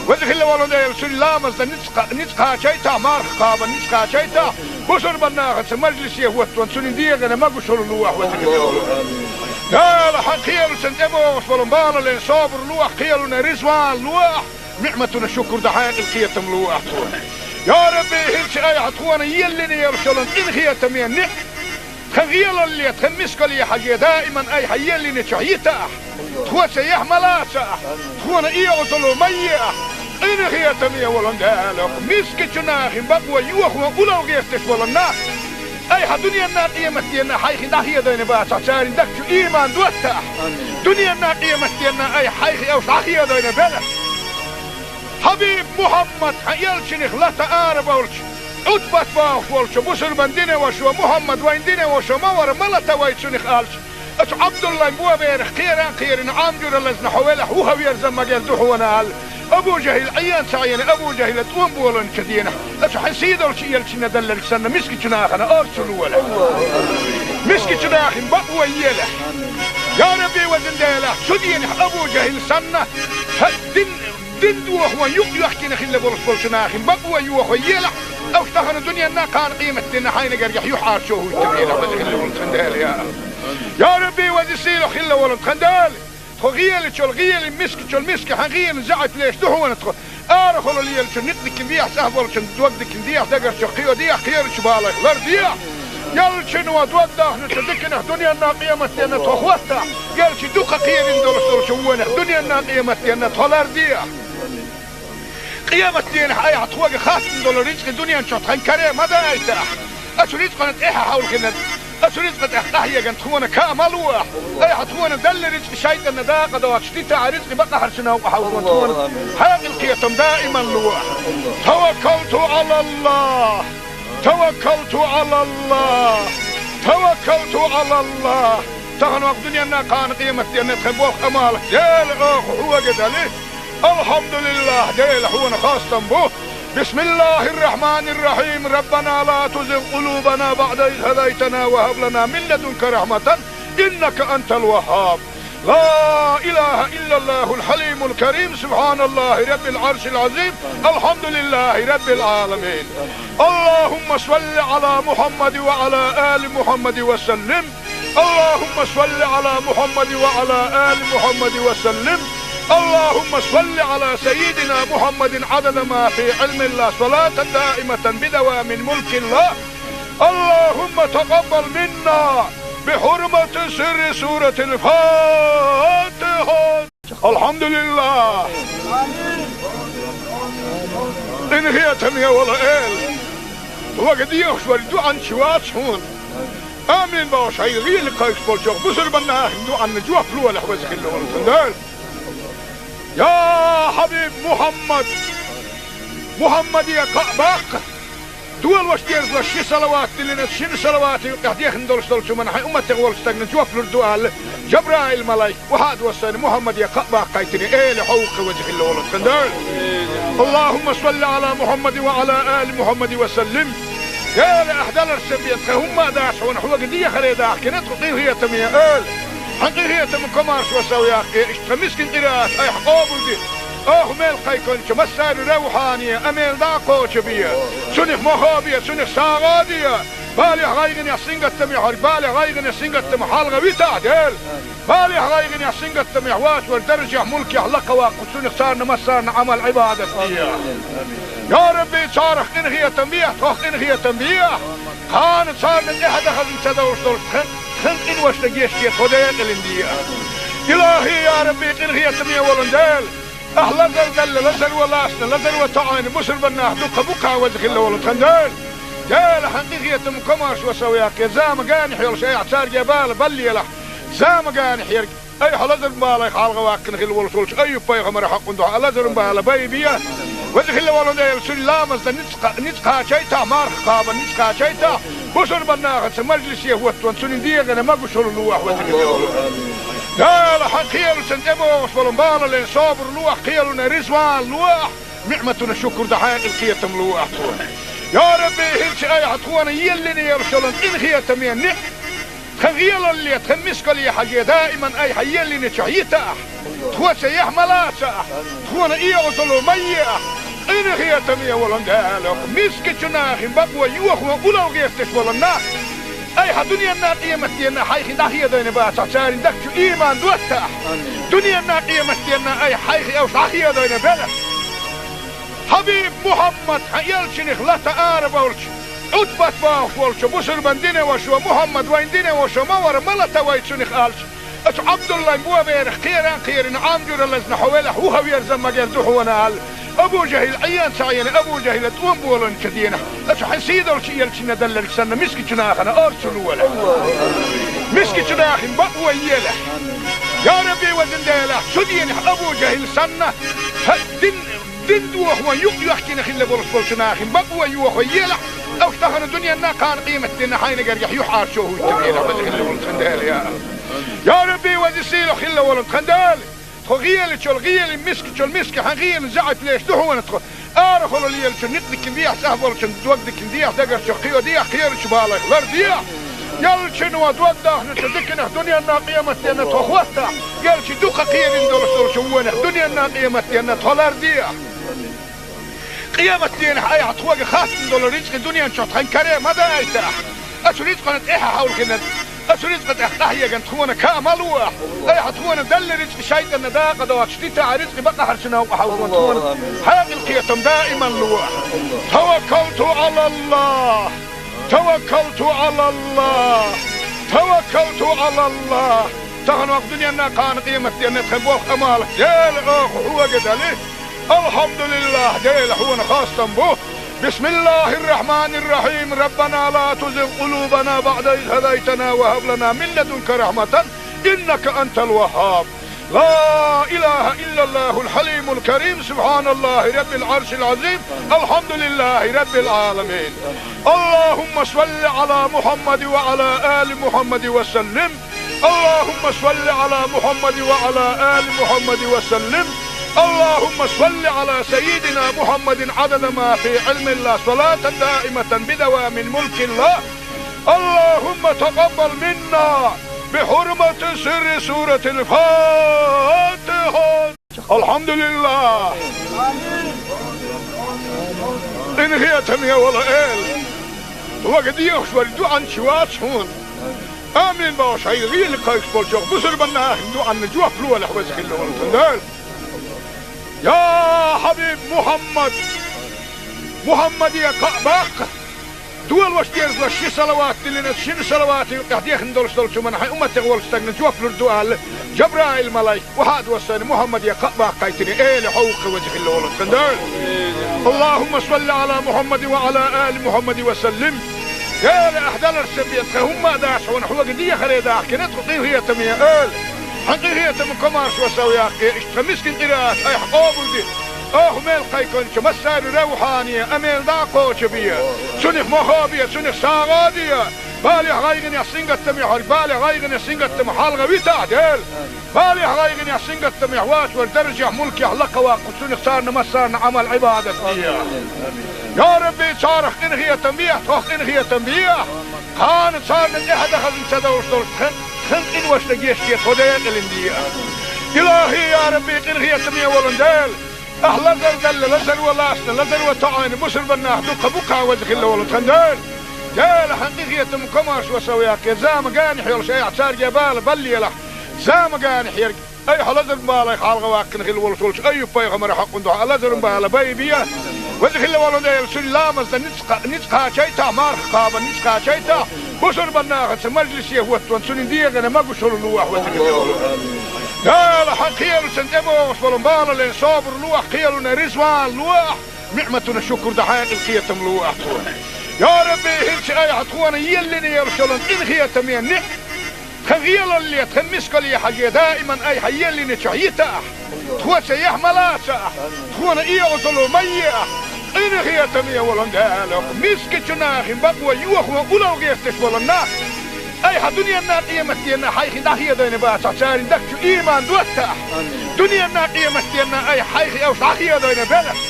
Веза хилла волу Дела, цуьнан ламазна ницкъ, ницкъ кхачийтахь, марха кхабарна ницкъ кхачийтахь, бусурбаннахаца мажлисе хӀоттаван цуьнан дегӀана могушалла лолахь, веза хилла волу Дела. Хьан кхелашна тӀебогӀуш болу балале собар лолахь, кхелана реза вала лолахь, ниӀматана шукур дан хьекъал, кхетам лолахь тхуна. Я Рабби, хӀинца айхьа тхуна еллина йолуш йолу къинхетаме ниӀ тхан гӀелалле, тхан мискалле хьажий, даиман айхьа еллинчохь йитахь, тхоца яхь ма лацахь, тхуна оьгӀазло ма ехь. Къинхетаме волу Дела, мискачу нахана бакъо йохо улло гӀерташ волу нах айхьа дуьненна, къематденна хьайх дӀахедийна бацахь, церан дагчу ийман доттахь. Дуьненна, къематденна айхьа хьайх уьш дӀахедийна белахь. Хьабиб Мухьаммад, хьан элчанах лата ара болчу, Ӏутбат бохуш волчу бусурбан динан вашас: «Мухьаммад вайн динан ваша ма вара, ма лата вай цунах», — аьлча, оцу Ӏабдуллайн боберах кхеран а кхерина, Ӏам жуьра лазна хьо велахь, вуха верза магар ду хьуна аьлла, Абу ЖахӀил Ӏен ца Ӏийна, Абу ЖахӀила тӀом боланчу денахь, оцу хьан сийдолчу элчанна делларг санна, мискачу нахана орцу лолахь. Мискачу нахана бакъо елахь. Я Рабби, везан Дела, цу денахь Абу ЖахӀил санна, хьан дин дин дохо юкъ йоьхкина хилла болуш болчу нахана бакъо йохо елахь, уьш тахана дуьненна, кхана къематденна хьайна гергахь юьхьӀаьржо хӀуттур елахь, веза хилла волу тхан Дела, я Аллах. Я Рабби, веза-сийлахь хилла волу тхан Дела. Тхо гӀелачул гӀела, мискачул миска хьан гӀелан заьӀап леш ду хьуна тхо. Арахула лелачун никъ дикина дехьа, цӀахь болчун дог дикина дехьа, дагарчух кхио дехьа, кхерачу балайх лар дехьа. Ялчуьнан дог дахначу диканах дуьненна, къематденна тхо хӀоттахь, ялчи дукха кхерина долуш долчу вонах дуьненна, къематденна тхо лар дехьа. Къематденахь айхьа тхоьга хаттам долу рицкъа дуьнен чохь тхан каре ма дайтахь. Оцу рицкъана тӀаьхьа хьовлхина, оцу рицкъа тӀехь къахьеган тхуна каа ма луахь. Айхьа тхуна делла рицкъа шайтӀанна дакъа доцуш дитахь, рицкъа бакъахьарчу новкъа хьовлхо тхуна хьекъал, кхетам даиман луахь. Таваккалту Ӏалаллах. Таваккалту Ӏалаллах! Таваккалту Ӏалаллах! Тахана ваха дуьненна, кхана къематденна тхан болх, Ӏамал, Дела, оха хьоьга дали. Алхьамдулиллах, Дела, хьуна хастам бу. بسم الله الرحمن الرحيم. ربنا لا تزغ قلوبنا بعد إذ هديتنا وهب لنا من لدنك رحمة إنك أنت الوهاب. لا إله إلا الله الحليم الكريم. سبحان الله رب العرش العظيم. الحمد لله رب العالمين. اللهم صل على محمد وعلى آل محمد وسلم. اللهم صل على محمد وعلى آل محمد وسلم. اللهم صل على سيدنا محمد عدد ما في علم الله، صلاة دائمة بدوام ملك الله. اللهم تقبل منا بحرمة سر سورة الفاتحة. الحمد لله. Къинхетам я, вала эла. Вага дехаш вар дуӀанча вац хьона. Амин бохуш, хьайга гӀийла кхайкхаш болчох бусурбанна ахин дуӀанна жоп лолахь, веза хилла волу Дела. Я хьабиб Мухьаммад! Мухьаммаде кхаъ баккха! Долуш дезалаш ши салават диллина, шина салавата юкъехь дехна долуш долчу хӀуманна хьайн умматех волчу стагна жоп лур ду аьлла, Жабраил-малайк, вахьа а доссийна, Мухьаммаде кхаъ баккхийтина, эла хьовха, веза хилла волу Дела. اللهم صل على محمد وعلى آل محمد وسلم. Эла, ахь даларш сан бен тхан хӀумма а дац хьуна, хьоьга дехаре дахкина тхо, къинхетаме эла. Хьан къинхетам комаршо сов яккхий, иштта тхан мискин къираат айхьа къобалде. Оха мел кхайкхинчу массарна равхьане, а мел дӀа а кхочу бе. Цунах мохо бе, цунах сагӀа де. Балех, гӀайгӀанех, сингаттамехь верг, балех, гӀайгӀанех, сингаттамах хьалха витахь, Дела. Балех, гӀайгӀанех, сингаттамехь вац вара даржехь, мулкехь лакха ваккха, цунах царна массарна Ӏамал, Ӏибадат де. Я Рабби, царах къинхетам бехьа, тхох къинхетам бехьа. Кхана царна тӀаьхьа дан хазна ца довш долуш тхан, тхан къиношна гечде, тхо декъалина де. Илахи, я Рабби, къинхетаме волу Дела. Ахь лазар делла, лазар ван лаьцна, лазар ван тоьӀна бусурбаннах дукха бу-кх, веза хилла волу тхан Дела. Дела, хьан къинхетам комаршо сов яккхий, зама генахь йолуш айхьа цаьрга бала баллалахь. Зама генахь ерг, айхьа лазаран балех хьалха ваккхина хилла волуш волчу Айюб-пайхамаран хьокъан дуьхьа лазаран бала байбе. Веза хилла волу Дела, цуьнан ламазна ницкъ кха-, ницкъ кхачийтахь, марха кхабарна ницкъ кхачийтахь, бусурбаннахаца мажлисе хӀоттаван цуьнан дегӀана могушалла лолахь, веза хилла волу Дела. Дела, хьан кхелашна тӀебогӀуш болу балале собар лолахь, кхелана реза ван лолахь, ниӀматана шукур дан хьекъал, кхетам лолахь тхуна. Я Рабби, хӀинца айхьа тхуна еллина йолуш йолу къинхетаме ниӀ-, тхан гӀелалле, тхан мискалле хьажий, даиман айхьа еллинчохь йитахь, тхоца яхь ма лацахь, тхуна оьгӀазло ма ехь. Къинхетаме волу Дела, мискачу нахана бакъо йохо улло гӀерташ болу нах айхьа дуьненна, къематденна хьайх дӀахедийна бацахь, церан дагчу иман доттахь. Дуьненна, къематденна айхьа хьайх уьш дӀахедийна белахь. Хьабиб Мухьаммад, хьан элчанах лата арабевлча, Ӏутбат бохуш волчу бусурбан динан вашас: «Мухьаммад, вайн динан ваша ма вара, ма лата вай цунах», — аьлча, оцу Ӏабдуллайн боберах кхеран а кхерина, Ӏам жуьра лазна: «Хьо велахь, вуха верза магар ду хьуна», — аьлла. Абу ЖахӀил Ӏен ца Ӏийна, Абу ЖахӀила тӀом болийначу дийнахь, оцу хьан сийдолчу элчанна делларг санна, мискачу нахана орцу лолахь. Мискачу нахана бакъо елахь. Я Рабби, везан Дела, цу дийнахь Абу ЖахӀил санна, хьан дин, дин дохо юкъ йоьхкина хилла болуш болчу нахана бакъо йохо елахь, уьш тахана дуьненна, кхана къематденна хьайна гергахь юьхьӀаьржо хӀуьттабелахь, веза хилла волу тхан Дела, я. Я Рабби, веза сийлахь хилла волу тхан Дела. Тхо гӀелачул гӀелин, мискачул миска хьан гӀелин заьӀап леш ду хьуна тхо. Арахула лелачу никъ дикина дехьа, цӀахь болчун дог дикина дехьа, дагарчу кхио дехьа, кхерачу балех лар дехьа. Элчано дог дахначу диканах дуьненна, къематденна тхо хӀоттахь, элча дукха кхерина долуш долчу вонах дуьненна, къематденна тхо лар дехьа. Къематденахь айхьа тхоьга хаттам долу рицкъа дуьнен чохь тхан каре ма дайтахь. Оцу рицкъана тӀаьхьа хьовлхина, оцу рицкъа тӀехь къахьегна тхуна ка ма лолахь. Айхьа тхуна делла рицкъа шайтӀанна дакъа доцуш дитахь, рицкъа бакъахьарчу новкъа хьовзо тхуна хьекъал, кхетам даиман лолахь. Таваккалту Ӏалаллах! Таваккалту Ӏалаллах! Таваккалту Ӏалаллах! Тахана ваха дуьненна, кхана къематденна тхан болх, Ӏамал Дела, оха хьоьга дели. Алхьамдулиллах, Дела, хьуна хастам бу. بسم الله الرحمن الرحيم. ربنا لا تزغ قلوبنا بعد إذ هديتنا وهب لنا من لدنك رحمة إنك أنت الوهاب. لا إله إلا الله الحليم الكريم. سبحان الله رب العرش العظيم. الحمد لله رب العالمين. اللهم صل على محمد وعلى آل محمد وسلم. اللهم صل على محمد وعلى آل محمد وسلم. اللهم صل على سيدنا محمد عدد ما في علم الله، صلاة دائمة بدوام ملك الله. اللهم تقبل منا بحرمة سر سورة الفاتحة. الحمد لله. Къинхетаме, вала эла. Вага дехаш вара дуьхьанча вац хьуна. Амин бохуш, хьайга гӀийла кхайкхаш болчох бусурбанна ахин дуьхьанна жоп лолахь, веза хилла волу тхан Дела. Я хьабиб Мухьаммад! Мухьаммаде кхаъ баккха! Долуш дезалаш ши салават диллина, шина салаватан юкъахь дехна долуш долчу хӀуманна хьайн умматех волчу стагна жоп лур ду аьлла, Жабраил-малайк, вахьа а доссийна, Мухьаммаде кхаъ баккхийтина, эла хьо ву-кх веза хилла волу тхан Дела. Аллахумма салли Ӏала Мухьаммадин ва Ӏала али Мухьаммадин ва саллим. Дела, ахь даларца бен тхан хӀумма а дац хьуна, хьоьга дехаре дахкина тхо къинхетаме, эла. Хьан къинхетам комаршо сов яккхий, иштта тхан мискин къираат айхьа къобалде. Оха мел кхайкхинчу массарна равхьане, амел дӀа а кхочу бе. Цунах мохо бе, цунах сагӀа а де. Балех, гӀайгӀанех, сингаттамех верг, балех, гӀайгӀанех, сингаттамах хьалха витахь, Дела. Балех, гӀайгӀанех, сингаттамех вац вара даржехь, мулкехь лакха ваккха, цунах царна массарна Ӏамал-Ӏибадат де. Я Рабби, царах къинхетам бехьа, тхох къинхетам бехьа. Кхана царна тӀаьхьа дан хазна ца довш долуш тхан, тхан къиношна гечде, тхо декъалина де. Илахи, я Рабби, къинхетаме волу Дела. Ахь лазар делла, лазаро лаьцна, лазаро тоӀийна бусурба нах дуккха бу-кх, веза хилла волу тхан Дела. Дела, хьан къинхетам комаршо сов яккхий, зама генахь йолуш айхьа цаьрга бала баллалахь. Зама генахь ерг, айхьа лазаран балех хьалха ваккхина хилла волуш волчу Айюб-пайхамаран хьокъан дуьхьа лазаран бала байбе. Веза хилла волу Дела, цуьнан ламазна ницкъ кха-, ницкъ кхачийтахь, марха кхабарна ницкъ кхачийтахь, бусурба нахаца мажлисе хӀоттаван цуьнан дегӀана могушалла лохьа, веза хилла волу Дела. Дела, хьан кхелаца тӀебогӀуш болу балале собар лохьа, кхелана резаван лохьа, ниӀматана шукур дан хьекъал, кхетам лохьа тхуна. Я Рабби, хӀинца айхьа тхуна еллина йолуш йолу къинхетаме ниӀ-, тхан гӀелалле, тхан мискалле хьажий, даиман айхьа еллинчух йитахь, тхоца яхь ма лацахь, тхуна оьгӀазло ма ехь, къинхетаме волу Дела, мискачу нахана бакъо йохо улло гӀерташ болу нах. Айхьа дуьненна, къематденна хьайх дӀахедийна бацахь, церан дагчу ийман доттахь. Дуьненна, къематденна айхьа хьайх уьш дӀахедийна белахь.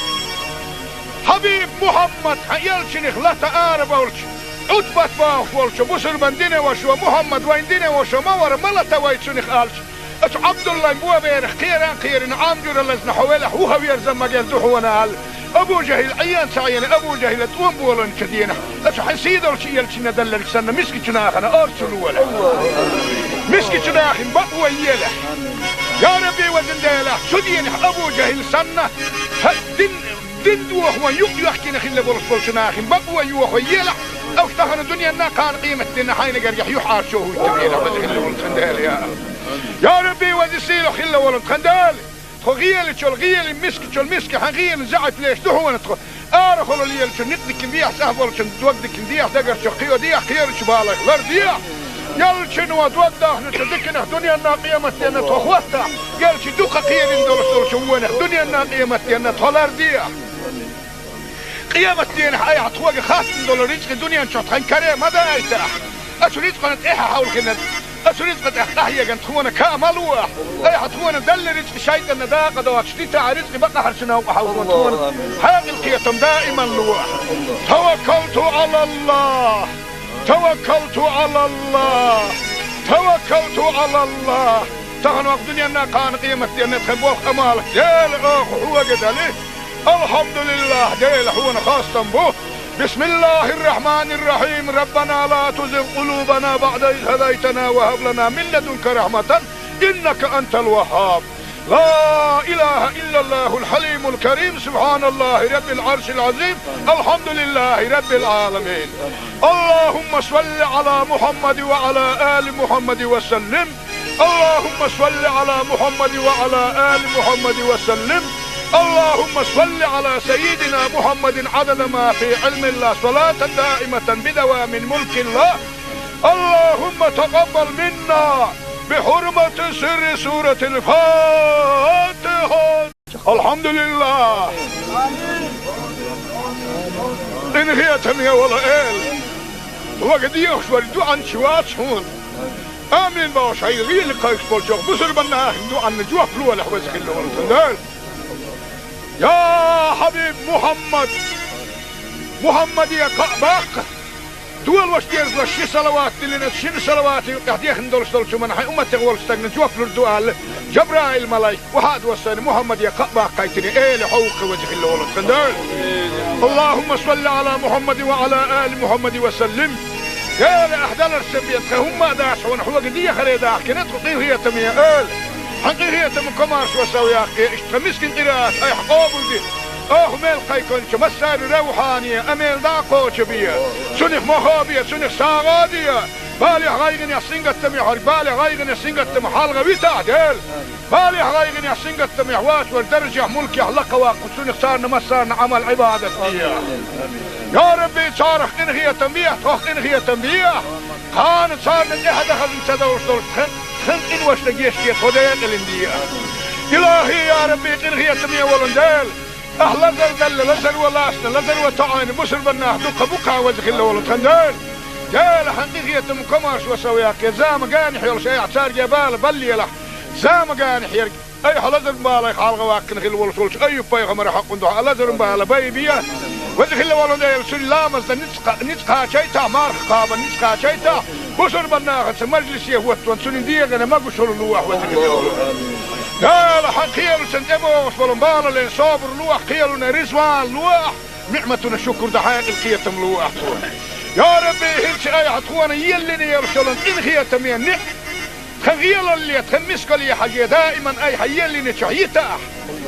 Хьабиб Мухьаммад, хьан элчанах лата арабевлча, Ӏутбат бохуш волчу бусурбан динан вашас: Мухьаммад вайн динан ваша ма вара, ма лата вай цунах, аьлча, оцу Ӏабдуллайн боберах кхера а кхерина, Ӏам жуьра лазна хьо велахь, вухаверза мегар ду хьуна, аьлла, Абу ЖахӀил Ӏен ца Ӏийна, Абу ЖахӀила тӀом болийначу дийнахь, оцу хьан сийдолчу элчанна делларг санна, мискачу нахана орцу лолахь. Мискачу нахана бакъо елахь. Я Рабби, везан Дела, цу дийнахь Абу ЖахӀил санна, хьан дин, дин дохо юкъ йоьхкина хилла болуш болчу нахана бакъо йохо елахь, уьш тахана дуьненна, кхана къематденна хьайна гергахь юьхьӀаьржо хӀуттур елахь, веза хилла волу тхан Дела, я. Я Рабби, веза сийлахь хилла волу тхан Дела. Тхо гӀелачул гӀелин, мискачул миска хьан гӀелин заьӀап леш ду хьуна тхо. Арахула лелачун некъ дикина дехьа, цӀахь болчун дог дикина дехьа, дагарчух кхийо дехьа, кхерачу балех лардехьа. Элчано дог дахначу диканах дуьненна, къематденна тхо хӀоттахь, элча дукха кхерина долуш долчу вонах дуьненна, къематденна тхо лардехьа. Къематденахь айхьа тхоьга хаттам долу рицкъа дуьнен чохь тхан каре ма дайтахь. Оцу рицкъана тӀаьхьа хьовлхина, оцу рицкъа тӀехь къахьегна тхуна каа ма лохьа. Айхьа тхуна делла рицкъа шайтӀанна дакъа доцуш дитахь, рицкъа бакъахьарчу новкъа хьовлхо тхуна хьекъал, кхетам даиман лохьа. Таваккалту Ӏалаллах! Таваккалту Ӏалаллах! Таваккалту Ӏалаллах! Тахана вакъ дуьненна, кхана къематденна тхан болх, Ӏамал, Дела, оха хьоьга дали. Алхьамдулиллах, Дела, хьуна хастам бу. Бисмиллахир-рахманир-рахим. Раббана ла тузигъ къулубана баъда из хӀадайтана ва хӀаб лана мин ладунка рахьматан, иннака антал ваххаб. Ла илаха иллаллахул хьалимул карим. Субханаллахи раббил Ӏаршил Ӏазим. Алхьамдулиллахи раббил Ӏаламин. Аллахумма салли Ӏала Мухьаммадин ва Ӏала али Мухьаммадин ва саллим. اللهم صل على محمد وعلى آل محمد وسلم. اللهم صل على سيدنا محمد عدد ما في علم الله، صلاة دائمة بدوام ملك الله. اللهم تقبل منا بحرمة سر سورة الفاتحة. Алхьамдулиллах! Къинхетаме волу Эла! Вага дехаш вара дуьхьанча вац хьуна. Амин бохуш, хьайн гӀийла кхайкхаш болчохь бусурбан нахана дуьхьанна жоп лолахь, веза хилла волу тхан Дела. Я хьабиб Мухьаммад! Мухьаммаде кхаъ баккха! Долуш дезалаш ши салават диллина, шина салаватан юкъахь дехна долуш долчу хӀуманна хьайн умматех волчу стагна жоп лур ду аьлла, Жабраил-малайк, вахьа а доссийна, Мухьаммаде кхаъ баккхийтина, эла хьо ву-кх веза хилла волу тхан Дела. Аллахумма салли Ӏала Мухьаммадин ва Ӏала али Мухьаммадин ва саллим. Дела, ахь даларца бен тхан хӀумма а дац хьуна, хьоьга дехаре дахкина тхо къинхетаме, эла. Хьан къинхетам, комаьршо, сов яккхе, иштта тхан мискин къираат айхьа къобалде. Оха мел кхайкхинча массари равхьане а мел дӀа а кхочабе. Цунах мохо бе, цунах сагӀа а де. Балехь, гӀайгӀанехь, сингаттамехь верг, балех, гӀайгӀанех, сингаттамах хьалха витахь, Дела. Балехь, гӀайгӀанехь, сингаттамехь воацар даржехь, мулкехь лакха ваккха, цунах царна массарна Ӏамал, Ӏибадат де. Я Рабби, царах къинхетам бе, тхох къинхетам бе. Кхана царна тӀехьа дахазна ца довш долуш тхан, тхан къиношна гечде тхо декъалина де. Илахьи, я Рабби, къинхетаме волу Дела, ахь лазар далла, лазар ван лаьцна, лазар ван тоӀийна бусурбан нах дуккха бу-кх, веза хилла волу тхан Дела. Дела, хьан къинхетам, комаьршо, сов яккхе, зама генахь йолуш айхьа цаьрга бала баллалахь, зама генахь ерг. Айхьа лазаран балех хьалха ваьккхина хилла волуш волчу Айюб-пайхамаран хьокъан дуьхьа лазаран бала байбе. Веза хилла волу Дела, цуьнан ламазна ницкъ кха-, ницкъ кхачийтахь, марха кхабарна ницкъ кхачийтахь, бусурбан нахаца мажлисе хӀоттаван цуьнан дегӀана могушалла лолахь, веза хилла волу. Дела, хьан кхелашна тӀебогӀуш болу балале собар лолахь, кхелана резаван лолахь, ниӀматана шукур дан хьекъал, кхетам лолахь тхуна. Я Рабби, хӀинца айхьа тхуна еллина йолуш йолу къинхетаме ниӀ- Тхан гӀелалле, тхан мискалле хьажий, даиман айхьа еллинчохь йитахь.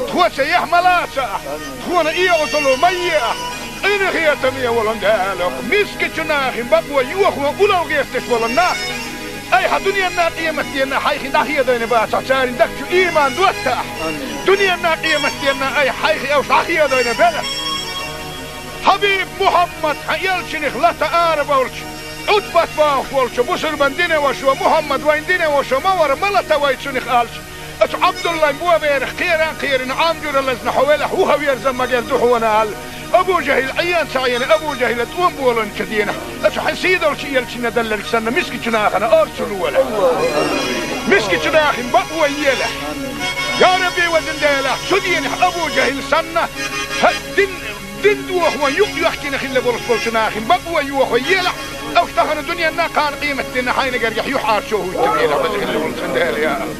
Тхо цаьргахь ма лацахь. Тхуна оьгӀазло ма ехь. Къинхетаме волу Дела, мискачу нахана бакъо йохо улал гӀерташ болу нах, айхьа дуьненна, къематденна хьайх дӀахедийна бацахь, церан дагчу ийман доттахь. Дуьненна, къематденна айхьа хьайх уьш дӀахедийна белахь. Хьабиб Мухьаммад, хьан элчанах лата ара болчу Ӏутбат бохуш волчу бусурбан динан вашас: «Мухьаммад вайн динан ваша ма вара, ма лата вай цунах», — аьлча, оцу Ӏабдуллайн боберах кхеран а кхерина, Ӏам жуьра лазна хьо велахь, вуха верза магар ду хьуна аьлла. Абу ЖахӀил Ӏен ца Ӏийна, Абу ЖахӀила тӀом болийначу дийнахь, оцу хьан сийдолчу элчанна делларг санна, мискачу нахана орцалла велахь. Мискачу нахана бакъо елахь. Я Рабби, везан Дела, цу дийнахь Абу ЖахӀил санна, хьан дин Дин дохо юкъ йоьхкина хилла болуш болчу нахана бакъо йохо елахь, уьш тахана дуьненна, кхана къематденна хьайна гергахь юьхьӀаьржо хӀуттабелахь, веза хилла волу тхан Дела, я АллахӀ.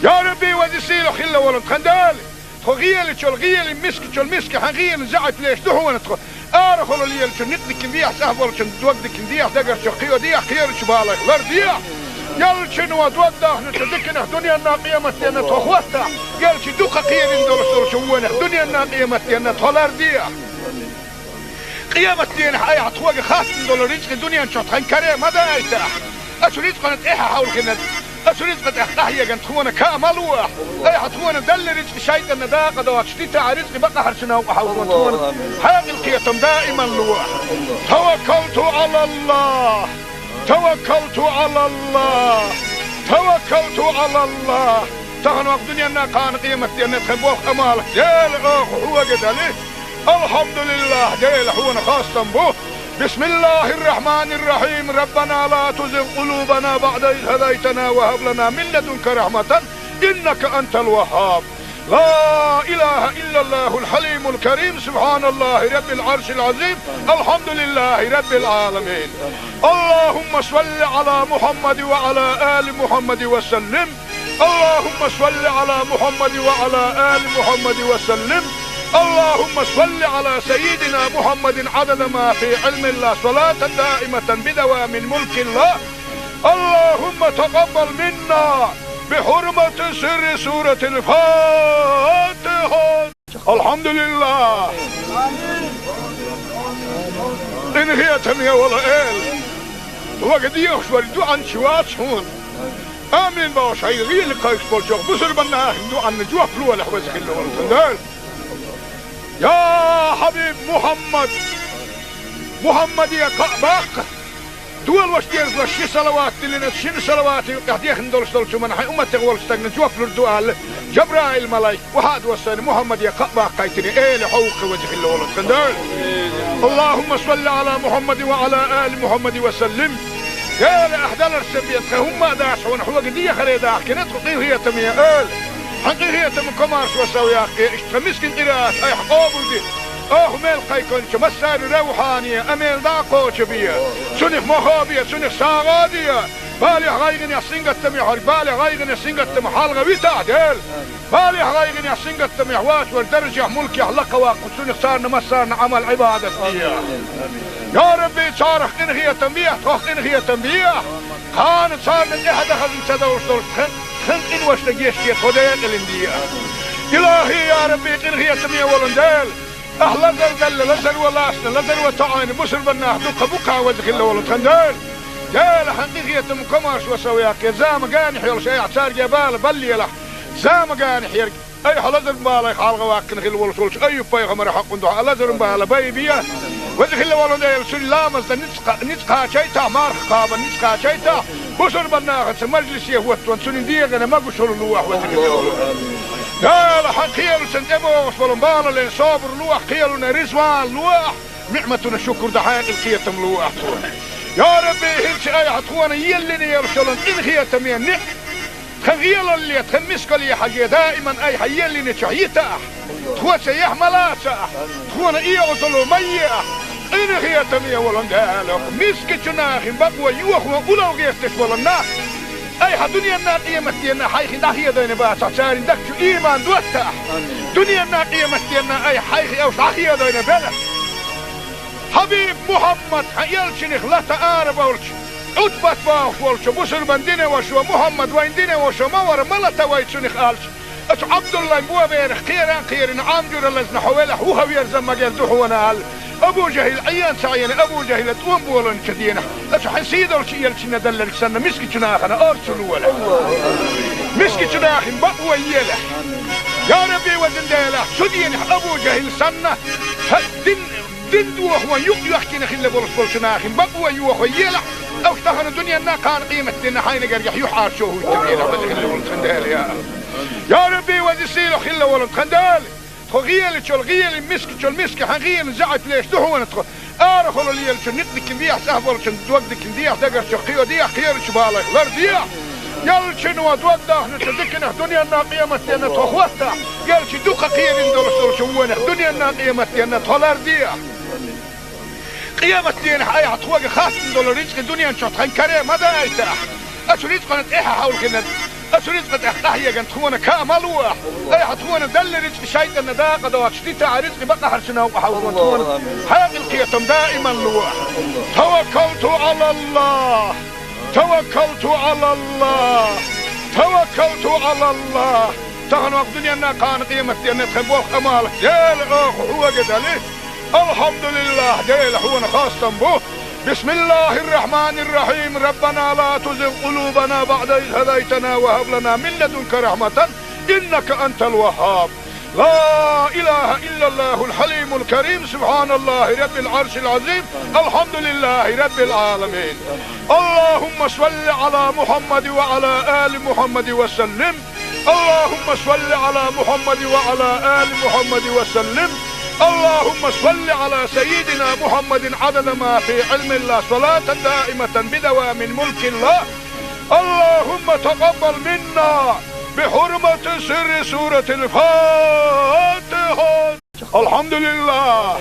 Я Рабби, веза, сийлахь хилла волу тхан Дела, тхо гӀелачул гӀела, мискачул миска, хьан гӀелан заьӀап леш ду хьуна тхо. Арахула лелачун никъ дикина дехьа, цӀахь болчун дог дикина дехьа, дагарчух кхийо дехьа, кхерачу балех лардехьа. Яллачуьнан дог дахначу диканах дуьненна, къематденна тхо хӀоттахь, яллачу дукха кхерина долуш долчу вонах дуьненна, къематденна тхо лардехьа. Къематденахь айхьа тхоьга хаттам долу рицкъа дуьнен чохь тхан каре ма дайтахь. Оцу рицкъана тӀаьхьа хьовлхина, оцу рицкъа тӀехь къахьегна тхуна каа ма лолахь. Айхьа тхуна делла рицкъа шайтӀанна дакъа доцуш дитахь, рицкъа бакъахьарчу новкъа хьовлхо тхуна хьекъал, кхетам даиман лолахь. Таваккалту ӀалаллахӀ. Таваккалту ӀалаллахӀ! Таваккалту ӀалаллахӀ! Тахана ваккха дуьненна, кхана къематденна тхан болх, Ӏамал, Дела, оха хьоьга дели. АлхьамдулиллахӀ, Дела, хьуна хастам бу. بسم الله الرحمن الرحيم. ربنا لا تزغ قلوبنا بعد إذ هديتنا وهب لنا من لدنك رحمة إنك أنت الوهاب. لا إله إلا الله الحليم الكريم، سبحان الله رب العرش العظيم، الحمد لله رب العالمين. اللهم صل على محمد وعلى آل محمد وسلم. اللهم صل على محمد وعلى آل محمد وسلم. اللهم صل على سيدنا محمد عدد ما في علم الله، صلاة دائمة بدوام ملك الله. اللهم تقبل منا بحرمة سر سورة الفاتحة. АлхьамдулиллахӀ! Къинхетаме волу Эла! Вага дехаш вара дуьхьанча вац хьуна. Амин бохуш, хьайн гӀийла кхайкхаш болчу бусурбан нахана дуьхьанна жоп лолахь, веза хилла волу тхан Дела. Я хьабиб Мухьаммад! Мухьаммаде кхаъ баккха! Долуш дезалаш ши салават диллина, шина салавата юкъехь дехна долуш долчу хӀуманна хьайн умматех волчу стагана жоп лур ду аьлла, Жабраил-малайк, охьа а доссийна, Мухьаммаде кхаъ баккхийтина, Эла хьовха, веза хилла волу тхан Дела. اللهم صل على محمد وعلى آل محمد وسلم. Эла, ахь даларца бен тхан хӀумма а дац хьуна, хьоьга дехаре дахкина тхо, къинхетаме Эла. Хьан къинхетам, комаьршо, сов яккхе, иштта тхан мискин къираат айхьа къобалде. Оха мел кхайкхинчу массари равхьане а мел дӀа а кхочабе. Цунах мохо бе, цунах сагӀа а де. Балехь, гӀайгӀанехь, сингаттамехь верг, балех, гӀайгӀанех, сингаттамах хьалха витахь, Дела. Балехь, гӀайгӀанехь, сингаттамехь воцу верг даржехь, мулкехь лакха ваккха, цунах царна массарна Ӏамал, Ӏибадат де. Я Рабби, царах къинхетам бе, тхох къинхетам бе. Кхана царна тӀаьхьа дахазна ца довш долуш тхан, Тхан къиношта гешт де, тхо декъалин де. Илахи, я Рабби, къинхетаме волу Дела, ахь лазар далла, лазар ван лаьцна, лазар ван тоьъна бусурба нах дукха бу кхаьа веза хилла волу тхан Дела. Дела, хьан къинхетам, комаьршо сов яккхе, зама генахь йолуш айхьа цаьрга бала баллийлахь, зама генахь ерг. Айхьа лазар балай хьалха ваккхина хилла волуш волчу Айюб-пайхамаран хьокъун дуьхьа лазаран бала байбе. Веза хилла волу Дела, цуьнан ламазна ницкъ кха-, ницкъ кхачийтахь, марха кхабарна ницкъ кхачийтахь, бусурба нахаца мажлисе хӀоттон цуьнан дегӀана могушалла лолахь, веза хилла волу Дела. Хьан кхелашна тӀебогӀуш болу балале собар лолахь, кхелана ризван лолахь, ниӀматана шукур дан хьекъал, кхетам лолахь тхуна. Я Рабби, хӀинца айхьа тхуна еллина йолуш йолу къинхетаме ниӀ- Тхан гӀелалле, тхан мискалле хьажий, даиман айхьа еллинчохь йитахь, тхо цхьа яхь ма лацахь, тхуна оьгӀазалла ма ехь. Къинхетаме волу Дела, мискачу нахана бакъо йохо улло гӀерташ болу нах айхьа дуьненна, къематденна хьайх дӀахедийна бацахь, церан дагчу иман доттахь. Дуьненна, къематденна айхьа хьайх уьш дӀахедийна белахь. Хьабиб Мухьаммад, хьан элчанах лата арабевлча, Ӏутбат бохуш волчу бусурба динан вашас: «Мухьаммад, вайн динан ваша ма вара, ма лата вай цунах», — аьлча, оцу Ӏабдуллайн боберах кхеран а кхерина, Ӏам жуьра лазна хьо велахь, вуха верза ма герза хьуна аьлла, Абу ЖахӀил Ӏен ца Ӏийна, Абу ЖахӀила тӀом болийначу дийнахь, оцу хьан сийдолчу элчанна делларг санна, мискачу нахана орцу лолахь. Мискачу нахана бакъо елахь. Я Рабби, везан Дела, цу дийнахь Абу ЖахӀил санна, хьан дин Дин дохо юкъ йоьхкина хилла болуш болчу нахана бакъо йохо елахь, уьш тахана дуьненна, кхана къематденна хьайна гергахь юьхьӀаьржо хӀуттабелахь, веза хилла волу тхан Дела, я. Я Рабби, веза сийлахь хилла волу тхан Дела, тхо гӀелачул гӀелин, мискачул миска, хьан гӀелин заьӀап леш ду хьуна тхо. Арахула лелачун некъ дикина дехьа, цӀахь болчун дог дикина дехьа, дагарчу кхио дехьа, кхерачу балех лар дехьа. Ялчано дог дахначу диканах дуьненна, къематденна тхо хӀоттахь, ялчи дукха кхерина долуш долчу вонах дуьненна, къематденна тхо лар дехьа. Къематденахь айхьа тхоьга хаттам долу рицкъа дуьнен чохь тхан каре ма дайтахь. Оцу рицкъана тӀаьхьа хьовлхина, оцу рицкъа тӀехь къахьегна тхуна ка ма лолахь. Айхьа тхуна делла рицкъа шайтӀанна дакъа доцуш дитахь, рицкъа бакъахьарчу новкъа хьовлхо тхуна хьекъал, кхетам даиман лолахь. Таваккалту Ӏалаллахь! Таваккалту Ӏалаллахь! Таваккалту Ӏалаллахь! Тахана ваха дуьненна, кхана къематденна тхан болх, Ӏамал, Дела, оха хьоьга дали. Алхьамдулиллахь, Дела, хьуна хастам бу. Бисмиллахьир-рахьманир-рахьим. Раббана ла тузигъ къулубана баӀда из хӀадайтана ва хӀаб лана мин ладунка рахьматан, иннака антал ваххьаб. لا إله إلا الله الحليم الكريم، سبحان الله رب العرش العظيم، الحمد لله رب العالمين. اللهم صل على محمد وعلى آل محمد وسلم. اللهم صل على محمد وعلى آل محمد وسلم. اللهم صل على سيدنا محمد عدد ما في علم الله، صلاة دائمة بدوام ملك الله. اللهم تقبل منا بحرمة سر سورة الفاتحة. الحمد لله.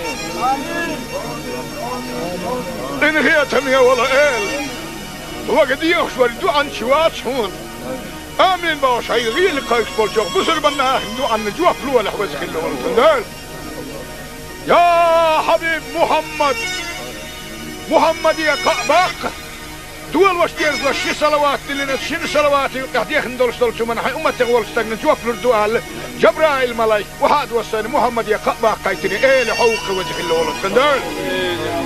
Къинхетаме волу Эла, вага дехаш вара дуьхьанча вац хьуна. Амин бохуш, хьайн гӀийла кхайкхаш болчу бусурба нахана дуьхьанна жоп лолахь, веза хилла волу тхан Дела. Я хьабиб Мухьаммад! Мухьаммаде кхаъ баккха! Долош дезалаш ши салават диллина, шина салавата юкъахь дехна долуш долчу хӀуманна хьайн умматех волчу стагана жоп лур ду аьлла, Жабраил-малайк охьа а доссийна, Мухьаммаде кхаъ баккхийтина, Эла, хьо ву-кх веза хилла волу тхан Дела.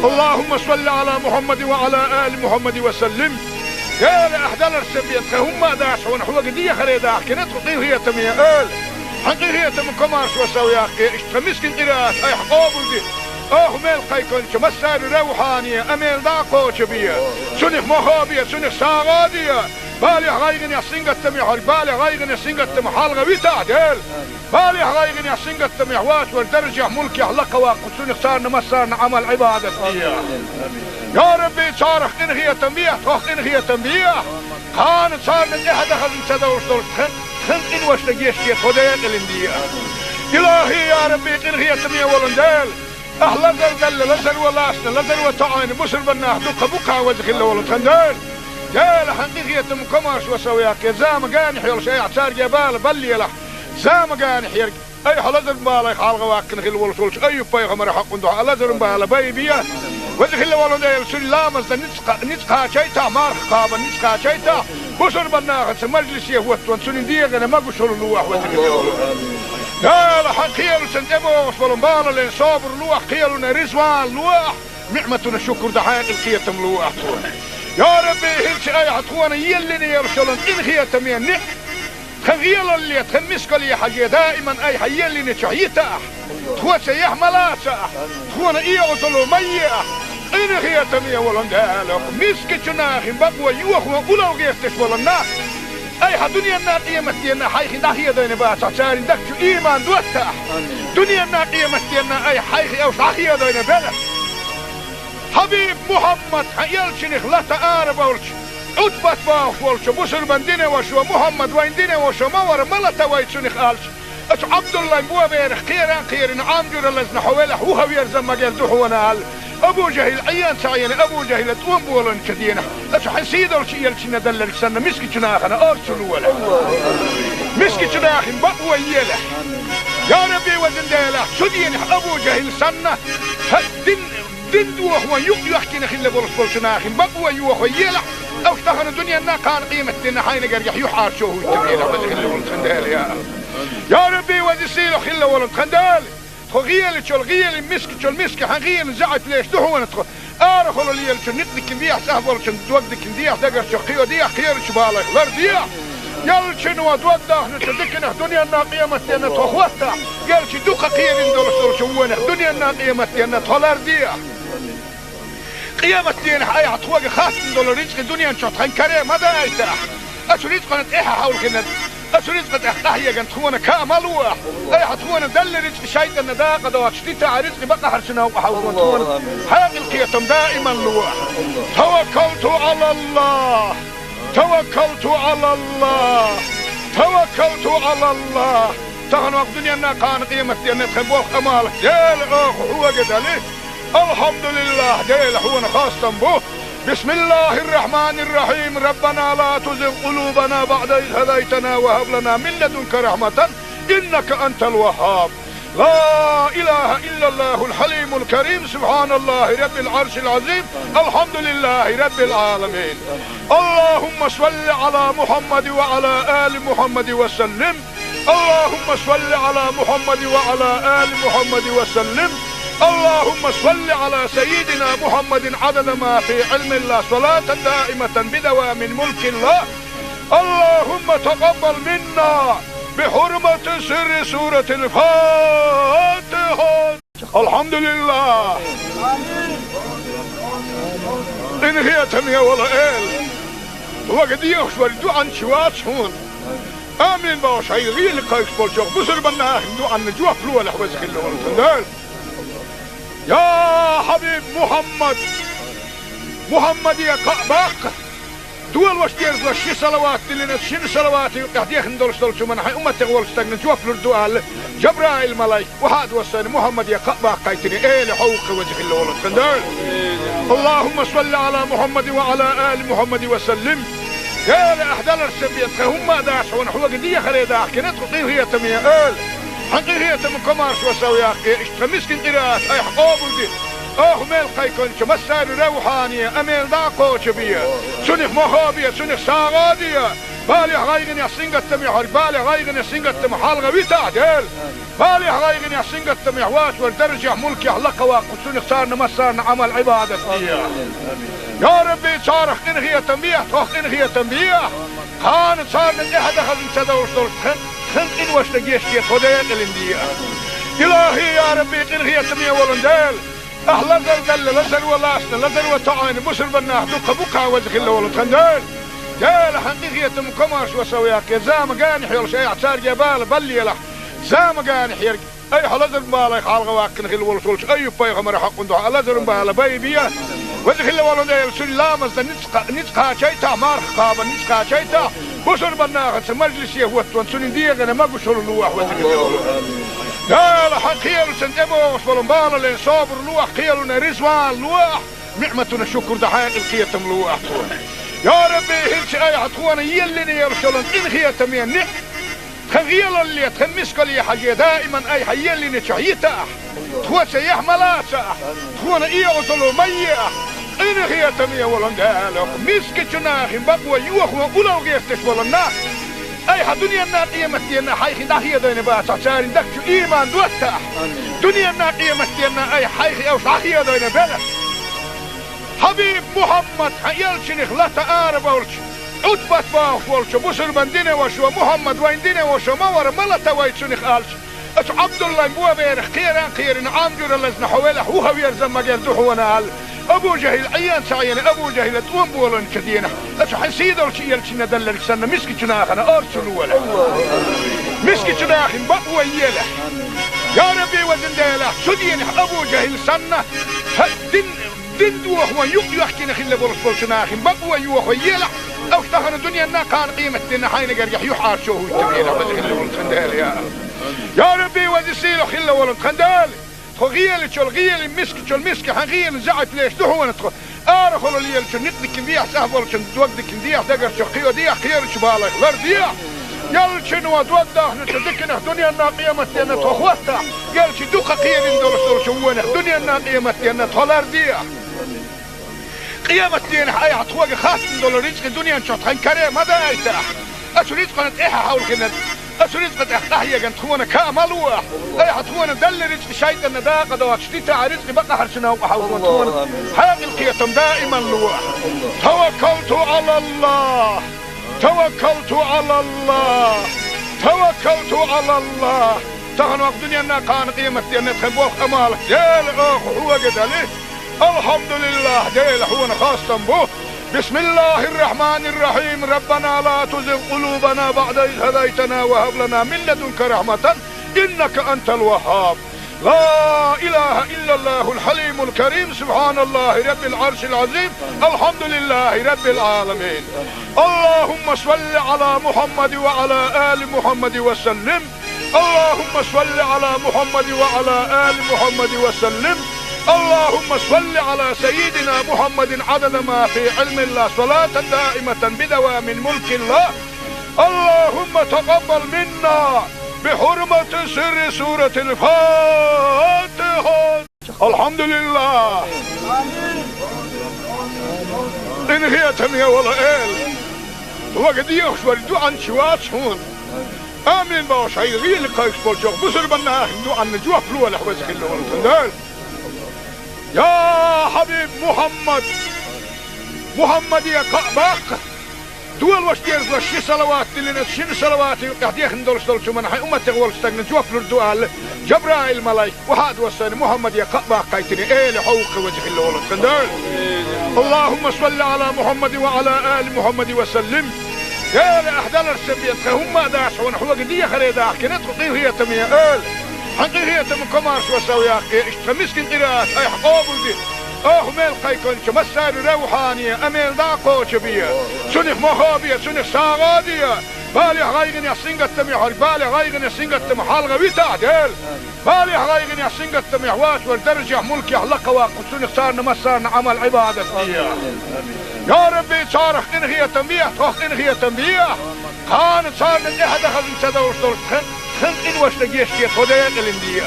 اللهم صل على محمد وعلى آل محمد وسلم. Дела, ахь даларца бен тхан хӀумма а дац хьуна, хьоьга дехаре дахкина тхо, къинхетаме Эла. Хьан къинхетам, комаьршо сов яккхе, иштта тхан мискин къираат айхьа къобалде. Оха мел кхайкхинчу массаьрна равхьане а мел дӀа а кхочу бе. Цунах мохо а бе, цунах сагӀа а де. Балехь, гӀайгӀанехь, сингаттамехь верг балех, гӀайгӀанех, сингаттамах хьалха витахь, Дела. Балехь, гӀайгӀанехь, сингаттамехь воцург даржехь, мулкехь лакхаваккха, цунах царна массарна Ӏамал-Ӏибадат де. Я Рабби, царах къинхетам бехьа, тхох къинхетам бехьа. Кхана царна тӀаьхьа дан хазна ца довш долуш тхан, тхан къиношна гечде, тхо декъалин де. Илахи, я Рабби, къинхетаме волу Дела, ахь лазар далла, лазар ван лаьцна, лазар ван тоьъна бусурба нах дукха бу-кх, веза хилла волу тхан Дела. Дела, хьан къинхетам, комаьршо сов яккхе, зама генахь йолуш айхьа цаьрга бала баллийлахь, зама генахь ерг. Айхьа лазар балай хьалха ваккхина хилла волуш волчу Айюб-пайхамаран хьокъун дуьхьа лазаран бала байбе. Веза хилла волу Дела, цуьнан ламазна ницкъ-, ницкъ кхачийтахь, марха кхаба ницкъ кхачийтахь, бусурбан нахаца мажлисе хӀоттон цуьнан дегӀана могушалла лолахь, веза хилла волу. Дела, хьан кхелашна тӀебогӀуш болу балален собар лолахь, кхелана реза вала лолахь, ниӀматана шукур дан хьекъал, кхетам лолахь тхуна. Я Рабби, хӀинца айхьа тхуна еллина йолуш йолу къинхетаме ниӀ-, тхан гӀелалле, тхан мискалле хьажий, даиман айхьа еллинчохь йитахь, тхоца яхь ма лацахь, тхуна оьгӀазло ма ехь, къинхетаме волу Дела, мискачу нахана бакъо йохо уллохь гӀерташ болу нах, айхьа дуьненна, къематденна хьайх дӀахедийна бацахь, церан дагчу ийман доттахь, дуьненна, къематденна айхьа хьайх уьш дӀахедийна белахь. Хьабиб Мухьаммад, хьан элчанах лата ара болчу, Ӏутбат бохуш волчу бусурбан динан вашас: «Мухьаммад вайн динан ваша ма вара, ма лата вай цунах», — аьлча, оцу Ӏабдуллайн боберах кхера а кхерина, Ӏам жуьра лазна хьо велахь, вухаверза ма герза ду хьуна аьлла, Абу ЖахӀил Ӏен ца Ӏийна, Абу ЖахӀила тӀом болийначу дийнахь, оцу хьан сийдолчу элчанна делларг санна, мискачу нахана орцу лолахь. Мискачу нахана бакъо елахь. Я Рабби, везан Дела, цу дийнахь Абу ЖахӀил санна, хьан дин Дин дохо юкъ йоьхкина хилла болуш болчу нахана бакъо йохо елахь, уьш тахана дуьненна, кхана къематденна хьайна гергахь юьхьӀаьржо хӀуттур елахь, веза хилла волу тхан Дела, я. Я Рабби, веза сийлахь хилла волу тхан Дела, тхо гӀелачул гӀелин, мискачул миска хьан гӀелин заьӀап леш ду хьуна тхо. Арахула лелачу некъ дикина дехьа, цӀахь болчун дог дикина дехьа, дагарчу кхио дехьа, кхерачу балайх лардехьа. Ялчуьнан дог дахначу диканах дуьненна, къематденна тхо хӀоттахь, ялчу дукха кхерина долуш долчу вонах дуьненна, къематденна тхо лардехьа. Къематденахь айхьа тхоьга хаттам долу рицкъа дуьнен чохь тхан каре ма дайтахь. Оцу рицкъана тӀаьхьа хьовлхина, оцу рицкъа тӀехь къахьегна тхуна каа ма лолахь. Айхьа тхуна делла рицкъа шайтӀанна дакъа доцуш дитахь, рицкъа бакъахьарчу новкъа хьовлхо тхуна хьекъал, кхетам даиман лолахь. Таваккалту Ӏалаллах! Таваккалту Ӏалаллах! Таваккалту Ӏалаллах! Тахана ваха дуьненна, кхана къематденна тхан болх, Ӏамал, Дела, оха хьоьга дали. Алхьамдулиллах, Дела, хьуна хастам бу. Бисмиллахир-рахманир-рахим. Раббана ла тузигъ къулубана баъда из хӀадайтана ва хӀаб лана мин ладунка рахьматан, иннака антал ваххаб. Ла илаха иллаллахул хьалимул карим. Субханаллахи раббил Ӏаршил Ӏазим. Алхьамдулиллахи раббил Ӏаламин. Аллахумма салли Ӏала Мухьаммадин ва Ӏала али Мухьаммадин ва саллим. اللهم صل على محمد وعلى آل محمد وسلم. اللهم صل على سيدنا محمد عدد ما في علم الله، صلاة دائمة بدوام ملك الله. اللهم تقبل منا بحرمة سر سورة الفاتحة. Алхьамдулиллах! Къинхетаме волу Эла! Вага дехаш вара дуьхьанча вац хьуна. Амин бохуш, хьайн гӀийла кхайкхаш болчохь бусурбан нахана дуьхьанна жоп лолахь, веза хилла волу тхан Дела. Я Хьабиб Мухьаммад! Мухьаммаде кхаъ баккха! Долош дезалаш ши салават диллина, шина салавата юкъахь дехна долуш долчу хӀуманна хьайн умматех волчу стагана жоп лур ду аьлла, Жабраил-малайк охьа а доссийна, Мухьаммаде кхаъ баккхийтина, Эла хьовха, веза хилла волу тхан Дела. اللهم صل على محمد وعلى آل محمد وسلم. Эла, ахь даларца бен тхан хӀумма а дац хьуна, хьоьга дехаре дахкина тхо, къинхетаме Эла. Хьан къинхетаман комаршо сов яккхий, иштта тхан мискин къираат айхьа къобалде. Оха мел кхайкхинчу массарна равхьане, амел дӀа а кхочу бе. Цунах мохо бе, цунах сагӀа а де. Балехь, гӀайгӀанехь, сингаттамехь верг, балех, гӀайгӀанех, сингаттамах хьалха витахь, Дела. Балехь, гӀайгӀанехь, сингаттамехь воцург даржехь, мулкехь лакха ваккха, цунах царна массарна Ӏамал, Ӏибадат де. Я Рабби, царах къинхетам бехьа, тхох къинхетам бехьа. Кхана царна тӀаьхьа дан хазна ца довш долуш тхан, тхан къиношна гечде, тхо декъалина де. Илахи, я Рабби, къинхетаме волу Дела! Ахь лазар делла, лазаро лаьцна, лазаро тоьӀна бусурбан нах дуккха бу-кх, веза хилла волу тхан Дела. Дела, хьан къинхетаман комаршо сов яккхий, зама генахь йолуш айхьа цаьрга бала баллалахь. Зама генахь ерг айхьа лазаран балех хьалха ваккхина хилла волуш волчу Айюб-пайхамаран хьокъан дуьхьа лазаран бала байбе. Веза хилла волу Дела, цуьнан ламазна ницкъ кха-, ницкъ кхачийтахь, марха кхаба ницкъ кхачийтахь, бусурбан нахаца мажлисе хӀоттон цуьнан дегӀана могушалла лолахь, веза хилла волу. Дела, хьан кхелашна тӀебогӀуш болу балален собар лолахь, кхелана реза вала лолахь, ниӀматана шукур дан хьекъал, кхетам лолахь тхуна. Я Рабби, хӀинца айхьа тхуна еллина йолуш йолу къинхетаме ниӀ-, Тхан гӀелалле, тхан мискалле хьаже, даиман айхьа еллинчохь йита ахь. Тхо цаӀ ма лаца ахь, тхуна оьгӀазло ма е ахь. Къинхетаме волу Дела, мискачу нахана бакъо йохо уллохь гӀерташ болу нах айхьа дуьненна, къематденна хьайх дӀахедийна бацахь, церан дагчу иман доттахь. Дуьненна, къематденна айхьа хьайх уьш дӀахедийна белахь. Хьабиб Мухьаммад, хьан элчанах лата ара болчу, Ӏутбат бохуш волчу бусурбан динан вашо, Мухьаммад вайн динан вашо ма вара, ма лата вай цунах аьлча, оцу Ӏабдуллайн боберах кхеран кхерина, Ӏам жуьра лазна хьо велахь, вуха верза магар ду хьуна аьлла, Абу ЖахӀил Ӏен ца Ӏийна, Абу ЖахӀила тӀом боланчу денахь, оцу хьан сийдолчу элчанна далларг санна, мискачу нахана орцу лолахь. Мискачу нахана бакъо елахь. Я Рабби, везан Дела, цу денахь Абу ЖахӀил санна, хьан дин Дин дохо юкъ йохкина хилла болуш болчу нахана бакъо йохо елахь, уьш тахана дуьненна, кхана къематденна хьайна гергахь юьхьӀаьржо хӀуттур елахь, веза хилла волу тхан Дела, я АллахӀ. Я Рабби, веза сийлахь хилла волу тхан Дела, тхо гӀелачул гӀела, мискачул миска, хьан гӀелан заьӀап леш ду хьуна тхо. Арахула лелачу никъдикин дехьа, цӀахь болчун догдикин дехьа, дагарчу кхио дехьа, кхерачу балайх лар дехьа. Ялчуьнан дог дахначу диканах дуьненна, къематденна тхо хӀоттахь, ялчи дукха кхерина долуш долчу вонах дуьненна, къематденна тхо лар дехьа. Къематденахь айхьа тхоьга хаттам долу рицкъа дуьнен чохь тхан каре ма дайтахь. Оцу рицкъана тӀаьхьа хьовлхина, оцу рицкъа тӀехь къахьегна тхуна каа ма лолахь. Айхьа тхуна делла рицкъа шайтӀанна дакъа доцуш дитахь, рицкъа бакъахьарчу новкъа хьовлхо тхуна хьекъал, кхетам даиман лолахь. Таваккалту Ӏалаллахь! Таваккалту Ӏалаллахь! Таваккалту Ӏалаллахь! Тахана ваха дуьненна, кхана къематденна тхан болх, Ӏамал Дела, оха хьоьга дали. Алхьамдулиллахь, Дела, хьуна хастам бу. بسم الله الرحمن الرحيم. ربنا لا تزغ قلوبنا بعد إذ هديتنا وهب لنا من لدنك رحمة إنك أنت الوهاب. لا إله إلا الله الحليم الكريم. سبحان الله رب العرش العظيم. الحمد لله رب العالمين. اللهم صل على محمد وعلى آل محمد وسلم. اللهم صل على محمد وعلى آل محمد وسلم. اللهم صل على سيدنا محمد عدد ما في علم الله، صلاة دائمة بدوام ملك الله. اللهم تقبل منا بحرمة سر سورة الفاتحة. Алхьамдулиллах! Къинхетаме волу Эла, вага дехаш вара дуьхьанча вац хьуна. Амин бохуш, хьайн гӀийла кхайкхаш болчохь бусурбан нахана дуьхьанна жоп лолахь, веза хилла волу тхан Дела. Я хьабиб Мухьаммад! Мухьаммаде кхаъ баккха! Долош дезалаш ши салават диллина, шина салавата юкъехь дехна долуш долчу хӀуманна хьайн умматех волчу стагна жоп лур ду аьлла, Жабраил-малайк, охьа а доссийна, Мухьаммаде кхаъ баккхийтина, Эла хьовха, веза хилла волу тхан Дела. اللهم صل على محمد وعلى آل محمد وسلم. Эла, ахь даларца бен тхан хӀумма а дац хьуна, хьоьга дехаре дахкина тхо, къинхетаме Эла. Хьан къинхетам, комаршо сов яккхий, иштта тхан мискин къираат айхьа къобалде. Оха мел кхайкхинчу массарна равхьане, а мел дӀа а кхочу бе. Цунах мохо бе, цунах сагӀа а де. Балех, гӀайгӀанех, сингаттамехь верг балех, гӀайгӀанех, сингаттамах хьалха витахь, Дела. Балех, гӀайгӀанех, сингаттамехь воцург даржехь, мулкехь лакха ваккха, цунах царна массарна Ӏамал, Ӏибадат де. Я Рабби, царах къинхетам бехьа, тхох къинхетам бехьа. Кхана царна тӀаьхьа дан хазна ца довш долуш тхан, тхан къиношна гечде, тхо декъалина де.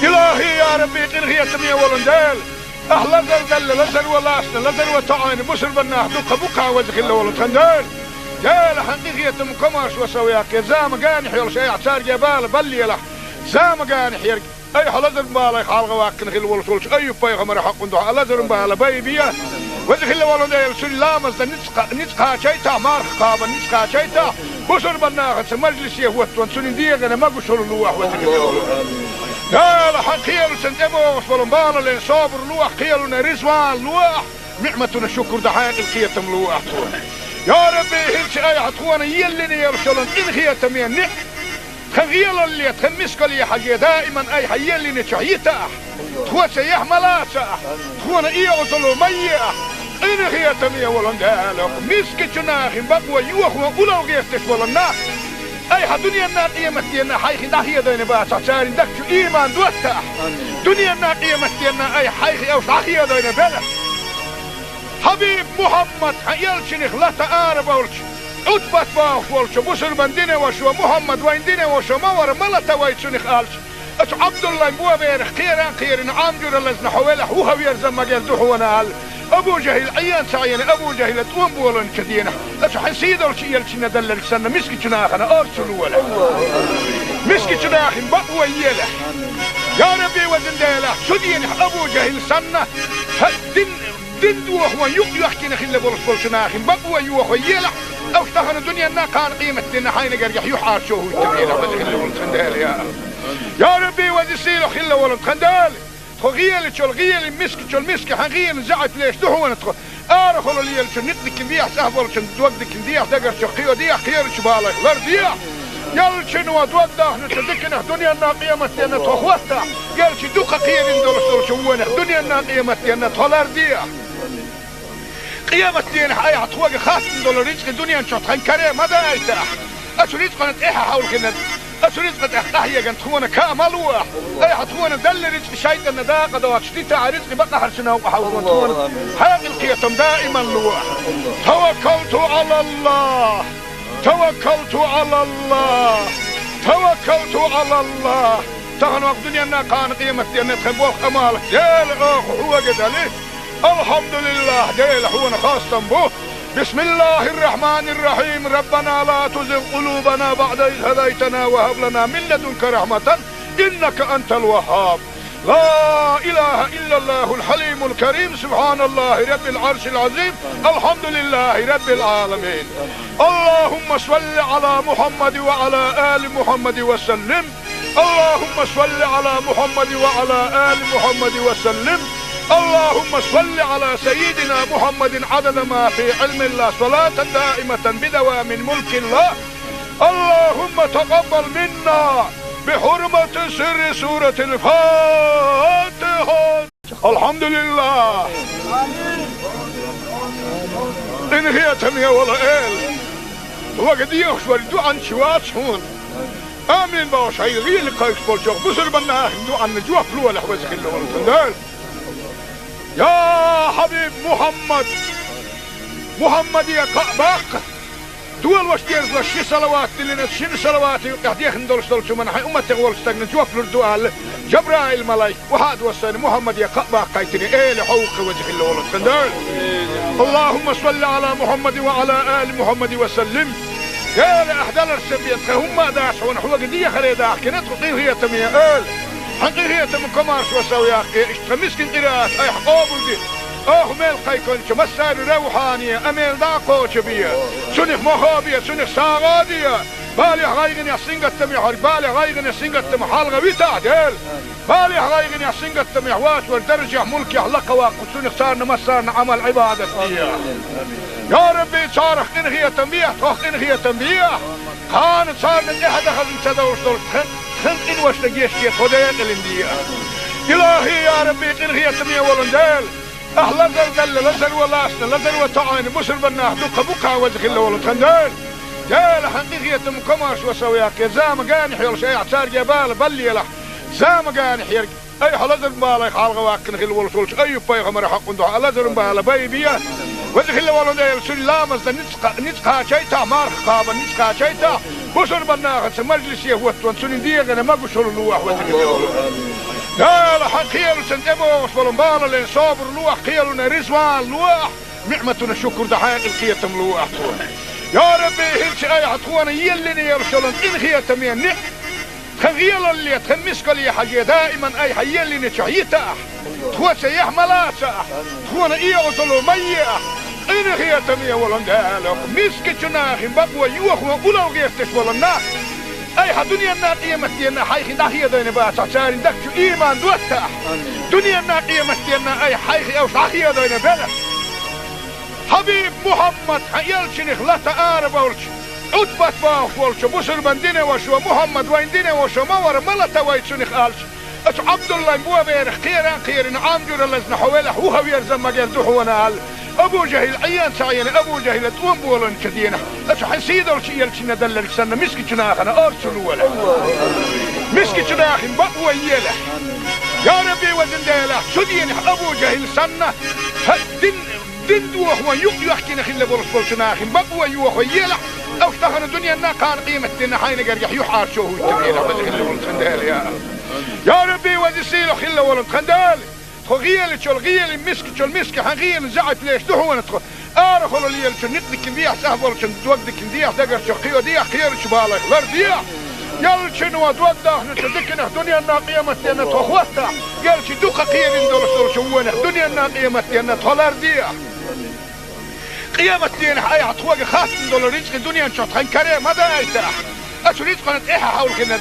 Илахи, я Рабби, къинхетаме волу Дела. Ахь лазар делла, лазаро лаьцна, лазаро тоӀийна бусурбан нах дуккха бу кхана, веза хилла волу тхан Дела. Дела, хьан къинхетам, комаршо сов яккхий, зама генахь йолуш айхьа цаьрга бала баллалахь. Зама генахь ерг айхьа лазаран балех хьалха ваккхина хилла волуш волчу Айюб-пайхамаран хьокъан дуьхьа лазаран бала байбе. Веза хилла волу Дела, цуьнан ламазна ницкъ кха-, ницкъ кхачийтахь, марха кхабарна ницкъ кхачийтахь, бусурбан нахаца мажлисе хӀоттаван цуьнан дегӀана могушалла лолахь, веза хилла волу Дела. Дела, хьан кхелашна тӀебогӀуш болу балале собар лолахь, кхелана реза ван лолахь, ниӀматана шукур дан хьекъал, кхетам лолахь тхуна. Я Рабби, хӀинца айхьа тхуна еллина йолуш йолу къинхетаме ниӀ-, тхан гӀелалле, тхан мискалле хьаже, даиман айхьа еллинчохь йита ахь. Тхо цаӀ ма лаца ахь, тхуна оьгӀазло ма е ахь. Къинхетаме волу Дела, мискачу нахана бакъо йохо уллохь гӀерташ болу нах айхьа дуьненна, къематденна хьайх дӀахедийна бацахь, церан дагчу иман доттахь. Дуьненна, къематденна айхьа хьайх уьш дӀахедийна белахь. Хьабиб Мухьаммад, хьан элчанах лата ара болчу, Ӏутбат бохуш волчо, бусурбан динан вашо, Мухьаммад вайн динан вашо ма вара, ма лата вай цунах, аьлча, оцу Ӏабдуллайн боберах кхеран кхерина, Ӏам жуьра лазна хьо велахь, вуха верзан ма герза хьуна, аьлла. Абу ЖахӀил Ӏен ца Ӏена, Абу ЖахӀила тӀом боланчу денахь, оцу хьайн сийдолчу элчанна далларг санна, мискачу нахана орцу лолахь. Мискачу нахана бакъо елахь. Я Рабби, везан Дела, цу денахь Абу ЖахӀил санна, хьан дин Дин дохо юкъ йоьхкина хилла болуш болчу нахана бакъо йохо елахь, уьш тахана дуьненна, кхана къематдийнна хьайна гергахь юьхьӀаьржо хӀуттабелахь, веза хилла волу тхан Дела, я. Я Рабби, веза сийлахь хилла волу тхан Дела, тхо гӀелачул гӀелин, мискачул миска хьан гӀелин заьӀап леш ду хьуна тхо. Арахула лелачу никъ дикина дехьа, цӀахь болчун дог дикина дехьа, дагарчу кхио дехьа, кхерачу балайх лар дехьа. Ялчуьнан дог дахначу диканах дуьненна, къематденна тхо хӀоттахь, ялчу дукха кхерина долуш долчу вонах дуьненна, къематденна тхо лар дехьа. Къематденахь айхьа тхоьга хаттам долу рицкъи дуьнен чохь тхан каре ма дайтахь. Оцу рицкъана тӀаьхьа хьовлхина, оцу рицкъа тӀехь къахьеган тхуна ка ма лохь. Айхьа тхуна далла рицкъи шайтӀанна дакъа доцуш дитахь, рицкъи бакъахьарчу новкъа хьовлхина тхуна хьекъал, кхетам даиман лохь. Таваккалту Ӏалаллах! Таваккалту Ӏалаллах! Таваккалту Ӏалаллах! Тахана вакъ дуьненна, кхана къематденна тхан болх, Ӏамал Дела оха хьоьга дали. Алхьамдулиллах, Дела, хьуна хастам бу. Бисмиллахир-рахманир-рахим. Раббана ла тузигъ къулубана баъда из хӀадайтана ва хӀаб лана мин ладунка рахьматан, иннака антал ваххаб. لا إله إلا الله الحليم الكريم، سبحان الله رب العرش العظيم، الحمد لله رب العالمين. اللهم صل على محمد وعلى آل محمد وسلم. اللهم صل على محمد وعلى آل محمد وسلم. اللهم صل على سيدنا محمد عدد ما في علم الله، صلاة دائمة بدوام ملك الله. اللهم تقبل منا بحرمة سر سورة الفاتحة. Алхьамдулиллах! Къинхетаме волу Эла! Вага дехаш вара дуьӀанча вац хьуна. Амин бохуш, хьайн гӀийла кхайкхаш болчохь бусурбан нахана дуьӀанна жоп лолахь, веза хилла волу тхан Дела. Я Хьабиб Мухьаммад! Мухьаммаде кхаъ баккха! Дола ваша дезалаш ши салават диллина, шина салавата юкъахь дехна долуш долчу хӀуманна хьайн умматех волчу стагна жоп лур ду аьлла, Жабраил-малайк охьа а доссийна, Мухьаммаде кхаъ баккхийтина, Эла хьо ву-кх, веза хилла волу тхан Дела. Аллахумма салли Ӏала Мухьаммадин ва Ӏала али Мухьаммадин ва саллим. Дела, ахь даларца бен тхан хӀумма а дац хьуна, хьоьга дехаре дахкина тхо, къинхетаме Эла. Хьан къинхетам, комаршо сов яккхий, иштта тхан мискин къираат айхьа къобалде. Оха мел кхайкхинчу массарна равхьане а мел дӀа а кхочу бе. Цунах мохо бе, цунах сагӀа а де. Балехь, гӀайгӀанехь, сингаттамехь верг балех, гӀайгӀанех, сингаттамах хьалха витахь, Дела. Балехь, гӀайгӀанехь, сингаттамехь воцург даржехь, мулкехь лакха ваккха, цунах царна массарна Ӏамал-Ӏибадат де. Я Рабби, царах къинхетам бехьа, тхох къинхетам бехьа. Кхана царна тӀаьхьа дан хазна ца довш долуш тхан, тхан къиношна гечде, тхо декъалина де. Илахи, я Рабби, къинхетаме волу Дела! Ахь лазар далла, лазар ван лаьцна, лазар ван тоьӀна бусурбан нах дуккха бу-кх, веза хилла волу тхан Дела. Дела, хьан къинхетам, комаршо сов яккхий, зама генахь йолуш айхьа цаьрга бала баллалахь. Зама генахь ерг айхьа лазаран балех хьалха ваккхина хилла волуш волчу Айюб-пайхамаран хьакъан дуьхьа лазаран бала байбе. Веза хилла волу Дела, цуьнан ламазна ницкъ, ницкъ кхачийтахь, марха кхабарна ницкъ кхачийтахь, бусурбан нахаца мажлисе хӀоттон цуьнан дегӀана могушалла лолахь, веза хилла волу Дела. Хьан кхелаца тӀебогӀуш болу балале собар лолахь, кхелана резаван лолахь, ниӀматана шукур дан хьекъал, кхетам лолахь тхуна. Я Рабби, хӀинца айхьа тхуна еллина йолуш йолу къинхетаме ниӀ- Тхан гӀелалле, тхан мискалле хьажий, даиман айхьа еллинчохь йитахь. Тхоца яхь ма лацахь, тхуна оьгӀазло ма ехь. Къинхетаме волу Дела, мискачу нахана бакъо йохо улло гӀерташ болу нах айхьа дуьненна, къематденна хьайх дӀахедийна бацахь, церан дагчу ийман доттахь. Дуьненна, къематденна айхьа хьайх уьш дӀахедийна белахь. Хьабиб Мухьаммад, хьан элчанах лата арабевлча, Ӏутбат бохуш волчу бусурбан динан вашо, Мухьаммад вайн динан вашо ма вара, ма лата вай цунах, аьлча, оцу Ӏабдуллайн боберах кхеран кхерина, Ӏам жуьра лазна хьо велахь, вуха верзан ма герза хьуна, аьлла, Абу ЖахӀил Ӏен ца Ӏена, Абу ЖахӀила тӀом боланчу денахь, оцу хьайн сийдолчу элчанна далларг санна, мискачу нахана орцу лолахь. Мискачу нахана бакъо елахь. Я Рабби, везан Дела, цу денахь Абу ЖахӀил санна, хьан дин Дин дохо юкъ йоьхкина хилла болуш болчу нахана бакъо йохо елахь, Уж тахана дуьненна, кхана къематденна хьайна гергахь юхьӀаьржо хӀуттур елахь, веза хилла волу тхан Дела, я АллахӀ. Я Рабби, веза сийлахь хилла волу тхан Дела, тхо гӀелачул гӀелин, мискачул миска хьан гӀелин заьӀап леш ду хьуна тхо. Арахула лелачу никъ дикина дехьа, цӀахь болчун дог дикина дехьа, дагарчу кхио дехьа, кхерачу балайх лар дехьа. Ялчун ва дог дахначу диканах дуьненна, къематденна тхо хӀоттахь, ялчи дукха кхерина долуш долчу вонах дуьненна, къематденна тхо лар дехьа. Къематденахь айхьа тхоьга хаттам долу рицкъи дуьнен чохь тхан каре ма дайтахь. Ацу рицкъана тӀаьхьа хьовлхина,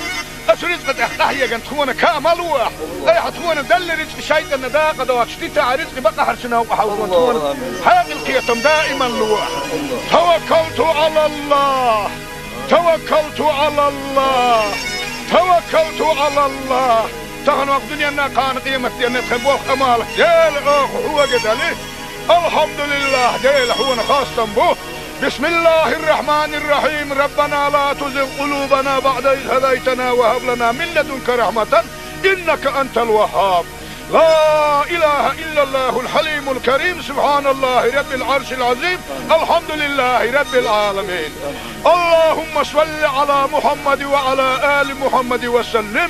ацу рицкъа тӀехь къахьеган тхуна каа ма лохь. Айхьа тхуна далла рицкъи шайтӀанна дакъа доцуш дитахь, рицкъи бакъахьарчу новкъа хьовлхун тхуна хьекъал, кхетам даиман лохь. Таваккалту Ӏалаллахь! Таваккалту Ӏалаллахь! Таваккалту Ӏалаллахь! Тахана вакъ дуьненна, кхана къематденна тхан болх, амал, Дела, оха хьоьга дали. Алхьамдулиллахь, Дела, хьуна хастам бу. Бисмиллахьир-рахьманир-рахьим. Раббана ла тузигъ къулубана баӀда из хӀадайтана ва хӀаб лана мин ладунка рахьматан, иннака антал ваххаб. لا إله إلا الله الحليم الكريم، سبحان الله رب العرش العظيم، الحمد لله رب العالمين. اللهم صل على محمد وعلى آل محمد وسلم.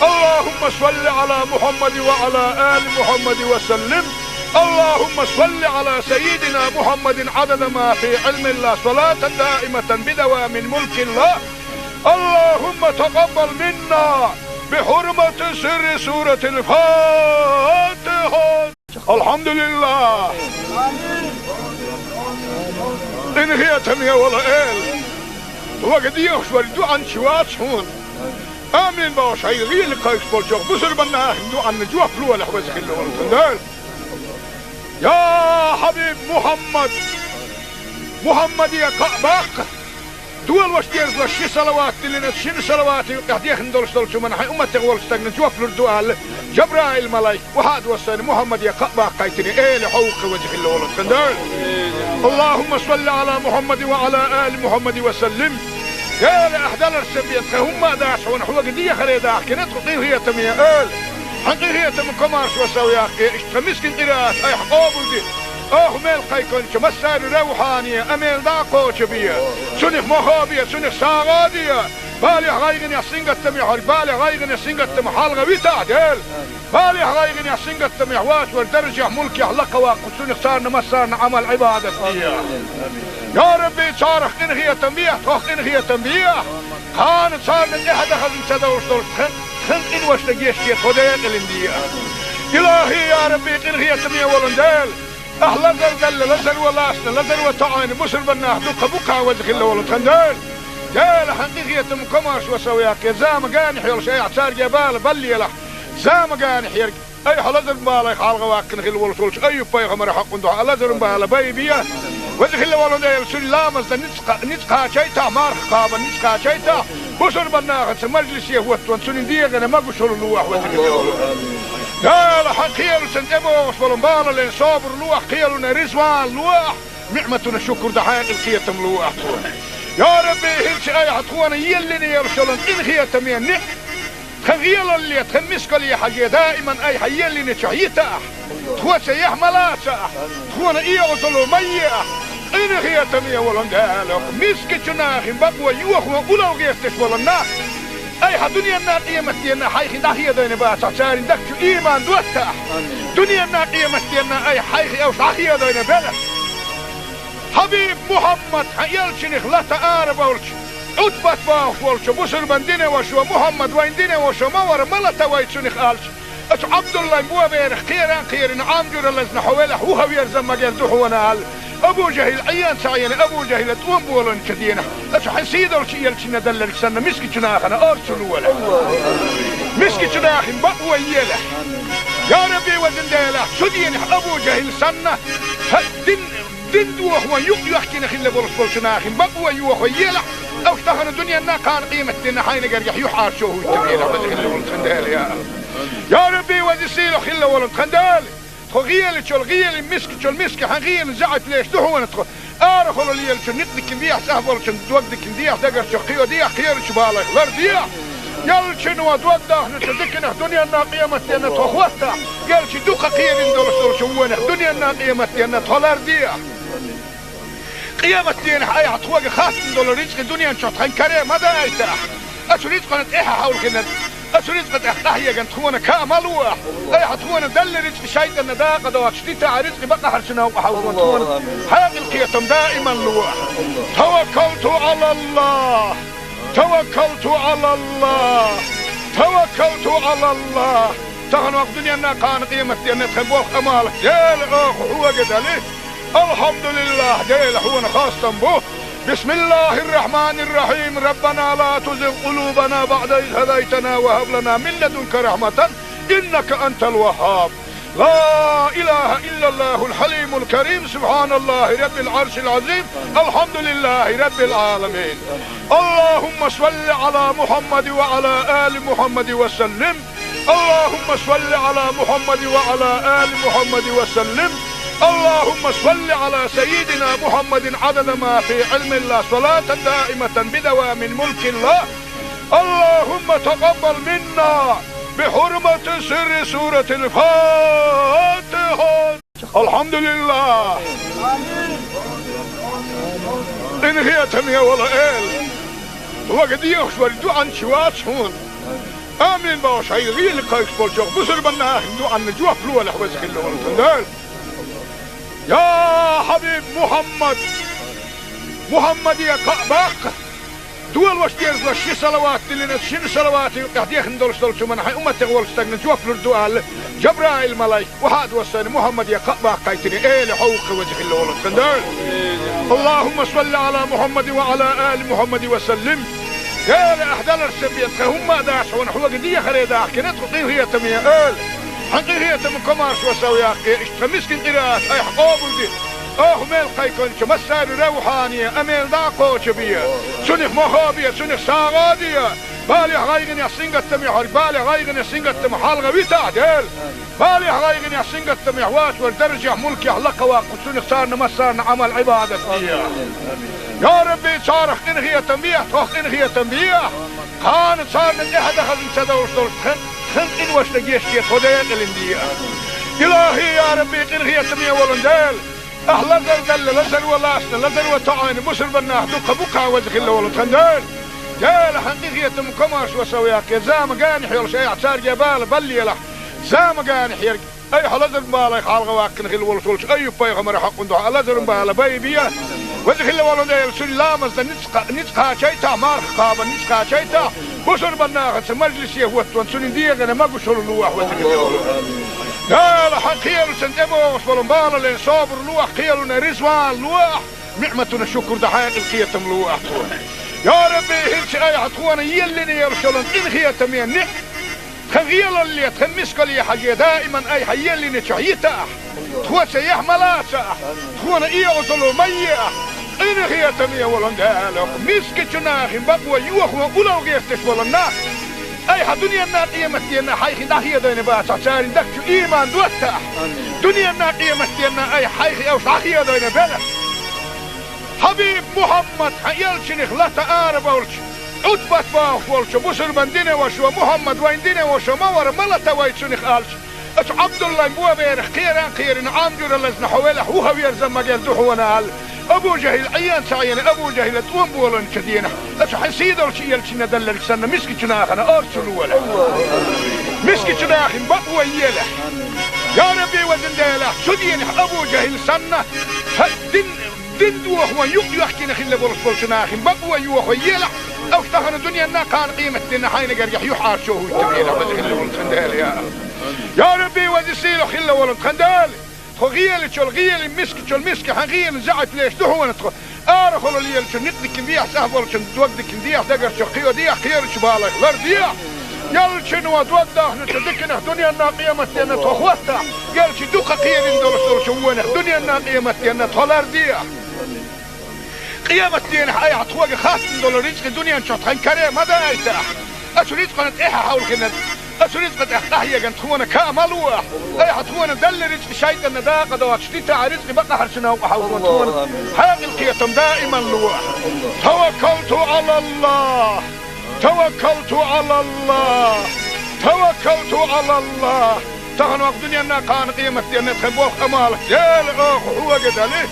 اللهم صل على محمد وعلى آل محمد وسلم. اللهم صل على سيدنا محمد عدد ما في علم الله، صلاة دائمة بدوام ملك الله. اللهم تقبل منا بحرمة سر سورة الفاتحة. Алхьамдулиллахь! Къинхетаме волу Эла! Хьоьга дехаш вара дуьхьанча вац хьуна. Амин бохуш, хьайн гӀийла кхайкхаш болчохь бусурбан нахана дуьхьанна жоп лолахь, веза хилла волу тхан Дела. Я хьабиб Мухьаммад! Мухьаммаде кхаъ баккха! Дола ваша дерзалаш ши салават диллина, шина салаватан юкъахь дехна долуш долчу хӀуманна хьайн умматех волчу стагана жоп лур ду аьлла, Жабраил-малайк охьа а доссийна, Мухьаммаде кхаъ баккхийтина, Эла, хьо ву-кх, веза хилла волу тхан Дела. Аллахумма салли Ӏала Мухьаммадин ва Ӏала али Мухьаммадин ва саллим. Эла, ахь даларца бен тхан хӀумма а дац хьуна, хьоьга дехаре дахкина тхо, къинхетаме Эла. Хьан къинхетаман комаршо сов яккхий, иштта тхан мискин къираат айхьа къобалде. Оха мел кхайкхинчу массарна равхьане а мел дӀа а кхочу бе. Цунах мохо а бе, цунах сагӀа а де. Балехь, гӀайгӀанехь, сингаттамехь верг, балех, гӀайгӀанех, сингаттамах хьалха витахь, Дела. Балехь, гӀайгӀанехь, сингаттамехь воцург даржехь, мулкехь лакхаваккха, цунах царна массарна Ӏамал-Ӏибадат де. Я Рабби, царах къинхетам бехьа, тхох къинхетам бехьа. Кхана царна тӀаьхьа дан хазна ца довлуш долуш тхан, тхан къиношна гечде, тхо декъалина де. Илахьи, я Рабби, къинхетаме волу Дела! Ахь лазар далла, лазар ван лаьцна, лазар ван тоьӀна бусурбан нах дуккха бу-кх, веза хилла волу тхан Дела. Дела, хьан къинхетаман комаршо сов яккхий, зама генахь йолуш айхьа цаьрга бала баллалахь. Зама генахь ерг айхьа лазаран балех хьалха ваккхина хилла волуш волчу Айюб-пайхамаран хьакъан дуьхьа лазаран бала байбе. Веза хилла волу Дела, цуьнан ламазна ницкъ кха-, ницкъ кхачийтахь, марха кхабарна ницкъ кхачийтахь, бусурбан нахаца мажлисе хӀоттаван цуьнан дегӀана могушалла лолахь, веза хилла волу Дела. Дела, хьан кхелаца тӀебогӀуш болу балале собар лолахь, кхелана резаван лолахь, ниӀматана шукур дан хьекъал, кхетам лолахь тхуна. Я Рабби, хӀинца айхьа тхуна еллина йолуш йолу къинхетаме ниӀ- Тхан гӀелалле, тхан мискалле хьажий, даиман айхьа еллинчохь йитахь. Тхоца яхь ма лацахь, тхуна оьгӀазло ма ехь. Къинхетаме волу Дела, мискачу нахана бакъо йохо улло гӀерташ болу нах айхьа дуьненна, къематденна хьайх дӀахедийна бацахь, церан дагчу иман доттахь. Дуьненна, къематденна айхьа хьайх уьш дӀахедийна белахь. Хьабиб Мухьаммад, хьан элчанах лата ара болчу, Ӏутбат бохуш волчу бусурбан динан вашо, Мухьаммад вайн динан вашо ма вара, ма лата вай цунах аьлча, оцу Ӏабдуллайн боберах кхеран а кхерина, Ӏам жуьра лазна хьо велахь, вухьа верза магар ду хьуна аьлла, Абу ЖахӀил Ӏен ца Ӏена, Абу ЖахӀила тӀом боланчу денахь, оцу хьан сийдолчу элчанна делларг санна, мискачу нахана орцу лолахь. Мискачу нахана бакъо елахь. Я Рабби, везан Дела, цу денахь Абу ЖахӀил санна, хьан дин Дин дохо юкъ йоьхкина хилла болуш болчу нахана бакъо йохо елахь, уж тахана дуьненна, кхана къематденна хьайна гергахь юхьӀаьржо хӀуттур елахь, веза хилла волу тхан Дела, я АллахӀ. Я Рабби, веза сийлахь хилла волу тхан Дела! Тхо гӀелачул гӀелин, мискачул миска хьан гӀелин заьӀап леш ду хьуна тхо. Арахула лелачу никъ дикина дехьа, цӀахь болчун дог дикина дехьа, дагарчу кхио дехьа, кхерачу балайх лар дехьа. Ялчун ва дог дахначу диканах дуьненна, къематденна тхо хӀоттахь, ялчи дукха кхерина долуш долчу вонах дуьненна, къематденна тхо лар дехьа. Къематдийнахь айхьа тхоьга хаттаргдолу рицкъа дуьнен чохь тхан каре ма дайтахь. Оцу рицкъана тӀаьхьа хьовлхинарг, оцу рицкъа тӀехь къахьегна тхуна каа ма лолахь. Айхьа тхуна делла рицкъа шайтӀанна дакъа доцуш дитахь, рицкъа бакъахьарчу новкъа хьовзо тхуна хьекъал, кхетам даиман лолахь. Таваккалту Ӏалаллахь! Таваккалту Ӏалаллахь! Таваккалту Ӏалаллахь! Тахана ваха дуьненна, кхана къематденна тхан болх, Ӏамал, Дела, оха хьоьга дали. Алхьамдулиллахь, Дела, хьуна хастам бу. Бисмиллахьир-рахьманир-рахьим. Раббана ла тузигъ къулубана баӀда из хӀадайтана ва хӀаб лана мин ладунка рахьматан, иннака антал ваххаб. لا إله إلا الله الحليم الكريم، سبحان الله رب العرش العظيم، الحمد لله رب العالمين. اللهم صل على محمد وعلى آل محمد وسلم. اللهم صل على محمد وعلى آل محمد وسلم. اللهم صل على سيدنا محمد عدد ما في علم الله، صلاة دائمة بدوام ملك الله. اللهم تقبل منا بحرمة سر سورة الفاتحة. الحمد لله. Къинхетаме волу Эла, вага дехаш вара дуьхьанча вац хьуна. Амин бохуш, хьайн гӀийла кхайкхаш болчу бусурбан нахана дуьхьанна жоп лолахь, веза хилла волу тхан Дела. Я хьабиб Мухьаммад, Мухьаммаде кхаъ баккха. Долуш дезалаш ши салават диллина, шина салаватан юкъахь дехна долуш долчу хӀуманна хьайн умматех волчу стагна жоп лур ду аьлла, Жабраил малайк, вахьа а доссийна, Мухьаммаде кхаъ баккхийтина, Эла, хьо ву-кх, веза хилла волу тхан Дела. Аллахумма салли Ӏала Мухьаммадин ва Ӏала али Мухьаммадин ва саллим. Эла, ахь даларца бен, тхан хӀумма а дац хьуна, хьоьга дехаре дахкина тхо, къинхетаме Эла. Хьан къинхетам, комаршо сов яккхий, иштта тхан мискин къираат айхьа къобалде. Оха мел кхайкхинчу массарна равхьане, амел дӀа а кхочу бе. Цунах мохо бе, цунах сагӀа а де. Балехь, гӀайгӀанехь, сингаттамехь верг, балех, гӀайгӀанех, сингаттамах хьалха витахь, Дела. Балехь, гӀайгӀанехь, сингаттамехь воцург даржехь, мулкехь лакхаваккха, цунах царна массарна Ӏамал-Ӏибадат де. Я Рабби, царах къинхетам бе, тхох къинхетам бе. Кхана царна тӀаьхьа дан хазна ца довш долуш тхан, тхан къиношна гечде, тхо декъалина де. Илахи, я Рабби, къинхетаме волу Дела, ахь лазар делла, лазаро лацна, лазаро тоӀийна бусурбан нах дуккха бу-кх, веза хилла волу тхан Дела. Дела, хьан къинхетам, комаршо сов яккхий, зама генахь йолуш айхьа цаьрга бала баллалахь, зама генахь ерг айхьа лазаран балех хьалха ваккхина хилла волуш волчу Айюб-пайхамаран хьокъан дуьхьа лазаран бала байбе. Веза хилла волу Дела, цуьнан ламазна ницкъ, ницкъ кхачийтахь, марха кхабарна ницкъ кхачийтахь, бусурбан нахаца мажлисе хӀоттон цуьнан дегӀана могушалла лолахь, веза хилла волу Дела. Хьан кхелашна тӀебогӀуш болу балале собар лолахь, кхелана реза ван лолахь, ниӀматана шукур дан хьекъал, кхетам лолахь тхуна. Я Рабби, хӀинца айхьа тхуна еллина йолуш йолу къинхетаме ниӀ тхан гӀелалле, тхан мискалле хьажий, даиман айхьа еллинчохь йитахь, тхоца яхь ма лацахь, тхуна и Ӏазап ма ехь. Къинхетаме волу Дела, мискачу нахана бакъо йохо улло гӀерташ болу нах айхьа дуьненна, къематденна хьайх дӀахедийна бацахь, церан дагчу ийман доттахь. Дуьненна, къематденна айхьа хьайх уьш дӀахедийна белахь. Хьабиб Мухьаммад, хьан элчанах лата арабевлча, Ӏутбат бохуш волчу бусурбан динан вашас: «Мухьаммад вайн динан ваша ма вара, ма лата вай цунах», — аьлча, оцу Ӏабдуллайн боберах кхера а кхерина, Ӏам жуьра лазна хьо велахь, вуха верза магар ду хьуна аьлла, Абу ЖахӀил Ӏен ца Ӏийна, Абу ЖахӀила тӀом болийначу дийнахь, оцу хьан сийлахьчу элчанна делларг санна, мискачу нахана орцалла велахь. Мискачу нахана бакъо елахь. Я Рабби, везан Дела, цу дийнахь Абу ЖахӀил санна, хьан дин дин дохо юкъ йоьхкина хилла болуш болчу нахана бакъо йохо елахь, уьш тахана дуьненна, кхана къематденна хьайна гергахь юьхьӀаьржо хӀуттабелахь, веза хилла волу тхан Дела, я. Я Рабби, веза сийлахь хилла волу тхан Дела. Тхо гӀелачул гӀелин, мискачул миска хьан гӀелин заьӀап леш ду хьуна тхо. Арахула лелачун некъ дикина дехьа, цӀахь болчун дог дикина дехьа, дагарчу кхио дехьа, кхерачу балех лардехьа. Элчано дог дахначу диканах дуьненна, къематденна тхо хӀоттахь, элча дукха кхерина долуш долчу вонах дуьненна, къематденна тхо лардехьа. Къематдийнахь айхьа тхоьга хаттаргдолу рицкъа дуьнен чохь тхан каре ма дайтахь. Оцу рицкъана тӀаьхьа хьовлхинарг, оцу рицкъа тӀехь къахьегна тхуна каа ма лолахь. Айхьа тхуна делла рицкъа шайтӀанна дакъа доцуш дитахь, рицкъа бакъахьарчу новкъа хьовзо тхуна хьекъал, кхетам даиман лолахь. Таваккалту Ӏалаллахь! Таваккалту Ӏалаллахь! Таваккалту Ӏалаллахь! Тахана ваха дуьненна, кхана къематденна тхан болх, Ӏамал, Дела, оха хьоьга дали.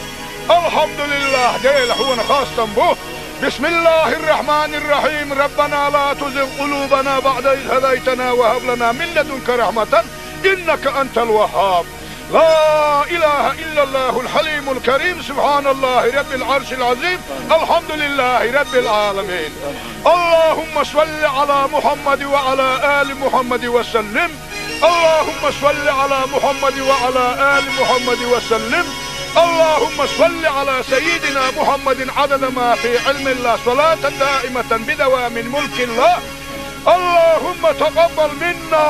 الحمد لله, Дела, хьона хастам бу. بسم الله الرحمن الرحيم. ربنا لا تزغ قلوبنا بعد إذ هديتنا وهب لنا من لدنك رحمة إنك أنت الوهاب. لا إله إلا الله الحليم الكريم. سبحان الله رب العرش العظيم. الحمد لله رب العالمين. اللهم صل على محمد وعلى آل محمد وسلم. اللهم صل على محمد وعلى آل محمد وسلم. اللهم صل على سيدنا محمد عدد ما في علم الله، صلاة دائمة بدوام ملك الله. اللهم تقبل منا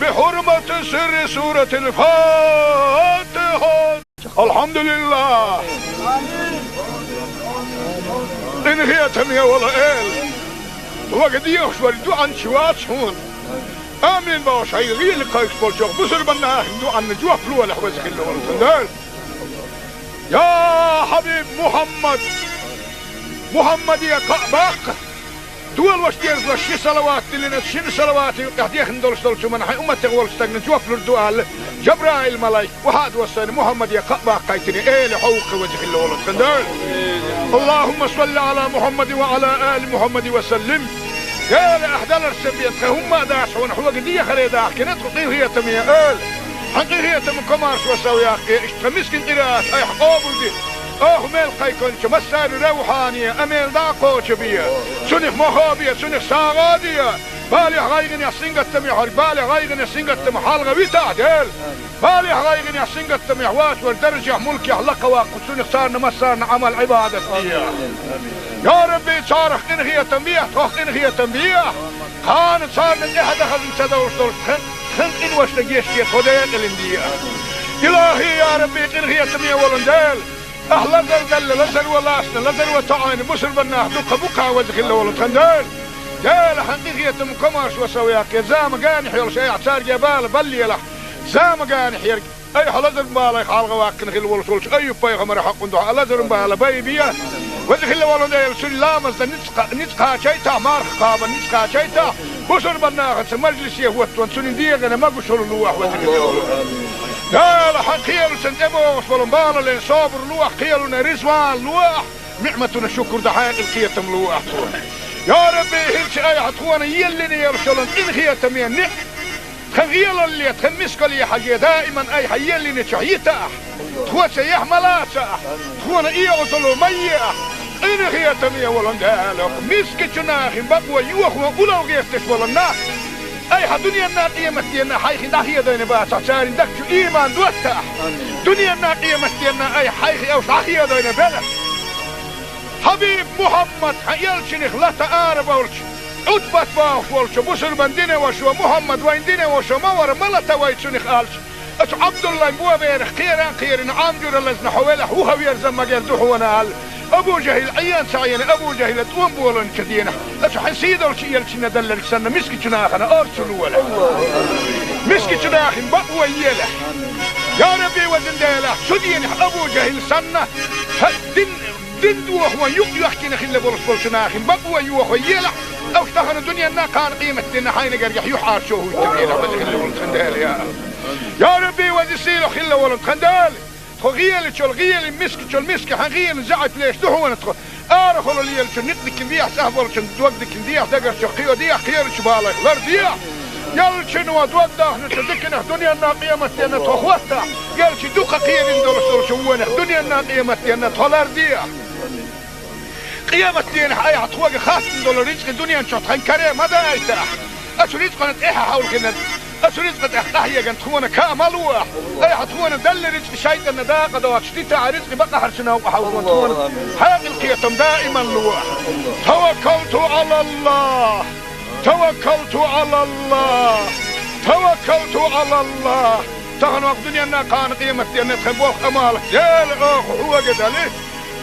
بحرمة سر سورة الفاتحة. الحمد لله. Къинхетаме вола Эла. Вага дехаш вар дуӀанчи вац хьона. Амин бохуш, хьай гӀийла кхайкхаш болчох бусурбанна ахин дуӀанна жоп лолахь, веза хилла волу Дела. Я хьабиб Мухьаммад, Мухьаммаде кхаъ баккха. Дола ваша деза ши салават диллина, шина салавата юкъехь дехна долуш долчу хӀуманна хьайн умматех волчу стагна жоп лур ду аьлла, Жабраил-малайк, вахьа а доссийна, Мухьаммаде кхаъ баккхийтина, Эла, хьо ву-кх веза хилла волу Дела. اللهم صل على محمد وعلى آل محمد وسلم. Дела, ахь даларца бен тхан хӀумма а дац хьуна, хьоьга дехаре дахкина тхо, къинхетаме Эла. Хьан къинхетам, комаршо сов яккхий, иштта тхан мискин къираат айхьа къобал де. Оха мел кхайкхинчу массарна равхьане а мел дӀа а кхочу бе. Цунах мохо бе, цунах сагӀа а де. Балех, гӀайгӀанех, сингаттамех верг балех, гӀайгӀанех, сингаттамах хьалха витахь, Дела. Балех, гӀайгӀанех, сингаттамех вац вара даржехь, мулкехь лакха ваккха, цунах царна массарна Ӏамал-Ӏибадат де. Я Рабби, царах къинхетам бе, тхох къинхетам бе. Кхана царна тӀаьхьа дан хазна ца довш долуш тхан, тхан къиношна гечде, тхо декъалина де. Илахи, я Рабби, къинхетаме волу Дела. Ахь лазар далла, лазар ван лаьцна, лазар ван тоӀийна бусурбаннах дуккха бу-кх, веза хилла волу тхан Дела. Дела, хьан къинхетам, комаршо сов яккхий, зама генахь йолуш айхьа цаьрга бала баллалахь. Зама генахь ерг айхьа лазаран балех хьалха ваьккхина хилла волуш волчу Айюб-пайхамаран хьокъан дуьхьа лазаран бала байбе. Веза хилла волу Дела, цуьнан ламаз дан ницкъ кха-, ницкъ кхачийтахь, марха кхаба ницкъ кхачийтахь, бусурбаннахаца мажлисе хӀоттаван цуьнан дегӀана могушалла лолахь, веза хилла волу Дела. Дела, хьан кхелаца тӀебогӀуш болу балале собар лолахь, кхелана резаван лолахь, ниӀматана шукур дан хьекъал, кхетам лолахь тхуна. Я Рабби, хӀинца айхьа тхуна еллина йолуш йолу къинхетаме ниӀ-, тхан гӀелалле, тхан мискалле хьажий, даиман айхьа еллиначохь йитахь, тхоца яхь ма лацахь, тхуна оьгӀазло ма ехь. Къинхетаме волу Дела, мискачу нахана бакъо йохо улло гӀерташ болу нах айхьа дуьненна, къематденна хьайх дӀахедийна бацахь, церан дагчу ийман доттахь. Дуьненна, къематденна айхьа хьайх уьш дӀахедийна белахь. Хьабиб Мухьаммад, хьан элчанах лата арабевлча, Ӏутбат бохуш волчу бусурбан динан вашас: «Мухьаммад вайн динан ваша ма вара, ма лата вай цунах», — аьлча, оцу Ӏабдуллайн боберах кхера а кхерина, Ӏам жуьра лазна хьо велахь, вуха верза магар ду хьуна, аьлла, Абу ЖахӀил Ӏен ца Ӏийна, Абу ЖахӀила тӀом болийначу дийнахь, оцу хьан сийдолчу элчанна делларг санна, мискачу нахана орцу лолахь. Мискачу нахана бакъо елахь. Я Рабби, везан Дела, цу дийнахь Абу ЖахӀил санна, хьан дин Дин дохо юкъ йоьхкина хилла болуш болчу нахана бакъо йохо елахь, уьш тахана дуьненна, кхана къематденна хьайна гергахь юьхьӀаьржо хӀуттур елахь, веза хилла волу тхан Дела, я АллахӀ. Я Рабби, веза-сийлахь хилла волу тхан Дела, тхо гӀелачул гӀелий, мискачул миска хьан гӀелий заьӀап леш ду хьуна тхо. Арахула лелачун никъ дикина дехьа, цӀахь болчун дог дикина дехьа, дагарчух кхио дехьа, кхерачу балех лардехьа. Элчано дог дахначу диканах дуьненна, къематденна тхо хӀоттахь, элча дукха кхерина долуш долчу вонах дуьненна, къематденна тхо лардехьа. Къематденахь айхьа тхоьга хаттам долу рицкъа дуьнен чохь тхан каре ма дайтахь. Оцу рицкъана тӀаьхьа хьовлхина, оцу рицкъа тӀехь къахьегна тхуна каа ма лохь. Айхьа тхуна делла рицкъа шайтӀанна дакъа доцуш дитахь, рицкъа бакъахьарчу новкъа хьовзо тхуна хьекъал, кхетам даиман лохь. توكلت على الله. توكلت على الله. توكلت على الله. Тахана ваха дуьненна, кхана къематденна тхан болх, Ӏамал, Дела, оха хьоьга дали.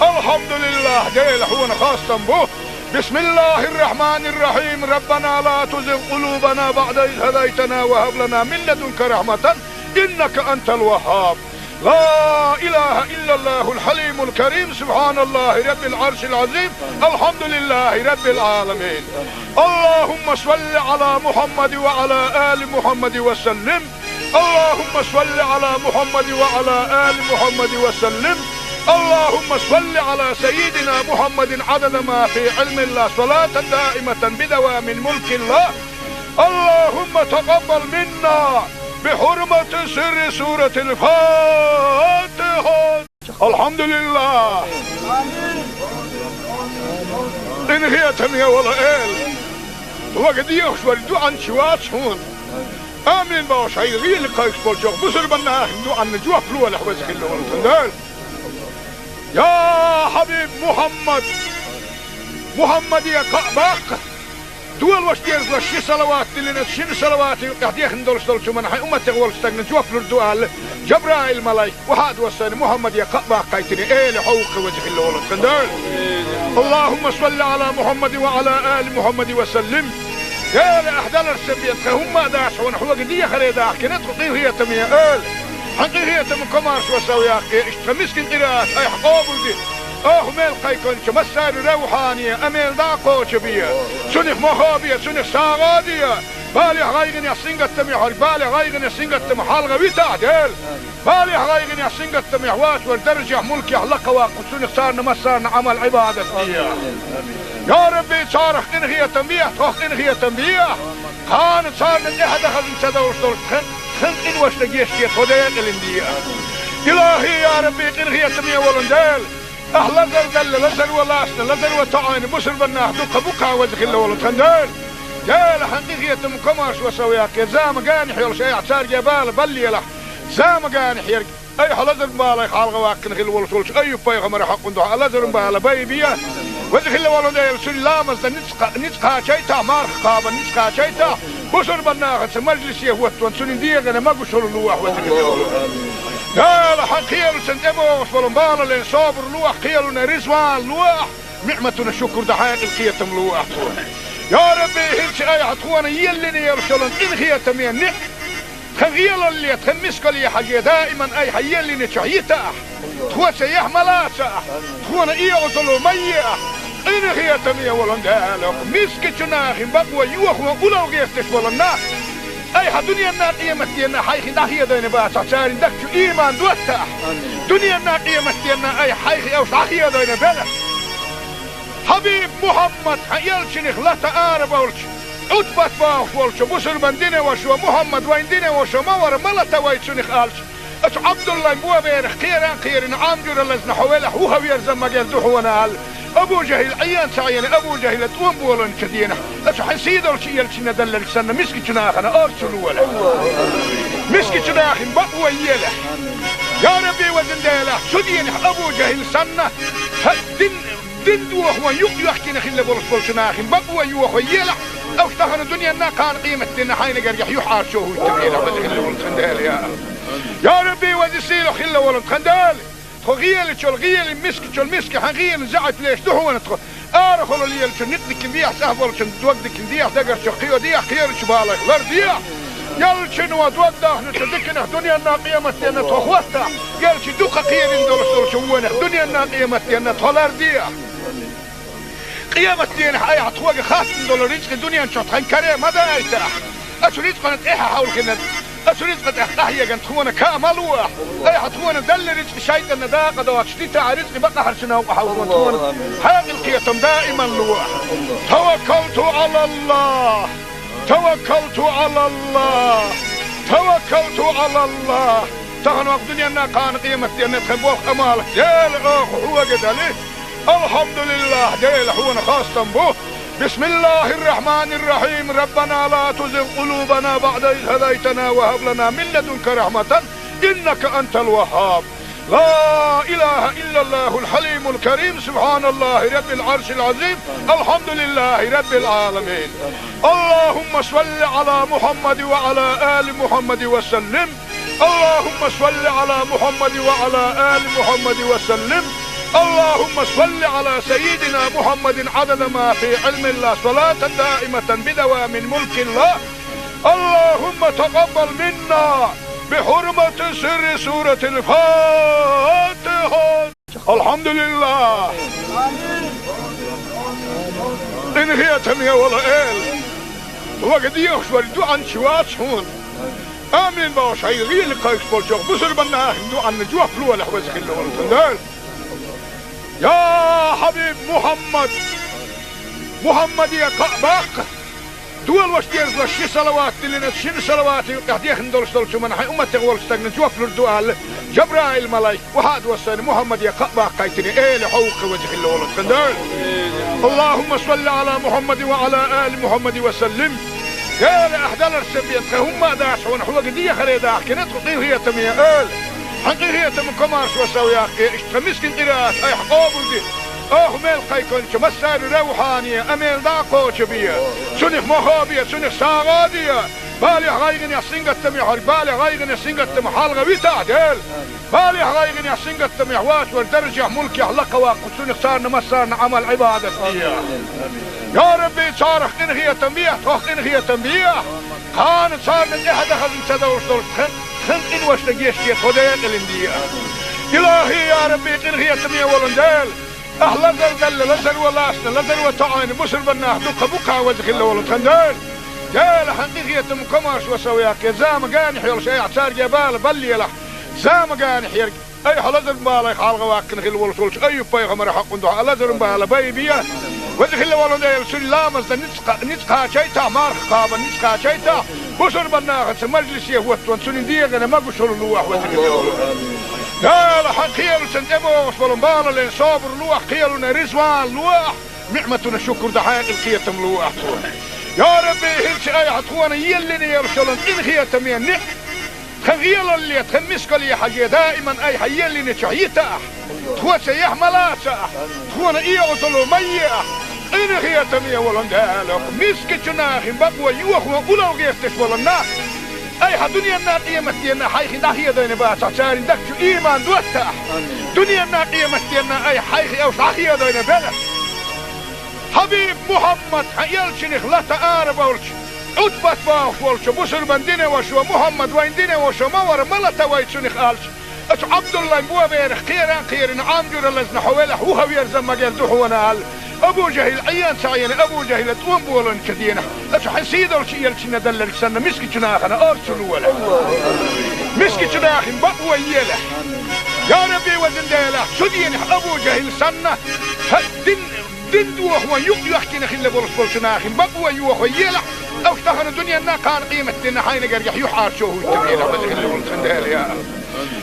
الحمد لله, Дела, хьуна хастам бу. بسم الله الرحمن الرحيم. ربنا لا تزغ قلوبنا بعد إذ هديتنا وهب لنا من لدنك رحمة إنك أنت الوهاب. لا إله إلا الله الحليم الكريم. سبحان الله رب العرش العظيم. الحمد لله رب العالمين. اللهم صل على محمد وعلى آل محمد وسلم. اللهم صل على محمد وعلى آل محمد وسلم. اللهم صل على سيدنا محمد عدد ما في علم الله، صلاة دائمة بدوام ملك الله. اللهم تقبل منا بحرمة سر سورة الفاتحة. الحمد لله. Къинхетам я, вала эла. Вага дехаш вар дуьанча вац хьуна. Амин бохуш, хьайн гӀийла кхайкхаш болчу бусурбанна ахин дуьанна жоп лолахь, веза хилла волу Дела. Я хьабиб Мухьаммад! Мухьаммаде кхаъ баккха! Дола ваша деза ши салават диллина, шина салаватан юкъахь дехна долуш долчу хӀуманна хьайн умматех волчу стагна жоп лур ду аьлла, Жабраил-малайк охьа а доссийна, Мухьаммаде кхаъ баккхийтина, эла хьовха, веза хилла волу Дела. اللهم صل على محمد وعلى آل محمد وسلم. Эла, ахь даларца бен, тхан хӀумма а дац хьуна, хьоьга дехаре дахкина тхо, къинхетаме эла. Хьан къинхетаман комаршо сов яккхий, иштта тхан мискин къираат айхьа къобалде. Оха мел кхайкхинчу массарна равхьане, амел дӀа а кхочу бе. Цунах мохо бе, цунах сагӀа а де. Балех, гӀайгӀанех, сингаттамехь верг, балех, гӀайгӀанех, сингаттамах хьалха витахь, Дела. Балех, гӀайгӀанех, сингаттамехь вац вара даржехь, мулкехь лакха ваккха, цунах царна массарна Ӏамал, Ӏибадат де. Я Рабби, царах къинхетам бехьа, тхох къинхетам бехьа. Кхана царна тӀаьхьа дан хазна ца довш долуш тхан, тхан къиношна гечде, тхо декъалина де. Илахи, я Рабби, къинхетаме волу Дела. Ахь лазар делла, лазар ван лаьцна, лазар ван тоьӀна бусурбаннах дуккха бу-кх, веза хилла волу тхан Дела. Дела, хьан къинхетаман комаршо сов яккхий, зама генахь йолуш айхьа цаьрга бала баллалахь. Зама генахь ерг айхьа лазаран балех хьалха ваккхина хилла волуш волчу Айюб-пайхамаран хьокъан дуьхьа лазаран бала байбе. Веза хилла волу Дела, цуьнан ламаз дан ницкъ кха-, ницкъ кхачийтахь, марха кхабан ницкъ кхачийтахь, бусурбаннахаца мажлисе хӀоттаван цуьнан дегӀана могушалла лолахь, веза хилла волу Дела. Дела, хьан кхелашна тӀебогӀуш болу балале собар лолахь, кхелана реза ван лолахь, ниӀматана шукур дан хьекъал, кхетам лолахь тхуна. Я Рабби, хӀинца айхьа тхуна еллина йолуш йолу къинхетаме ниӀ-, тхан гӀелалле, тхан мискалле хьажий, даиман айхьа еллинчохь йитахь, тхоца яхь ма лацахь, тхуна оьгӀазло ма ехь. Къинхетаме волу Дела, мискачу нахана бакъо йохо улло гӀерташ болу нах айхьа дуьненна, къематденна хьайх дӀахедийна бацахь, церан дагчу иман доттахь. Дуьненна, къематденна айхьа хьайх уьш дӀахедийна белахь. Хьабиб Мухьаммад, хьан элчанах лата арабевлча, Ӏутбат бохуш волчу бусурбан динан вашас: Мухьаммад, вайн динан ваша ма вара, ма лата вай цунах, аьлча, оцу Ӏабдуллайн боберах кхеран а кхерина, Ӏам жуьра лазна хьо велахь, вуха верза магар ду хьуна, аьлла, Абу ЖахӀил Ӏен ца Ӏийна, Абу ЖахӀила тӀом болийначу денахь, оцу хьан сийдолчу элчанна делларг санна, мискачу нахана орца лолахь. Мискачу нахана бакъо елахь. Я Рабби, везан Дела, цу денахь Абу ЖахӀил санна, хьан дин Дин дохо юкъ йоьхкина хилла болуш болчу нахана бакъо йохо елахь, уьш тахана дуьненна, кхана къематденна хьайна гергахь юьхьӀаьржо хӀуттур елахь, веза хилла волу тхан Дела, я. Я Рабби, веза сийлахь хилла волу тхан Дела, тхо гӀелачул гӀелин, мискачул миска хьан гӀелин заьӀап леш ду хьуна тхо. Арахула лелачу никъ диккина дехьа, цӀахь болчун дог диккина дехьа, дагарчу кхио дехьа, кхерачу балех лар дехьа. Ялчано дог дахначу диканах дуьненна, къематденна тхо хӀоттахь, ялчи дукха кхерина долуш долчу вонах дуьненна, къематденна тхо лар дехьа. Къематденахь айхьа тхоьга хаттам долу рицкъа дуьнен чохь тхан каре ма дайтахь. Оцу рицкъана тӀаьхьа хьовлхина, оцу рицкъа тӀехь къахьеган тхуна каа ма лолахь. Айхьа тхуна делла рицкъа шайтӀанна дакъа доцуш дитахь, рицкъа бакъахьарчу новкъа хьовлхо тхуна хьекъал, кхетам даиман лолахь. Таваккалту Ӏалаллах! Таваккалту Ӏалаллах! Таваккалту Ӏалаллах! Тахана вакъ дуьненна, кхана къематденна тхан болх, Ӏамал Дела, оха хьоьга дели. Алхьамдулиллах, Дела, хьуна хастам бу. بسم الله الرحمن الرحيم. ربنا لا تزغ قلوبنا بعد إذ هديتنا وهب لنا من لدنك رحمة إنك أنت الوهاب. لا إله إلا الله الحليم الكريم. سبحان الله رب العرش العظيم. الحمد لله رب العالمين. اللهم صل على محمد وعلى آل محمد وسلم. اللهم صل على محمد وعلى آل محمد وسلم. اللهم صل على سيدنا محمد عدد ما في علم الله، صلاة دائمة بدوام ملك الله. اللهم تقبل منا بحرمة سر سورة الفاتحة. الحمد لله. Къинхетаме, вала эла. Вага дехаш вара дуьанча вац хьуна. Амин бохуш, хьайн гӀийла кхайкхаш болчу бусурбанна ахин дуьанна жоп лолахь, веза хилла волу тхан Дела. Я хьабиб Мухьаммад! Мухьаммаде кхаъ баккха! Долош дезалаш ши салават диллина, шина салавата юкъехь дехна долуш долчу хӀуманна хьайн умматех волчу стагна жоп лур ду аьлла, Жабраил-малайк, вахьа а доссийна, Мухьаммаде кхаъ баккхийтина, эла хьо ву-кх, веза хилла волу тхан Дела. Аллахумма салли Ӏала Мухьаммадин ва Ӏала али Мухьаммадин ва саллим. Дела, ахь даларш сан бен тхан хӀумма а дац хьуна, хьоьга дехаре дахкина тхо, къинхетаме эла. Хьан къинхетаман комаршо сов яккхий, иштта тхан мискин къираат айхьа къобалде. Оха мел кхайкхинчу массарна равхьане, амел дӀа а кхочу бе. Цунах мохо бе, цунах сагӀа а де. Балехь, гӀайгӀанехь, сингаттамехь верг, балех, гӀайгӀанех, сингаттамах хьалха витахь, Дела. Балехь, гӀайгӀанехь, сингаттамехь воцург даржехь, мулкехь лакха ваккха, цунах царна массарна Ӏамал-Ӏибадат де. Я Рабби, царах къинхетам бе, тхох къинхетам бе. Кхана царна тӀаьхьа дан хазна ца довлуш долчу тхан, тхан къиношна гечде, тхо декъалина де. Илахи, я Рабби, къинхетаме волу Дела. Ахь лазар делла, лазаро лаьцна, лазаро тоьӀна бусурба нах дуккха бу-кх, веза хилла волу тхан Дела. Дела, хьан къинхетаман комаршо сов яккхий, зама генахь йолуш айхьа цаьрга бала баллалахь, зама генахь ерг. Айхьа лазаран балех хьалха ваккхина хилла волуш волчу Айюб-пайхамаран хьокъан дуьхьа лазаран бала байбе. Веза хилла волу Дела, цуьнан ламазна ницкъ, ницкъ кхачийтахь, марха кхабарна ницкъ кхачийтахь, бусурба нахаца мажлисе хӀоттаван цуьнан дегӀана могушалла лолахь, веза хилла волу Дела. Дела, хьан кхелаца тӀебогӀуш болу балалин собар лолахь, кхелана реза ван лолахь, ниӀматана шукур дан хьекъал, кхетам лолахь тхуна. Я Рабби, хӀинца айхьа тхуна еллина йолуш йолу къинхетаме ниӀ тхан гӀелалле, тхан мискалле хьажий, даиман айхьа еллинчохь йитахь, тхоьца яхь ма лацахь, тхуна и Ӏазап ма ехь, къинхетаме волу Дела, мискачу нахана бакъо йохо уллохь гӀерташ болу нах айхьа дуьненна, къематденна хьайх дӀахедийна бацахь, церан дагчу иман доттахь. Дуьненна, къематденна айхьа хьайх уьш дӀахедийна белахь. Хьабиб Мухьаммад, хьан элчанах лата арабевлча, Ӏутбат бохуш волчу бусурбан динан вашас: «Мухьаммад, вайн динан ваша ма вара, ма лата вай цунах», аьлча, оцу Ӏабдуллайн боберах кхера а кхерина, Ӏам жуьра лазна хьо велахь, вуха верза магар ду хьуна аьлла, Абу ЖахӀил Ӏен ца Ӏийна, Абу ЖахӀила тӀом болийначу дийнахь, оцу хьан сийдолчу элчанна делларг санна, мискачу нахана орца лолахь. Мискачу нахана бакъо елахь. Я Рабби, везан Дела, цу дийнахь Абу ЖахӀил санна, хьан дин Дин дохо юкъ йоьхкина хилла болуш болчу нахана бакъо йохо елахь, уьш тахана дуьненна, кхана къематденна хьайна гергахь юьхьӀаьржо хӀуттабелахь, веза хилла волу тхан Дела, я.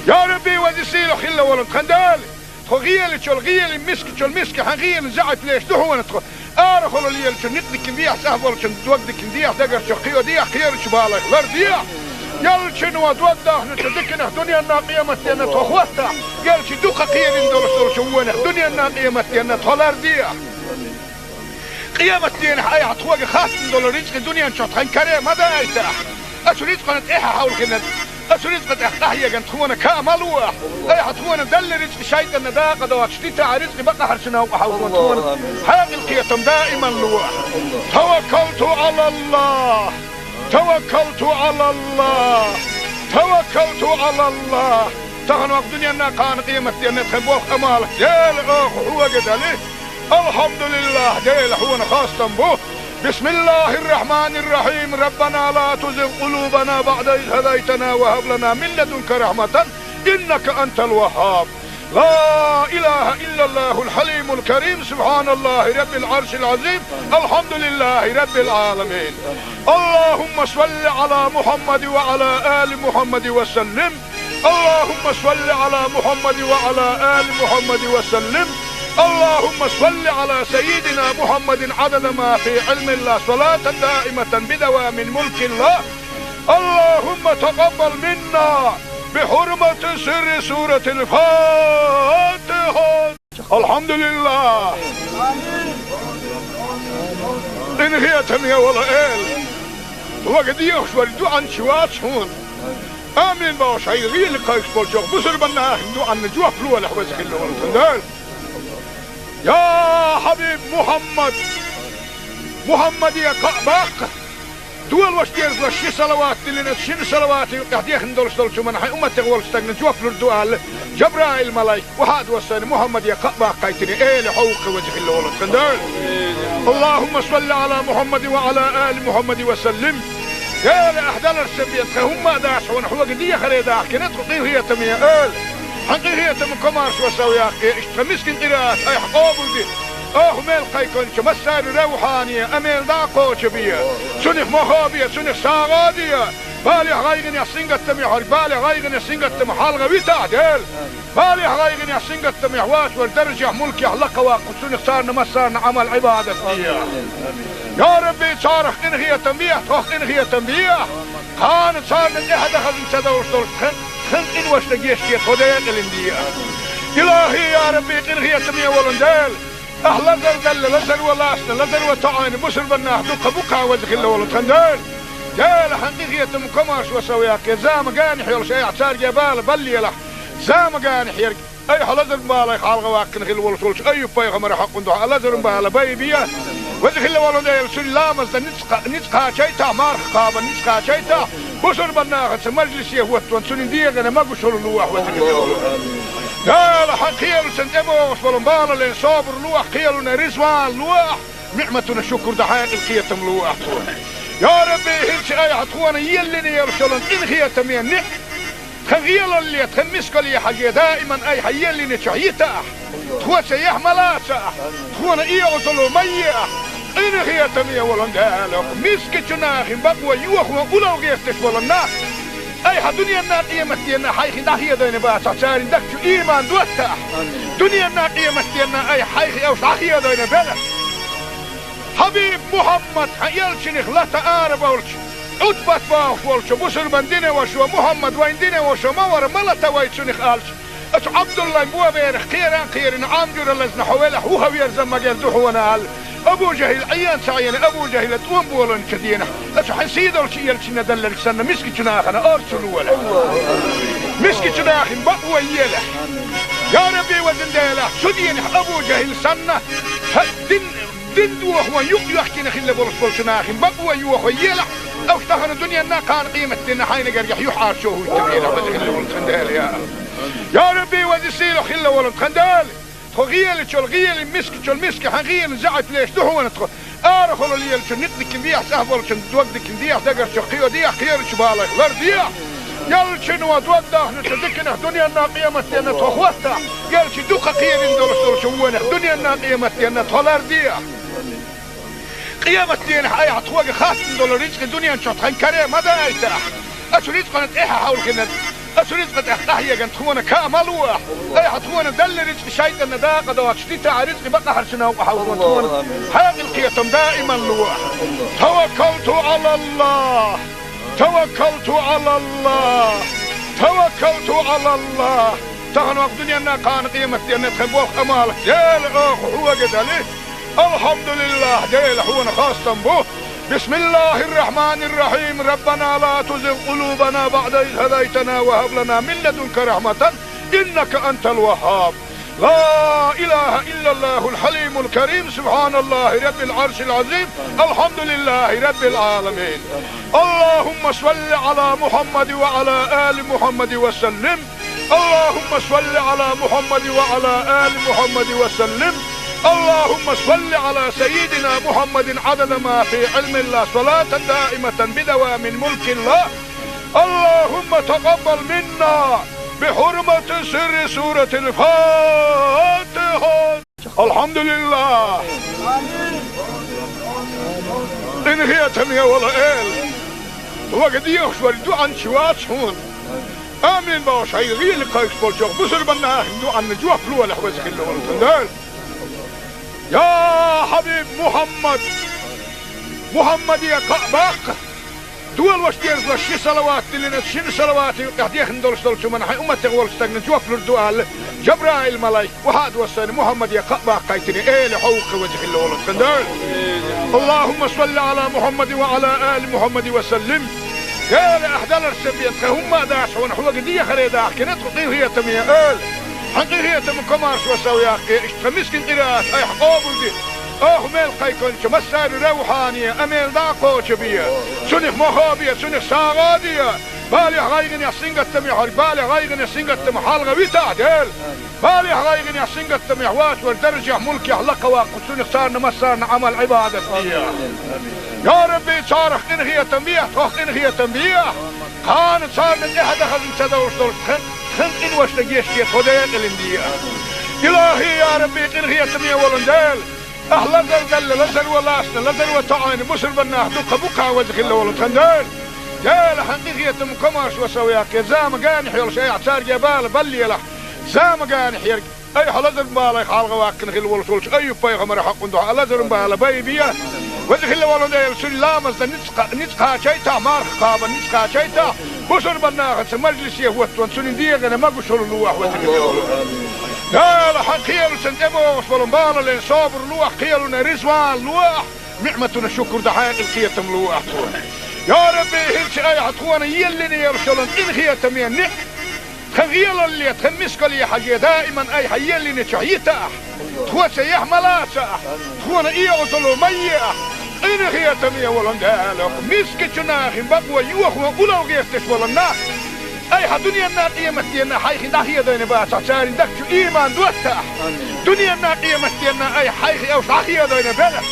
Я Рабби, веза сийлахь хилла волу тхан Дела, тхо гӀелачул гӀелин, мискачул миска хьан гӀелин заьӀап леш ду хьуна тхо. Арахула лелачун некъ дикина дехьа, цӀахь болчун дог дикина дехьа, дагарчу кхио дехьа, кхерачу балех лар дехьа. Ялчуьнан дог дахначу диканах дуьненна, къематденна тхо хӀоттахь, ялчу дукха кхерина долуш долчу вонах дуьненна, къематденна тхо лар дехьа. Къематденахь айхьа тхоьга хаттам долу рицкъа дуьнен чохь тхан каре ма дайтахь. Оцу рицкъана тӀаьхьа хьовлхина, оцу рицкъа тӀехь къахьегна тхуна ка ма лолахь. Айхьа тхуна делла рицкъа шайтӀанна дакъа доцуш дитахь, рицкъа бакъахьарчу новкъа хьовзо тхуна хьекъал, кхетам даиман лолахь. Таваккалту Ӏалаллах! Таваккалту Ӏалаллах! Таваккалту Ӏалаллах! Тахана ваха дуьненна, кхана къематденна тхан болх, Ӏамал Дела, оха хьоьга дали. Алхьамдулиллах, Дела, хьуна хастам бу. Бисмиллахир-рахманир-рахим. Раббана ла тузигъ къулубана баъда из хӀадайтана ва хӀаб лана мин ладунка рахьматан, иннака антал ваххаб. Ла илаха иллаллахул хьалимул карим. Субханаллахи раббил Ӏаршил Ӏазим. Алхьамдулиллахи раббил Ӏаламин. Аллахумма салли Ӏала Мухьаммадин ва Ӏала али Мухьаммадин ва саллим. اللهم صل على محمد وعلى آل محمد وسلم. اللهم صل على سيدنا محمد عدد ما في علم الله، صلاة دائمة بدوام ملك الله. اللهم تقبل منا بحرمة سر سورة الفاتحة. Алхьамдулиллах! Къинхетаме волу Эла! Вага дехаш вара дуьхьанча вац хьуна. Амин бохуш, хьайн гӀийла кхайкхаш болчу бусурбан нахана дуьхьанна жоп лолахь, веза хилла волу тхан Дела. Я хьабиб Мухьаммад! Мухьаммаде кхаъ баккха! Долош дезалаш ши салават диллина, шина салавата юкъехь дехна долуш долчу хӀуманна хьайн умматех волчу стагна жоп лур ду аьлла, Жабраил-малайк, вахьа а доссийна, Мухьаммаде кхаъ баккхийтина, эла хьо ву-кх, веза хилла волу тхан Дела. Аллахумма салли Ӏала Мухьаммадин ва Ӏала али Мухьаммадин ва саллим. Дела, ахь даларш сан бен тхан хӀумма а дац хьуна, хьоьга дехаре дахкина тхо, къинхетаме Эла. Хьан къинхетам, комаршо сов яккхе, иштта тхан мискин къираат айхьа къобалде. Оха мел кхайкхинчу массарна ревхьане а мел дӀа а кхочу бе. Цунах мохо бе, цунах сагӀа а де. Балехь, гӀайгӀанехь, сингаттамехь верг, балехь, гӀайгӀанехь, сингаттамах хьалха витахь, Дела. Балехь, гӀайгӀанехь, сингаттамехь воцург даржехь, мулкехь лакха ваккха, цунах царна массарна Ӏамал-Ӏибадат де. Я Рабби, царах къинхетам бехьа, тхох къинхетам бехьа. Кхана царна тӀаьхьа дан хазна ца довш долуш тхан, тхан къиношна гечде, тхо декъалина де. Илахьи, я Рабби, къинхетаме волу Дела. Ахь лазар далла, лазар ван лаьцна, лазар ван тоьӀна, бусурбан нах дуккха бу-кх, веза хилла волу тхан Дела. Дела, хьан къинхетам, комаршо сов яккхе, зама генахь йолуш айхьа цаьрга бала баллалахь. Зама генахь ерг, айхьа лазаран балех хьалха ваккхина хилла волуш волчу Айюб-пайхамаран хьокъун дуьхьа лазаран бала байбе. Веза хилла волу Дела, цуьнан ламазна ницкъ кха-, ницкъ кхачийтахь, марха кхабарна ницкъ кхачийтахь, бусурбан нахаца мажлисе хӀоттаван цуьнан дегӀана могушалла лохьа, веза хилла волу. Дела, хьан кхелаца тӀебогӀуш болу балале собар лохьа, кхелана резаван лохьа, ниӀматана шукур дан хьекъал, кхетам лохьа тхуна. Я Рабби, хӀинца айхьа тхуна еллина йолуш йолу къинхетаме ниӀ-, тхан гӀелалле, тхан мискалле хьажий, даиман айхьа еллинчохь йитахь, тхоца яхь ма лацахь, тхуна оьгӀазло ма ехь. Къинхетаме волу Дела, мискачу нахана бакъо йохо улло гӀерташ болу нах, айхьа дуьненна, къематденна хьайх дӀахедийна бацахь, церан дагчу ийман доттахь. Дуьненна, къематденна айхьа хьайх уьш дӀахедийна белахь. Хьабиб Мухьаммад, хьан элчанах лата арабевлча, Ӏутбат бохуш волчу бусурбан динан вашас: «Мухьаммад вайн динан ваша ма вара, ма лата вай цунах», — аьлча, оцу Ӏабдуллайн боберах кхеран а кхерина, Ӏам жуьра лазна хьо велахь, вухавер заммагер ду хьуна аьлла. Абу ЖахӀил Ӏен ца Ӏена, Абу ЖахӀила тӀом болийначу дийнахь, оцу хьан сийдолчу элчанна делларг санна, мискачу нахана орца лолахь. Мискачу нахана бакъо елахь. Я Рабби, везан Дела, цу дийнахь Абу ЖахӀил санна, хьан дин Дин дохо юкъ йоьхкина хилла болуш болчу нахана бакъо йохо елахь, уьш тахана дуьненна, кхана къематденна хьайна гергахь юьхьӀаьржо хӀуттур елахь, веза хилла волу тхан Дела, я. Я Рабби, веза сийлахь хилла волу тхан Дела, тхо гӀелачул гӀелин, мискачул миска хьан гӀелин заьӀап леш ду хьуна тхо. Арахула лелачун некъ дикина дехьа, цӀахь болчун дог дикина дехьа, дагарчух кхио дехьа, кхерачу балех лар дехьа. Ялчуьнан дог дахначу диканах дуьненна, къематденна тхо хӀоттахь, ялчу дукха кхерина долуш долчу вонах дуьненна, къематденна тхо лар дехьа. Къематденахь айхьа тхоьга хаттам долу рицкъа дуьнен чохь тхан каре ма дайтахь. Оцу рицкъана тӀаьхьа хьовлхина, оцу рицкъа тӀехь къахьегна тхуна каа ма лохь. Айхьа тхуна делла рицкъа шайтӀанна дакъа доцуш дитахь, рицкъа бакъахьарчу новкъа хьовлхина тхуна хьекъал, кхетам даиман лохь. Таваккалту Ӏалаллахь! Таваккалту Ӏалаллахь! Таваккалту Ӏалаллахь! Тахана ваккха дуьненна, кхана къематденна тхан болх, Ӏамал, Дела, оха хьоьга дали. Алхьамдулиллахь, Дела, хьуна хастам бу. بسم الله الرحمن الرحيم. ربنا لا تزغ قلوبنا بعد إذ هديتنا وهب لنا من لدنك رحمة إنك أنت الوهاب. لا إله إلا الله الحليم الكريم. سبحان الله رب العرش العظيم. الحمد لله رب العالمين. اللهم صل على محمد وعلى آل محمد وسلم. اللهم صل على محمد وعلى آل محمد وسلم. اللهم صل على سيدنا محمد عدد ما في علم الله، صلاة دائمة بدوام ملك الله. اللهم تقبل منا بحرمة سر سورة الفاتحة. Алхьамдулиллах! Къинхетаме волу Эла! Хьоьга дехаш верг дуьхьал чу вац хьуна. Амин бохуш, хьайн гӀийла кхайкхаш болчу бусурбан нахана дуьхьал жоп лолахь, веза хилла волу тхан Дела. Я Хьабиб Мухьаммад! Мухьаммаде кхаъ баккха! Долуш дерзош ши салават диллина, шина салаватан юкъахь дехна долуш долчу хӀуманна хьайн умматех волчу стагана жоп лур ду аьлла, Жабраил-малайк охьа а доссийна, Мухьаммаде кхаъ баккхийтина, Эла хьовха, веза хилла волу тхан Дела. اللهم صل على محمد وعلى آل محمد وسلم. Эла, ахь даларца бен тхан хӀумма а дац хьуна, хьоьга дехаре дахкина тхо, къинхетаме Эла. Хьан къинхетам, комаршо сов яккхе, иштта тхан мискин къираат айхьа къобалде. Оха мел кхайкхинчу массарна ревхьане а мел дӀа а кхочу бе. Цунах мохо бе, цунах сагӀа а де. Балехь, гӀайгӀанехь, сингаттамехь верг, балехь, гӀайгӀанехь, сингаттамах хьалха витахь, Дела. Балехь, гӀайгӀанехь, сингаттамехь воцург даржехь, мулкехь лакха ваккха, цунах царна массарна Ӏамал-Ӏибадат де. Я Рабби, царах къинхетам бехьа, тхох къинхетам бехьа. Кхана царна тӀаьхьа дан хазна ца довш долуш тхан Тхан къиношта гечде тхо декъалин де. Илахи, я Рабби, къинхетаме волун Дела, ахь лазар далла, лазар валасна, лазар ва тоӀайна бусурбаннах дукха букха ваза хилла волун тхан Дела. Дела, хьан къинхетам комарш ва сав яккхе, замагани хьелаш, айхьа царге бала баллелахь, замагани хьерг, айхьа лазар балай халга ваккхина хилла волуш волчу Айюб пайхамара хьакъун дуьхьа лазарун бала бай бия. Ваза хилла волун Дела, цуьнан ламазна ницкъ Ницкъ кхачайта, марха кхаба ницкъ кхачайта, бусурбаннахаца мажлисе хӀоттон, цунна дегӀана магушалла луахь ваза хилла волу. Дала, хьан кхелучун тӀебогӀуш болу балален собар луахь, кхелуна ризван луахь, ниӀматуна шукур дан хьекъал кхетам луахь тхуна. Я Рабби, хӀинца айхьа тхуна еллина йолуш йолун къинхетаме ниӀ Тхан гӀелалле, тхан мискалле хьаже, даиман айхьа еллинчохь йита ахь. Тхоца яхь ма лаца ахь. Тхуна эгӀазало ма е ахь. Къинхетаме волун Дела, мискачу нахин бакъо йохо улал гӀерташ волун нах. Айхьа дуьненна къематденна хьайхи дӀахедайна бацахь, царин дагчу иман дотта ахь. Дуьненна къематденна айхьа хьайхи уьш дӀахедайна белахь.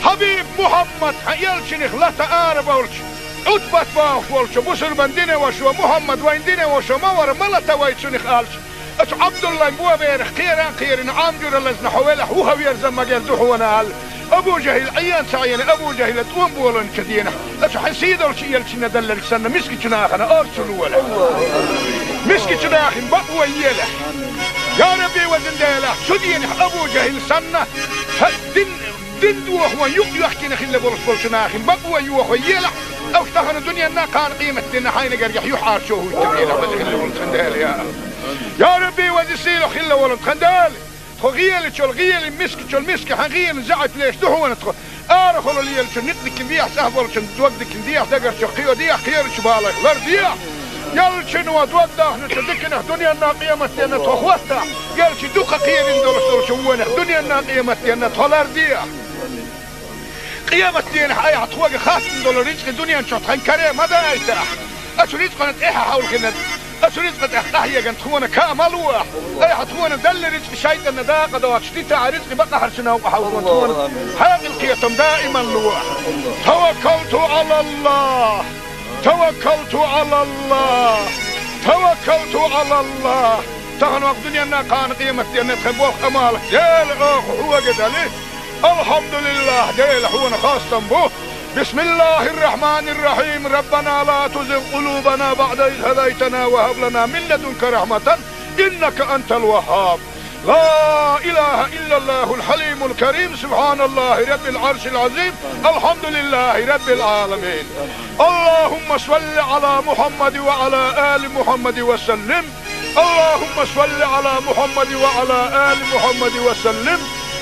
Хьабиб Мухьаммад, хьан элчанах лата арабовлча, Ӏутбат бохуш волчу бусурбан динан вашо, Мухьаммад вайн динан вашо ма вара, ма лата вай цунах аьлча, ацу Ӏабдуллайн боберах кхеран кхерина, Ӏамжура лазна хьо велахь, вуха верзан магар ду хьуна аьлла. Абу ЖахӀил Ӏен ца Ӏена, Абу ЖахӀила тӀом боланчу денахь, ацу хьан сийдолчу элчанна даллалц санна, мискачу нахана орцу лолахь. Мискачу нахин бакъо елахь. Я Рабби, вазан Дела, цу денахь Абу ЖахӀил санна, хьан дин Дин дохо юкъ йоьхкина хилла болуш болчу нахин бакъо йохо елахь, уьш тахана дуьненна кхана къематденна хьайна гергахь юьхьӀаьржо хӀуттабелахь, ваза хилла волун тхан Дела, я. Я Рабби, ваза сийлахь хилла волун тхан Дела, тхо гӀелачул гӀели, мискачул миски, хьан гӀели заьӀап леш ду хьуна тхо. Арахула лелачу никъ дикин дехьа, цӀахь болчун дог дикин дехьа, дагарчу кхио дехьа, кхерачу балайх лар дехьа. Ялчинва дог дахначу диканах дуьненна къематденна тхо хӀоттахь, ялчи дукха кхерина долуш долчу вонах дуьненна къематденна тхо лардехьа. Къематденахь айхьа тхоьга хаттам долу рицкъи дуьнен чохь тхан каре ма дайтахь. Ацу рицкъана тӀехьа хьовлхина, ацу рицкъа тӀехь къахьеган тхуна ка ма луахь. Айхьа тхуна далла рицкъи шайтӀанна дакъа доцуш дитахь, рицкъи бакъахьарчу новкъа хьовлхо тхуна хьекъал кхетам даиман луахь. Таваккалту Ӏалаллахь. Таваккалту Ӏалаллахь! Таваккалту Ӏалаллахь! Тахана вакъ дуьненна кхана къематденна тхан болх Ӏамал Дела оха хьоьга дали. Алхьамдулиллахь, Дела хьуна хастам бу. Бисмиллахьир-рахьманир-рахьим. Раббана ла тузигъ къулубана баӀда из хӀадайтана ва хӀаб лана мин ладунка рахьматан, иннака антал ваххаб. لا إله إلا الله الحليم الكريم، سبحان الله رب العرش العظيم، الحمد لله رب العالمين. اللهم صل على محمد وعلى آل محمد وسلم. اللهم صل على محمد وعلى آل محمد وسلم.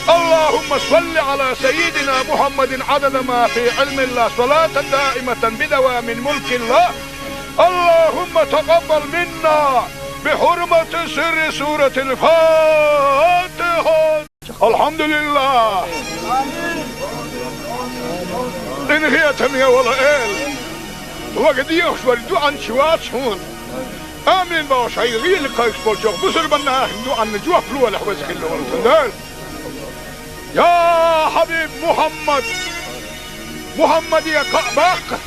اللهم صل على سيدنا محمد عدد ما في علم الله، صلاة دائمة بدوام ملك الله. اللهم تقبل منا بحرمة سر سورة الفاتحة. الحمد لله. Къинхетаме волу Эла, вага дехаш вара дуьӀанча вац хьуна. Амин бохуш, хьайн гӀийла кхайкхаш болчохь бусурбан нахана дуьӀанна жоп лолахь, ваза хилла волу тхан Дела. Я хьабиб Мухьаммад! Мухьаммаде кхаъ баккха!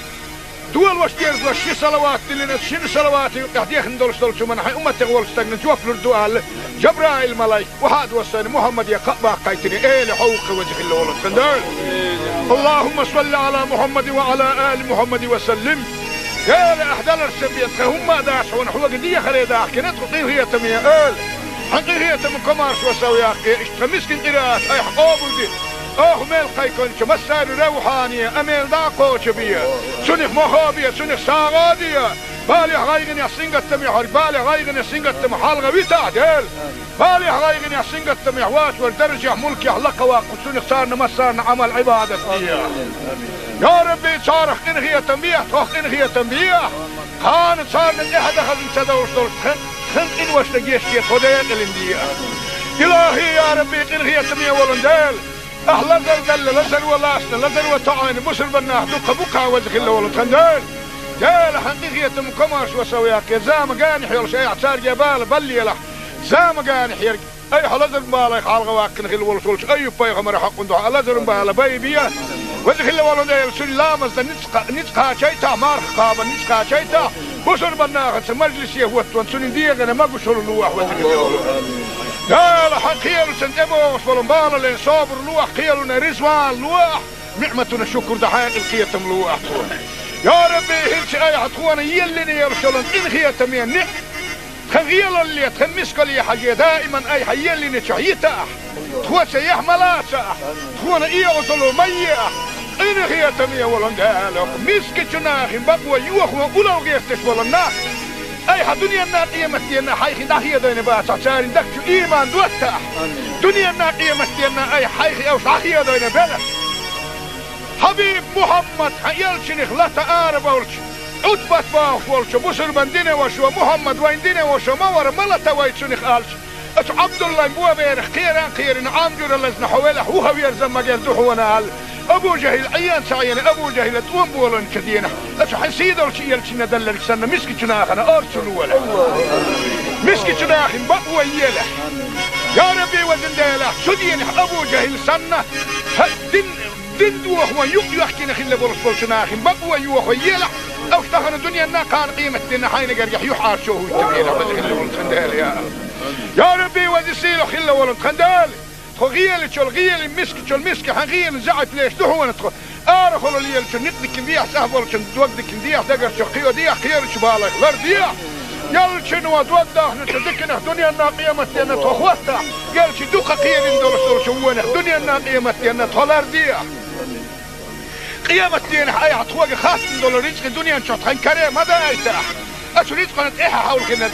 Долош дерзош ши салават диллина, шина салавата юкъехь дехна долуш долчу хӀуманна хьайн умматех волчу стагна жоп лур ду аьлла, Жабраил-малайк, вахьа а доссайна, Мухьаммаде кхаъ баккхайтина, Эла хьо ву-кх, веза хилла волу тхан Дела. Аллахумма салли Ӏала Мухьаммадин ва Ӏала али Мухьаммадин ва саллим. Эла, ахь даларсан бен тхайн хӀумма а дац хьуна, хьоьга дехаре дахкина тхо, къинхетаме Эла. Хьан къинхетам комаршо сов яккхе, иштта тхан мискин къираат айхьа къобалде. Оха мел кхайкхинчу массарна равхьане а мел дӀа а кхочу бе. Цунах мохо а бе, цунах сагӀа а де. Балехь, гӀайгӀанехь, сингаттамехь верг, балех, гӀайгӀанех, сингаттамах хьалха витахь, Дела. Балехь, гӀайгӀанехь, сингаттамехь воцу верг даржехь, мулкехь лакхаваккха, цунах царна массарна Ӏамал-Ӏибадат де. Я Рабби, царах къинхетам бехьа, тхох къинхетам бехьа. Кхана царна тӀаьхьа дан хазна ца довш долчу тхан, тхан къиношна гечде тхо декъалин де. Илахи, я Рабби, къинхетаме волун Дела. Ахь лазар далла, лазар ва ласна, лазар ва тоӀайна бусурбан нах дукха бу-кх, веза хилла волу тхан Дела. Дела, хьан къинхетам комаршо сов яккхе, замагани хьелаш айхьа царге бала баллелахь, замагани хьерг, айхьа лазар балай хьалха ваккхина хилла волуш волчу Айюб-пайхамара хьакъун дуьхьа лазарун бала бай бе. Веза хилла волу Дела, цуьнан ламазна ницкъ кха-, ницкъ кхачайта, марха кхаба ницкъ кхачайта, Бусурбан нахаца мажлисе хӀоттаван цунна дегӀана могушалла лолахь, веза хилла волу Дела. Хьан кхелашна тӀебогӀуш болу балален собар лолахь, кхелана риза ван лолахь, ниӀматана шукур дан хьекъал, кхетам лолахь тхуна. Я Рабби, хӀинца айхьа тхуна еллина йолуш йолу къинхетаме ниӀ-, тхан гӀелалле, тхан мискалле хьажий, даиман айхьа еллинчохь йитахь. Тхо цаьхьа ма лацахь, тхуна и Ӏазап ма ехь, къинхетаме волу Дела, мискачу нахана бакъо йохо улло гӀерташ болу нах, айхьа дуьненна, къематденна хьайх дӀахедийна бацахь, церан дагчу иман доттахь. Дуьненна, къематденна айхьа хьайх уьш дӀахедийна белахь. Хьабиб Мухьаммад, хьан элчанах лата ара болчу, Ӏутбат бохуш волчу бусурбан динан вашас: «Мухьаммад вайн динан ваша ма вара, ма лата вай цунах», аьлча, оцу Ӏабдуллайн боберах кхеран кхерина, Ӏам жуьра лазна хьо велахь, вуха верза магар ду хьуна аьлла, Абу ЖахӀил Ӏен ца Ӏийна, Абу ЖахӀила тӀом болийначу дийнахь, оцу хьан сийлахьчу элчанна делларг санна, мискачу нахана орцу лолахь. Мискачу нахана бакъо елахь. Я Рабби, везан Дела, цу дийнахь Абу ЖахӀил санна, хьан дин Дин дохо юкъ йоьхкина хилла болуш болчу нахана бакъо йохо елахь, уьш тахана дуьненна, кхана къематденна хьайна гергахь юьхьӀаьржо хӀуттабелахь, веза хилла волу тхан Дела, я Аллах. Я Рабби, веза сийлахь хилла волу тхан Дела. Тхо гӀелачул гӀелин, мискачул миска хьан гӀелин заьӀап леш ду хьуна тхо. Арахула лелачу никъ дикина дехьа, цӀахь болчун дог дикина дехьа, дагарчу кхио дехьа, кхерачу балайх лардехьа. Ялчуьнан дог дахначу диканах дуьненна, къематденна тхо хӀоттахь, ялчу дукха кхерина долуш долчу вонах дуьненна, къематденна тхо лардехьа. Къематденахь айхьа тхоьга хаттам долу рицкъа дуьнен чохь тхан каре ма дайтахь. Оцу рицкъана тӀаьхьа хьовлхина,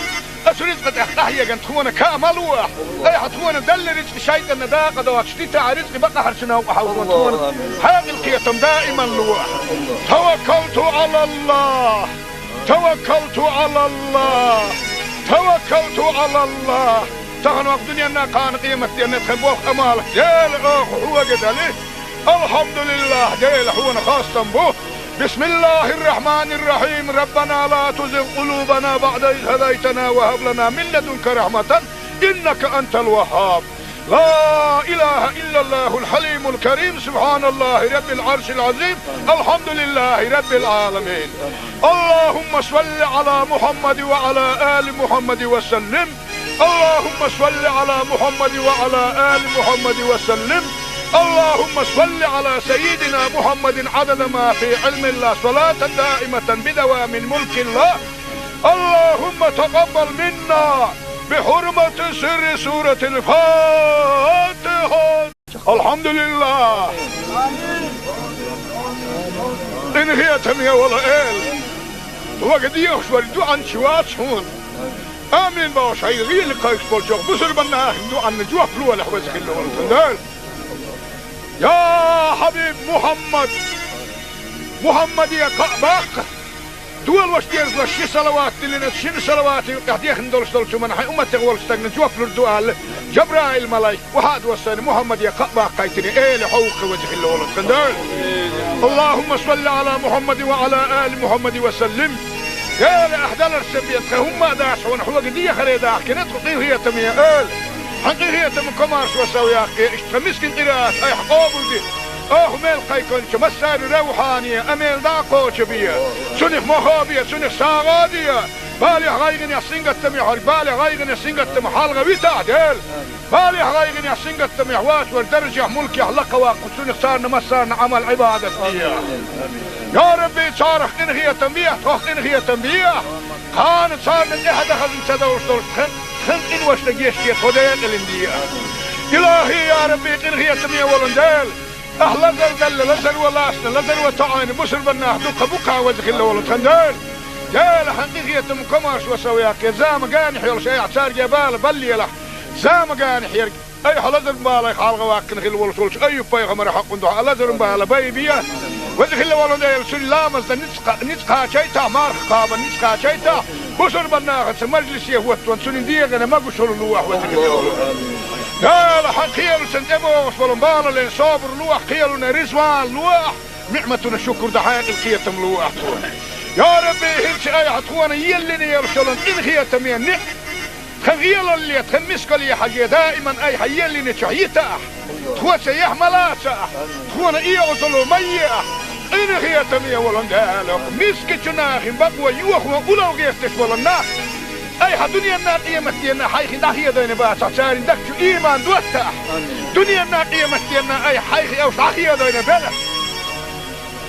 оцу рицкъа тӀехь къахьегна тхуна ка ма лолахь. Айхьа тхуна делла рицкъа шайтӀанна дакъа доцуш дитахь, рицкъа бакъахьарчу новкъа хьовзо тхуна хьекъал, кхетам даиман лолахь. Таваккалту Ӏалаллах. Таваккалту Ӏалаллах! Таваккалту Ӏалаллах! Тахана ваха дуьненна, кхана къематденна тхан болх, амал Дела, оха хьоьга дали. АлхьамдулиллахӀ, Дела, хьуна хастам бу. بسم الله الرحمن الرحيم. ربنا لا تزغ قلوبنا بعد إذ هديتنا وهب لنا من لدنك رحمة إنك أنت الوهاب. لا إله إلا الله الحليم الكريم، سبحان الله رب العرش العظيم، الحمد لله رب العالمين. اللهم صل على محمد وعلى آل محمد وسلم. اللهم صل على محمد وعلى آل محمد وسلم. اللهم صل على سيدنا محمد عدد ما في علم الله، صلاة دائمة بدوام ملك الله. اللهم تقبل منا بحرمة سر سورة الفاتحة. الحمد لله. Къинхетаме волу Эла, вага дехаш вара дуьхьанча вац хьуна. Амин бохуш, хьайн гӀийла кхайкхаш болчу бусурбан нахана дуьхьанна жоп лолахь, веза хилла волу тхан Дела. Я хьабиб Мухьаммад, Мухьаммаде кхаъ баккха. Дола ваша дезалаш ши салават диллина, шина салаватан юкъахь дехна долуш долчу хӀуманна хьайн умматех волчу стагана жоп лур ду аьлла, Жабраил-малайк охьа а доссийна, Мухьаммаде кхаъ баккхийтина, Эла, хьо ву-кх, веза хилла волу тхан Дела. اللهم صل على محمد وعلى آل محمد وسلم. Эла, ахь даларца бен тхан хӀумма а дац хьуна, хьоьга дехаре дахкина тхо, къинхетаме Эла. Хьан къинхетаман комаршо сов яккхий, иштта тхан мискин къираат айхьа къобалде. Оха мел кхайкхинчу массарна равхьане, амел дӀа а кхочу бе. Цунах мохо бе, цунах сагӀа де. Балех, гӀайгӀанех, сингаттамех верг балех, гӀайгӀанех, сингаттамах хьалха витахь, Дела. Балех, гӀайгӀанех, сингаттамех вац вара даржехь, мулкехь лакха ваккха, цунах царна массарна Ӏамал, Ӏибадат де. Я Рабби, царах къинхетам бе, тхох къинхетам бе. Кхана царна тӀаьхьа дан хазна ца довш долуш тхан, тхан къиношна гечде, тхо декъалина де. Илахьи, я Рабби, къинхетаме волу Дела, ахь лазар делла, лазар ван лаьцна, лазар ван тоьӀна бусурбан нах дуккха бу-кх, веза хилла волу тхан Дела. Дела, хьан къинхетаман комаршо сов яккхий, зама генахь йолуш айхьа цаьрга бала баллалахь. Зама генахь ерг айхьа лазаран балех хьалха ваьккхина хилла волуш волчу Айюб-пайхамаран хьокъан дуьхьа лазаран бала байбе. Веза хилла волу Дела, цуьнан ламазна ницкъ, ницкъ кхачийтахь, марха кхабарна ницкъ кхачийтахь, бусурбан нахаца мажлисе хӀоттаван цуьнан дегӀана могушалла лолахь, веза хилла волу Дела. Хьан кхелашна тӀебогӀуш болу балален собар лолахь, кхелана риза ван лолахь, ниӀматана шукур дан хьекъал, кхетам лолахь тхуна. Я Рабби, хӀинца айхьа тхуна еллина йолуш йолу къинхетаме ниӀ-, тхан гӀелалле, тхан мискалле хьажий, даиман айхьа еллинчохь йитахь. Тхо цаьхьа ма лацахь, тхуна и Ӏазап ма ехь. Къинхетаме волу Дела, мискачу нахана бакъо йохо улло гӀерташ болу нах, айхьа дуьненна, къематденна хьайх дӀахедийна бацахь, церан дагчу ийман доттахь. Дуьненна, къематденна айхьа хьайх уьш дӀахедийна белахь.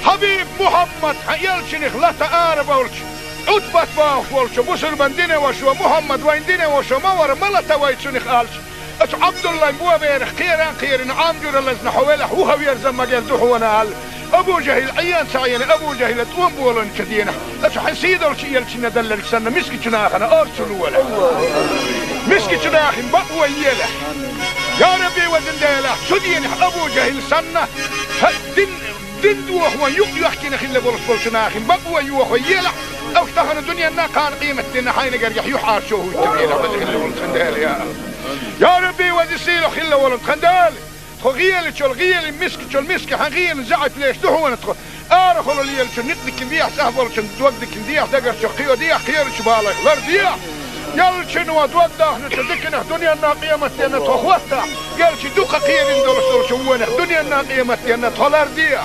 Хьабиб Мухьаммад, хьан элчанах лата арабевлча, Ӏутбат бохуш волчу бусурбан динан вашас, Мухьаммад вайн динан ваша ма вара, ма лата вай цунах аьлча, оцу Ӏабдуллайн боберах кхеран кхерина Ӏам жуьра лазна хьо велахь, вухаверза магар ду хьуна аьлла, Абу ЖахӀил Ӏен ца Ӏена, Абу ЖахӀила тӀом боланчу дийнахь, оцу хьан сийдолчу элчанна далларг санна, мискачу нахана орцу лолахь. Мискачу нахана бакъо елахь. Я Рабби, везан Дела, цу дийнахь Абу ЖахӀил санна, хьан дин, дин дохо юкъ йоьхкина хилла болуш болчу нахана бакъо йохо елахь, уьш тахана дуьненна, кхана къематденна хьайна гергахь юьхьӀаьржо хӀуттабелахь, веза хилла волу тхан Дела, я. Я Рабби, веза сийлахь хилла волу тхан Дела, тхо гӀелачул гӀеле, мискачул миска хьан гӀелан заьӀап леш ду хьуна тхо. Арахула лелачу ницкъ дикина дехьа, цӀахь болчун дог дикина дехьа, дагарчу кхио дехьа, кхерачу балех лардехьа. Ялчуьнан дог дахначу диканах дуьненна, къематденна тхо хӀоттахь, ялчу дукха кхерина долуш долчу вонах дуьненна, къематденна тхо лардехьа.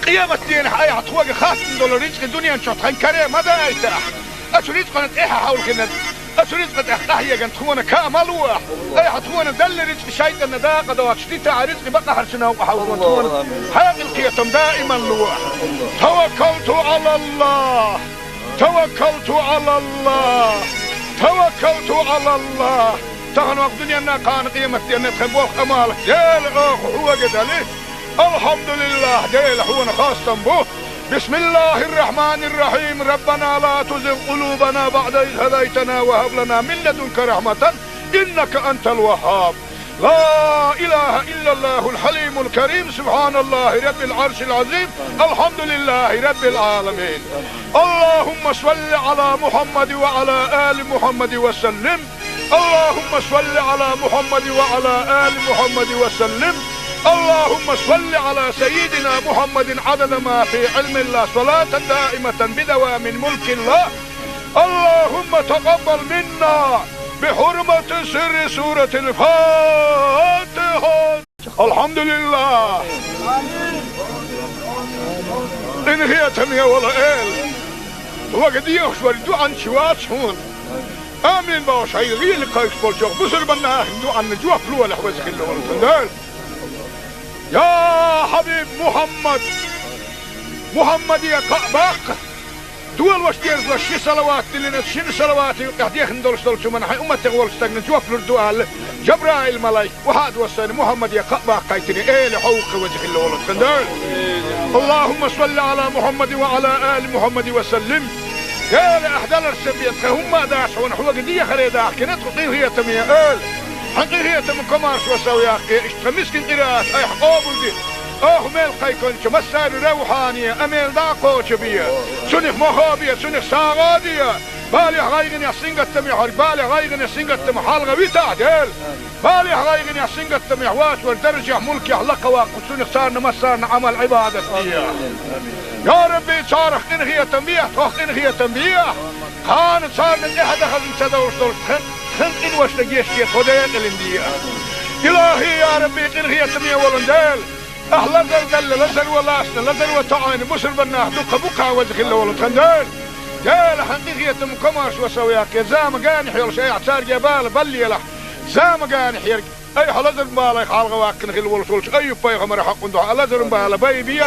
Къематдийнахь айхьа тхоьга хаттам долу рицкъа дуьнен чохь тхан каре ма дайтахь. Оцу рицкъана тӀаьхьа хьовлхина, оцу рицкъа тӀехь къахьегна тхуна каа ма лохь. Айхьа тхуна делла рицкъа шайтӀанна дакъа доцуш дитахь, рицкъа бакъахьарчу новкъа хьовзо тхуна хьекъал, кхетам даиман лохь. Таваккалту Ӏалаллахь! Таваккалту Ӏалаллахь! Таваккалту Ӏалаллахь! Тахана ваха дуьненна, кхана къематденна тхан болх, Ӏамал, Дела, оха хьоьга дали. Алхьамдулиллахь, Дела, хьуна хастам бу. بسم الله الرحمن الرحيم. ربنا لا تزغ قلوبنا بعد إذ هديتنا وهب لنا من لدنك رحمة إنك أنت الوهاب. لا إله إلا الله الحليم الكريم. سبحان الله رب العرش العظيم. الحمد لله رب العالمين. اللهم صل على محمد وعلى آل محمد وسلم. اللهم صل على محمد وعلى آل محمد وسلم. اللهم صل على سيدنا محمد عدد ما في علم الله، صلاة دائمة بدوام ملك الله. اللهم تقبل منا بحرمة سر سورة الفاتحة. Алхьамдулиллахь! Къинхетаме волу Эла, хьоьга дехаш верг дуьхьал чу вац хьуна. Амин бохуш, хьайн гӀийла кхайкхаш болчу бусурбан нахана дуьхьанна жоп лолахь, веза хилла волу тхан Дела. Я Хьабиб Мухьаммад! Мухьаммаде кхаъ баккха! Дола ваша деза ваша ши салават диллина, шина салавата юкъахь дехна долуш долчу хӀуманна хьайн умматех волчу стагна жоп лур ду аьлла, Жабраил-малайк охьа а доссийна, Мухьаммаде кхаъ баккхийтина, Эла хьовха, веза хилла волу тхан Дела. اللهم صل على محمد وعلى آل محمد وسلم. Эла, ахь даларца бен тхан хӀумма а дац хьуна, хьоьга дехаре дахкина тхо, къинхетаме Эла. Хьан къинхетам, комаьршо сов яккхий, иштта тхан мискин къираат айхьа къобалде. Оха мел кхайкхинчу массарна равхьане, амел дӀа а кхочу бе. Цунах мохо бе, цунах сагӀа а де. Балех, гӀайгӀанех, сингаттамех верг, балех, гӀайгӀанех, сингаттамах хьалха витахь, Дела. Балех, гӀайгӀанех, сингаттамех вац верг даржехь, мулкехь лакха ваккха, цунах царна массарна Ӏамал-Ӏибадат де. Я Рабби, царах къинхетам бехьа, тхох къинхетам бехьа. Кхана царна тӀаьхьа дан хазна ца довлуш долчу тхан, тхан къиношна гечде, тхо декъалина де. Илахьи, я Рабби, къинхетаме волу Дела! Ахь лазар делла, лазар ван лаьцна, лазар ван тоьӀна бусурбан нах дукха бу-кх, веза хилла волу тхан Дела. Дела, хьан къинхетам, комаьршо сов яккхий, зама генахь йолуш айхьа цаьрга бала баллалахь. Зама генахь ерг айхьа лазаран балех хьалха ваккхина хилла волуш волчу Айюб-пайхамаран хьокъан дуьхьа лазаран бала байбе.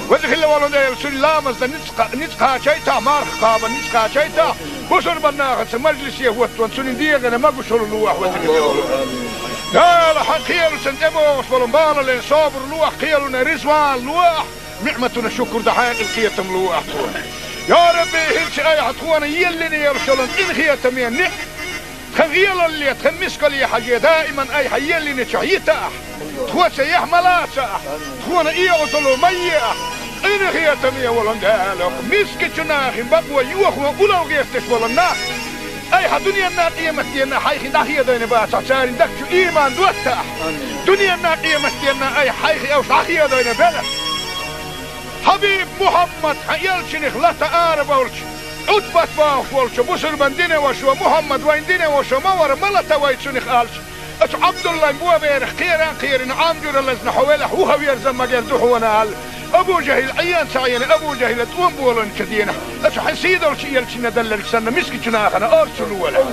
Веза хилла волу Дела, цуьнан ламазна ницкъ кха-, ницкъ кхачийтахь, марха кхабарна ницкъ кхачийтахь, бусурбан нахаца мажлисе хӀоттаван цуьнан дегӀана могушалла лолахь, веза хилла волу Дела. Хьан кхелашна тӀебогӀуш болу балале собар лолахь, кхелана реза ван лолахь, ниӀматана шукур дан хьекъал, кхетам лолахь тхуна. Я Рабби, хӀинца айхьа тхуна еллина йолуш йолу къинхетаме ниӀ-, тхан гӀелалле, тхан мискалле хьажий, даиман айхьа еллинчохь йитахь, тхоца яхь ма лацахь, тхуна и Ӏазап ма еахь. Къинхетаме волу Дела, мискачу нахана бакъо йохо улло гӀерташ болу нах, айхьа дуьненна, къематденна хьайх дӀахедийна бацахь, церан дагчу ийман доттахь. Дуьненна, къематденна айхьа хьайх уьш дӀахедийна белахь. Хьабиб Мухьаммад, хьан элчанах лата арабевлча, Ӏутбат бохуш волчу бусурбан динан вашас, Мухьаммад вайн динан ваша ма вара, ма лата вай цунах аьлча, оцу Ӏабдуллайн боберах кхеран кхерина Ӏам жуьра лазна хьо велахь, вухаверза магар ду хьуна аьлла, Абу-Жахьил Ӏийна ца Ӏийна, Абу-Жахьила тӀом боланчу дийнахь, аса хьайн сий долчу элчанна делларг санна, мискачу нахана орцу лолахь.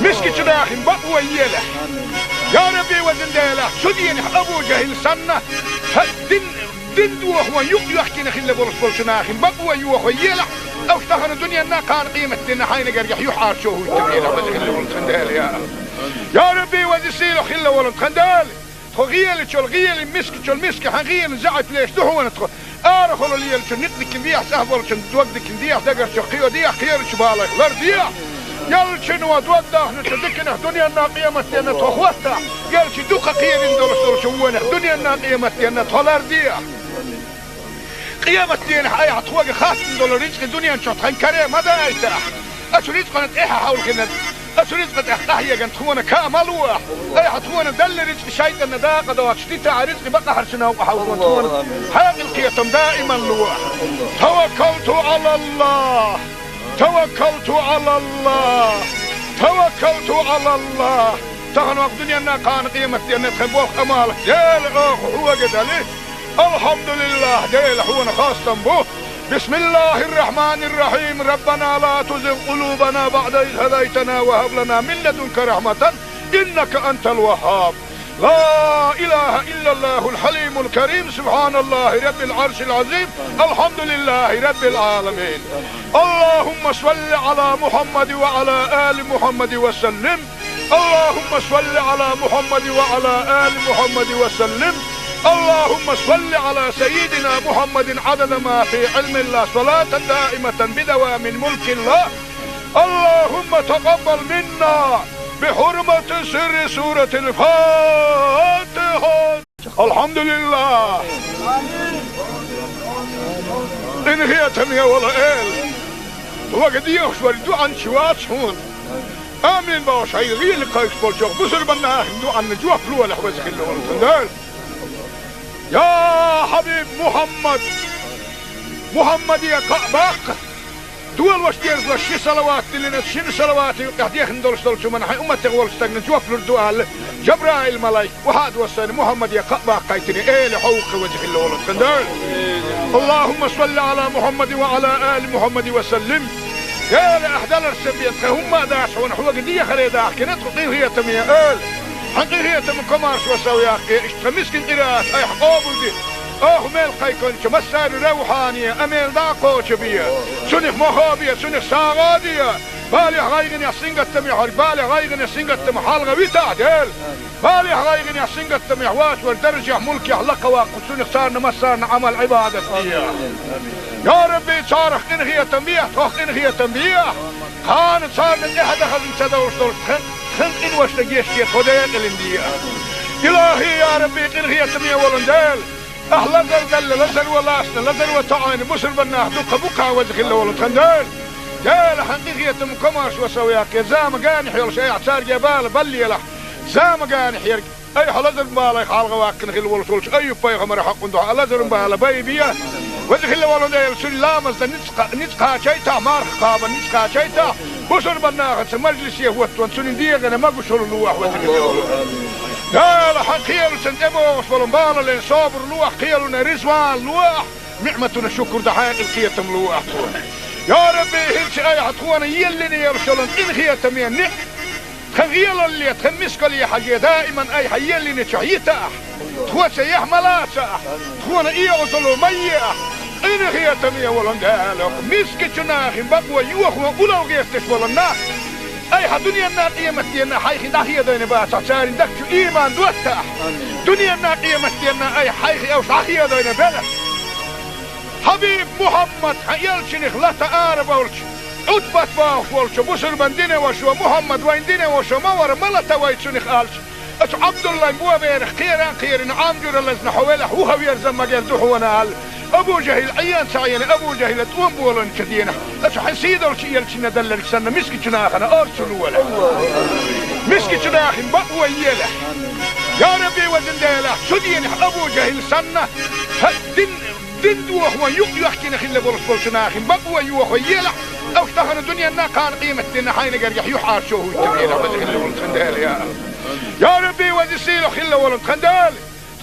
Мискачу нахана бакъо елахь. Я Рабби, везан Дела, цу дийнахь Абу-Жахьил санна, хӀа, дин, дин дохо юкъ йоьхкина хилла болуш болчу нахана бакъо йохо елахь. Аса тахана дуьненна, кхана къематдийнна хьайна гергахь юьхьӀаьржо хӀуттур елахь, веза хилла волу тхан Дела, я. Я Рабби, веза сийлахь хилла волу тхан Дела. Тхо гӀелачул гӀела, мискачул миска хьан гӀела заьӀап леш ду хьуна тхо. Арахула лелачу никъ дикина дехьа, цӀахь болчун дог дикина дехьа, дагарчу кхио дехьа, кхерачу балайх лар дехьа. Яллачуьнан дог дахначу диканах дуьненна, къематденна тхо хӀоттахь, яллачу дукха кхерина долуш долчу вонах дуьненна, къематденна тхо лар дехьа. Къематдийнахь айхьа тхоьга хаттам долу рицкъа дуьнен чохь тхан каре ма дайтахь. Оцу рицкъана тӀаьхьа хьовлхина, оцу рицкъа тӀехь къахьегна тхуна ка ма лолахь. Айхьа тхуна делла рицкъа шайтӀанна дакъа доцуш дитахь, рицкъа бакъахьарчу новкъа хьовлхо тхуна хьекъал, кхетам даиман лолахь. Таваккалту Ӏалаллахь! Таваккалту Ӏалаллахь! Таваккалту Ӏалаллахь! Тахана ваха дуьненна, кхана къематденна тхан болх, Ӏамал, Дела, оха хьоьга дали. Алхьамдулиллахь, Дела, хьуна хастам бу. بسم الله الرحمن الرحيم. ربنا لا تزغ قلوبنا بعد إذ هديتنا وهب لنا من لدنك رحمة إنك أنت الوهاب. لا إله إلا الله الحليم الكريم. سبحان الله رب العرش العظيم. الحمد لله رب العالمين. اللهم صل على محمد وعلى آل محمد وسلم. اللهم صل على محمد وعلى آل محمد وسلم. اللهم صل على سيدنا محمد عدد ما في علم الله، صلاة دائمة بدوام ملك الله. اللهم تقبل منا بحرمة سر سورة الفاتحة. Алхьамдулиллахь! Къинхетаме волу Эла! Вага дехаш вара дуьхьанча вац хьуна. Амин бохуш, хьайн гӀийла кхайкхаш болчу бусурба нахана дуьхьанна жоп лолахь, веза хилла волу тхан Дела. Я Хьабиб Мухьаммад! Мухьаммаде кхаъ баккха! Долуш дезалаш ши салават диллина, шина салавата юкъахь дехна долуш долчу хӀуманна хьайн умматех волчу стагна жоп лур ду аьлла, Жабраил-малайк, вахьа а доссийна, Мухьаммаде кхаъ баккхийтина, Эла хьовха, веза хилла волу тхан Дела. اللهم صل على محمد وعلى آل محمد وسلم. Эла, ахь даларца бен тхан хӀумма а дац хьуна, хьоьга дехаре дахкина тхо, къинхетаме Эла. Хьан къинхетам, комаршо сов яккхий, иштта тхан мискин къираат айхьа къобалде. Оха мел кхайкхинчу массарна равхьане, амел дӀа а кхочу бе. Цунах мохо бе, цунах сагӀа а де. Балех, гӀайгӀанех, сингаттамех верг, балех, гӀайгӀанех, сингаттамах хьалха витахь, Дела. Балех, гӀайгӀанех, сингаттамех воцург даржехь, мулкехь лакха ваккха, цунах царна массарна Ӏамал-Ӏибадат де. Я Рабби, царах къинхетам бехьа, тхох къинхетам бехьа. Кхана царна тӀаьхьа дан хазна ца довлуш долчу тхан, тхан къиношна гечде, тхо декъалина де. Илахи, я Рабби, къинхетаме волу Дела! Ахь лазар делла, лазаро лаьцна, лазаро тоьӀна бусурба нах дуккха бу кхана, веза хилла волу тхан Дела. Дела, хьан къинхетам, комаршо сов яккхий, зама генахь йолуш айхьа цаьрга бала баллалахь. Зама генахь ерг айхьа лазаран балех хьалха ваккхина хилла волуш волчу Айюб-пайхамаран хьокъан дуьхьа лазаран бала байбе. Веза хилла волу Дела, цуьнан ламаз дан ницкъ кха-, ницкъ кхачийтахь, марха кхаба ницкъ кхачийтахь, бусурба нахаца мажлисе хӀоттон цуьнан дегӀана могушалла лолахь, веза хилла волу Дела. Хьан кхелашна тӀебогӀуш болу балален собар лолахь, кхелана резаван лолахь, ниӀматана шукур дан хьекъал, кхетам лолахь тхуна. Я Рабби, хӀинца айхьа тхуна еллина йолуш йолу къинхетаме ниӀ-, тхан гӀелалле, тхан мискалле хьажий, даиман айхьа еллинчохь йитахь, тхоца яхь ма лацахь, тхуна оьгӀазло ма ехь. Къинхетаме волу Дела, мискачу нахана бакъо йохо улло гӀерташ болу нах айхьа дуьненна, къематденна хьайх дӀахедийна бацахь, церан дагчу ийман доттахь. Дуьненна, къематденна айхьа хьайх уьш дӀахедийна белахь. Хьабиб Мухьаммад, хьан элчанах лата арабевлча, Ӏутбат бохуш волчу бусурбан динан вашас: «Мухьаммад вайн динан ваша ма вара, ма лата вай цунах», — аьлча, оцу Ӏабдуллайн боберах кхеран а кхерина, Ӏам жуьра лазна хьо велахь, вухаверза магар ду хьуна аьлла, Абу-Жахьил Ӏийна ца Ӏийна, Абу-Жахьила тӀом боланчу дийнахь, оцу хьайн сий долчу элчанна делларг санна, мискачу нахана орцу лолахь. Мискачу нахана бакъо елахь. Я Рабби, везан Дела, цу дийнахь Абу-Жахьил санна, хӀа, дин Дин дохо юкъ йоьхкина хилла болуш болчу нахана бакъо йохо елахь, аса тахана дуьненна, кхана къематденна хьайна гергахь юьхьӀаьржо хӀуттур елахь, веза хилла волу тхан Дела, я. Я Рабби, веза сийлахь хилла волу тхан Дела!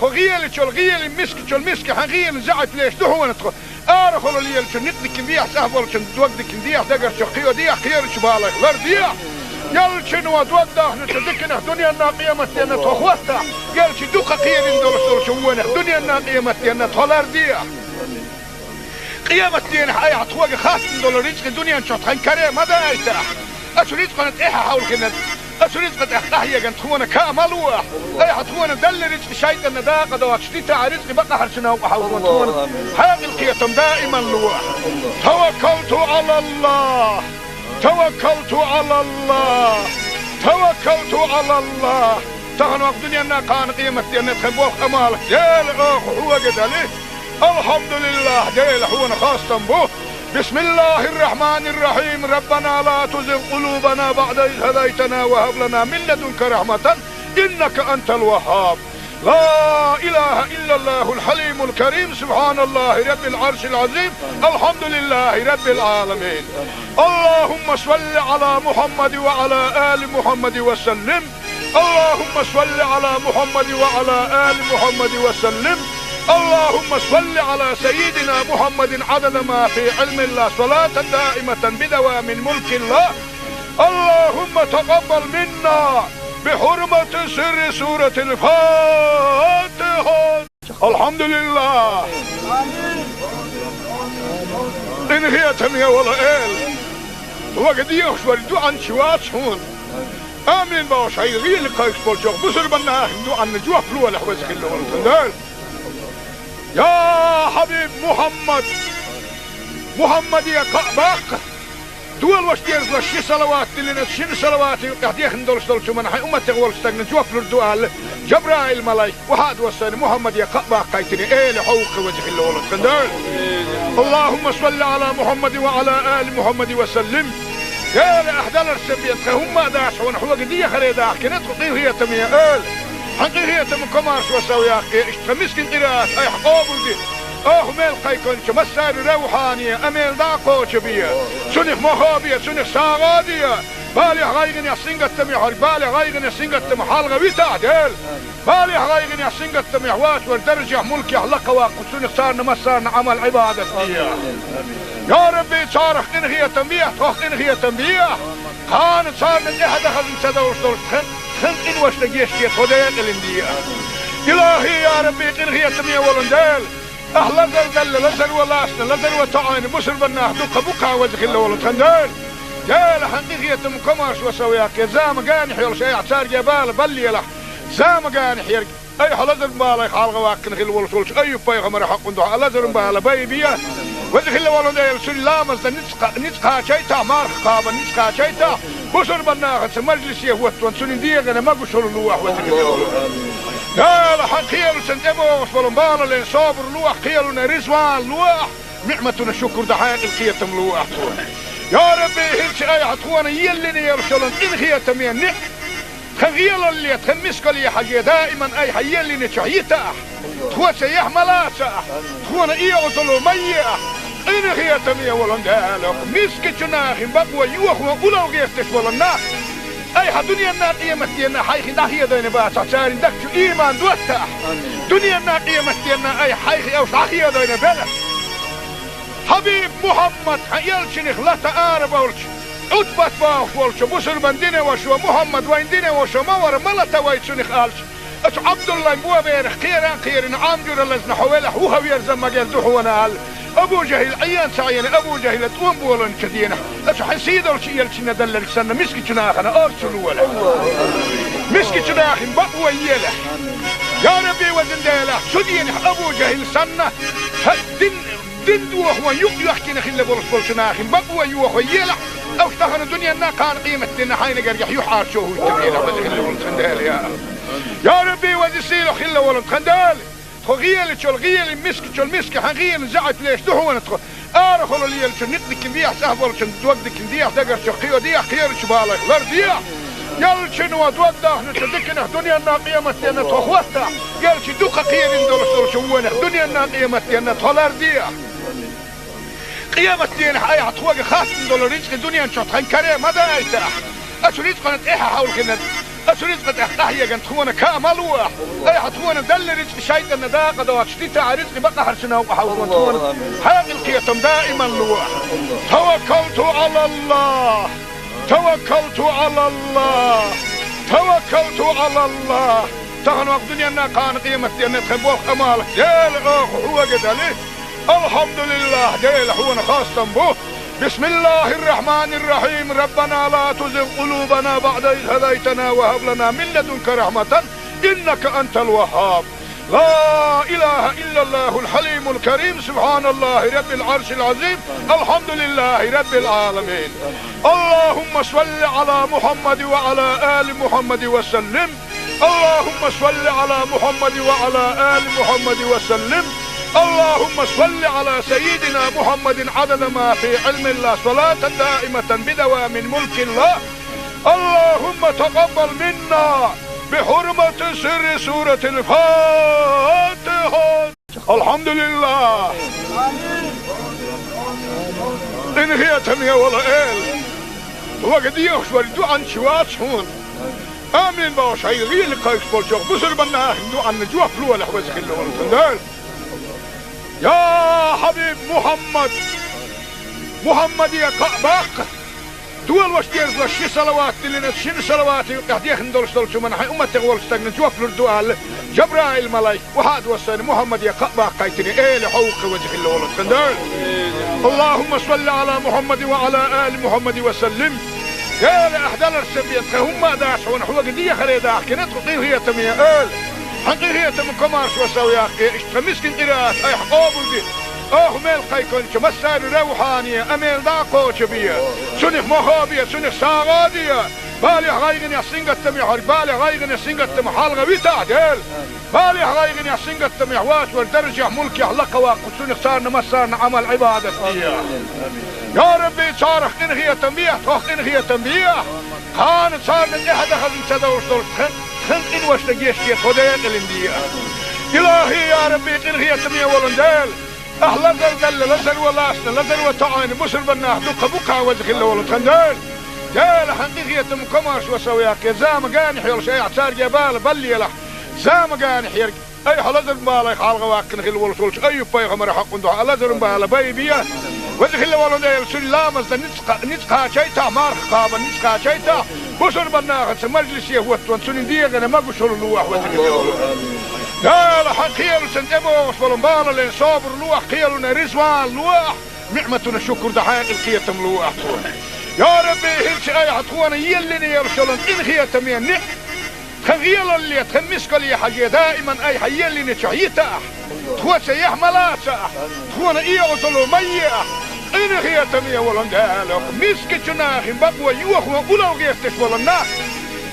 Тхо гӀелачул гӀелин, мискачул миска хьан гӀелин заьӀап леш ду хьуна тхо. Арахула лелачун никъ дикин дехьа, цӀахь болчун дог дикин дехьа, дагарчу кхийо дехьа, кхерачу балайх лар дехьа. Ялчун ва дог дахначу диканах дуьненна къематденна тхо хӀоттахь, ялчи дукха кхерина долуш долчу вонах дуьненна къематденна тхо лар дехьа. Къематденахь айхьа тхоьга хаттам долу рицкъи дуьнен чохь тхан каре ма дайтахь. Оцу рицкъана тӀаьхьа хьовлхина, оцу рицкъа тӀехь къахьеган тхуна ка ма лохь. Айхьа тхуна далла рицкъи шайтӀанна дакъа доцуш дитахь, рицкъи бакъахьарчу новкъа хьовлхун тхуна хьекъал, кхетам даиман лохь. Таваккалту Ӏалаллах! Таваккалту Ӏалаллах! Таваккалту Ӏалаллах! Тахана вакъ дуьненна кхана къематденна тхан болх амал, Дела, оха хьоьга дали. Алхьамдулиллах, Дела, хьуна хастам бу. Бисмиллахир-рахманир-рахим. Раббана ла тузигъ къулубана баъда из хӀадайтана ва хӀаб лана мин ладунка рахьматан, иннака антал ваххаб. Ла илаха иллаллахул хьалимул карим. Субханаллахи раббил аршил азим. Алхьамдулиллахи раббил аламин. Аллахумма салли ала Мухаммад ва ала али Мухаммад ва саллим. اللهم صل على محمد وعلى آل محمد وسلم. اللهم صل على سيدنا محمد عدد ما في علم الله، صلاة دائمة بدوام ملك الله. اللهم تقبل منا بحرمة سر سورة الفاتحة. Алхьамдулиллах! Къинхетаме волу Эла! Вага дехаш вара дуьхьанча вац хьуна. Амин бохуш, хьайн гӀийла кхайкхаш болчохь бусурбан нахана дуьхьанна жоп лолахь, веза хилла волу тхан Дела. Я Хьабиб Мухьаммад! Мухьаммаде кхаъ баккха! Дола ваша дезалаш ши салават диллина, шина салаватан юкъахь дехна долуш долчу хӀуманна хьайн умматех волчу стагна жоп лур ду аьлла, Жабраил-малайк, вахьад вассайна Мухьаммаде кхаъ баккхайтина, Эла хьовха, веза хилла волу тхан Дела. Аллахумма салли ала Мухьаммадин ва ала али Мухьаммадин ва саллим. Дела, ахь даларца бен тхан хӀумма а дац хьуна, хьоьга дехаре дахкина тхо, къинхетаме Эла. Хьан къинхетам комаршо сов яккхий, иштта тхан мискин къираат айхьа къобалде. Оха мел кхайкхинчу массаьрна равхьане а мел дӀа а кхочу бе. Цунах мохо бе, цунах сагӀа а де. Балех, гӀайгӀанех, сингаттамех верг, балех, гӀайгӀанех, сингаттамах хьалха витахь, Дела. Балех, гӀайгӀанех, сингаттамех вац вара даржехь, мулкехь лакха ваккха, цунах царна массарна Ӏамал-Ӏибадат де. Я Рабби, царах къинхетам бехьа, тхох къинхетам бехьа. Кхана царна тӀаьхьа дахазна ца довш долуш тхан, тхан къиношна гечде, тхо декъалин де. Илахи, я Рабби, къинхетаме волун Дела. Ахь лазар далла, лазар ван лаьцна, лазар ван тоьӀна бусурбан нах дуккха бу кхана, веза хилла волу тхан Дела. Дела, хьан къинхетам комаршо сов яккхий, зама генахь йолуш айхьа цаьрга бала баллалахь. Зама генахь ерг айхьа лазаран балех хьалха ваккхина хилла волуш волчу Айюб-пайхамаран хьакъан дуьхьа лазаран бала байбе. Веза хилла волу Дела, цуьнан ламазна ницкъ кха-, ницкъ кхачийтахь, марха кхабарна ницкъ кхачийтахь, бусурбан нахаца мажлисе хӀоттаван цуьнан дегӀана могушалла лолахь, веза хилла волу Дела. Хьан кхелашна тӀебогӀуш болу балале собар лолахь, кхелана резаван лолахь, ниӀматана шукур дан хьекъал, кхетам лолахь тхуна. Я Рабби, хӀинца айхьа тхуна еллина йолуш йолу къинхетаме ниӀ- Тхан гӀелалле, тхан мискалле хьажий, даиман айхьа еллинчохь йитахь, тхоца яхь ма лацахь, тхуна оьгӀазло ма ехь. Къинхетаме волун Дела, мискачу нахана бакъо йохо улло гӀерташ болу нах айхьа дуьненна, къематденна хьайх дӀахедийна бацахь, церан дагчу ийман доттахь. Дуьненна, къематденна айхьа хьайх уьш дӀахедийна белахь. Хьабиб Мухьаммад, хьан элчанах лата ара болчу, Ӏутбат бохуш волчу бусурбан динан вашас: «Мухьаммад вайн динан ваша ма вара, ма лата вай цунах», – аьлча, оцу Ӏабдуллайн боберах кхеран кхерина Ӏам жуьра лазна хьо велахь, вуха верза магар ду хьуна аьлла, Абу ЖахӀил Ӏен ца Ӏийна, Абу ЖахӀила тӀом боланчу дийнахь, оцу хьан сийлахьчу элчанна далларг санна, мискачу нахана орцу лолахь. Мискачу нахана бакъо елахь. Я Рабби, везан Дела, цу дийнахь Абу ЖахӀил санна, хьан дин Дин дохо юкъ йоьхкина хилла болуш болчу нахана бакъо йохо елахь, уьш тахана дуьненна, кхана къематденна хьайна гергахь юьхьӀаьржо хӀуьттур елахь, веза хилла волу тхан Дела, я. Я Рабби, веза сийлахь хилла волу тхан Дела. Тхо гӀелачул гӀелин, мискачул миска хьан гӀелин заьӀап леш ду хьуна тхо. Арахула лелачун никъ дикин дехьа, цӀахь болчун дог дикин дехьа, дагарчу кхийо дехьа, кхерачу балайх лар дехьа. Ялчун ва дог дахначу диканах дуьненна, къематденна тхо хӀоттахь, ялчи дукха кхерина долуш долчу вонах дуьненна, къематденна тхо лар дехьа. Къематденахь айхьа тхоьга хаттам долу рицкъи дуьнен чохь тхан каре ма дайтахь. Оцу рицкъана тӀаьхьа хьовлхина, Ацу ризкъа тӀехь къахьеган тхуна каа ма луахь. Айхьа тхуна далла ризкъа шайтӀанна дакъа доцуш дитахь, ризкъа бакъахьарчу новкъа хьовзо тхуна. Хьекъал кхетам даиман луахь. Таваккалту Ӏалаллах. Таваккалту Ӏалаллах. Таваккалту Ӏалаллах. Тахана вакъ дуьненна кхана къематденна тхан болх амалах Дела оха хьога дали. Алхьамдулиллах, Дела хьуна хастам бу. بسم الله الرحمن الرحيم. ربنا لا تزغ قلوبنا بعد إذ هديتنا وهب لنا من لدنك رحمة إنك أنت الوهاب. لا إله إلا الله الحليم الكريم. سبحان الله رب العرش العظيم. الحمد لله رب العالمين. اللهم صل على محمد وعلى آل محمد وسلم. اللهم صل على محمد وعلى آل محمد وسلم. اللهم صل على سيدنا محمد عدد ما في علم الله، صلاة دائمة بدوام ملك الله. اللهم تقبل منا بحرمة سر سورة الفاتحة. الحمد لله. Къинхетаме вола Эла, хьога дехаш вара дуӀан чу вац хьуна. Амин бохуш, хьайн гӀийла кхайкхаш болчохь бусурбанна ахин дуӀанна жоп лолахь, веза хилла волу тхан Дела. Я Хьабиб Мухьаммад! Мухьаммаде кхаъ баккха! Долош дерзош ши салават диллина, шина салавата юкъехь дехна долуш долчу хӀуманна хьайн умматех волчу стагна жоп лур ду аьлла, Жабраил-малайк, вахьа а доссийна, Мухьаммаде кхаъ баккхийтина, Эла хьо ву-кх, веза хилла волу тхан Дела. اللهم صل على محمد وعلى آل محمد وسلم. Эла, ахь даларш ца бен, тхан хӀумма а дац хьуна, хьога дехаре дахкина тхо, къинхетаме Эла. Хьан къинхетам комаршо сов яккхий, иштта тхан мискин къираат айхьа къобалде. Оха мел кхайкхинчу массарна равхьане, амел дӀа а кхочу бе. Цунах мохо бе, цунах сагӀа а де. Балех, гӀайгӀанех, сингаттамехь верг балех, гӀайгӀанех, сингаттамах хьалха витахь, Дела. Балех, гӀайгӀанех, сингаттамехь воцург даржехь, мулкехь лакха ваккха, цунах царна массарна Ӏамал, Ӏибадат де. Я Рабби, царах къинхетам бехьа, тхох къинхетам бехьа. Кхана царна тӀаьхьа дан хазна ца довш долуш тхан, тхан къиношна гечде, тхо декъалина де. Илахи, я Рабби, къинхетаме волу Дела. Ахь лазар делла, лазар ван лаьцна, лазар ван тоьӀна бусурбаннах дукха бу-кх, веза хилла волу тхан Дела. Дела, хьан къинхетам комаршо сов яккхий, зама генахь йолуш айхьа цаьрга бала баллалахь. Зама генахь ерг айхьа лазаран балех хьалха ваккхина хилла волуш волчу Айюб-пайхамаран хьокъан дуьхьа лазаран бала байбе. Веза хилла волу Дела, цуьнан ламазна ницкъ кха-, ницкъ кхачийтахь, марха кхабарна ницкъ кхачийтахь, бусурбаннахаца мажлисе хӀоттаван цуьнан дегӀана могушалла лолахь, веза хилла волу Дела. Дела, хьан кхелашна тӀебогӀуш болу балале собар лолахь, кхелана реза ван лолахь, ниӀматана шукур дан хьекъал кхетам лолахь тхуна. Я Рабби, хӀинца айхьа тхуна еллина йолуш йолу къинхетаме ниӀ тхан гӀелалле, тхан мискалле хьажий, даиман айхьа еллинчохь йитахь. Тхоца яхь ма лацахь, тхуна оьгӀазло ма ехь. Къинхетаме волу Дела, мискачу нахана бакъо йохо улал гӀерташ болу нах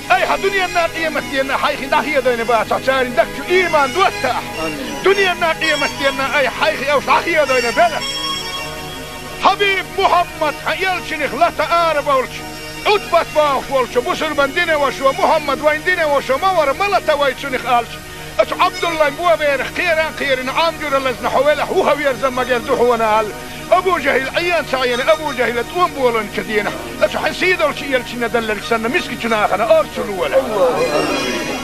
айхьа дуьненна, къематденна хьайх дӀахедийна бацахь, церан дагчу иман доттахь. Дуьненна, къематденна айхьа хьайх уьш дӀахедийна белахь. Хьабиб Мухьаммад, хьан элчанах лата ара болчу, Ӏутбат бохуш волчу бусурбан динан вашо, Мухьаммад вайн динан вашо ма вара, ма лата вай цунах аьлча, оцу Ӏабдуллайн боберах кхеран а кхерина, Ӏам жуьра лазна хьо велахь, вуха верза магар ду хьуна аьлла, Абу ЖахӀил Ӏен ца Ӏийна, Абу ЖахӀила тӀом болийначу дийнахь, оцу хьан сийдолчу элчанна делларг санна, мискачу нахана орцу лолахь.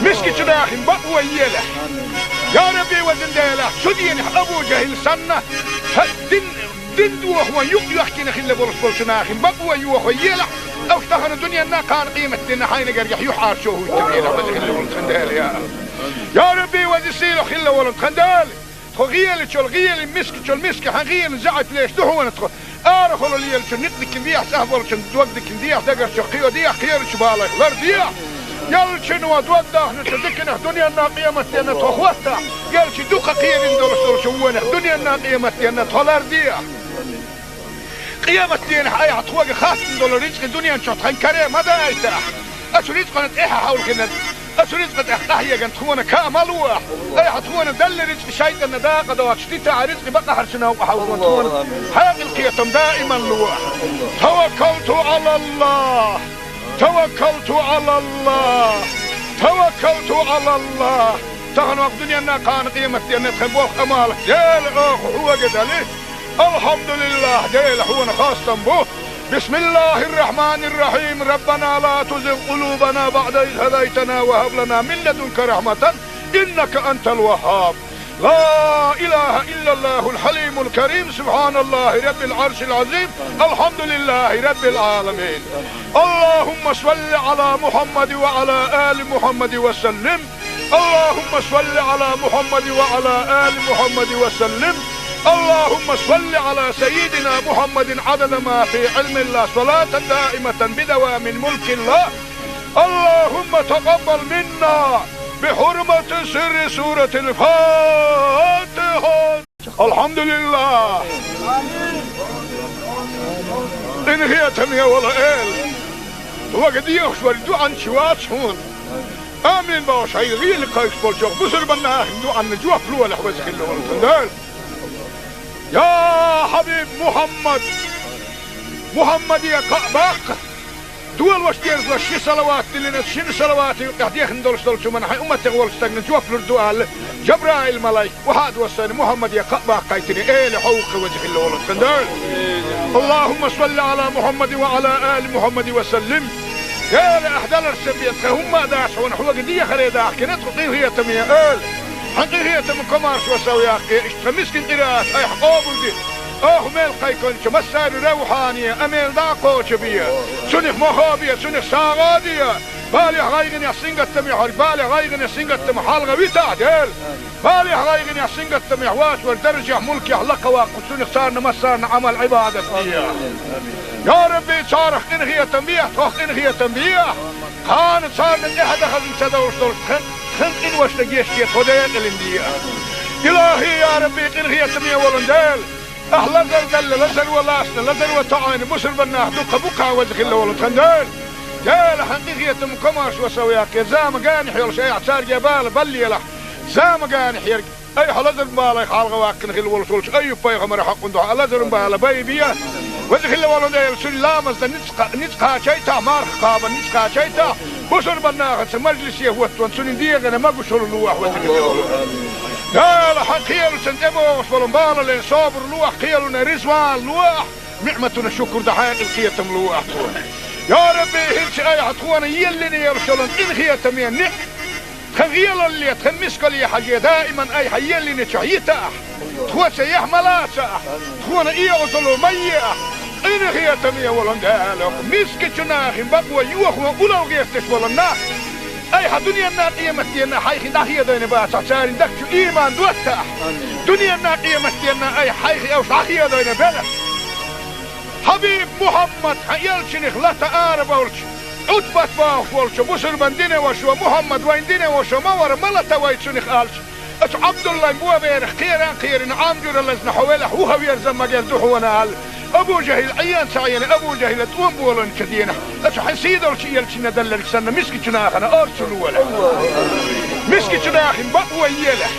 Мискачу нахана бакъо елахь. Я Рабби, везан Дела, цу дийнахь Абу ЖахӀил санна, хӀа, дин Дин дохо юкъ йоьхкина хилла болуш болчу нахана бакъо йохо елахь, уьш тахана дуьненна, кхана къематденна хьайна гергахь юьхьӀаьржо хӀуьттур елахь, веза хилла волу тхан Дела, я. Я Рабби, веза сийлахь хилла волу тхан Дела! Тхо гӀелачул гӀелин, мискачул миска хьан гӀелин заьӀап леш ду хьуна тхо. Арахула лелачун никъ дикина дехьа, цӀахь болчун дог дикина дехьа, дагарчу кхио дехьа, кхерачу балайх лар дехьа. Яллачун ван дог дахначу диканах дуьненна, къематденна тхо хӀоттахь, ялчи дукха кхерина долуш долчу вонах дуьненна, къематденна тхо лар дехьа. Къематденахь айхьа тхоьга хаттам долу рицкъа дуьнен чохь тхан каре ма дайтахь. Оцу рицкъана тӀаьхьа хьовлхина, оцу рицкъа тӀехь къахьеган тхуна каа ма луахь. Айхьа тхуна далла рицкъа шайтӀанна дакъа доцуш дитахь, рицкъа бакъахьарчу новкъа хьовзо тхуна. Хьекъал кхетам даиман луахь. Таваккалту Ӏалаллах. Таваккалту Ӏалаллах! Таваккалту Ӏалаллах! Тахана вакъ дуьненна, кхана къематденна тхан болх амалах Дела оха хьога дали. Алхьамдулиллах, Дела хьуна хастам бу. بسم الله الرحمن الرحيم. ربنا لا تزغ قلوبنا بعد إذ هديتنا وهب لنا من لدنك رحمة إنك أنت الوهاب. لا إله إلا الله الحليم الكريم. سبحان الله رب العرش العظيم. الحمد لله رب العالمين. اللهم صل على محمد وعلى آل محمد وسلم. اللهم صل على محمد وعلى آل محمد وسلم. اللهم صل على سيدنا محمد عدد ما في علم الله، صلاة دائمة بدوام ملك الله. اللهم تقبل منا بحرمة سر سورة الفاتحة. الحمد لله. Къинхетаме вола Эла, вага дехаш вар дуӀан чу вац хьона. Амин бохуш, хьайга гӀийла кхайкхаш болчох бусурбан нахана дуӀанна жоп лолахь, веза хилла волу тхан Дела. Я хьабиб Мухьаммад, Мухьаммаде кхаъ баккха, долош дезалаш ши салават диллина, шина салавата юкъехь дехна долуш долчу хӀуманна хьайн умматех волчу стагна жоп лур ду аьлла, Жабраил-малайк, вахьа а доссийна, Мухьаммаде кхаъ баккхийтина, Эла, хьо ву-кх веза хилла волу тхан Дела. اللهم صل على محمد وعلى آل محمد وسلم. Эла, ахь даларца бен тхан хӀумма а дац хьуна, хьоьга дехаре дахкина тхо, къинхетаме Эла. Хьан къинхетам, комаршо сов яккхий, иштта тхан мискин къираат айхьа къобалде. Оха мел кхайкхинчу массаьрна равхьане, а мел дӀа а кхочу бе. Цунах мохо бе, цунах сагӀа а де. Балех, гӀайгӀанех, сингаттамех хьо, балех, гӀайгӀанех, сингаттамах хьалха витахь, Дела. Балех, гӀайгӀанех, сингаттамех вац вара даржехь, мулкехь лакха ваккха, цунах царна массарна Ӏамал-Ӏибадат де. Я Рабби, царах къинхетам бехьа, тхох къинхетам бехьа. Кхана царна тӀаьхьа дан хазна ца довлуш долчу тхан, тхан къиношна гечде, тхо декъалина де. Илахи, я Рабби, къинхетаме волу Дела. Ахь лазар делла, лазар ван лаьцна, лазар ван тоӀийна бусурбан нах дуккха бу-кх, веза хилла волу тхан Дела. Дела, хьан къинхетам, комаршо сов яккхий, зама генахь йолуш айхьа цаьрга бала баллалахь. Зама генахь ерг айхьа лазар балех хьалха ваьккхина хилла волуш волчу Айюб-пайхамаран хьокъан дуьхьа лазаран бала байбе. Веза хилла волу Дела, цуьнан ламазна ницкъ кха-, ницкъ кхачийтахь, марха кхабарна ницкъ кхачийтахь, бусурбан нахаца мажлисе хӀоттаван цуьнан дегӀана могушалла лолахь, веза хилла волу Дела. Хьан кхелашна тӀебогӀуш болу балален собар лолахь, кхелана реза ван лолахь, ниӀматана шукур дан хьекъал, кхетам лолахь тхуна. Я Рабби, хӀинца айхьа тхуна еллина йолуш йолу къинхетаме ниӀ-, тхан гӀелалле, тхан мискалле хьажий, даиман айхьа еллинчохь йитахь, тхоца яхь ма лацахь, тхуна оьгӀазло ма ехь, къинхетаме волу Дела, мискачу нахана бакъо йохо улло гӀерташ болу нах. Айхьа дуьненна, къематденна хьайх дӀахедийна бацахь, церан дагчу ийман доттахь. Дуьненна, къематденна айхьа хьайх уьш дӀахедийна белахь. Хьабиб Мухьаммад, хьан элчанах лата арабовлучу, Ӏутбат бохуш волчу бусурбан динан вашас: «Мухьаммад вайн динан ваша ма вара, ма лата вай цунах», — аьлча, оцу Ӏабдуллайн боберах кхеран а кхерина, Ӏам жуьра лазна хьо велахь, вуха верза магар ду хьуна аьлла, Абу ЖахӀил Ӏен ца Ӏийна, Абу ЖахӀила тӀом болийначу дийнахь, оцу хьан сийдолчу элчанна делларг санна, мискачу нахана орцу лолахь. Мискачу нахана бакъо елахь.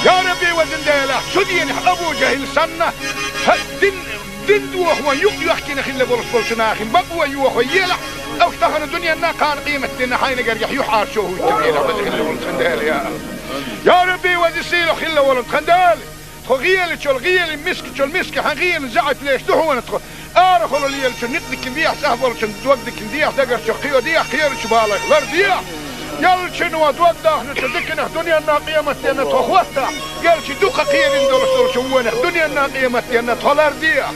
Я Рабби, везан Дела, цу дийнахь Абу ЖахӀил санна, хьан дин, дин дохо ван юкъайохкина хилла болуш болчу нахана бакъо йохо елахь, уьш тахана дуьненна, кхана къематденна хьайна гергахь юьхьӀаьржо хӀуттабелахь, веза хилла волу тхан Дела, я. Я Рабби, веза сийлахь хилла волу тхан Дела. Тхо гӀелачул гӀелин, мискачул миска хьан гӀелин заьӀап леш ду хьуна тхо. Арахула лелачун некъ дикина дехьа, цӀахь болчун дог дикина дехьа, дагарчух кхио дехьа, кхерачу балех лар дехьа. Ялчуьнан дог дахначу диканах дуьненна, къематденна тхо хӀоттахь, ялчи дукха кхерина долуш долчу вонах дуьненна, къематденна тхо лар дехьа.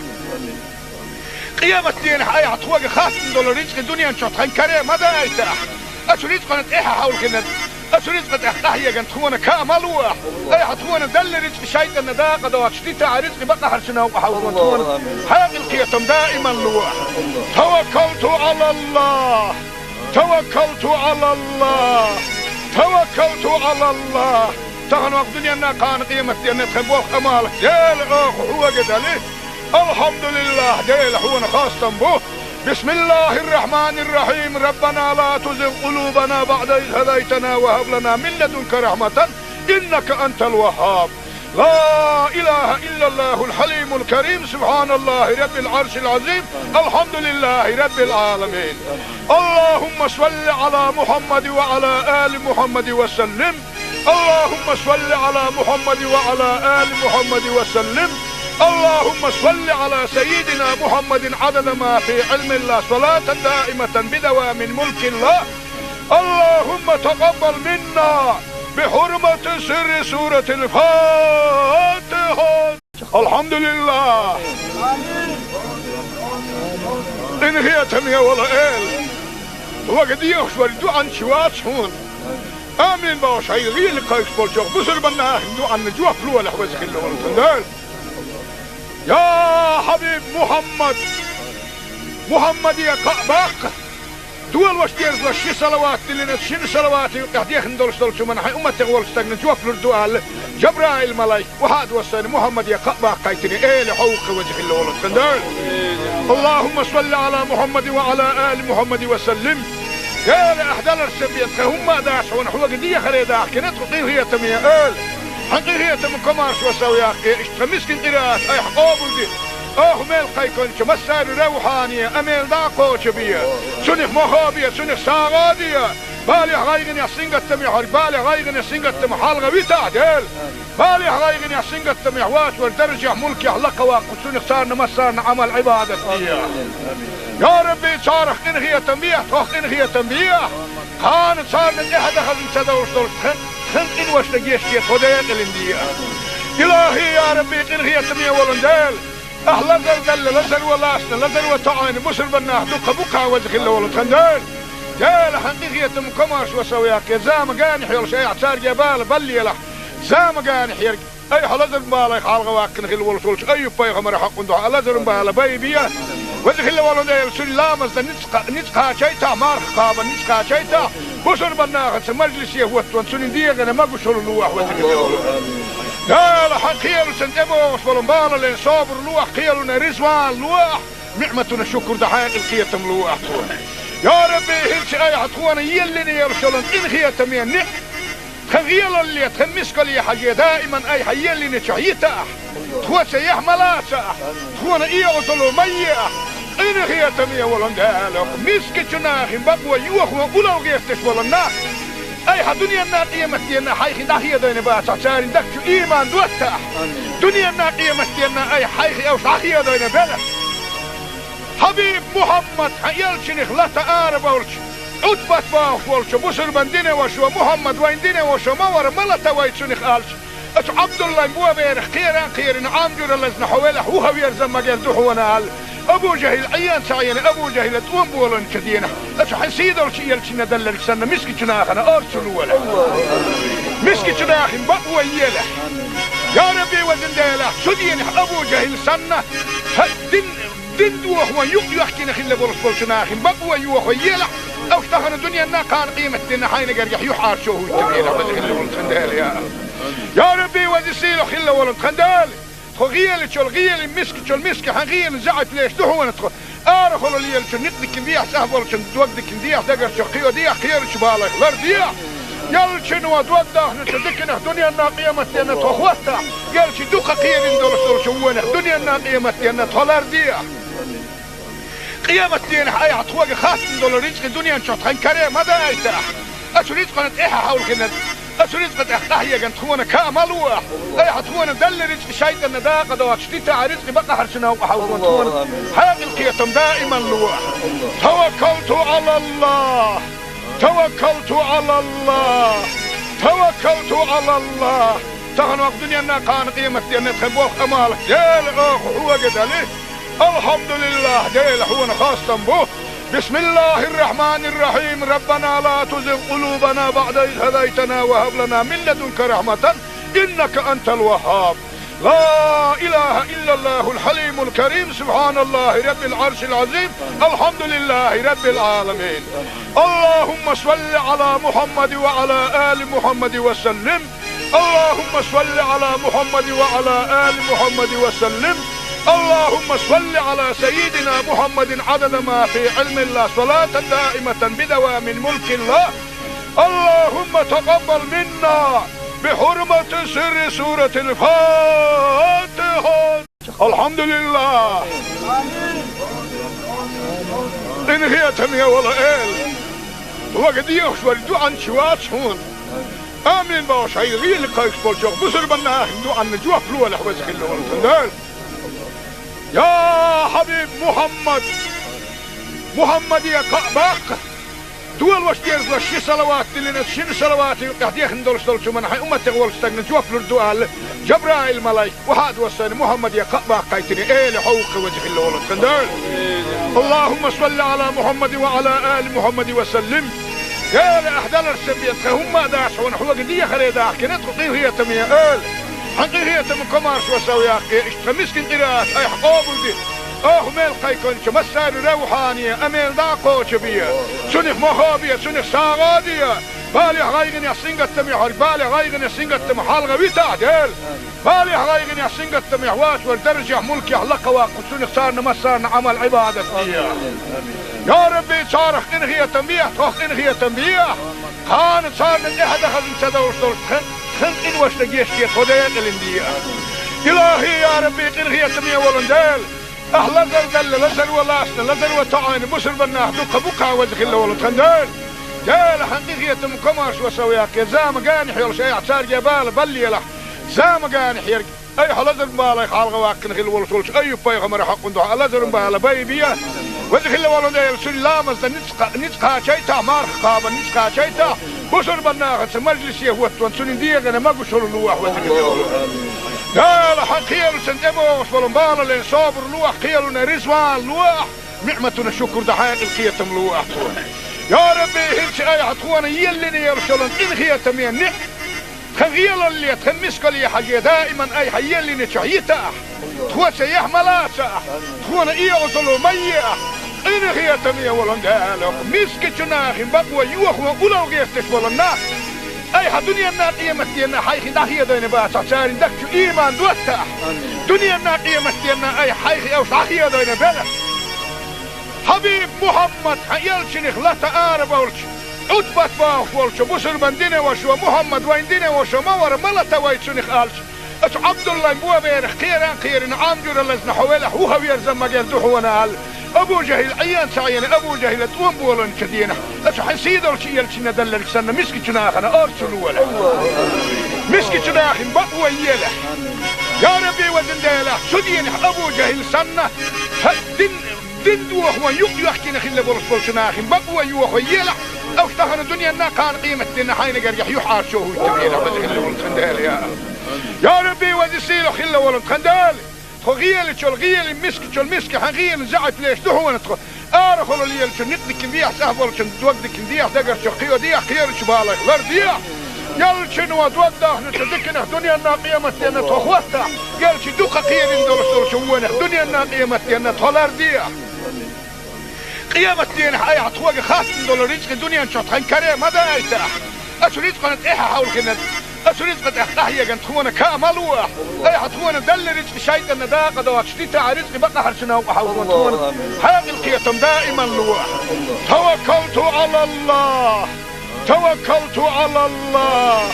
Къематдийнахь айхьа тхоьга хаттам долу рицкъи дуьнен чохь тхан каре ма дайтахь. Оцу рицкъана тӀаьхьа хьовлхина, оцу рицкъа тӀехь къахьегна тхуна ка ма лолахь. Айхьа тхуна делла рицкъи шайтӀанна дакъа доцуш дитахь, рицкъи бакъахьарчу новкъа хьовлхина тхуна хьекъал, кхетам даиман лолахь. Таваккалту Ӏалаллахь. Таваккалту Ӏалаллахь. Таваккалту Ӏалаллахь. Тахана вакъ дуьненна, кхана къематденна тхан болх, Ӏамал, Дела, оха хьоьга дели. Алхьамдулиллахь, Дела, хьуна хастам бу. بسم الله الرحمن الرحيم. ربنا لا تزغ قلوبنا بعد إذ هديتنا وهب لنا من لدنك رحمة إنك أنت الوهاب. لا إله إلا الله الحليم الكريم. سبحان الله رب العرش العظيم. الحمد لله رب العالمين. اللهم صل على محمد وعلى آل محمد وسلم. اللهم صل على محمد وعلى آل محمد وسلم. اللهم صل على سيدنا محمد عدد ما في علم الله، صلاة دائمة بدوام ملك الله. اللهم تقبل منا بحرمة سر سورة الفاتحة. الحمد لله. Къинхетам я, вала Эла. Вага дехаш вар дуӀанча вац хьона. Амин бохуш, хьай гӀийла кхайкхаш болчох бусурбанна ахин дуӀанна жоп лолахь, веза хилла волу Дела. Я хьабиб Мухьаммад! Мухьаммаде кхаъ баккха! Дола ваша деза ши салават диллина, шина салавата юкъехь дехна долуш долчу хӀуманна хьайн умматех волчу стагна жоп лур ду аьлла, Жабраил-малайк, вахьа а доссийна, Мухьаммаде кхаъ баккхийтина, Эла хьо ву-кх, веза хилла волу Дела. اللهم صل على محمد وعلى آل محمد وسلم. Дела, ахь даларца бен тхан хӀумма а дац хьуна, хьоьга дехаре дахкина тхо, къинхетаме Эла. Хьан къинхетам комаршо сов яккхий, иштта тхан мискин къираат айхьа къобалде. Оха мел кхайкхинчу массаьрга равхьане, амел дӀа а кхочу бе. Цунах мохо бе, цунах сагӀа а де. Балех, гӀайгӀанех, сингаттамех верг, балех, гӀайгӀанех, сингаттамах хьалха витахь, Дела. Балех, гӀайгӀанех, сингаттамех вац вара даржехь, мулкехь лакха ваккха, цунах царна массарна Ӏамал, Ӏибадат де. Я Рабби, царах къинхетам бе, тхох къинхетам бе. Кхана царна тӀаьхьа дан хазна ца довш долчу тхан, тхан къиношна гечде, тхо декъалина де. Илахи, я Рабби, къинхетаме волу Дела. Ахь лазар далла, лазаро лаьцна, лазаро тоӀийна бусурбаннах дуккха бу-кх, веза хилла волу тхан Дела. Дела, хьан къинхетам комаршо сов яккхий, зама генахь йолуш айхьа цаьрга бала баллалахь. Зама генахь ерг айхьа лазаран балех хьалха ваьккхина хилла волуш волчу Айюб-пайхамаран хьокъан дуьхьа лазаран бала байбе. Веза хилла волу Дела, цуьнан ламазна ницкъ кха-, ницкъ кхачийтахь, марха кхабарна ницкъ кхачийтахь, бусурбаннахаца мажлисе хӀоттаван цуьнан дегӀана могушалла лолахь, веза хилла волу. Дела, хьан кхелашна тӀебогӀуш болу балале собар лолахь, кхелана резаван лолахь, ниӀматана шукур дан хьекъал, кхетам лолахь тхуна. Я Рабби, хӀинца айхьа тхуна еллина йолуш йолу къинхетаме ниӀ-, тхан гӀелалле, тхан мискалле хьажий, даиман айхьа еллинчохь йитахь, тхоца яхь ма лацахь, тхуна оьгӀазло ма ехь, къинхетаме волу Дела, мискачу нахана бакъо йохо улло гӀерташ болу нах айхьа дуьненна, къематденна хьайх дӀахедийна бацахь, церан дагчу ийман доттахь. Дуьненна, къематденна айхьа хьайх уьш дӀахедийна белахь. Хьабиб Мухьаммад, хьан элчанах лата ара болчу, Ӏутбат бохуш волчу бусурбан динан вашас, Мухьаммад вайн динан вашас ма вара, ма лата вай цунах аьлча, оцу Ӏабдуллайн боберах кхера а кхерина, Ӏам жуьра лазна хьо велахь, вуха верза ма герза ду хьуна аьлла, Абу ЖахӀил Ӏен ца Ӏийна, Абу ЖахӀила тӀом болийначу дийнахь, оцу хьан сийдолчу элчанна делларг санна, мискачу нахана орца лолахь. Мискачу нахана бакъо елахь. Я Рабби, везан Дела, цу дийнахь Абу ЖахӀил санна, хьан дин, дин дохо юкъ йоьхкина хилла болуш болчу нахана бакъо йохо елахь, уьш тахана дуьненна, кхана къематденна хьайна гергахь юьхьӀаьржо хӀуттур елахь, веза хилла волу тхан Дела, я. Я Рабби, веза сийлахь хилла волу тхан Дела. Тхо гӀелачул гӀеле, мискачул миска хьан гӀелан заьӀап леш ду хьуна тхо. Арахула лелачу никъ дикина дехьа, цӀахь болчун дог дикина дехьа, дагарчу кхио дехьа, кхерачу балех лар дехьа. Элчано дог дахначу диканах дуьненна, къематденна тхо хӀоттахь, элча дукха кхерина долуш долчу вонах дуьненна, къематденна тхо лар дехьа. Къематденахь айхьа тхоьга хаттам долу рицкъа дуьнен чохь тхан каре ма дайтахь. Оцу рицкъана тӀаьхьа хьовлхина, оцу рицкъа тӀехь къахьегна тхуна каа ма лолахь. Айхьа тхуна делла рицкъа шайтӀанна дакъа доцуш дитахь, рицкъа бакъахьарчу новкъа хьовзо тхуна хьекъал, кхетам даиман лолахь. Таваккалту Ӏалаллах! Таваккалту Ӏалаллах! Таваккалту Ӏалаллах! Тахана ваха дуьненна, кхана къематденна тхан болх, Ӏамал, Дела, оха хьоьга дали. Алхьамдулиллах, Дела, хьуна хастам бу. بسم الله الرحمن الرحيم. ربنا لا تزغ قلوبنا بعد إذ هديتنا وهب لنا من لدنك رحمة إنك أنت الوهاب. لا إله إلا الله الحليم الكريم. سبحان الله رب العرش العظيم. الحمد لله رب العالمين. اللهم صل على محمد وعلى آل محمد وسلم. اللهم صل على محمد وعلى آل محمد وسلم. اللهم صل على سيدنا محمد عدد ما في علم الله، صلاة دائمة بدوام ملك الله. اللهم تقبل منا بحرمة سر سورة الفاتحة. الحمد لله. Къинхетаме, вала Эла. Вага дехаш вара дуьхьанча вац хьуна. Амин бохуш, хьайн гӀийла кхайкхаш болчох бусурбанна ахин дуьхьанна жоп лолахь, веза хилла волу тхан Дела. Я хьабиб Мухьаммад! Мухьаммаде кхаъ баккха! Долуш дезалаш ши салават диллина, шина салавата юкъехь дехна долуш долчу хӀуманна хьайн умматех волчу стагна жоп лур ду аьлла, Жабраил-малайк, охьа а доссийна, Мухьаммаде кхаъ баккхийтина, эла хьо ву-кх веза хилла волу тхан Дела. Аллахумма салли Ӏала Мухьаммадин ва Ӏала али Мухьаммадин ва саллим. Эла, ахь даларш сан бен, тхан хӀумма а дац хьуна, хьоьга дехаре дахкина тхо къинхетаме эла. Хьан къинхетаман комаршо сов яккхий, иштта тхан мискин къираат айхьа къобалде. Оха мел кхайкхинчу массарна равхьане, амел дӀа а кхочу бе. Цунах мохо бе, цунах сагӀа а де. Балехь, гӀайгӀанехь, сингаттамехь верг, балехь, гӀайгӀанехь, сингаттамах хьалха витахь, Дела. Балехь, гӀайгӀанехь, сингаттамехь воцург даржехь, мулкехь лакха ваккха, цунах царна массарна Ӏамал-Ӏибадат де. Я Рабби, царах къинхетам бехь, тхох къинхетам бехь. Кхана царна тӀаьхьа дан хазна ца довш долуш тхан, тхан къиношна гечде, тхо декъалина де. Илахи, я Рабби, къинхетаме волу Дела. Ахь лазар делла, лазар ван лаьцна, лазар ван тоьӀна, бусурбан нах дуккха бу-кх веза хилла волу тхан Дела. Дела, хьан къинхетаман комаршо сов яккхий, зама генахь йолуш айхьа цаьрга бала баллалахь, зама генахь ерг. Айхьа лазаран балех хьалха ваккхина хилла волуш волчу Айюб-пайхамаран хьокъан дуьхьа лазаран бала байбе. Веза хилла волу Дела, цуьнан ламазна ницкъ, ницкъ кхачийтахь, марха кхабарна ницкъ кхачийтахь, бусурбан нахаца мажлисе хӀоттаван цуьнан дегӀана могушалла лохьа, веза хилла волу Дела. Дела, хьан кхелашна тӀебогӀуш болу балалин собар лохьа, кхелана реза ван лохьа, ниӀматана шукур дан хьекъал, кхетам лохьа тхуна. Я Рабби, хӀинца айхьа тхуна еллина йолуш йолу къинхетаме ниӀ тхан гӀелалле, тхан мискалле хьажий, даиман айхьа еллинчохь йитахь, тхоьца яхь ма лацахь, тхуна оьгӀазло ма ехь, къинхетаме волу Дела, мискачу нахана бакъо йохо улал гӀерташ болу нах, айхьа дуьненна, къематденна хьайх дӀахедийна бацахь, церан дагчу иман доттахь, дуьненна, къематденна айхьа хьайх уьш дӀахедийна белахь. Хьабиб Мухьаммад, хьан элчанах лата арабевлча, Ӏутбат бохуш волчу бусурбан динан вашо, Мухьаммад вайн динан вашо ма вара, ма лата вай цунах аьлча, оцу Ӏабдуллайн боберах кхеран а кхерина, Ӏам жуьра лазна хьо велахь, вуха верза магар ду хьуна аьлла, Абу ЖахӀил Ӏен ца Ӏийна, Абу ЖахӀила тӀом болийначу денахь, оцу хьан сийдолчу элчанна делларг санна, мискачу нахана орцу лолахь. Мискачу нахана бакъо елахь. Я Рабби, везан Дела, цу денахь Абу ЖахӀил санна, хьан дин Дин дохо юкъ йоьхкина хилла болуш болчу нахана бакъо йохо елахь, уьш тахана дуьненна, кхана къематденна хьайна гергахь юьхьӀаьржо хӀуттабелахь, веза хилла волу тхан Дела, я. Я Рабби, веза сийлахь хилла волу тхан Дела, тхо гӀелачул гӀелин, мискачул миска, хьан гӀелин заьӀап леш ду хьуна тхо. Арахула лелачун никъ дикина дехьа, цӀахь болчун дог дикина дехьа, дагарчух кхио дехьа, кхерачу балех лар дехьа. Ялчуьнан дог дахначу диканах дуьненна, къематденна тхо хӀоттахь, ялчи дукха кхерина долуш долчу вонах дуьненна, къематденна тхо лар дехьа. Къематденахь айхьа тхоьга хаттам долу рицкъа дуьнен чохь тхан каре ма дайтахь. Оцу рицкъана тӀаьхьа хьовлхина, оцу рицкъа тӀехь къахьеган тхуна каа ма лохь. Айхьа тхуна делла рицкъа шайтӀанна дакъа доцуш дитахь, рицкъа бакъахьарчу новкъа хьовзо тхуна хьекъал, кхетам даиман лохь. Таваккалту Ӏалаллах. Таваккалту Ӏалаллах!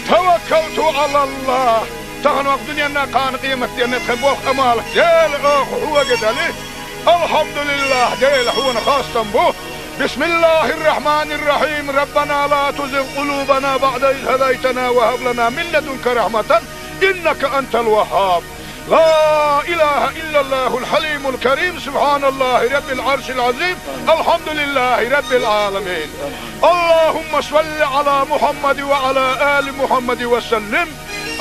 Таваккалту Ӏалаллах! Тахана ваха дуьненна, кхана къематденна тхан болх, Ӏамал Дела, оха хьоьга дели. Алхьамдулиллах, Дела, хьуна хастам бу. Бисмиллахир-рахманир-рахим. Раббана ла тузигъ къулубана баъда из хӀадайтана ва хӀаб лана мин ладунка рахьматан, иннака антал ваххаб. لا إله إلا الله الحليم الكريم، سبحان الله رب العرش العظيم، الحمد لله رب العالمين. اللهم صل على محمد وعلى آل محمد وسلم.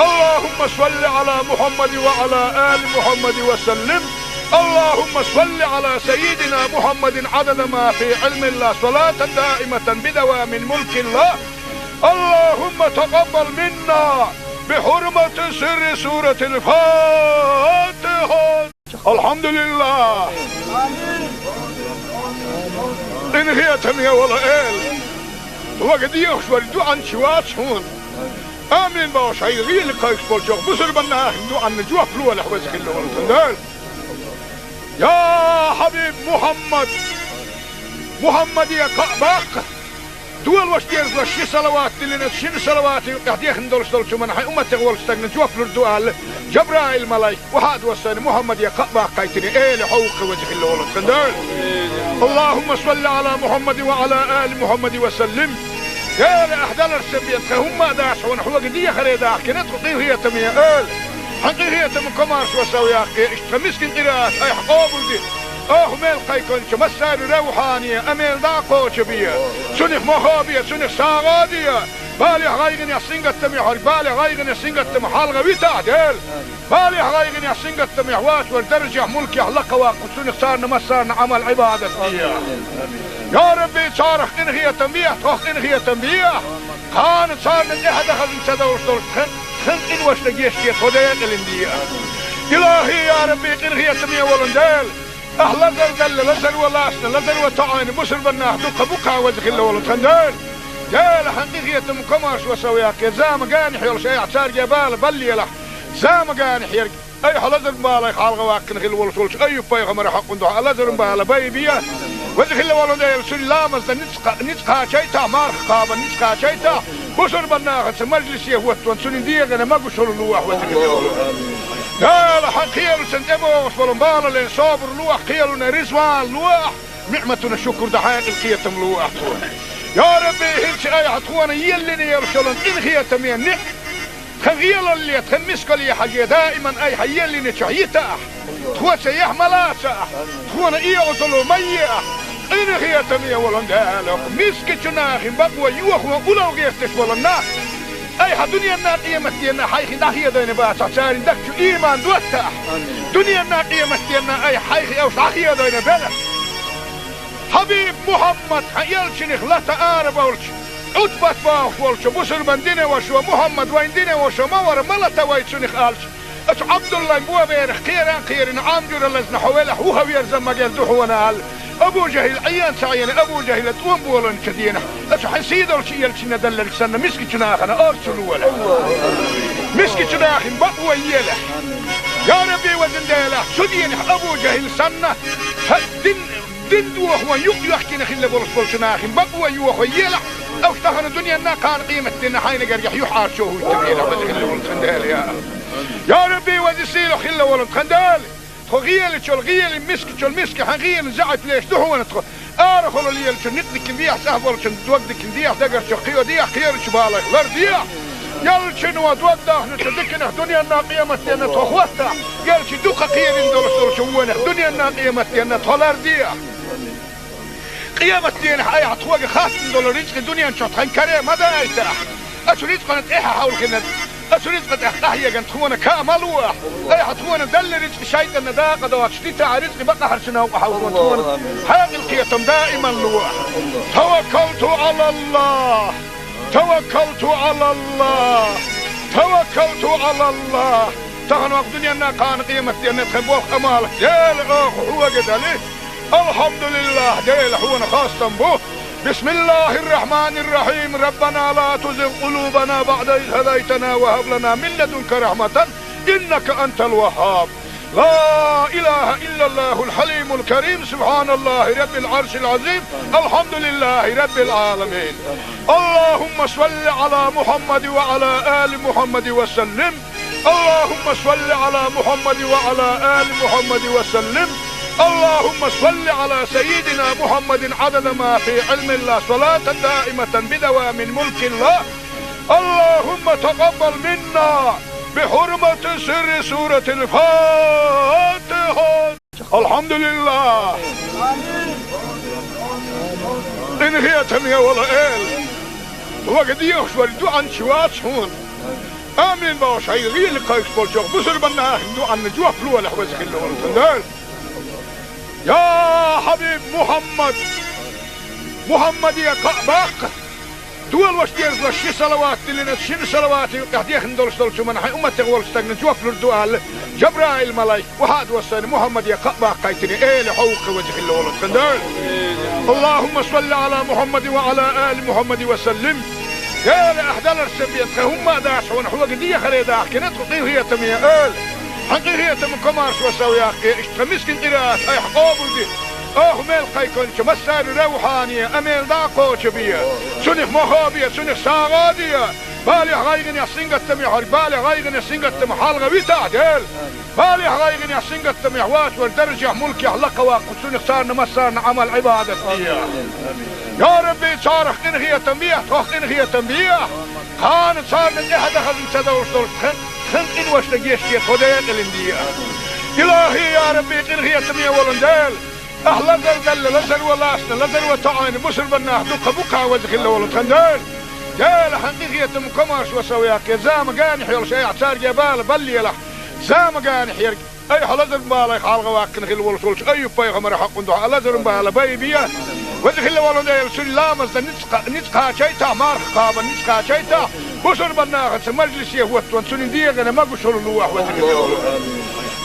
اللهم صل على محمد وعلى آل محمد وسلم. اللهم صل على سيدنا محمد عدد ما في علم الله، صلاة دائمة بدوام ملك الله. اللهم تقبل منا بحرمة سر سورة الفاتحة. الحمد لله. Къинхетаме волу Эла, вага дехаш верг дуьхьал чу вац хьуна. Амин бохуш, хьайн гӀийла кхайкхаш болчу бусурбан нахана дуьхьал жоп лолахь, веза хилла волу тхан Дела. Я хьабиб Мухьаммад! Мухьаммаде кхаъ баккха! Долуш дезалаш ши салават диллина, шина салавата юкъехь дехна долуш долчу хӀуманна хьайн умматех волчу стагна жоп лур ду аьлла, Жабраил-малайк, охьа а доссийна, Мухьаммаде кхаъ баккхийтина, эла хьо ву-кх веза хилла волу тхан Дела. Аллахумма салли Ӏала Мухьаммадин ва Ӏала али Мухьаммадин ва саллим. Эла, ахь даларш сан бен, тхан хӀумма а дац хьуна, хьоьга дехаре дахкина тхо къинхетаме эла. Хьан къинхетам, комаьршо, сов яккха, иштта тхан мискин къираат айхьа къобалде. Оха мел кхайкхинчу массаьрна равхьане а мел дӀа а кхочу бе. Цунах мохо бе, цунах сагӀа а де. Балех, гӀайгӀанех, сингаттамех верг, балех, гӀайгӀанех, сингаттамах хьалха витахь, Дела. Балех, гӀайгӀанех, сингаттамех воцург даржехь, мулкехь лакха ваккха, цунах царна массарна Ӏамал, Ӏибадат де. Я Рабби, царах къинхетам бехьа, тхох къинхетам бехьа. Кхана царна тӀаьхьа дан хазна ца довш долуш тхан, тхан къиношна гечде, тхо декъалина де. Илахьи, я Рабби, къинхетаме волу Дела. Ахь лазар делла, лазаро лаьцна, лазаро тоӀийна бусурба нах дуккха бу-кх, веза хилла волу тхан Дела. Дела, хьан къинхетам, комаьршо, сов яккха, зама генахь йолуш айхьа цаьрга бала баллалахь. Зама генахь ерг, айхьа лазаран балех хьалха ваккхина хилла волуш волчу Айюб-пайхамаран хьокъан дуьхьа лазаран бала байбе. Веза хилла волу Дела, цуьнан ламазна ницкъ кха-, ницкъ кхачийтахь, марха кхабарна ницкъ кхачийтахь, бусурба нахаца мажлисе хӀоттаван цуьнан дегӀана могушалла лолахь, веза хилла волу. Дела, хьан кхелашна тӀебогӀуш болу балален собар лолахь, кхелана резаван лолахь, ниӀматана шукур дан хьекъал, кхетам лолахь тхуна. Я Рабби, хӀинца айхьа тхуна еллина йолуш йолу къинхетаме ниӀ-, тхан гӀелалле, тхан мискалле хьажий, даиман айхьа еллинчохь йитахь, тхо цаьхьа ма лацахь, тхуна оьгӀазло ма ехь. Къинхетаме волу Дела, мискачу нахана бакъо йохо улло гӀерташ болу нах, айхьа дуьненна, къематденна хьайх дӀахедийна бацахь, церан даг чу ийман доттахь. Дуьненна, къематденна айхьа хьайх уьш дӀахедийна белахь. Хьабиб Мухьаммад, хьан элчанах лата арабевлча, Ӏутбат бохуш волчо, бусурба динан вашо, Мухьаммад вайн динан ваша ма вара, ма лата вай цунах, аьлча, оцу Ӏабдуллайн боберах кхеран а кхерина, Ӏам жуьра лазна хьо велахь, вухаверза ма герза хьуна, аьлла. Абу ЖахӀил Ӏен ца Ӏена, Абу ЖахӀила тӀом болийначу дийнахь, оцу хьан сийдолчу элчанна делларг санна, мискачу нахана орцу лолахь. Мискачу нахана бакъо елахь. Я Рабби, везан Дела, цу дийнахь Абу ЖахӀил санна, хьан дин Дин дохо юкъ йоьхкина хилла болуш болчу нахана бакъо йохо елахь, уьш тахана дуьненна, кхана къематденна хьайна гергахь юьхьӀаьржо хӀуттабелахь, веза хилла волу тхан Дела, я. Я Рабби, веза сийлахь хилла волу тхан Дела, тхо гӀелачул гӀелин, мискачул миска хьан гӀелин заьӀап леш ду хьуна тхо. Арахула лелачун некъ дикина дехьа, цӀахь болчун дог дикина дехьа, дагарчу кхио дехьа, кхерачу балех лардехьа. Ялчуьнан дог дахначу диканах дуьненна, къематденна тхо хӀоттахь, ялчу дукха кхерина долуш долчу вонах дуьненна, къематденна тхо лардехьа. Къематденахь айхьа тхоьга хаттам долу рицкъа дуьнен чохь тхан каре ма дайтахь. Оцу рицкъана тӀаьхьа хьовлхина, оцу рицкъа тӀехь къахьегна тхуна ка ма лолахь. Айхьа тхуна делла рицкъа шайтӀанна дакъа доцуш дитахь, рицкъа бакъахьарчу новкъа хьовлхо тхуна хьекъал, кхетам даиман лолахь. Таваккалту Ӏалаллахь! Таваккалту Ӏалаллахь! Таваккалту Ӏалаллахь! Тахана ваха дуьненна, кхана къематденна тхан болх, Ӏамал, Дела, оха хьоьга дали. Алхьамдулиллахь, Дела, хьуна хастам бу. بسم الله الرحمن الرحيم. ربنا لا تزغ قلوبنا بعد إذ هديتنا وهب لنا من لدنك رحمة إنك أنت الوهاب. لا إله إلا الله الحليم الكريم. سبحان الله رب العرش العظيم. الحمد لله رب العالمين. اللهم صل على محمد وعلى آل محمد وسلم. اللهم صل على محمد وعلى آل محمد وسلم. اللهم صل على سيدنا محمد عدد ما في علم الله، صلاة دائمة بدوام ملك الله. اللهم تقبل منا بحرمة سر سورة الفاتحة. Алхьамдулиллах! Къинхетаме волу Эла! Вага дехаш вара дуьхьанча вац хьуна. Амин бохуш, хьайн гӀийла кхайкхаш болчохь бусурба нахана дуьхьанна жоп лолахь, веза хилла волу тхан Дела. Я Хьабиб Мухьаммад! Мухьаммаде кхаъ баккха! Долуш дезалаш ши салават диллина, шина салаватан юкъехь дехна долуш долчу хӀуманна хьайн умматех волчу стагна жоп лур ду аьлла, Жабраил-малайк охьа а доссийна, Мухьаммаде кхаъ баккхийтина, Эла хьо ву-кх, веза хилла волу тхан Дела. اللهم صل على محمد وعلى آل محمد وسلم. Дела, ахь даларца бен тхан хӀумма а дац хьуна, хьоьга дехаре дахкина тхо, къинхетаме Эла. Хьан къинхетам, комаьршо, сов яккха, иштта тхан мискин къираат айхьа къобалде. Оха мел кхайкхинчу массаьрна равхьане а мел дӀа а кхочу бе. Цунах мохо бе, цунах сагӀа а де. Балех, гӀайгӀанех, сингаттамех верг, балех, гӀайгӀанех, сингаттамах хьалха витахь, Дела. Балех, гӀайгӀанех, сингаттамех воцург даржехь, мулкехь лакха ваккха, цунах царна массарна Ӏамал, Ӏибадат де. Я Рабби, царах къинхетам бехьа, тхох къинхетам бехьа. Кхана царна тӀаьхьа дан хазна ца довш долуш тхан, Сан къиношта гешт де тхо декъалин де. Илахи, я Рабби, къинхетаме волу Дела, ахь лазар далла, лазар ван лаьцна, лазар ван тоьъна бусурбаннах дукха букха веза хилла волу тхан Дела. Дела, хьан къинхетам, комаршо сов яккхе, заманан хьоьлуш айхьа цаьрга бала баллалахь, заманан хьерг. Айхьа лазар балайх хьалха ваьккхина хилла волуш волчу Айюб-пайхамаран хьакъан дуьхьа лазаран бала байбе. Веза хилла волу Дела, цуьнан ламазна ницкъ кха-, ницкъ кхачийтахь, марха кхабарна ницкъ кхачийтахь, бусурбаннахаца мажлисе хӀоттаван цуьнан дегӀана могушалла лолахь, веза хилла волу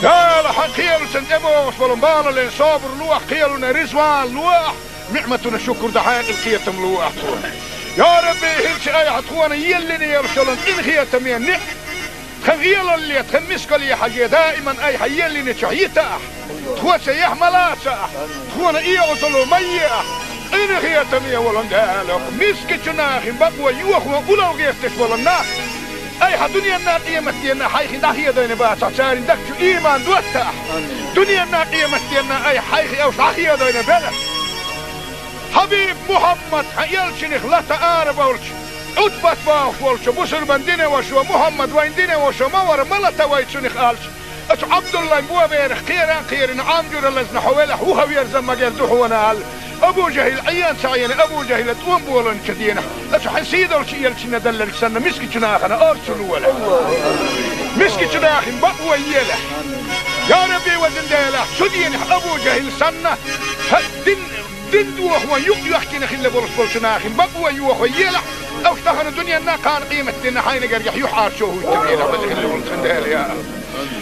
Дела. Хьан кхелаца тӀебогӀуш болу балале собар лолахь, кхелана резаван лолахь, ниӀматана шукур дан хьекъал, кхетам лолахь тхуна. Я Рабби, хӀинца айхьа тхуна еллина йолуш йолу къинхетаме ниӀ- Тхан гӀелалле, тхан мискалле хьажий, даиман айхьа еллинчохь йитахь. Тхо ца яхь ма лацахь, тхуна оьгӀазло ма ехь. Къинхетаме волу Дела, мискачу нахана бакъо йохо улал гӀерташ болу нах айхьа дуьненна, къематденна хьайх дӀахедийна бацахь, церан дагчу ийман доттахь. Дуьненна, къематденна айхьа хьайх уьш дӀахедийна белахь. Хьабиб Мухьаммад, хьан элчанах лата ара волчу, Ӏутбат бохуш волчу бусурбан динан вашас: «Мухьаммад вайн динан ваша ма вара, ма лата вай цунах», – аьлча, оцу Ӏабдуллайн боберах кхера а кхерина, Ӏам жуьра лазна хьо велахь, вуха верза ма герза хьуна аьлла, Абу ЖахӀил Ӏен ца Ӏийна, Абу ЖахӀила тӀом болийначу дийнахь, оцу хьан сийдолчу элчанна делларг санна, мискачу нахана орцу лолахь. Мискачу нахана бакъо елахь. Я Рабби, везан Дела, цу дийнахь Абу ЖахӀил санна, хьан дин Дин дохо юкъ йоьхкина хилла болуш болчу нахана бакъо йохо елахь, уьш тахана дуьненна, кхана къематденна хьайна гергахь юьхьӀаьржо хӀуьттур елахь, веза хилла волу тхан Дела, я Аллах.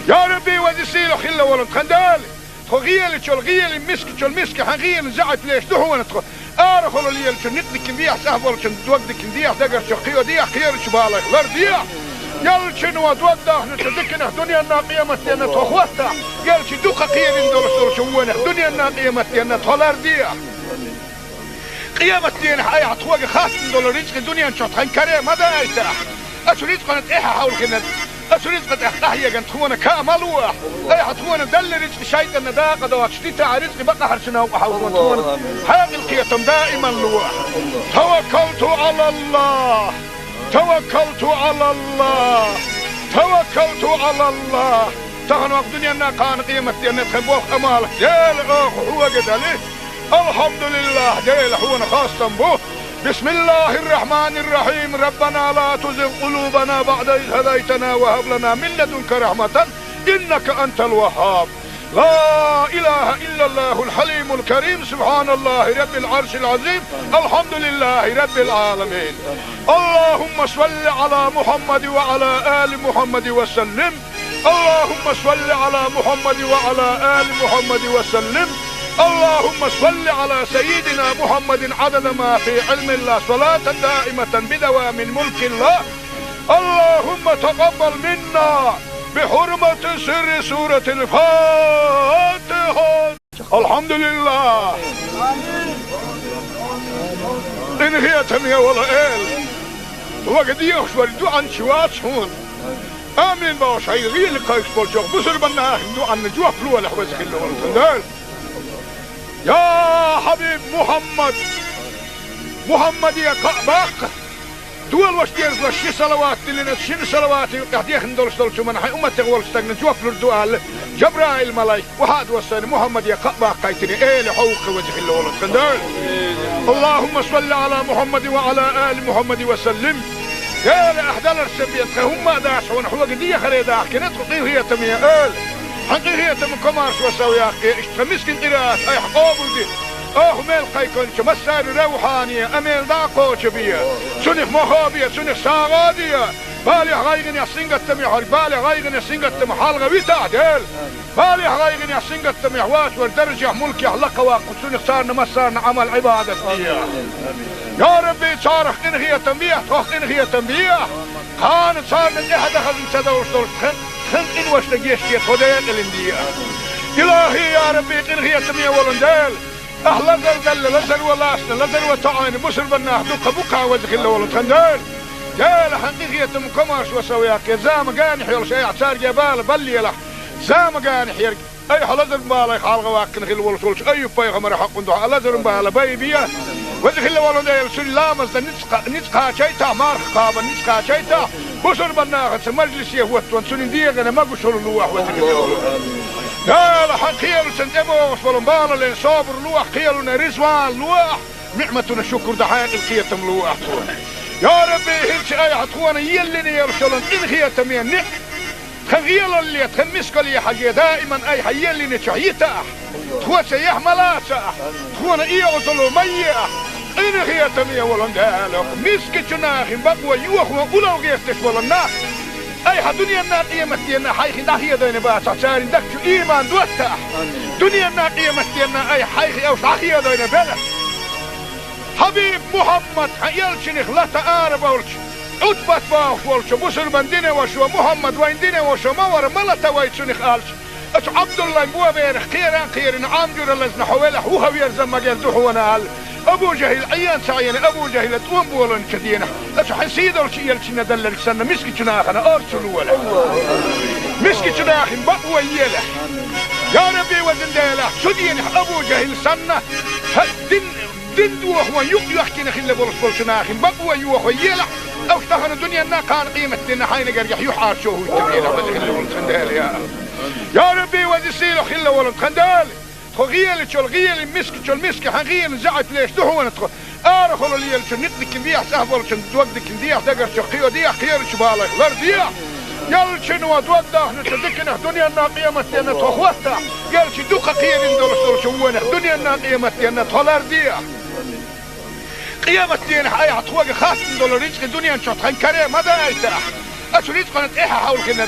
Я Рабби, веза-сийлахь хилла волу тхан Дела, тхо гӀелачул гӀелин, мискачул миска хьан гӀелин заьӀап леш ду хьуна тхо. Арахула лелачун некъ дикина дехьа, цӀахь болчун дог дикина дехьа, дагарчу кхио дехьа, кхерачу балайх лар дехьа. Ялчуьнан дог дахначу диканах дуьненна, къематденна тхо хӀоттахь, ялчу дукха кхерина долуш долчу вонах дуьненна, къематденна тхо лар дехьа. Къематденахь айхьа тхоьга хаттам долу рицкъа дуьнен чохь тхан каре ма дайтахь. Оцу рицкъана тӀаьхьа хьовлхина, оцу рицкъа тӀехь къахьегна тхуна каа ма лолахь. Айхьа тхуна делла рицкъа шайтӀанна дакъа доцуш дитахь, рицкъа бакъахьарчу новкъа хьовлхина тхуна хьекъал, кхетам даиман лолахь. Таваккалту Ӏалаллах! Таваккалту Ӏалаллах! Таваккалту Ӏалаллах! Тахана ваха дуьненна, кхана къематденна тхан болх, Ӏамал, Дела, оха хьоьга дали. Алхьамдулиллах, Дела, хьуна хастам бу. Бисмиллахир-рахманир-рахим. Раббана ла тузигъ къулубана баъда из хӀадайтана ва хӀаб лана мин ладунка рахматан, иннака антал ваххаб. لا إله إلا الله الحليم الكريم، سبحان الله رب العرش العظيم، الحمد لله رب العالمين. اللهم صل على محمد وعلى آل محمد وسلم. اللهم صل على محمد وعلى آل محمد وسلم. اللهم صل على سيدنا محمد عدد ما في علم الله، صلاة دائمة بدوام ملك الله. اللهم تقبل منا بحرمة سر سورة الفاتحة. الحمد لله. Къинхетаме волу Эла, вага дехаш вара дуьхьанча вац хьуна. Амин бохуш, хьайн гӀийла кхайкхаш болчохь бусурбан нахана дуьхьанна жоп лолахь, веза хилла волу тхан Дела. Я хьабиб Мухьаммад! Мухьаммаде кхаъ баккха! Долош дезалаш ши салават диллина, шина салавата юкъахь дехна долуш долчу хӀуманна хьайн умматех волчу стагна жоп лур ду аьлла, Жабраил-малайк охьа а доссийна, Мухьаммаде кхаъ баккхийтина, Эла, хьо ву-кх, веза хилла волу тхан Дела. اللهم صل على محمد وعلى آل محمد وسلم. Эла, ахь даларца бен тхан хӀумма а дац хьуна, хьоьга дехаре дахкина тхо, къинхетаме Эла. Хьан къинхетам, комаршо сов яккхе, иштта тхан мискин къираат айхьа къобалде. Оха мел кхайкхинчу массарна равхьане, амел дӀа а кхочу бе. Цунах мохо бе, цунах сагӀа а де. Балехь, гӀайгӀанехь, сингаттамехь верг, балех, гӀайгӀанех, сингаттамах хьалха витахь, Дела. Балехь, гӀайгӀанехь, сингаттамехь воцург даржехь, мулкехь лакхаваккха, цунах царна массарна Ӏамал-Ӏибадат де. Я Рабби, царах къинхетам бехьа, тхох къинхетам бехьа. Кхана царна тӀаьхьа дан хазна ца довш долуш тхан, тхан къиношна гечде, тхо декъалин де. Илахи, я Рабби, къинхетаме волу Дела, ахь лазар далла, лазар ван лаьцна, лазар ван тоьъна бусурбаннах дукха букха веза хилла волу тхан Дела. Дела, хьан къинхетам, комаршо сов яккхе, заманан хьоьлуш айхьа цаьрга бала баллалахь, заманан хьерг. Айхьа лазар балайх хьалха ваьккхина хилла волуш волчу Айюб-пайхамаран хьакъан дуьхьа лазаран бала байбе. Веза хилла волу Дела, цуьнан ламазна ницкъ кха-, ницкъ кхачийтахь, марха кхабарна ницкъ кхачийтахь, Бусурбан нахаца мажлисе хӀоттаван цунна дегӀана могушалла лолахь, веза хилла волу. Дала, хьан кхелашна тӀебогӀуш болу балале собар лолахь, кхелана риза вала лолахь, ниӀматана шукур дан хьекъал кхетам лолахь тхуна. Я Рабби, хӀинца айхьа тхуна еллина йолуш йолу къинхетаме ниӀ, тхан гӀелалле, тхан мискалле хьажий, даиман айхьа еллинчохь йитахь. Тхо цаьхьа ма лацахь, тхуна оьгӀазло ма ехь, къинхетаме волу Дела, мискачу нахана бакъо йохо улал гӀерташ болу нах, айхьа дуьненна, къематденна хьайх дӀахедийна бацахь, церан дагчу иман доттахь. Дуьненна, къематденна айхьа хьайх уьш дӀахедийна белахь. Хьабиб Мухьаммад, хьан элчанах лата ара болчу, Ӏутбат бохуш волчу бусурбан динан вашо, Мухьаммад вайн динан вашо ма вара, ма лата вай цунах аьлча, оцу Ӏабдуллайн боберах кхеран а кхерина, Ӏам жуьра лазна хьо велахь, вуха верза магар ду хьуна аьлла, Абу ЖахӀил Ӏен ца Ӏийна, Абу ЖахӀила тӀом боланчу дийнахь, оцу хьан сийдолчу элчанна делларг санна, мискачу нахана орцу лолахь. Мискачу нахана бакъо елахь. Я Рабби, везан Дела, цу дийнахь Абу ЖахӀил санна, хьан дин Дин дохо юкъ йоьхкина хилла болуш болчу нахана бакъо йохо елахь, уьш тахана дуьненна, кхана къематденна хьайна гергахь юьхьӀаьржо хӀуттабелахь, веза хилла волу тхан Дела, я. Я Рабби, веза сийлахь хилла волу тхан Дела. Тхо гӀелачул гӀели, мискачул миска, хьан гӀелан заьӀап леш ду хьуна тхо. Арахула лелачу никъ дикина дехьа, цӀахь болчун дог дикина дехьа, дагарчу кхио дехьа, кхерачу балайх лардехьа. Ялчуьнан дог дахначу диканах дуьненна, къематденна тхо хӀоттахь, ялчу дукха кхерина долуш долчу вонах дуьненна, къематденна тхо лардехьа. Къематденахь айхьа тхоьга хаттам долу рицкъа дуьнен чохь тхан каре ма дайтахь. Оцу рицкъана тӀаьхьа хьовлхина,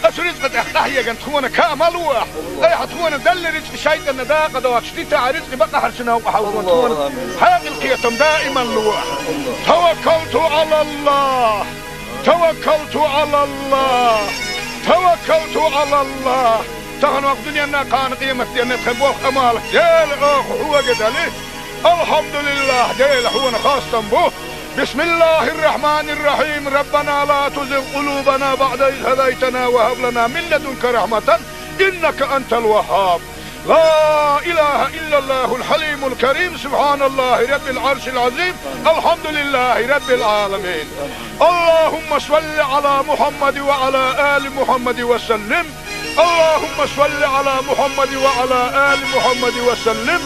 оцу рицкъа тӀехь къахьегна тхуна ка ма лолахь. Айхьа тхуна делла рицкъа шайтӀанна дакъа доцуш дитахь, рицкъа бакъахьарчу новкъа хьовзо тхуна хьекъал кхетам даиман лолахь. Таваккалту Ӏалаллахь. Таваккалту Ӏалаллахь! Таваккалту Ӏалаллахь! Тахана ваха дуьненна, кхана къематденна тхан болх, Ӏамал, Дела, оха хьоьга дали. Алхьамдулиллахь, Дела, хьуна хастам бу. بسم الله الرحمن الرحيم. ربنا لا تزغ قلوبنا بعد إذ هديتنا وهب لنا من لدنك رحمة إنك أنت الوهاب. لا إله إلا الله الحليم الكريم، سبحان الله رب العرش العظيم، الحمد لله رب العالمين. اللهم صل على محمد وعلى آل محمد وسلم. اللهم صل على محمد وعلى آل محمد وسلم.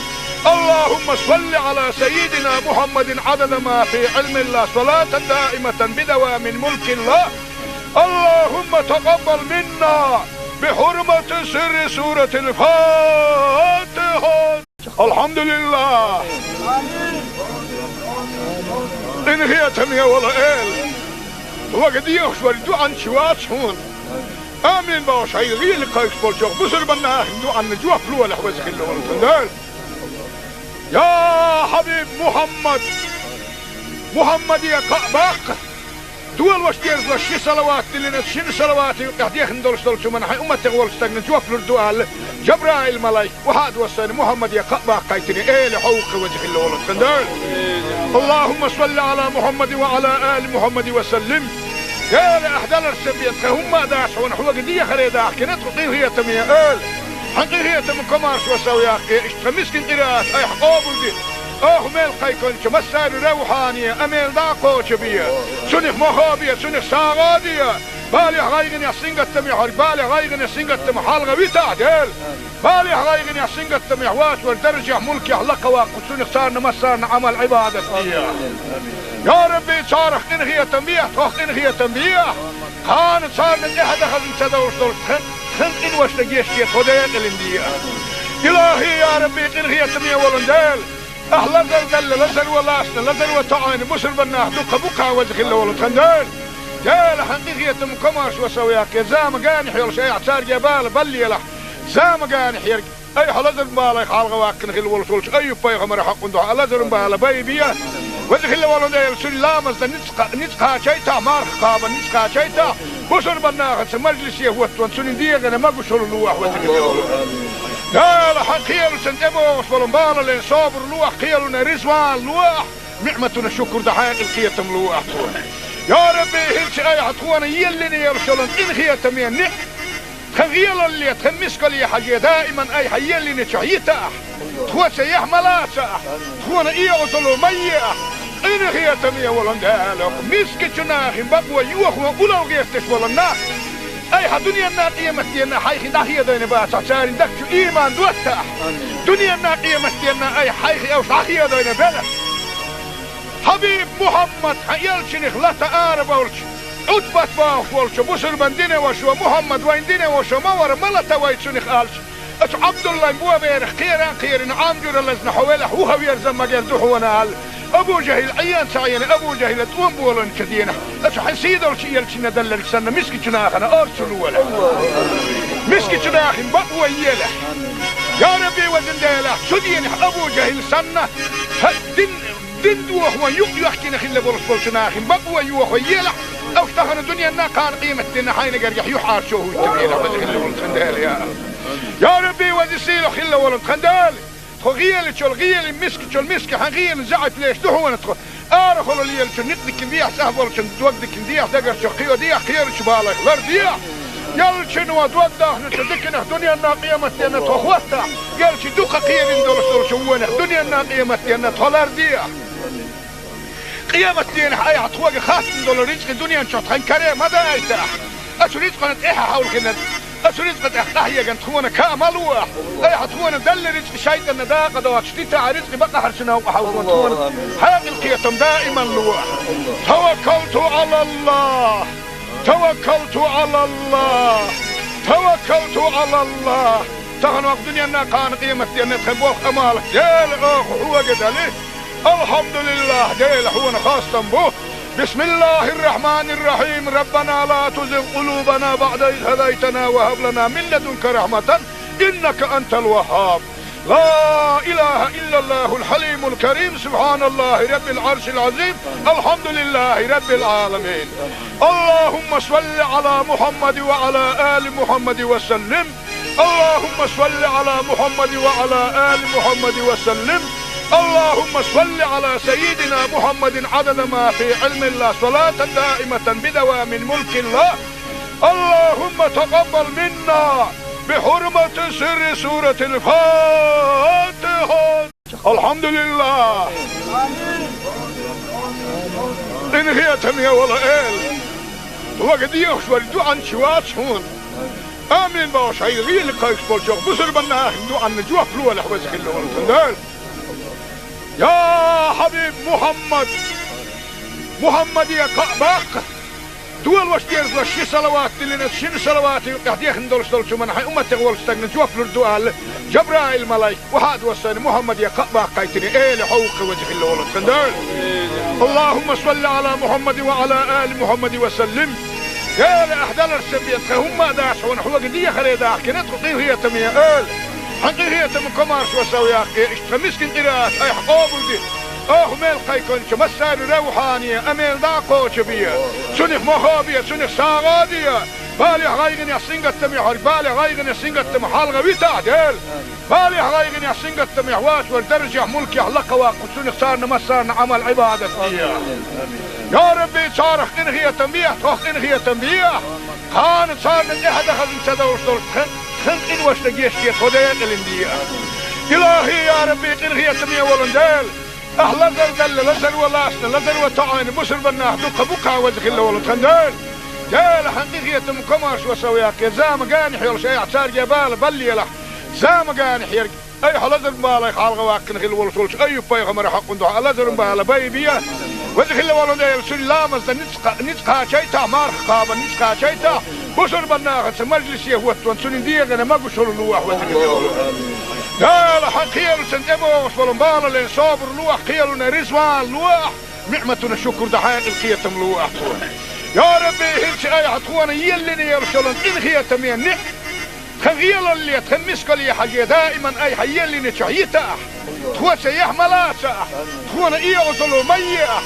اللهم صل على سيدنا محمد عدد ما في علم الله، صلاة دائمة بدوام ملك الله. اللهم تقبل منا بحرمة سر سورة الفاتحة. الحمد لله. Къинхетаме волу Эла, вага дехаш вара дуьхьанча вац хьуна. Амин бохуш, хьайн гӀийла кхайкхаш болчу бусурбан нахана дуьхьанна жоп лолахь, веза хилла волу тхан Дела. Я хьабиб Мухьаммад, Мухьаммаде кхаъ баккха. Долош дезалаш ши салават диллина, шина салавата юкъахь дехна долуш долчу хӀуманна хьайн умматех волчу стагана жоп лур ду аьлла, Жабраил-малайк, вахьа а доссийна, Мухьаммаде кхаъ баккхийтина, Эла хьо ву-кх, веза хилла волу тхан Дела. اللهم صل على محمد وعلى آل محمد وسلم. Эла, ахь даларсан бен тхан хӀумма а дац хьуна, хьоьга дехаре дахкина тхо, къинхетаме Эла. Хьан къинхетаман комаршо сов яккхий, иштта тхан мискин къираат айхьа къобалде. Оха мел кхайкхинчу массарна равхьане а мел дӀа а кхочу бе. Цунах мохо бе, цунах сагӀа а де. Балехь, гӀайгӀанехь, сингаттамехь верг, балех, гӀайгӀанех, сингаттамах хьалха витахь, Дела. Балехь, гӀайгӀанехь, сингаттамехь вац верг даржехь, мулкехь лакха ваккха, цунах царна массарна Ӏамал-Ӏибадат де. Я Рабби, царах къинхетам бехьа, тхох къинхетам бехьа. Кхана царна тӀаьхьа дан хазна ца довш долчу тхан, тхан къиношна гечде, тхо декъалина де. Илахи, я Рабби, къинхетаме волу Дела. Ахь лазар делла, лазаро лаьцна, лазаро тоӀийна бусурбан нах дуккха бу-кх, веза хилла волу тхан Дела. Дела, хьан къинхетаман комаршо сов яккхий, зама генахь йолуш айхьа цаьрга бала баллалахь. Зама генахь ерг айхьа лазаран балех хьалха ваккхина хилла волуш волчу Айюб-пайхамаран хьокъан дуьхьа лазаран бала байбе. Веза хилла волу Дела, цуьнан ламазна ницкъ, ницкъ кхачийтахь, марха кхабарна ницкъ кхачийтахь, бусурбан нахаца мажлисе хӀоттаван цуьнан дегӀана могушалла лолахь, веза хилла волу Дела. Хьан кхелашна тӀебогӀуш болу балале собар лолахь, кхелана риза вала лолахь, ниӀматана шукур дан хьекъал кхетам лолахь тхуна. Я Рабби, хӀинца айхьа тхуна еллина йолуш йолу къинхетаме ниӀ, тхан гӀелалле, тхан мискалле хьажий, даиман айхьа еллинчохь йитахь. Тхо цаьхьа ма лацахь, тхуна оьгӀазло ма ехь, Къинхетаме волу Дела, мискачу нахана бакъо йохо улал гӀерташ волу нах, айхьа дуьненна, къематденна хьайх дӀахедийна бацахь, церан дагчу иман доттахь. Дуьненна, къематденна айхьа хьайх уьш дӀахедийна белахь. Хьабиб Мухьаммад, хьан элчанах лата арабевлча, Ӏутбат бохуш волчу бусурбан динан вашас, Мухьаммад вайн динан ваша ма вара, ма лата вай цунах аьлча, оцу Ӏабдуллайн боберах кхера а кхерина, Ӏам жуьра лазна хьо велахь, вухаверза магар ду хьуна аьлла, Абу ЖахӀил Ӏен ца Ӏена, Абу ЖахӀила тӀом болийначу дийнахь, оцу хьан сийдолчу элчанна делларг санна, мискачу нахана орцу лолахь. Мискачу нахана бакъо елахь. Я Рабби, везан Дела, цу дийнахь Абу ЖахӀил санна, хьан дин, дин дохо юкъ йоьхкина хилла болуш болчу нахана бакъо йохо елахь, уьш тахана дуьненна, кхана къематденна хьайна гергахь юьхьӀаьржо хӀуттабелахь, веза хилла волу тхан Дела, я. Я Рабби, веза сийлахь хилла волу тхан Дела! Тхо гӀелачул гӀелин, мискачул миска хьан гӀелин заьӀап леш ду хьуна тхо. Арахула лелачу никъ дикина дехьа, цӀахь болчун дог дикина дехьа, дагарчу кхио дехьа, кхерачу балайх лар дехьа. Ялчуьнан дог дахначу диканах дуьненна, къематденна тхо хӀоттахь, ялчу дукха кхерина долуш долчу вонах дуьненна, къематденна тхо лар дехьа. Къематденахь айхьа тхоьга хаттам долу рицкъа дуьнен чохь тхан каре ма дайтахь. Оцу рицкъана тӀаьхьа хьовлхина, оцу рицкъа тӀехь къахьегна тхуна ка ма лолахь. Айхьа тхуна делла рицкъа шайтӀанна дакъа доцуш дитахь, рицкъа бакъахьарчу новкъа хьовлхо тхуна хьекъал, кхетам даиман лолахь. Таваккалту Ӏалаллахь! Таваккалту Ӏалаллахь! Таваккалту Ӏалаллахь! Тахана ваха дуьненна, кхана къематденна тхан болх, Ӏамал, Дела, оха хьоьга дали. Алхьамдулиллахь, Дела, хьуна хастам бу. Бисмиллахьир-рахьманир-рахьим. Раббана ла тузигъ къулубана баӀда из хӀадайтана ва хӀаб лана мин ладунка рахьматан, иннака антал ваххьаб. Ла илахьа иллаллахьул хьалимул карим. Субхьаналлахьи раббил Ӏаршил Ӏазим. Алхьамдулиллахьи раббил Ӏаламин. Аллахьумма салли Ӏала Мухьаммадин ва Ӏала али Мухьаммадин ва саллим. اللهم صل على محمد وعلى آل محمد وسلم. اللهم صل على سيدنا محمد عدد ما في علم الله، صلاة دائمة بدوام ملك الله. اللهم تقبل منا بحرمة سر سورة الفاتحة. Алхьамдулиллахь! Къинхетаме волу Эла! Вага дехаш вара дуьхьанча вац хьуна. Амин бохуш, хьайн гӀийла кхайкхаш болчу бусурбан нахана дуьхьанна жоп лолахь, веза хилла волу тхан Дела. Я Хьабиб Мухьаммад! Мухьаммаде кхаъ баккха! Дола ваша деза ши салават диллина, шина салавата юкъехь дехна долуш долчу хӀуманна хьайн умматех волчу стагна жоп лур ду аьлла, Жабраил-малайк охьа а доссийна, Мухьаммаде кхаъ баккхийтина, Эла, хьо ву-кх, веза хилла волу тхан Дела. اللهم صل على محمد وعلى آل محمد وسلم. Эла, ахь даларца бен тхан хӀумма а дац хьуна, хьоьга дехаре дахкина тхо, къинхетаме Эла. Хьан къинхетаман комаьршо сов яккхий, иштта тхан мискин къираат айхьа къобалде. Оха мел кхайкхинчу массарна равхьане а мел дӀа а кхочу бе. Цунах мохо бе, цунах сагӀа а де. Балехь, гӀайгӀанехь, сингаттамехь верг балех, гӀайгӀанех, сингаттамах хьалха витахь, Дела. Балехь, гӀайгӀанехь, сингаттамехь воцург даржехь, мулкехь лакха ваккха, цунах царна массарна Ӏамал-Ӏибадат де. Я Рабби, царах къинхетам бехьа, тхох къинхетам бехьа. Кхана царна тӀаьхьа дан хазна ца довш долчу тхан, тхан къиношна гечде, тхо декъалина де. Илахьи, я Рабби, къинхетаме волу Дела! Ахь лазар делла, лазаро лаьцна, лазаро тоьӀна бусурбан нах дуккха бу-кх, веза хилла волу тхан Дела. Дела, хьан къинхетаман комаьршо сов яккхий, зама генахь йолуш айхьа цаьрга бала баллалахь. Зама генахь ерг айхьа лазаран балех хьалха ваьккхина хилла волуш волчу Айюб-пайхамаран хьокъан дуьхьа лазаран бала байбе. Веза хилла волу Дела, цуьнан ламазна ницкъ кха-, ницкъ кхачийтахь, марха кхабарна ницкъ кхачийтахь, бусурбан нахаца мажлисе хӀоттаван цуьнан дегӀана могушалла лолахь, веза хилла волу. Дела, хьан кхелаца тӀебогӀуш болу балале собар лолахь, кхелана резаван лолахь, ниӀматана шукур дан хьекъал, кхетам лолахь тхуна. Я Рабби, хӀинца айхьа тхуна еллина йолуш йолу къинхетаме ниӀ-, тхан гӀелалле, тхан мискалле хьажий, даиман айхьа еллинчохь йитахь, тхоца яхь ма лацахь, тхуна эгӀазалла ма ехьа.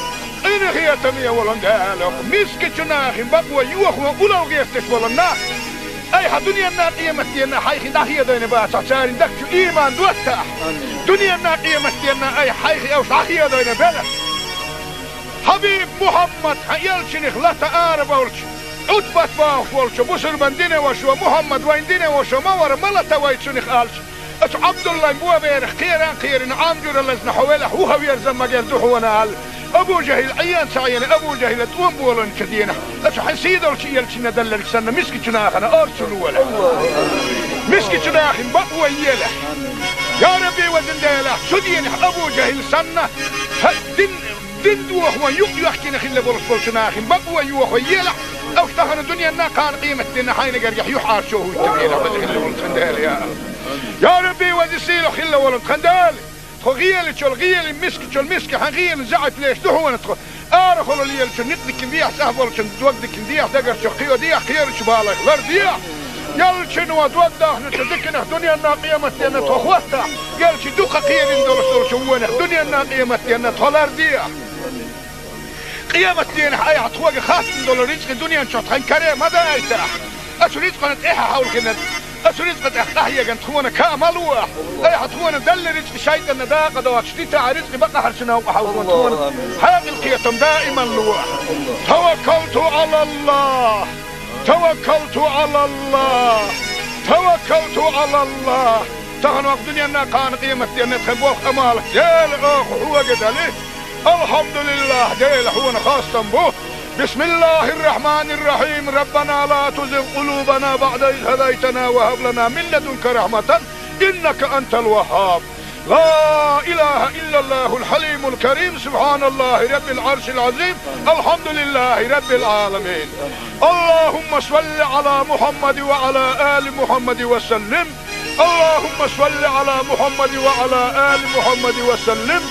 Къинхетаме волу Дела, мискачу нахана бакъо йохо улал гӀерташ болу нах, айхьа дуьненна, къематденна хьайх дӀахедийна бацахь, церан дагчу иман доттахь. Дуьненна, къематденна айхьа хьайх уьш дӀахедийна белахь. Хьабиб Мухьаммад, хьан элчанах лата арабевлча, Ӏутбат бохуш волчу бусурбан динан вашас, Мухьаммад вайн динан ваша ма вара, ма лата вай цунах аьлча, оцу Ӏабдуллайн боберах кхера а кхерина, Ӏам жуьра лазна хьо велахь, вухаверза магар ду хьуна аьлла, Абу-ЖахӀил Ӏийна ца Ӏийна, Абу-ЖахӀила тӀом боланчу дийнахь, аса хьайн сий долчу элчанна делларг санна, мискачу нахана орцу лолахь. Мискачу нахана бакъо елахь. Я Рабби, везан Дела, цу дийнахь Абу-ЖахӀил санна, хьан дин, дин дохо юкъ йоьхкина хилла болуш болчу нахана бакъо йохо елахь, аса тахана дуьненна, кхана къематдийнна хьайна гергахь юьхьӀаьржо хӀуттур елахь, веза хилла волу тхан Дела, я. Я Рабби, веза сийлахь хилла волу тхан Дела. Тхо гӀелачул гӀели, мискачул миска хьан гӀелина заьӀап леш ду хьуна тхо. Арахула лелачу никъ дикина дехьа, цӀахь болчун дог дикина дехьа, дагарчу кхио дехьа, кхерачу балайх лар дехьа. Ялчуьнан дог дахначу диканах дуьненна къематденна тхо хӀоттахь, ялчу дукха кхерина долуш долчу вонах дуьненна къематденна тхо лар дехьа. Къематдийнахь айхьа тхоьга хаттам долу рицкъи дуьнен чохь тхан каре ма дайтахь. Ацу рицкъана тӀаьхьа хьовлхина, ацу рицкъа тӀехь къахьеган тхуна каа ма лохь. Айхьа тхуна делла рицкъи шайтӀанна дакъа доцуш дитахь, рицкъи бакъахьарчу новкъа хьовлхун тхуна хьекъал, кхетам даиман лохь. Таваккалту Ӏалаллахь! Таваккалту Ӏалаллахь! Таваккалту Ӏалаллахь! Тахана ваха дуьненна, кхана къематденна тхан болх, Ӏамал, Дела, оха хьоьга дали. Алхьамдулиллахь, Дела, хьуна хастам бу. بسم الله الرحمن الرحيم. ربنا لا تزغ قلوبنا بعد إذ هديتنا وهب لنا من لدنك رحمة إنك أنت الوهاب. لا إله إلا الله الحليم الكريم. سبحان الله رب العرش العظيم. الحمد لله رب العالمين. اللهم صل على محمد وعلى آل محمد وسلم. اللهم صل على محمد وعلى آل محمد وسلم.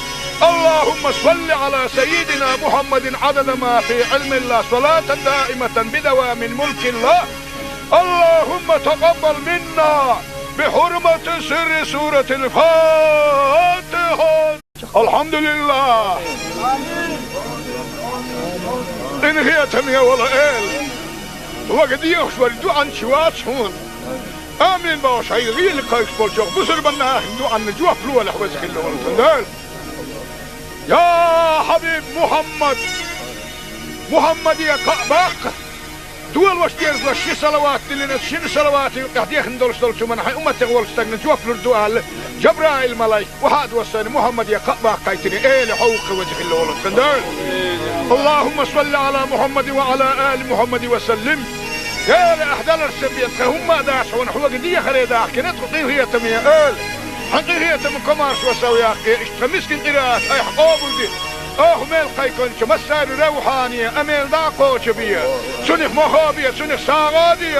اللهم صل على سيدنا محمد عدد ما في علم الله، صلاة دائمة بدوام ملك الله. اللهم تقبل منا بحرمة سر سورة الفاتحة. Алхьамдулиллахь! Къинхетаме волу Эла! Хьоьга дехаш верг дуьхьал чу вац хьуна. Амин бохуш, хьайн гӀийла кхайкхаш болчу бусурба нахана дуьхьал жоп лолахь, веза хилла волу тхан Дела. Я Хьабиб Мухьаммад! Мухьаммаде кхаъ баккха! Долуш дезалаш ши салават диллина, шина салавата юкъахь дехна долуш долчу хӀуманна хьайн умматех волчу стагна жоп лур ду аьлла, Жабраил-малайк, вахьа а доссийна, Мухьаммаде кхаъ баккхийтина, Эла хьовха, веза хилла волу тхан Дела. اللهم صل على محمد وعلى آل محمد وسلم. Эла, ахь даларш ца бен, тхан хӀумма а дац хьуна, хьоьга дехаре дахкина тхо, къинхетаме Эла. Хьан къинхетам, комаршо сов яккхий, иштта тхан мискин къираат айхьа къобалде. Оха мел кхайкхинчу массарна равхьане, амел дӀа а кхочу бе. Цунах мохо бе, цунах сагӀа а де.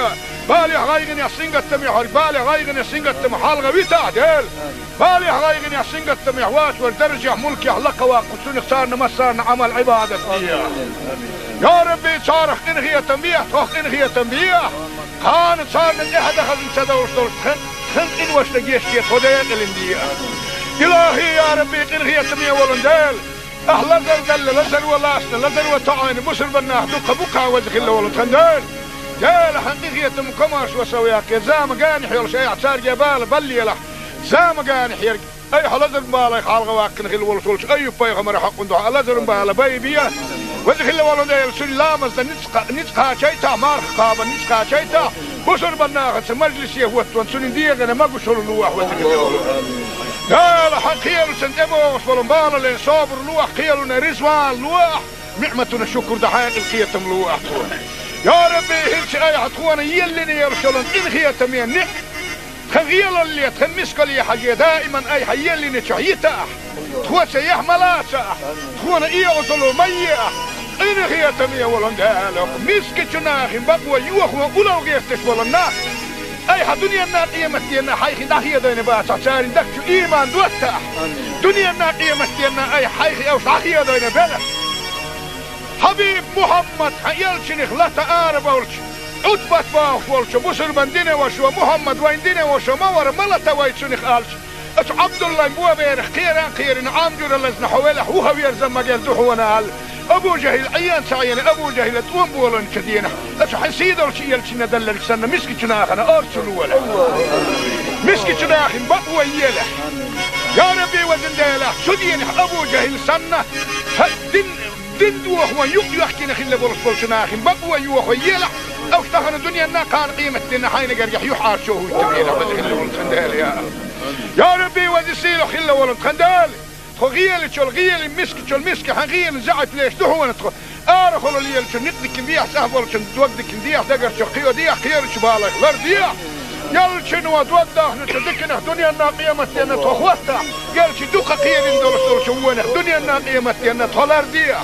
Балехь, гӀайгӀанехь, сингаттамехь верг, балех, гӀайгӀанех, сингаттамах хьалха витахь, Дела. Балехь, гӀайгӀанехь, сингаттамехь воцург даржехь, мулкехь лакха ваккха, цунах царна массарна Ӏамал-Ӏибадат де. Я Рабби, царах къинхетам бехьа, тхох къинхетам бехьа. Кхана царна тӀаьхьа дан хазна ца довлуш долуш тхан, тхан къиношна гечде тхо, декъалин де. Илахи, я Рабби, къинхетаме волу Дела! Ахь лазар делла, лазаро лаьцна, лазаро тоьӀна бусурба нах дукха бу-кх, веза хилла волу тхан Дела. Дела, хьан къинхетам, комаршо сов яккхий, зама генахь йолуш айхьа цаьрга бала баллалахь. Зама генахь ерг айхьа лазаран балех хьалха ваккхина хилла волуш волчу Айюб-пайхамаран хьокъан дуьхьа лазаран бала байбе. Веза хилла волу Дела, цуьнан ламазна ницкъ кха-, ницкъ кхачийтахь, марха кхабарна ницкъ кхачийтахь, бусурба нахаца мажлисе хӀоттон цуьнан дегӀана могушалла лохь, веза хилла волу. Дела, хьан кхелашна тӀебогӀуш болу бала лен собар лохь, кхелана резаван лохь, ниӀматана шукур дан хьекъал, кхетам лохь тхуна. Я Рабби, хӀинца айхьа тхуна еллина йолуш йолу къинхетаме ниӀ- Тхан гӀелалле, тхан мискалле хьажий, даиман айхьа еллинчохь йитахь, тхоца яхь ма лацахь, тхуна оьгӀазло ма ехь. Къинхетаме волу Дела, мискачу нахана бакъо йохо улал гӀерташ болу нах айхьа дуьненна, къематденна хьайх дӀахедийна бацахь, церан дагчу иман доттахь. Дуьненна, къематденна айхьа хьайх уьш дӀахедийна белахь. Хьабиб Мухьаммад, хьан элчанах лата арабевлча, Ӏутбат бохуш волчу бусурбан динан вашо: «Мухьаммад вайн динан вашо ма вара, ма лата вай цунах», — аьлча, оцу Ӏабдуллайн боберах кхеран а кхерина, Ӏам жуьра лазна: «Хьо велахь, вуха верза магар ду хьуна», — аьлла. Абу ЖахӀил Ӏийна ца Ӏийна, Абу ЖахӀила тӀом боланчу дийнахь, оцу хьайн сий долчу элчанна делларг санна, мискачу нахана орцу лолахь. Мискачу нахана бакъо елахь. Я Рабби, везан Дела, цу дийнахь Абу ЖахӀил санна, хьан дин Дин дохо юкъ йоьхкина хилла болуш болчу нахана бакъо йохо елахь, аса тахана дуьненна, кхана къематденна хьайна гергахь юьхьӀаьржо хӀуттур елахь, веза хилла волу тхан Дела, я. Я Рабби, веза сийлахь хилла волу тхан Дела! Тхо гӀелачул гӀелин, мискачул миска хьан гӀелин заьӀап леш ду хьуна тхо. Арахула лелачун никъ дикин дехьа, цӀахь болчун дог дикин дехьа, дагарчу кхио дехьа, кхерачу балайх лар дехьа. Ялчун ва дог дахначу дикинах дуьненна къематденна тхо хӀоттахь, ялчи дукха кхерин долуш долчу вонах дуьненна къематденна тхо лар дехьа.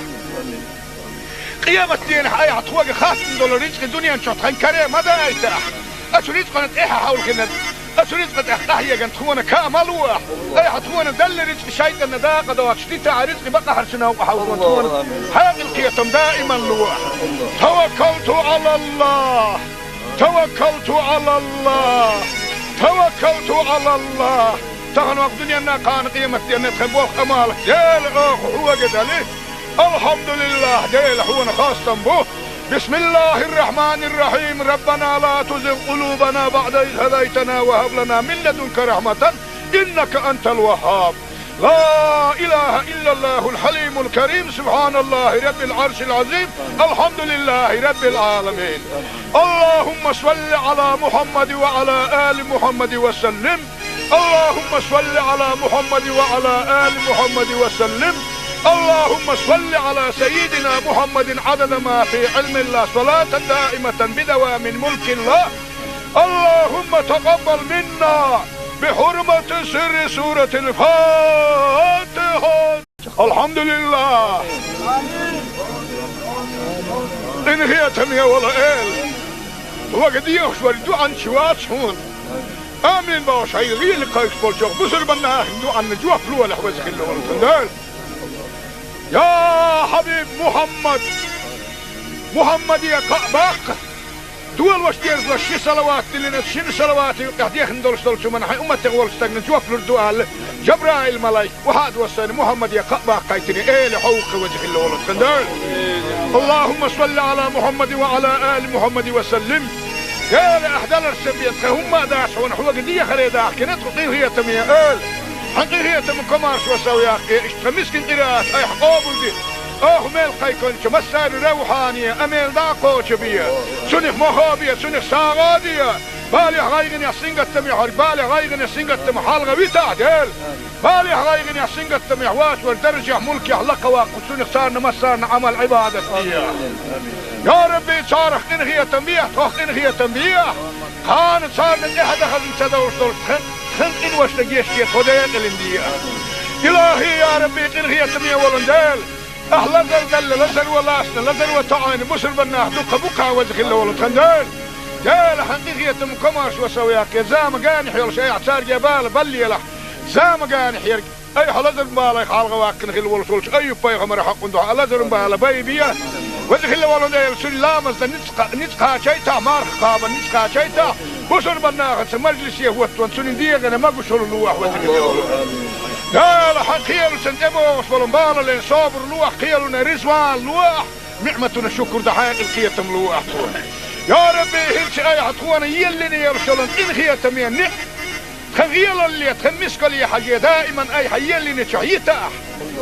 Къематденахь айхьа тхоьга хаттам долу рицкъи дуьнен чохь тхан каре ма дайтахь. Ацу рицкъана тӀаьхьа хьовлхина, ацу рицкъа тӀехь къахьеган тхуна ка ма луахь. Айхьа тхуна далла рицкъи шайтӀанна дакъа доцуш дитахь, рицкъи бакъахьарчу новкъа хьовлхо тхуна хьекъал кхетам даиман луахь. Таваккалту Ӏалаллах! Таваккалту Ӏалаллах! Таваккалту Ӏалаллах! Тахана вакъ дуьненна кхана къематденна тхан боху амалах Дела оха хьоьга дали. Алхьамдулиллах, Дела, хьуна хастам бу. Бисмиллахир-рахманир-рахим. Раббана ла тузигъ къулубана баъда из хӀадайтана ва хӀаб лана мин ладунка рахматан, иннака антал ваххаб. Ла илаха иллаллахул хьалимул карим. Субханаллахи раббил аршил азим. Алхьамдулиллахи раббил аламин. Аллахумма салли ала Мухаммад ва ала али Мухаммад ва саллим. اللهم صل على محمد وعلى آل محمد وسلم. اللهم صل على سيدنا محمد عدد ما في علم الله، صلاة دائمة بدوام ملك الله. اللهم تقبل منا بحرمة سر سورة الفاتحة. Алхьамдулиллах! Къинхетаме волу Эла! Вага дехаш вара дуьхьанча вац хьуна. Амин бохуш хьайга гӀийла кхайкхаш болчохь бусурбан нахана дуьхьанна жоп лолахь, веза хилла волу тхан Дела. Я хьабиб Мухаммад! Мухаммаде кхаъ баккха! Долош дерзалаш ши салават диллина, шина салавата юкъехь дехна долуш долчу хӀуманна хьайн умматех волчу стагна жоп лур ду аьлла, Жабраил-малайк, вахьа а доссайна, Мухаммаде кхаъ баккхайтина, Эла хьовкху, веза хилла волу тхан Дела. Аллахумма салли ала Мухаммад ва ала али Мухаммад ва саллим. Эла, ахь даларсан бен тхан хӀумма а дац хьуна, хьоьга дехаре дахкина тхо, къинхетаме Эла. Хьан къинхетам комаршо сов яккхий, иштта тхан мискин къираат айхьа къобалде. Оха мел кхайкхинчу массарна равхьане а мел дӀа а кхочу бе. Цунах мохо бе, цунах сагӀа а де. Балех, гӀайгӀанех, сингаттамех хьо, балех, гӀайгӀанех, сингаттамах хьалха витахь, Дела. Балех, гӀайгӀанех, сингаттамех вац вара даржехь, мулкехь лакха ваккха, цунах царна массарна Ӏамал-Ӏибадат де. Я Рабби, царах къинхетам бехьа, тхох къинхетам бехьа. Кхана царна тӀаьхьа дан хазна ца довш долчу тхан, тхан къиношна гечде, тхо декъалин де. Илахи, я Рабби, къинхетаме волун Дела! Ахь лазар далла, лазар ван лаьцна, лазар ван тоьӀна бусурбан нах дуккха бу кхана, веза хилла волу тхан Дела. Дела, хьан къинхетам комаршо сов яккхий, зама генахь йолуш айхьа цаьрга бала баллелахь. Зама генахь ерг айхьа лазаран балех хьалха ваккхина хилла волуш волчу Айюб-пайхамаран хьокъун дуьхьа лазаран бала байбе. Веза хилла волу Дела, цуьнан ламазна ницкъ кха-, ницкъ кхачийтахь, марха кхабарна ницкъ кхачийтахь, бусурбан нахаца мажлисе хӀоттаван цуьнан дегӀана могушалла лолахь, веза хилла волу Дела. Хьан кхелашна тӀебогӀуш болу балален собар лолахь, кхелана реза вала лолахь, ниӀматана шукур дан хьекъал кхетам лолахь тхуна. Я Рабби, хӀинца айхьа тхуна еллина йолуш йолу къинхетаме ниӀ-, тхан гӀелалле, тхан мискалле хьажий, даиман айхьа еллиначохь йитахь,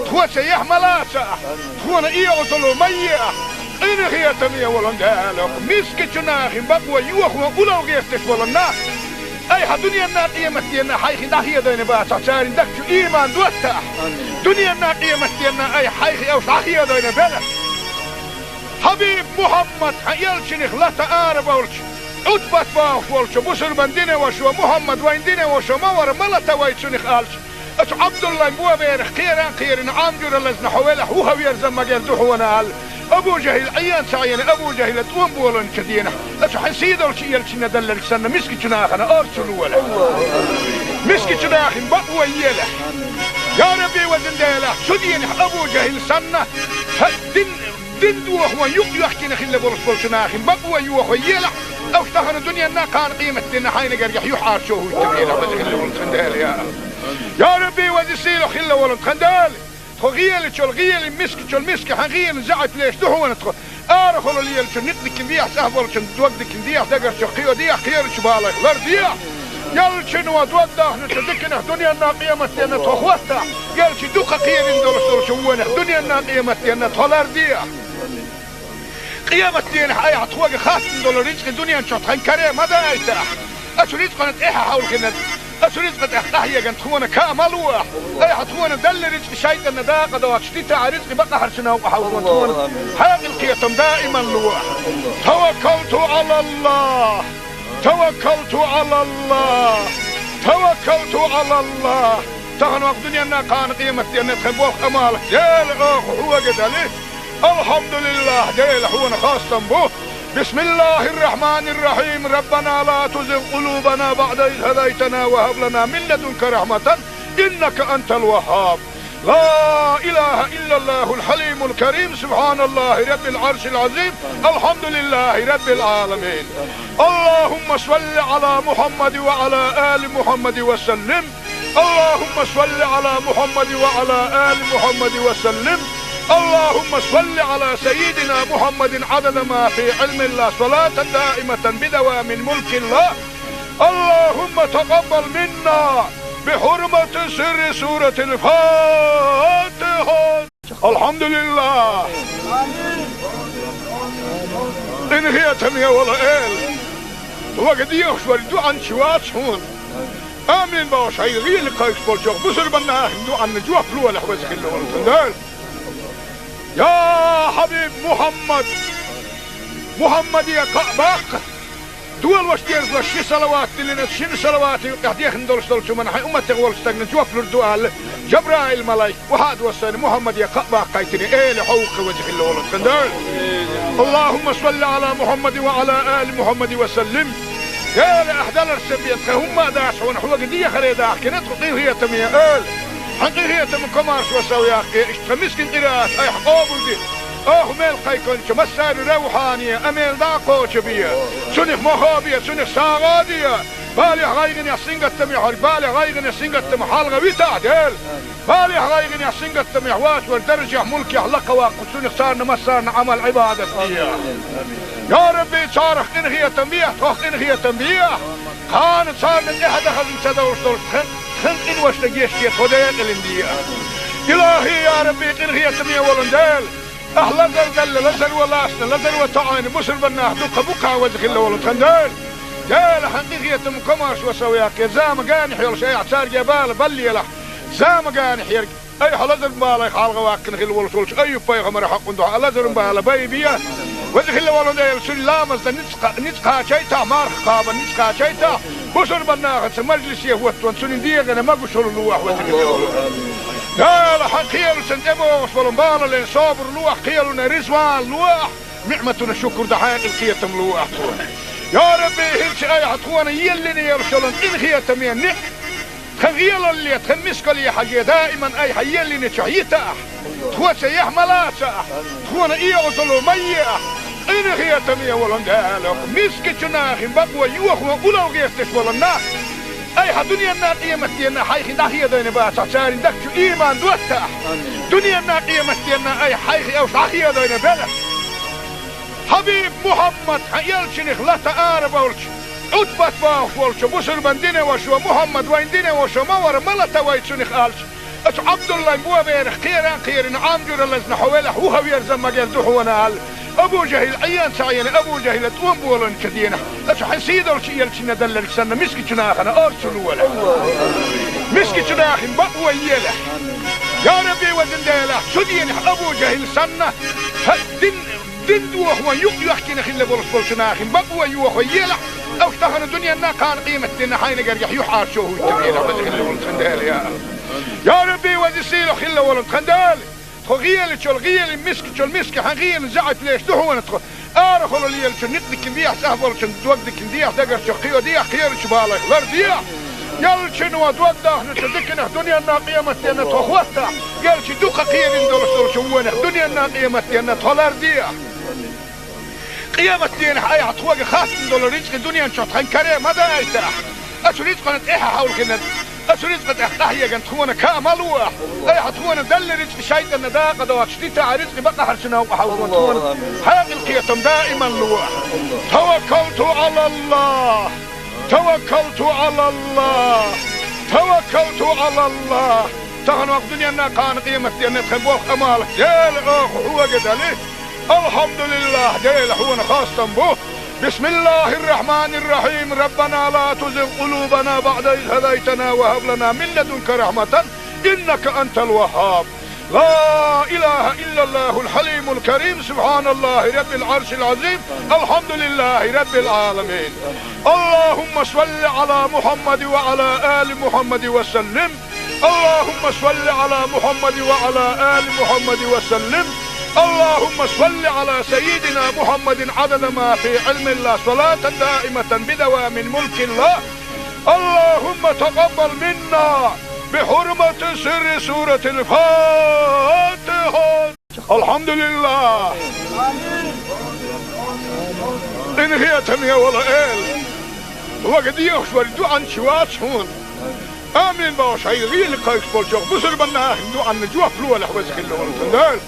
тхоца яхь ма лацахь, тхуна и Ӏазап ма ехьа, къинхетаме волун Дела, мискачу нахана бакъо йохо улло гӀерташ болу нах, айхьа дуьненна, къематденна хьайх дӀахедийна бацахь, церан дагчу ийман доттахь, дуьненна, къематденна айхьа хьайх уьш дӀахедийна белахь. Хьабиб Мухаммад, хьан элчанах лата ара болчу, Ӏутбат бохуш волчу бусурбан динан вашо, Мухаммад вайн динан вашо ма вара, ма лата вай цунах аьлча, ацу Ӏабдуллайн боберах кхеран кхерина, Ӏам жуьра лазна хьо велахь, вуха верза магар ду хьуна аьлла, Абу ЖахӀил Ӏен ца Ӏийна, Абу ЖахӀила тӀом боланчу дийнахь, ацу хьан сийдолчу элчанна далларг санна, мискачу нахана орцу лолахь. Мискачу нахана бакъо елахь. Я Рабби, везан Дела, цу дийнахь Абу ЖахӀил санна, хьан дин Дин дохо юкъ йоьхкина хилла болуш болчу нахана бакъо йохо елахь, уьш тахана дуьненна, кхана къематденна хьайна гергахь юьхьӀаьржо хӀуттабелахь, веза хилла волу тхан Дела, я АллахӀ. Я Рабби, веза-сийлахь хилла волу тхан Дела! Тхо гӀелачул гӀелин, мискачул миска хьан гӀелин заьӀап леш ду хьуна тхо. Арахула лелачун никъ дикин дехьа, цӀахь болчун дог дикин дехьа, дагарчу кхио дехьа, кхерачу балайх лар дехьа. Ялчун ва дог дахначу диканах дуьненна, къематденна тхо хӀоттахь, ялчи дукха кхерина долуш долчу вонах дуьненна, къематденна тхо лар дехьа. Къематденахь айхьа тхоьга хаттам долу рицкъи дуьнен чохь тхан каре ма дайтахь. Ацу рицкъана тӀаьхьа хьовлхина, Аса ризкъа тӀехь къахьеган тхуна каа ма луахь. Айхьа тхуна далла ризкъа шайтӀанна дакъа доцуш дитахь, ризкъа бакъахьарчу новкъа хьалхун тхуна. Хьекъал кхетам даиман луахь. Таваккалту Ӏалаллах. Таваккалту Ӏалаллах. Таваккалту Ӏалаллах. Тахана вакъ дуьненна кхана къематденна тхан болх амал. Дела, оха хьога дали. Алхьамдулиллах, Дела, хьуна хастам бу. بسم الله الرحمن الرحيم. ربنا لا تزغ قلوبنا بعد إذ هديتنا وهب لنا من لدنك رحمة إنك أنت الوهاب. لا إله إلا الله الحليم الكريم. سبحان الله رب العرش العظيم. الحمد لله رب العالمين. اللهم صل على محمد وعلى آل محمد وسلم. اللهم صل على محمد وعلى آل محمد وسلم. اللهم صل على سيدنا محمد عدد ما في علم الله، صلاة دائمة بدوام ملك الله. اللهم تقبل منا بحرمة سر سورة الفاتحة. Алхьамдулиллах. Къинхетаме вола Эла. Вага дехаш вара дуьхьанча вац хьуна. Амин бохуш, хьайн гӀийла кхайкхаш болчох бусурбанна ахин дуьхьанна жоп лолахь, веза хилла волу тхан Дела. Я Хьабиб Мухьаммад! Мухьаммаде кхаъ баккха! Долуш деза ши салават диллина, шина салаватан юкъехь дехна долуш долчу хӀуманна хьайн умматех волчу стагна жоп лур ду аьлла, Жабраил-малайк, охьа а доссийна, Мухьаммаде кхаъ баккхийтина, Эла хьо ву-кх, веза хилла волу тхан Дела. Аллахумма салли Ӏала Мухьаммадин ва Ӏала али Мухьаммадин ва саллим. Дела, ахь даларца бен тхан хӀумма а дац хьуна, хьоьга дехаре дахкина тхо, къинхетаме Эла. Хьан къинхетам комаршо сов яккхий, иштта тхан мискин къираат айхьа къобалде. Оха мел кхайкхинчу массарна равхьане, амел дӀа а кхочу бе. Цунах мохо бе, цунах сагӀа а де. Балех, гӀайгӀанех, сингаттамех верг балех, гӀайгӀанех, сингаттамах хьалха витахь, Дела. Балех, гӀайгӀанех, сингаттамех вац вара даржехь, мулкехь лакха ваккха, цунах царна массарна Ӏамал, Ӏибадат де. Я Рабби, царах къинхетам бехьа, тхох къинхетам бехьа. Кхана царна тӀаьхьа дан хазна ца довлуш долчу тхан, тхан къиношна гечде, тхо декъалина де. Илахи, я Рабби, къинхетаме волу Дела. Ахь лазар далла, лазар ван лаьцна, лазар ван тоӀийна бусурбаннах дуккха бу-кх, веза хилла волу тхан Дела. Дела, хьан къинхетам комаршо сов яккхий, зама генахь йолуш айхьа цаьрга бала баллалахь. Зама генахь ерг айхьа лазаран балех хьалха ваккхина хилла волуш волчу Айюб-пайхамаран хьокъан дуьхьа лазаран бала байбе. Веза хилла волу Дела, цуьнан ламазна ницкъ кха-, ницкъ кхачийтахь, марха кхабарна ницкъ кхачийтахь, бусурбаннахаца мажлисе хӀоттаван цуьнан дегӀана могушалла лолахь, веза хилла волу Дела. Дела, хьан кхелашна тӀебогӀуш болу балале собар лолахь, кхелана резаван лолахь, ниӀматана шукур дан хьекъал, кхетам лолахь тхуна. Я Рабби, хӀинца айхьа тхуна еллина йолуш йолу къинхетаме ниӀ тхан гӀелалле, тхан мискалле хьажий, даиман айхьа еллинчохь йитахь, тхоца яхь ма лацахь, тхуна оьгӀазло ма ехь, къинхетаме волу Дела, мискачу нахана бакъо йохо улло гӀерташ болу нах айхьа дуьненна, къематденна хьайх дӀахедийна бацахь, церан дагчу ийман доттахь. Дуьненна, къематденна айхьа хьайх уьш дӀахедийна белахь. Хьабиб Мухьаммад, хьан элчанах лата ара болчу, Ӏутбат бохуш волчу бусурбан динан вашо, Мухьаммад вайн динан вашо ма вара, ма лата вай цунах аьлча, оцу Ӏабдуллайн боберах кхера а кхерина, Ӏам жуьра лазна хьо велахь, вухаверза магар ду хьуна аьлла, Абу ЖахӀил Ӏен ца Ӏийна, Абу ЖахӀила тӀом болийначу дийнахь, оцу хьан сийдолчу элчанна делларг санна, мискачу нахана орцу лолахь. Мискачу нахана бакъо елахь. Я Рабби, везан Дела, цу дийнахь Абу ЖахӀил санна, хӀара дин, дин дохо юкъ йоьхкина хилла болуш болчу нахана бакъо йохо елахь, уьш тахана дуьненна, кхана къематденна хьайна гергахь юьхьӀаьржо хӀуттабелахь, веза хилла волу тхан Дела, я. Я Рабби, веза сийлахь хилла волу тхан Дела. Тхо гӀелачул гӀели, мискачул миска хьан гӀелан заьӀап леш ду хьуна тхо. Арахула лелачун никъ дикина дехьа, цӀахь болчун дог дикина дехьа, дагарчух кхийо дехьа, кхерачу балайх лар дехьа. Элчано дог дахначу диканах дуьненна, къематденна тхо хӀоттахь, элча дукха кхерина долуш долчу вонах дуьненна, къематденна тхо лар дехьа. Къематдийнахь айхьа тхоьга хаттам долу рицкъа дуьнен чохь тхан каре ма дайтахь. Оцу рицкъана тӀаьхьа хьовлхина, оцу рицкъа тӀехь къахьеган тхуна каа ма луахь. Айхьа тхуна далла рицкъа шайтӀанна дакъа доцуш дитахь, рицкъа бакъахьарчу новкъа хьовлхун тхуна. Хьекъал кхетам даиман луахь. Таваккалту Ӏалаллах. Таваккалту Ӏалаллах. Таваккалту Ӏалаллах. Тахана вакъ дуьненна, кхана къематденна тхан болх амал. Дела, оха хьоьга дали. Алхьамдулиллах, Дела, хьуна хастам бу. بسم الله الرحمن الرحيم. ربنا لا تزغ قلوبنا بعد إذ هديتنا وهب لنا من لدنك رحمة إنك أنت الوهاب. لا إله إلا الله الحليم الكريم. سبحان الله رب العرش العظيم. الحمد لله رب العالمين. اللهم صل على محمد وعلى آل محمد وسلم. اللهم صل على محمد وعلى آل محمد وسلم. اللهم صل على سيدنا محمد عدد ما في علم الله، صلاة دائمة بدوام ملك الله. اللهم تقبل منا بحرمة سر سورة الفاتحة. الحمد لله. Къинхетаме вола Эла, хьога дехаш вар дуӀанча вац хьона. Амин бохуш, хьайн гӀийла кхайкхаш болчох бусурбан нахана дуӀанна жоп лолахь, веза хилла волу тхан Дела.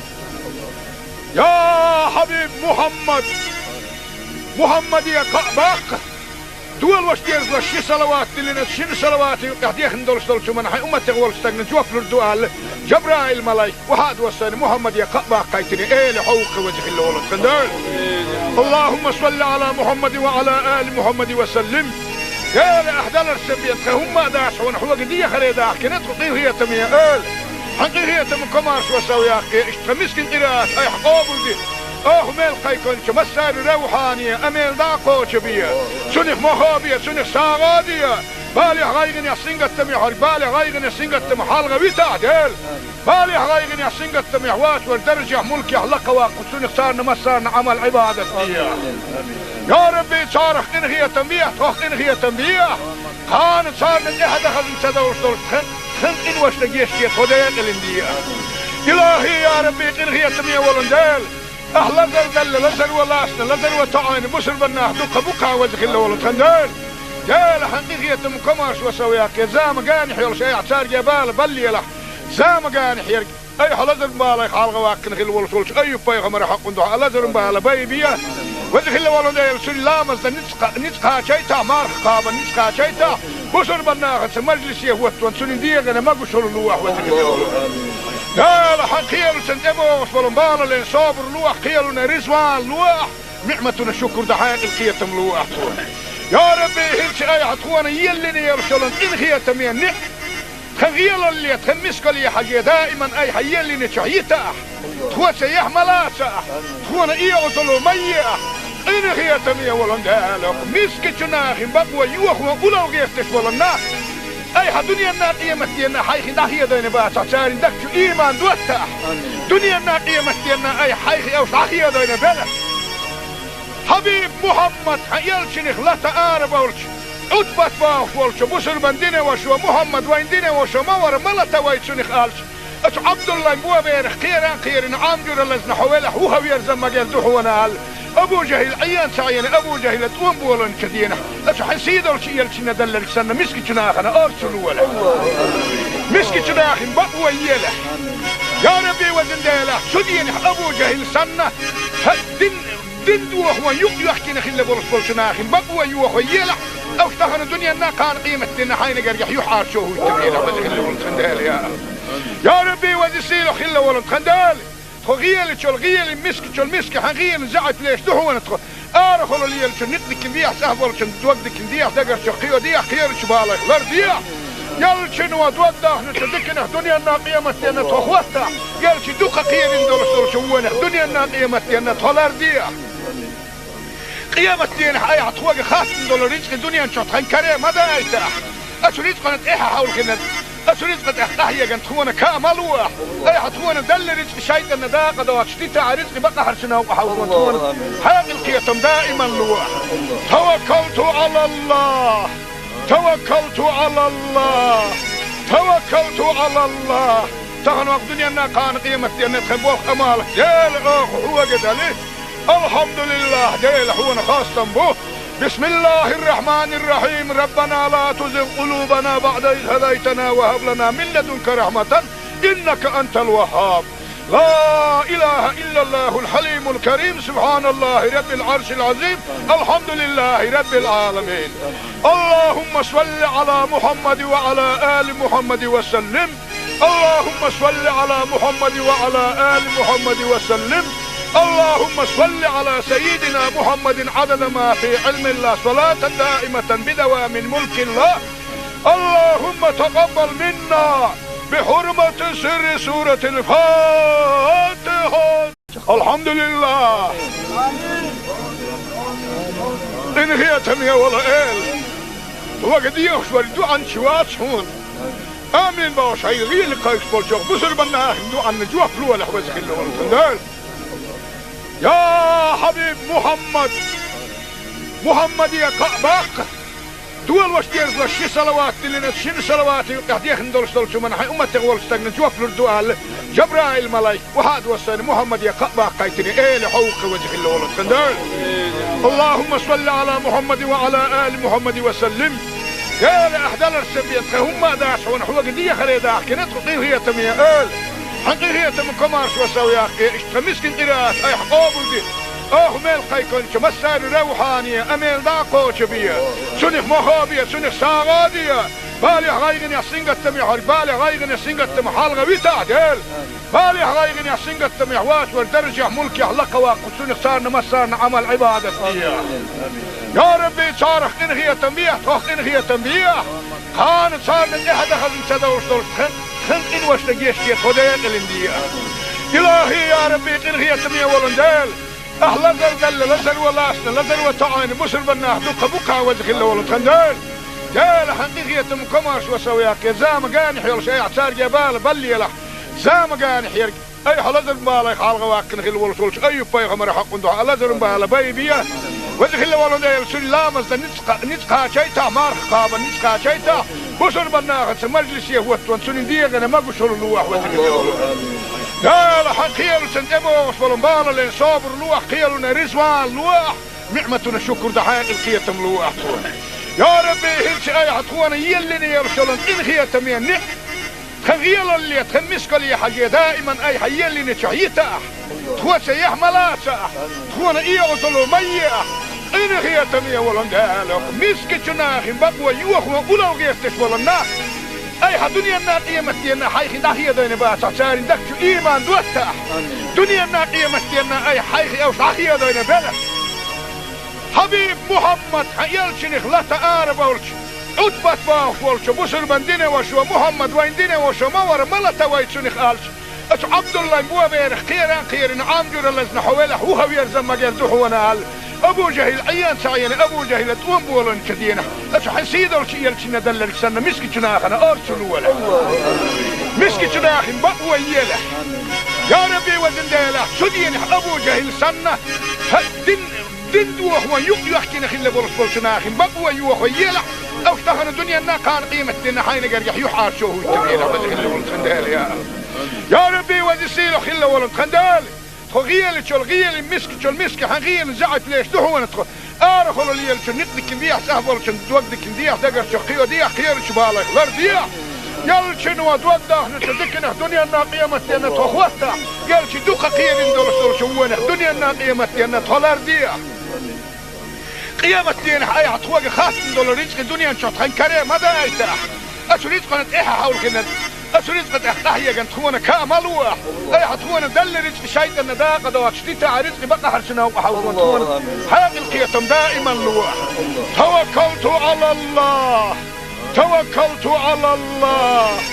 Я хьабиб Мухьаммад, Мухьаммаде кхаъ баккха, долош дезалаш ши салават диллина, шина салавата юкъехь дехна долуш долчу хӀуманна хьайн умматех волчу стагна жоп лур ду аьлла, Жабраил-малайк, вахьа а доссийна, Мухьаммаде кхаъ баккхийтина, Эла, хьо ву-кх веза хилла волу тхан Дела. اللهم صل على محمد وعلى آل محمد وسلم. Эла, ахь даларца бен тхан хӀумма а дац хьуна, хьоьга дехаре дахкина тхо, къинхетаме Эла. Хьан къинхетам, комаршо сов яккхий, иштта тхан мискин къираат айхьа къобалде. Оха мел кхайкхинчу массарна равхьане, амел дӀа а кхочу бе. Цунах мохо бе, цунах сагӀа а де. Балехь, гӀайгӀанехь, сингаттамехь верг, балех, гӀайгӀанех, сингаттамах хьалха витахь, Дела. Балехь, гӀайгӀанехь, сингаттамехь воцург даржехь, мулкехь лакхаваккха, цунах царна массарна Ӏамал-Ӏибадат де. Я Рабби, царах къинхетам бехьа, тхох къинхетам бехьа. Кхана царна тӀаьхьа дахаза ца довш долуш тхан, тхан къиношна гечде, тхо декъалина де. Илахи, я Рабби, къинхетаме волу Дела, ахь лазар далла, лазар ван лаьцна, лазар ван тоӀийна бусурбан нах дуккха бу-кх, веза хилла волу тхан Дела. Дела, хьан къинхетам, комаршо сов яккхий, зама генахь йолуш айхьа цаьрга бала баллалахь. Зама генахь ерг айхьа лазаран балех хьалха ваккхина хилла волуш волчу Айюб-пайхамаран хьокъан дуьхьа лазаран бала байбе. Веза хилла волу Дела, цуьнан ламазна ницкъ, ницкъ кхачийтахь, марха кхабан ницкъ кхачийтахь, бусурбан нахаца мажлисе хӀоттаван цуьнан дегӀана могушалла лолахь, веза хилла волу Дела. Хьан кхелашна тӀебогӀуш болу бала лан собар лолахь, кхелана реза ван лолахь, ниӀматана шукур дан хьекъал, кхетам лолахь тхуна. Я Рабби, хӀинца айхьа тхуна еллина йолуш йолу къинхетаме ниӀ- тхан гӀелалле, тхан мискалле хьажий, даиман айхьа еллинчохь йитахь, тхоца яхь ма лацахь, тхуна оьгӀазло ма ехь. Къинхетаме волу Дела, мискачу нахана бакъо йохо улло гӀерташ болу нах, айхьа дуьненна, къематденна хьайх дӀахедийна бацахь, церан дагчу иман доттахь. Дуьненна, къематденна айхьа хьайх уьш дӀахедийна белахь. Хьабиб Мухьаммад, хьан элчанах лата арабевлча, Ӏутбат бохуш волчу бусурбан динан вашас: «Мухьаммад вайн динан ваша ма вара, ма лата вай цунах», — аьлча, оцу Ӏабдуллайн боберах кхеран а кхерина, Ӏам жуьра лазна хьо велахь, вуха верза магар ду хьуна аьлла, Абу ЖахӀил Ӏен ца Ӏийна, Абу ЖахӀила тӀом болийначу дийнахь, оцу хьан сийдолчу элчанна делларг санна, мискачу нахана орцу лолахь. Мискачу нахана бакъо елахь. Я Рабби, везан Дела, цу дийнахь Абу ЖахӀил санна, хьан дин Дин дохо юкъ йоьхкина хилла болуш болчу нахана бакъо йохо елахь, уьш тахана дуьненна, кхана къематденна хьайна гергахь юьхьӀаьржо хӀуттабелахь, веза хилла волу тхан Дела, я АллахӀ. Я Рабби, веза-сийлахь хилла волу тхан Дела, тхо гӀелачул гӀелин, мискачул миска хьан гӀелин заьӀап леш ду хьуна тхо. Арахула лелачун никъ дикина дехьа, цӀахь болчун дог дикина дехьа, дагарчух кхио дехьа, кхерачу балайх лар дехьа. Ялчуьнан дог дахначу диканах дуьненна, къематденна тхо хӀоттахь, ялчи дукха кхерина долуш долчу вонах дуьненна, къематденна тхо лар дехьа. Къематденахь айхьа тхоьга хаттам долу рицкъи дуьнен чохь тхан каре ма дайтахь. Оцу рицкъана тӀаьхьа хьовлхина, оцу рицкъа тӀехь къахьеган тхуна ка а ма лолахь. Айхьа тхуна делла рицкъи шайтӀанна дакъа доцуш дитахь, рицкъи бакъахьарчу новкъа хьовлхо тхуна хьекъал, кхетам даиман лолахь. Таваккалту ӀалаллахӀ! Таваккалту ӀалаллахӀ! Таваккалту ӀалаллахӀ! Тахана ваха дуьненна, кхана къематденна тхан болх, Ӏамал, Дела, оха хьоьга дали. АлхьамдулиллахӀ, Дела, хьуна хастам бу. بسم الله الرحمن الرحيم. ربنا لا تزغ قلوبنا بعد إذ هديتنا وهب لنا من لدنك رحمة إنك أنت الوهاب. لا إله إلا الله الحليم الكريم. سبحان الله رب العرش العظيم. الحمد لله رب العالمين. اللهم صل على محمد وعلى آل محمد وسلم. اللهم صل على محمد وعلى آل محمد وسلم. اللهم صل على سيدنا محمد عدد ما في علم الله، صلاة دائمة بدوام ملك الله. اللهم تقبل منا بحرمة سر سورة الفاتحة. الحمد لله. Къинхетам я, вала эла. Вага дехаш вар дуӀанча вац хьона. Амин бохуш, хьайга гӀийла кхайкхаш болчох бусурбанна ахин дуӀанна жоп лолахь, веза хилла волу Дела. Я хьабиб Мухьаммад! Мухьаммаде кхаъ баккха! Долош дерзош ши салават диллина, шина салавата юкъехь дехна долуш долчу хӀуманна хьайн умматех волчу стагна жоп лур ду аьлла, Жабраил-малайк, вахьа а доссийна, Мухьаммаде кхаъ баккхийтина, эла хьовха, веза хилла волу Дела. اللهم صل على محمد وعلى آل محمد وسلم. Эла, ахь даларсан бен тхан хӀумма а дац хьуна, хьоьга дехаре дахкина тхо, къинхетаме эла. Хьан къинхетам комаршо сов яккхий, иштта тхан мискин къираат айхьа къобалде. Оха мел кхайкхинчу массарна равхьане, амел дӀа а кхочу бе. Цунах мохо бе, цунах сагӀа де. Балех, гӀайгӀанех, сингаттамехь верг, балех, гӀайгӀанех, сингаттамах хьалха витахь, Дела. Балех, гӀайгӀанех, сингаттамехь вац вара даржехь, мулкехь лакха ваккха, цунах царна массарна Ӏамал, Ӏибадат де. Я Рабби, царах къинхетам бехьа, тхох къинхетам бехьа. Кхана царна тӀаьхьа дан хазна ца довш долуш тхан, тхан къиношна гечде, тхо декъалина де. Илахи, я Рабби, къинхетаме волу Дела. Ахь лазар делла, лазар ван лаьцна, лазар ван тоьӀна бусурбаннах дуккха бу кхана, веза хилла волу тхан Дела. Дела, хьан къинхетам комаршо сов яккхий, зама генахь йолуш айхьа цаьрга бала баллалахь. Зама генахь ерг, айхьа лазаран балех хьалха ваккхина хилла волуш волчу Айюб-пайхамаран хьокъун дуьхьа лазаран бала байбе. Веза хилла волу Дела, цуьнан ламазна ницкъ кха-, ницкъ кхачийтахь, марха кхабарна ницкъ кхачийтахь, бусурбаннахаца мажлисе хӀоттаван цуьнан дегӀана могушалла лолахь, веза хилла волу Дела. Дела, хьан кхелаца тӀебогӀуш болу балале собар лолахь, кхелана резаван лолахь, ниӀматана шукур дан хьекъал, кхетам лолахь тхуна. Я Рабби, хӀинца айхьа тхуна еллина йолуш йолу къинхетаме ниӀ-, тхан гӀелалле, тхан мискалле хьажий, даиман айхьа еллинчохь йитахь, тхо цаьрца ма лацахь, тхуна оьгӀазло ма ехь, къинхетаме волу Дела, мискачу нахана бакъо йохо улло гӀерташ болу нах, айхьа дуьненна, къематденна хьайх дӀахедийна бацахь, церан дагчу ийман доттахь. Дуьненна, къематденна айхьа хьайх уьш дӀахедийна белахь. Хьабиб Мухьаммад, хьан элчанах лата арабевлча, Ӏутбат бохуш волчу бусурбан динан вашас: «Мухьаммад, вайн динан ваша ма вара, ма лата вай цунах», аьлча, оцу Ӏабдуллайн боберах кхера а кхерина, Ӏам жуьра лазна хьо велахь, вуха верза магар ду хьуна аьлла, Абу ЖахӀил Ӏен ца Ӏийна, Абу ЖахӀила тӀом болийначу дийнахь, оцу хьан сийдолчу элчанна делларг санна, мискачу нахана орцо лолахь. Мискачу нахана бакъо елахь. Я Рабби, везан Дела, цу дийнахь Абу ЖахӀил санна, хьан дин, дин дохо юкъ йоьхкина хилла болуш болчу нахана бакъо йохо елахь, уьш тахана дуьненна, кхана къематденна хьайна гергахь юьхьӀаьржо хӀуьттабелахь, веза хилла волу тхан Дела, я. Я Рабби, веза сийлахь хилла волу тхан Дела. Тхо гӀелачул гӀелин, мискачул миска хьан гӀелин заьӀап леш ду хьуна тхо. Арахула лелачу никъ дикина дехьа, цӀахь болчун дог дикина дехьа, дагарчу кхио дехьа, кхерачу балех лардехьа. Элчано дог дахначу диканах дуьненна, къематденна тхо хӀоттахь, элча дукха кхерина долуш долчу вонах дуьненна, къематденна тхо лардехьа. Къематденахь айхьа тхоьга хаттам долу рицкъа дуьнен чохь тхан каре ма дайтахь. Оцу рицкъана тӀаьхьа хьовлхина, оцу рицкъа тӀехь къахьегна тхуна ка ма лолахь. Айхьа тхуна делла рицкъа шайтӀанна дакъа доцуш дитахь, рицкъа бакъахьарчу новкъа хьовлхо тхуна хьекъал, кхетам даиман лолахь. Таваккалту Ӏалаллахь! Таваккалту Ӏалаллахь!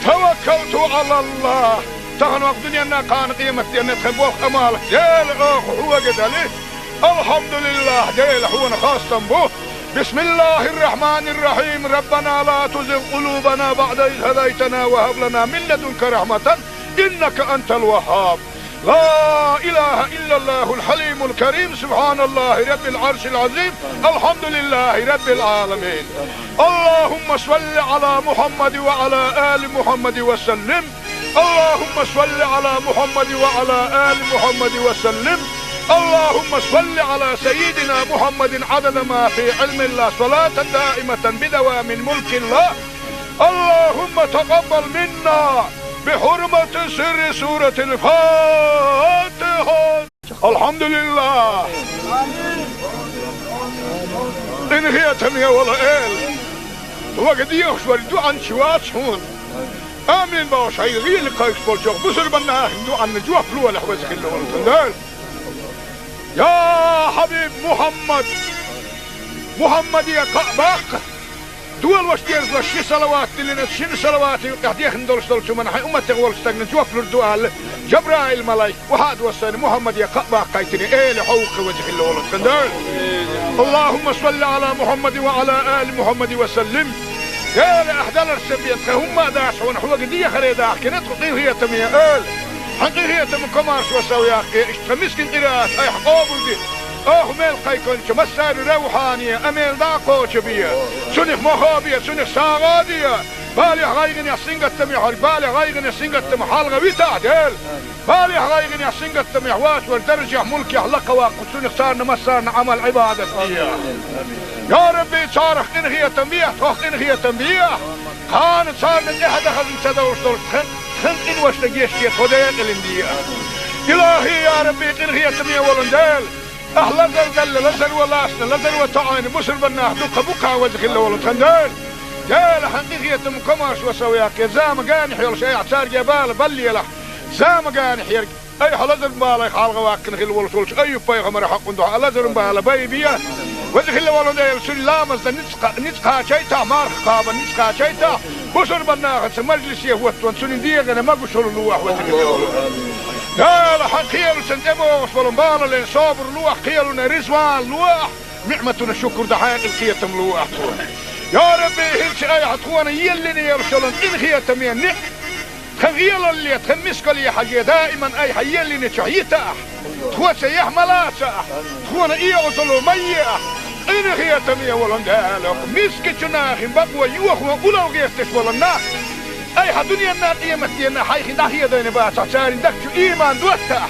Таваккалту Ӏалаллахь! Тахана ваха дуьненна, кхана къематденна тхан болх, Ӏамал Дела, оха хьоьга дали. Алхьамдулиллахь, Дела, хьуна хастам бу. بسم الله الرحمن الرحيم. ربنا لا تزغ قلوبنا بعد إذ هديتنا وهب لنا من لدنك رحمة إنك أنت الوهاب. لا إله إلا الله الحليم الكريم. سبحان الله رب العرش العظيم. الحمد لله رب العالمين. اللهم صل على محمد وعلى آل محمد وسلم. اللهم صل على محمد وعلى آل محمد وسلم. اللهم صل على سيدنا محمد عدد ما في علم الله، صلاة دائمة بدوام ملك الله. اللهم تقبل منا بحرمة سر سورة الفاتحة. الحمد لله. Къинхетаме, вала эла. Вага дехаш вара дуьхьанча вац хьуна. Амин бохуш, хьайга гӀийла кхайкхаш болчох бусурбанна ахин дуьхьанна жоп лолахь, веза хилла волу тхан Дела. Я хьабиб Мухьаммад! Мухьаммаде кхаъ баккха! Долуш дерзалаш ши салават диллина, шина салавата юкъехь дехна долуш долчу хӀуманна хьайн умматех волчу стагна жоп лур ду аьлла, Жабраил-малайк, охьа а доссийна, Мухьаммаде кхаъ баккхийтина, эла хьо ву-кх, веза хилла волу тхан Дела. Аллахумма салли Ӏала Мухьаммадин ва Ӏала али Мухьаммадин ва саллим. Дела, ахь даларш ца бен, тхан хӀумма а дац хьуна, хьоьга дехаре дахкина тхо къинхетаме, эла. Хьан къинхетаман комаршо сов яккхий, иштта тхан мискин къираат айхьа къобалде. Оха мел кхайкхинчу массарна равхьане, амел дӀа а кхочу бе. Цунах мохо бе, цунах сагӀа а де. Балехь, гӀайгӀанехь, сингаттамехь верг, балехь, гӀайгӀанехь, сингаттамах хьалха витахь, Дела. Балехь, гӀайгӀанехь, сингаттамехь вацар даржехь, мулкехь лакха ваккха, цунах царна массарна Ӏамал-Ӏибадат де. Я Рабби, царах къинхетам бехь, тхох къинхетам бехь. Кхана царна тӀаьхьа дан хазна ца довш долуш тхан, тхан къиношна гечде, тхо декъалина де. Илахи, я Рабби, къинхетаме волун Дела. Ахь лазар далла, лазаро лаьцна, лазаро тоӀийна бусурба нах дуккха бу-кх, веза хилла волу тхан Дела. Дела, хьан къинхетаман комаршо сов яккхий, зама ганехь йолуш айхьа цаьрга бала баллалахь, зама ганехь ерг айхьа лазаран балех хьалха ваьккхина хилла волуш волчу Айюб-пайхамаран хьокъан дуьхьа лазаран бала байбе. Веза хилла волу Дела, цуьнан ламазна ницкъ кха-, ницкъ кхачийтахь, марха кхабарна ницкъ кхачийтахь, бусурба нахаца мажлисе хӀоттаван цуьнан дегӀана могушалла лолахь, веза хилла волу Дела. Хьан кхелашна тӀебогӀуш болу балален собар лолахь, кхелана резаван лолахь, ниӀматана шукур дан хьекъал, кхетам лолахь тхуна. Я Рабби, хӀинца айхьа тхуна еллина йолуш йолу къинхетаме ниӀ тхан гӀелалле, тхан мискалле хьажий, даиман айхьа еллинчух йитахь, тхоьца яхь ма лацахь, тхуна оьгӀазло ма ехь, къинхетаме волун Дела, мискачу нахана бакъо йохо улло гӀерташ болу нах айхьа дуьненна, къематденна хьайх дӀахедийна бацахь, церан дагчу ийман доттахь.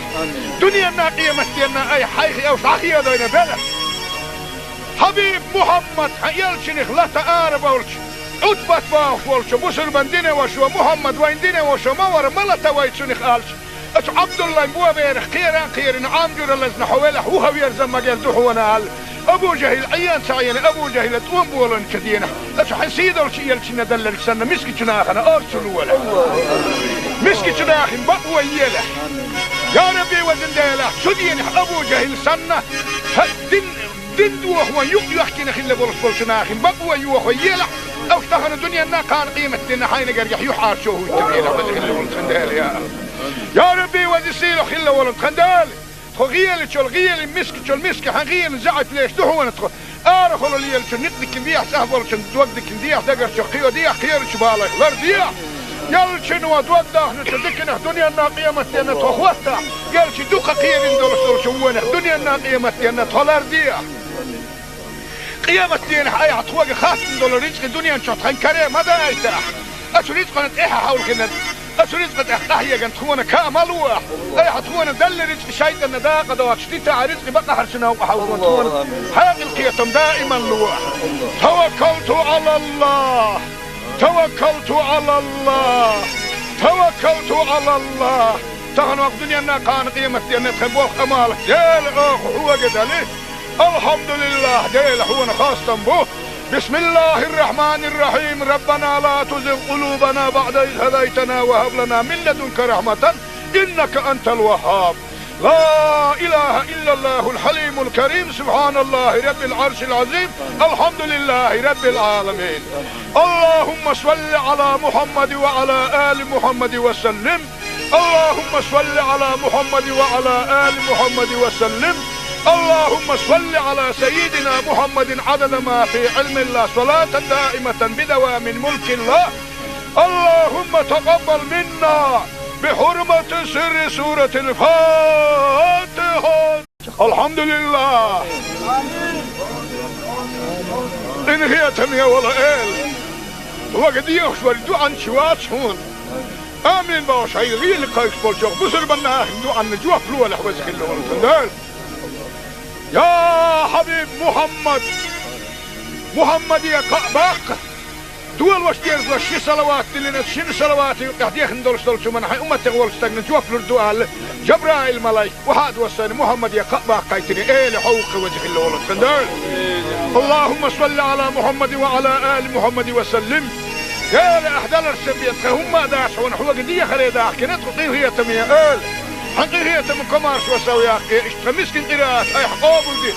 Дуьненна, къематденна айхьа хьайх уьш дӀахедийна белахь. Хьабиб Мухьаммад, хьан элчанах лата ара болчу, Ӏутбат бохуш волчу бусурбан динан вашо, Мухьаммад вайн динан вашо ма вара, ма лата вай цунах аьлча, оцу Ӏабдуллайн боберах кхера а кхерина, Ӏам жуьра лазна хьо велахь, вуха верза ма герза ду хьуна аьлла, Абу ЖахӀил Ӏен ца Ӏийна, Абу ЖахӀила тӀом болийначу денахь, оцу хьайн сийдолчу элчанна делларг санна, мискачу нахана орцу лолахь. Мискачу нахана бакъо елахь. Я Рабби, везан Дела, цу денахь Абу ЖахӀил санна, хӀа, дин Дин дохо юкъ йоьхкина хилла болуш болчу нахана бакъо йохо елахь, уьш тахана дуьненна, кхана къематденна хьайна гергахь юьхьӀаьржо хӀуттур елахь, веза хилла волу тхан Дела, я. Я Рабби, веза сийлахь хилла волу тхан Дела, тхо гӀелачул гӀели, мискачул миска хьан гӀелан заьӀап леш ду хьуна тхо. Арахула лелачун некъ дикина дехьа, цӀахь болчун дог дикина дехьа, дагарчух кхио дехьа, кхерачу балех лар дехьа. Элчано дог дахначу диканах дуьненна, къематденна тхо хӀоттахь, элча дукха кхерина долуш долчу вонах дуьненна, къематденна тхо лар дехьа. Къематденахь айхьа тхоьга хаттам долу рицкъа дуьнен чохь тхан каре ма дайтахь. Оцу рицкъана тӀаьхьа хьовлхина, оцу рицкъа тӀехь къахьегна тхуна каа ма лолахь. Айхьа тхуна делла рицкъа шайтӀанна дакъа доцуш дитахь, рицкъа бакъахьарчу новкъа хьовлхо тхуна хьекъал, кхетам даиман лолахь. Таваккалту Ӏалаллах! Таваккалту Ӏалаллах! Таваккалту Ӏалаллах! Тахана ваха дуьненна, кхана къематденна тхан болх, Ӏамал, Дела, оха хьоьга дали. Алхьамдулиллах, Дела, хьуна хастам бу. Бисмиллахир-рахманир-рахим. Раббана ла тузигъ къулубана баъда из хӀадайтана ва хӀаб лана мин ладунка рахматан, иннака антал ваххаб. لا إله إلا الله الحليم الكريم، سبحان الله رب العرش العظيم، الحمد لله رب العالمين. اللهم صل على محمد وعلى آل محمد وسلم. اللهم صل على محمد وعلى آل محمد وسلم. اللهم صل على سيدنا محمد عدد ما في علم الله، صلاة دائمة بدوام ملك الله. اللهم تقبل منا بحرمة سر سورة الفاتحة. Алхьамдулиллах! Къинхетаме волу Эла! Вага дехаш вара дуьхьанча вац хьуна. Амин бохуш хьайн гӀийла кхайкхаш болчохь бусурбан нахана дуьхьанна жоп лолахь, веза хилла волу тхан Дела. Я хьабиб Мухьаммад! Мухьаммаде кхаъ баккха! Долуш дерзалаш ши салават диллина, шина салавата юкъехь дехна долуш долчу хӀуманна хьайн умматех волчу стагна жоп лур ду аьлла, Жабраил-малайк, охьа а доссийна, Мухьаммаде кхаъ баккхийтина, эла хьо ву-кх, веза хилла волу тхан Дела. Аллахумма салли Ӏала Мухьаммадин ва Ӏала али Мухьаммадин ва саллим. Дела, ахь даларш ца бен, тхан хӀумма а дац хьуна, хьоьга дехаре дахкина тхо къинхетаме, эла. Хьан къинхетам, комаршо сов яккхе, иштта тхан мискин къираат айхьа къобалде.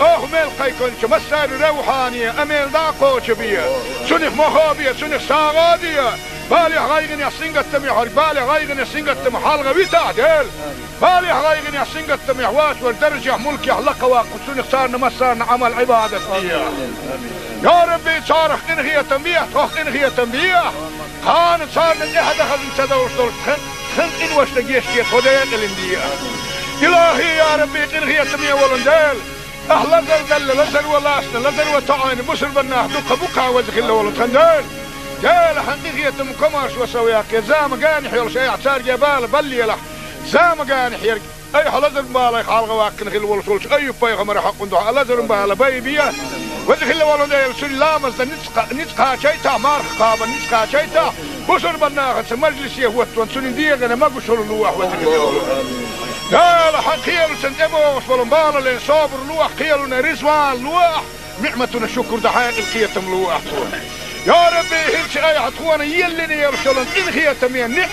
Оха мел кхайкхинчу массарна равхьане, а мел дӀа а кхочу бе. Цунах мохо бе, цунах сагӀа а де. Балехь, гӀайгӀанехь, сингаттамехь верг, балех, гӀайгӀанех, сингаттамах хьалха витахь, Дела. Балехь, гӀайгӀанехь, сингаттамехь воцург даржехь, мулкехь лакха ваккха, цунах царна массарна Ӏамал, Ӏибадат де. Я Рабби, царах къинхетам бе, тхох къинхетам бе. Кхана царна тӀаьхьа дан хазна ца довш долуш тхан, тхан къиношна гечде тхо декъалина де. Илахи, я Рабби, къинхетаме волу Дела, ахь лазар далла, лазар ван лаьцна, лазар ван тоьӀна бусурбан нах дукха бу-кх, веза хилла волу тхан Дела. Дела, хьан къинхетам, комаршо сов яккхе, зама генахь йолуш айхьа цаьрга бала баллалахь, зама генахь ерг. Айхьа лазаран балех хьалха ваккхина хилла волуш волчу Айюб-пайхамаран хьокъан дуьхьа лазаран бала байбе. Веза хилла волу Дела, цуьнан ламазна ницкъ кха-, ницкъ кхачийтахь, марха кхабарна ницкъ кхачийтахь, бусурбан нахаца мажлисе хӀоттаван цуьнан дегӀана могушалла лолахь, веза хилла волу. Дела, хьан кхелашна тӀебогӀуш болу бала лен собар лолахь, кхелана реза ван лолахь, ниӀматана шукур дан хьекъал, кхетам лолахь тхуна. Я Рабби, хӀинца айхьа тхуна еллина йолуш йолу къинхетаме ниӀ-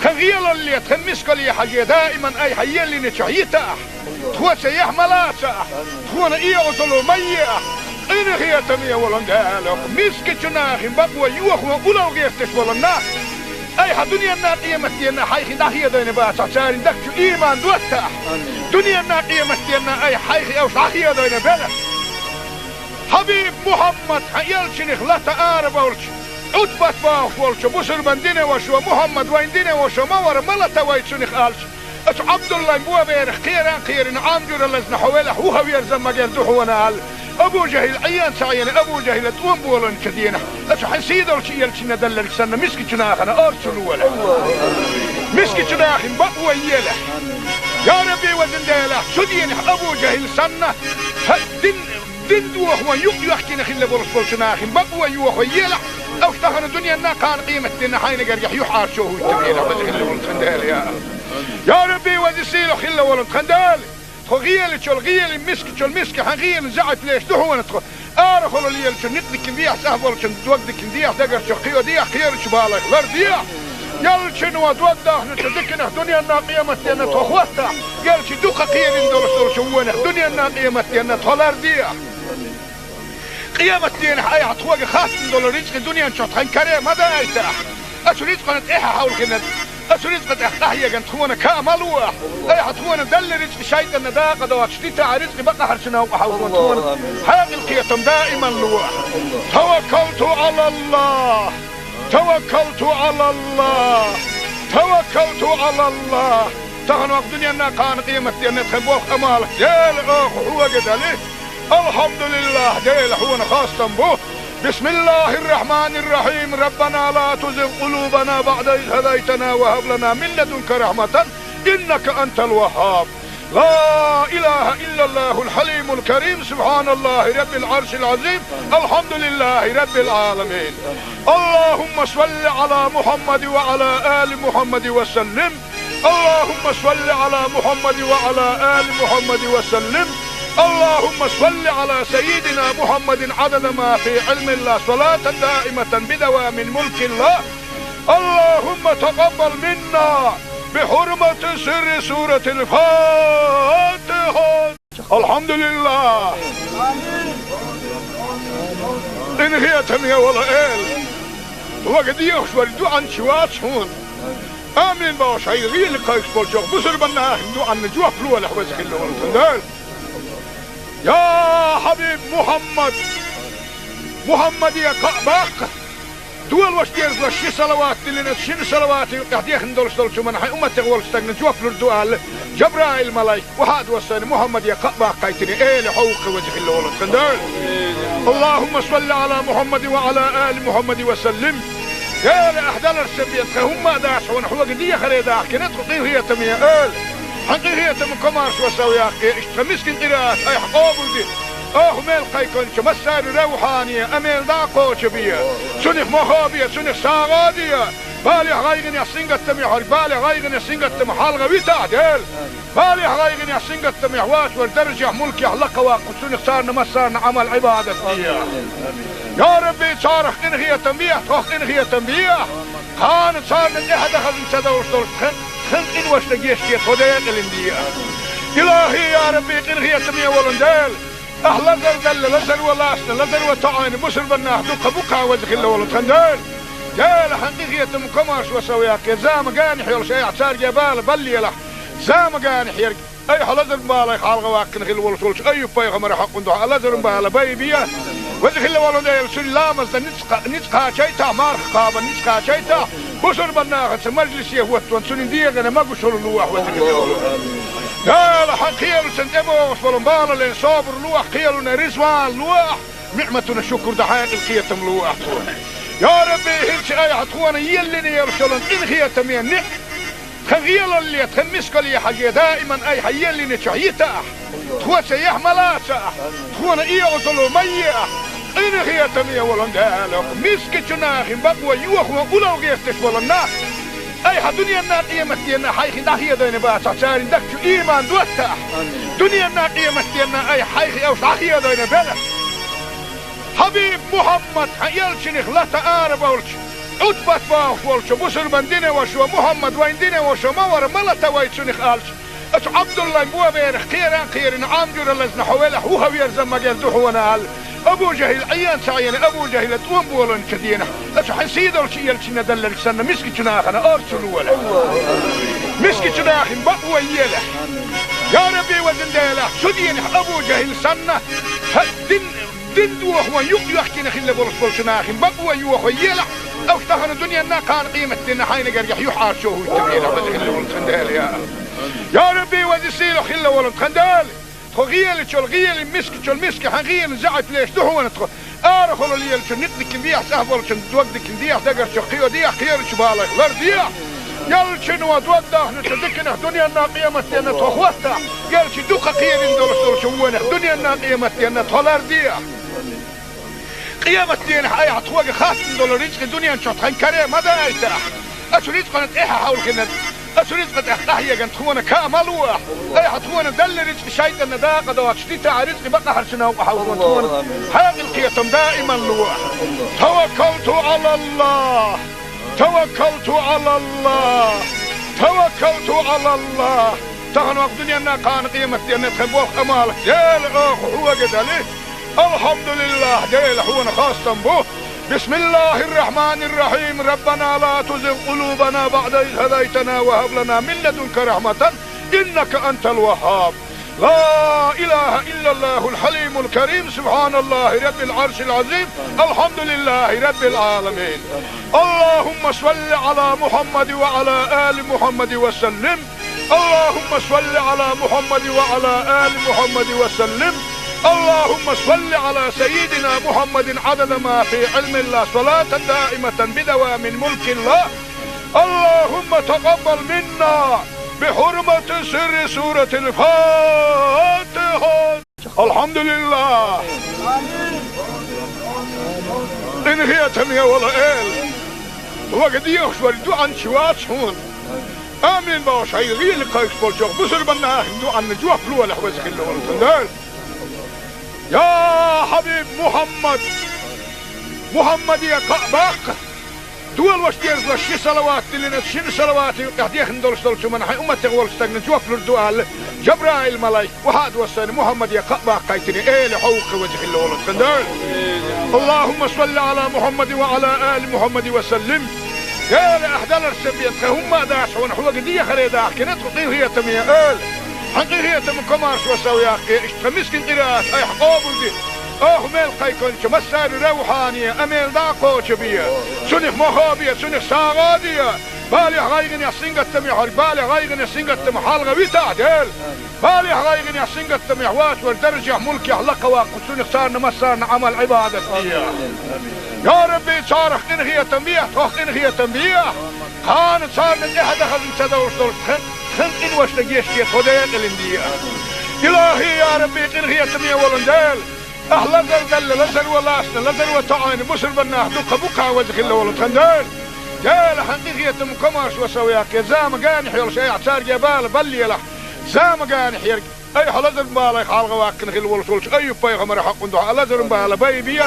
Тхан гӀелалле, тхан мискалле хьажий, даиман айхьа еллинчохь йитахь, тхо цаьхьа ма лацахь, тхуна оьгӀазло ма ехь. Къинхетаме волу Дела, мискачу нахана бакъо йохо улал гӀерташ болу нах айхьа дуьненна, къематденна хьайх дӀахедийна бацахь, церан дагчу ийман доттахь. Дуьненна, къематденна айхьа хьайх уьш дӀахедийна белахь. Хьабиб Мухьаммад, хьан элчанах лата арабевлча, Ӏутбат бохуш волчо, бусурбан динан вашо, Мухьаммад вайн динан вашо ма вара, ма лата вай цунах, аьлча, оцу Ӏабдуллайн боберах кхеран а кхерина, Ӏам жуьра лазна хьо велахь, вухаверза ма герга ду хьуна, аьлла. Абу ЖахӀил Ӏен ца Ӏена, Абу ЖахӀила тӀом болийначу дийнахь, оцу хьан сийдолчу элчанна делларг санна, мискачу нахана орцалла лолахь. Мискачу нахана бакъо елахь. Я Рабби, везан Дела, цу дийнахь Абу ЖахӀил санна, хьан дин Дин дохо юкъ йоьхкина хилла болуш болчу нахана бакъо йохо елахь, уьш тахана дуьненна, кхана къематденна хьайна гергахь юьхьӀаьржо хӀуттабелахь, веза хилла волу тхан Дела, я АллахӀ. Я Рабби, веза, сийлахь хилла волу тхан Дела, тхо гӀелачул гӀела, мискачул миска, хьан гӀелан заьӀап леш ду хьуна тхо. Арахула лелачун никъ дикина дехьа, цӀахь болчун дог дикина дехьа, дагарчух кхио дехьа, кхерачу балех лар дехьа. Ялчуьнан дог дахначу диканах дуьненна, къематденна тхо хӀоттахь, ялчу дукха кхерина долуш долчу вонах дуьненна, къематденна тхо лар дехьа. Къематденахь айхьа тхоьга хаттам долу рицкъа дуьнен чохь тхан каре ма дайтахь. Оцу рицкъана тӀаьхьа хьовлхина, оцу рицкъа тӀехь къахьегна тхуна ка ма лолахь. Айхьа тхуна делла рицкъа шайтӀанна дакъа доцуш дитахь, рицкъа бакъахьарчу новкъа хьовзо тхуна хьекъал, кхетам даиман лолахь. Таваккалту ӀалаллахӀ! Таваккалту ӀалаллахӀ! Таваккалту ӀалаллахӀ! Тахана ваккха дуьненна, кхана къематденна тхан болх, Ӏамал, Дела, оха хьоьга дели. АлхьамдулиллахӀ, Дела, хьуна хастам бу. بسم الله الرحمن الرحيم. ربنا لا تزغ قلوبنا بعد إذ هديتنا وهب لنا من لدنك رحمة إنك أنت الوهاب. لا إله إلا الله الحليم الكريم. سبحان الله رب العرش العظيم. الحمد لله رب العالمين. اللهم صل على محمد وعلى آل محمد وسلم. اللهم صل على محمد وعلى آل محمد وسلم. اللهم صل على سيدنا محمد عدد ما في علم الله، صلاة دائمة بدوام ملك الله. اللهم تقبل منا بحرمة سر سورة الفاتحة. АлхьамдулиллахӀ! Къинхетаме волу Эла! Вага дехаш верг дуьхьанча вац хьуна. Амин бохуш, хьайн гӀийла кхайкхаш болчу бусурбан нахана дуьхьанна жоп лолахь, веза хилла волу тхан Дела. Я хьабиб Мухьаммад! Мухьаммаде кхаъ баккха! Долуш дезалаш ши салават диллина, шина салавата юкъехь дехна долуш долчу хӀуманна хьайн умматех волчу стагана жоп лур ду аьлла, Жабраил-малайк охьа а доссийна, Мухьаммаде кхаъ баккхийтина, Эла хьо ву-кх, веза хилла волу тхан Дела. اللهم صل على محمد وعلى آل محمد وسلم. Эла, ахь даларца бен тхан хӀумма а дац хьуна, хьоьга дехаре дахкина тхо, къинхетаме Эла. Хьан къинхетам, комаршо сов яккхе, иштта тхан мискин къираат айхьа къобалде. Оха мел кхайкхинчу массарна равхьане, а мел дӀа а кхочу бе. Цунах мохо бе, цунах сагӀа а де. Балехь, гӀайгӀанехь, сингаттамехь верг, балех, гӀайгӀанех, сингаттамах хьалха витахь, Дела. Балехь, гӀайгӀанехь, сингаттамехь воцург даржехь, мулкехь лакха ваккха, цунах царна массарна Ӏамал, Ӏибадат де. Я Рабби, царах къинхетам бе, тхох къинхетам бе. Кхана царна тӀаьхьа дан хазна ца довш долуш тхан Тхан къиношта гешт де тхо декъалин де. Илахи, я Рабби, къинхетаме волун Дела, ахь лазар далла, лазар валлалц, лазар ван тоъийна бусурбаннах дукха букха веза хилла волу тхан Дела. Дела, хьан къинхетам комарш ва сов яккхе, зама гани хьолуш айхьа царге бала баллиялахь, зама гани хьерг. Айхьа лазар балай хьалха ваккхина хилла волуш волчу Айюб-пайхамара хьакъун дуьхьа лазарун бала бай бе. Веза хилла волу Дела, цуьнан ламазна ницкъ кха-, ницкъ кхачайта, марха кхабан ницкъ кхачайта, бусурбаннахаца мажлисе хӀоттон цуьнан дегӀана магушалла луахь, веза хилла волу Дела. Хьан кхелашна тӀебогӀуш болу балален собар луахь, кхелана ризван луахь, ниъматана шукур дан хьекъал кхетам луахь тхуна. Я Рабби, хӀинца айхьа тхуна еллина йолуш йолун къинхетаме ниъ Тхан гӀелалле, тхан мискалле хьажий, даиман айхьа еллинчохь йита ахь. Тхо ца яхь ма лаца ахь, тхуна эгӀазалла ма е ахь. Къинхетаме волун Дела, мискачу нахин бакъо йохо улло гӀерташ болу нах, айхьа дуьненна къематденна хьайх дӀахедийна бацахь, царна дагчу ийман дотта ахь. Дуьненна къематденна айхьа хьайх уьш дӀахедийна белахь. Хьабиб Мухьаммад, хьан элчанах лата арабовлча, Ӏутбат бохуш волчу бусурбан динан вашо, Мухьаммад вайн динан вашо ма вара, ма лата вай цунах аьлча, оцу Ӏабдуллайн боберах кхеран кхерина, Ӏам жуьра лазна хьо велахь, вуха верза ма герза хьуна аьлла. Абу ЖахӀил Ӏен ца Ӏена, Абу ЖахӀила тӀом боланчу дийнахь, оцу хьан сийдолчу элчанна далларг санна, мискачу нахана орцу лолахь. Мискачу нахин бакъо елахь. Я Рабби, везан Дела, цу дийнахь Абу ЖахӀил санна, хьан дин Дин дохо юкъ йоьхкина хилла болуш болчу нахин бакъо йохо елахь, уьш тахана дуьненна кхана къематденна хьайна гергахь юьхьӀаьржо хӀуттабелахь, веза хилла волу тхан Дела, я. Я Рабби, веза сийлахь хилла волу тхан Дела, тхо гӀелачул гӀелин, мискачул миска хьан гӀелин заьӀап леш ду хьуна тхо. Арахула лелачун никъ дикина дехьа, цӀахь болчун дог дикина дехьа, дагарчу кхио дехьа, кхерачу балайх лар дехьа. Ялчано дог дахначу диканах дуьненна къематденна тхо хӀоттахь, ялчи дукха кхерина долуш долчу вонах дуьненна къематденна тхо лардехьа. Къематденахь айхьа тхоьга хаттам долу рицкъи дуьнен чохь тхан каре ма дайтахь. Оцу рицкъана тӀехьа хьовлхина, оцу рицкъа тӀехь къахьеган тхуна каа ма луахь. Айхьа тхуна далла рицкъи шайтӀанна дакъа доцуш дитахь, рицкъи бакъахьарчу новкъа хьовлхина тхуна хьекъал кхетам даиман луахь. Таваккалту Ӏалаллах. Таваккалту Ӏалаллах! Таваккалту Ӏалаллах! Тахана ваха дуьненна кхана къематденна тхан болх-Ӏамал Дела оха хьоьга дали. Алхьамдулиллах, Дела хьуна хастам бу. Бисмиллахир-рахманир-рахим. Раббана ла тузигъ къулубана баъда из хӀадайтана ва хӀаб лана мин ладунка рахьматан иннака антал ваххаб. لا إله إلا الله الحليم الكريم، سبحان الله رب العرش العظيم، الحمد لله رب العالمين. اللهم صل على محمد وعلى آل محمد وسلم. اللهم صل على محمد وعلى آل محمد وسلم. اللهم صل على سيدنا محمد عدد ما في علم الله، صلاة دائمة بدوام ملك الله. اللهم تقبل منا بحرمة سر سورة الفاتحة. الحمد لله. Къинхетаме волу Эла, вага дехаш вара дуьхьанча вац хьуна. Амин бохуш хьайн гӀийла кхайкхаш болчохь бусурбан нахана дуьхьанна жоп лолахь, веза хилла волу тхан Дела. Я хьабиб Мухьаммад! Мухьаммаде кхаъ баккха! Дола ваша дезалаш ши салават диллина, шина салавата юкъехь дехна долуш долчу хӀуманна хьайн умматех волчу стагна жоп лур ду аьлла, Жабраил-малайк охьа а доссийна, Мухьаммаде кхаъ баккхийтина, Эла хьо ву-кх, веза хилла волу тхан Дела. اللهم صل على محمد وعلى آل محمد وسلم. Дела, ахь даларца бен тхан хӀумма а дац хьуна, хьоьга дехаре дахкина тхо, къинхетаме Эла. Хьан къинхетам комаршо сов яккхе, иштта тхан мискин къираат айхьа къобалде. Оха мел кхайкхинчу массаьрна равхьане а мел дӀа а кхочу бе. Цунах мохо а бе, цунах сагӀа а де. Балехь, гӀайгӀанехь, сингаттамехь верг балех, гӀайгӀанех, сингаттамах хьалха витахь, Дела. Балехь, гӀайгӀанехь, сингаттамехь воцург даржехь, мулкехь лакхаваккха, цунах царна массарна Ӏамал-Ӏибадат де. Я Рабби, царах къинхетам бехьа, тхох къинхетам бехьа. Кхана царна тӀаьхьа дан хазна ца довлуш долчу тхан, тхан къиношна гечде, тхо декъалина де. Илахи, я Рабби, къинхетаме волун Дела, ахь лазар далла, лазар ван лацна, лазар ван тоьӀна бусурбан нах дуккха бу-кх, веза хилла волу тхан Дела. Дела, хьан къинхетам комаршо сов яккхе, зама гани хьолуш айхьа царге бала баллиялахь, зама гани хьерг. Айхьа лазар балай хьалха ваккхина хилла волуш волчу Айюб-пайхамара хьакъун дуьхьа лазарун бала бай бе.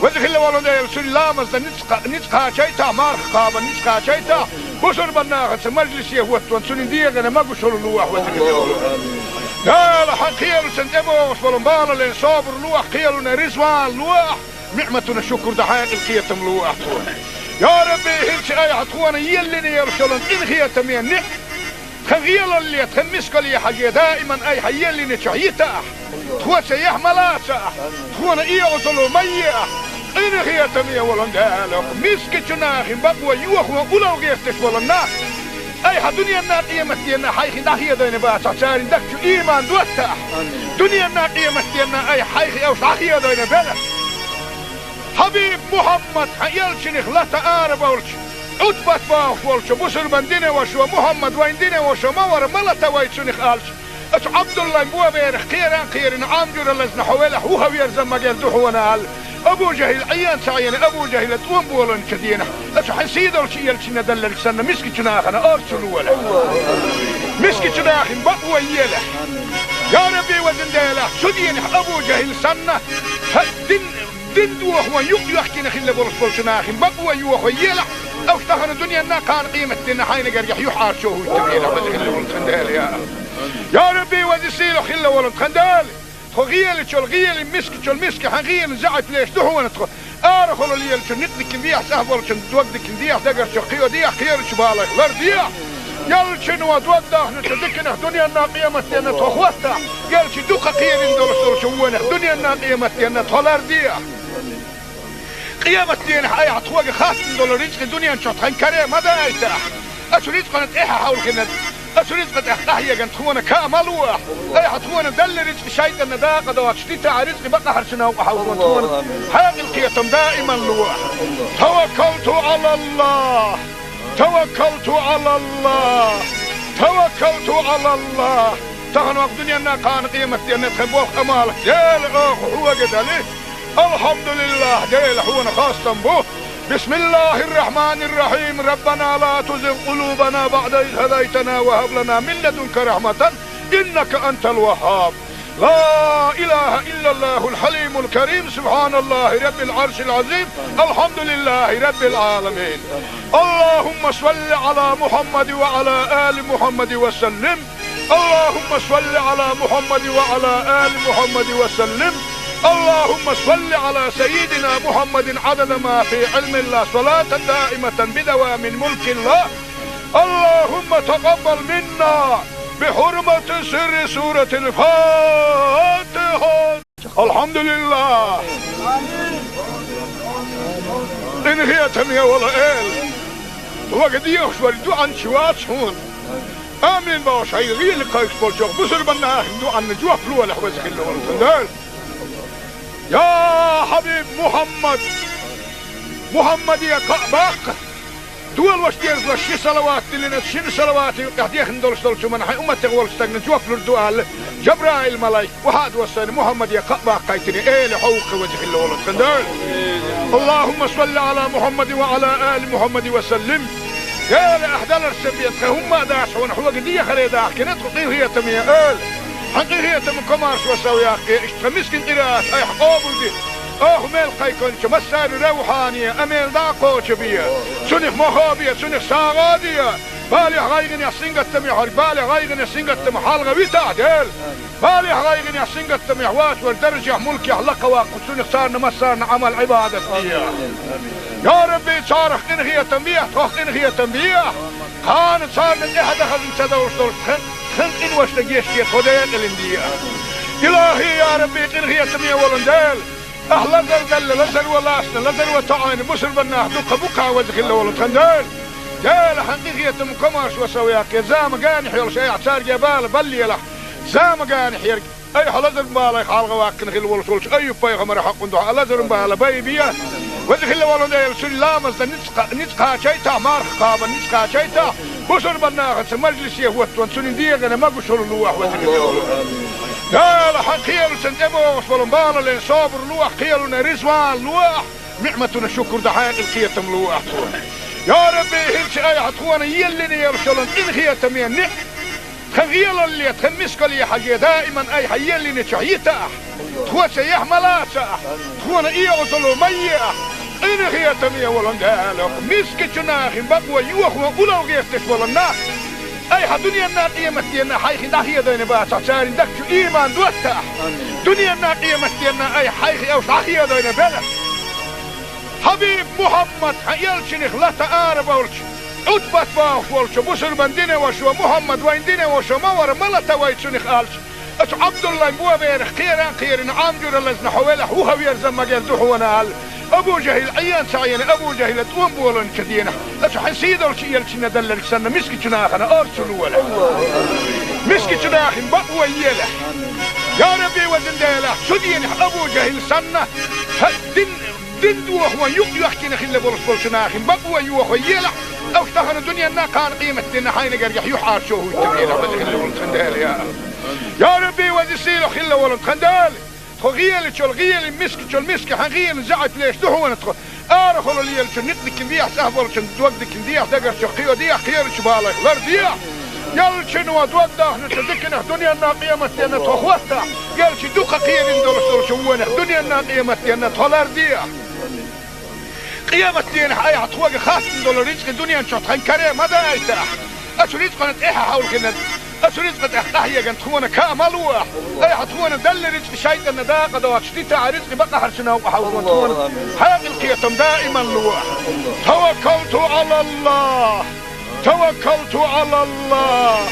Веза хилла волу Дела, цуьнан ламазна ницкъ кха-, ницкъ кхачайта, марха кхабан ницкъ кхачайта, Бусурбан нахаца мажлисе хӀоттаван цунна дегӀана могушалла лолахь, веза хилла волу Дела. Хьан кхелашна тӀебогӀуш болу балален собар лолахь, кхелана риза вала лолахь, ниӀматана шукур дан хьекъал, кхетам лолахь тхуна. Я Рабби, хӀинца айхьа тхуна еллина йолуш йолу къинхетаме ниӀ-, тхан гӀелалле, тхан мискалле хьажий, даиман айхьа еллинчохь йитахь, тхоьца яхь ма лацахь, тхуна оьгӀазло ма ехь, къинхетаме волу Дела, мискачу нахана бакъо йохо улло гӀерташ болу нах, айхьа дуьненна, къематденна хьайх дӀахедийна бацахь, церан дагчу ийман доттахь, дуьненна, къематденна айхьа хьайх уьш дӀахедийна белахь. Хьабиб Мухьаммад, хьан элчанах лата ара болчу, Ӏутбат бохуш волчу бусурбан динан вашас: «Мухьаммад вайн динан ваша ма вара, ма лата вай цунах», аьлча, оцу Ӏабдуллайн боберах кхеран а кхерина, Ӏам жуьра лазна хьо велахь, вуха верза магар ду хьуна аьлла, Абу ЖахӀил Ӏен ца Ӏийна, Абу ЖахӀила тӀом боланчу дийнахь, оцу хьан сийдолчу элчанна делларг санна, мискачу нахана орцу лолахь. Мискачу нахана бакъо елахь. Я Рабби, везан Дела, цу дийнахь Абу ЖахӀил санна, хьан дин Дин дохо юкъ йохкина хилла болуш болчу нахана бакъо йохо елахь, уьш тахана дуьненна, кхана къематденна хьайна гергахь юьхьӀаьржо хӀуттур елахь, веза хилла волу тхан Дела, я. Я Рабби, веза сийлахь хилла волу тхан Дела. Тхо гӀелачул гӀели, мискачул миска, хьан гӀелина заьӀап леш ду хьуна тхо. Арахула лелачу никъ дикина дехьа, цӀахь болчун дог дикина дехьа, дагарчу кхио дехьа, кхерачу балайх лардехьа. Ялчуьнан дог дахначу диканах дуьненна, къематденна тхо хӀоттахь, ялчу дукха кхерина долуш долчу вонах дуьненна, къематденна тхо лардехьа. Къематдийнахь айхьа тхоьга хаттам долу рицкъа дуьнен чохь тхан каре ма дайтахь. Оцу рицкъана тӀаьхьа хьовлхина, оцу рицкъа тӀехь къахьегна тхуна каа ма лолахь. Айхьа тхуна делла рицкъа шайтӀанна дакъа доцуш дитахь, рицкъа бакъахьарчу новкъа хьовлхо тхуна хьекъал, кхетам даиман лолахь. Таваккалту Ӏалаллахь. Таваккалту Ӏалаллахь! Таваккалту Ӏалаллахь! Тахана ваха дуьненна, кхана къематденна тхан болх, Ӏамал, Дела, оха хьоьга дали. Алхьамдулиллахь, Дела, хьуна хастам бу. Бисмиллахьир-рахьманир-рахьим. Раббана ла тузигъ къулубана баӀда из хӀадайтана ва хӀаб лана мин ладунка рахьматан, иннака антал ваххаб. لا إله إلا الله الحليم الكريم، سبحان الله رب العرش العظيم، الحمد لله رب العالمين. اللهم صل على محمد وعلى آل محمد وسلم. اللهم صل على محمد وعلى آل محمد وسلم. اللهم صل على سيدنا محمد عدد ما في علم الله، صلاة دائمة بدوام ملك الله. اللهم تقبل منا بحرمة سر سورة الفاتحة. الحمد لله. Къинхетаме волу Эла, вага дехаш вара дуьхьанча вац хьуна. Амин бохуш, хьайн гӀийла кхайкхаш болчу бусурбан нахана дуьхьанна жоп лолахь, веза хилла волу тхан Дела. Я хьабиб Мухьаммад, Мухьаммаде кхаъ баккха. Долош дезалаш ши салават диллина, шина салавата юкъахь дехна долуш долчу хӀуманна хьайн умматех волчу стагна жоп лур ду аьлла, Жабраил-малайк, вахьа а доссийна, Мухьаммаде кхаъ баккхийтина, Эла, хьо ву-кх, веза хилла волу тхан Дела. اللهم صل على محمد وعلى آل محمد وسلم. Дела, ахь даларш ца бен, тхан хӀумма а дац хьуна, хьоьга дехаре дахкина тхо, къинхетаме Эла. Хьан къинхетаман комаршо сов яккхий, иштта тхан мискин къираат айхьа къобалде. Оха мел кхайкхинчу массарна равхьане, амел дӀа а кхочу бе. Цунах мохо бе, цунах сагӀа а де. Балех, гӀайгӀанех, сингаттамех верг, балех, гӀайгӀанех, сингаттамах хьалха витахь, Дела. Балех, гӀайгӀанех, сингаттамех вац верг даржехь, мулкехь лакхаваккха, цунах царна массарна Ӏамал-Ӏибадат де. Я Рабби, царах къинхетам бехьа, тхох къинхетам бехьа. Кхана царна тӀаьхьа дан хазна ца довлуш долчу тхан, тхан къиношна гечде, тхо декъалина де. Илахи, я Рабби, къинхетаме волу Дела, ахь лазар делла, лазар ван лацна, лазар ван тоӀийна бусурбан нах дуккха бу-кх, веза хилла волу тхан Дела. Дела, хьан къинхетаман комаршо сов яккхий, зама генахь йолуш айхьа цаьрга бала баллалахь, зама генахь ерг. Айхьа лазаран балех хьалха ваккхина хилла волуш волчу Айюб-пайхамаран хьакъан дуьхьа лазаран бала байбе. Веза хилла волу Дела, цуьнан ламазна ницкъ, ницкъ кхачийтахь, марха кхабарна ницкъ кхачийтахь, бусурбан нахаца мажлисе хӀоттаван цуьнан дегӀана могушалла лолахь, веза хилла волу Дела. Хьан кхелашна тӀебогӀуш болу балален собар лолахь, кхелана риза вала лолахь, ниӀматана шукур дан хьекъал, кхетам лолахь тхуна. Я Рабби, хӀинца айхьа тхуна еллина йолуш йолу къинхетаме ниӀ- Тхан гӀелалле, тхан мискалле хьажий, даиман айхьа еллинчохь йитахь, тхоьца яхь ма лацахь, тхуна оьгӀазло ма ехь, Къинхетаме волу Дела, мискачу нахана бакъо йохо улал гӀерташ болу нах, айхьа дуьненна, къематденна хьайх дӀахедийна бацахь, церан дагчу иман доттахь. Дуьненна, къематденна айхьа хьайх уьш дӀахедийна белахь. Хьабиб Мухьаммад, хьан элчанах лата ара болчу, Ӏутбат бохуш волчу, бусурбан динан вашо, Мухьаммад вайн динан вашо ма вара, ма лата вай цунах аьлча, оцу Ӏабдуллайн боберах кхеран а кхерина, Ӏам жуьра лазна хьо велахь, вухаверза ма герза хьуна аьлла, Абу ЖахӀил Ӏийна ца Ӏийна, Абу ЖахӀила тӀом боланчу дийнахь, оцу хьайн сийдолчу элчанна далларг санна, мискачу нахана орцу лолахь. Мискачу нахана бакъо елахь. Я Рабби, везан Дела, цу дийнахь Абу ЖахӀил санна, хьан дин Дин дохо юкъ йоьхкина хилла болуш болчу нахана бакъо йохо елахь, уьш тахана дуьненна, кхана къематденна хьайна гергахь юьхьӀаьржо хӀуттабелахь, веза хилла волу тхан Дела, я АллахӀ. Я Рабби, веза сийлахь хилла волу тхан Дела, тхо гӀелачул гӀели, мискачул миска хьан гӀелин заьӀапалеш ду хьуна тхо. Арахула лелачу никъ дикина дехьа, цӀахь болчун дог дикина дехьа, дагарчух кхио дехьа, кхерачу балайх лар дехьа. Ялчуьнан дог дахначу диканах дуьненна, къематденна тхо хӀоттахь, ялчу дукха кхерина долуш долчу вонах дуьненна, къематденна тхо лар дехьа. Къематденахь айхьа тхоьга хаттам долу рицкъа дуьнен чохь тхан каре ма дайтахь. Оцу рицкъана тӀаьхьа хьовлхина, оцу рицкъа тӀехь къахьегна тхуна ка ма лолахь. Айхьа тхуна далла рицкъа шайтӀанна дакъа доцуш дитахь, рицкъа бакъахьарчу новкъа хьовзо тхуна хьекъал, кхетам даиман лолахь. Таваккалту ӀалаллахӀ! Таваккалту ӀалаллахӀ!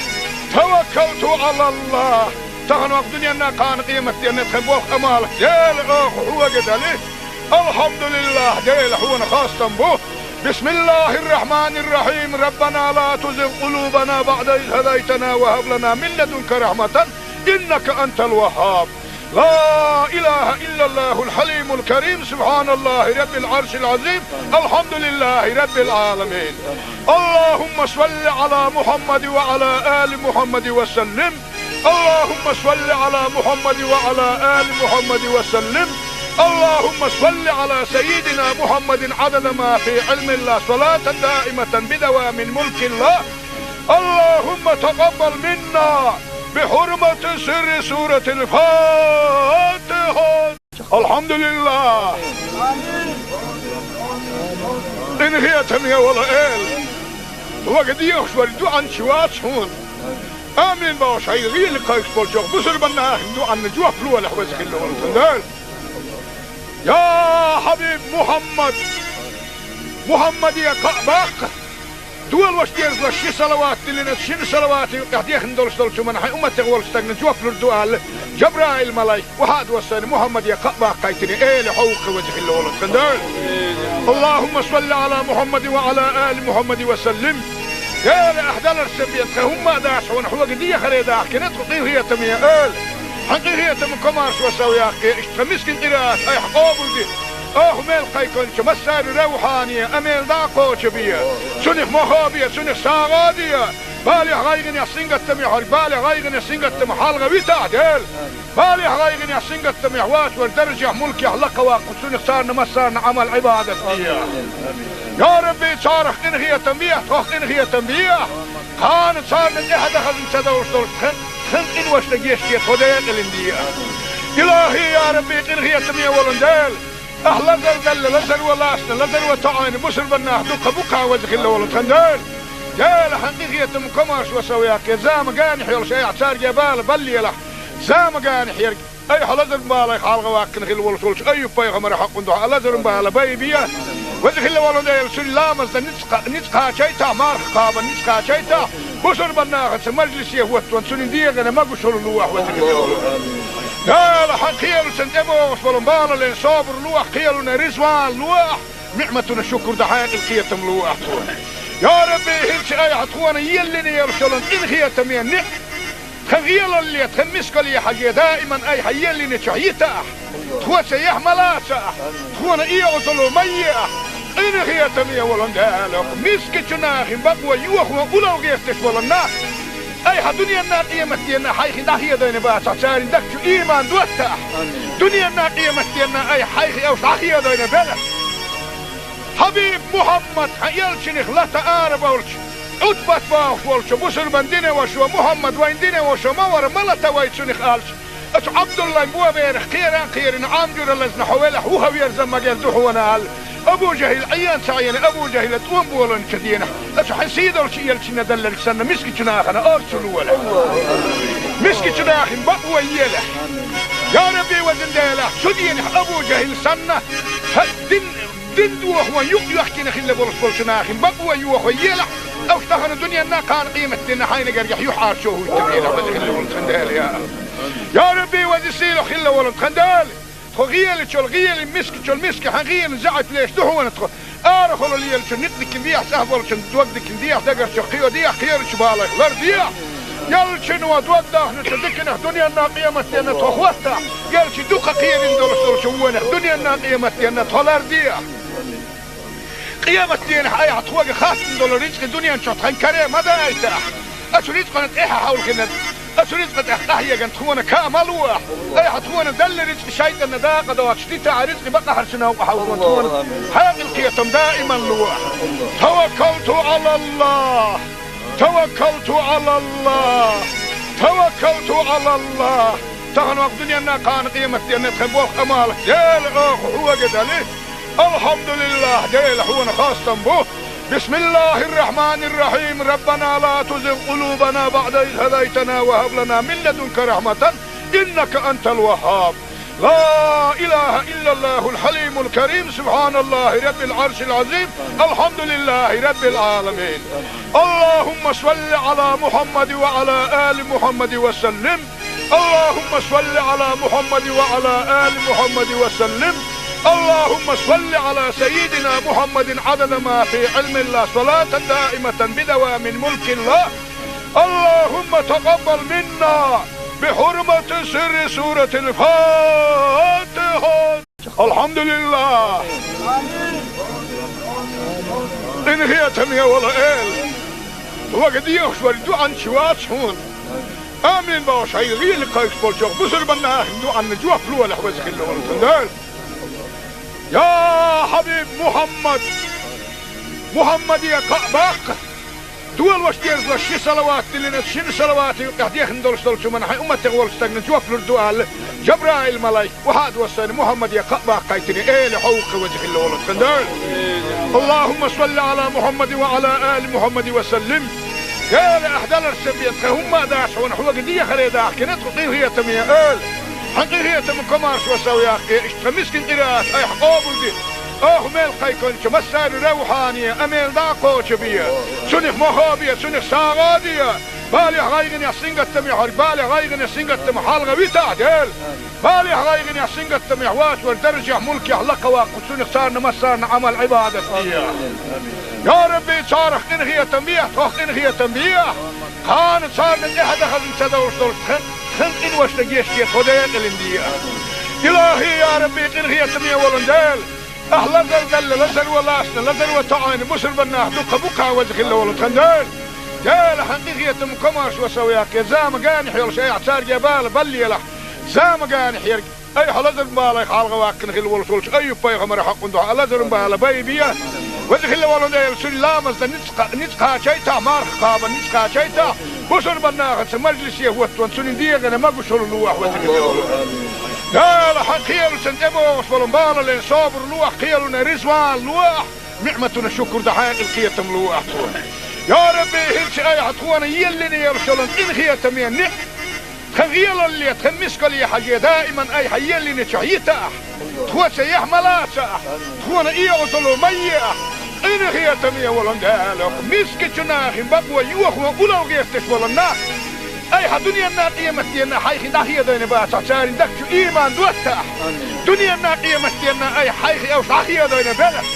Таваккалту ӀалаллахӀ! Тахана ваха дуьненна, кхана къематденна тхан болх, Ӏамал, Дела, оха хьоьга дали. АлхьамдулиллахӀ, Дела, хьуна хастам бу. بسم الله الرحمن الرحيم. ربنا لا تزغ قلوبنا بعد إذ هديتنا وهب لنا من لدنك رحمة إنك أنت الوهاب. لا إله إلا الله الحليم الكريم. سبحان الله رب العرش العظيم. الحمد لله رب العالمين. اللهم صل على محمد وعلى آل محمد وسلم. اللهم صل على محمد وعلى آل محمد وسلم. اللهم صل على سيدنا محمد عدد ما في علم الله، صلاة دائمة بدوام ملك الله. اللهم تقبل منا بحرمة سر سورة الفاتحة. АлхьамдулиллахӀ! Къинхетаме волу Эла, вага дехаш вара дуьхьанча вац хьуна. Амин бохуш, хьайн гӀийла кхайкхаш болчу бусурбан нахана дуьхьанна жоп лолахь, веза хилла волу тхан Дела. Я хьабиб Мухьаммад! Мухьаммаде кхаъ баккха! Долош дезалаш ши салават диллина, шина салавата юкъехь дехна долуш долчу хӀуманна хьайн умматех волчу стагна жоп лур ду аьлла, Жабраил-малайк охьа а доссийна, Мухьаммаде кхаъ баккхийтина, Эла хьовха, веза хилла волу тхан Дела. اللهم صل على محمد وعلى آل محمد وسلم. Эла, ахь даларца бен тхан хӀумма а дац хьуна, хьоьга дехаре дахкина тхо, къинхетаме Эла. Хьан къинхетаман комаршо сов яккхий, иштта тхан мискин къираат айхьа къобалде. Оха мел кхайкхинчу массарна равхьане, амел дӀа а кхочу бе. Цунах мохо бе, цунах сагӀа а де. Балехь, гӀайгӀанехь, сингаттамехь верг, балех, гӀайгӀанех, сингаттамах хьалха витахь, Дела. Балехь, гӀайгӀанехь, сингаттамехь воцург даржехь, мулкехь лакха ваккха, цунах царна массарна Ӏамал-Ӏибадат де. Я Рабби, царах къинхетам бехьа, тхох къинхетам бехьа. Кхана царна тӀаьхьа дан хазна ца довш долуш тхан, тхан къиношна гечде, тхо декъалина де. ИлахӀи, я Рабби, къинхетаме волу Дела. Ахь лазар далла, лазаро лаьцна, лазаро тоьӀна бусурбан нах дуккха бу кхана, веза хилла волу тхан Дела. Дела, хьан къинхетаман комаршо сов яккхий, зама генахь йолуш айхьа цаьрга бала баллалахь. Зама генахь ерг айхьа лазаран балех хьалха ваккхина хилла волуш волчу Айюб-пайхамаран хьокъан дуьхьа лазаран бала байбе. Веза хилла волу Дела, цуьнан ламазна ницкъ кха-, ницкъ кхачийтахь, марха кхабарна ницкъ кхачийтахь, бусурбан нахаца мажлисе хӀоттон цуьнан дегӀана могушалла лолахь, веза хилла волу Дела. Хьан кхелаца тӀебогӀуш болу балале собар лолахь, кхелана реза вала лолахь, ниӀматана шукур дан хьекъал, кхетам лолахь тхуна. Я Рабби, хӀинца айхьа тхуна еллина йолуш йолу къинхетаме ниӀ-, тхан гӀелалле, тхан мискалле хьажий, даиман айхьа еллинчохь йитахь, тхоьца яхь ма лацахь, тхуна и Ӏазап ма еахь. Къинхетаме волу Дела, мискачу нахана бакъо йохо улал гӀерташ болу нах, айхьа дуьненна, къематденна хьайх дӀахедийна бацахь, церан дагчу иман доттахь. Дуьненна, къематденна айхьа хьайх уьш дӀахедийна белахь. Хьабиб Мухьаммад, хьан элчанах лата ара болчу, Ӏутбат бохуш волчу, бусурбан динан вашо, Мухьаммад вайн динан вашо ма вара, ма лата вай цунах аьлча, оцу Ӏабдуллайн боберах кхеран а кхерина, Ӏам жуьра лазна хьо велахь, вухаверза ма герза хьуна аьлла, Абу-Жахьил Ӏийна ца Ӏийна, Абу-Жахьила тӀом боланчу дийнахь, аса хьайн сий долчу элчанна делларг санна, мискачу нахана орцу лолахь. Мискачу нахана бакъо елахь. Я Рабби, везан Дела, цу дийнахь Абу-Жахьил санна, хьан дин, дин дохо юкъ йоьхкина хилла болуш болчу нахана бакъо йохо елахь, аса тахана дуьненна, кхана къематдийнна хьайна гергахь юьхьӀаьржо хӀуттур елахь, веза хилла волу тхан Дела, я. Я Рабби, веза сийлахь хилла волу тхан Дела. Тхо гӀелачул гӀелин, мискачул миска хьан гӀелин заьӀап леш ду хьуна тхо. Арахула лелачу никъ дикина дехьа, цӀахь болчун дог дикина дехьа, дагарчу кхио дехьа, кхерачу балайх лар дехьа. Ялчуьнан дог дахначу диканах дуьненна, къематденна тхо хӀоттахь, ялчу дукха кхерина долуш долчу вонах дуьненна, къематденна тхо лар дехьа. Къематдийнахь айхьа тхоьга хаттам долу рицкъи дуьнен чохь тхан каре ма дайтахь. Аса рицкъана тӀехьа хьовлхина, аса рицкъа тӀехь къахьеган тхуна ка ма лохь. Айхьа тхуна делла рицкъи шайтӀанна дакъа доцуш дитахь, рицкъи бакъахьарчу новкъа хьовлхо тхуна хьекъал, кхетам даиман лохь. Таваккалту Ӏалаллахь! Таваккалту Ӏалаллахь! Таваккалту Ӏалаллахь! Тахана вакъ дуьненна, кхана къематденна тхан болх, Ӏамал, Дела, оха хьоьга дали. Алхьамдулиллахь, Дела, хьуна хастам бу. بسم الله الرحمن الرحيم. ربنا لا تزغ قلوبنا بعد إذ هديتنا وهب لنا من لدنك رحمة إنك أنت الوهاب. لا إله إلا الله الحليم الكريم. سبحان الله رب العرش العظيم. الحمد لله رب العالمين. اللهم صل على محمد وعلى آل محمد وسلم. اللهم صل على محمد وعلى آل محمد وسلم. اللهم صل على سيدنا محمد عدد ما في علم الله، صلاة دائمة بدوام ملك الله. اللهم تقبل منا بحرمة سر سورة الفاتحة. Алхьамдулиллахь! Къинхетаме волу Эла, вага дехаш вара дуьхьанча вац хьуна. Амин бохуш, хьайн гӀийла кхайкхаш болчохь бусурба нахана дуьхьанна жоп лолахь, веза хилла волу тхан Дела. Я Хьабиб Мухьаммад! Мухьаммаде кхаъ баккха! Долош дезалаш ши салават диллина, шина салавата юкъехь дехна долуш долчу хӀуманна хьайн умматех волчу стагна жоп лур ду аьлла, Жабраил-малайк охьа а доссийна, Мухьаммаде кхаъ баккхийтина, Эла хьовха, веза хилла волу тхан Дела. اللهم صل على محمد وعلى آل محمد وسلم. Дела, ахь даларца бен тхан хӀумма а дац хьуна, хьоьга дехаре дахкина тхо, къинхетаме Эла. Хьан къинхетам, комаьршо сов яккхий, иштта тхан мискин къираат айхьа къобалде. Оха мел кхайкхинчу массарна равхьане а мел дӀа а кхочу бе. Цунах мохо бе, цунах сагӀа а де. Балехь, гӀайгӀанехь, сингаттамехь верг балех, гӀайгӀанех, сингаттамах хьалха витахь, Дела. Балехь, гӀайгӀанехь, сингаттамехь воцург даржехь, мулкехь лакха ваккха, цунах царна массарна Ӏамал-Ӏибадат де. Я Рабби, царах къинхетам бехьа, тхох къинхетам бехьа. Кхана царна тӀаьхьа дан хазна ца довлуш долуш тхан, тхан къиношна гечде тхо декъалина де. Илахи, я Рабби, къинхетаме волу Дела. Ахь лазар делла, лазар ван лаьцна, лазар ван тоьӀна бусурба нах дуккха бу-кх, веза хилла волу тхан Дела. Дела, хьан къинхетам, комаьршо сов яккхий, зама генахь йолуш айхьа цаьрга бала баллалахь. Зама генахь ерг айхьа лазаран балех хьалха ваккхина хилла волуш волчу Айюб-пайхамаран хьокъан дуьхьа лазаран бала байбе. Веза хилла волу Дела, цуьнан ламазна ницкъ кха-, ницкъ кхачийтахь, марха кхабарна ницкъ кхачийтахь, бусурба нахаца мажлисе хӀоттаван цуьнан дегӀана могушалла лохь, веза хилла волу Дела. Хьан кхелашна тӀебогӀуш болу балале собар лохь, кхелана резаван лохь, ниӀматана шукур дан хьекъал, кхетам лохь тхуна. Я Рабби, хӀинца айхьа тхуна еллина йолуш йолу къинхетаме ниӀ-, тхан гӀелалле, тхан мискалле хьажий, даиман айхьа еллинчохь йитахь, тхоца яхь ма лацахь, тхуна оьгӀазло ма ехь. Къинхетаме волу Дела, мискачу нахана бакъо йохо улло гӀерташ болу нах, айхьа дуьненна, къематденна хьайх дӀахедийна бацахь, церан дагчу ийман доттахь. Дуьненна, къематденна айхьа хьайх уьш дӀахедийна белахь.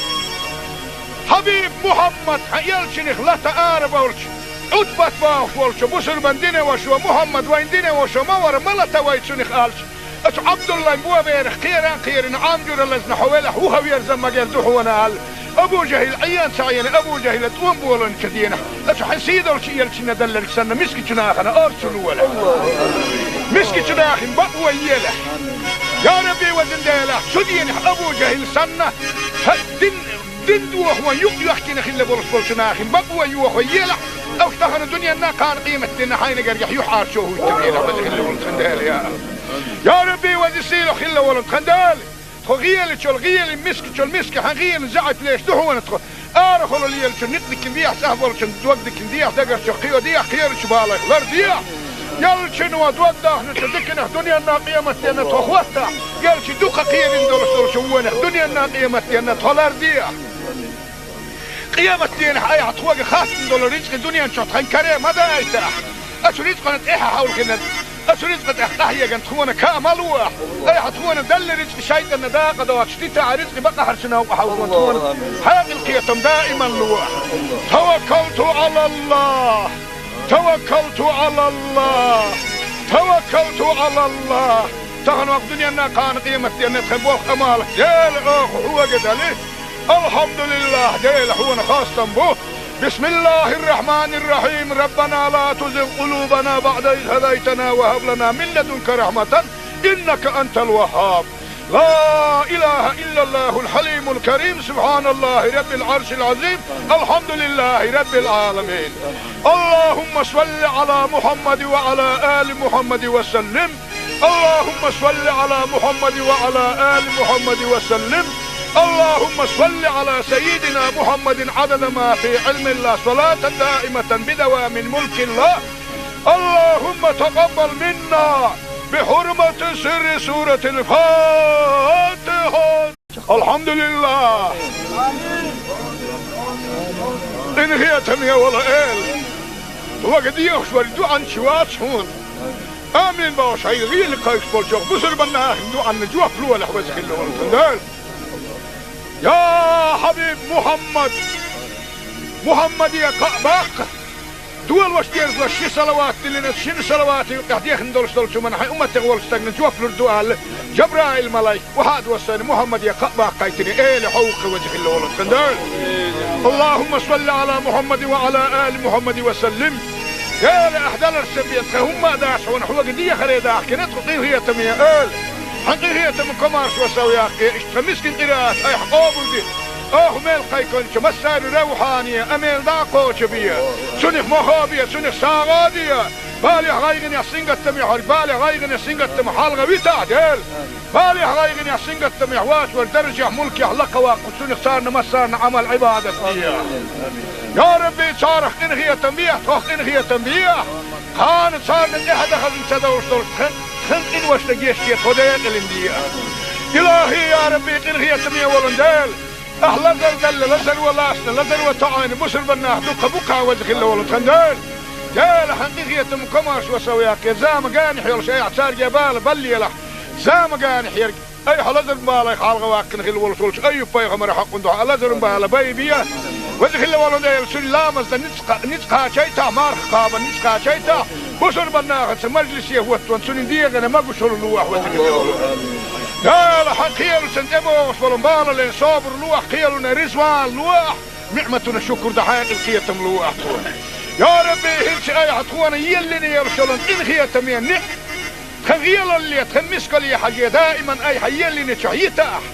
Хьабиб Мухьаммад, хьан элчанах лата ара болчу Ӏутбат бохуш волчу бусурбан динан вашас: «Мухьаммад вайн динан ваша ма вара, ма лата вай цунах», — аьлча, оцу Ӏабдуллайн боберах кхеран а кхерина, Ӏам жуьра лазна хьо велахь, вухаверза магар ду хьуна аьлла, Абу-Жахьил Ӏийна ца Ӏийна, Абу-Жахьила тӀом боланчу дийнахь, оцу хьайн сий долчу элчанна делларг санна, мискачу нахана орцу лолахь. Мискачу нахана бакъо елахь. Я Рабби, везан Дела, цу дийнахь Абу-Жахьил санна, хьан дин Дин дохо юкъ йоьхкина хилла болуш болчу нахана бакъо йохо елахь, аса тахана дуьненна, кхана къематденна хьайна гергахь юьхьӀаьржо хӀуттур елахь, веза хилла волу тхан Дела, я. Я Рабби, веза сийлахь хилла волу тхан Дела. Тхо гӀелачул гӀелин, мискачул миска хьан гӀелин заьӀап леш ду хьуна тхо. Арахула лелачун никъ дикин дехьа, цӀахь болчун дог дикин дехьа, дагарчу кхийо дехьа, кхерачу балайх лар дехьа. Ялчун ва дог дахначу диканах дуненна къематденна тхо хӀоттахь, ялчи дукха кхерин долуш долчу вонах дуненна къематденна тхо лар дехьа. Къематденахь айхьа тхога хаттина долу рицкъи дуьнен чохь тхан каре ма дайтахь. Ацу рицкъана тӀехьа хьовлхина, ацу рицкъа тӀехь къахьеган тхуна каа ма луахь. Айхьа тхуна далла рицкъи шайтӀанна дакъа доцуш дитахь, рицкъи бакъахьарчу новкъа хьовлхун тхуна хьекъал кхетам даиман луахь. Таваккалту Ӏалаллах! Таваккалту Ӏалаллах! Таваккалту Ӏалаллах! Тахана вакъ дуьненна кхана къематденна тхан болх амал, Дела, оха хьога дали. Алхьамдулиллах, Дела, хьуна хастам бу. Бисмиллахир-рахманир-рахим. Раббана ла тузигъ къулубана баъда из хӀадайтана ва хӀаб лана мин ладунка рахматан, иннака антал ваххаб. Ла илаха иллаллахул хьалимул карим. Субханаллахи раббил аршил азим. Алхьамдулиллахи раббил аламин. Аллахумма салли ала Мухаммад ва ала али Мухаммад ва саллим. اللهم صل على محمد وعلى آل محمد وسلم. اللهم صل على سيدنا محمد عدد ما في علم الله، صلاة دائمة بدوام ملك الله. اللهم تقبل منا بحرمة سر سورة الفاتحة. Алхьамдулиллах! Къинхетаме вала эла! Вага дехаш вара дуьхьанча вац хьуна. Амин бохуш хьайга гӀийла кхайкхаш болчохь бусурбан нахана дуьхьанна жоп лолахь, веза хилла волу тхан Дела. Я хьабиб Мухьаммад! Мухьаммаде кхаъ баккха! Долош дерзалаш ши салават диллина, шина салавата юкъехь дехна долуш долчу хӀуманна хьайн умматех волчу стагна жоп лур ду аьлла, Жабраил-малайк, вахьад вассайна Мухьаммаде кхаъ баккхайтина, эла хьовкхи, веза хилла волу тхан Дела. Аллахумма салли ала Мухьаммад ва ала али Мухьаммад ва саллим. Дела, ахь даларш сан бен тхан хӀумма а дац хьуна, хьоьга дехаре дахкина тхо, къинхетаме эла. Хьан къинхетам комарш ва сов яккхий, иштта тхан мискин къираат айхьа къобалде. Оха мел кхайкхинчу массарна равхьане, а мел дӀа а кхочу бе. Цунах мохо бе, цунах сагӀа а де. Балех, гӀайгӀанех, сингаттамех хьоьга, балех, гӀайгӀанех, сингаттамах хьалха витахь, Дела. Балех, гӀайгӀанех, сингаттамех вац вара даржехь, мулкехь лакха ваккха, цунах царна массарна Ӏамал-Ӏибадат де. Я Рабби, царах къинхетам бехьа, тхох къинхетам бехьа. Кхана царна тӀаьхьа дан хазна ца довш долуш тхан, тхан къиношна гечде, тхо декъалин де. Илахи, я Рабби, къинхетаме волун Дела. Ахь лазар далла, лазар ван лаьцна, лазар ван тоьӀна бусурбан нах дуккха бу-кх, веза хилла волу тхан Дела. Дела, хьан къинхетам комарш ва сов яккхий, зама генахь йолуш айхьа цаьрга бала баллелахь. Зама генахь ерг айхьа лазаран балех хьалха ваккхина хилла волуш волчу Айюб-пайхамаран хьакъан дуьхьа лазаран бала байбе. Веза хилла волу Дела, цуьнан ламазна ницкъ, ницкъ кхачийтахь, марха кхабан ницкъ кхачийтахь, бусурбан нахаца мажлисе хӀоттаван цуьнан дегӀана могушалла лолахь, веза хилла волу Дела, хьан кхелашна тӀебогӀуш болу бала лен собар лолахь, кхелана реза ван лолахь, ниӀматана шукур дан хьекъал кхетам лолахь тхуна. Я Рабби, хӀинца айхьа тхуна еллина йолуш йолу къинхетаме ниӀ, тхан гӀелалле, тхан мискалле хьажий, даиман айхьа еллинчохь йитахь,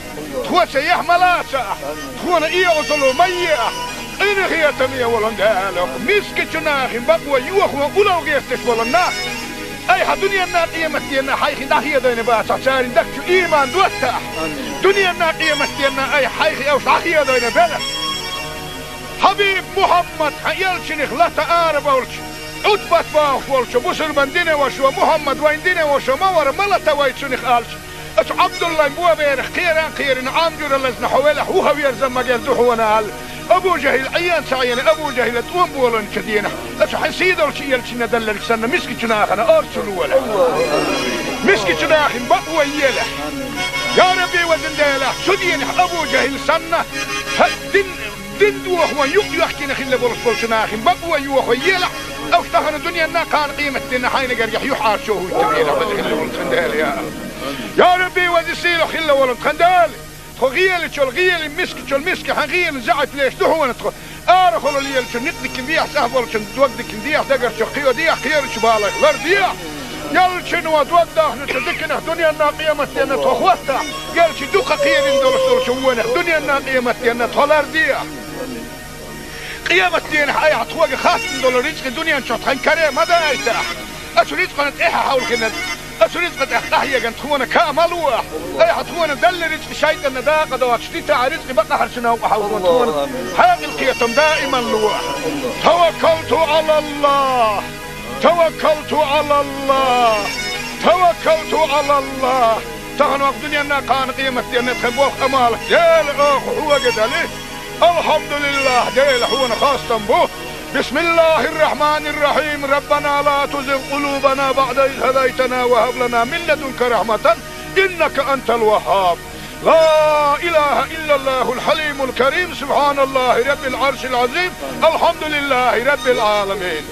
тхоца яхь ма лацахь, тхуна оьгӀазло ма ехь, къинхетаме волун Дела, мискачу нахана бакъо йохо улло гӀерташ болу нах, айхьа дуьненна, къематденна хьайх дӀахедийна бацахь, церан дагчу иман доттахь. Дуьненна, къематденна айхьа хьайх уьш дӀахедийна белахь. Хьабиб Мухьаммад, хьан элчанах лата арабовлча, Ӏутбат бохуш волчу бусурбан динан вашо, Мухьаммад вайн динан вашо ма вара, ма лата вай цунах аьлча, оцу Ӏабдуллайн боберах кхеран кхерина, Ӏам жуьра лазна хьо велахь, вуха верза магар ду хьуна аьлла. Абу ЖахӀил Ӏен ца Ӏийна, Абу ЖахӀила тӀом боланчу дийнахь, оцу хьайн сийдолчу элчанна делларг санна, мискачу нахана орцу лолахь. Мискачу нахана бакъо елахь. Я Рабби, везан Дела, цу дийнахь Абу ЖахӀил санна, хьан дин, дин дохо юкъ йоьхкина хилла болуш болчу нахана бакъо йохо елахь, уьш тахана дуьненна, кхана къематденна хьайна гергахь юьхьӀаьржо хӀуттабелахь, веза хилла волу тхан Дела, я. Я Рабби, веза сийлахь хилла волу тхан Дела. Тхо гӀелачул гӀелин, мискачул миска хьан гӀелин заьӀап леш ду хьуна тхо. Арахула лелачун никъ дикин дехьа, цӀахь болчун дог дикин дехьа, дагарчу кхийо дехьа, кхерачу балайх лар дехьа. Ялчун ва дог дахначу диканах дуьненна, къематденна тхо хӀоттахь, ялчи дукха кхерин долуш долчу вонах дуьненна, къематденна тхо лар дехьа. Къематденахь айхьа тхога хаттина долу рицкъи дуьнен чохь тхан каре ма дайтахь. Ацу рицкъана тӀехьа хьовлхина Аса ризкъа тӀехь къахьеган тхуна каа ма луахь. Айхьа тхуна далла ризкъа шайтӀанна дакъа доцуш дитахь, ризкъа бакъахьарчу новкъа хьовзо тхуна. Хьекъал кхетам даиман луахь. Таваккалту Ӏалаллах. Таваккалту Ӏалаллах. Таваккалту Ӏалаллах. Тахана вакъа дуьненна, кхана къематденна тхан боху амал: Дела, оха хьоьга дали. Алхьамдулиллах, Дела, хьуна хастам бу. بسم الله الرحمن الرحيم. ربنا لا تزغ قلوبنا بعد إذ هديتنا وهب لنا من لدنك رحمة إنك أنت الوهاب. لا إله إلا الله الحليم الكريم. سبحان الله رب العرش العظيم. الحمد لله رب العالمين.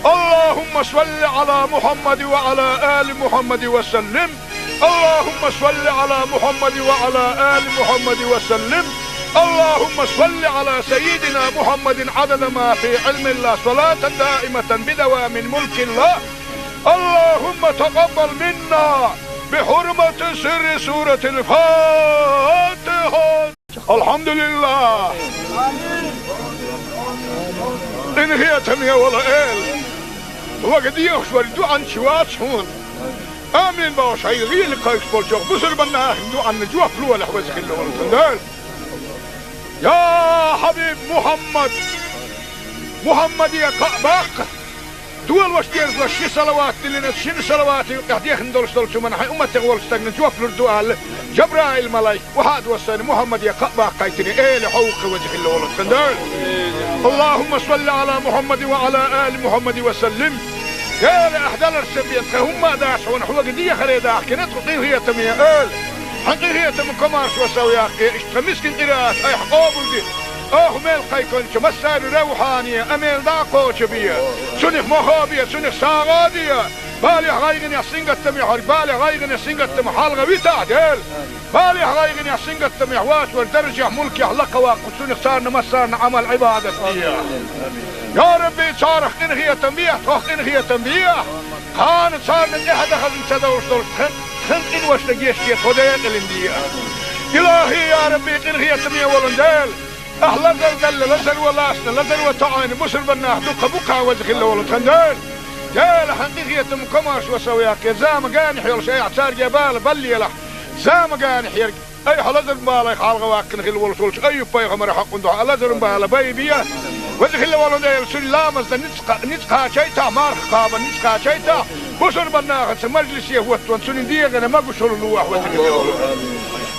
اللهم صل على محمد وعلى آل محمد وسلم. اللهم صل على محمد وعلى آل محمد وسلم. اللهم صل على سيدنا محمد عدد ما في علم الله، صلاة دائمة بدوام ملك الله. اللهم تقبل منا بحرمة سر سورة الفاتحة. Алхьамдулиллах. Къинхетаме волу Эла, вага дехаш вара дуьхьанча вац хьуна. Амин бохуш, хьайн гӀийла кхайкхаш болчохь бусурбаннахна дуьхьанна жоп лолахь, веза хилла волу тхан Дела. Я Хьабиб Мухьаммад, Мухьаммаде кхаъ баккха. Долош дезлаш ши салават диллина, шина салавата юкъехь дехна долуш долчу хӀуманна хьайн умматех волчу стагна жоп лур ду аьлла, Жабраил-малайк охьа а доссийна, Мухьаммаде кхаъ баккхийтина, Эла хьовкхи, веза хилла волу тхан Дела. Аллахумма салли ала Мухьаммади ва ала али Мухьаммади ва саллим. Дела, ахь даларца бен тхан хӀумма а дац хьуна, хьоьга дехаре дахкина тхо, къинхетаме Эла. Хьан къинхетам, комаршо сов яккхий, иштта тхан мискин къираат айхьа къобалде. Оха мел кхайкхинчу массарна равхьане а мел дӀа а кхочу бе. Цунах мохо бе, цунах сагӀа а де. Балех, гӀайгӀанех, сингаттамехь верг балех, гӀайгӀанех, сингаттамах хьалха витахь, Дела. Балех, гӀайгӀанех, сингаттамехь воцург даржехь, мулкехь лакха ваккха, цунах царна массарна Ӏамал, Ӏибадат де. Я Рабби, царах къинхетам бехьа, тхох къинхетам бехьа. Кхана царна тӀаьхьа дан хазна ца довш долуш тхан, тхан къиношна гечде, тхо декъалина де. Илахи, я Рабби, къинхетаме волу Дела. Ахь лазар далла, лазар ван лаьцна, лазар ван тоьӀна бусурбаннах дуккха бу кхана, веза хилла волу тхан Дела. Дела, хьан къинхетам, комаршо сов яккхий, зама генахь йолуш айхьа цаьрга бала баллалахь. Зама генахь ерг айхьа лазаран балех хьалха ваккхина хилла волуш волчу Айюб-пайхамаран хьокъун дуьхьа лазаран бала байбе. Веза хилла волу Дела, цуьнан ламазна ницкъ кха-, ницкъ кхачийтахь, марха кхабарна ницкъ кхачийтахь, бусурбаннахаца мажлисе хӀоттаван цуьнан дегӀана могушалла лолахь, веза хилла волу Дела.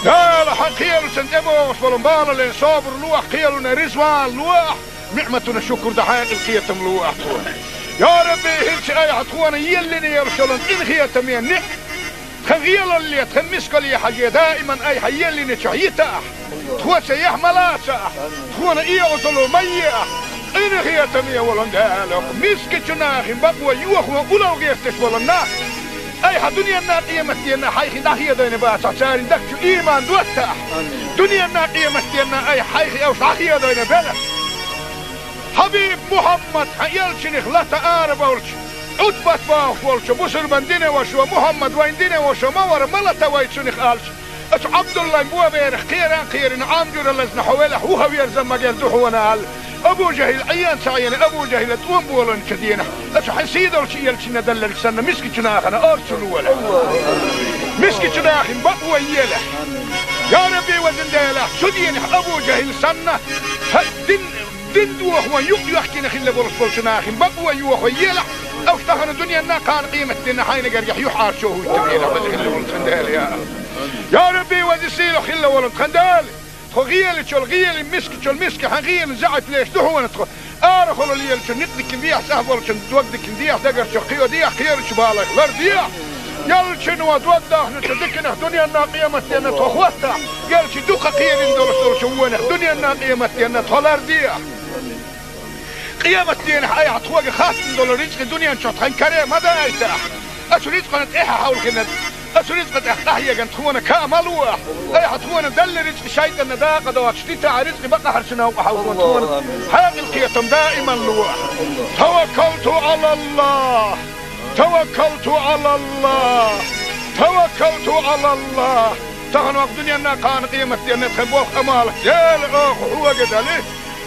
Дела, хьан кхелашна тӀебогӀуш болу балале собар лолахь, кхелана реза ван лолахь, ниӀматана шукур дан хьекъал, кхетам лолахь тхуна. Я Рабби, хӀинца айхьа тхуна еллина йолуш йолу къинхетаме ниӀ тхан гӀелалле, тхан мискалле хьажий, даиман айхьа еллинчохь йитахь. Тхо цаьхьа ма лацахь, тхуна и гӀо, зулам ма ехь. Къинхетаме волу Дела, мискачу нахана бакъо йохо улло гӀерташ болу нах айхьа дуьненна, къематденна хьайх дӀахедийна бацахь, церан дагчу ийман доттахь. Дуьненна, къематденна айхьа хьайх уьш дӀахедийна белахь. Хьабиб Мухьаммад, хьан элчанах лата арабевлча, Ӏутбат бохуш волчу бусурбан динан вашас Мухьаммад вайн динан ваша ма вара, ма лата вай цунах аьлча, оцу Ӏабдуллайн боберах кхера а кхерина, Ӏам жуьра лазна хьо велахь, вуха верза магар ду хьуна аьлла, Абу ЖахӀил Ӏен ца Ӏийна, Абу ЖахӀила тӀом болийначу дийнахь, оцу хьан сийдолчу элчанна делларг санна, мискачу нахана орцу лолахь. Мискачу нахана бакъо елахь. Я Рабби, везан Дела, цу дийнахь Абу ЖахӀил санна, хьан дин Дин дохо юкъ йоьхкина хилла болуш болчу нахана бакъо йохо елахь, уьш тахана дуьненна, кхана къематденна хьайна гергахь юьхьӀаьржа чу хӀуьттур елахь, веза хилла волу тхан Дела, я АллахӀ. Я Рабби, веза сийлахь хилла волу тхан Дела! Тхо гӀелачул гӀелин, мискачул миска хьан гӀелин заьӀапаш ду хьуна тхо. Арахула лелачун ницкъ дикина дехьа, цӀахь болчун дог дикина дехьа, дагарчу кхио дехьа, кхерачу балайх лар дехьа. Ялчун ван дог дахначу диканах дуьненна, къематденна тхо хӀоттахь, ялчи дукха кхерина долуш долчу вонах дуьненна, къематденна тхо лар дехьа. Къематденахь айхьа тхоьга хаттам долу рицкъа дуьнен чохь тхан каре ма дайтахь. Оцу рицкъана тӀаьхьа хьовлхина, оцу рицкъа тӀехь къахьеган тхуна каа ма луахь. Айхьа тхуна далла рицкъа шайтӀанна дакъа доцуш дитахь, рицкъа бакъахьарчу новкъа хьовзо тхуна. Хьекъал, кхетам даиман луахь. Таваккалту Ӏалаллах! Таваккалту Ӏалаллах! Таваккалту Ӏалаллах! Тахана вакъа дуьненна, кхана къематденна тхан боху амал: Дела, оха хьоьга дали.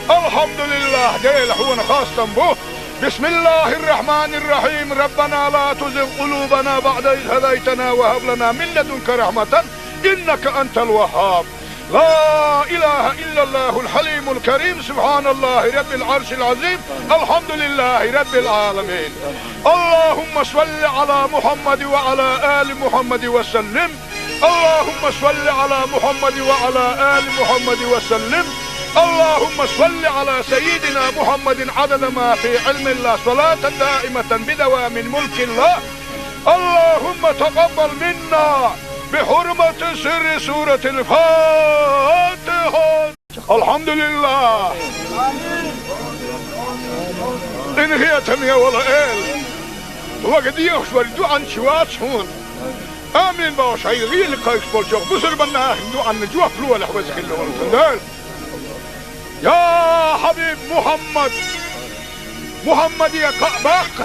Алхьамдулиллах, Дела, хьуна хастам бу. بسم الله الرحمن الرحيم. ربنا لا تزغ قلوبنا بعد إذ هديتنا وهب لنا من لدنك رحمة إنك أنت الوهاب. لا إله إلا الله الحليم الكريم. سبحان الله رب العرش العظيم. الحمد لله رب العالمين. اللهم صل على محمد وعلى آل محمد وسلم. اللهم صل على محمد وعلى آل محمد وسلم. اللهم صل على سيدنا محمد عدد ما في علم الله، صلاة دائمة بدوام ملك الله. اللهم تقبل منا بحرمة سر سورة الفاتحة. الحمد لله. Къинхетаме вола Эла, хьога дехаш вара дуӀанча вац хьона. Амин бохуш, хьайн гӀийла кхайкхаш болчох бусурбанна ахин дуӀанна жоп лолахь, веза хилла волу Дела. Я хьабиб Мухьаммад, Мухьаммаде кхаъ баккха,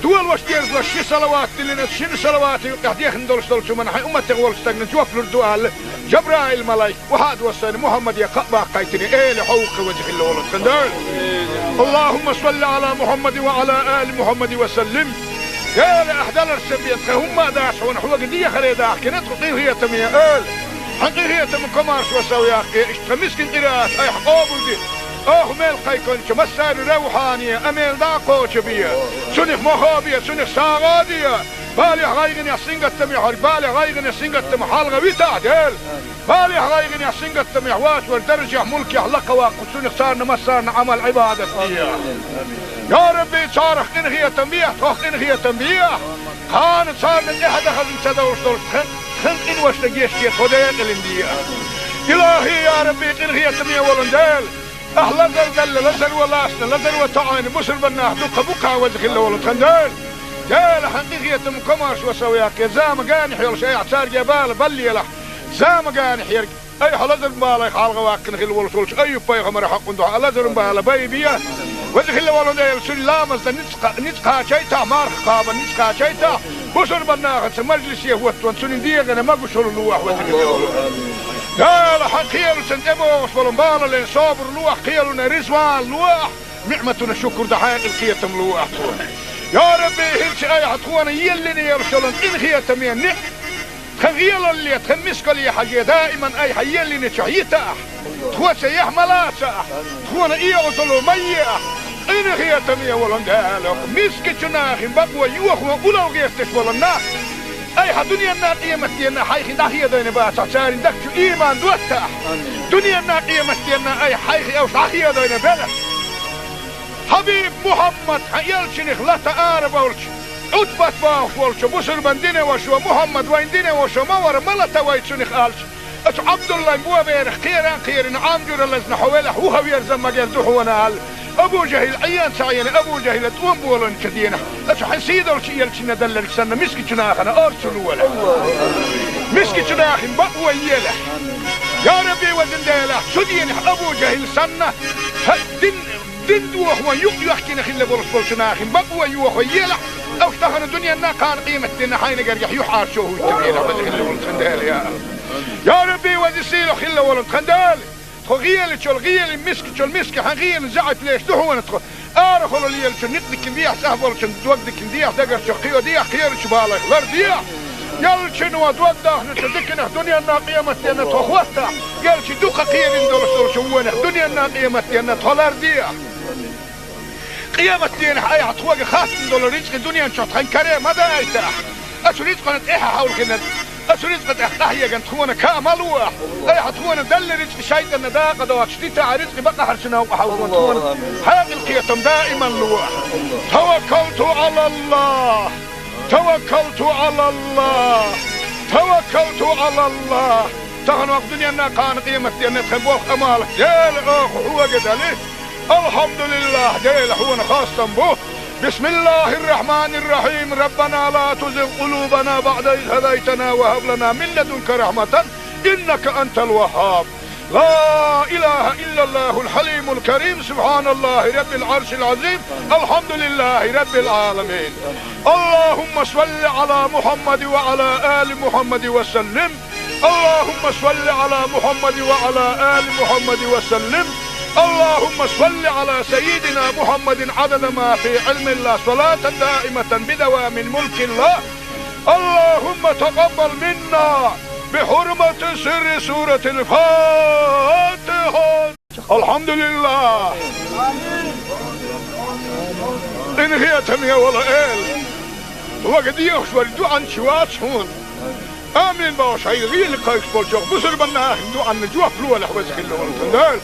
долуш дерзош ши салават диллина, шина салавата юкъехь дехна долуш долчу хӀуманна хьайн умматех волчу стагна жоп лур ду аьлла, Жабраил-малайк охьа а доссийна, Мухьаммаде кхаъ баккхийтина, Эла, хьо ву-кх веза хилла волу тхан Дела. اللهم صل على محمد وعلى آل محمد وسلم. Дела, ахь даларш ца бен, тхан хӀумма а дац хьуна, хьога дехаре дахкина тхо, къинхетаме Эла. Хьан къинхетаман комаршо сов яккхий, иштта тхан мискин къираат айхьа къобалде. Оха мел кхайкхинчу массарна равхьане, амел дӀа а кхочу бе. Цунах мохо бе, цунах сагӀа а де. Балехь, гӀайгӀанехь, сингаттамехь верг, балех, гӀайгӀанех, сингаттамах хьалха витахь, Дела. Балехь, гӀайгӀанехь, сингаттамехь вацар даржехь, мулкехь лакхаваккха, цунах царна массарна Ӏамал-Ӏибадат де. Я Рабби, царах къинхетам бехьа, тхох къинхетам бехьа. Кхана царна тӀаьхьа дан хазна ца довш долуш тхан, тхан къиношна гечде, тхо декъалина де. Илахи, я Рабби, къинхетаме волу Дела. Ахь лазар далла, лазар ван лаьцна, лазар ван тоьӀна, бусурбаннах дуккха бу-кх хьан, веза хилла волу тхан Дела. Дела, хьан къинхетаман комаршо сов яккхий, зама генахь йолуш айхьа цаьрга бала баллалахь. Зама генахь ерг айхьа лазар балех хьалха ваьккхина хилла волуш волчу Айюб-пайхамаран хьакъан дуьхьа лазаран бала байбе. Веза хилла волу Дела, цуьнан ламазна ницкъ, ницкъ кхачийтахь, марха кхабарна ницкъ кхачийтахь, бусурбаннахаца мажлисе хӀоттаван цуьнан дегӀана могушалла лолахь, веза хилла волу Дела. Хьан кхелашна тӀебогӀуш болу балале собар лолахь, кхелана реза вала лолахь, ниӀматана шукур дан хьекъал, кхетам лолахь тхуна. Я Рабби, хӀинца айхьа тхуна еллина йолуш йолу къинхетаме ниӀ-, тхан гӀелалле, тхан мискалле хьажий, даиман айхьа еллинчохь йитахь, тхоца яхь ма лацахь, тхуна оьгӀазло ма ехь. Къинхетаме волу Дела, мискачу нахана бакъо йохо улло гӀерташ болу нах айхьа дуьненна, къематденна хьайх дӀахедийна бацахь, церан дагчу ийман доттахь. Дуьненна, къематденна айхьа хьайх уьш дӀахедийна белахь. Хьабиб Мухьаммад, хьан элчанах лата ара болчу, Ӏутбат бохуш волчу бусурбан динан вашо, Мухьаммад вайн динан вашо ма вара, ма лата вай цунах аьлча, оцу Ӏабдуллайн боберах кхеран а кхерина, Ӏам жуьра лазна хьо велахь, вуха верза магар ду хьуна аьлла, Абу ЖахӀил Ӏен ца Ӏийна, Абу ЖахӀила тӀом боланчу денахь, оцу хьан сийдолчу элчанна делларг санна, мискачу нахана орцу лолахь. Мискачу нахана бакъо елахь. Я Рабби, везан Дела, цу денахь Абу ЖахӀил санна, хӀа, дин, дин дохо юкъ йоьхкина хилла болуш болчу нахана бакъо йохо елахь, уьш тахана дуьненна, кхана къематденна хьайна гергахь юьхьӀаьржо хӀуттур елахь, веза хилла волу тхан Дела, я Аллах. Я Рабби, веза сийлахь хилла волу тхан Дела. Тхо гӀелачул гӀела, мискачул миска хьан гӀелан заьӀап леш ду хьуна тхо. Арахула лелачун ницкъ дика дехьа, цӀахь болчун дог дика дехьа, дагарчух кхио дехьа, кхерачу балайх лар дехьа. Элчано дог дахначу диканах дуьненна, къематденна тхо хӀоттахь, элча дукха кхерина долуш долчу вонах дуьненна, къематденна тхо лар дехьа. Къематденахь айхьа тхоьга хаттам долу рицкъа дуьнен чохь тхан каре ма дайтахь. Оцу рицкъана тӀаьхьа хьовлхина, оцу рицкъа тӀехь къахьеган тхуна каа ма лохь. Айхьа тхуна делла рицкъа шайтӀанна дакъа доцуш дитахь, рицкъа бакъахьарчу новкъа хьовлхина тхуна хьекъал, кхетам даиман лохь. Таваккалту Ӏалаллах! Таваккалту Ӏалаллах! Таваккалту Ӏалаллах! Тахана ваха дуьненна, кхана къематденна тхан болх, Ӏамал, Дела, оха хьоьга дали. Алхьамдулиллах, Дела, хьуна хастам бу. بسم الله الرحمن الرحيم. ربنا لا تزغ قلوبنا بعد إذ هديتنا وهب لنا من لدنك رحمة إنك أنت الوهاب. لا إله إلا الله الحليم الكريم. سبحان الله رب العرش العظيم. الحمد لله رب العالمين. اللهم صل على محمد وعلى آل محمد وسلم. اللهم صل على محمد وعلى آل محمد وسلم. اللهم صل على سيدنا محمد عدد ما في علم الله، صلاة دائمة بدوام ملك الله. اللهم تقبل منا بحرمة سر سورة الفاتحة. الحمد لله. Къинхетам я, вала эла. Вага дехаш вар дуӀанча вац хьона. Амин бохуш, хьайга гӀийла кхайкхаш болчох бусурбанна ахин дуӀанна жоп лолахь, веза хилла волу Дела.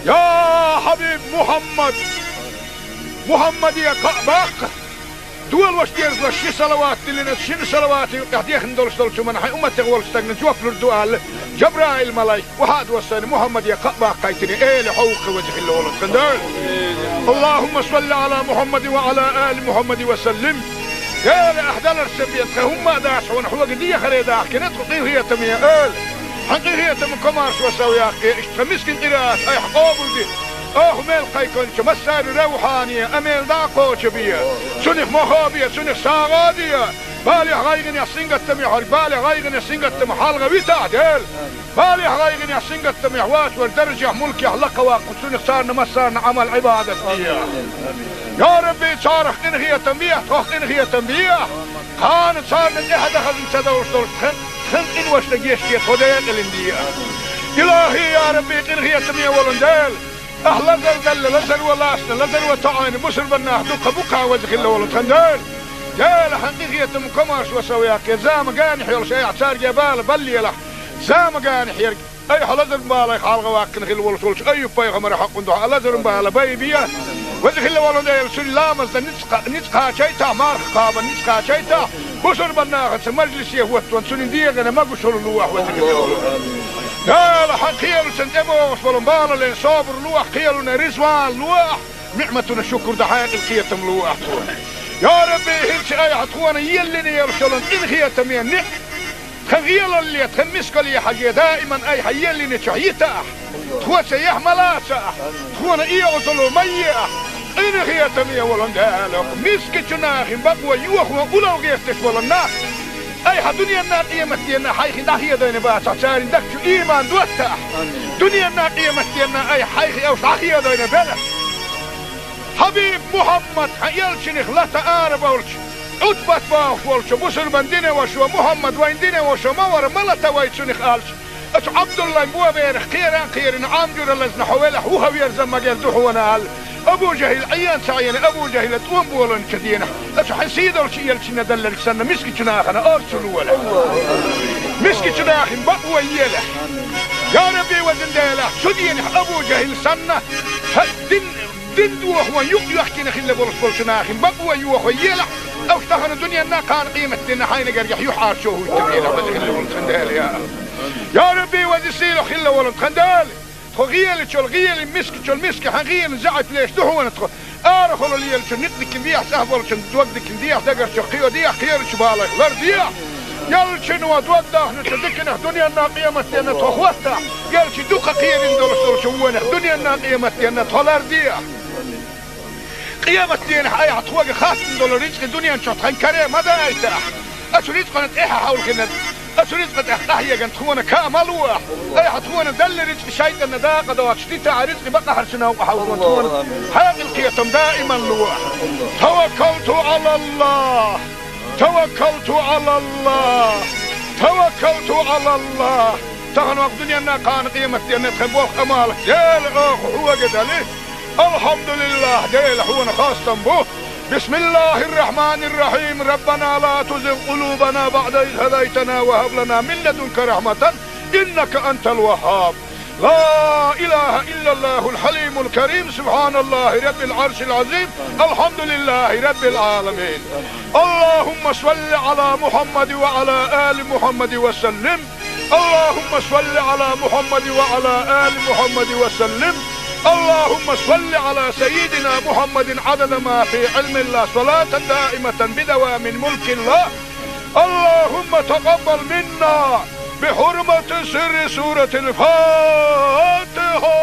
Я хьабиб Мухьаммад! Мухьаммаде кхаъ баккха! Долош дерзалаш ши салават диллина, шина салавата юкъехь дехна долуш долчу хӀуманна хьайн умматех волчу стагна жоп лур ду аьлла, Жабраил-малайк, вахьа а доссийна, Мухьаммаде кхаъ баккхийтина, эла хьовха, веза хилла волу Дела. اللهم صل على محمد وعلى آل محمد وسلم. Дела, ахь даларца бен тхан хӀумма а дац хьуна, хьоьга дехаре дахкина тхо, къинхетаме эла. Хьан къинхетам комаршо сов яккхий, иштта тхан мискин къираат айхьа къобалде. Оха мел кхайкхинчу массарна равхьане, амел дӀа а кхочу бе. Цунах мохо бе, цунах сагӀа а де. Балех, гӀайгӀанех, сингаттамех верг, балех, гӀайгӀанех, сингаттамах хьалха витахь, Дела. Балех, гӀайгӀанех, сингаттамех вац верг даржехь, мулкехь лакха ваккха, цунах царна массарна Ӏамал-Ӏибадат де. Я Рабби, царах къинхетам бехьа, тхох къинхетам бехьа. Кхана царна тӀаьхьа дан хазна ца довлуш долчу тхан, тхан къиношна гечде, тхо декъалина де. Илахи, я Рабби, къинхетаме волу Дела. Ахь лазар делла, лазар ван лаьцна, лазар ван тоьӀна бусурбаннах дукха бу-кх, веза хилла волу тхан Дела. Дела, хьан къинхетам комаршо сов яккхий, зама генахь йолуш айхьа цаьрга бала баллалахь. Зама генахь ерг, айхьа лазаран балех хьалха ваккхина хилла волуш волчу Айюб-пайхамаран хьокъан дуьхьа лазаран бала байбе. Веза хилла волу Дела, цуьнан ламазна ницкъ кха-, ницкъ кхачийтахь, марха кхабарна ницкъ кхачийтахь, бусурбаннахаца мажлисе хӀоттаван цуьнан дегӀана могушалла лолахь, веза хилла волу Дела. Дела, хьан кхелашна тӀебогӀуш болу балале собар лолахь, кхелана реза ван лолахь, ниӀматана шукур дан хьекъал, кхетам лолахь тхуна. Я Рабби, хӀинца айхьа тхуна еллина йолуш йолу къинхетаме ниӀ-, тхан гӀелалле, тхан мискалле хьажий, даиман айхьа еллинчохь йитахь, тхоца яхь ма лацахь, тхуна оьгӀазло ма ехь, къинхетаме волу Дела, мискачу нахана бакъо йохо улло гӀерташ болу нах айхьа дуьненна, къематденна хьайх дӀахедийна бацахь, церан дагчу иман доттахь. Дуьненна, къематденна айхьа хьайх уьш дӀахедийна белахь. Хьабиб Мухьаммад, хьан элчанах лата арабевлча, Ӏутбат бохуш волчу бусурбан динан вашас: «Мухьаммад, вайн динан ваша ма вара, ма лата вай цунах», — аьлча, оцу Ӏабдуллайн боберах кхера а кхерина, Ӏам жуьра лазна хьо велахь, вуха верза магар ду хьуна аьлла, Абу ЖахӀил Ӏен ца Ӏийна, Абу ЖахӀила тӀом болийначу дийнахь, оцу хьан сийдолчу элчанна делларг санна, мискачу нахана орцу лолахь. Мискачу нахана бакъо елахь. Я Рабби, везан Дела, цу дийнахь Абу ЖахӀил санна, хьан дин Дин дохо юкъ йоьхкина хилла болуш болчу нахана бакъо йохо елахь, уьш тахана дуьненна, кхана къематденна хьайна гергахь юьхьӀаьржо хӀуьттабелахь, веза хилла волу тхан Дела, я. Я Рабби, веза сийлахь хилла волу тхан Дела, тхо гӀелачул гӀелин, мискачул миска хьан гӀелин заьӀап леш ду хьуна тхо. Арахула лелачу никъ дикина дехьа, цӀахь болчун дог дикина дехьа, дагарчу кхио дехьа, кхерачу балех лар дехьа. Ялчуьнан дог дахначу диканах дуьненна, къематденна тхо хӀоттахь, ялчу дукха кхерина долуш долчу вонах дуьненна, къематденна тхо лар дехьа. Къематденахь айхьа тхоьга хаттам долу рицкъа дуьнен чохь тхан каре ма дайтахь. Оцу рицкъана тӀаьхьа хьовлхина, оцу рицкъа тӀехь къахьегна тхуна каа ма лолахь. Айхьа тхуна делла рицкъа шайтӀанна дакъа доцуш дитахь, рицкъа бакъахьарчу новкъа хьовзо тхуна хьекъал, кхетам даиман лолахь. Таваккалту Ӏалаллах! Таваккалту Ӏалаллах! Таваккалту Ӏалаллах! Тахана ваха дуьненна, кхана къематденна тхан болх, Ӏамал Дела, оха хьоьга дели. Алхьамдулиллах, Дела, хьуна хастам бу. بسم الله الرحمن الرحيم. ربنا لا تزغ قلوبنا بعد إذ هديتنا وهب لنا من لدنك رحمة إنك أنت الوهاب. لا إله إلا الله الحليم الكريم. سبحان الله رب العرش العظيم. الحمد لله رب العالمين. اللهم صل على محمد وعلى آل محمد وسلم. اللهم صل على محمد وعلى آل محمد وسلم. اللهم صل على سيدنا محمد عدد ما في علم الله، صلاة دائمة بدوام ملك الله. اللهم تقبل منا بحرمة سر سورة الفاتحة.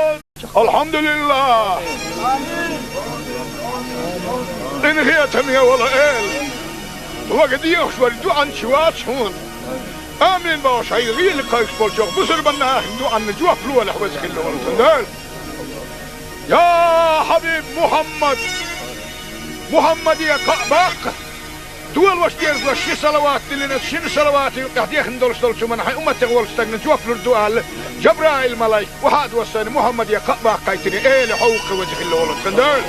الحمد لله. Къинхетаме, вала эла. Вага дехаш вара дуьхьанча вац хьуна. Амин бохуш, хьайга гӀийла кхайкхаш болчох бусурбанна ахин дуьхьанна жоп лолахь, веза хилла волу тхан Дела. Я хьабиб Мухьаммад! Мухьаммаде кхаъ баккха! Долаш дезалаш ши салават диллина, шин салавата юкъехь дехна долуш долчу хӀуманна хьайн умматех волчу стагна жоп лур ду аьлла, Жабраил-малайк, охьа а доссийна, Мухьаммаде кхаъ баккхийтина, эла хьо ву-кх веза хилла волу тхан Дела.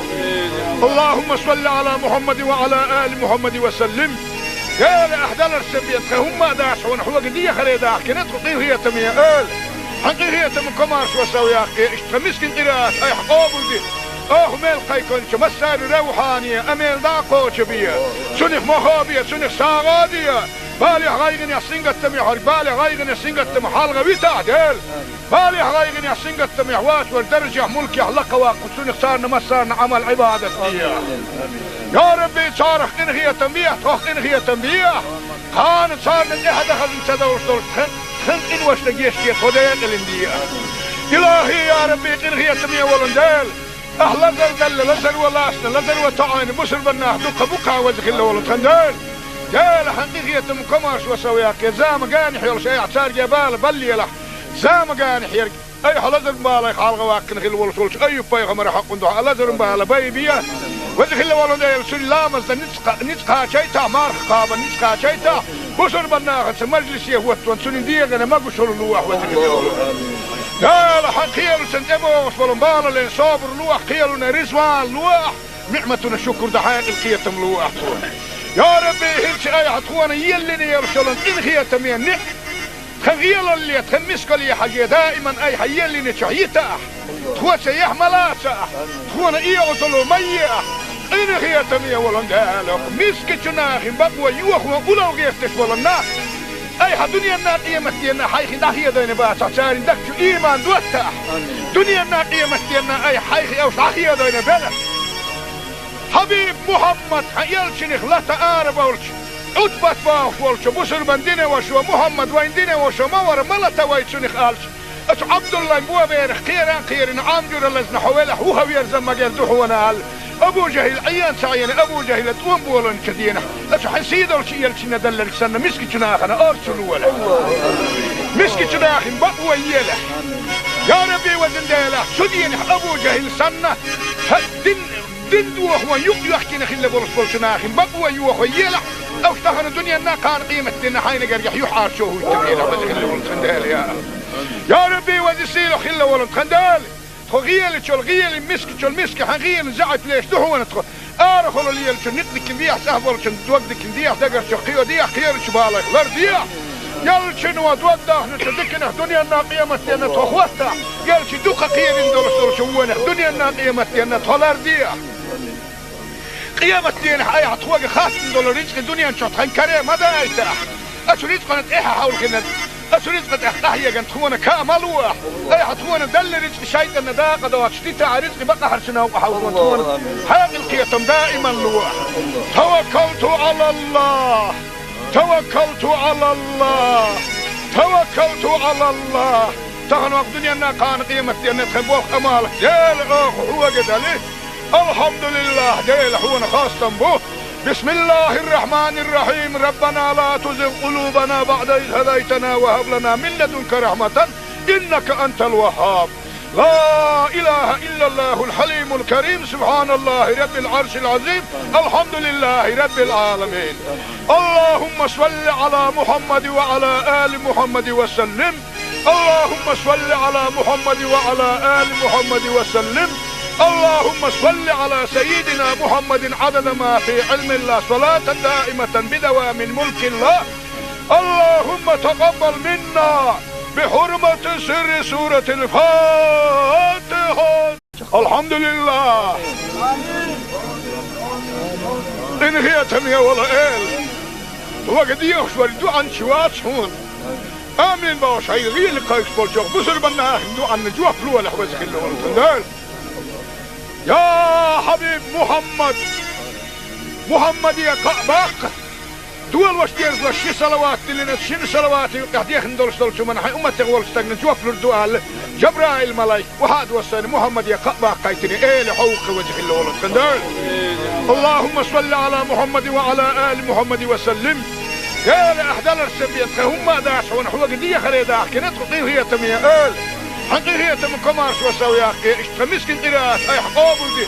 Аллахумма салли Ӏала Мухьаммадин ва Ӏала али Мухьаммадин ва саллим. Дела, ахь даларца бен тхан хӀумма а дац хьуна, хьоьга дехаре дахкина тхо къинхетаме, эла. Хьан къинхетам комаршо сов яккхий, иштта тхан мискин къираат айхьа къобалде. Оха мел кхайкхинчу массарна равхьане, амел дӀа а кхочу бе. Цунах мохо бе, цунах сагӀа а де. Балех, гӀайгӀанех, сингаттамех хьо, балех, гӀайгӀанех, сингаттамех хьалха витахь, Дела. Балех, гӀайгӀанех, сингаттамех вацар даржехь, мулкехь лакха ваккха, цунах царна массарна Ӏамал-Ӏибадат де. Я Рабби, царах къинхетам бехьа, тхох къинхетам бехьа. Кхана царна тӀаьхьа дан хазна ца довш долчу тхан, тхан къиношна гечде, тхо декъалина де. Илахи, я Рабби, къинхетаме волу Дела. Ахь лазар далла, лазар ван лаьцна, лазар ван тоьӀна, бусурба нах дуккха бу-кх веза хилла волу тхан Дела. Дела, хьан къинхетам комаршо сов яккхий, зама генахь йолуш айхьа цаьрга бала баллалахь, зама генахь ерг. Айхьа лазаран балех хьалха ваккхина хилла волуш волчу Айюб-пайхамаран хьокъун дуьхьа лазаран бала байбе. Веза хилла волу Дела, цуьнан ламаз дан ницкъ кха-, ницкъ кхачийтахь, марха кхаба ницкъ кхачийтахь, бусурба нахаца мажлисе хӀоттон цуьнан дегӀана могушалла лолахь, веза хилла волу Дела. Дела, хьан кхелаца тӀебогӀуш болу балалин собар лолахь, кхелана реза вала лолахь, ниӀматана шукур дан хьекъал, кхетам лолахь тхуна. Я Рабби, хӀинца айхьа тхуна еллина йолуш йолу къинхетаме ниӀ тхан гӀелалле, тхан мискалле хьажий, даиман айхьа еллинчух йитахь, тхоьца яхь ма лацахь, тхуна оьгӀазло ма ехь, къинхетаме волу Дела, мискачу нахана бакъо йохо улло гӀерташ болу нах айхьа дуьненна, къематденна хьайх дӀахедийна бацахь, церан дагчу ийман доттахь. Дуьненна, къематденна айхьа хьайх уьш дӀахедийна белахь. Хьабиб Мухьаммад, хьан элчанах лата арабевлча, Ӏутбат бохуш волчу бусурбан динан вашас: Мухьаммад вайн динан ваша ма вара, ма лата вай цунах, аьлча, оцу Ӏабдуллайн боберах кхера а кхерина, Ӏам жуьра лазна хьо велахь, вуха верза магар ду хьуна, аьлла, Абу ЖахӀил Ӏен ца Ӏийна, Абу ЖахӀила тӀом болийначу дийнахь, оцу хьан сийдолчу элчанна делларг санна, мискачу нахана орцо лолахь. Мискачу нахана бакъо елахь. Я Рабби, везан Дела, цу дийнахь Абу ЖахӀил санна, хьан дин Дин дохо юкъ йоьхкина хилла болуш болчу нахана бакъо йохо елахь, уьш тахана дуьненна, кхана къематденна хьайна гергахь юьхьӀаьржо хӀуттур елахь, веза хилла волу тхан Дела, я. Я Рабби, веза сийлахь хилла волу тхан Дела, тхо гӀелачул гӀелин, мискачул миска хьан гӀелин заьӀап леш ду хьуна тхо. Арахула лелачун некъ дикина дехьа, цӀахь болчун дог дикина дехьа, дагарчух кхио дехьа, кхерачу балех лардехьа. Элчано дог дахначу диканах дуьненна, къематденна тхо хӀоттахь, элча дукха кхерина долуш долчу вонах дуьненна, къематденна тхо лардехьа. Къематденахь айхьа тхоьга хаттам долу рицкъа дуьнен чохь тхан каре ма дайтахь. Оцу рицкъана тӀаьхьа хьовлхина, оцу рицкъа тӀехь къахьегна тхуна каа ма лолахь. Айхьа тхуна делла рицкъа шайтӀанна дакъа доцуш дитахь, рицкъа бакъахьарчу новкъа хьовлхо тхуна хьекъал, кхетам даиман лолахь. Таваккалту Ӏалаллахь! Таваккалту Ӏалаллахь! Таваккалту Ӏалаллахь! Тахана ваха дуьненна, кхана къематденна тхан болх, Ӏамал, Дела, оха хьоьга дали. Алхьамдулиллахь, Дела, хьуна хастам бу. Бисмиллахьир-рахьманир-рахьим. Раббана ла тузигъ къулубана баӀда из хӀадайтана ва хӀаб лана мин ладунка рахьматан, иннака антал ваххаб. Ла илахьа иллаллахьул хьалимул карим. Субхьаналлахьи раббил Ӏаршил Ӏазим. Алхьамдулиллахьи раббил Ӏаламин. Аллахьумма салли Ӏала Мухьаммадин ва Ӏала али Мухьаммадин ва саллим. اللهم صل على محمد وعلى آل محمد وسلم. اللهم صل على سيدنا محمد عدد ما في علم الله، صلاة دائمة بدوام ملك الله. اللهم تقبل منا بحرمة سر سورة الفاتحة. Алхьамдулиллах! Къинхетаме волу Эла! Вага дехаш вара дуьхьанча вац хьуна. Амин бохуш, хьайн гӀийла кхайкхаш болчух бусурбан нахана дуьхьанна жоп лолахь, веза хилла волу тхан Дела. Я хьабиб Мухьаммад! Мухьаммаде кхаъ баккха! Долаш дезалаш ши салават диллина, шина салавата юкъехь дехна долуш долчу хӀуманна хьайн умматех волчу стагна жоп лур ду аьлла, Жабраил-малайк, охьа а доссийна, Мухьаммаде кхаъ баккхийтина, эла хьо ву-кх веза хилла волу тхан Дела. Аллахумма салли Ӏала Мухьаммадин ва Ӏала али Мухьаммадин ва саллим. Дела, ахь даларца бен тхан хӀумма а дац хьуна, хьоьга дехаре дахкина тхо къинхетаме, эла. Хьан къинхетам, комаршо сов яккхе, иштта тхан мискин къираат айхьа къобалде.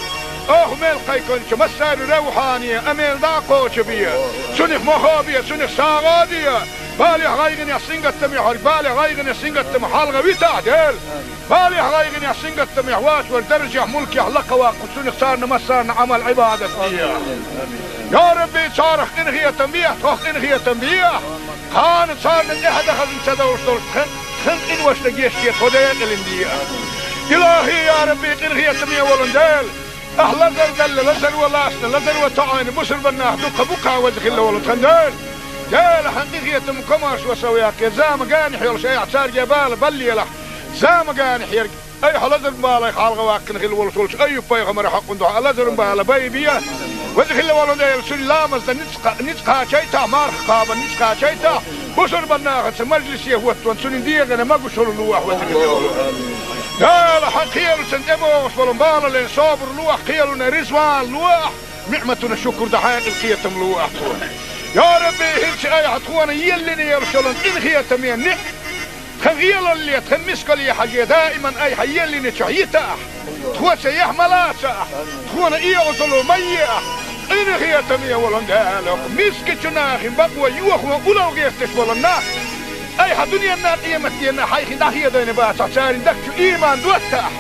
Оха мел кхайкхинча массари равхьане а мел дӀа а кхочабе. Цунах мохо бе, цунах сагӀа а де. Балехь, гӀайгӀанехь, сингаттамехь верг, балех, гӀайгӀанех, сингаттамах хьалха витахь, Дела. Балехь, гӀайгӀанехь, сингаттамехь воацар даржехь, мулкехь лакха ваккха, цунах царна массарна Ӏамал, Ӏибадат де. Я Рабби, царах къинхетам бе, тхох къинхетам бе. Кхана царна тӀехьа дахазна ца довш долуш тхан, тхан къиношна гечде тхо декъалина де. Илахьи, я Рабби, къинхетаме волу Дела, ахь лазар далла, лазар ван лаьцна, лазар ван тоӀийна бусурбан нах дуккха бу-кх, веза хилла волу тхан Дела. Дела, хьан къинхетам, комаршо сов яккхе, зама генахь йолуш айхьа цаьрга бала баллалахь, зама генахь ерг. Айхьа лазаран балех хьалха ваьккхина хилла волуш волчу Айюб-пайхамаран хьокъан дуьхьа лазаран бала байбе. Веза хилла волу Дела, цуьнан ламазна ницкъ кха-, ницкъ кхачийтахь, марха кхабарна ницкъ кхачийтахь, бусурбан нахаца мажлисе хӀоттаван цуьнан дегӀана могушалла лолахь, веза хилла волу. Дела, хьан кхелашна тӀебогӀуш болу балале собар лолахь, кхелана резаван лолахь, ниӀматана шукур дан хьекъал, кхетам лолахь тхуна. Я Рабби, хӀинца айхьа тхуна еллина йолуш йолу къинхетаме ниӀ- Тхан гӀелалле, тхан мискалле хьажий, даиман айхьа еллинчохь йитахь, тхоца яхь ма лацахь, тхуна оьгӀазло ма ехь, къинхетаме волу Дела, мискачу нахана бакъо йохо улал гӀерташ болу нах, айхьа дуьненна, къематденна хьайх дӀахедийна бацахь, церан дагчу ийман доттахь,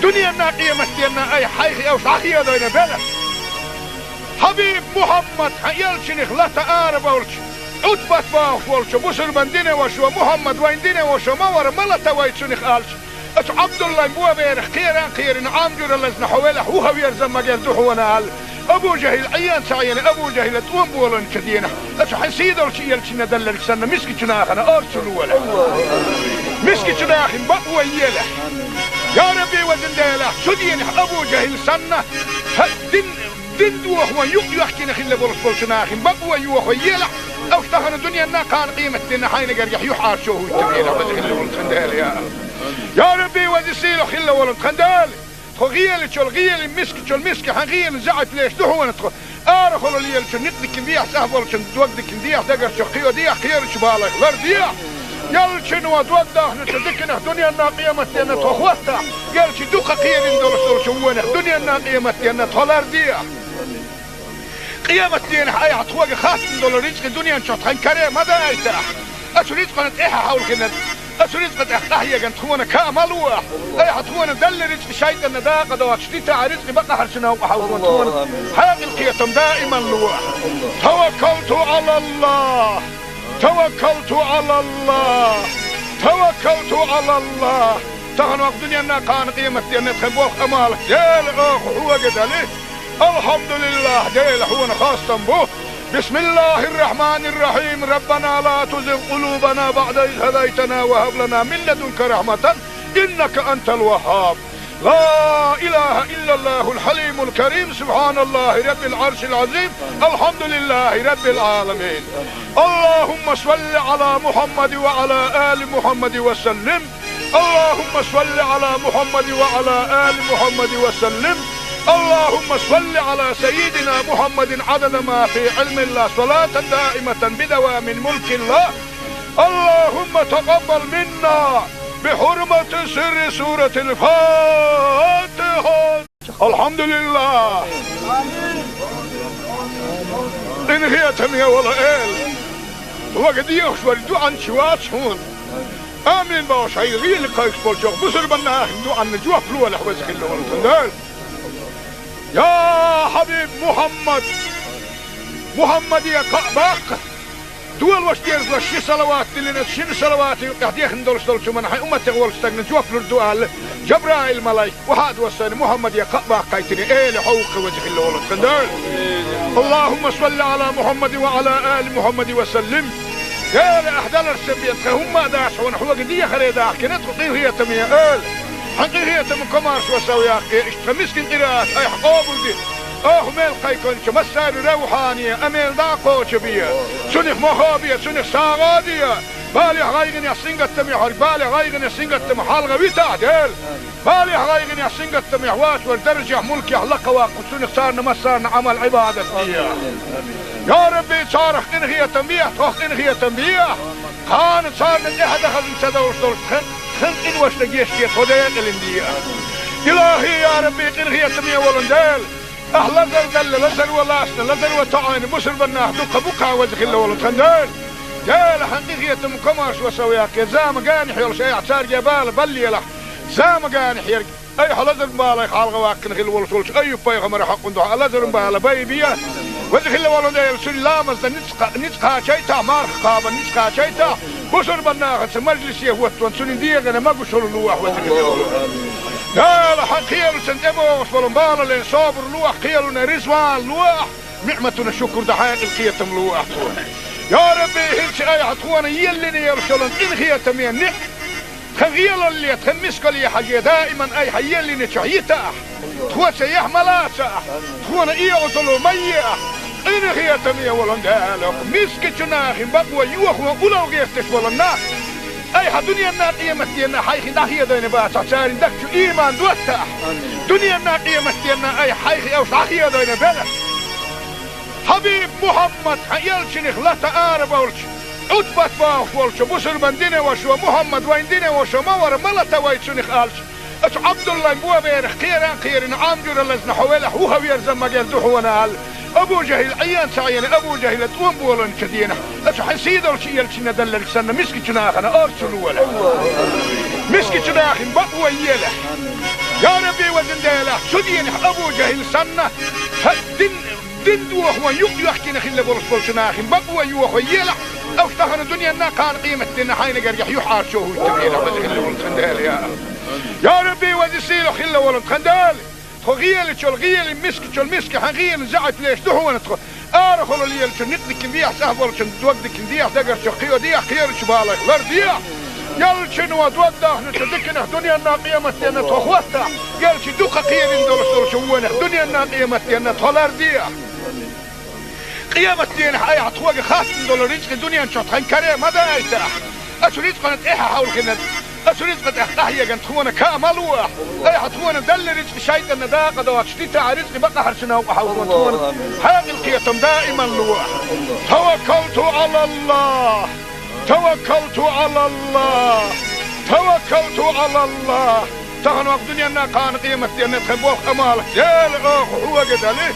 дуьненна, къематденна айхьа хьайх уьш дӀахедийна белахь. Хьабиб Мухьаммад, хьан элчанах лата ара болчу Ӏутбат бохуш волчу бусурбан динан вашас: «Мухьаммад вайн динан ваша ма вара, ма лата вай цунах», — аьлча, оцу Ӏабдуллайн боберах кхеран а кхерина, Ӏам жуьра лазна хьо велахь, вуха верза магар ду хьуна аьлла. Абу ЖахӀил Ӏен ца Ӏийна, Абу ЖахӀила тӀом болийначу дийнахь, оцу хьан сийдолчу элчанна делларг санна, мискачу нахана орцу лолахь. Мискачу нахана бакъо елахь. Я Рабби, везан Дела, цу дийнахь Абу ЖахӀил санна, хьан дин Дин дохо юкъ йоьхкина хилла болуш болчу нахана бакъо йохо елахь, уьш тахана дуьненна, кхана къематденна хьайна гергахь юьхьӀаьржо хӀуьттур елахь, веза хилла волу тхан Дела, я. Я Рабби, веза, сийлахь хилла волу тхан Дела, тхо гӀелачул гӀелин, мискачул миска хьан гӀелин заьӀап леш ду хьуна тхо. Арахула лелачун никъ дикина дехьа, цӀахь болчун дог дикина дехьа, дагарчух кхио дехьа, кхерачу балех лар дехьа. Ялчуьнан дог дахначу диканах дуьненна, къематденна тхо хӀоттахь, ялчу дукха кхерина долуш долчу вонах дуьненна, къематденна тхо лар дехьа. Къематдийнахь айхьа тхоьга хаттам долу рицкъа дуьнен чохь тхан каре ма дайтахь. Оцу рицкъана тӀаьхьа хьовлхина, оцу рицкъа тӀехь къахьегна тхуна каа ма лолахь. Айхьа тхуна делла рицкъа шайтӀанна дакъа доцуш дитахь, рицкъа бакъахьарчу новкъа хьовлхина тхуна хьекъал, кхетам даиман лолахь. Таваккалту Ӏалаллахь! Таваккалту Ӏалаллахь! Таваккалту Ӏалаллахь! Тахана ваккха дуьненна, кхана къематденна тхан болх, Ӏамал, Дела, оха хьоьга дали. Алхьамдулиллахь, Дела, хьуна хастам бу. بسم الله الرحمن الرحيم. ربنا لا تزغ قلوبنا بعد إذ هديتنا وهب لنا من لدنك رحمة إنك أنت الوهاب. لا إله إلا الله الحليم الكريم. سبحان الله رب العرش العظيم. الحمد لله رب العالمين. اللهم صل على محمد وعلى آل محمد وسلم. اللهم صل على محمد وعلى آل محمد وسلم. اللهم صل على سيدنا محمد عدد ما في علم الله، صلاة دائمة بدوام ملك الله. اللهم تقبل منا بحرمة سر سورة الفاتحة. Алхьамдулиллах! Къинхетаме волу Эла! Хьоьга дехаш верг дуьхьанча вац хьуна. Амин бохуш, хьайн гӀийла кхайкхаш болчу бусурбан нахана дуьхьанна жоп лолахь, веза хилла волу тхан Дела. Я Хьабиб Мухьаммад! Мухьаммаде кхаъ баккха! Долуш дезалаш ши салават диллина, шина салаватан юкъахь дехна долуш долчу хӀуманна хьайн умматех волчу стагана жоп лур ду аьлла, Жабраил-малайк, охьа а доссийна, Мухьаммаде кхаъ баккхийтина, Эла хьовха, веза хилла волу тхан Дела. اللهم صل على محمد وعلى آل محمد وسلم. Дела, ахь даларца бен тхан хӀумма а дац хьуна, хьоьга дехаре дахкина тхо, къинхетаме Эла. Хьан къинхетам, комаршо сов яккхе, иштта тхан мискин къираат айхьа къобалде. Оха мел кхайкхинчу массари равхьане а мел дӀа а кхочабе. Цунах мохо бе, цунах сагӀа а де. Балехь, гӀайгӀанехь, сингаттамехь верг, балех, гӀайгӀанех, сингаттамах хьалха витахь, Дела. Балехь, гӀайгӀанехь, сингаттамехь воцург даржехь, мулкехь лакха ваккха, цунах царна массарна Ӏамал, Ӏибадат де. Я Рабби, царах къинхетам бе, тхох къинхетам бе. Кхана царна тӀехьа дахазна ца довш долуш тхан, Хин къиношна гечде тхо декъалин де. Илахи, я Рабби, къинхетаме волун Дела, ахь лазар далла, лазар валасна, лазар ва тоӀайна бусурбаннах дукха букха ваза хилла волу тхан Дела. Дела, хьан къинхетам комарш ва сов яккхе, зама ганахь йолуш айхьа царге бала баллиялахь, зама ганахь ерг. Айхьа лазар балай халгӀа ваккхина хилла волуш волчу Айюб-пайхамара хьакъун дуьхьа лазарун бала бай бе. Веза хилла волу Дела, цуьнан ламазна ницкъ-, ницкъ кхачайта, марха кхабан ницкъ кхачайта, бусурбан нахаца мажлисе хӀоттон цуьнан дегӀана магушалла луахь, веза хилла волу Дела, хьан кхелусан тӀебогӀуш болу балален собар луахь, кхелуна ризван луахь, ниӀматана шукур дан хьекъал кхетам луахь тхуна. Я Рабби, хӀинца айхьа тхуна еллина йолуш йолу къинхетаме ниӀ Тхан гӀелалле, тхан мискалле хьажий, даиман айхьа еллинчохь йита ахь. Тхо ца яхь ма лаца ахь, тхуна и Ӏузалло ма е ахь. Къинхетаме волун Дела, мискачу нахин бакъо йохо улал гӀерташ волу нах, айхьа дуьненна къематденна хьайх дӀахедойна бацахь, царна дагчу ийман дотта ахь. Дуьненна къематденна айхьа хьайх уьш дӀахедойна белахь. Хьабиб Мухьаммад, хьан элчанах лата арабовлча, Ӏутбат бохуш волчу бусурбан динан вашо, Мухьаммад вайн динан вашо ма вара, ма лата вай цунах аьлча, оцу Ӏабдуллайн боберах кхера а кхерина, Ӏам жуьра лазна хьо велахь, вуха верза магар ду хьуна аьлла. Абу ЖахӀил Ӏен ца Ӏена, Абу ЖахӀила тӀом боланчу денахь, оцу хьан сийдолчу элчанна далларг санна, мискачу нахана орцу лолахь. Мискачу нахин бакъо елахь. Я Рабби, везан Дела, цу денахь Абу ЖахӀил санна, хьан дин Дин дохо юкъ йоьхкина хилла болуш болчу нахин бакъо йохо елахь, уьш тахана дуьненна кхана къематденна хьайна гергахь юьхьӀаьржо хӀуттабелахь, веза хилла волу тхан Дела, я. Я Рабби, веза сийлахь хилла волу тхан Дела, тхо гӀелачул гӀелин, мискачул миска хьан гӀелин заьӀап леш ду хьуна тхо. Арахула лелачу никъ дикина дехьа, цӀахь болчун дог дикина дехьа, дагарчу кхио дехьа, кхерачу балайх лар дехьа. Ялчуьнан дог дахначу диканах дуьненна къематденна тхо хӀоттахь, ялчи дукха кхерина долуш долчу вонах дуьненна къематденна тхо лар дехьа. Къематденахь айхьа тхоьга хаттам долу рицкъи дуьнен чохь тхан каре ма дайтахь. Оцу рицкъана тӀаьхьа хьовлхина, оцу рицкъа тӀехь къахьеган тхуна ка ма луахь. Айхьа тхуна далла рицкъи шайтӀанна дакъа доцуш дитахь, рицкъи бакъахьарчу новкъа хьовлхо тхуна хьекъал кхетам даиман луахь. Таваккалту Ӏалаллах! Таваккалту Ӏалаллах! Таваккалту Ӏалаллах! Тахана вакъ дуьненна кхана къематденна тхан болх амалах Дела оха хьоьга дали.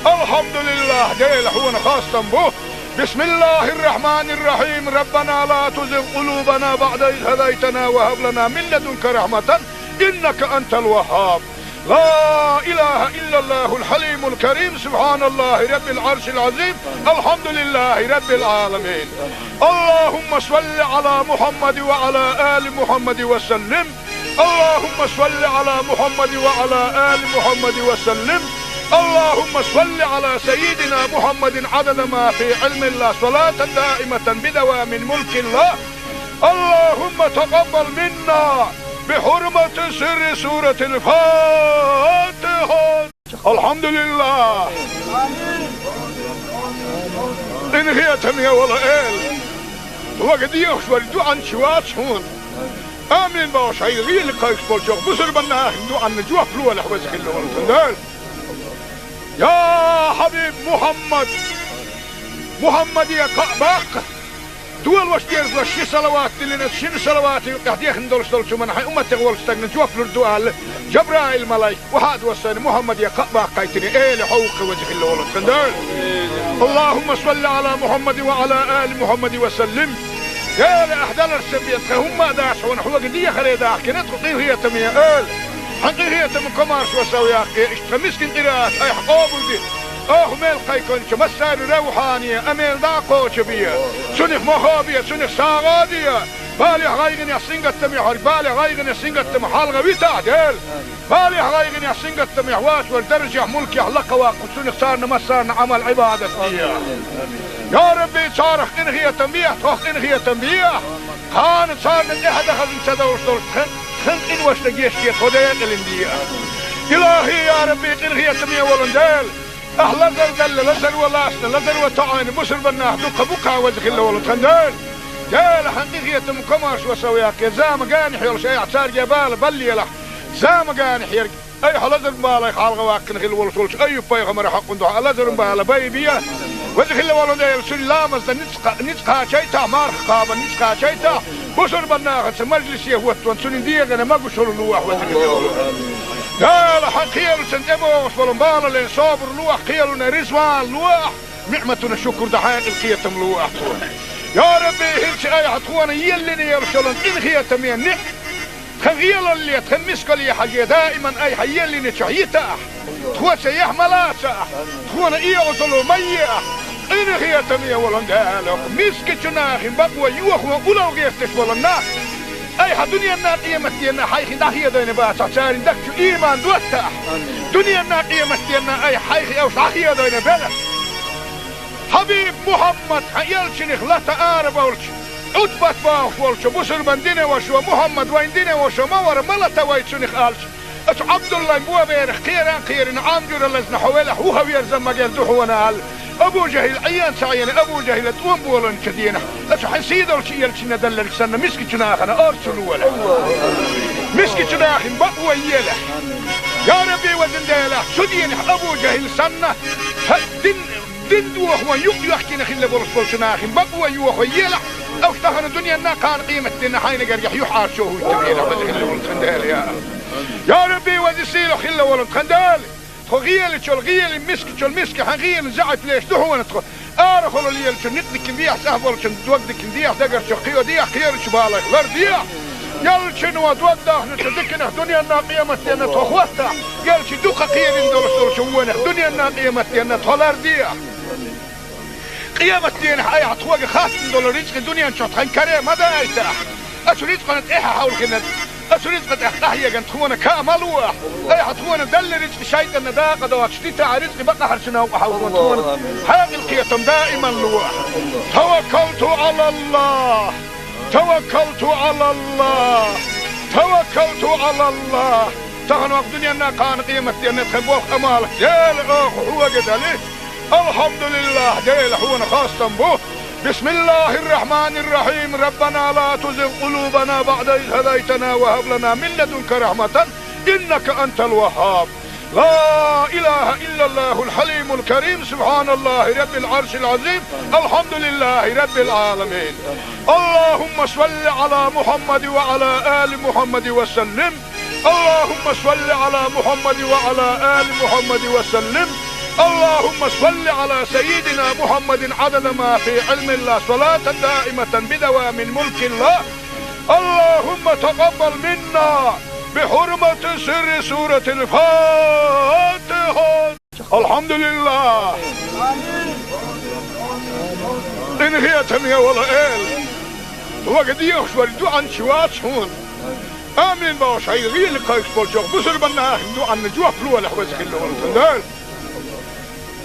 Алхьамдулиллах, Дела, хьуна хастам бу. Бисмиллахир-рахманир-рахим. Раббана ла тузигъ къулубана баъда из хӀадайтана ва хӀаб лана мин ладунка рахматан, иннака антал ваххаб. لا إله إلا الله الحليم الكريم، سبحان الله رب العرش العظيم، الحمد لله رب العالمين. اللهم صل على محمد وعلى آل محمد وسلم. اللهم صل على محمد وعلى آل محمد وسلم. اللهم صل على سيدنا محمد عدد ما في علم الله، صلاة دائمة بدوام ملك الله. اللهم تقبل منا بحرمة سر سورة الفاتحة. الحمد لله. Къинхетаме волу Эла, вага дехаш вара дуьӀанча вац хьуна. Амин бохуш, хьайн гӀийла кхайкхаш болчу бусурбан нахана дуьӀанна жоп лолахь, веза хилла волу тхан Дела. Я хьабиб Мухьаммад! Мухьаммаде кхаъ баккха! Долош дезалаш ши салават диллина, шина салавата юкъехь дехна долуш долчу хӀуманна хьайн умматех волчу стагна жоп лур ду аьлла, Жабраил-малайк, вахьа а доссийна, Мухьаммаде кхаъ баккхийтина, Эла хьо ву-кх, веза хилла волу тхан Дела. اللهم صل على محمد وعلى آل محمد وسلم. Дела, ахь даларца бен тхан хӀумма а дац хьуна, хьоьга дехаре дахкина тхо, къинхетаме Эла. Хьан къинхетам комарш ва сов яккхе, иштта тхан мискин къираат айхьа къобалде. Оха мел кхайкхинчу массаьрна равхьане а мел дӀа а кхочу бе. Цунах мохо бе, цунах сагӀа а де. Балех, гӀайгӀанех, сингаттамех верг балех, гӀайгӀанех, сингаттамах хьалха витахь, Дела. Балех, гӀайгӀанех, сингаттамех воцург верг даржехь, мулкехь лакхаваккха, цунах царна массарна Ӏамал-Ӏибадат де. Я Рабби, царах къинхетам бехьа, тхох къинхетам бехьа. Кхана царна тӀаьхьа дан хазна ца довлуш долчу тхан, тхан къиношна гечде тхо декъалин де. Илахи, я Рабби, къинхетаме волун Дела, ахь лазар далла, лазар ва ласна, лазар ва тоӀайна бусурбан нах дукха бу-кх, веза хилла волу тхан Дела. Дела, хьан къинхетам комарш ва сов яккхе, зама ганахь йолуш айхьа царге бала баллиялахь, зама ганахь ерг. Айхьа лазар балай халгӀа ваккхина хилла волуш волчу Айюб-пайхамара хьакъун дуьхьа лазарун бала бай бе. Веза хилла волу Дела, цуьнан ламазна ницкъ-, ницкъ кхачийтахь, марха кхаба ницкъ кхачийтахь, бусурбан нахаца мажлисе хӀоттон цуьнан дегӀана могушалла лохьа, веза хилла волу. Дела, хьан кхелаца тӀебогӀуш болу балален собар лохьа, кхелана реза вала лохьа, ниӀматана шукур дан хьекъал, кхетам лохьа тхуна. Я Рабби, хӀинца айхьа тхуна еллина йолуш йолу къинхетаме ниӀ-, тхан гӀелалле, тхан мискалле хьажий, даиман айхьа еллинчохь йитахь, тхо цаьхьа ма лацахь, тхуна оьгӀазло ма ехь, къинхетаме волу Дела, мискачу нахана бакъо йохо уллохь гӀерташ болу нах, айхьа дуьненна, къематденна хьайх дӀахедийна бацахь, церан дагчу ийман доттахь, дуьненна, къематденна айхьа хьайх уьш дӀахедийна белахь. Хьабиб Мухьаммад, хьан элчанах лата ара болчу, Ӏутбат бохуш волчу бусурбан динан вашас, Мухьаммад вайн динан ваша ма вара, ма лата вай цунах аьлча, оцу Ӏабдуллайн боберах кхера а кхерина, Ӏам жуьра лазна хьо велахь, вуха верза магар ду хьуна аьлла, Абу ЖахӀил Ӏен ца Ӏийна, Абу ЖахӀила тӀом болийначу дийнахь, оцу хьан сийдолчу элчанна делларг санна, мискачу нахана орцу лолахь. Мискачу нахана бакъо елахь. Я Рабби, везан Дела, цу дийнахь Абу ЖахӀил санна, хьан дин Дин дохо юкъ йоьхкина хилла болуш болчу нахана бакъо йохо елахь, уьш тахана дуьненна, кхана къематденна хьайна гергахь юьхьӀаьржо хӀуттабелахь, веза хилла волу тхан Дела, я. Я Рабби, веза сийлахь хилла волу тхан Дела, тхо гӀелачул гӀелин, мискачул миска хьан гӀелин заьӀап леш ду хьуна тхо. Арахула лелачу некъ дикина дехьа, цӀахь болчун дог дикина дехьа, дагарчу кхио дехьа, кхерачу балайх лардехьа. Ялчуьнан дог дахначу диканах дуьненна, къематденна тхо хӀоттахь, ялчу дукха кхерина долуш долчу вонах дуьненна, къематденна тхо лардехьа. Къематденахь айхьа тхоьга хаттам долу рицкъа дуьнен чохь тхан каре ма дайтахь. Оцу рицкъана тӀаьхьа хьовлхина, оцу рицкъа тӀехь къахьегна тхуна каа ма лохьа. Айхьа тхуна делла рицкъа шайтӀанна дакъа доцуш дитахь, рицкъа бакъахьарчу новкъа хьовлхо тхуна хьекъал, кхетам даиман лохьа. Таваккалту Ӏалаллах! Таваккалту Ӏалаллах! Таваккалту Ӏалаллах! Тахана ваха дуьненна, кхана къематденна тхан болх, Ӏамал, Дела, оха хьоьга дали. Алхьамдулиллах, Дела, хьуна хастам бу. Бисмиллахир-рахманир-рахим. Раббана ла тузигъ къулубана баъда из хӀадайтана ва хӀаб лана мин ладунка рахьматан, иннака антал ваххаб. Ла илаха иллаллахул хьалимул карим. Субханаллахи раббил Ӏаршил Ӏазим. Алхьамдулиллахи раббил Ӏаламин. Аллахумма салли Ӏала Мухьаммадин ва Ӏала али Мухьаммадин ва саллим. اللهم صل على محمد وعلى آل محمد وسلم. اللهم صل على سيدنا محمد عدد ما في علم الله، صلاة دائمة بدوام ملك الله. اللهم تقبل منا بحرمة سر سورة الفاتحة. Алхьамдулиллах! Къинхетаме волу Эла! Вага дехаш вара дуьхьанча вац хьуна. Амин бохуш, хьайн гӀийла кхайкхаш болчохь бусурбан нахана дуьхьанна жоп лолахь, веза хилла волу тхан Дела.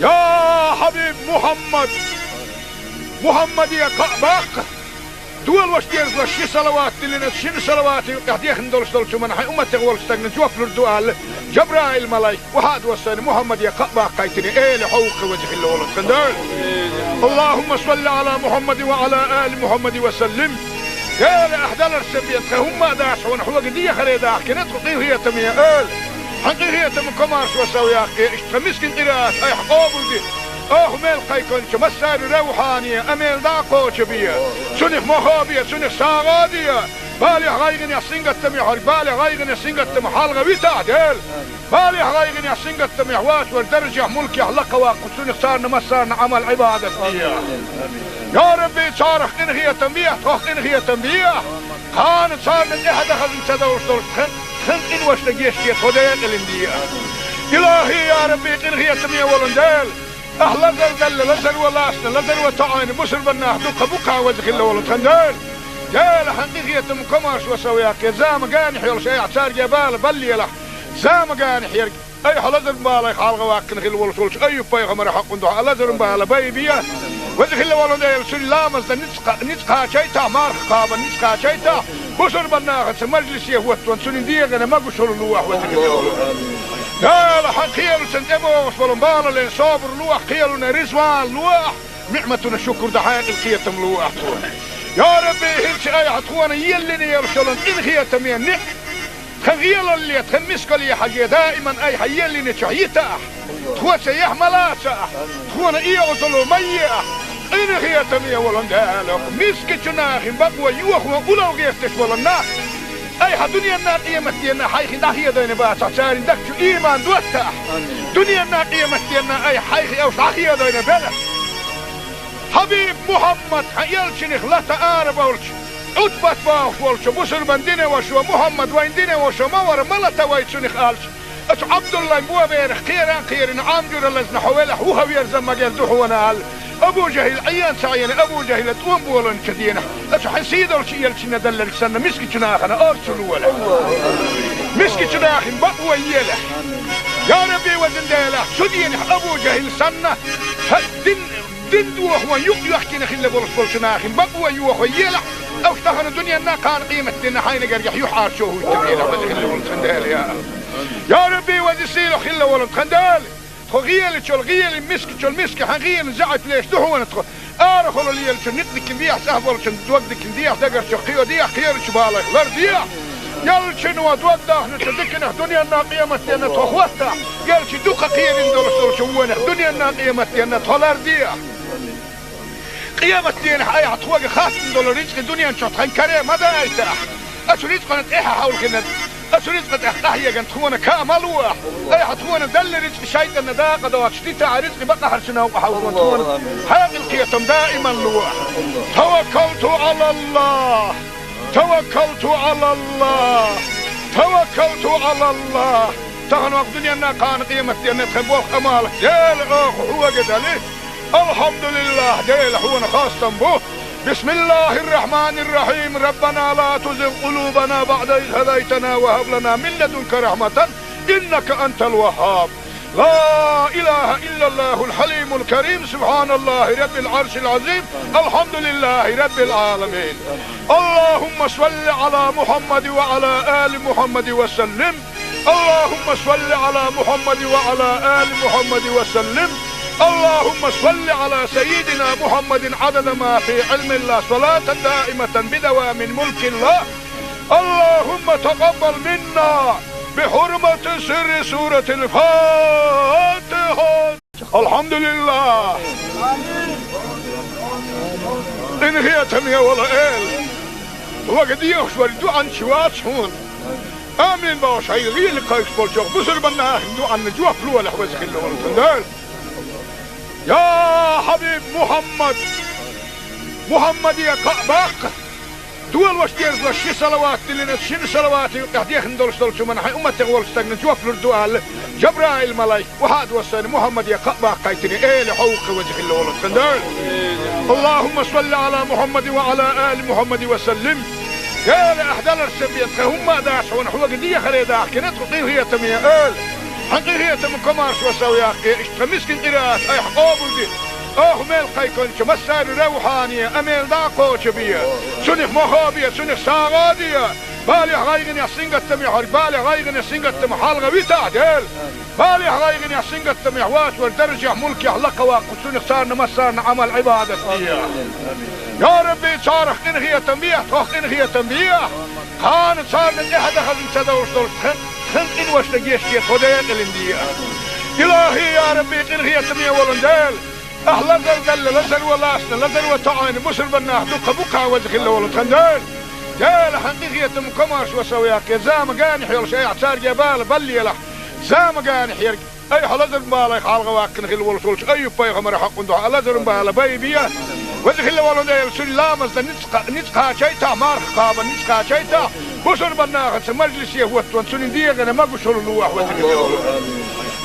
Я Хьабиб Мухьаммад! Мухьаммаде кхаъ баккха! Дола ваша деза ваша ши салават диллина, шина салаватан юкъахь дехна долуш долчу хӀуманна хьайн умматех волчу стагана жоп лур ду аьлла, Жабраил-малайк охьа а доссийна, Мухьаммаде кхаъ баккхийтина, Эла хьовха, веза хилла волу тхан Дела. اللهم صل على محمد وعلى آل محمد وسلم. Эла, ахь даларца бен тхан хӀумма а дац хьуна, хьоьга дехаре дахкина тхо, къинхетаме Эла. Хьан къинхетаман комаьршо сов яккхий, иштта тхан мискин къираат айхьа къобалде. Оха мел кхайкхинчу массарна равхьане, амел дӀа а кхочу бе. Цунах мохо бе, цунах сагӀа а де. Балехь, гӀайгӀанехь, сингаттамехь верг, балех, гӀайгӀанех, сингаттамах хьалха витахь, Дела. Балехь, гӀайгӀанехь, сингаттамехь воцург даржехь, мулкехь лакха ваккха, цунах царна массарна Ӏамал, Ӏибадат де. Я Рабби, царах къинхетам бехьа, тхох къинхетам бехьа. Кхана царна тӀаьхьа дан хазна ца довш долуш тхан, тхан къиношна гечде, тхо декъалина де. Илахи, я Рабби, къинхетаме волу Дела! Ахь лазар делла, лазар ван лаьцна, лазар ван тоьӀна бусурбан нах дуккха бу-кх, веза хилла волу тхан Дела. Дела, хьан къинхетаман комаьршо сов яккхий, зама генахь йолуш айхьа цаьрга бала баллалахь. Зама генахь ерг айхьа лазаран балех хьалха ваккхина хилла волуш волчу Айюб-пайхамаран хьокъан дуьхьа лазаран бала байбе. Веза хилла волу Дела, цуьнан ламазна ницкъ кха-, ницкъ кхачийтахь, марха кхаба ницкъ кхачийтахь, бусурбан нахаца мажлисе хӀоттон цуьнан дегӀана могушалла лохьа, веза хилла волу. Дела, хьан кхелаца тӀебогӀуш болу балален собар лохьа, кхелана реза вала лохьа, ниӀматана шукур дан хьекъал, кхетам лохьа тхуна. Я Рабби, хӀинца айхьа тхуна еллина йолуш йолу къинхетаме ниӀ-, тхан гӀелалле, тхан мискалле хьажий, даиман айхьа еллинчохь йитахь, Тхо цаӀ яхь ма лацахь, тхона оьгӀазло ма ехьа. Къинхетаме волу Дела, мискачу нахана бакъо йохо уллохь гӀерташ волу нах, айхьа дуьненна, къематденна хьайх дӀахедийна бацахь, церан дагчу иман доттахь. Дуьненна, къематденна айхьа хьайх уьш дӀахедийна белахь. Хьабиб Мухьаммад, хьан элчанах лата ара болчу, Ӏутбат бохуш волчу бусурбан динан вашас: «Мухьаммад вайн динан ваша ма вара, ма лата вай цунах», – аьлча, оцу Ӏабдуллайн боберах кхеран кхерина Ӏам жуьра лазна хьо велахь, вухаверза магар ду хьуна аьлла, Абу ЖахӀил Ӏен ца Ӏийна, Абу ЖахӀила тӀом боланчу дийнахь, оцу хьан сийдолчу элчанна делларг санна, мискачу нахана орцу лолахь. Мискачу нахана бакъо елахь. Я Рабби, везан Дела, цу дийнахь Абу ЖахӀил санна, хьан дин дин дохо юкъ йоьхкина хилла болуш болчу нахана бакъо йохо елахь, уьш тахана дуьненна, кхана къематденна хьайна гергахь юьхьӀаьржо хӀуттабелахь, веза хилла волу тхан Дела, я. Я Рабби, веза сийлахь хилла волу тхан Дела, тхо гӀелачул гӀели, мискачул миска хьан гӀелина заьӀап леш ду хьуна тхо. Арахула лелачу никъ дикина дехьа, цӀахь болчун дог дикина дехьа, дагарчу кхио дехьа, кхерачу балайх лар дехьа. Ялчуьнан дог дахначу диканах дуьненна, къематденна тхо хӀоттахь, ялчу дукха кхерина долуш долчу вонах дуьненна, къематденна тхо лар дехьа. Къематдийнахь айхьа тхоьга хаттам долу рицкъа дуьнен чохь тхан каре ма дайтахь. Оцу рицкъана тӀаьхьа хьовлхина, оцу рицкъа тӀехь къахьеган тхуна каа ма лохь. Айхьа тхуна делла рицкъа шайтӀанна дакъа доцуш дитахь, рицкъа бакъахьарчу новкъа хьовлхина тхуна хьекъал, кхетам даиман лохь. Таваккалту Ӏалаллахь. Таваккалту Ӏалаллахь! Таваккалту Ӏалаллахь! Тахана ваха дуьненна, кхана къематденна тхан болх, Ӏамал, Дела, оха хьоьга дали. Алхьамдулиллахь, Дела, хьуна хастам бу. Бисмиллахьир-рахьманир-рахьим. Раббана ла тузигъ къулубана баӀда из хӀадайтана ва хӀаб лана мин ладунка рахьматан, иннака антал ваххаб. لا إله إلا الله الحليم الكريم، سبحان الله رب العرش العظيم، الحمد لله رب العالمين. اللهم صل على محمد وعلى آل محمد وسلم. اللهم صل على محمد وعلى آل محمد وسلم. اللهم صل على سيدنا محمد عدد ما في علم الله، صلاة دائمة بدوام ملك الله. اللهم تقبل منا بحرمة سر سورة الفاتحة. الحمد لله. Къинхетаме волу Эла, хьоьга дехаш верг дуьхьанча вац хьуна. Амин бохуш, хьайн гӀели кхайкхаш болчу бусурбан нахана дуьхьанна жоп лолахь, веза хилла волу тхан Дела. Я хьабиб Мухьаммад, Мухьаммаде кхаъ баккха. Долош дезалаш ши салават диллина, шина салавата юкъахь дехна долуш долчу хӀуманна хьайн умматех волчу стагна жоп лур ду аьлла, Жабраил-малайк, охьа а доссийна, Мухьаммаде кхаъ баккхийтина, Эла, хьо ву-кх, веза хилла волу тхан Дела. اللهم صل على محمد وعلى آل محمد وسلم. Дела, ахь даларца бен тхан хӀумма а дац хьуна, хьоьга дехаре дахкина тхо, къинхетаме Эла. Хьан къинхетам, комаршо сов яккхий, иштта тхан мискин къираат айхьа къобалде. Оха мел кхайкхинчу массарна равхьане, амел дӀа а кхочу бе. Цунах мохо бе, цунах сагӀа а де. Балехь, гӀайгӀанехь, сингаттамехь верг, балех, гӀайгӀанех, сингаттамах хьалха витахь, Дела. Балехь, гӀайгӀанехь, сингаттамехь воцург даржехь, мулкехь лакхаваккха, цунах царна массарна Ӏамал-Ӏибадат де. Я Рабби, царах къинхетам бехьа, тхох къинхетам бехьа. Кхана царна тӀаьхьа дан хазна ца довш долчу тхан, тхан къиношна гечде, тхо декъалина де. Илахьи, я Рабби, къинхетаме волу Дела, ахь лазар делла, лазаро лаьцна, лазаро тоӀийна бусурбан нах дуккха бу-кх, веза хилла волу тхан Дела. Дела, хьан къинхетам, комаршо сов яккхий, зама генахь йолуш айхьа цаьрга бала баллалахь, зама генахь ерг айхьа лазаран балех хьалхаваьккхина хилла волуш волчу Айюб-пайхамаран хьакъан дуьхьа лазаран бала байбе. Веза хилла волу Дела, цуьнан ламазна ницкъ, ницкъ кхачийтахь, марха кхабарна ницкъ кхачийтахь, бусурбан нахаца мажлисе хӀоттаван цуьнан дегӀана могушалла лолахь, веза хилла волу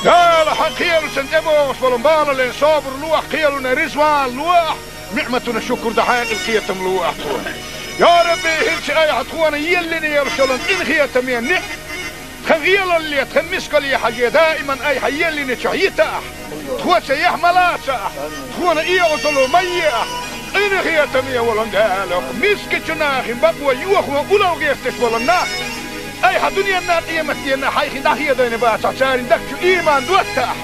Дела. Хьан кхелашна тӀебогӀуш болу бала лен собар лолахь, кхелана реза ван лолахь, ниӀматана шукур дан хьекъал, кхетам лолахь тхуна. Я Рабби, хӀинца айхьа тхуна еллина йолуш йолу къинхетаме ниӀ- Тхан гӀелалле, тхан мискалле хьажий, даиман айхьа еллинчохь йитахь. Тхо цаӀ яхь ма лацахь, тхуна оьгӀазло ма ехьа. Къинхетаме волу Дела, мискачу нахана бакъо йохо уллохь гӀерташ волу нах, айхьа дуьненна, къематденна хьайх дӀахедийна бацахь, церан дагчу иман доттахь.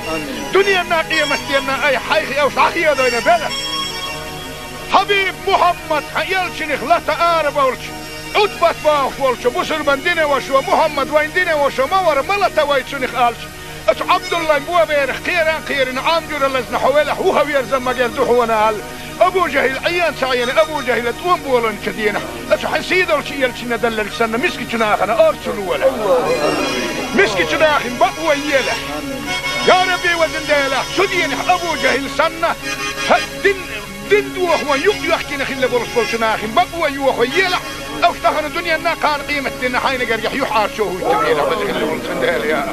Дуьненна, къематденна айхьа хьайх уьш дӀахедийна белахь. Хьабиб Мухьаммад, хьан элчанах лата ара болчу, Ӏутбат бохуш волчу бусурбан динан вашас: «Мухьаммад вайн динан ваша ма вара, ма лата вай цунах», – аьлча, Ацу Ӏабдуллайн бо берах кхеран кхерина, Ӏам жура лазна хьо велахь, вуха верза магар ду хьона аьлла. Абу ЖахӀил Ӏийна ца Ӏийна, Абу ЖахӀила тӀом боланчу денахь, ацу хьайн сийдолчу элчанна далларг санна, мискачу нахана орцу лолахь. Мискачу нахин бакъо елахь. Я Рабби, везан Дела, цу денахь Абу ЖахӀил санна, хьан дин, дин дохо юкъ йоьхкина хилла болуш болчу нахин бакъо йохо елахь, аш тахана дуьненна, кхана къематденна хьайна гергахь юьхьӀаьржо хӀуттабелахь, веза хилла волу тхан Дела, я.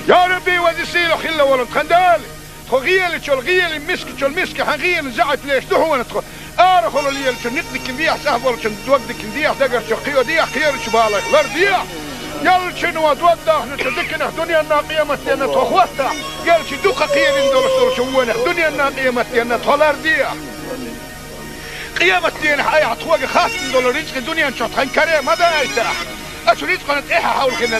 Я Рабби, веза сийлахь хилла волу тхан Дела! Тхо гӀелачул гӀели, мискачул миска хьан гӀелин заьӀап леш ду хьуна тхо. Арахула лелачун никъ дикина дехьа, цӀахь болчун дог дикина дехьа, дагарчу кхио дехьа, кхерачу балайх лардехьа. Ялчун ва дог дахначу диканах дуьненна, къематденна тхо хӀоттахь. Ялчи дукха кхерина долуш долчу вонах дуьненна, къематденна тхо лардехьа. Къематденахь айхьа тхоьга хаттам долу рицкъи дуьнен чохь тхан каре ма дайтахь. Ацу рицкъана тӀаьхьа хьовлхина,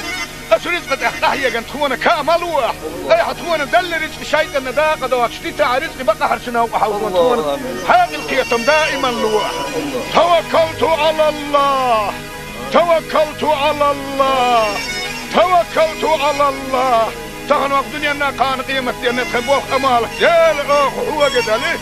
ацу рицкъа тӀехь къахьеган тхуна ка ма луахь. Айхьа тхуна далла рицкъи шайтӀанна дакъа доцуш дитахь, рицкъи бакъахьарчу новкъа хьовлхо тхуна хьекъал, кхетам даиман луахь. Таваккалту Ӏалаллах! Таваккалту Ӏалаллах! Таваккалту Ӏалаллах! Тахана вакъ дуьненна, кхана къематденна тхан болх, амал, Дела, оха хьоьга дали.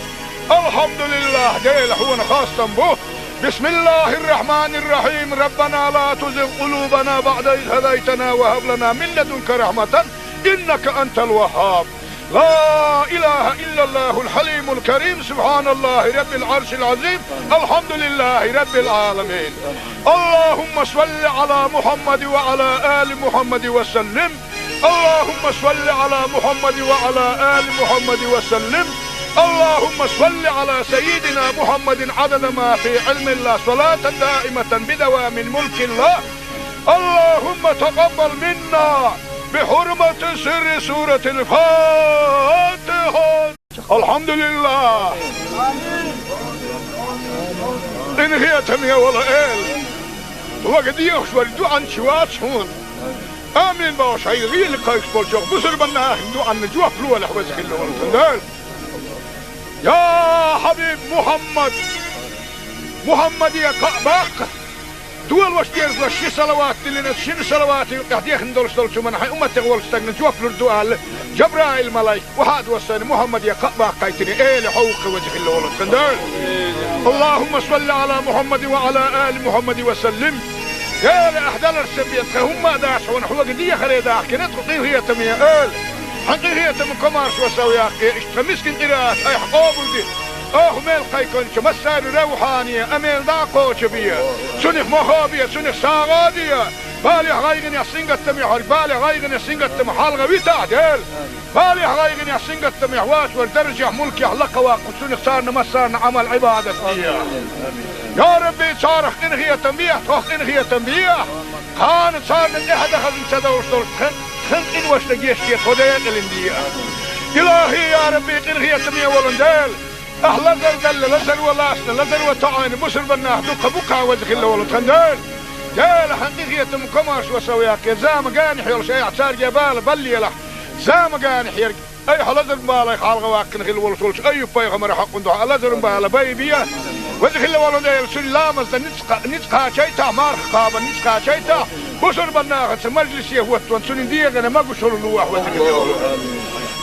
Алхьамдулиллах, Дела, хьуна хастам бу. Бисмиллахир-рахманир-рахим. Раббана ла тузигъ къулубана баъда из хӀадайтана ва хӀаб лана мин ладунка рахьматан, иннака антал ваххаб. Ла илаха иллаллахул хьалимул карим. Субханаллахи раббил Ӏаршил Ӏазим. Алхьамдулиллахи раббил Ӏаламин. Аллахумма салли Ӏала Мухьаммади ва Ӏала али Мухьаммади ва саллим. اللهم صل على محمد وعلى آل محمد وسلم. اللهم صل على سيدنا محمد عدد ما في علم الله، صلاة دائمة بدوام ملك الله. اللهم تقبل منا بحرمة سر سورة الفاتحة. Алхьамдулиллах! Къинхетаме волу Эла! Вага дехаш вара дуьхьанча вац хьуна. Амин бохуш, хьайн гӀийла кхайкхаш болчохь бусурбан нахана дуьхьанна жоп лолахь, веза хилла волу тхан Дела. Я хьабиб Мухьаммад! Мухьаммаде кхаъ баккха! Долош дезалаш ши салават диллина, шина салавата юкъахь дехна долуш долчу хӀуманна хьайн умматех волчу стагна жоп лур ду аьлла, Жабраил-малайк, вахьа а доссийна, Мухьаммаде кхаъ баккхийтина, Эла, хьо ву-кх веза хилла волу тхан Дела. اللهم صل على محمد وعلى آل محمد وسلم. Эла, ахь даларца бен тхан хӀумма а дац хьуна, хьоьга дехаре дахкина тхо, къинхетаме Эла. Хьан къинхетам, комаршо сов яккхий, иштта тхан мискин къираат айхьа къобалде. Оха мел кхайкхинчу массарна равхьане а мел дӀа а кхочу бе. Цунах мохо бе, цунах сагӀа а де. Балех, гӀайгӀанех, сингаттамех верг балех, гӀайгӀанех, сингаттамах хьалха витахь, Дела. Балех, гӀайгӀанех, сингаттамех вац вара даржехь, мулкехь лакха ваккха, цунах царна массарна Ӏамал-Ӏибадат де. Я Рабби, царах къинхетам бехьа, тхох къинхетам бехьа. Кхана царна тӀаьхьа дан хазна ца довш долуш тхан, тхан къиношна гечде, тхо декъалина де. Илахи, я Рабби, къинхетаме волу Дела! Ахь лазар делла, лазар ван лаьцна, лазар ван тоӀийна бусурбан нах дуккха бу-кх, веза хилла волу тхан Дела. Дела, хьан къинхетам, комаршо сов яккхий, зама генахь йолуш айхьа цаьрга бала баллийталахь. Зама генахь ерг айхьа лазаран балех хьалха ваьккхина хилла волуш волчу Айюб-пайхамаран хьокъан дуьхьа лазаран бала байбе. Веза хилла волу Дела, цуьнан ламаз дан ницкъ кха-, ницкъ кхачийтахь, марха кхабан ницкъ кхачийтахь, бусурбан нахаца мажлисе хӀоттаван цуьнан дегӀана могушалла лолахь, веза хилла волу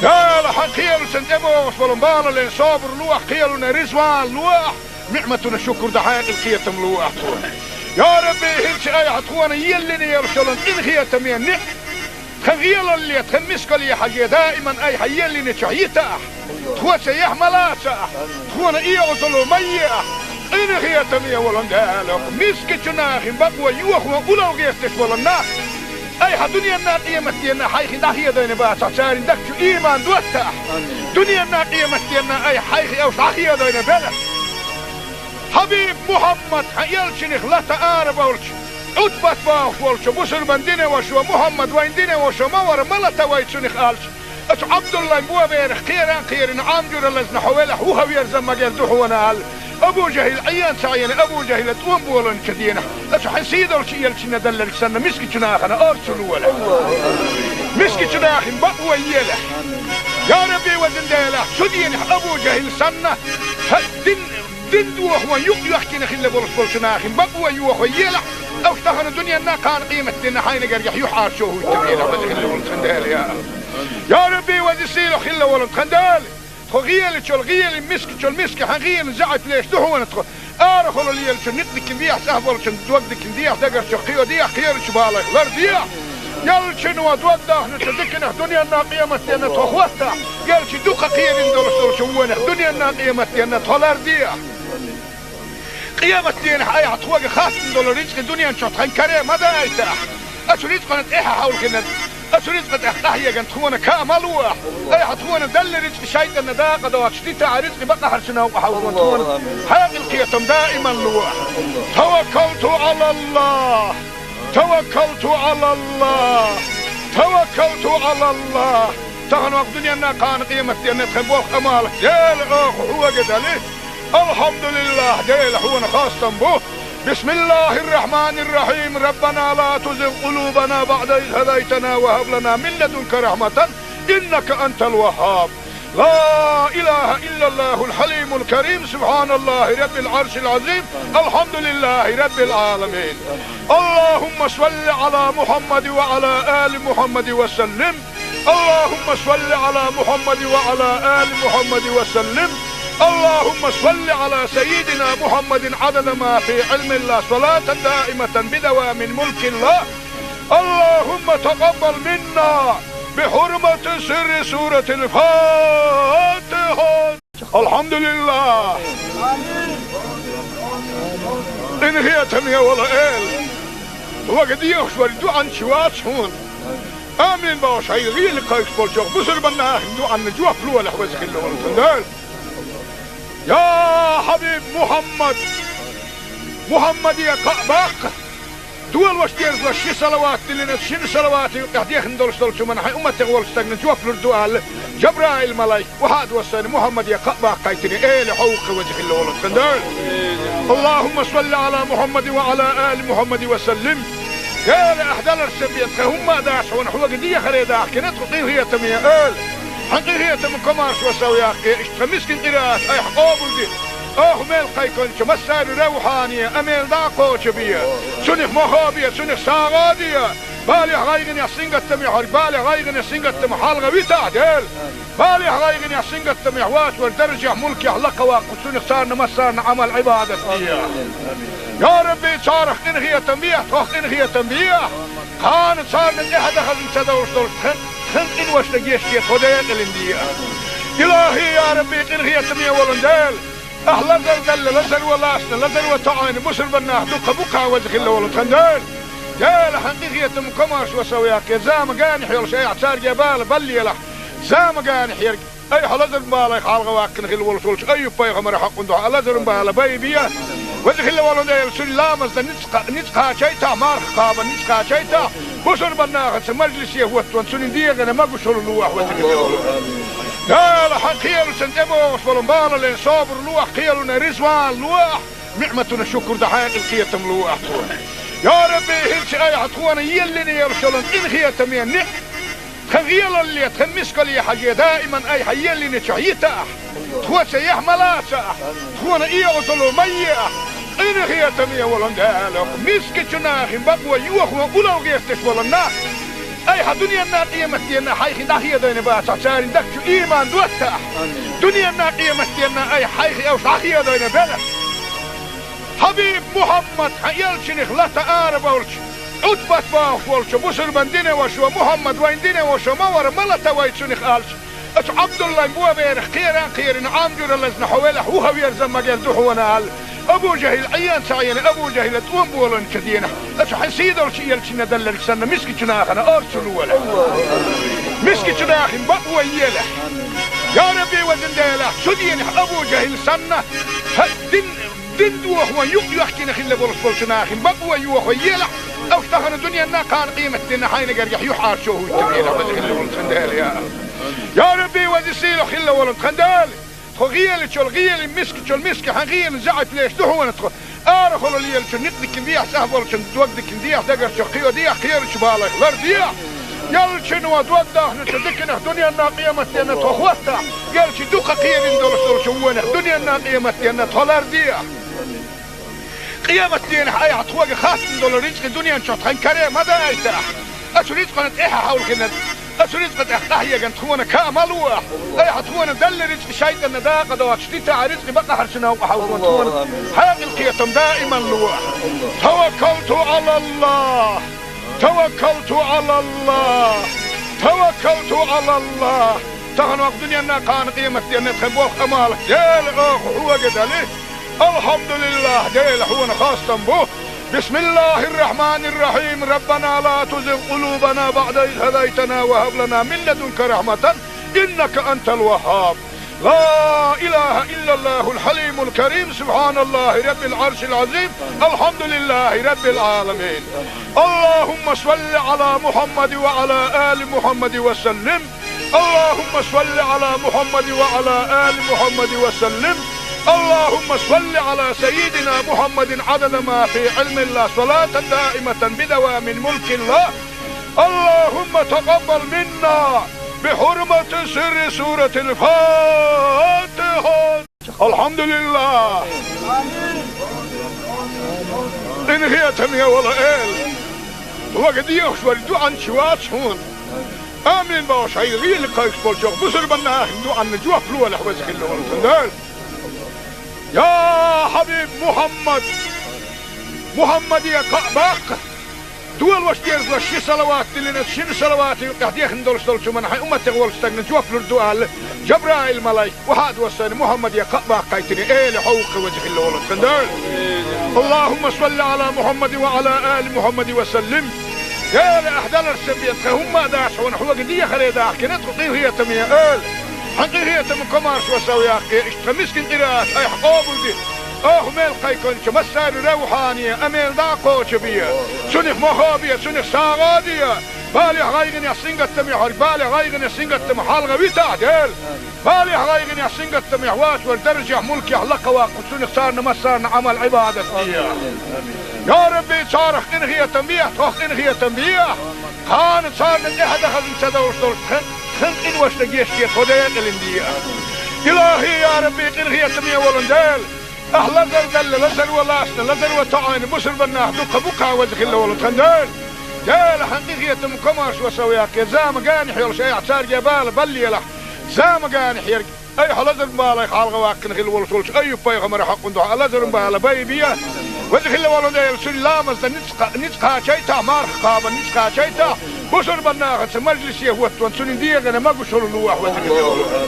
Дела. Хьан кхелаца тӀебогӀуш болу балале собар лолахь, кхелана ризван лолахь, ниӀматана шукур дан хьекъал, кхетам лолахь тхуна. Я Рабби, хӀинца айхьа тхуна еллина йолуш йолу къинхетаме ниӀ-, тхан гӀелалле, тхан мискалле хьажий, даиман айхьа еллинчохь йитахь, тхоца яхь ма лацахь, тхуна оьгӀазло ма ехь. Къинхетаме волу Дела, мискачу нахин бакъо йохо улло гӀерташ болу нах айхьа дуьненна, къематденна хьайх дӀахедийна бацахь, церан дагчу ийман доттахь. Дуьненна, къематденна айхьа хьайх уьш дӀахедийна белахь. Хьабиб Мухьаммад, хьан элчанах лата арабевлча, Ӏутбат бохуш волчу бусурбан динан вашас: «Мухьаммад вайн динан ваша ма вара, ма лата вай цунах», — аьлча, ацу Ӏабдуллайн бо берах кхеран кхерина, Ӏам жура лазна хьо велахь, вуха верза магар ду хьуна аьлла, Абу ЖахӀил Ӏийна ца Ӏийна, Абу ЖахӀила тӀом боланчу денахь, ацу хьайн сийдолчу элчанна далларг санна, мискачу нахана орцу лолахь. Мискачу нахин бакъо елахь. Я Рабби, везан Дела, цу денахь Абу ЖахӀил санна, хьан дин, дин дохо юкъ йоьхкина хилла болуш болчу нахин бакъо йохо елахь, аш тахана дуьненна, кхана къематденна хьайна гергахь юьхьӀаьржо хӀуттабелахь, веза хилла волу тхан Дела, я. Я Рабби, веза-сийлахь хилла волу тхан Дела! Тхо гӀелачул гӀелий, мискачул миска хьан гӀелий заьӀап леш ду хьуна тхо. Арахула лелачун никъ дикина дехьа, цӀахь болчун дог дикина дехьа, дагарчу кхио дехьа, кхерачу балайх лар дехьа. Ялчун ва дог дахначу диканах дуьненна къематденна тхо хӀоттахь, ялчи дукха кхерина долуш долчу вонах дуьненна къематденна тхо лар дехьа. Къематденахь айхьа тхоьга хаттам долу рицкъи дуьнен чохь тхан каре ма дайтахь. Оцу рицкъана тӀаьхьа хьовлхинарг, оцу рицкъа тӀехь къахьеган тхуна каа ма лохь. Айхьа тхуна далла рицкъи шайтӀанна дакъа доцуш дитахь, рицкъи бакъахьарчу новкъа хьовлхо тхуна хьекъал, кхетам даиман лохь. Таваккалту Ӏалаллахь! Таваккалту Ӏалаллахь! Таваккалту Ӏалаллахь! Тахана вакъ дуьненна кхана къематденна тхан болх Ӏамал, Дела, оха хьоьга дали. Алхьамдулиллахь, Дела, хьуна хастам бу. Бисмиллахьир-рахьманир-рахьим. Раббана ла тузигъ къулубана баӀда из хӀадайтана ва хӀаб лана мин ладунка рахьматан, иннака антал ваххаб. Ла илахьа иллаллахьул хьалимул карим. Субхьаналлахьи раббил Ӏаршил Ӏазим. Алхьамдулиллахьи раббил Ӏаламин. Аллахьумма салли Ӏала Мухьаммадин ва Ӏала али Мухьаммадин ва саллим. اللهم صل على محمد وعلى آل محمد وسلم. اللهم صل على سيدنا محمد عدد ما في علم الله، صلاة دائمة بدوام ملك الله. اللهم تقبل منا بحرمة سر سورة الفاتحة. Алхьамдулиллахь! Къинхетаме волу Эла! Вага дехаш вара дуьхьанча вац хьуна. Амин бохуш хьайн гӀийла кхайкхаш болчохь бусурбан нахана дуьхьанна жоп лолахь, веза хилла волу тхан Дела. Я хьабиб Мухьаммад! Мухьаммаде кхаъ баккха! Долош дерзалаш ши салават диллина, шина салаватан юкъахь дехна долуш долчу хӀуманна хьайн умматех волчу стагна жоп лур ду аьлла, Жабраил-малайк охьа а доссийна, Мухьаммаде кхаъ баккхийтина, Эла хьовха, веза хилла волу тхан Дела. Аллахьумма салли Ӏала Мухьаммадин ва Ӏала али Мухьаммадин ва саллим. Эла, ахь даларца бен тхан хӀумма а дац хьуна, хьоьга дехаре дахкина тхо, къинхетаме Эла. Хьан къинхетаман комаршо сов яккхий, иштта тхан мискин къираат айхьа къобалде. Оха мел кхайкхинчу массарна равхьане, амел дӀа а кхочу бе. Цунах мохо бе, цунах сагӀа а де. Балех, гӀайгӀанех, сингаттамех хьоьга, балех, гӀайгӀанех, сингаттамах хьалха витахь, Дела. Балех, гӀайгӀанех, сингаттамех вац вара даржехь, мулкехь лакха ваккха, цунах царна массарна Ӏамал-Ӏибадат де. Я Рабби, царах къинхетам бехьа, тхох къинхетам бехьа. Кхана царна тӀаьхьа дахазна ца довш долуш тхан, тхан къиношна гечде, тхо декъалин де. Илахьи, я Рабби, къинхетаме волу Дела! Ахь лазар делла, лазар ван лаьцна, лазар ван тоьӀна бусурбан нах дуккха бу-кх, веза хилла волу тхан Дела. Дела, хьан къинхетаман комаршо сов яккхий, зама генахь йолуш айхьа цаьрга бала баллалахь. Зама генахь ерг айхьа лазаран балех хьалха ваьккхина хилла волуш волчу Айюб-пайхамаран хьокъан дуьхьа лазаран бала байбе. Веза хилла волу Дела, цуьнан ламазна ницкъ кха-, ницкъ кхачийтахь, марха кхабарна ницкъ кхачийтахь, бусурбан нахаца мажлисе хӀоттаван цуьнан дегӀана могушалла лохь, веза хилла волу Дела. Хьан кхелашна тӀебогӀуш болу балале собар лохь, кхелана резаван лохь, ниӀматана шукур дан хьекъал, кхетам лохь тхуна. Я Рабби, хӀинца айхьа тхуна еллина йолуш йолу къинхетаме ниӀ- Тхан гӀелалле, тхан мискалле хьажий, даиман айхьа еллинчохь йитахь. Тхоца яхь ма лацахь, тхуна эгӀазло ма ехь. Къинхетаме волу Дела, мискачу нахана бакъо йохо улло гӀерташ болу нах айхьа дуьненна, къематденна хьайх дӀахедийна бацахь, церан дагчу иман доттахь. Дуьненна, къематденна айхьа хьайх уьш дӀахедийна белахь. Хьабиб Мухьаммад, хьан элчанах лата арабевлча, Ӏутбат бохуш волчу бусурбан динан вашо: «Мухьаммад, вайн динан вашо ма вара, ма лата вай цунах», — аьлча, оцу Ӏабдуллайн боберах кхеран а кхерина, Ӏам жуьра лазна хьо велахь, вуха верза магар ду хьуна, аьлла, Абу ЖахӀил Ӏен ца Ӏийна, Абу ЖахӀила тӀом боланчу денахь, оцу хьан сийдолчу элчанна делларг санна, мискачу нахана орцу лолахь. Мискачу нахана бакъо елахь. Я Рабби, везан Дела, цу денахь Абу ЖахӀил санна, хьан дин Дин дохо юкъ йоьхкина хилла болуш болчу нахана бакъо йохо елахь, уьш тахана дуьненна, кхана къематденна хьайна гергахь юьхьӀаьржо хӀуьттур елахь, веза хилла волу тхан Дела, я Аллах. Я Рабби, веза-сийлахь хилла волу тхан Дела! Тхо гӀелачул гӀелий, мискачул миска хьан гӀелий заьӀап леш ду хьуна тхо. Арахула лелачун никъ дикина дехьа, цӀахь болчун дог дикина дехьа, дагарчу кхио дехьа, кхерачу балайх лар дехьа. Ялчун ва дог дахначу диканах дуьненна, къематденна тхо хӀоттахь, ялчи дукха кхерина долуш долчу вонах дуьненна, къематденна тхо лар дехьа. Къематденахь айхьа тхоьга хаттам долу рицкъи дуьнен чохь тхан каре ма дайтахь. Оцу рицкъана тӀаьхьа хьовлхинарг, Ацу рицкъа тӀехь къахьеган тхуна каа ма луахь. Айхьа тхуна далла рицкъа шайтӀанна дакъа доцуш дитахь, рицкъа бакъахьарчу новкъа хьовзо тхуна. Хьекъал кхетам даиман луахь. Таваккалту алаллах. Таваккалту алаллах. Таваккалту алаллах. Тахана вакъ дуьненна кхана къематденна тхан болх амалах Дела оха хьога дали. Алхьамдулиллах, Дела хьона хастам бу. بسم الله الرحمن الرحيم. ربنا لا تزغ قلوبنا بعد إذ هديتنا وهب لنا من لدنك رحمة إنك أنت الوهاب. لا إله إلا الله الحليم الكريم. سبحان الله رب العرش العظيم. الحمد لله رب العالمين. اللهم صل على محمد وعلى آل محمد وسلم. اللهم صل على محمد وعلى آل محمد وسلم. اللهم صل على سيدنا محمد عدد ما في علم الله، صلاة دائمة بدوام ملك الله. اللهم تقبل منا بحرمة سر سورة الفاتحة. الحمد لله. Къинхетаме вола Эла, вага дехаш вара дуӀан чу вац хьона. Амин бохуш, хьайн гӀийла кхайкхаш болчох бусурбанна ахин дуӀанна жоп лолахь, веза хилла волу тхан Дела. Я хьабиб Мухьаммад, Мухьаммаде кхаъ баккха. Долош дезлаш ши салават диллина, шина салавата юкъехь дехна долуш долчу хӀуманна хьайн умматех волчу стагна жоп лур ду аьлла, Жабраил-малайк, вахьа а доссийна, Мухьаммаде кхаъ баккхийтина, Эла хьовха, веза хилла волу тхан Дела. اللهم صل على محمد وعلى آل محمد وسلم. Эла, ахь даларш сан бен тхан хӀумма а дац хьуна, хьога дехаре дахкина тхо, къинхетаме Эла. Хьан къинхетам комаршо сов яккхий, иштта тхан мискин къираат айхьа къобалде. Оха мел кхайкхинчу массарна равхьане, а мел дӀа а кхочу бе. Цунах мохо бе, цунах сагӀа а де. Балех, гӀайгӀанех, сингаттамехь верг балех, гӀайгӀанех, сингаттамах хьалха витахь, Дела. Балех, гӀайгӀанех, сингаттамехь воцург даржехь, мулкехь лакха ваккха, цунах царна массарна Ӏамал-Ӏибадат де. Я Рабби, царах къинхетам бехьа, тхох къинхетам бехьа. Кхана царна тӀаьхьа дан хазна ца довш долуш тхан, тхан къиношна гечде, тхо декъалина де. Илахи, я Рабби, къинхетаме волу Дела. Ахь лазар делла, лазар ван лаьцна, лазар ван тоӀийна бусурбаннах дукха бу-кх, веза хилла волу тхан Дела. Дела, хьан къинхетам комаршо сов яккхий, зама генахь йолуш айхьа цаьрга бала баллалахь. Зама генахь ерг айхьа лазаран балех хьалха ваккхина хилла волуш волчу Айюб-пайхамаран хьокъан дуьхьа лазаран бала байбе. Веза хилла волу Дела, цуьнан ламазна ницкъ кха-, ницкъ кхачийтахь, марха кхабарна ницкъ кхачийтахь, бусурбаннахаца мажлисе хӀоттаван цуьнан дегӀана могушалла лолахь, веза хилла волу Дела.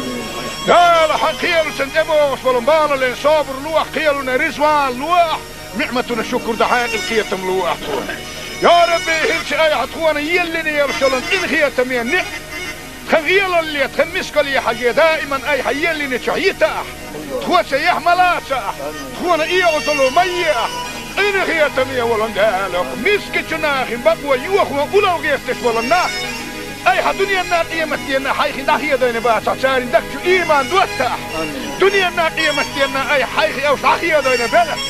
Дела, хьан кхелаца тӀебогӀуш болу балале собар лолахь, кхелана реза ван лолахь, ниӀматана шукур дан хьекъал кхетам лолахь тхуна. Я Рабби, хӀинца айхьа тхуна еллина йолуш йолу къинхетаме ниӀ тхан гӀелалле, тхан мискалле хьажий, даиман айхьа еллинчохь йитахь. Тхоца яхь ма лацахь, тхуна оьгӀазло ма ехь. Къинхетаме волу Дела, мискачу нахана бакъо йохо улло гӀерташ болу нах айхьа дуьненна, къематденна хьайх дӀахедийна бацахь, церан дагчу ийман доттахь. Дуьненна, къематденна айхьа хьайх уьш дӀахедийна белахь.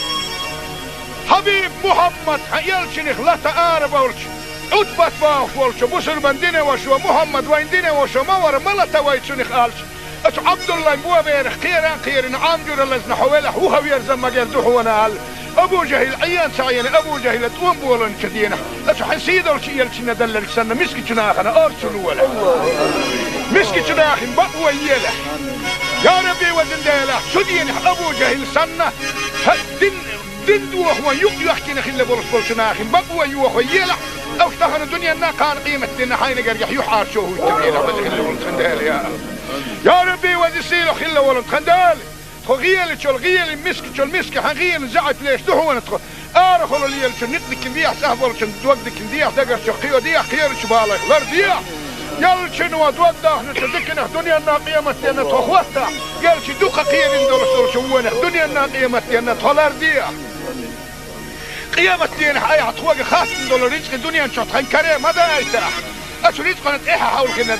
Хьабиб Мухьаммад, хьан элчанах лата арабевлча, Ӏутбат бохуш волчу бусурбан динан вашо, Мухьаммад вайн динан ваша ма вара, ма лата вай цунах аьлча, оцу Ӏабдуллайн боберах кхера а кхерина, Ӏам жуьра лазна хьо велахь, вуха верза магар ду хьуна аьлла, Абу ЖахӀил Ӏен ца Ӏийна, Абу ЖахӀила тӀом болийначу дийнахь, оцу хьайн сийдолчу элчанна делларг санна, мискачу нахана орцу лолахь. Мискачу нахана бакъо елахь. Я Рабби, везан Дела, цу дийнахь Абу ЖахӀил санна, хьан дин Дин дохо юкъ йоьхкина хилла болуш болчу нахана бакъо йохо елахь, уьш тахана дуьненна, кхана къематденна хьайна гергахь юьхьӀаьржо хӀуттабелахь, веза хилла волу тхан Дела, я Аллах. Я Рабби, веза сийлахь хилла волу тхан Дела! Тхо гӀелачул гӀелин, мискачул миска хьан гӀелин заьӀап леш ду хьуна тхо. Арахула лелачун никъ дикина дехьа, цӀахь болчун дог дикина дехьа, дагарчу кхио дехьа, кхерачу балайх лар дехьа. Ялчуьнан дог дахначу диканах дуьненна, къематденна тхо хӀоттахь, ялчу дукха кхерина долуш долчу вонах дуьненна, къематденна тхо лар дехьа. Къематденахь айхьа тхоьга хаттам долу рицкъа дуьнен чохь тхан каре ма дайтахь. Оцу рицкъана тӀаьхьа хьовлхина,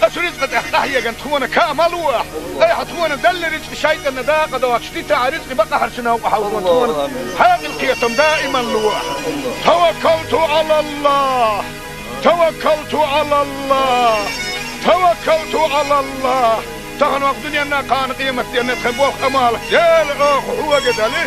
оцу рицкъа тӀехь къахьеган тхуна каа ма луахь. Айхьа тхуна делла рицкъа шайтӀанна дакъа доцуш дитахь, рицкъа бакъахьарчу новкъа хьовзо тхуна. Хьекъал кхетам даиман луахь. Таваккалту алаллах. Таваккалту алаллах. Таваккалту алаллах. Тахана вакъ дуьненна, кхана къематденна тхан болх амалах Дела оха хьога дали.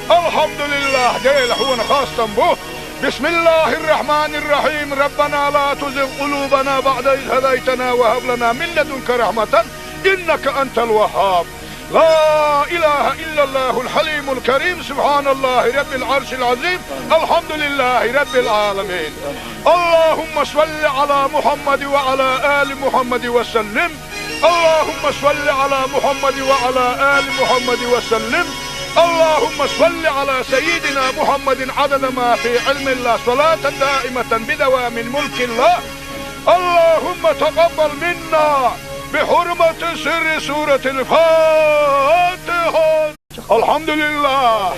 Алхьамдулиллах, Дела хьуна хастам бу. بسم الله الرحمن الرحيم. ربنا لا تزغ قلوبنا بعد إذ هديتنا وهب لنا من لدنك رحمة إنك أنت الوهاب. لا إله إلا الله الحليم الكريم. سبحان الله رب العرش العظيم. الحمد لله رب العالمين. اللهم صل على محمد وعلى آل محمد وسلم. اللهم صل على محمد وعلى آل محمد وسلم. اللهم صل على سيدنا محمد عدد ما في علم الله، صلاة دائمة بدوام ملك الله. اللهم تقبل منا بحرمة سر سورة الفاتحة. الحمد لله.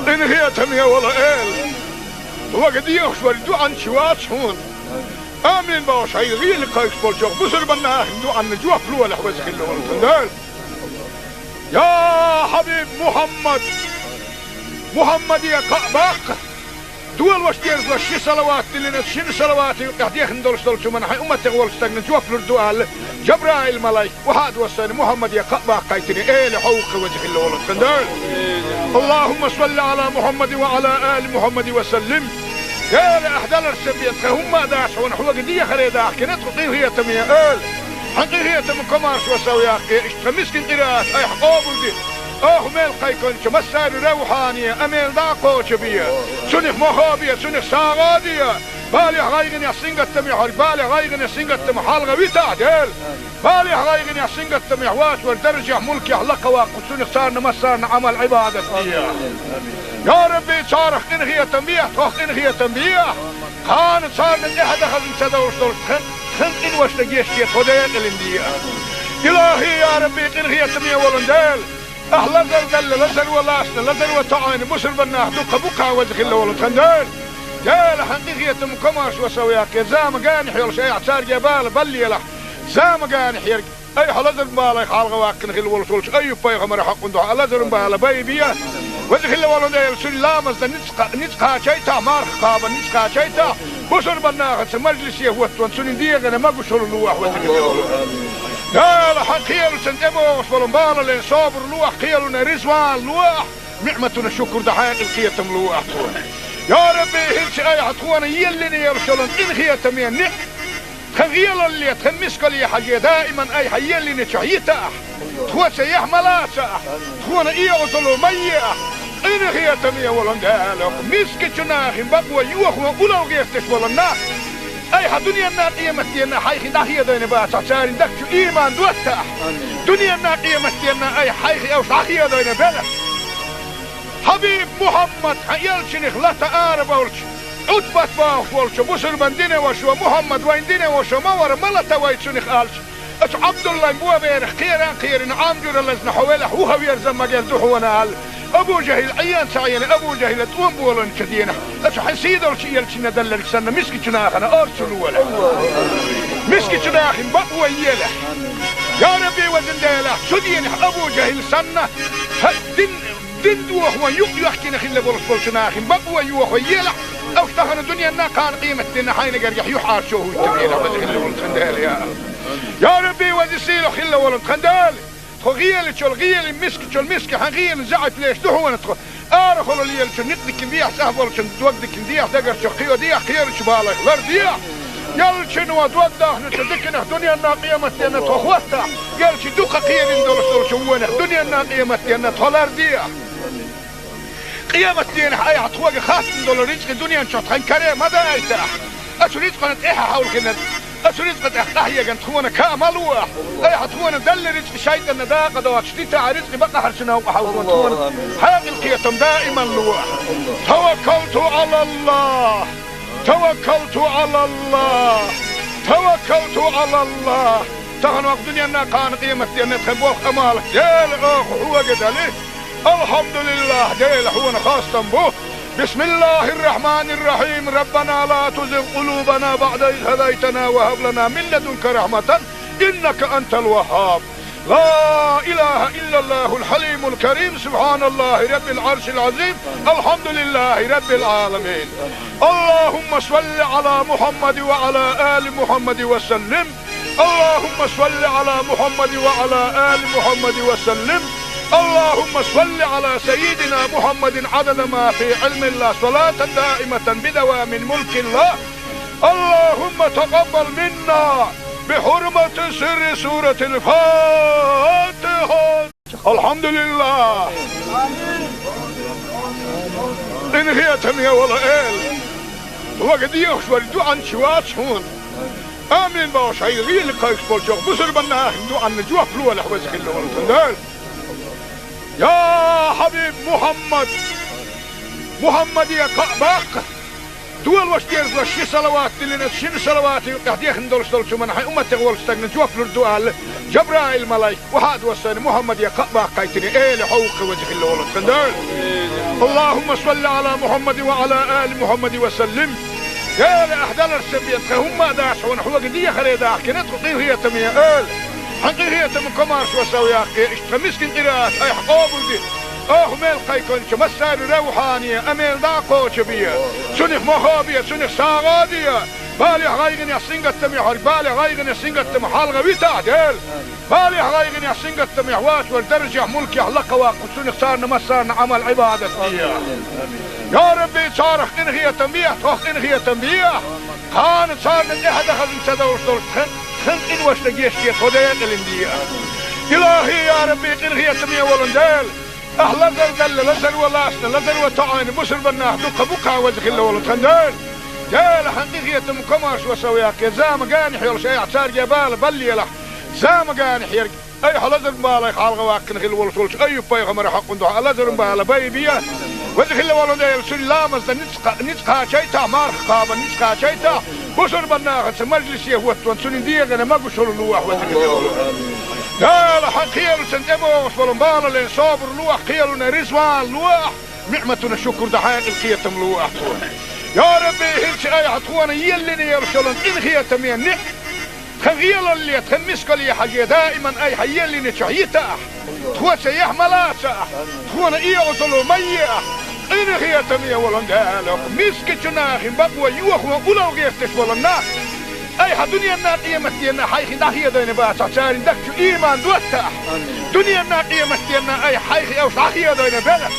Къинхетаме вола Эла, вага дехаш вара дуӀанча вац хьона. Амин бохуш, хьайн гӀийла кхайкхаш болчу бусурбанна ахин дуӀанна жоп лолахь, веза хилла волу Дела. Я хьабиб Мухьаммад, Мухьаммаде кхаъ баккха. Долуш дезалаш ши салават диллина, шина салават юкъехь дехна долуш долчу хӀуманна хьайн умматех волчу стагна жоп лур ду аьлла, Жабраил-малайк, вахьа а доссайна, Мухьаммаде кхаъ баккхийтина, Эла хьо ву-кх, веза хилла волу Дела. اللهم صل على محمد وعلى آل محمد وسلم. Дела, ахь даларца бен тхан хӀумма а дац хьуна, хьоьга дехаре дахкина тхо, къинхетаме Эла. Хьан къинхетам, комаршо сов яккхий, иштта тхан мискин къираат айхьа къобалде. Оха мел кхайкхинчу массаьрна равхьане а мел дӀа а кхочу бе. Цунах мохо бе, цунах сагӀа а де. Балех, гӀайгӀанех, сингаттамех верг, балех, гӀайгӀанех, сингаттамах хьалха витахь, Дела. Балех, гӀайгӀанех, сингаттамех вац вара даржехь, мулкехь лакхаваккха, цунах царна массарна Ӏамал-Ӏибадат де. Я Рабби, царах къинхетам бехьа, тхох къинхетам бехьа. Кхана царна тӀаьхьа дахаза ца довлуш долчу тхан, тхан къиношна гечде, тхо декъалина де. Илахи, я Рабби, къинхетаме волу Дела. Ахь лазар делла, лазаро лаьцна, лазаро тоӀийна бусурбаннах дуккха бу-кх, веза хилла волу тхан Дела. Дела, хьан къинхетам, комаршо сов яккхий, зама генахь йолуш айхьа цаьрга бала баллалахь. Зама генахь ерг айхьа лазаран балех хьалха ваккхина хилла волуш волчу Айюб-пайхамаран хьокъун дуьхьа лазаран бала байбе. Веза хилла волу Дела, цуьнан ламазна ницкъ кха-, ницкъ кхачийтахь, марха кхабарна ницкъ кхачийтахь, бусурбаннахаца мажлисе хӀоттаван цуьнан дегӀана могушалла лолахь, веза хилла волу Дела. Дела, хьан кхелаца тӀебогӀуш болу балале собар лолахь, кхелана реза вала лолахь, ниӀматана шукур дан хьекъал, кхетам лолахь тхуна. Я Рабби, хӀинца айхьа тхуна еллина йолуш йолу къинхетаме ниӀ-, тхан гӀелалле, тхан мискалле хьажий, даиман айхьа еллинчохь йитахь, тхоьца яхь ма лацахь, тхуна оьгӀазло ма ехь, къинхетаме волу Дела, мискачу нахана бакъо йохо улло гӀерташ болу нах. Айхьа дуьненна, къематденна хьайх дӀахедийна бацахь, церан дагчу ийман доттахь. Дуьненна, къематденна айхьа хьайх уьш дӀахедийна белахь. Хьабиб Мухьаммад, хьан элчанах лата арабевлча, Ӏутбат бохуш волчу бусурбан динан вашас: «Мухьаммад вайн динан ваша ма вара, ма лата вай цунах», — аьлча, оцу Ӏабдуллайн боберах кхера а кхерина, Ӏам жуьра лазна хьо велахь, вуха верза ма герза ду хьуна аьлла, Абу ЖахӀил Ӏен ца Ӏийна, Абу ЖахӀила тӀом болийначу дийнахь, оцу хьан сийдолчу элчанна делларг санна, мискачу нахана орцу лолахь. Мискачу нахана бакъо елахь. Я Рабби, везан Дела, цу дийнахь Абу ЖахӀил санна, хьан дин, дин дохо юкъ йоьхкина хилла болуш болчу нахана бакъо йохо елахь, уьш тахана дуьненна, кхана къематденна хьайна гергахь юьхьӀаьржо хӀуттур елахь, веза хилла волу тхан Дела, я. Я Рабби, веза сийлахь хилла волу тхан Дела. Тхо гӀелачул гӀелин, мискачул миска хьан гӀелин заьӀап леш ду хьуна тхо. Арахула лелачун некъ дика дехьа, цӀахь болчун дог дика дехьа, дагарчух кхио дехьа, кхерачу балех лар дехьа. Элчано дог дахначу диканах дуьненна, къематденна тхо хӀоттахь, элча дукха кхерина долуш долчу вонах дуьненна, къематденна тхо лар дехьа. Къематдийнахь айхьа тхоьга хаттам долу рицкъа дуьнен чохь тхан каре ма дайтахь. Оцу рицкъана тӀаьхьа хьовлхина, оцу рицкъа тӀехь къахьегна тхуна каа ма лолахь. Айхьа тхуна делла рицкъа шайтӀанна дакъа доцуш дитахь, рицкъа бакъахьарчу новкъа хьовзо тхуна хьекъал, кхетам даиман лолахь. Таваккалту Ӏалаллах! Таваккалту Ӏалаллах! Таваккалту Ӏалаллах! Тахана вакъа дуьненна, кхана къематденна тхан болх, Ӏамал Дела, оха хьоьга дели. Алхьамдулиллах, Дела, хьуна хастам бу. بسم الله الرحمن الرحيم. ربنا لا تزغ قلوبنا بعد إذ هديتنا وهب لنا من لدنك رحمة إنك أنت الوهاب. لا إله إلا الله الحليم الكريم. سبحان الله رب العرش العظيم. الحمد لله رب العالمين. اللهم صل على محمد وعلى آل محمد وسلم. اللهم صل على محمد وعلى آل محمد وسلم. اللهم صل على سيدنا محمد عدد ما في علم الله، صلاة دائمة بدوام ملك الله. اللهم تقبل منا بحرمة سر سورة الفاتحة. الحمد لله. Къинхетам я, вала Эла. Вага дехаш вар дуӀан чу вац хьона. Амин бохуш, хьайн гӀийла кхайкхаш болчох бусурбанна ахин дуӀанна жоп лолахь, веза хилла волу Дела. Я хьабиб Мухьаммад! Мухьаммаде кхаъ баккха! Дола ваша дерзалаш ши салават диллина, шина салаватан юкъахь дехна долуш долчу хӀуманна хьайн умматех волчу стагна жоп лур ду аьлла, Жабраил-малайк охьа а доссийна, Мухьаммаде кхаъ баккхийтина, Эла хьовха, веза хилла волу Дела. اللهم صل على محمد وعلى آل محمد وسلم. Эла, ахь даларца бен, тхан хӀумма а дац хьуна, хьоьга дехаре дахкина тхо, къинхетаме Эла. Хьан къинхетам комаршо сов яккхий, иштта тхан мискин къираат айхьа къобалде. Оха мел кхайкхинчу массарна равхьане, амел дӀа а кхочу бе. Цунах мохо бе, цунах сагӀа а де. Балехь, гӀайгӀанехь, сингаттамехь верг, балехь, гӀайгӀанехь, сингаттамах хьалха витахь, Дела. Балехь, гӀайгӀанехь, сингаттамехь вац вара даржехь, мулкехь лакха ваккха, цунах царна массарна Ӏамал-Ӏибадат де. Я Рабби, царах къинхетам бехь, тхох къинхетам бехь. Кхана царна тӀаьхьа дан хазна ца довш долуш тхан, тхан къиношна гечде, тхо декъалина де. Илахи, я Рабби, къинхетаме волу Дела. Ахь лазар делла, лазар ван лаьцна, лазар ван тоӀийна бусурбаннах дуккха бу-кх, веза хилла волу тхан Дела. Дела, хьан къинхетам комаршо сов яккхий, зама генахь йолуш айхьа цаьрга бала баллалахь. Зама генахь ерг айхьа лазаран балех хьалха ваккхина хилла волуш волчу Айюб-пайхамаран хьакъан дуьхьа лазаран бала байбе. Веза хилла волу Дела, цуьнан ламазна ницкъ кха-, ницкъ кхачийтахь, марха кхабарна ницкъ кхачийтахь, бусурбаннахаца мажлисе хӀоттаван цуьнан дегӀана могушалла лолахь, веза хилла волу Дела. Хьан кхелаца тӀебогӀуш болу балале собар лолахь, кхелана резаван лолахь, ниӀматана шукур дан хьекъал, кхетам лолахь тхуна. Я Рабби, хӀинца айхьа тхуна еллина йолуш йолу къинхетаме ниӀ-, тхан гӀелалле, тхан мискалле хьажий, даиман айхьа еллинчохь йитахь. Тхоьца яхь ма лацахь, тхуна оьгӀазло ма ехь. Къинхетаме волу Дела, мискачу нахана бакъо йохо улал гӀерташ волу нах айхьа дуьненна, къематденна хьайх дӀахедийна бацахь, церан дагчу ийман доттахь. Дуьненна, къематденна айхьа хьайх уьш дӀахедийна белахь.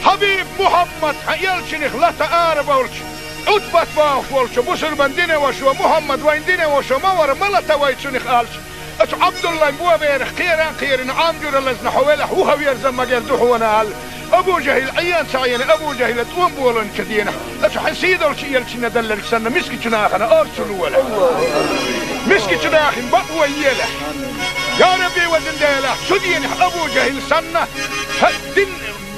Хьабиб Мухьаммад, хьан элчанах лата ара болчу, Ӏутбат бохуш волчу бусурбан динан вашо, Мухьаммад вайн динан вашо ма вара, ма лата вай цунах аьлча, оцу Ӏабдуллайн боберах кхеран а кхерина, Ӏам жуьра лазна хьо велахь, вуха верза магар ду хьуна аьлла, Абу ЖахӀил Ӏен ца Ӏийна, Абу ЖахӀила тӀом болийначу денахь, оцу хьан сийдолчу элчанна делларг санна, мискачу нахана орцу лолахь. Мискачу нахана бакъо елахь. Я Рабби, везан Дела, цу денахь Абу ЖахӀил санна, хьан дин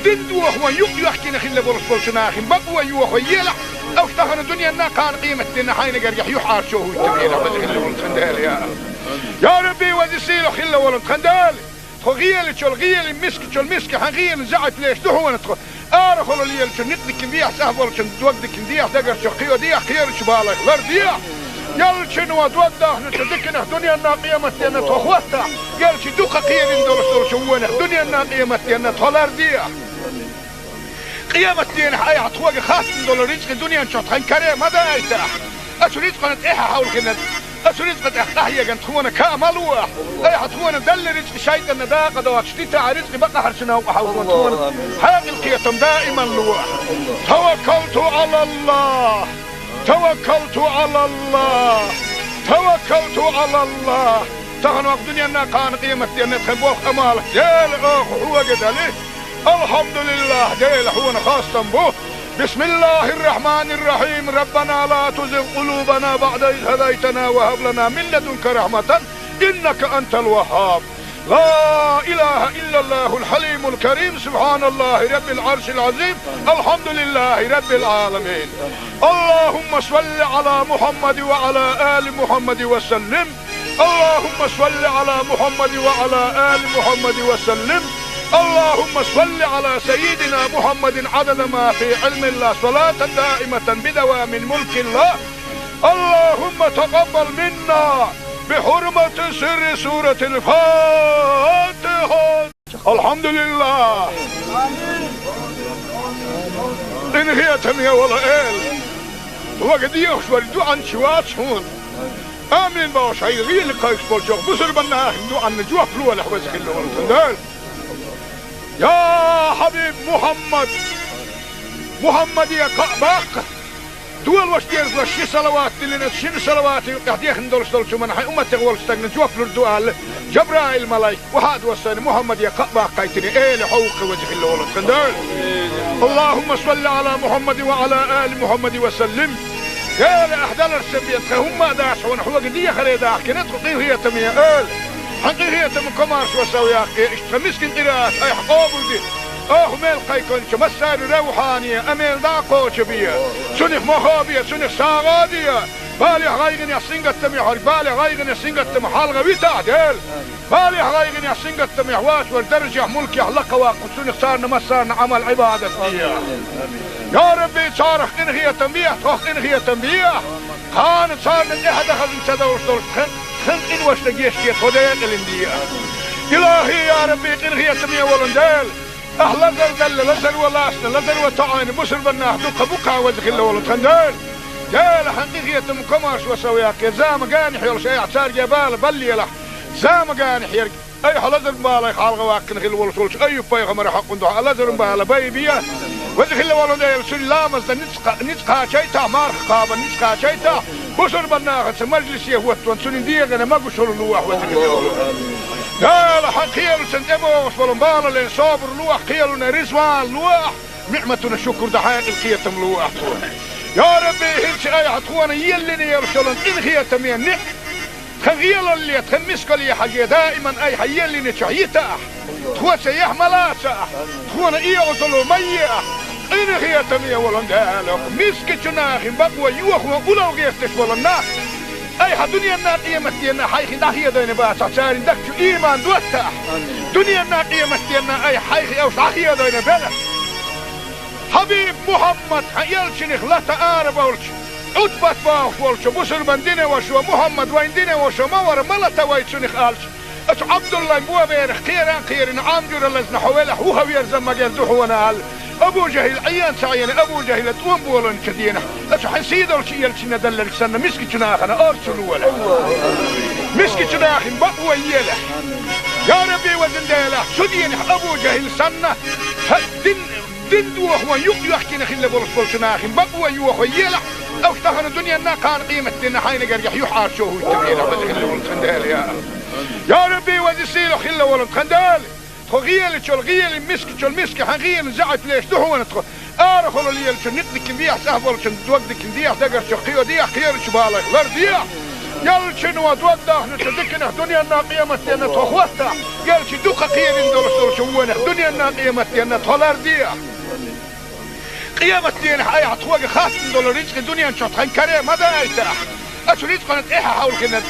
Дин дохо юкъ йоьхкина хилла болуш болчу нахана бакъо йохо елахь, уьш тахана дуьненна, кхана къематденна хьайна гергахь юьхьӀаьржо хӀуттур елахь, веза хилла волу тхан Дела, я. Я Рабби, веза сийлахь хилла волу тхан Дела, тхо гӀелачул гӀелин, мискачул миска хьан гӀелин заьӀап леш ду хьуна тхо. Арахула лелачу никъ диккина дехьа, цӀахь болчун дог диккина дехьа, дагарчу кхио дехьа, кхерачу балех лар дехьа. Ялчуьнан дог дахначу диканах дуьненна, къематденна тхо хӀоттахь, ялчи дукха кхерина долуш долчу вонах дуьненна, къематденна тхо лар дехьа. Къематденахь айхьа тхоьга хаттам долу рицкъа дуьнен чохь тхан каре ма дайтахь. Оцу рицкъана тӀаьхьа хьовлхина, оцу рицкъа тӀехь къахьеган тхуна каа ма лолахь. Айхьа тхуна делла рицкъа шайтӀанна дакъа доцуш дитахь, рицкъа бакъахьарчу новкъа хьовлхо тхуна хьекъал, кхетам даиман лолахь. Таваккалту Ӏалаллах! Таваккалту Ӏалаллах! Таваккалту Ӏалаллах! Тахана вакъа дуьненна, кхана къематденна тхан болх, Ӏамал Дела, оха хьоьга дели. Алхьамдулиллах, Дела, хьуна хастам бу. بسم الله الرحمن الرحيم. ربنا لا تزغ قلوبنا بعد إذ هديتنا وهب لنا من لدنك رحمة إنك أنت الوهاب. لا إله إلا الله الحليم الكريم. سبحان الله رب العرش العظيم. الحمد لله رب العالمين. اللهم صل على محمد وعلى آل محمد وسلم. اللهم صل على محمد وعلى آل محمد وسلم. اللهم صل على سيدنا محمد عدد ما في علم الله، صلاة دائمة بدوام ملك الله. اللهم تقبل منا بحرمة سر سورة الفاتحة. الحمد لله. Къинхетаме, вала Эла. Вага дехаш вара дуьхьанча вац хьуна. Амин бохуш, хьайн гӀийла кхайкхаш болчох бусурбанна ахин дуьхьанна жоп лолахь, веза хилла волу тхан Дела. Я хьабиб Мухьаммад! Мухьаммаде кхаъ баккха! Долош дезалаш ши салават диллина, шина салавата юкъехь дехна долуш долчу хӀуманна хьайн умматех волчу стагна жоп лур ду аьлла, Жабраил-малайк, охьа а доссийна, Мухьаммаде кхаъ баккхийтина, эла хьо ву-кх веза хилла волу тхан Дела. Аллахумма салли Ӏала Мухьаммадин ва Ӏала али Мухьаммадин ва саллим. Дела, ахь даларш сан бен тхан хӀумма а дац хьуна, хьоьга дехаре дахкина тхо, къинхетаме эла. Хьан къинхетаман комаршо сов яккхий, иштта тхан мискин къираат айхьа къобалде. Оха мел кхайкхинчу массарна равхьане, амел дӀа а кхочу бе. Цунах мохо бе, цунах сагӀа а де. Балехь, гӀайгӀанехь, сингаттамехь верг, балех, гӀайгӀанех, сингаттамах хьалха витахь, Дела. Балехь, гӀайгӀанехь, сингаттамехь воцург даржехь, мулкехь лакха ваккха, цунах царна массарна Ӏамал-Ӏибадат де. Я Рабби, царах къинхетам бе, тхох къинхетам бе. Кхана царна тӀаьхьа дан хазна ца довлуш долуш тхан, тхан къиношна гечде, тхо декъалина де. Илахи, я Рабби, къинхетаме волу Дела. Ахь лазар делла, лазаро лаьцна, лазаро тоьӀна бусурба нах дуккха бу-кх, веза хилла волу тхан Дела. Дела, хьан къинхетаман комаршо сов яккхий, зама генахь йолуш айхьа цаьрга бала баллалахь, зама генахь ерг. Айхьа лазаран балех хьалха ваккхина хилла волуш волчу Айюб-пайхамаран хьокъан дуьхьа лазаран бала байбе. Веза хилла волу Дела, цуьнан ламазна ницкъ, ницкъ кхачийтахь, марха кхабарна ницкъ кхачийтахь, бусурба нахаца мажлисе хӀоттаван цуьнан дегӀана могушалла лолахь, веза хилла волу Дела. Дела, хьан кхелаца тӀебогӀуш болу бала лен собар лолахь, кхелана реза ван лолахь, ниӀматана шукур дан хьекъал, кхетам лолахь тхуна. Я Рабби, хӀинца айхьа тхуна еллина йолуш йолу къинхетаме ниӀ тхан гӀелалле, тхан мискалле хьажий, даиман айхьа еллинчохь йитахь, тхоьца яхь ма лацахь, тхуна оьгӀазло ма ехь, къинхетаме волу Дела, мискачу нахана бакъо йохо уллохь гӀерташ болу нах айхьа дуьненна, къематденна хьайх дӀахедийна бацахь, церан дагчу иман доттахь. Дуьненна, къематденна айхьа хьайх уьш дӀахедийна белахь. Хьабиб Мухьаммад, хьан элчанах лата арабевлча, Ӏутбат бохуш волчу бусурба динан вашас: Мухьаммад, вайн динан ваша ма вара, ма лата вай цунах, аьлча, оцу Ӏабдуллайн боберах кхера а кхерина, Ӏам жуьра лазна хьо велахь, вуха верза магар ду хьуна, аьлла, Абу ЖахӀил Ӏен ца Ӏийна, Абу ЖахӀила тӀом болийначу дийнахь, оцу хьайн сийдолчу элчанна делларг санна, мискачу нахана орца лолахь. Мискачу нахана бакъо елахь. Я Рабби, везан Дела, цу дийнахь Абу ЖахӀил санна, хьан дин Дин дохо юкъ йоьхкина хилла болуш болчу нахана бакъо йохо елахь, уьш тахана дуьненна, кхана къематденна хьайна гергахь юьхьӀаьржо хӀуттабелахь, веза хилла волу тхан Дела, я. Я Рабби, веза сийлахь хилла волу тхан Дела, тхо гӀелачул гӀелин, мискачул миска хьан гӀелин заьӀап леш ду хьуна тхо. Арахула лелачун никъ дикина дехьа, цӀахь болчун дог дикина дехьа, дагарчух кхио дехьа, кхерачу балех лар дехьа. Элчано дог дахначу диканах дуьненна, къематденна тхо хӀоттахь, элча дукха кхерина долуш долчу вонах дуьненна, къематденна тхо лар дехьа. Къематденахь айхьа тхоьга хаттам долу рицкъа дуьнен чохь тхан каре ма дайтахь. Оцу рицкъана тӀаьхьа хьовлхина,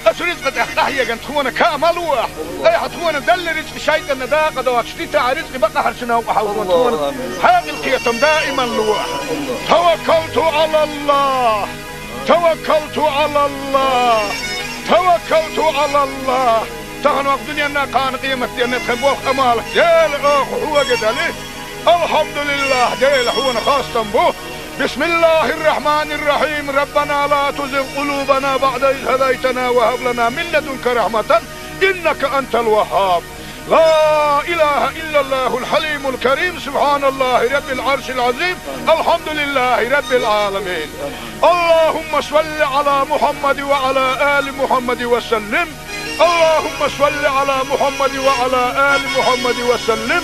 оцу рицкъа тӀехь къахьегна тхуна ка ма лолахь. Айхьа тхуна делла рицкъа шайтӀанна дакъа доцуш дитахь, рицкъа бакъахьарчу новкъа хьовзо тхуна хьекъал, кхетам даиман лолахь. Таваккалту Ӏалаллах! Таваккалту Ӏалаллах! Таваккалту Ӏалаллах! Тахана ваха дуьненна, кхана къематденна тхан болх, Ӏамал Дела, оха хьоьга дали. Алхьамдулиллах, Дела, хьуна хастам бу. Бисмиллахир-рахманир-рахим. Раббана ла тузигъ къулубана баъда из хӀадайтана ва хӀаб лана мин ладунка рахьматан, иннака антал ваххаб. لا إله إلا الله الحليم الكريم، سبحان الله رب العرش العظيم، الحمد لله رب العالمين. اللهم صل على محمد وعلى آل محمد وسلم. اللهم صل على محمد وعلى آل محمد وسلم.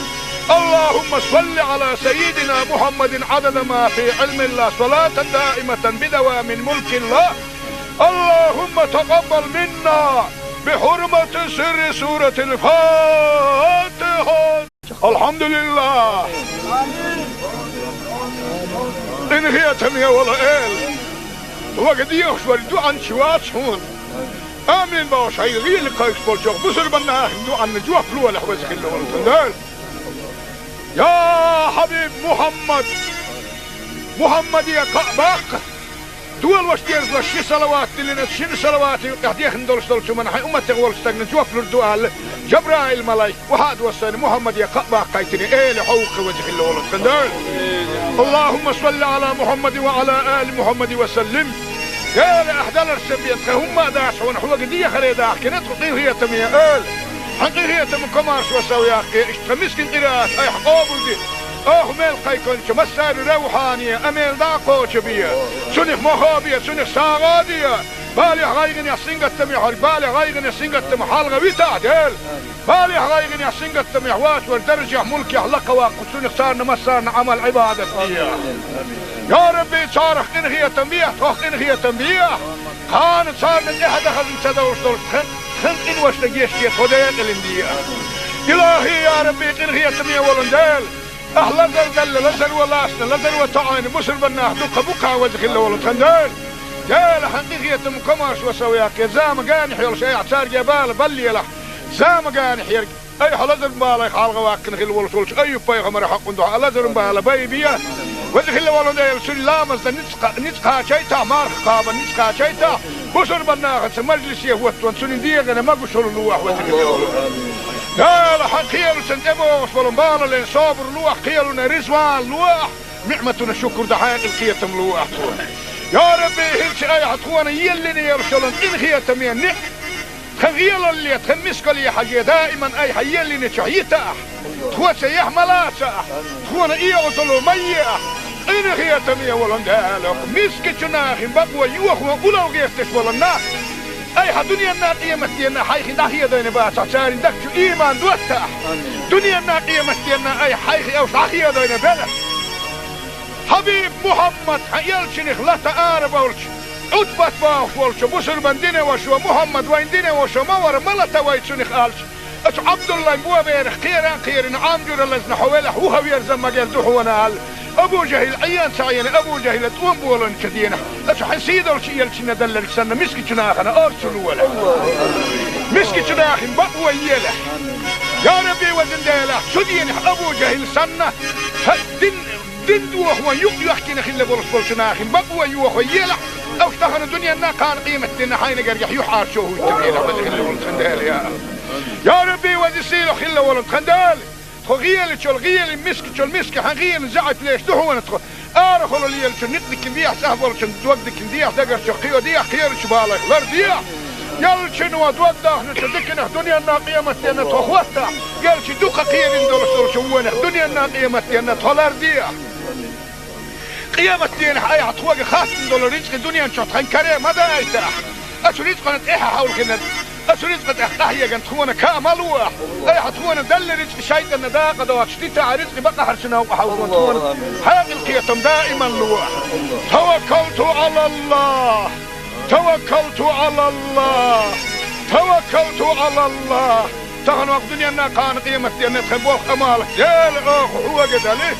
اللهم صل على سيدنا محمد عدد ما في علم الله، صلاة دائمة بدوام ملك الله. اللهم تقبل منا بحرمة سر سورة الفاتحة. Алхьамдулиллах! Къинхетаме волу Эла! Вага дехаш вара дуьхьанча вац хьуна. Амин бохуш, хьайн гӀийла кхайкхаш болчох бусурба нахана дуьхьанна жоп лолахь, веза хилла волу тхан Дела. Я хьабиб Мухьаммад! Мухьаммаде кхаъ баккха! Долош дезалаш ши салават диллина, шина салавата юкъехь дехна долуш долчу хӀуманна хьайн умматех волчу стагна жоп лур ду аьлла, Жабраил-малайк, охьа а доссийна, Мухьаммаде кхаъ баккхийтина, эла хьо ву-кх веза хилла волу тхан Дела. Аллахумма салли Ӏала Мухьаммадин ва Ӏала али Мухьаммадин ва саллим. Дела, ахь даларш сан бен тхан хӀумма а дац хьуна, хьоьга дехаре дахкина тхо, къинхетаме Эла. Хьан къинхетам, комаршо сов яккхе, иштта тхан мискин къираат айхьа къобалде. Оха мел кхайкхинчу массарна ревхьане а мел дӀа а кхочу бе. Цунах мохо бе, цунах сагӀа а де. Балехь, гӀайгӀанехь, сингаттамехь верг, балехь, гӀайгӀанехь, сингаттамах хьалха витахь, Дела. Балехь, гӀайгӀанехь, сингаттамехь воцург даржехь, мулкехь лакха ваккха, цунах царна массарна Ӏамал, Ӏибадат де. Я Рабби, царах къинхетам бехьа, тхох къинхетам бехьа. Кхана царна тӀаьхьа дан хазна ца довш долуш тхан, тхан къиношна гечде, тхо декъалина де. Илахьи, я Рабби, къинхетаме волу Дела. Ахь лазар далла, лазар ван лаьцна, лазар ван тоьӀна, бусурбан нах дукха бу-кх, веза хилла волу тхан Дела. Дела, хьан къинхетам, комаршо сов яккхе, зама генахь йолуш айхьа цаьрга бала баллалахь. Зама генахь ерг, айхьа лазаран балех хьалха ваккхина хилла волуш волчу Айюб-пайхамаран хьокъун дуьхьа лазаран бала байбе. Веза хилла волу Дела, цуьнан ламазна ницкъ кха-, ницкъ кхачийтахь, марха кхабарна ницкъ кхачийтахь, бусурбан нахаца мажлисе хӀоттаван цуьнан дегӀана могушалла лохьа, веза хилла волу. Дела, хьан кхелаца тӀебогӀуш болу балале собар лохьа, кхелана резаван лохьа, ниӀматана шукур дан хьекъал, кхетам лохьа тхуна. Я Рабби, хӀинца айхьа тхуна еллина йолуш йолу къинхетаме ниӀ-, тхан гӀелалле, тхан мискалле хьажий, даиман айхьа еллинчохь йитахь, тхоца яхь ма лацахь, тхуна оьгӀазло ма ехьа. Къинхетаме волу Дела, мискачу нахана бакъо йохо улло гӀерташ болу нах, айхьа дуьненна, къематденна хьайх дӀахедийна бацахь, церан дагчу ийман доттахь. Дуьненна, къематденна айхьа хьайх уьш дӀахедийна белахь. Хьабиб Мухьаммад, хьан элчанах лата ара болчу, Ӏутбат бохуш волчу бусурбан динан вашас: «Мухьаммад вайн динан ваша ма вара, ма лата вай цунах», — аьлча, оцу Ӏабдуллайн боберах кхера а кхерина, Ӏам жуьра лазна хьо велахь, вухавеза ма герза хьуна аьлла. Абу ЖахӀил Ӏен ца Ӏена, Абу ЖахӀила тӀом болийначу дийнахь, оцу хьан сийдолчу элчанна делларг санна, мискачу нахана орца лолахь. Мискачу нахана бакъо елахь. Я Рабби, везан Дела, цу дийнахь Абу ЖахӀил санна, хьан дин Дин дохо юкъ йоьхкина хилла болуш болчу нахана бакъо йохо елахь, уьш тахана дуьненна, кхана къематденна хьайна гергахь юьхьӀаьржо хӀуттур елахь, веза хилла волу тхан Дела, я. Я Рабби, веза сийлахь хилла волу тхан Дела, тхо гӀелачул гӀеле, мискачул миска хьан гӀелан заьӀап леш ду хьуна тхо. Арахула лелачун некъ дикина дехьа, цӀахь болчун дог дикина дехьа, дагарчух кхио дехьа, кхерачу балех лар дехьа. Ялчуьнан дог дахначу диканах дуьненна, къематденна тхо хӀоттахь, ялчу дукха кхерина долуш долчу вонах дуьненна, къематденна тхо лар дехьа. Къематденахь айхьа тхоьга хаттам долу рицкъа дуьнен чохь тхан каре ма дайтахь. Оцу рицкъана тӀаьхьа хьовлхина, оцу рицкъа тӀехь къахьегна тхуна каа ма лохьа. Айхьа тхуна делла рицкъа шайтӀанна дакъа доцуш дитахь, рицкъа бакъахьарчу новкъа хьовзо тхуна хьекъал, кхетам даиман лохьа. Таваккалту Ӏалаллахь! Таваккалту Ӏалаллахь! Таваккалту Ӏалаллахь! Тахана вакъ дуьненна, кхана къематденна тхан болх, Ӏамал, Дела, оха хьоьга дали.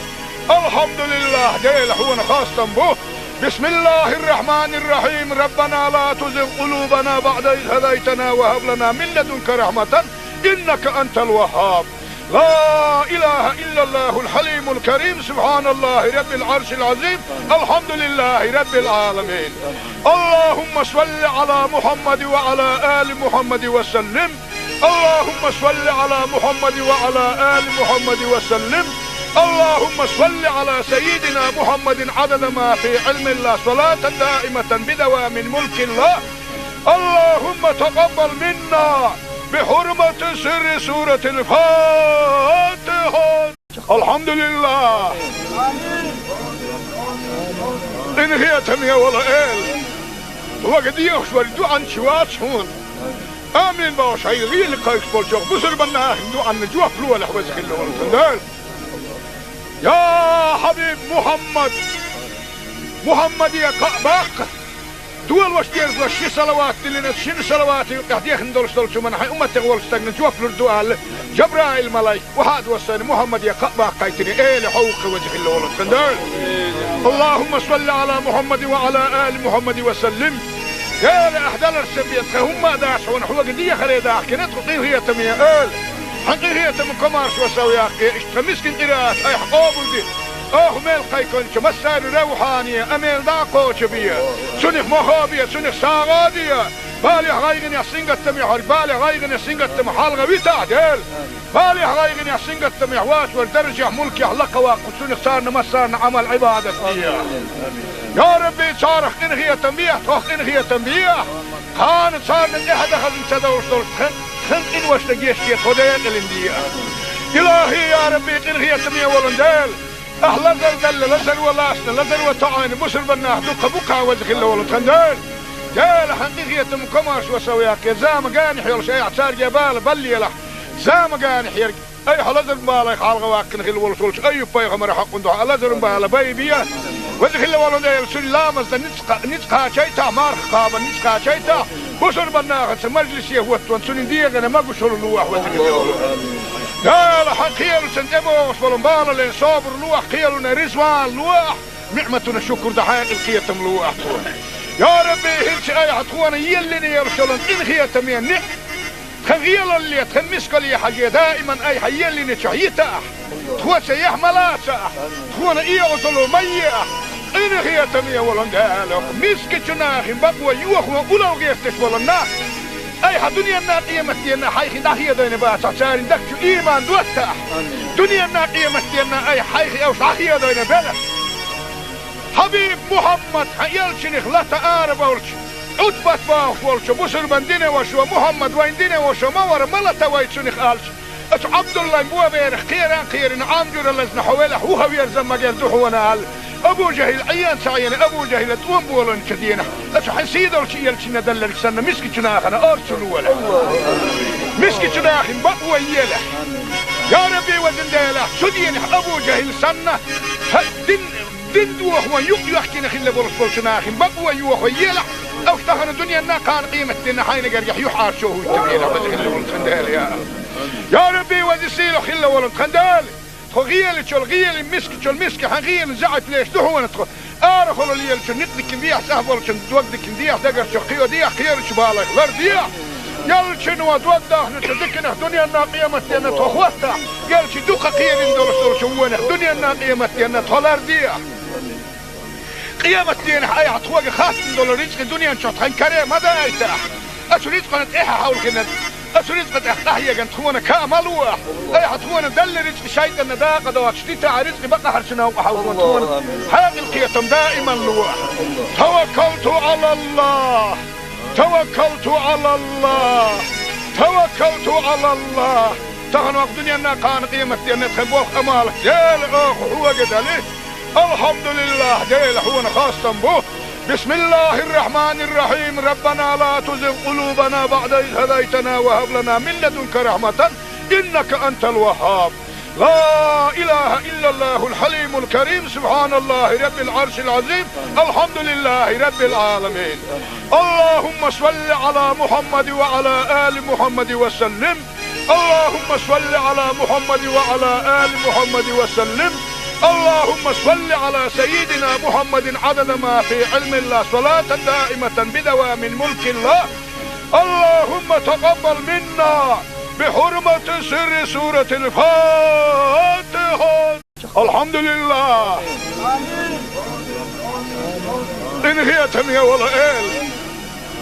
Алхьамдулиллахь, Дела, хьуна хастам бу. بسم الله الرحمن الرحيم. ربنا لا تزغ قلوبنا بعد إذ هديتنا وهب لنا من لدنك رحمة إنك أنت الوهاب. لا إله إلا الله الحليم الكريم. سبحان الله رب العرش العظيم. الحمد لله رب العالمين. اللهم صل على محمد وعلى آل محمد وسلم. اللهم صل على محمد وعلى آل محمد وسلم. اللهم صل على سيدنا محمد عدد ما في علم الله، صلاة دائمة بدوام ملك الله. اللهم تقبل منا بحرمة سر سورة الفاتحة. Алхьамдулиллах! Къинхетаме волу Эла! Хьоьга дехаш верг дуьхьал чу вац хьуна. Амин бохуш, хьайн гӀийла кхайкхаш болчу бусурбан нахана дуьхьал жоп лолахь, веза хилла волу тхан Дела. Я Хьабиб Мухьаммад! Мухьаммаде кхаъ баккха! Долуш дезалаш ши салават диллина, шина салаватан юкъахь дехна долуш долчу хӀуманна хьайн умматех волчу стагана жоп лур ду аьлла, Жабраил-малайк охьа а доссийна, Мухьаммаде кхаъ баккхийтина, Эла хьовха, веза хилла волу тхан Дела. اللهم صل على محمد وعلى آل محمد وسلم. Эла, ахь даларца бен тхан хӀумма а дац хьуна, хьоьга дехаре дахкина тхо, къинхетаме Эла. Хьан къинхетам, комаршо сов яккхе, иштта тхан мискин къираат айхьа къобалде. Оха мел кхайкхинчу массарна ревхьане а мел дӀа а кхочу бе. Цунах мохо бе, цунах сагӀа а де. Балехь, гӀайгӀанехь, сингаттамехь верг, балехь, гӀайгӀанехь, сингаттамах хьалха витахь, Дела. Балехь, гӀайгӀанехь, сингаттамехь воцург даржехь, мулкехь лакха ваккха, цунах царна массарна Ӏамал, Ӏибадат де. Я Рабби, царах къинхетам бехьа, тхох къинхетам бехьа. Кхана царна тӀаьхьа дан хазна ца довш долуш тхан Тхан къиношта гечде тхо декъалин де. Илахьи, я Рабби, къинхетаме волун Дела, ахь лазар далла, лазар валлалц, лазар ватоӀийна бусурбаннах дукха букха ваза хилла волу тхан Дела. Дела, хьан къинхетам комаршо сов яккхе, заманчохь йолуш айхьа цаьрга бала баллалахь, заманчохь ерг. Айхьа лазар балайх хьалха ваккхина хилла волуш волчу Айюб-пайхамаран хьокъун дуьхьа лазаран бала байбе. Веза хилла волу Дела, цуьнан ламазна ницкъ, ницкъ кхачийтахь, марха кхабан ницкъ кхачийтахь, бусурбаннахаца мажлисе хӀоттон цуьнан дегӀана могушалла лолахь, веза хилла волу Дела. Хьан кхелаца тӀебогӀуш болу балалин собар лолахь, кхелана резаван лолахь, ниӀматана шукур дан хьекъал кхетам лолахь тхуна. Я Рабби, хӀинца айхьа тхуна еллина йолуш йолу къинхетаме ниӀ Тхан гӀелалле, тхан мискалле хьажий, даиман айхьа еллинчохь йитахь, тхоца яхь ма лацахь, тхуна оьгӀазло ма ехь, къинхетаме волу Дела, мискачу нахана бакъо йохо улло гӀерташ волу нах, айхьа дуьненна, къематденна хьайх дӀахедийна бацахь, церан дагчу ийман доттахь, дуьненна, къематденна айхьа хьайх уьш дӀахедийна белахь. Хьабиб Мухьаммад, хьан элчанах лата ара болчу, Ӏутбат бохуш волчу бусурбан динан вашас: «Мухьаммад вайн динан ваша ма вара, ма лата вай цунах», – аьлча, оцу Ӏабдуллайн боберах кхеран кхерина, Ӏам жуьра лазна хьо велахь, вуха верза ма герза хьуна аьлла, Абу ЖахӀил Ӏен ца Ӏийна, Абу ЖахӀила тӀом болийначу дийнахь, оцу хьан сийдолчу элчанна делларг санна, мискачу нахана орцу лолахь. Мискачу нахана бакъо елахь. Я Рабби, везан Дела, цу дийнахь Абу ЖахӀил санна, хьан дин Дин дохо юкъ йоьхкина хилла болуш болчу нахана бакъо йохо елахь, уьш тахана дуьненна, кхана къематденна хьайна гергахь юьхьӀаьржо хӀуттур елахь, веза хилла волу тхан Дела, я АллахӀ. Я Рабби, веза сийлахь хилла волу тхан Дела, тхо гӀелачул гӀелин, мискачул миска хьан гӀелин заьӀап леш ду хьуна тхо. Арахула лелачун никъ дикина дехьа, цӀахь болчун дог дикина дехьа, дагарчух кхио дехьа, кхерачу балайх лар дехьа. Ялчано дог дахначу диканах дуьненна, къематденна тхо хӀоттахь, ялчи дукха кхерина долуш долчу вонах дуьненна, къематденна тхо лар дехьа. Къематденахь айхьа тхоьга хаттам долу рицкъа дуьнен чохь тхан каре ма дайтахь. Оцу рицкъана тӀаьхьа хьовлхина, оцу рицкъа тӀехь къахьеган тхуна каа ма лолахь. Айхьа тхуна делла рицкъа шайтӀанна дакъа доцуш дитахь, рицкъа бакъахьарчу новкъа хьовлхо тхуна хьекъал кхетам даиман лолахь. Таваккалту ӀалаллахӀ! Таваккалту ӀалаллахӀ! Таваккалту ӀалаллахӀ! Тахана вакъа дуьненна, кхана къематденна тхан болх-Ӏамал Дела, оха хьоьга дали. АлхьамдулиллахӀ, Дела, хьуна хастам бу. بسم الله الرحمن الرحيم. ربنا لا تزغ قلوبنا بعد إذ هديتنا وهب لنا من لدنك رحمة إنك أنت الوهاب. لا إله إلا الله الحليم الكريم. سبحان الله رب العرش العظيم. الحمد لله رب العالمين. اللهم صل على محمد وعلى آل محمد وسلم. اللهم صل على محمد وعلى آل محمد وسلم. اللهم صل على سيدنا محمد عدد ما في علم الله، صلاة دائمة بدوام ملك الله. اللهم تقبل منا بحرمة سر سورة الفاتحة. الحمد لله. Къинхетаме волу Эла,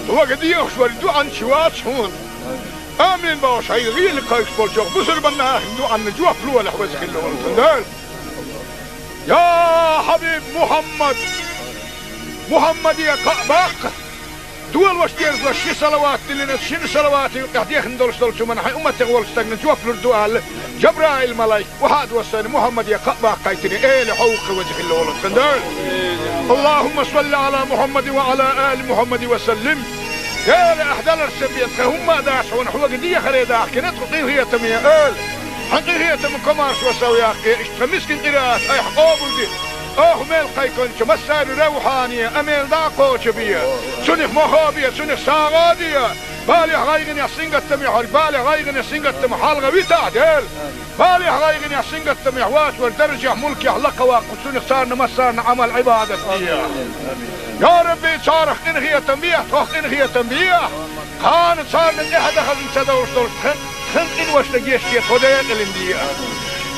вага дехаш вара дуьхьанча вац хьуна. Амин бохуш, хьайн гӀийла кхайкхаш болчу бусурбан нахана дуьхьанна жоп лолахь, веза хилла волу тхан Дела. Я хьабиб Мухьаммад! Мухьаммаде кхаъ баккха! Долош дезалаш ши салават диллина, шина салавата юкъехь дехна долуш долчу хӀуманна хьайн умматех волчу стагана жоп лур ду аьлла, Жабраил-малайк, охьа а доссийна, Мухьаммаде кхаъ баккхийтина, Эла, хьо ву-кх веза хилла волу тхан Дела. اللهم صل على محمد وعلى آل محمد وسلم. Дела, ахь даларца бен тхан хӀумма а дац хьуна, хьоьга дехаре дахкина тхо, къинхетаме Эла. Хьан къинхетам комаршо сов яккхе, иштта тхан мискин къираат айхьа къобалде. Оха мел кхайкхинчу массарна равхьане, амел дӀа а кхочу бе. Цунах мохо бе, цунах сагӀа а де. Балехь, гӀайгӀанехь, сингаттамехь верг, балех, гӀайгӀанех, сингаттамах хьалха витахь, Дела. Балехь, гӀайгӀанехь, сингаттамехь воцу верг даржехь, мулкехь лакхаваккха, цунах царна массарна Ӏамал-Ӏибадат де. Я Рабби, царах къинхетам бехьа, тхох къинхетам бехьа. Кхана царна тӀаьхьа дан хазна ца довш долуш тхан, тхан къиношна гечде тхо декъалин де.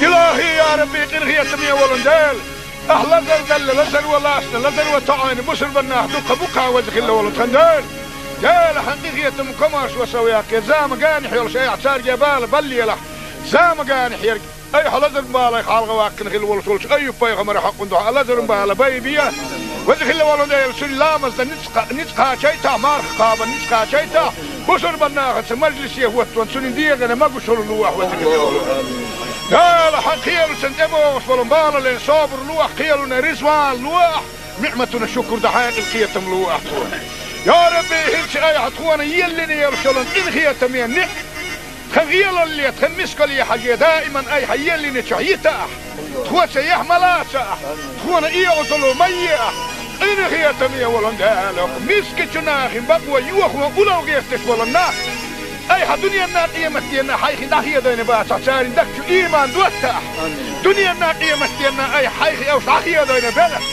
Илахьи, я Рабби, къинхетаме волун Дела, ахь лазар далла, лазар валлалц, лазар ватоӀийна бусурбан нах дукха бу-кх, веза хилла волу тхан Дела. Дела, хьан къинхетам комаршо сов яккхе, заманчохь йолуш айхьа цаьрга бала баллалахь, заманчохь ерг. Айхьа лазар балайх хьалха ваккхина хилла волуш волчу Айюб-пайхамаран хьокъун дуьхьа лазаран бала байбе. Веза хилла волу Дела, цуьнан ламазна ницкъ, ницкъ кхачийтахь, марха кхабан ницкъ кхачийтахь, Бусурбан нахаца мажлисе хӀоттаван цунна дегӀана могушалла лолахь, веза Дала. Дала, хьан кхелашна тӀебогӀуш болу балален собар лолахь, кхелана риза вала лолахь, ниӀматана шукур дан хьекъал, кхетам лолахь тхуна. Я Рабби, хӀинца айхьа тхуна еллина йолуш йолу къинхетаме ниӀ, тхан гӀелалле, тхан мискалле хьажий, даиман айхьа еллинчохь йитахь. Тхо цаьхьа ма лацахь, тхуна оьгӀазло ма ехь, къинхетаме волу Дала, мискачу нахана бакъо йохо улло гӀерташ болу нах. Айхьа дуьненна, къематденна хьайх дӀахедийна бацахь, церан дагчу ийман доттахь. Дуьненна, къематденна айхьа хьайх уьш дӀахедийна белахь.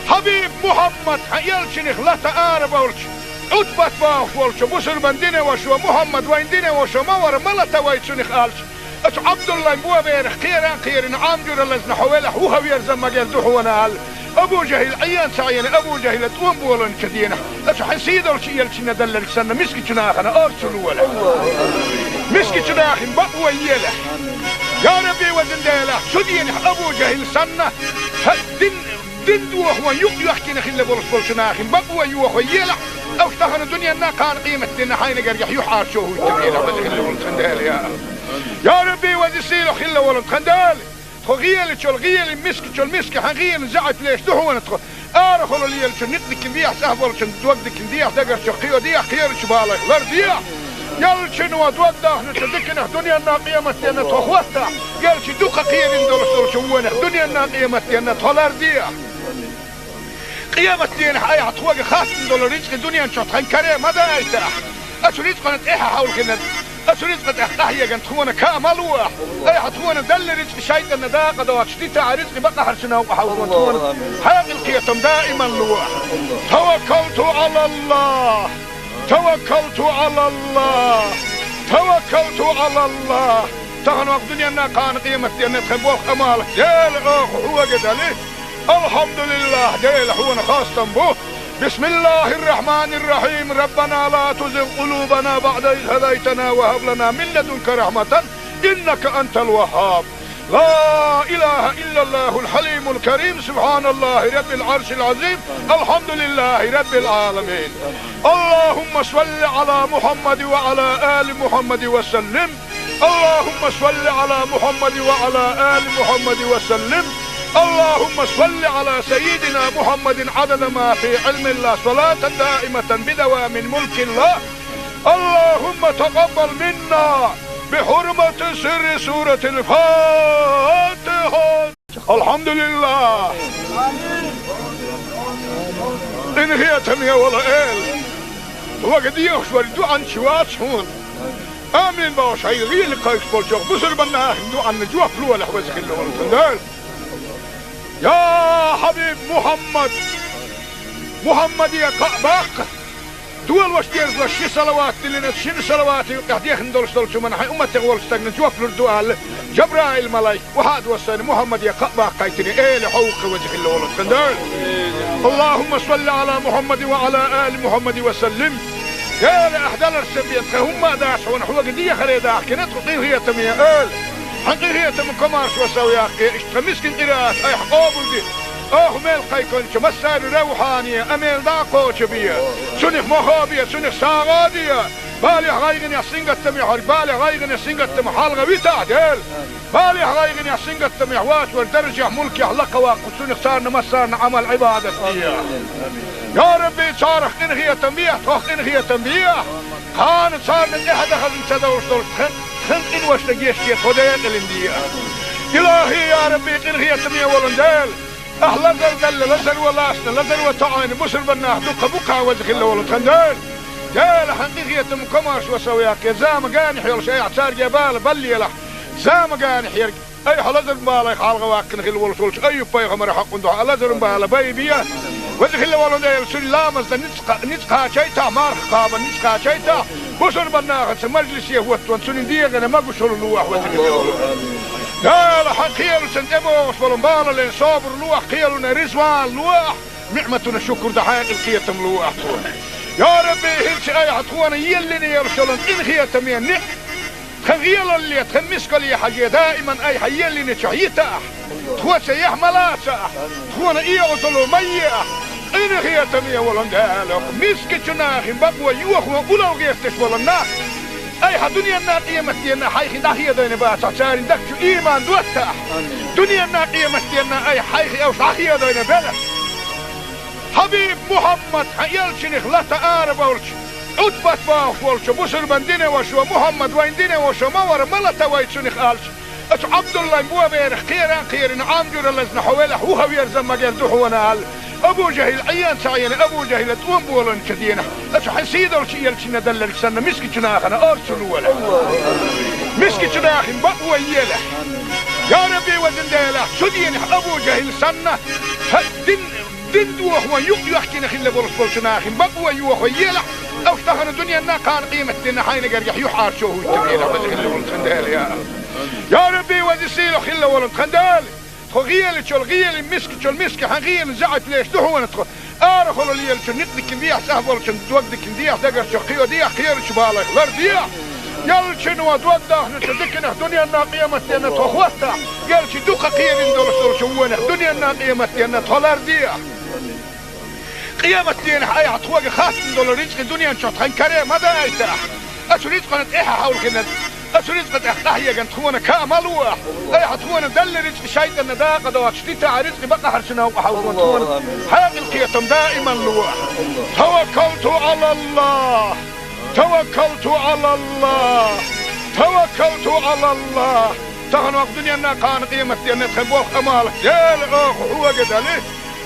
Хьабиб Мухьаммад, хьан элчанах лата арабевлча, Ӏутбат бохуш волчу бусурбан динан вашас: «Мухьаммад вайн динан ваша ма вара, ма лата вай цунах», аьлча, оцу Ӏабдуллайн боберах кхера а кхерина, Ӏам жуьра лазна хьо велахь, вуха верза ма герза ду хьуна аьлла, Абу ЖахӀил Ӏен ца Ӏийна, Абу ЖахӀила тӀом болийначу дийнахь, оцу хьайн сийдолчу элчанна делларг санна, мискачу нахана орцахь лолахь. Мискачу нахана бакъо елахь. Я Рабби, везан Дела, цу дийнахь Абу ЖахӀил санна, хьан дин Дин дохо юкъ йоьхкина хилла болуш болчу нахана бакъо йохо елахь, уьш тахана дуьненна, кхана къематденна хьайна гергахь юьхьӀаьржо хӀуттабелахь, веза хилла волу тхан Дела, я. Я Рабби, веза сийлахь хилла волу тхан Дела. Тхо гӀелачул гӀелин, мискачул миска хьан гӀелин заьӀап леш ду хьуна тхо. Арахула лелачу никъ дикина дехьа, цӀахь болчун дог дикина дехьа, дагарчу кхио дехьа, кхерачу балайх лардехьа. Ялчуьнан дог дахначу диканах дуьненна, къематденна тхо хӀоттахь, ялчу дукха кхерина долуш долчу вонах дуьненна, къематденна тхо лардехьа. Къематдийнахь айхьа тхоьга хаттам долу рицкъа дуьнен чохь тхан каре ма дайтахь. Оцу рицкъана тӀаьхьа хьовлхина, оцу рицкъа тӀехь къахьегна тхуна ка ма лолахь. Айхьа тхуна делла рицкъа шайтӀанна дакъа доцуш дитахь, рицкъа бакъахьарчу новкъа хьовзо тхуна хьекъал, кхетам даиман лолахь. Таваккалту Ӏалаллахь. Таваккалту Ӏалаллахь! Таваккалту Ӏалаллахь! Тахана ваха дуьненна, кхана къематденна тхан болх, Ӏамал Дела, оха хьоьга дели. Алхьамдулиллахь, Дела, хьуна хастам бу. Бисмиллахьир-рахьманир-рахьим. Раббана ла тузигъ къулубана баӀда из хӀадайтана ва хӀаб лана мин ладунка рахьматан, иннака антал ваххьаб. لا إله إلا الله الحليم الكريم، سبحان الله رب العرش العظيم، الحمد لله رب العالمين. اللهم صل على محمد وعلى آل محمد وسلم. اللهم صل على محمد وعلى آل محمد وسلم. اللهم صل على سيدنا محمد عدد ما في علم الله، صلاة دائمة بدوام ملك الله. اللهم تقبل منا بحرمة سر سورة الفاتحة. الحمد لله. Къинхетаме волу Эла, вага дехаш верг дуьхьанча вац хьуна. Амин бохуш, хьайн гӀийла кхайкхаш болчу бусурбан нахана дуьхьанна жоп лолахь, веза хилла волу тхан Дела. Я хьабиб Мухьаммад, Мухьаммаде кхаъ баккха. Дола ваша дезалаш ши салават диллина, шина салавата юкъахь дехна долуш долчу хӀуманна хьайн умматех волчу стагана жоп лур ду аьлла, Жабраил-малайк охьа а доссийна, Мухьаммаде кхаъ баккхийтина, Эла, хьо ву-кх, веза хилла волу тхан Дела. اللهم صل على محمد وعلى آل محمد وسلم. Эла, ахь даларца бен тхан хӀумма а дац хьуна, хьоьга дехаре дахкина тхо, къинхетаме Эла. Хьан къинхетам, комаршо сов яккхий, иштта тхан мискин къираат айхьа къобалде. Оха мел кхайкхинчу массарна равхьане а мел дӀа а кхочу бе. Цунах мохо бе, цунах сагӀа а де. Балех, гӀайгӀанех, сингаттамех верг балех, гӀайгӀанех, сингаттамах хьалха витахь, Дела. Балех, гӀайгӀанех, сингаттамех вац верг даржехь, мулкехь лакха ваккха, цунах царна массарна Ӏамал, Ӏибадат де. Я Рабби, царах къинхетам бе, тхох къинхетам бе. Кхана царна тӀаьхьа дан хазна ца довш долуш тхан, тхан къиношна гечде, тхо декъалина де. Илахьи, я Рабби, къинхетаме волу Дела, ахь лазар делла, лазар ван лаьцна, лазар ван тоьӀна бусурбан нах дуккха бу-кх, веза хилла волу тхан Дела. Дела, хьан къинхетам, комаршо сов яккхий, зама генахь йолуш айхьа цаьрга бала баллалахь, зама генахь ерг. Айхьа лазаран балех хьалха ваккхина хилла волуш волчу Айюб-пайхамаран хьокъан дуьхьа лазаран бала байбе. Веза хилла волу Дела, цуьнан ламазна ницкъ, ницкъ кхачийтахь, марха кхабарна ницкъ кхачийтахь, бусурбан нахаца мажлисе хӀоттаван цуьнан дегӀана могушалла лолахь, веза хилла волу Дела. Дела, хьан кхелашна тӀебогӀуш болу балален собар лолахь, кхелана риза вала лолахь, ниӀматана шукур дан хьекъал, кхетам лолахь тхуна. Я Рабби, хӀинца айхьа тхуна еллина йолуш йолу къинхетаме ниӀ, тхан гӀелалле, тхан мискалле хьажий, даиман айхьа еллинчохь йитахь. Тхо цаьхьа ма лацахь, тхуна оьгӀазло ма ехь, Къинхетаме волу Дела, мискачу нахана бакъо йохо улал гӀерташ болу нах, айхьа дуьненна, къематденна хьайх дӀахедийна бацахь, церан дагчу иман доттахь. Амин. Дуьненна, къематденна айхьа хьайх уьш дӀахедийна белахь. Хьабиб Мухьаммад, хьан элчанах лата ара болчу, Ӏутбат бохуш волчу бусурбан динан вашас, Мухьаммад вайн динан ваша ма вара, ма лата вай цунах аьлча, оцу Ӏабдуллайн боберах кхера а кхерина, Ӏам жуьра лазна хьо велахь, вухаверза магар ду хьуна аьлла, Абу ЖахӀил Ӏен ца Ӏена, Абу ЖахӀила тӀом боланчу дийнахь, оцу хьан сийдолчу элчанна далларг санна, мискачу нахана орцу лолахь. Мискачу нахана бакъо елахь. Я Рабби, везан Дела, цу дийнахь Абу ЖахӀил санна, хьан дин, дин дохо юкъ йоьхкина хилла болуш болчу нахана бакъо йохо елахь, уьш тахана дуьненна, кхана къематденна хьайна гергахь юьхьӀаьржо хӀуттур елахь, веза хилла волу тхан Дела, я. Я Рабби, веза сийлахь хилла волу тхан Дела, тхо гӀелачул гӀелин, мискачул миска хьан гӀелин заьӀап леш ду хьуна тхо. Арахула лелачу никъ дикина дехьа, цӀахь болчун дог дикина дехьа, дагарчу кхио дехьа, кхерачу балайх лар дехьа. Ялчуьнан дог дахначу диканах дуьненна, къематденна тхо хӀоттахь, ялчу дукха кхерина долуш долчу вонах дуьненна, къематденна тхо лар дехьа. Къематдийнахь айхьа тхоьга хаттам долу рицкъи дуьнен чохь тхан каре ма дайтахь. Оцу рицкъана тӀаьхьа хьовлхина, оцу рицкъа тӀехь къахьегна тхуна каа ма лохь. Айхьа тхуна далла рицкъи шайтӀанна дакъа доцуш дитахь, рицкъи бакъахьарчу новкъа хьовлхо тхуна. Хьекъал, кхетам даиман лохь. Таваккалту Ӏалаллахь. Таваккалту Ӏалаллахь. Таваккалту Ӏалаллахь. Тахана вакъ дуьненна, кхана къематденна тхан болх, Ӏамал, Дела, оха хьоьга дали.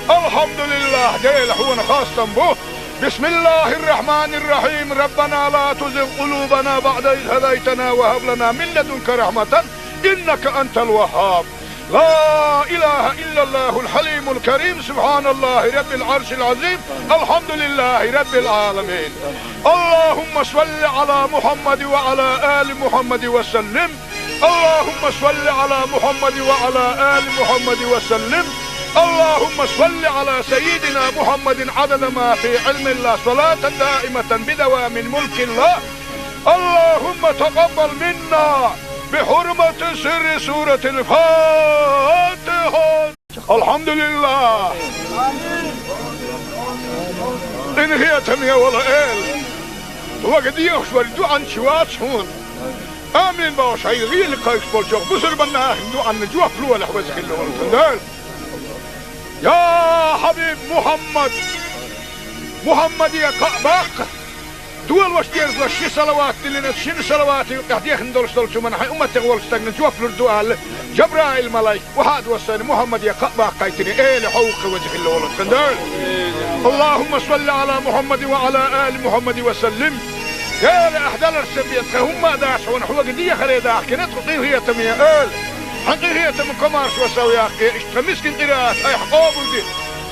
Алхьамдулиллахь, Дела, хьуна хастам бу. بسم الله الرحمن الرحيم. ربنا لا تزغ قلوبنا بعد إذ هديتنا وهب لنا من لدنك رحمة إنك أنت الوهاب. لا إله إلا الله الحليم الكريم. سبحان الله رب العرش العظيم. الحمد لله رب العالمين. اللهم صل على محمد وعلى آل محمد وسلم. اللهم صل على محمد وعلى آل محمد وسلم. اللهم صل على سيدنا محمد عدد ما في علم الله، صلاة دائمة بدوام ملك الله. اللهم تقبل منا بحرمة سر سورة الفاتحة. Алхьамдулиллахь! Къинхетаме волу Эла, тхоьга дехаш верг дуьхьал чу вац хьуна. Амин бохуш, хьайн гӀийла кхайкхаш болчу бусурбан нахана дуьхьанна жоп лолахь, веза хилла волу тхан Дела. Я Хьабиб Мухьаммад! Мухьаммаде кхаъ баккха! Дола ваша деза ши салават диллина, шина салаватан юкъахь дехна долуш долчу хӀуманна хьайн умматех волчу стагана жоп лур ду аьлла, Жабраил-малайк охьа а доссийна, Мухьаммаде кхаъ баккхийтина, Эла хьовха, веза хилла волу тхан Дела. اللهم صل على محمد وعلى آل محمد وسلم. Эла, ахь даларца бен тхан хӀумма а дац хьуна, хьоьга дехаре дахкина тхо, къинхетаме Эла. Хьан къинхетаман комаьршо сов яккхий, иштта тхан мискин къираат айхьа къобалде.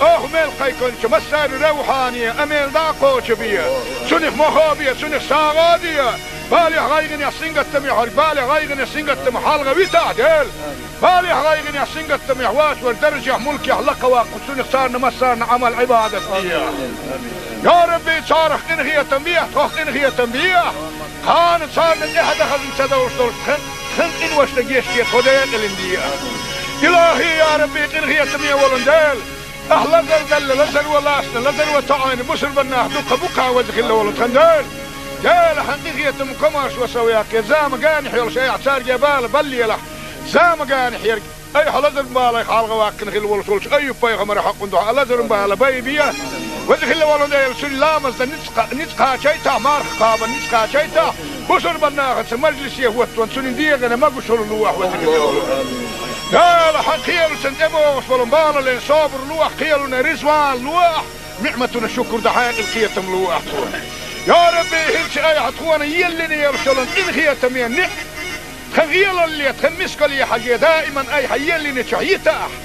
Оха мел кхайкхинчу массарна равхьане а мел дӀа а кхочу бе. Цунах мохо бе, цунах сагӀа а де. Балехь, гӀайгӀанехь, сингаттамехь верг балех, гӀайгӀанех, сингаттамах хьалха витахь, Дела. Балехь, гӀайгӀанехь, сингаттамехь воцург даржехь, мулкехь лакха ваккха, цунах царна массарна Ӏамал-Ӏибадат де. Я Рабби, царах къинхетам бехьа, тхох къинхетам бехьа. Кхана царна тӀаьхьа дан хазна ца довш долуш тхан, тхан къиношна гечде, тхо декъалин де. Илахьи, я Рабби, къинхетаме волу Дела! Ахь лазар делла, лазар ван лаьцна, лазар ван тоьӀна бусурбан нах дуккха бу-кх, веза хилла волу тхан Дела. Дела, хьан къинхетаман комаьршо сов яккхий, зама генахь йолуш айхьа цаьрга бала баллалахь. Зама генахь ерг айхьа лазаран балех хьалха ваккхина хилла волуш волчу Айюб-пайхамаран хьакъан дуьхьа лазаран бала байбе. Веза хилла волу Дела, цуьнан ламазна ницкъ кха-, ницкъ кхачийтахь, марха кхабарна ницкъ кхачийтахь, бусурбан нахаца мажлисе хӀоттаван цуьнан дегӀана могушалла лохь, веза хилла волу. Дела, хьан кхелашна тӀебогӀуш болу балале собар лохь, кхелана резаван лохь, ниӀматана шукур дан хьекъал, кхетам лохь тхуна. Я Рабби, хӀинца айхьа тхуна еллина йолуш йолу къинхетаме ниӀ тхан гӀелалле, тхан мискалле хьажий, даиман айхьа еллинчохь йитахь,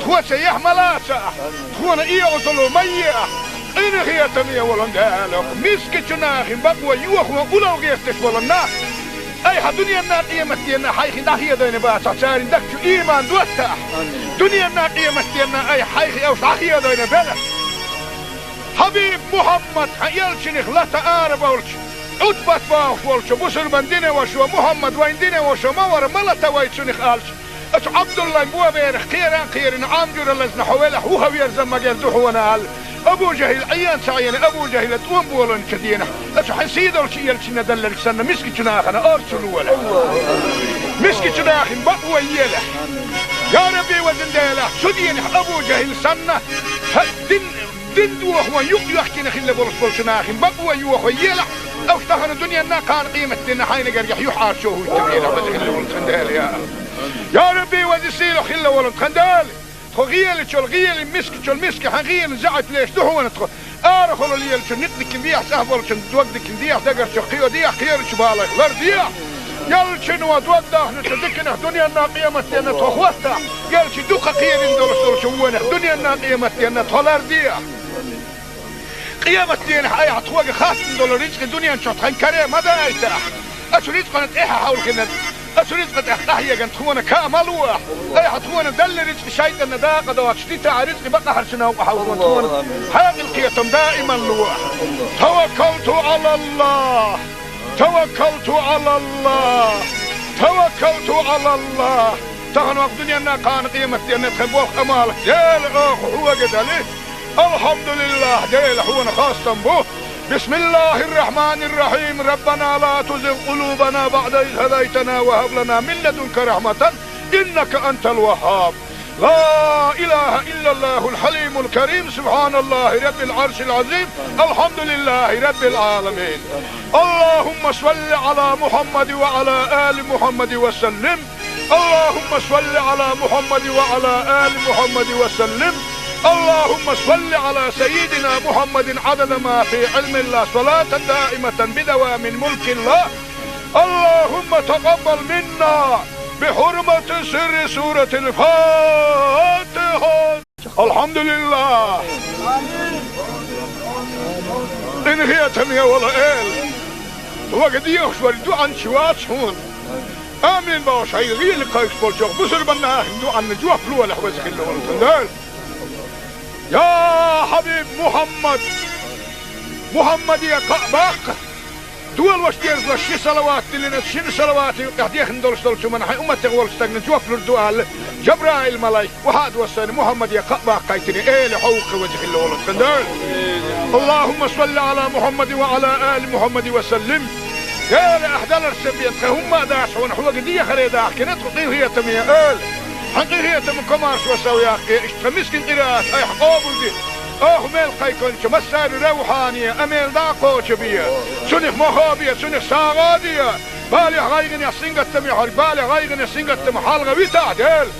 тхоца яхь ма лацахь, тхуна и Ӏазап ма еахь. Къинхетаме волу Дела, мискачу нахана бакъо йохо улал гӀерташ болу нах, айхьа дуьненна, къематденна хьайх дӀахедийна бацахь, церан дагчу иман доттахь. Дуьненна, къематденна айхьа хьайх уьш дӀахедийна белахь. Хьабиб Мухьаммад, хьан элчанах лата ара болчу, Ӏутбат бохуш волчу бусурбан динан вашас, Мухьаммад вайн динан ваша ма вара, ма лата вай цунах аьлча, оцу Ӏабдуллайн боберах кхера а кхерина, Ӏам жуьра лазна хьо велахь, вухаверза магар ду хьуна аьлла, Абу-Жахьил Ӏийна ца Ӏийна, Абу-Жахьила тӀом боланчу денахь, аса хьайн сийдолчу элчанна далларг санна, мискачу нахана орцу лолахь. Мискачу нахана бакъо елахь. Я Рабби, везан Дела, цу денахь Абу-Жахьил санна, хьан дин, дин дохо юкъ йоьхкина хилла болуш болчу нахана бакъо йохо елахь, аса тахана дуьненна, кхана къематденна хьайна гергахь юьхьӀаьржо хӀуттур елахь, веза хилла волу тхан Дела, я. Я Рабби, веза сийлахь хилла волу тхан Дела. Тхо гӀелачул гӀели, мискачул миска хьан гӀела заьӀап леш ду хьуна тхо. Арахула лелачу никъ дикина дехьа, цӀахь болчун дог дикина дехьа, дагарчу кхио дехьа, кхерачу балайх лар дехьа. Ялчуьнан дог дахначу диканах дуьненна къематденна тхо хӀоттахь, ялчу дукха кхерина долуш долчу вонах дуьненна къематденна тхо лар дехьа. Къематденахь айхьа тхоьга хаттам долу рицкъи дуьнен чохь тхан каре ма дайтахь. Ацу рицкъана тӀаьхьа хьовлхина, ацу рицкъа тӀехь къахьеган тхуна ка ма лохь. Айхьа тхуна далла рицкъи шайтӀанна дакъа доцуш дитахь, рицкъи бакъахьарчу новкъа хьовлхо тхуна хьекъал кхетам даиман лохь. Таваккалту Ӏалаллахь! Таваккалту Ӏалаллахь! Таваккалту Ӏалаллахь! Тахана вакъ дуьненна, кхана къематденна тхан болх-Ӏамал Дела оха хьоьга дали. Алхьамдулиллахь, Дела, хьуна хастам бу. بسم الله الرحمن الرحيم. ربنا لا تزغ قلوبنا بعد إذ هديتنا وهب لنا من لدنك رحمة إنك أنت الوهاب. لا إله إلا الله الحليم الكريم. سبحان الله رب العرش العظيم. الحمد لله رب العالمين. اللهم صل على محمد وعلى آل محمد وسلم. اللهم صل على محمد وعلى آل محمد وسلم. اللهم صل على سيدنا محمد عدد ما في علم الله، صلاة دائمة بدوام ملك الله. اللهم تقبل منا بحرمة سر سورة الفاتحة. Алхьамдулиллахь! Къинхетаме волу Эла! Вага дехаш вара дуьхьанча вац хьуна. Амин бохуш, хьайн гӀийла кхайкхаш болчохь бусурба нахана дуьхьанна жоп лолахь, веза хилла волу тхан Дела. Я Хьабиб Мухьаммад! Мухьаммаде кхаъ баккха! Долуш дезалаш ши салават диллина, шина салавата юкъехь дехна долуш долчу хӀуманна хьайн умматех волчу стагна жоп лур ду аьлла, Жабраил-малайк, вахьа а доссийна, Мухьаммаде кхаъ баккхийтина, Эла хьовха, веза хилла волу тхан Дела. اللهم صل على محمد وعلى آل محمد وسلم. Эла, ахь даларца бен тхан хӀумма а дац хьуна, хьоьга дехаре дахкина тхо, къинхетаме Эла. Хьан къинхетам, комаршо сов яккхий, иштта тхан мискин къираат айхьа къобалде. Оха мел кхайкхинчу массаьрна равхьане а мел дӀа а кхочу бе. Цунах мохо бе, цунах сагӀа а де. Балехь, гӀайгӀанехь, сингаттамехь верг, балех, гӀайгӀанех, сингаттамах хьалха витахь, Дела.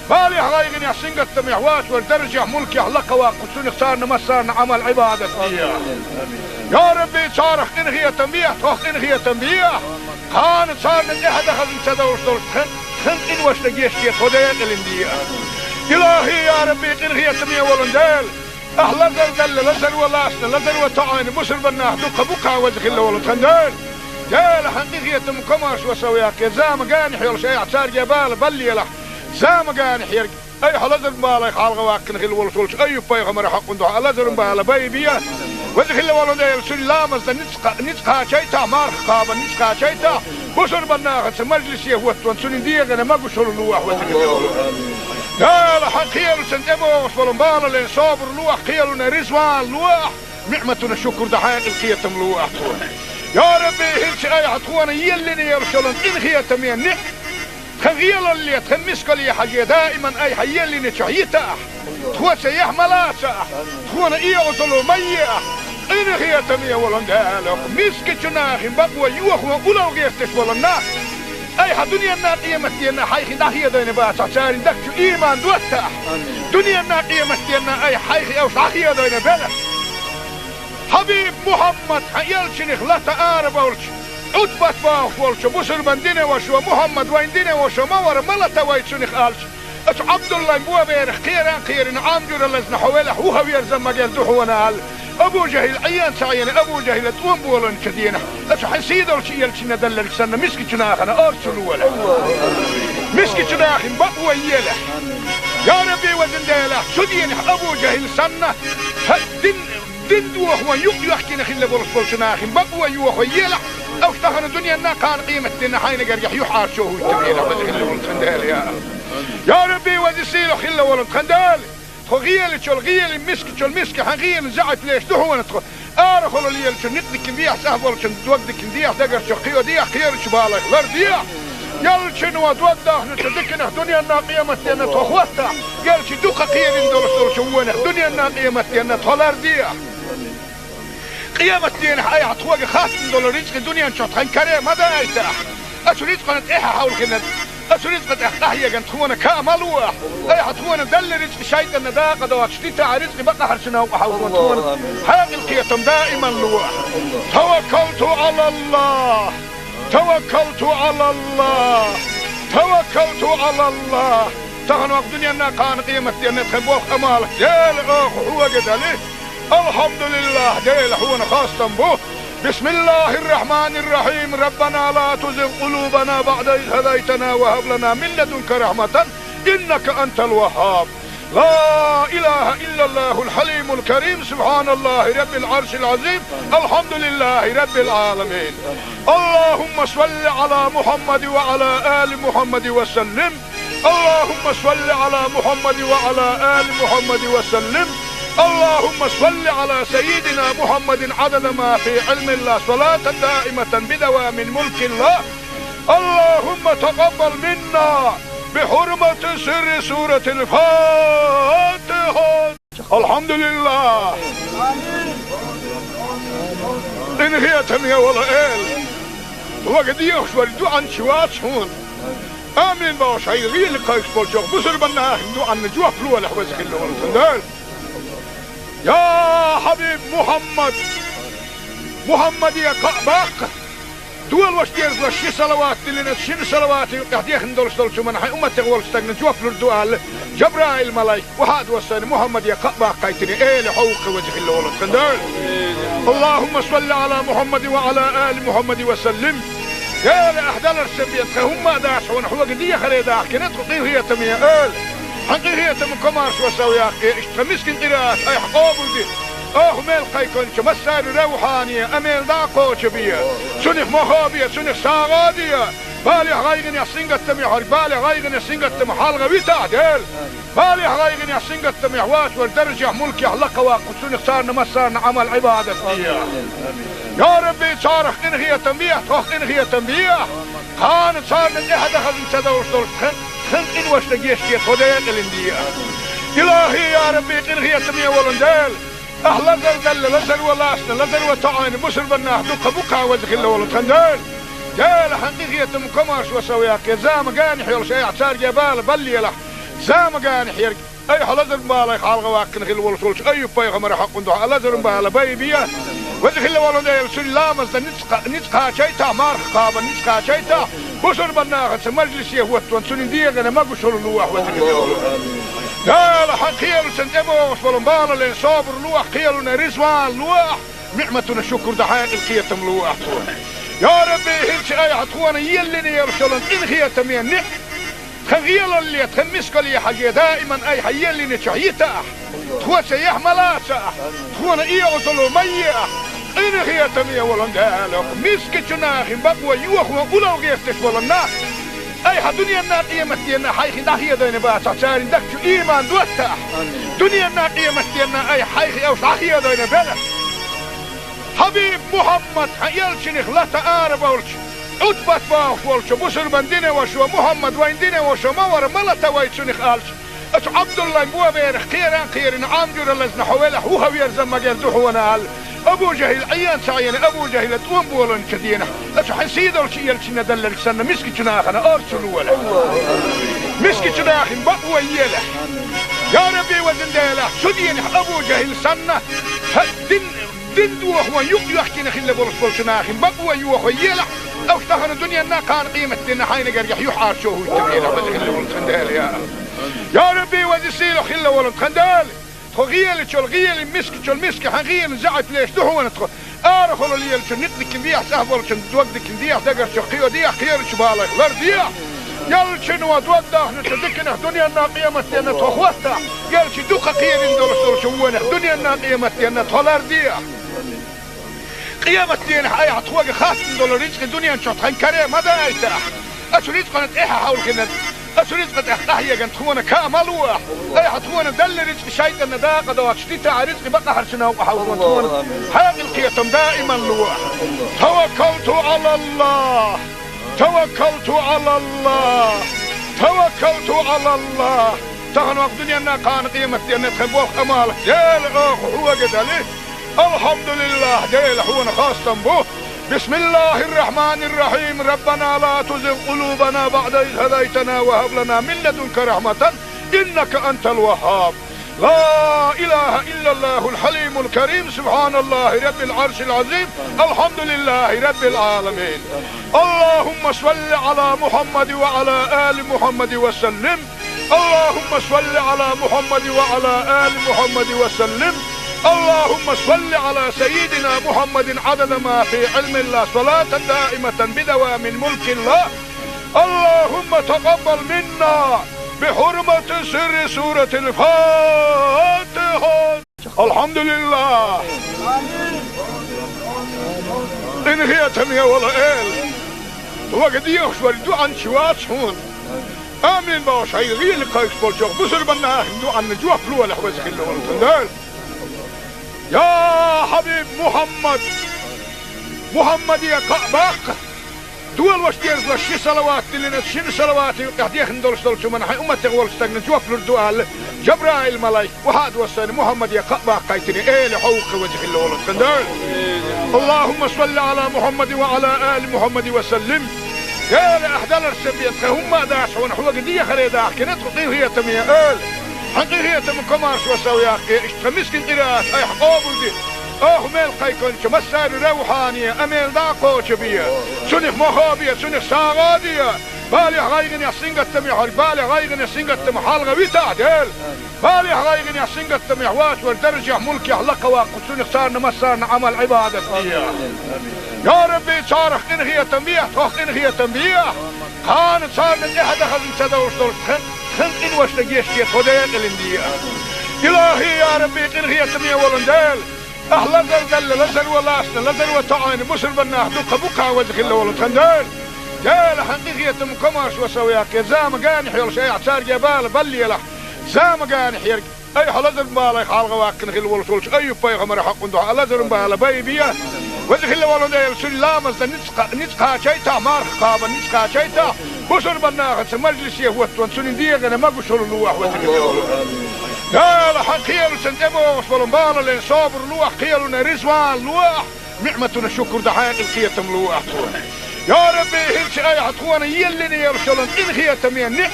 Балехь, гӀайгӀанехь, сингаттамехь воцург даржехь, мулкехь лакха ваккха, цунах царна массарна Ӏамал-Ӏибадат де. Я Рабби, царах къинхетам бехьа, тхох къинхетам бехьа. Кхана царна тӀаьхьа дан хазна ца довлуш долчу тхан, тхан къиношна гечде тхо декъалина де. Илахи, я Рабби, къинхетаме волу Дела! Ахь лазар делла, лазаро лаьцна, лазаро тоьӀна бусурба нах дукха бу кхана, веза хилла волу тхан Дела. Дела, хьан къинхетам, комаршо сов яккхий, зама генахь йолуш айхьа цаьрга бала баллалахь. Зама генахь ерг айхьа лазаран балех хьалха ваккхина хилла волуш волчу Айюб-пайхамаран хьокъан дуьхьа лазаран бала байбе. Веза хилла волу Дела, цуьнан ламазна ницкъ кха-, ницкъ кхачийтахь, марха кхабарна ницкъ кхачийтахь, бусурба нахаца мажлисе хӀоттон цуьнан дегӀана могушалла лохь, веза хилла волу Дела. Хьан кхелашна тӀебогӀуш болу балален собар лохь, кхелана резаван лохь, ниӀматана шукур дан хьекъал кхетам лохь тхуна. Я Рабби, хӀинца айхьа тхуна еллина йолуш йолу къинхетаме ниӀ-, тхан гӀелалле, тхан мискалле хьажий, даиман айхьа еллинчохь йитахь, тхоца яхь ма лацахь, тхуна и Ӏазап ма ехь, къинхетаме волу Дела, мискачу нахана бакъо йохо улал гӀерташ болу нах, айхьа дуьненна, къематденна хьайх дӀахедийна бацахь, церан дагчу ийман доттахь, дуьненна, къематденна айхьа хьайх уьш дӀахедийна белахь. Хьабиб Мухьаммад, хьан элчанах лата арабевлча, Ӏутбат бохуш волчу бусурбан динан вашас: «Мухьаммад вайн динан ваша ма вара, ма лата вай цунах», — аьлча, оцу Ӏабдуллайн боберах кхера а кхерина, Ӏам жуьра лазна хьо велахь, вуха верза магар ду хьуна аьлла, Абу-Жахьил Ӏийна ца Ӏийна, Абу-Жахьила тӀом боланчу денахь, оцу хьайн сийдолчу элчанна далларг санна, мискачу нахана орцу лолахь. Мискачу нахана бакъо елахь. Я Рабби, везан Дела, цу денахь Абу-Жахьил санна, хьан дин Дин дохо юкъ йоьхкина хилла болуш болчу нахана бакъо йохо елахь, аса тахана дуьненна, кхана къематденна хьайна гергахь юьхьӀаьржо хӀуттур елахь, веза хилла волу тхан Дела, я. Я Рабби, веза сийлахь хилла волу тхан Дела! Тхо гӀелачул гӀелин, мискачул миска хьан гӀелин заьӀап леш ду хьуна тхо. Арахула лелачун никъ дикин дехьа, сахь болчун дог дикин дехьа, дагарчу кхио дехьа, кхерачу балайх лар дехьа. Ялчун ва дог дахначу дикинах дуьненна къематденна тхо хӀоттахь, ялчи дукха кхерин долуш долчу вонах дуьненна къематденна тхо лар дехьа. Къематденахь айхьа тхоьга хаттам долу рицкъи дуьнен чохь тхан каре ма дайтахь. Оцу рицкъана тӀаьхьа хьовлхина, оцу рицкъа тӀехь къахьеган тхуна ка ма луахь. Айхьа тхуна далла рицкъи шайтӀанна дакъа доцуш дитахь, рицкъи бакъахьарчу новкъа хьовлхо тхуна. Хьекъал кхетам даиман луахь. Таваккалту Ӏалаллах. Таваккалту Ӏалаллах. Таваккалту Ӏалаллах. Тахана вакъ дуьненна кхана къематденна тхан боху амал Дела оха хьоьга дали. Алхьамдулиллах, Дела, хьуна хастам бу. Бисмиллахир-рахманир-рахим. Раббана ла тузигъ къулубана баъда из хӀадайтана ва хӀаб лана мин ладунка рахьматан, иннака антал ваххаб. Ла илаха иллаллахул хьалимул карим. Субханаллахи раббил аршил азим. Алхьамдулиллахи раббил аламин. Аллахумма салли ала Мухаммад ва ала али Мухаммад ва саллим. اللهم صل على محمد وعلى آل محمد وسلم. اللهم صل على سيدنا محمد عدد ما في علم الله، صلاة دائمة بدوام ملك الله. اللهم تقبل منا بحرمة سر سورة الفاتحة. Алхьамдулиллах! Къинхетаме волу Эла! Вага дехаш вара дуьхьанчи вац хьуна. Амин бохуш, хьайн гӀийла кхайкхаш болчохь бусурбан нахана дуьхьанна жоп лолахь, веза хилла волу тхан Дела. Я Хьабиб Мухьаммад! Мухьаммаде кхаъ баккха! Дола ваша дезалаш ши салават диллина, шина салаватан юкъахь дехна долуш долчу хӀуманна хьайн умматех волчу стагна жоп лур ду аьлла, Жабраил-малайк, вахьад вассайна Мухьаммаде кхаъ баккхайтина, Эла хьо ву-кх, веза хилла волу тхан Дела. Аллахумма салли ала Мухьаммадин ва ала али Мухьаммадин ва саллим. Эла, ахь даларца бен тхан хӀумма а дац хьуна, хьоьга дехаре дахкина тхо, къинхетаме Эла. Хьан къинхетам комаршо сов яккхий, иштта тхан мискин къираат айхьа къобалде. Оха мел кхайкхинчу массаьрна равхьане а мел дӀа а кхочу бе. Цунах мохо бе, цунах сагӀа а де. Балех, гӀайгӀанех, сингаттамех верг, балех, гӀайгӀанех, сингаттамех хьалха витахь, Дела. Балех, гӀайгӀанех, сингаттамех вацар даржехь, мулкехь лакхаваккха, цунах царна массарна Ӏамал-Ӏибадат де. Я Рабби, царах къинхетам бехьа, тхох къинхетам бехьа. Кхана царна тӀаьхьа дахазна ца довш долуш тхан, тхан къиношна гечде, тхо декъалина де. Илахи, я Рабби, къинхетаме волу Дела. Ахь лазар далла, лазар ван лаьцна, лазар ван тоьӀна бусурбан нах дуккха бу-кх, веза хилла волу тхан Дела. Дела, хьан къинхетам комаршо сов яккхий, зама генахь йолуш айхьа цаьрга бала баллалахь. Зама генахь ерг айхьа лазаран балех хьалха ваьккхина хилла волуш волчу Айюб-пайхамаран хьокъан дуьхьа лазаран бала байбе. Веза хилла волу Дела, цуьнан ламазна ницкъ кха-, ницкъ кхачийтахь, марха кхабарна ницкъ кхачийтахь, бусурбан нахаца мажлисе хӀоттаван цуьнан дегӀана могушалла лолахь, веза хилла волу Дела. Хьан кхелаца тӀебогӀуш болу балале собар лолахь, кхелана резаван лолахь, ниӀматана шукур дан хьекъал, кхетам лолахь тхуна. Я Рабби, хӀинца айхьа тхуна еллина йолуш йолу къинхетаме ниӀ-, тхан гӀелалле, тхан мискалле хьажий, даиман айхьа еллиначохь йитахь, тхоца яхь ма лацахь, тхуна оьгӀазло ма ехь. Къинхетаме волу Дела, мискачу нахана бакъо йохо улло гӀерташ болу нах айхьа дуьненна, къематденна хьайх дӀахедийна бацахь, церан дагчу ийман доттахь. Дуьненна, къематденна айхьа хьайх уьш дӀахедийна белахь. Хьабиб Мухьаммад, хьан элчанах лата ара болчу, Ӏутбат бохуш волчу бусурбан динан вашас: «Мухьаммад вайн динан ваша ма вара, ма лата вай цунах», – аьлча, оцу Ӏабдуллайн боберах кхеран кхерина Ӏам жуьра лазна хьо велахь, вуха верза магар ду хьуна аьлла, Абу ЖахӀил Ӏен ца Ӏийна, Абу ЖахӀила тӀом болийначу дийнахь, оцу хьан сийдолчу элчанна делларг санна, мискачу нахана орцу лолахь. Мискачу нахана бакъо елахь. Я Рабби, везан Дела, цу дийнахь Абу ЖахӀил санна, хьан дин, дин дохо юкъ йоьхкина хилла болуш болчу нахана бакъо йохо елахь, уьш тахана дуьненна, кхана къематденна хьайна гергахь юьхьӀаьржо хӀуттур елахь, веза хилла волу тхан Дела, я. Я Рабби, веза сийлахь хилла волу тхан Дела. Тхо гӀелачул гӀелин, мискачул миска хьан гӀелин заьӀап леш ду хьуна тхо. Арахула лелачун никъ дикин дехьа, сахь болчун дог дикин дехьа, дагарчу кхио дехьа, кхерачу балайх лар дехьа. Ялчун ва дог дахначу дикинах дуьненна, къематденна тхо хӀоттахь, ялчи дукха кхерин долуш долчу вонах дуьненна, къематденна тхо лар дехьа. Къематденахь айхьа тхоьга хаттам долу рицкъи дуьнен чохь тхан каре ма дайтахь. Оцу рицкъана тӀаьхьа хьовлхина, Ацу рицкъа тӀехь къахьеган тхуна каа ма луахь. Айхьа тхуна далла рицкъа шайтӀанна дакъа доцуш дитахь, рицкъа бакъахьарчу новкъа хьалхо тхуна. Хьекъал кхетам даиман луахь. Таваккалту Ӏалаллах. Таваккалту Ӏалаллах. Таваккалту Ӏалаллах. Тахана вакъ дуьненна кхана къематденна тхан болх амал. Дела оха хьога дали. Алхьамдулиллах, Дела хьона хастам бу. بسم الله الرحمن الرحيم. ربنا لا تزغ قلوبنا بعد إذ هديتنا وهب لنا من لدنك رحمة إنك أنت الوهاب. لا إله إلا الله الحليم الكريم. سبحان الله رب العرش العظيم. الحمد لله رب العالمين. اللهم صل على محمد وعلى آل محمد وسلم. اللهم صل على محمد وعلى آل محمد وسلم. اللهم صل على سيدنا محمد عدد ما في علم الله، صلاة دائمة بدوام ملك الله. اللهم تقبل منا بحرمة سر سورة الفاتحة. الحمد لله. Къинхетаме вола Эла, хьога дехаш вара дуӀан чу вац хьуна. Амин бохуш, хьайн гӀийла кхайкхаш болчохь бусурбанна ахин дуӀанна жоп лолахь, веза хилла волу тхан Дела. Я Хьабиб Мухьаммад, Мухьаммаде кхаъ баккха. Долош дерзош ши салават диллина, шина салаватан юкъехь дехна долуш долчу хӀуманна хьайн умматех волчу стагна жоп лур ду аьлла, Жабраил малайк. Вахьа а доссайна, Мухьаммаде кхаъ баккхайтина, Эла хьо ву-кх, веза хилла волу тхан Дела. Аллахумма салли Ӏала Мухьаммадин ва Ӏала али Мухьаммадин ва саллим. Эла, ахь даларш ца бен, тхан хӀумма а дац хьуна, хьога дехаре дахкина тхо, къинхетаме Эла. Хьан къинхетам комаршо сов яккхий, иштта тхан мискин къираат айхьа къобалде. Оха мел кхайкхинчу массарна равхьане, а мел дӀа а кхочу бе. Цунах мохо бе, цунах сагӀа а де. Балех, гӀайгӀанех, сингаттамех хьоьга, балех, гӀайгӀанех, сингаттамах хьалха витахь, Дела. Балех, гӀайгӀанех, сингаттамех вац вара даржех, мулкех лакха ваккха, цунах царна массарна Ӏамал, Ӏибадат де. Я Рабби, царах къинхетам бехьа, тхох къинхетам бехьа. Кхана царна тӀаьхьа дан хазна ца довш долуш тхан, тхан къиношна гечде, тхо декъалина де. Илахи, я Рабби, къинхетаме волу Дела. Ахь лазар далла, лазар ван лаьцна, лазар ван тоӀийна бусурбаннах дуккха бу-кх, веза хилла волу тхан Дела. Дела, хьан къинхетам комаршо сов яккхий, зама генахь йолуш айхьа цаьрга бала баллалахь. Зама генахь ерг айхьа лазаран балех хьалха ваккхина хилла волуш волчу Айюб-пайхамаран хьокъан дуьхьа лазаран бала байбе. Веза хилла волу Дела, цуьнан ламазна ницкъ, ницкъ кхачийтахь, марха кхабарна ницкъ кхачийтахь, бусурбаннахаца мажлисе хӀоттаван цуьнан дегӀана могушалла лолахь, веза хилла волу Дела. Дела, хьан кхелашна тӀебогӀуш болу балале собар лолахь, кхелана резаван лолахь, ниӀматана шукур дан хьекъал кхетам лолахь тхуна. Я Рабби, хӀинца айхьа тхуна еллина йолуш йолу къинхетаме ниӀ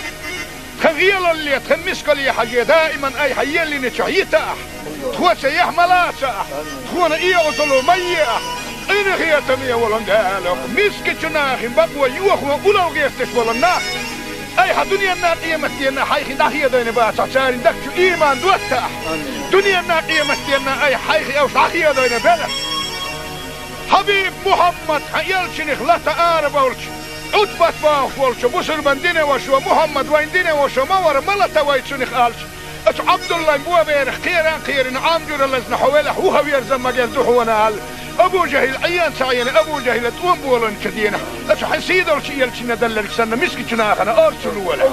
тхан гӀелалле, тхан мискалле хьажий, даиман айхьа еллинчохь йитахь. Тхо цаьхьа ма лацахь, тхуна оьгӀазло ма ехь. Къинхетаме волу Дела, мискачу нахана бакъо йохо улал гӀерташ болу нах айхьа дуьненна, къематденна хьайх дӀахедийна бацахь, церан дагчу иман доттахь. Дуьненна, къематденна айхьа хьайх уьш дӀахедийна белахь. Хьабиб Мухьаммад, хьан элчанах лата арабевлча, Ӏутбат бохуш волчу бусурбан динан вашо, Мухьаммад вайн динан вашо ма вара, ма лата вай цунах аьлча, оцу Ӏабдуллайн боберах кхеран а кхерина, Ӏам жуьра лазна хьо велахь, вуха верза магар ду хьуна аьлла, Абу ЖахӀил Ӏен ца Ӏийна, Абу ЖахӀила тӀом болийначу дийнахь, оцу хьан сийдолчу элчанна делларг санна, мискачу нахана орцу лолахь.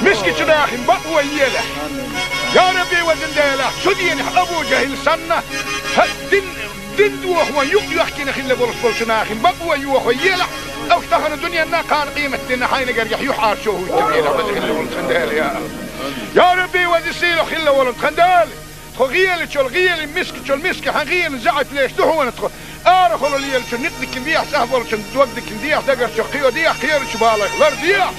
Мискачу нахана бакъо елахь. Я Рабби, везан Дела, цу дийнахь Абу ЖахӀил санна, хьан дин Дин дохо юкъ йоьхкина хилла болуш болчу нахана бакъо йохо елахь, уьш тахана дуьненна, кхана къематденна хьайна гергахь юьхьӀаьржо хӀуттабелахь, веза хилла волу тхан Дела, я. Я Рабби, веза сийлахь хилла волу тхан Дела! Тхо гӀелачул гӀелин, мискачул миска хьан гӀелин заьӀапалеш ду хьуна тхо. Арахула лелачун никъ дикина дехьа, цӀахь болчун дог дикина дехьа, дагарчу кхио дехьа, кхерачу балайх лар дехьа.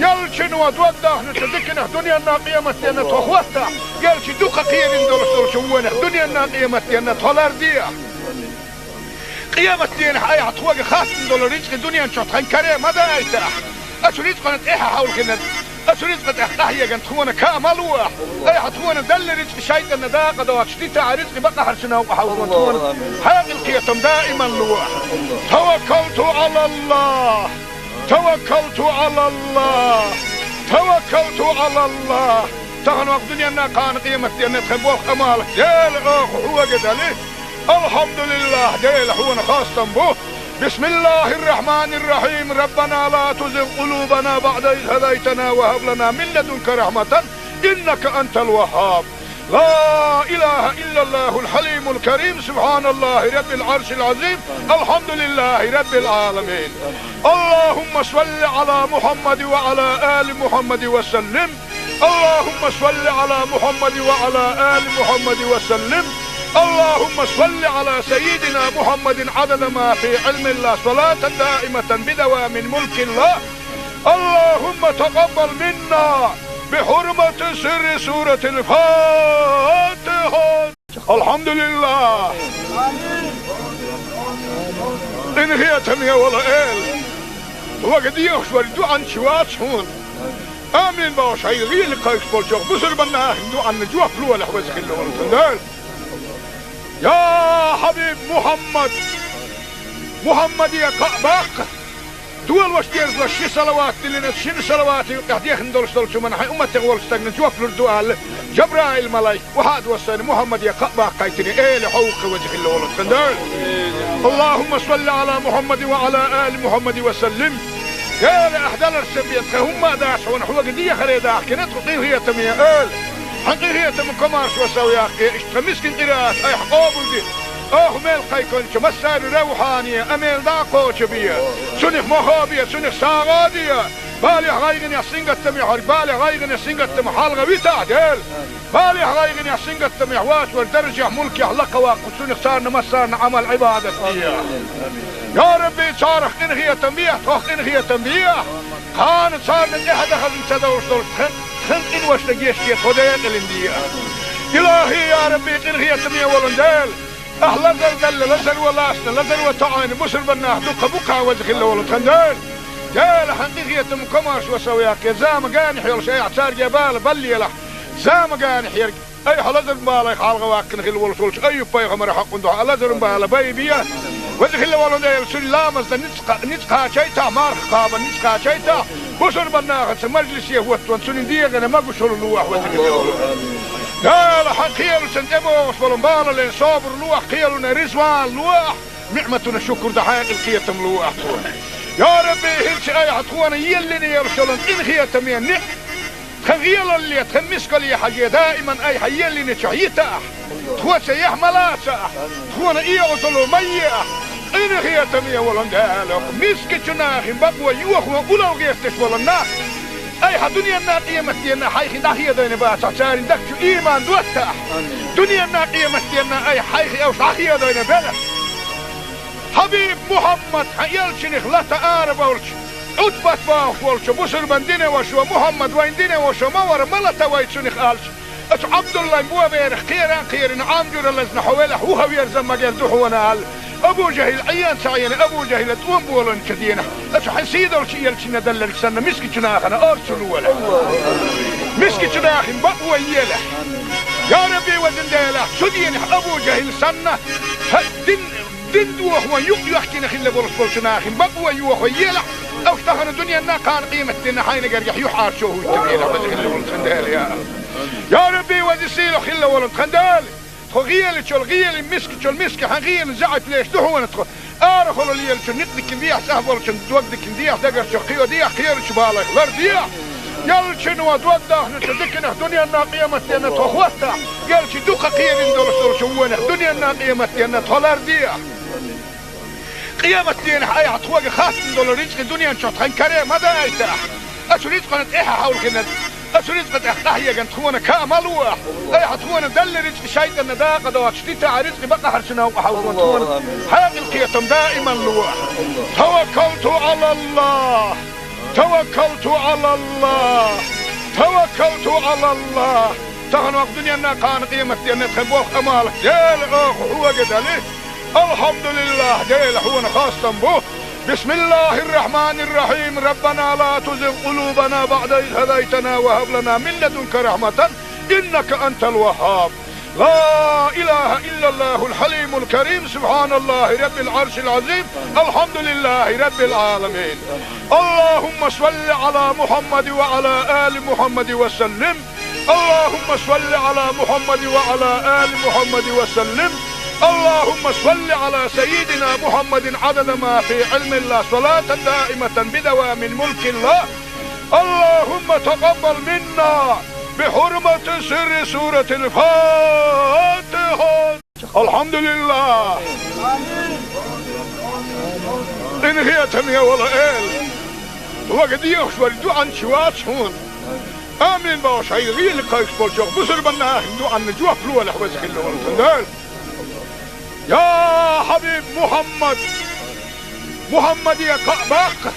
Ялчано дог дахначу диканах дуьненна, къематденна тхо хӀоттахь, ялчи дукха кхерина долуш долчу вонах дуьненна, къематденна тхо лар дехьа. Къематденахь айхьа тхоьга хаттам долу рицкъа дуьнен чохь тхан каре ма дайтахь. Оцу рицкъана тӀаьхьа хьовлхина, оцу рицкъа тӀехь къахьеган тхуна каа ма луахь. Айхьа тхуна далла рицкъа шайтӀанна дакъа доцуш дитахь, рицкъа бакъахьарчу новкъа хьовлхо тхуна. Хьекъал кхетам даиман луахь. Таваккалту Ӏалаллах. Таваккалту Ӏалаллах! Таваккалту Ӏалаллах! Тахана вакъ дуьненна, кхана къематденна тхан болх амал, Дела, оха хьога дали. Алхьамдулиллах, Дела, хьуна хастам бу. بسم الله الرحمن الرحيم. ربنا لا تزغ قلوبنا بعد إذ هديتنا وهب لنا من لدنك رحمة إنك أنت الوهاب. لا إله إلا الله الحليم الكريم. سبحان الله رب العرش العظيم. الحمد لله رب العالمين. اللهم صل على محمد وعلى آل محمد وسلم. اللهم صل على محمد وعلى آل محمد وسلم. اللهم صل على سيدنا محمد عدد ما في علم الله، صلاة دائمة بدوام ملك الله. اللهم تقبل منا بحرمة سر سورة الفاتحة. الحمد لله. Къинхетаме вола Эла, вага дехаш вара дуӀан чу вац хьона. Амин бохуш, хьайга гӀийла кхайкхаш болчу бусурбан нахана дуӀанна жоп лолахь, веза хилла волу тхан Дела. Я хьабиб Мухьаммад, Мухьаммаде кхаъ баккха, долош дезалаш ши салават диллина, шина салавата юкъехь дехна долуш долчу хӀуманна хьайн умматех волчу стагна жоп лур ду аьлла, Жабраил-малайк, вахьа а доссийна, Мухьаммаде кхаъ баккхийтина, Эла, хьо ву-кх веза хилла волу тхан Дела. اللهم صل على محمد وعلى آل محمد وسلم. Дела, ахь даларца бен тхан хӀумма а дац хьуна, хьоьга дехаре дахкина тхо, къинхетаме Эла. Хьан къинхетам комаршо сов яккхий, иштта тхан мискин къираат айхьа къобалде. Оха мел кхайкхинчу массарна равхьане, амел дӀа а кхочу бе. Цунах мохо а бе, цунах сагӀа а де. Балехь, гӀайгӀанехь, сингаттамехь верг, балех, гӀайгӀанех, сингаттамах хьалха витахь, Дела. Балехь, гӀайгӀанехь, сингаттамехь воцург даржехь, мулкехь лакха ваккха, цунах царна массарна Ӏамал-Ӏибадат де. Я Рабби, царах къинхетам бехьа, тхох къинхетам бехьа. Кхана царна тӀаьхьа дахаза ца довш долуш тхан, тхан къиношна гечде, тхо декъалина де. Илахи, я Рабби, къинхетаме волу Дела. Ахь лазар далла, лазаро лаьцна, лазаро тоӀийна бусурбан нах дуккха бу-кх, веза хилла волу тхан Дела. Дела, хьан къинхетам комаршо сов яккхий, зама генахь йолуш айхьа цаьрга бала баллалахь. Зама генахь ерг айхьа лазаран балех хьалха ваккхина хилла волуш волчу Айюб-пайхамаран хьокъан дуьхьа лазаран бала байбе. Веза хилла волу Дела, цуьнан ламазна ницкъ, ницкъ кхачийтахь, марха кхабарна ницкъ кхачийтахь, бусурбан нахаца мажлисе хӀоттаван цуьнан дегӀана могушалла лолахь, веза хилла волу Дела. Хьан кхелашна тӀебогӀуш болу балален собар лолахь, кхелана реза ван лолахь, ниӀматана шукур дан хьекъал, кхетам лолахь тхуна. Я Рабби, хӀинца айхьа тхуна еллина йолуш йолу къинхетаме ниӀ тхан гӀелалле, тхан мискалле хьажий, даиман айхьа еллинчохь йитахь, тхоца яхь ма лацахь, тхуна оьгӀазло ма ехь. Къинхетаме волу Дела, мискачу нахана бакъо йохо улло гӀерташ болу нах айхьа дуьненна, къематденна хьайх дӀахедийна бацахь, церан дагчу ийман доттахь. Дуьненна, къематденна айхьа хьайх уьш дӀахедийна белахь. Хьабиб Мухьаммад, хьан элчанах лата арабевлча, Ӏутбат бохуш волчу бусурбан динан вашас: «Мухьаммад вайн динан ваша ма вара, ма лата вай цунах», — аьлча, оцу Ӏабдуллайн боберах кхеран а кхерина, Ӏам жуьра лазна хьо велахь, вуха верза магар ду хьуна аьлла, Абу ЖахӀил Ӏен ца Ӏийна, Абу ЖахӀила тӀом болийначу дийнахь, оцу хьан сийдолчу элчанна делларг санна, мискачу нахана орцу лолахь. Мискачу нахана бакъо елахь. Я Рабби, везан Дела, цу дийнахь Абу ЖахӀил санна, хьан дин дин дохо юкъ-йоьхкина хилла болуш болчу нахана бакъо йохо елахь, уьш тахана дуьненна, кхана къематденна хьайна гергахь юьхьӀаьржо хӀуттабелахь, веза хилла волу тхан Дела, я. Я Рабби, веза-сийлахь хилла волу тхан Дела. Тхо гӀелачул гӀелин, мискачул миска хьан гӀелин заьӀап леш ду хьуна тхо. Арахула лелачун некъ дикина дехьа, цӀахь болчун дог дикина дехьа, дагарчу кхио дехьа, кхерачу балех лар дехьа. Ялчуьнан дог дахначу диканах дуьненна, къематденна тхо хӀоттахь, ялчу дукха кхерина долуш долчу вонах дуьненна, къематденна тхо лар дехьа. Къематденахь айхьа тхоьга хаттам долу рицкъа дуьнен чохь тхан каре ма дайтахь. Оцу рицкъана тӀаьхьа хьовлхина, оцу рицкъа тӀехь къахьегна тхуна ка а ма лолахь. Айхьа тхуна делла рицкъа шайтӀанна дакъа доцуш дитахь, рицкъа бакъахьарчу новкъа хьовзо тхуна хьекъал, кхетам даиман лолахь. Таваккалту Ӏалаллахь. Таваккалту Ӏалаллахь! Таваккалту Ӏалаллахь! Тахана ваха дуьненна, кхана къематденна тхан болх, Ӏамал, Дела, оха хьоьга дали. Алхьамдулиллахь, Дела, хьуна хастам бу. بسم الله الرحمن الرحيم. ربنا لا تزغ قلوبنا بعد إذ هديتنا وهب لنا من لدنك رحمة إنك أنت الوهاب. لا إله إلا الله الحليم الكريم. سبحان الله رب العرش العظيم. الحمد لله رب العالمين. اللهم صل على محمد وعلى آل محمد وسلم. اللهم صل على محمد وعلى آل محمد وسلم. اللهم صل على سيدنا محمد عدد ما في علم الله، صلاة دائمة بدوام ملك الله. اللهم تقبل منا بحرمة سر سورة الفاتحة. الحمد لله. Къинхетам я, вала эла. Вага дехаш вар дуьанча вац хьуна. Амин бохуш, хьайн гӀийла кхайкхаш болчох бусурбанна ахин дуьанна жоп лолахь, веза хилла волу Дела. Я хьабиб Мухьаммад! Мухьаммаде кхаъ баккха!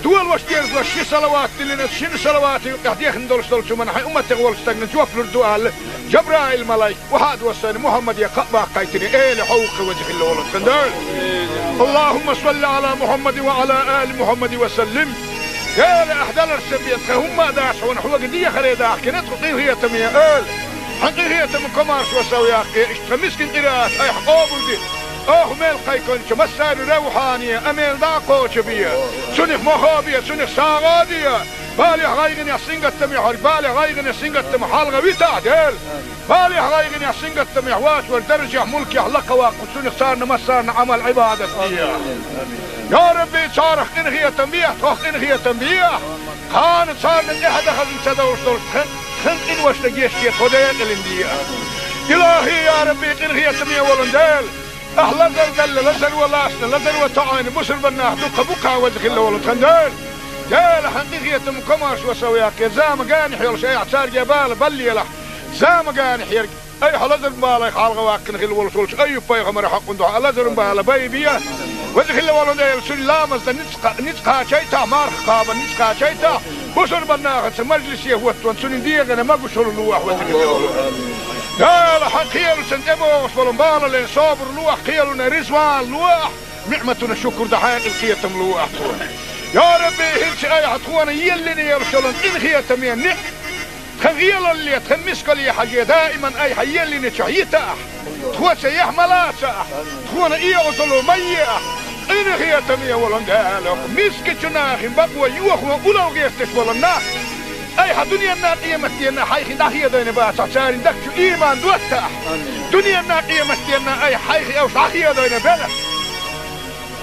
Дола ваша дезалаш ши салават диллина, шина салавата юкъехь дехна долуш долчу хӀуманна хьайн умматех волчу стагна жоп лур ду аьлла, Жабраил-малайк, вахьа а доссийна, Мухьаммаде кхаъ баккхийтина, эла хьовха, веза хилла волу Дела. اللهم صل على محمد وعلى آل محمد وسلم. Эла, ахь даларца бен тхан хӀумма а дац хьуна, хьоьга дехаре дахкина тхо, къинхетаме эла. Хьан къинхетам комаршо сов яккхий, иштта тхан мискин къираат айхьа къобалде. Оха мел кхайкхинчу массарна равхьане, амел дӀа а кхочу бе. Цунах мохо бе, цунах сагӀа де. Балех, гӀайгӀанех, сингаттамех верг, балех, гӀайгӀанех, сингаттамах хьалха витахь, Дела. Балех, гӀайгӀанех, сингаттамех вац вара даржехь, мулкехь лакха ваккха, цунах царна массарна Ӏамал, Ӏибадат де. Я Рабби, царах къинхетам бехьа, тхох къинхетам бехьа. Кхана царна тӀаьхьа дан хазна ца довш долуш тхан, тхан къиношна гечде, тхо декъалина де. Илахи, я Рабби, къинхетаме волу Дела. Ахь лазар делла, лазаро лаьцна, лазаро тоӀийна бусурбаннах дуккха бу-кх, веза хилла волу тхан Дела. Дела, хьан къинхетам комаршо сов яккхий, зама генахь йолуш айхьа цаьрга бала баллалахь. Зама генахь ерг, айхьа лазаран балех хьалха ваьккхина хилла волуш волчу Айюб-пайхамаран хьокъан дуьхьа лазаран бала байбе. Веза хилла волу Дела, цуьнан ламазна ницкъ кха-, ницкъ кхачийтахь, марха кхабарна ницкъ кхачийтахь, бусурбаннахаца мажлисе хӀоттаван цуьнан дегӀана могушалла лолахь, веза хилла волу Дела. Дела, хьан кхелашна тӀебогӀуш болу балале собар лолахь, кхелана резаван лолахь, ниӀматана шукур дан хьекъал, кхетам лолахь тхуна. Я Рабби, хӀинца айхьа тхуна еллина йолуш йолу къинхетаме ниӀ-, тхан гӀелалле, тхан мискалле хьажий, даиман айхьа еллинчохь йитахь, тхоца яхь ма лацахь, тхуна оьгӀазло ма ехь, къинхетаме волу Дела, мискачу нахана бакъо йохо улло гӀерташ болу нах, айхьа дуьненна, къематденна хьайх дӀахедийна бацахь, церан дагчу ийман доттахь. Дуьненна, къематденна айхьа хьайх уьш дӀахедийна белахь.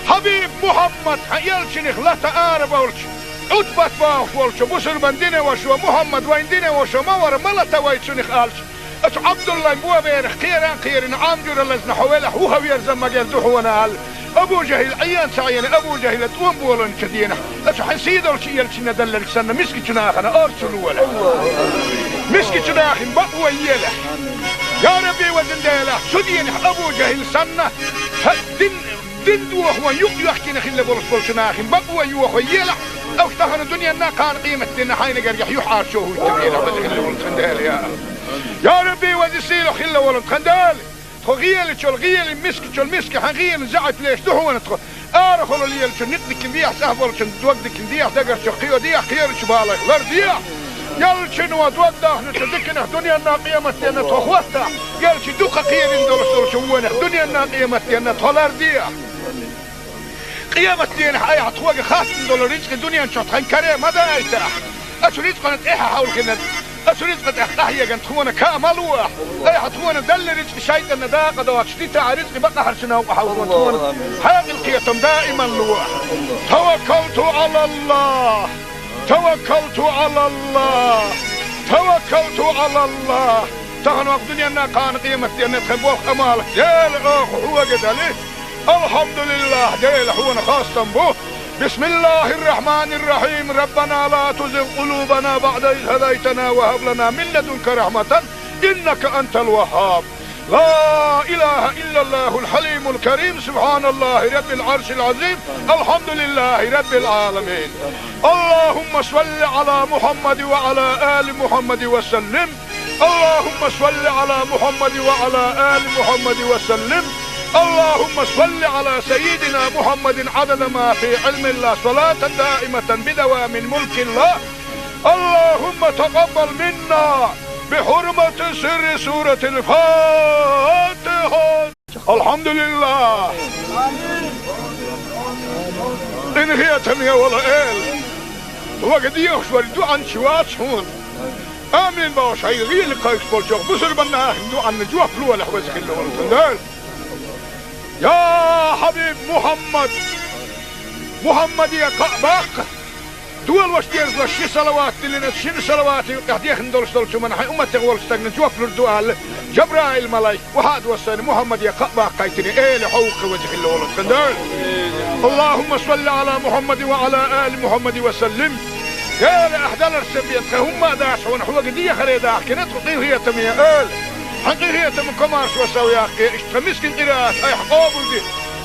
Хьабиб Мухьаммад, хьан элчанах лата арабевлча, Ӏутбат бохуш волчу бусурбан динан вашас: «Мухьаммад, вайн динан ваша ма вара, ма лата вай цунах», аьлча, оцу Ӏабдуллайн боберах кхеран а кхерина, Ӏам жуьра лазна хьо велахь, вуха верза магар ду хьуна аьлла, Абу ЖахӀил Ӏен ца Ӏийна, Абу ЖахӀила тӀом болийначу дийнахь, оцу хьан сийдолчу элчанна делларг санна, мискачу нахана орца лолахь. Мискачу нахана бакъо елахь. Я Рабби, везан Дела, цу дийнахь Абу ЖахӀил санна, хьан дин Дин дохо юкъ йоьхкина хилла болуш болчу нахана бакъо йохо елахь, уьш тахана дуьненна, кхана къематденна хьайна гергахь юьхьӀаьржо хӀуттур елахь, веза хилла волу тхан Дела, я АллахӀ. Я Рабби, веза-сийлахь хилла волу тхан Дела, тхо гӀелачул гӀелий, мискачул миска хьан гӀелан заьӀап леш ду хьуна тхо. Арахула лелачу никъ дикина дехьа, цӀахь болчун дог дикина дехьа, дагарчу кхио дехьа, кхерачу балех лардехьа. Ялчуьнан дог дахначу диканах дуьненна, къематденна тхо хӀоттахь, ялчу дукха кхерина долуш долчу вонах дуьненна, къематденна тхо лардехьа. Къематдийнахь айхьа тхоьга хаттам долу рицкъа дуьнен чохь тхан каре ма дайтахь. Оцу рицкъана тӀаьхьа хьовлхина, оцу рицкъа тӀехь къахьегна тхуна каа ма лолахь. Айхьа тхуна делла рицкъа шайтӀанна дакъа доцуш дитахь, рицкъа бакъахьарчу новкъа хьовзо тхуна хьекъал, кхетам даиман лолахь. Таваккалту Ӏалаллахь! Таваккалту Ӏалаллахь! Таваккалту Ӏалаллахь! Тахана ваха дуьненна, кхана къематденна тхан болх, Ӏамал Дела оха хьоьга дели. Алхьамдулиллахь, Дела, хьуна хастам бу. بسم الله الرحمن الرحيم. ربنا لا تزغ قلوبنا بعد إذ هديتنا وهب لنا من لدنك رحمة إنك أنت الوهاب. لا إله إلا الله الحليم الكريم. سبحان الله رب العرش العظيم. الحمد لله رب العالمين. اللهم صل على محمد وعلى آل محمد وسلم. اللهم صل على محمد وعلى آل محمد وسلم. اللهم صل على سيدنا محمد عدد ما في علم الله، صلاة دائمة بدوام ملك الله. اللهم تقبل منا بحرمة سر سورة الفاتحة. الحمد لله. Къинхетаме, вала эла. Вага дехаш вара дуьанча вац хьуна. Амин бохуш, хьайн гӀийла кхайкхаш болчох бусурбанна ахин дуьанна жоп лолахь, веза хилла волу тхан Дела. Я хьабиб Мухьаммад! Мухьаммаде кхаъ баккха! Долуш дерзош ши салават диллина, шина салаватан юкъахь дехна долуш долчу хӀуманна хьайн умматех волчу стагана жоп лур ду аьлла, Жабраил-малайк охьа а доссийна, Мухьаммаде кхаъ баккхийтина, эла хьо ву-кх, веза хилла волу тхан Дела. Аллахумма салли Ӏала Мухьаммадин ва Ӏала али Мухьаммадин ва саллим. Эла, ахь даларш сан бен, тхан хӀумма а дац хьуна, хьоьга дехаре дахкина тхо, къинхетаме эла. Хьан къинхетаман комаршо сов яккхий, иштта тхан мискин къираат айхьа къобалде.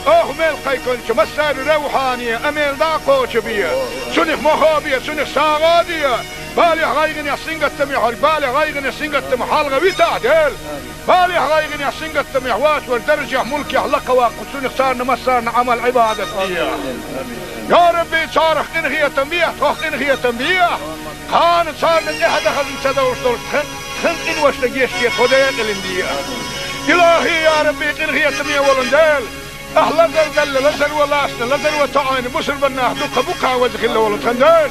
Оха мел кхайкхинчу массарна равхьане, амел дӀа а кхочу бе. Цунах мохо бе, цунах сагӀа а де. Балехь, гӀайгӀанехь, сингаттамехь верг, балехь, гӀайгӀанехь, сингаттамах хьалха витахь, Дела. Балехь, гӀайгӀанехь, сингаттамехь воцург даржехь, мулкехь лакха ваккха, цунах царна массарна Ӏамал-Ӏибадат де. Я Рабби, царах къинхетам бехь, тхох къинхетам бехь. Кхана царна тӀаьхьа дан хазна ца довш долуш тхан, тхан къиношна гечде, тхо декъалина де. Илахи, я Рабби, къинхетаме волун Дела. Ахь лазар делла, лазаро лаьцна, лазаро тоӀийна бусурба нах дуккха бу-кх, веза хилла волу тхан Дела.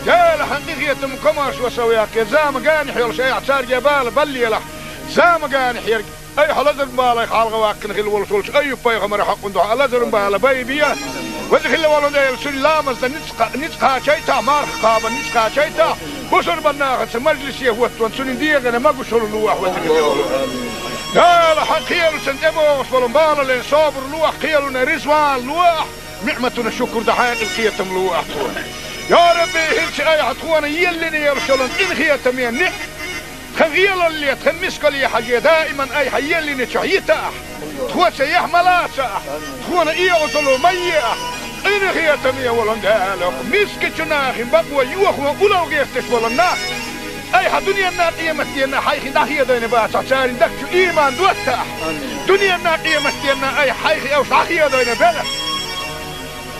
Дела, хьан къинхетаман комаршо сов яккхий, зама генахь йолуш айхьа цаьрга бала баллалахь. Зама генахь ерг айхьа лазаран балех хьалха ваккхина хилла волуш волчу Айюб-пайхамаран хьокъун дуьхьа лазаран бала байбе. Веза хилла волу Дела, цуьнан ламазна ницкъ, ницкъ кхачийтахь, марха кхабарна ницкъ кхачийтахь, бусурба нахаца мажлисе хӀоттаван цуьнан дегӀана могушалла лолахь, веза хилла волу Дела. Хьан кхелашна тӀебогӀуш болу балале собар лолахь, кхелана резаван лолахь, ниӀматана шукур дан хьекъал, кхетам лолахь тхуна. Я Рабби, хӀинца айхьа тхуна еллина йолуш йолу къинхетаме ниӀ тхан гӀелалле, тхан мискалле хьажий, даиман айхьа еллинчохь йитахь, тхоца яхь ма лацахь, тхуна оьгӀазло ма ехь, къинхетаме волун Дела, мискачу нахана бакъо йохо улал гӀерташ болу нах айхьа дуьненна, къематденна хьайх дӀахедийна бацахь, церан дагчу ийман доттахь. Дуьненна, къематденна айхьа хьайх уьш дӀахедийна белахь.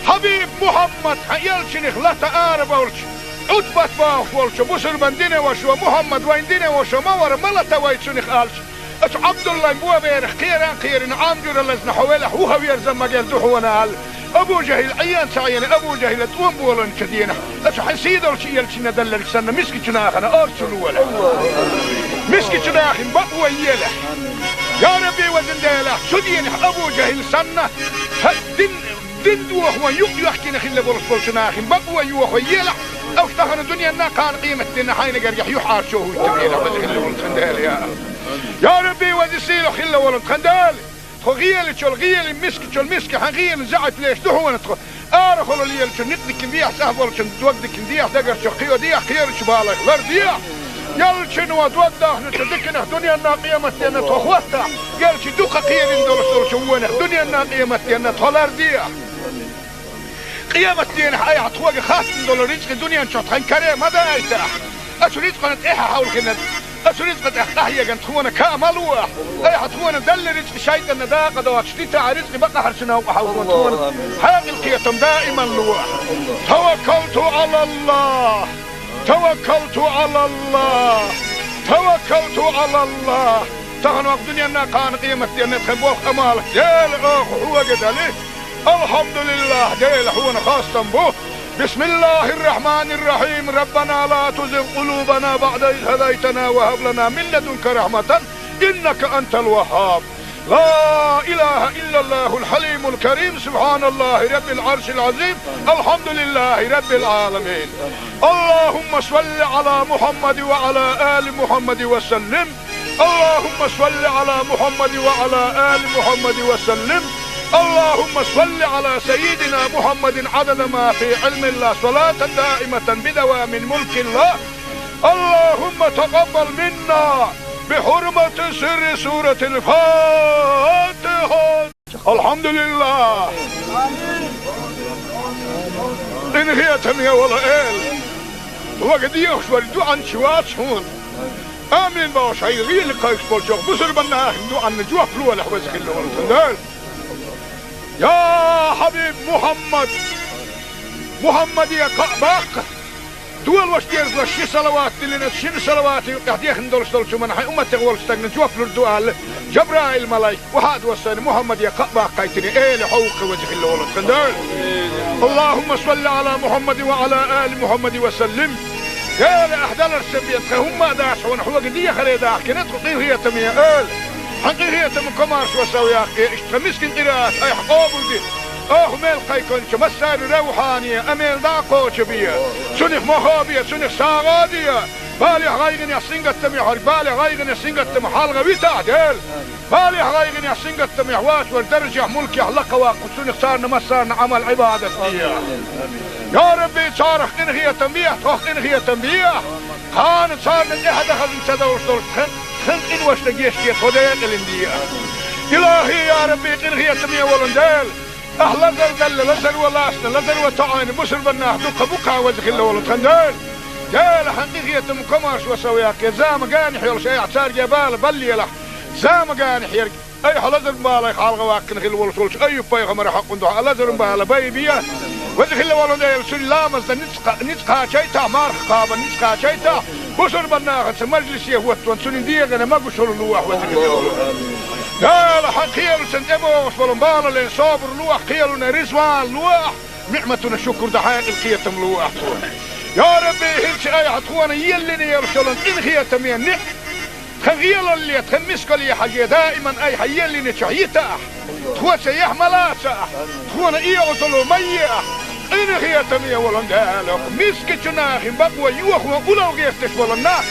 Хьабиб Мухьаммад, хьан элчанах лата арабевлча, Ӏутбат бохуш волчу бусурбан динан вашо, Мухьаммад вайн динан вашо ма вара, ма лата вай цунах аьлча, оцу Ӏабдуллайн боберах кхеран а кхерина, Ӏам жуьра лазна хьо велахь, вуха верза магар ду хьуна аьлла, Абу ЖахӀил Ӏен ца Ӏийна, Абу ЖахӀила тӀом болийначу денахь, оцу хьан сийдолчу элчанна делларг санна, мискачу нахана орцу лолахь. Мискачу нахана бакъо елахь. Я Рабби, везан Дела, цу денахь Абу ЖахӀил санна, хьан дин Дин дохо юкъ йоьхкина хилла болуш болчу нахана бакъо йохо елахь, уьш тахана дуьненна, кхана къематденна хьайна гергахь юьхьӀаьржо хӀуттабелахь, веза хилла волу тхан Дела, я. Я Рабби, веза сийлахь хилла волу тхан Дела, тхо гӀелачул гӀели, мискачул миска, хьан гӀелан заьӀап леш ду хьуна тхо. Арахула лелачун никъ дикина дехьа, цӀахь болчун дог дикина дехьа, дагарчу кхио дехьа, кхерачу балех лар дехьа. Ялчуьнан дог дахначу диканах дуьненна, къематденна тхо хӀоттахь, ялчу дукха кхерина долуш долчу вонах дуьненна, къематденна тхо лар дехьа. Къематденахь айхьа тхоьга хаттам долу рицкъа дуьнен чохь тхан каре ма дайтахь. Оцу рицкъана тӀаьхьа хьовлхина, оцу рицкъа тӀехь къахьегна тхуна каа ма лолахь. Айхьа тхуна делла рицкъа шайтӀанна дакъа доцуш дитахь, рицкъа бакъахьарчу новкъа хьовлхо тхуна хьекъал, кхетам даиман лолахь. Таваккалту Ӏалаллах! Таваккалту Ӏалаллах! Таваккалту Ӏалаллах! Тахана ваха дуьненна, кхана къематденна тхан болх, Ӏамал, Дела, оха хьоьга дели. Алхьамдулиллах, Дела, хьуна хастам бу. Бисмиллахир-рахманир-рахим. Раббана ла тузигъ къулубана баъда из хӀадайтана ва хӀаб лана мин ладунка рахьматан, иннака антал ваххаб. لا إله إلا الله الحليم الكريم، سبحان الله رب العرش العظيم، الحمد لله رب العالمين. اللهم صل على محمد وعلى آل محمد وسلم. اللهم صل على محمد وعلى آل محمد وسلم. اللهم صل على سيدنا محمد عدد ما في علم الله، صلاة دائمة بدوام ملك الله. اللهم تقبل منا بحرمة سر سورة الفاتحة. الحمد لله. Къинхетаме волу Эла, вага дехаш верг дуьхьал чу вац хьуна. Амин бохуш, хьайн гӀийла кхайкхаш болчу бусурбан нахана дуьхьанна жоп лолахь, веза хилла волу тхан Дела. Я хьабиб Мухьаммад! Мухьаммаде кхаъ баккха! Долуш дерзош ши салават диллина, шина салаватан юкъахь дехна долуш долчу хӀуманна хьайн умматех волчу стагана жоп лур ду аьлла, Жабраил-малайк охьа а доссийна, Мухьаммаде кхаъ баккхийтина, эла хьо ву-кх, веза хилла волу тхан Дела. Аллахумма салли Ӏала Мухьаммадин ва Ӏала али Мухьаммадин ва саллим. Эла, ахь даларш сан бен, тхан хӀумма а дац хьуна, хьоьга дехаре дахкина тхо, къинхетаме Эла. Хьан къинхетам, комаьршо, сов яккха, иштта тхан мискин къираат айхьа къобалде. Оха мел кхайкхинча массарел равхьане, Ӏамал дӀа а кхочу бе. Цунах мохо бе, цунах сагӀа де. Балех, гӀайгӀанех, сингаттамех верг, балех, гӀайгӀанех, сингаттамах хьалха витахь, Дела. Балех, гӀайгӀанех, сингаттамех воацар даржехь, мулкехь лакха ваккха, цунах царна массарна Ӏамал, Ӏибадат де. Я Рабби, царах къинхетам бе, тхох къинхетам бе. Кхана царна тӀехьа дахаза ца довш долчу тхан, тхан къиношна гечде, тхо декъалина де. Илахьи, я Рабби, къинхетаме волу Дела, ахь лазар делла, лазар ван лаьцна, лазар ван тоьӀна бусурба нах дуккха бу-кх, веза хилла волу тхан Дела. Дела, хьан къинхетам, комаьршо, сов яккха, зама генахь йолуш айхьа цаьрга бала баллалахь, зама генахь ерг. Айхьа лазаран балех хьалха ваккхина хилла волуш волчу Айюб-пайхамаран хьокъан дуьхьа лазаран бала байбе. Веза хилла волу Дела, цуьнан ламазна ницкъ кха-, ницкъ кхачийтахь, марха кхабарна ницкъ кхачийтахь, бусурба нахаца мажлисе хӀоттаван цуьнан дегӀана могушалла лохьа, веза хилла волу. Дела, хьан кхелашна тӀебогӀуш болу балален собар лохьа, кхелана резаван лохьа, ниӀматана шукур дан хьекъал, кхетам лохьа тхуна. Я Рабби, хӀинца айхьа тхуна еллина йолуш йолу къинхетаме ниӀ- Тхан гӀелалле, тхан мискалле хьажий, даиман айхьа еллинчохь йитахь, тхоца яхь ма лацахь, тхуна оьгӀазло ма ехь. Къинхетаме волу Дела, мискачу нахана бакъо йохо улло гӀерташ болу нах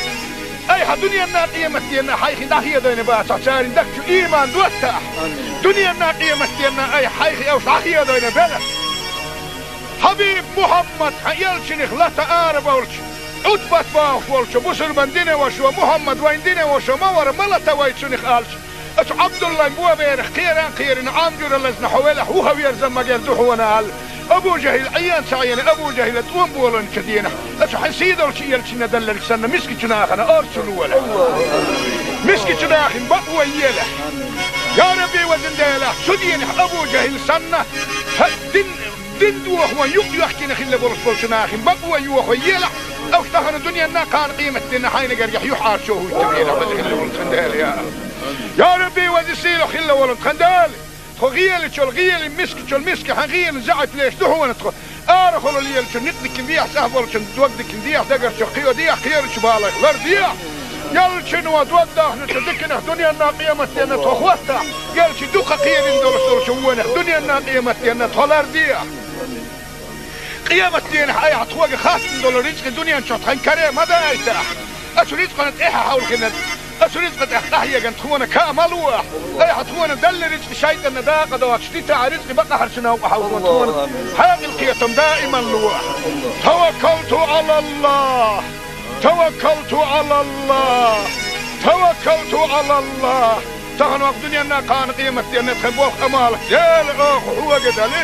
айхьа дуьненна, къематденна хьайх дӀахедийна бацахь, церан дагчу ийман доттахь. Дуьненна, къематденна айхьа хьайх уьш дӀахедийна белахь. Хьабиб Мухьаммад, хьан элчанах лата арабевлча, Ӏутбат бохуш волчо, бусурба динан вашас: «Мухьаммад вайн динан ваша ма вара, ма лата вай цунах», — аьлча, оцу Ӏабдуллайн боберах кхеран а кхерина, Ӏам жуьра лазна хьо велахь, вуха верза магар ду хьуна, аьлла. Абу ЖахӀил Ӏен ца Ӏена, Абу ЖахӀила тӀом болийначу дийнахь, оцу хьан сийдолчу элчанна делларг санна, мискачу нахана орца лолахь. Мискачу нахана бакъо елахь. Я Рабби, везан Дела, цу дийнахь Абу ЖахӀил санна, хьан дин Дин дохо юкъ йоьхкина хилла болуш болчу нахана бакъо йохо елахь, уьш тахана дуьненна, кхана къематденна хьайна гергахь юьхьӀаьржо хӀуттабелахь, веза хилла волу тхан Дела, я. Я Рабби, веза, сийлахь хилла волу тхан Дела, тхо гӀелачул гӀелин, мискачул миска хьан гӀелин заьӀап леш ду хьуна тхо. Арахула лелачун некъ дикина дехьа, цӀахь болчун дог дикина дехьа, дагарчу кхио дехьа, кхерачу балех лар дехьа. Ялчуьнан дог дахначу диканах дуьненна, къематденна тхо хӀоттахь, ялчу дукха кхерина долуш долчу вонах дуьненна, къематденна тхо лар дехьа. Къематденахь айхьа тхоьга хаттам долу рицкъа дуьнен чохь тхан каре ма дайтахь. Оцу рицкъана тӀаьхьа хьовлхина, оцу рицкъа тӀехь къахьегна тхуна ка ма лохь. Айхьа тхуна делла рицкъа шайтӀанна дакъа доцуш дитахь, рицкъа бакъахьарчу новкъа хьовзо тхуна хьекъал, кхетам даиман лохь. Таваккалту Ӏалаллахь! Таваккалту Ӏалаллахь! Таваккалту Ӏалаллахь! Тахана вакъ дуьненна, кхана къематденна тхан болх, Ӏамал Дела оха хьоьга дали.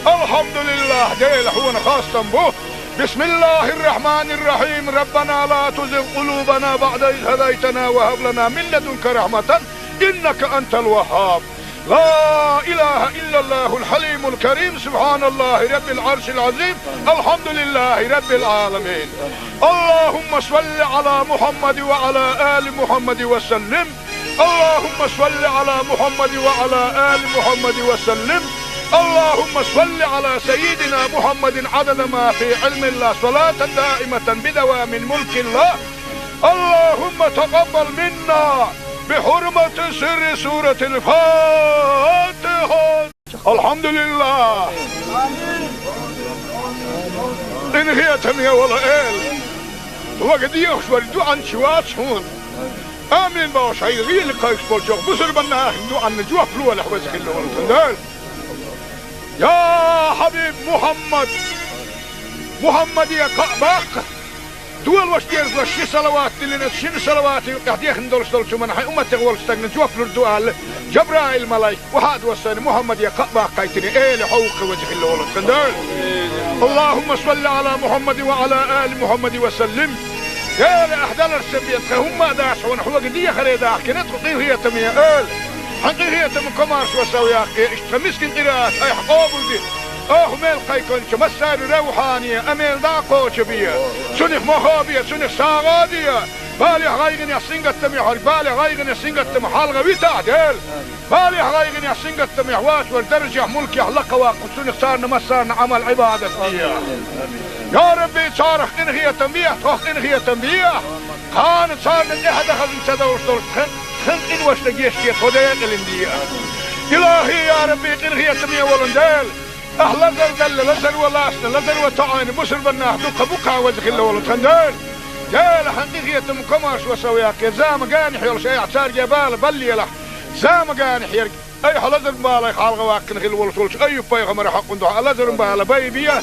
Алхьамдулиллахь, Дела, хьуна хастам бу. بسم الله الرحمن الرحيم. ربنا لا تزغ قلوبنا بعد إذ هديتنا وهب لنا من لدنك رحمة إنك أنت الوهاب. لا إله إلا الله الحليم الكريم. سبحان الله رب العرش العظيم. الحمد لله رب العالمين. اللهم صل على محمد وعلى آل محمد وسلم. اللهم صل على محمد وعلى آل محمد وسلم. اللهم صل على سيدنا محمد عدد ما في علم الله، صلاة دائمة بدوام ملك الله. اللهم تقبل منا بحرمة سر سورة الفاتحة. Алхьамдулиллах! Къинхетаме волу Эла, вага дехаш вара дуьхьанча вац хьуна. Амин бохуш, хьайн гӀийла кхайкхаш болчохь бусурба нахана дуьхьанна жоп лолахь, веза хилла волу тхан Дела. Я Хьабиб Мухьаммад! Мухьаммаде кхаъ баккха! Дола ваша деза ши салават диллина, шина салаватан юкъахь дехна долуш долчу хӀуманна хьайн умматех волчу стагана жоп лур ду аьлла, Жабраил-малайк охьа а доссийна, Мухьаммаде кхаъ баккхийтина, Эла хьо ву-кх, веза хилла волу тхан Дела. اللهم صل على محمد وعلى آل محمد وسلم. Эла, ахь даларца бен тхан хӀумма а дац хьуна, хьоьга дехаре дахкина тхо, къинхетаме Эла. Хьан къинхетам, комаьршо, сов яккха, иштта тхан мискин къираат айхьа къобалде. Оха мел кхайкхинчу массарел равхьане, Ӏамал дӀа а кхочу бе. Цунах мохо бе, цунах сагӀа де. Балех, гӀайгӀанех, сингаттамех верг, балех, гӀайгӀанех, сингаттамах хьалха витахь, Дела. Балех, гӀайгӀанех, сингаттамех воцар даржехь, мулкехь лакха ваккха, цунах царна массарна Ӏамал, Ӏибадат де. Я Рабби, царах къинхетам бе, тхох къинхетам бе. Кхана царна тӀехьа дахаза ца довш долчу тхан Хан къиношта гечде тхо декъалин де. Илахи, я Рабби, къинхетаме волан Дела, ахь лазар далла, лазар ван лаьцна, лазар ван тоьъна бусурбан нах дукха букха веза хилла волу тхан Дела. Дела, хьан къинхетам комарш ван сов яккхе, зама гани хьоьлуш айхьа царге бала баллелахь, зама гани хьерг. Айхьа лазар балай хьалха ваккхина хилла волуш волчу Айюб-пайхамара хьакъун дуьхьа лазаран бала байбе.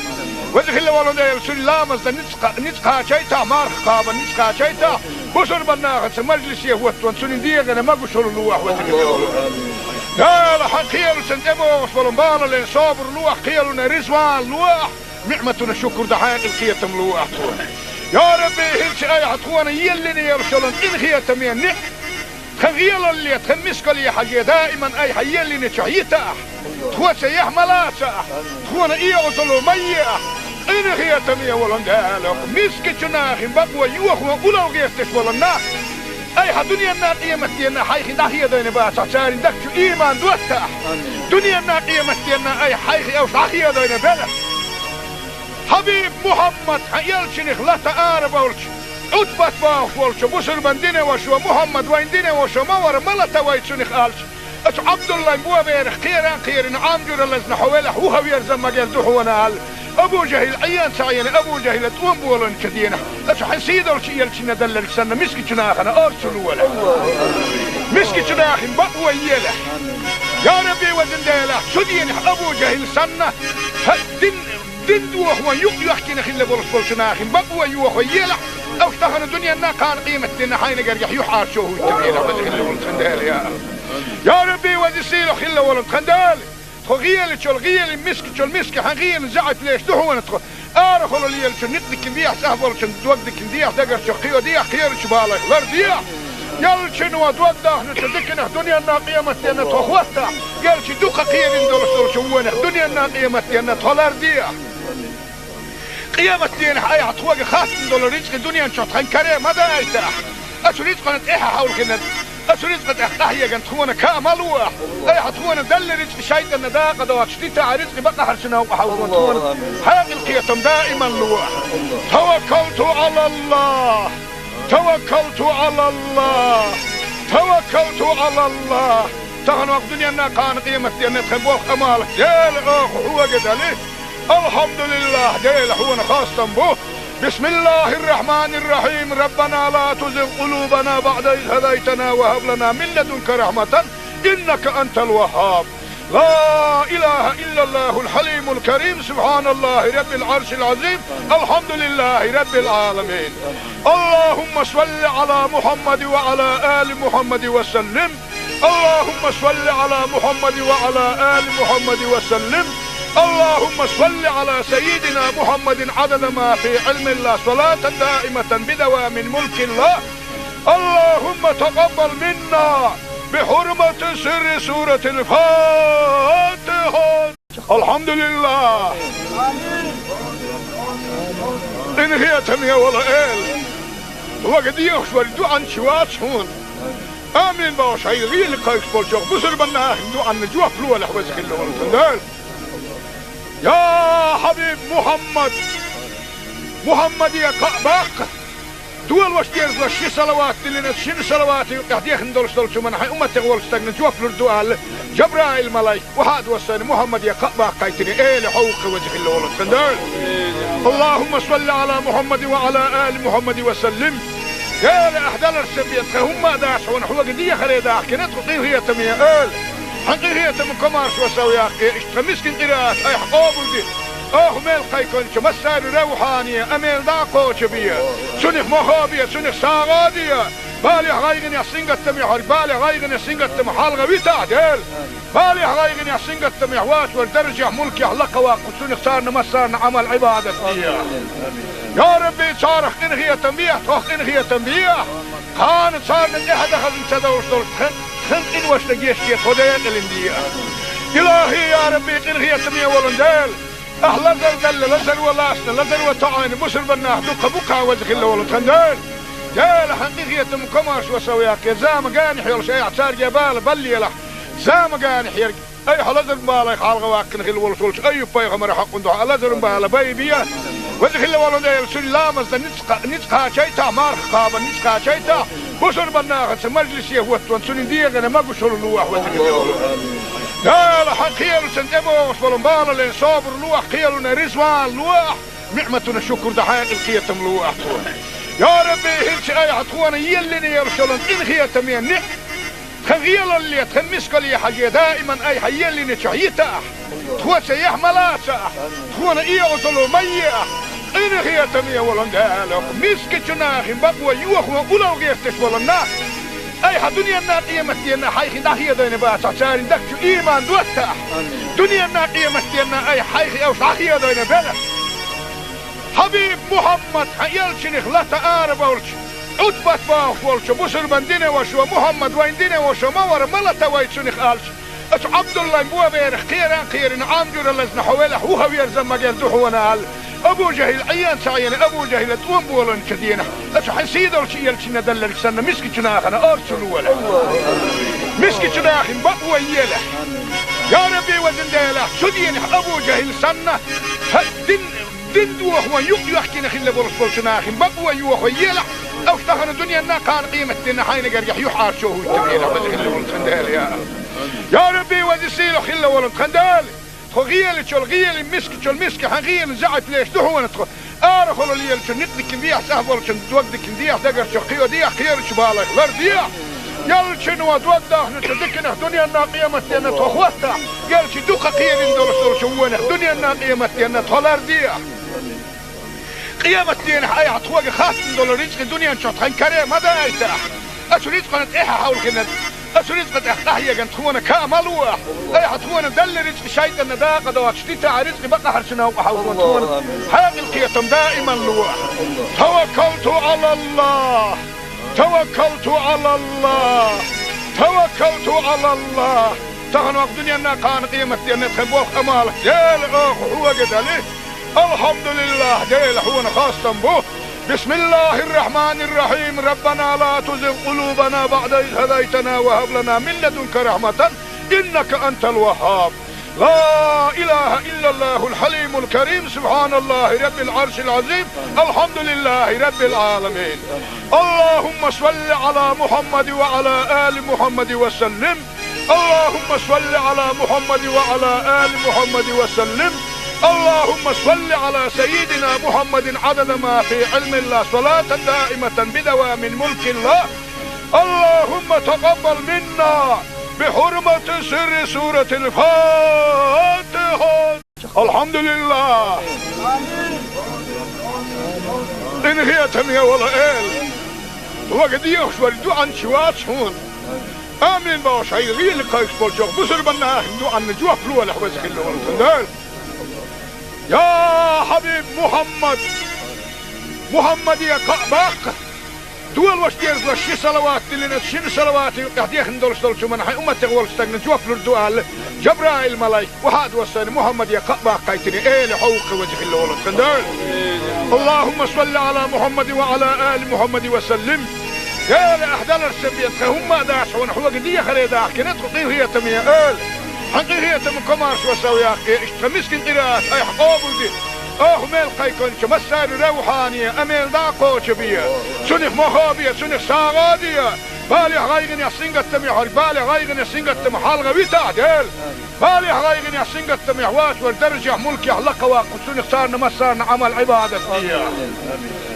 Веза хилла волу Дела, цуьнан ламазна ницкъ кха-, ницкъ кхачайтахь, марха кхабан ницкъ кхачайтахь, бусурбан нахаца мажлисе хӀоттон цуьнан дегӀана магушалла луахь, веза хилла волу Дела. Хьан кхелаца тӀебогӀуш болу балале собар луахь, кхелана риза вала луахь, ниӀматана шукур дан хьекъал кхетам луахь тхуна. Я Рабби, хӀинца айхьа тхуна еллина йолуш йолу къинхетаме ниӀ Тхан гӀелалле, тхан мискалле хьажий, даиман айхьа еллинчохь йитахь. Тхо ца яхь ма лацахь, тхуна эгӀазалла ма ехь. Къинхетаме волу Дела, мискачу нахин бакъо йохо улал гӀерташ болу нах айхьа дуьненна, къематденна хьайх дӀахедийна бацахь, царна дагчу ийман доттахь. Дуьненна, къематденна айхьа хьайх уьш дӀахедийна белахь. Хьабиб Мухьаммад, хьан элчанах лата арабовлча, Ӏутбат бохуш волчу бусурбан динан вашо, Мухьаммад вайн динан вашо ма вара, ма лата вай цунах аьлча, оцу Ӏабдуллайн боберах кхеран кхерина Ӏам жуьра лазна хьо велахь, вуха верза магар ду хьуна аьлла, Абу ЖахӀил Ӏен ца Ӏена, Абу ЖахӀила тӀом боланчу денахь, оцу хьан сийдолчу элчанна далларг санна, мискачу нахана орцу лолахь. Мискачу нахин бакъо елахь. Я Рабби, везан Дела, цу денахь Абу ЖахӀил санна, хьан дин Дин дохо юкъ йоьхкина хилла болуш болчу нахин бакъо йохо елахь, уьш тахана дуьненна, кхана къематденна хьайна гергахь юьхьӀаьржо хӀуттур елахь, веза хилла волу тхан Дела, я. Я Рабби, веза сийлахь хилла волу тхан Дела, тхо гӀелачул гӀели, мискачул миска хьан гӀена заьӀап леш ду хьуна тхо. Арахула лелачу ницкъ дикина дехьа, цӀахь болчун дог дикина дехьа, дагарчу кхио дехьа, кхерачу балайх лар дехьа. Ялчун ва дог дахначу диканах дуьненна, къематденна тхо хӀоттахь, ялчи дукха кхерина долуш долчу вонах дуьненна, къематденна тхо лар дехьа. Къематденахь айхьа тхоьга хаттам долу рицкъи дуьнен чохь тхан каре ма дайтахь. Оцу рицкъана тӀаьхьа хьовлхина, оцу рицкъа тӀехь къахьеган тхуна каа ма луахь. Айхьа тхуна далла рицкъи шайтӀанна дакъа доцуш дитахь, рицкъи бакъахьарчу новкъа хьовлхо тхуна хьекъал кхетам даиман луахь. Таваккалту Ӏалаллах! Таваккалту Ӏалаллах! Таваккалту Ӏалаллах! Тахана вакха дуьненна, кхана къематденна тхан болх, Ӏамал, Дела, оха хьоьга дали. Алхьамдулиллах, Дела, хьуна хастам бу. Бисмиллахир-рахманир-рахим. Раббана ла тузигъ къулубана баъда из хӀадайтана ва хӀаб лана мин ладунка рахьматан, иннака антал ваххаб. لا إله إلا الله الحليم الكريم، سبحان الله رب العرش العظيم، الحمد لله رب العالمين. اللهم صل على محمد وعلى آل محمد وسلم. اللهم صل على محمد وعلى آل محمد وسلم. اللهم صل على سيدنا محمد عدد ما في علم الله، صلاة دائمة بدوام ملك الله. اللهم تقبل منا بحرمة سر سورة الفاتحة. Алхьамдулиллах! Къинхетаме волу Эла, хьоьга дехаш верг дуьхьанча вац хьуна. Амин бохуш, хьайн гӀийла кхайкхаш болчохь бусурбан нахана дуьхьанна жоп лолахь, веза хилла волу тхан Дела. Я хьабиб Мухьаммад! Мухьаммаде кхаъ баккха! Долош дезалаш ши салават диллина, шина салавата юкъехь дехна долуш долчу хӀуманна хьайн умматех волчу стагна жоп лур ду аьлла, Жабраил-малайк охьа а доссийна, Мухьаммаде кхаъ баккхийтина, Эла, хьо ву-кх веза хилла волу тхан Дела. Аллахумма салли Ӏала Мухьаммадин ва Ӏала али Мухьаммадин ва саллим. Эла, ахь даларца бен тхан хӀумма а дац хьуна, хьоьга дехаре дахкина тхо, къинхетаме Эла. Хьан къинхетам комаршо сов яккхе, иштта тхан мискин къираат айхьа къобалде. Оха мел кхайкхинчу массарна равхьане а мел дӀа а кхочу бе. Цунах мохо а бе, цунах сагӀа а де. Балехь, гӀайгӀанехь, сингаттамехь верг балех, гӀайгӀанех, сингаттамах хьалха витахь, Дела. Балехь, гӀайгӀанехь, сингаттамехь воцург даржехь, мулкехь лакхаваккха, цунах царна массарна Ӏамал-Ӏибадат де. Я Рабби, царах къинхетам бехьа, тхох къинхетам бехьа. Кхана царна тӀаьхьа дан хазна ца довш долуш тхан, тхан къиношна гечде тхо декъалин де. Илахи, я Рабби, къинхетаме волун Дела! Ахь лазар далла, лазар ван лаьцна, лазар ван тоьъна бусурбан нах дукха бу-кх, веза хилла волу тхан Дела. Дела, хьан къинхетам комаршо сов яккхе, зама гани хьоьлуш айхьа царге бала баллелахь, зама гани хьерг. Айхьа лазар балай хьалха ваккхина хилла волуш волчу Айюб-пайхамара хьакъун дуьхьа лазаран бала байбе. Веза хилла волу Дела, цуьнан ламазна ницкъ кха-, ницкъ кхачайтахь, марха кхабан ницкъ кхачайтахь, Бусурбан нахаца мажлисе хӀоттаван цунна дегӀана могушалла лолахь, веза хилла волу. Дала, хьан кхелашна тӀебогӀуш болу балале собар лолахь, кхелана риза вала лолахь, ниӀматана шукур дан хьекъал кхетам лолахь тхуна. Я Рабби, хӀинца айхьа тхуна еллина йолуш йолу къинхетаме ниӀ, тхан гӀелалле, тхан мискалле хьажий, даиман айхьа еллиначохь йитахь, тхо цаьхьа ма лацахь, тхуна оьгӀазло ма ехь, къинхетаме волу Дала, мискачу нахана бакъо йохо улал гӀерташ болу нах, айхьа дуьненна, къематденна хьайх дӀахедийна бацахь, церан дагчу иман доттахь, дуьненна, къематденна айхьа хьайх уьш дӀахедийна белахь. Хьабиб Мухьаммад, хьан элчанах лата ара болчу, Ӏутбат бохуш волчу бусурбан динан вашо, Мухьаммад вайн динан вашо ма вара, ма лата вай цунах аьлча, оцу Ӏабдуллайн боберах кхеран а кхерина, Ӏам жуьра лазна хьо велахь, вуха верза ма герза ду хьуна аьлла, Абу ЖахӀил Ӏен ца Ӏийна, Абу ЖахӀила тӀом боланчу дийнахь, оцу хьан сийдолчу элчанна делларг санна, мискачу нахана орцу лолахь. Мискачу нахана бакъо елахь. Я Рабби, везан Дела, цу дийнахь Абу ЖахӀил санна, хьан дин Дин дохо юкъ йоьхкина хилла болуш болчу нахана бакъо йохо елахь, уьш тахана дуьненна, кхана къематденна хьайна гергахь юьхьӀаьржо хӀуттабелахь, веза хилла волу тхан Дела, я. Я Рабби, веза сийлахь хилла волу тхан Дела. Тхо гӀелачул гӀели, мискачул миска, хьан гӀелан заьӀап леш ду хьуна тхо. Арахула лелачун никъ дикина дехьа, цӀахь болчун дог дикина дехьа, дагарчу кхио дехьа, кхерачу балайх лардехьа. Ялчуьнан дог дахначу диканах дуьненна, къематденна тхо хӀоттахь, ялчи дукха кхерина долуш долчу вонах дуьненна, къематденна тхо лардехьа. Къематденахь айхьа тхоьга хаттам долу рицкъа дуьнен чохь тхан каре ма дайтахь. Оцу рицкъана тӀаьхьа хьовлхина, оцу рицкъа тӀехь къахьеган тхуна каа ма лолахь. Айхьа тхуна делла рицкъа шайтӀанна дакъа доцуш дитахь, рицкъа бакъахьарчу новкъа хьовлхо тхуна хьекъал кхетам даиман лолахь. Таваккалту Ӏалаллахь. Таваккалту Ӏалаллахь! Таваккалту Ӏалаллахь! Тахана ваха дуьненна, кхана къематденна тхан болх, Ӏамал, Дела, оха хьоьга дали. Алхьамдулиллахь, Дела, хьуна хастам бу. بسم الله الرحمن الرحيم. ربنا لا تزغ قلوبنا بعد إذ هديتنا وهب لنا من لدنك رحمة إنك أنت الوهاب. لا إله إلا الله الحليم الكريم، سبحان الله رب العرش العظيم، الحمد لله رب العالمين. اللهم صل على محمد وعلى آل محمد وسلم. اللهم صل على محمد وعلى آل محمد وسلم. اللهم صل على سيدنا محمد عدد ما في علم الله، صلاة دائمة بدوام ملك الله. اللهم تقبل منا بحرمة سر سورة الفاتحة. الحمد لله. Къинхетаме волу Эла, вага дехаш верг дуьхьанча вац хьуна. Амин бохуш, хьайга гӀийла кхайкхаш болчу бусурбан нахана дуьхьанна жоп лолахь, веза хилла волу тхан Дела. Я хьабиб Мухьаммад, Мухьаммаде кхаъ баккха. Долош дезалаш ши салават диллина, шина салавата юкъахь дехна долуш долчу хӀуманна хьайн умматех волчу стагна жоп лур ду аьлла, Жабраил-малайк, вахьа а доссийна, Мухьаммаде кхаъ баккхийтина, Эла, хьо ву-кх, веза хилла волу тхан Дела. اللهم صل على محمد وعلى آل محمد وسلم. Эла, ахь даларсан бен тхан хӀумма а дац хьуна, хьоьга дехаре дахкина тхо, къинхетаме Эла. Хьан къинхетам, комаршо сов яккхий, иштта тхан мискин къираат айхьа къобалде. Оха мел кхайкхинчу массарна равхьане а мел дӀа а кхочу бе. Цунах мохо бе, цунах сагӀа а де. Балех, гӀайгӀанех, сингаттамех верг, балех, гӀайгӀанех, сингаттамах хьалха витахь, Дела. Балех, гӀайгӀанех, сингаттамех воцург даржехь, мулкехь лакха ваккха, цунах царна массарна Ӏамал-Ӏибадат де.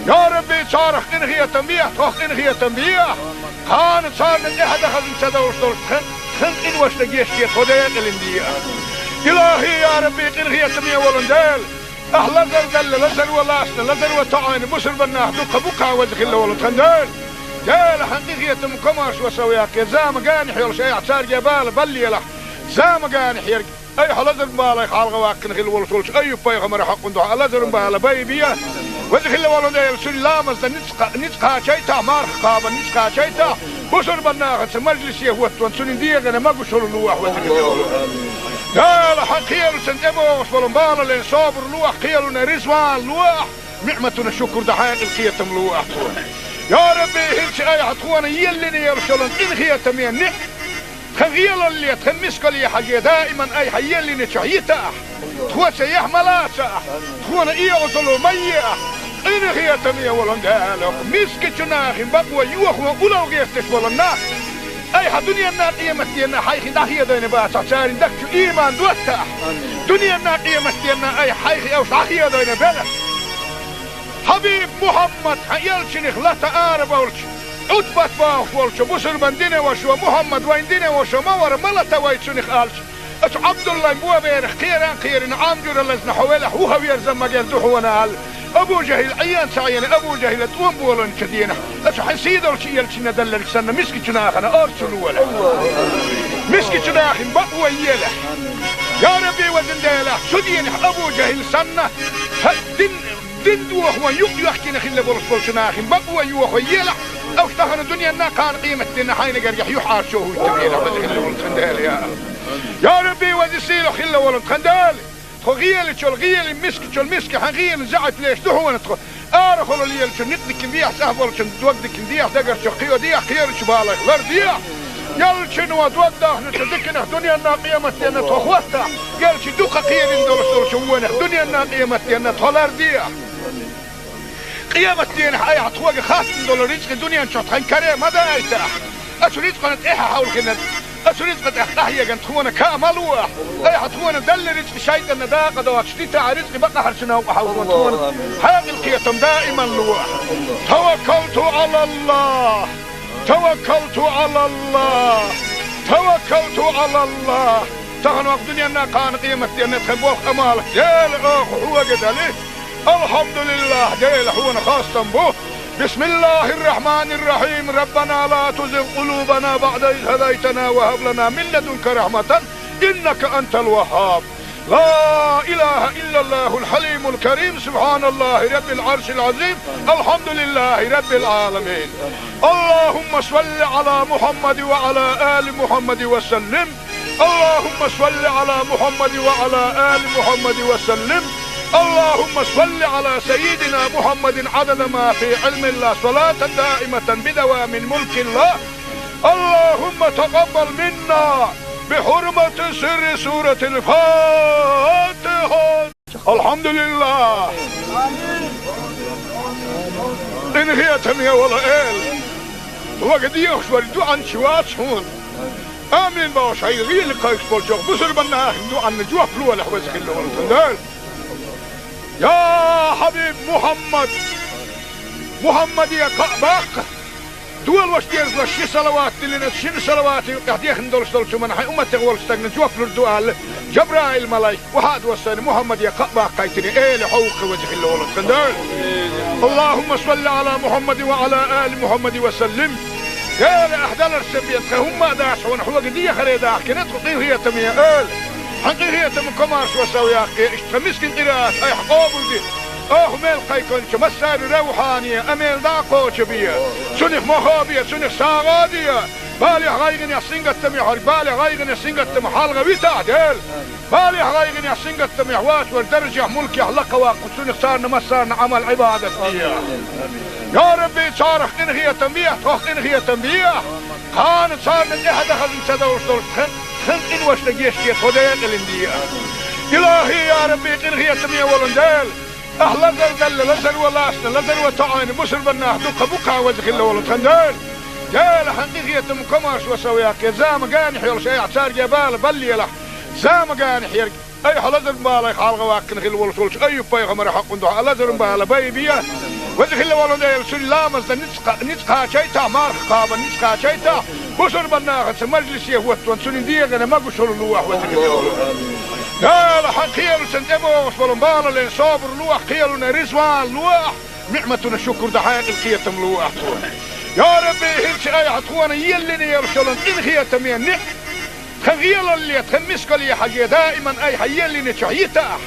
Я Рабби, царах къинхетам бе, тхох къинхетам бе. Кхана царна тӀаьхьа дан хазна ца довш долуш тхан, тхан къиношна гечде, тхо декъалина де. Илахи, я Рабби, къинхетаме волу Дела. Ахь лазар делла, лазаро лаьцна, лазаро тоӀийна бусурбан нах дуккха бу-кх, веза хилла волу тхан Дела. Дела, хьан къинхетам, комаршо сов яккхий, зама генахь йолуш айхьа цаьрга бала баллалахь, зама генахь ерг айхьа лазаран балех хьалха ваккхина хилла волуш волчу Айюб-пайхамаран хьокъан дуьхьа лазаран бала байбе. Веза хилла волу Дела, цуьнан ламазна ницкъ кха-, ницкъ кхачийтахь, марха кхабарна ницкъ кхачийтахь, бусурбан нахаца мажлисе хӀоттаван цуьнан дегӀана могушалла лолахь, веза хилла волу Дела. Дела, хьан кхелашна тӀебогӀуш болу балале собар лолахь, кхелана риза вала лолахь, ниӀматана шукур дан хьекъал кхетам лолахь тхуна. Я Рабби, хӀинца айхьа тхуна еллина йолуш йолу къинхетаме ниӀ, тхан гӀелалле, тхан мискалле хьажий, даиман айхьа еллиначохь йитахь, тхо цаьхьа ма лацахь, тхуна оьгӀазло ма ехь, Къинхетаме волу Дела, мискачу нахана бакъо йохо улал гӀерташ болу нах, айхьа дуьненна, къематденна хьайх дӀахедийна бацахь, церан дагчу иман доттахь. Амин. Дуьненна, къематденна айхьа хьайх уьш дӀахедийна белахь. Хьабиб Мухьаммад, хьан элчанах лата арабевлча, Ӏутбат бохуш волчу бусурбан динан вашас, Мухьаммад вайн динан ваша ма вара, ма лата вай цунах аьлча, оцу Ӏабдуллайн боберах кхеран кхерина, Ӏам жуьра лазна хьо велахь, вухаверза магар ду хьуна аьлла, Абу ЖахӀил Ӏен ца Ӏена, Абу ЖахӀила тӀом боланчу дийнахь, оцу хьайн сийдолчу элчанна далларг санна, мискачу нахана орцу лолахь. Мискачу нахана бакъо елахь. Я Рабби, везан Дела, цу дийнахь Абу ЖахӀил санна, хьан дин, дин дохо юкъ йоьхкина хилла болуш болчу нахана бакъо йохо елахь, уьш тахана дуьненна, кхана къематденна хьайна гергахь юьхьӀаьржо хӀуттабелахь, веза хилла волу тхан Дела, я АллахӀ. Я Рабби, веза сийлахь хилла волу тхан Дела! Тхо гӀелачул гӀелин, мискачул миска хьан гӀелин заьӀап леш ду хьуна тхо. Арахула лелачун некъ дикина дехьа, цӀахь болчун дог дикина дехьа, дагарчу кхио дехьа, кхерачу балех лардехьа. Ялчуьнан дог дахначу диканах дуьненна, къематденна тхо хӀоттахь, ялчу дукха кхерина долуш долчу вонах дуьненна, къематденна тхо лардехьа. Къематденахь айхьа тхоьга хаттам долу рицкъа дуьнен чохь тхан каре ма дайтахь. Оцу рицкъана тӀаьхьа хьовлхина, оцу рицкъа тӀехь къахьегна тхуна ка ма лолахь. Айхьа тхуна далла рицкъа шайтӀанна дакъа доцуш дитахь, рицкъа бакъахьарчу новкъа хьовзо тхуна. Хьан къинхетам даиман лолахь. Таваккалту Ӏалаллахь! Таваккалту Ӏалаллахь! Таваккалту Ӏалаллахь! Тахана ваха дуьненна, кхана къематденна тхан болх, Ӏамал, Дела, оха хьоьга дали. Алхьамдулиллахь, Дела, хьуна хастам бу. بسم الله الرحمن الرحيم. ربنا لا تزغ قلوبنا بعد إذ هديتنا وهب لنا من لدنك رحمة إنك أنت الوهاب. لا إله إلا الله الحليم الكريم. سبحان الله رب العرش العظيم. الحمد لله رب العالمين. اللهم صل على محمد وعلى آل محمد وسلم. اللهم صل على محمد وعلى آل محمد وسلم. اللهم صل على سيدنا محمد عدد ما في علم الله، صلاة دائمة بدوام ملك الله. اللهم تقبل منا بحرمة سر سورة الفاتحة. Алхьамдулиллахь! Къинхетаме волу Эла! Вага дехаш вара дуьхьанча вац хьуна. Амин бохуш, хьайн гӀийла кхайкхаш болчу бусурбан нахана дуьхьанна жоп лолахь, веза хилла волу тхан Дела. Я Хьабиб Мухьаммад! Мухьаммаде кхаъ баккха! Дола ваша дезалаш ши салават диллина, шина салаватан юкъахь дехна долуш долчу хӀуманна хьайн умматех волчу стагна жоп лур ду аьлла, Жабраил-малайк охьа а доссийна, Мухьаммаде кхаъ баккхийтина, Эла, хьо ву-кх, веза хилла волу тхан Дела. اللهم صل على محمد وعلى آل محمد وسلم. Дела, ахь даларца бен тхан хӀумма а дац хьуна, хьоьга дехаре дахкина тхо, къинхетаме Эла. Хьан къинхетаман комаршо сов яккхий, иштта тхан мискин къираат айхьа къобалде. Оха мел кхайкхинчу массарна равхьане а мел дӀа а кхочу бе. Цунах мохо бе, цунах сагӀа а де. Балехь, гӀайгӀанехь, сингаттамехь верг балех, гӀайгӀанех, сингаттамах хьалха витахь, Дела. Балехь, гӀайгӀанехь, сингаттамехь воцург даржехь, мулкехь лакха ваккха, цунах царна массарна Ӏамал-Ӏибадат де. Я Рабби, царах къинхетам бехьа, тхох къинхетам бехьа. Кхана царна тӀаьхьа дан хазна ца довш долуш тхан, тхан къиношна гечде, тхо декъалина де. Илахьи, я Рабби, къинхетаме волу Дела! Ахь лазар далла, лазаро лаьцна, лазаро тоӀийна бусурбан нах дуккха бу-кх, веза хилла волу тхан Дела. Дела, хьан къинхетаман комаршо сов яккхий, зама генахь йолуш айхьа цаьрга бала баллалахь. Зама генахь ерг айхьа лазаран балех хьалха ваьккхина хилла волуш волчу Айюб-пайхамаран хьокъан дуьхьа лазаран бала байбе. Веза хилла волу Дела, цуьнан ламазна ницкъ кха-, ницкъ кхачийтахь, марха кхабарна ницкъ кхачийтахь, бусурбан нахаца мажлисе хӀоттаван цуьнан дегӀана могушалла лолахь, веза хилла волу. Дела, хьан кхелашна тӀебогӀуш болу балале собар лолахь, кхелана реза вала лолахь, ниӀматана шукур дан хьекъал, кхетам лолахь тхуна. Я Рабби, хӀинца айхьа тхуна еллина йолуш йолу къинхетаме ниӀ- Тхан гӀелалле, тхан мискалле хьажий, даиман айхьа еллинчохь йитахь.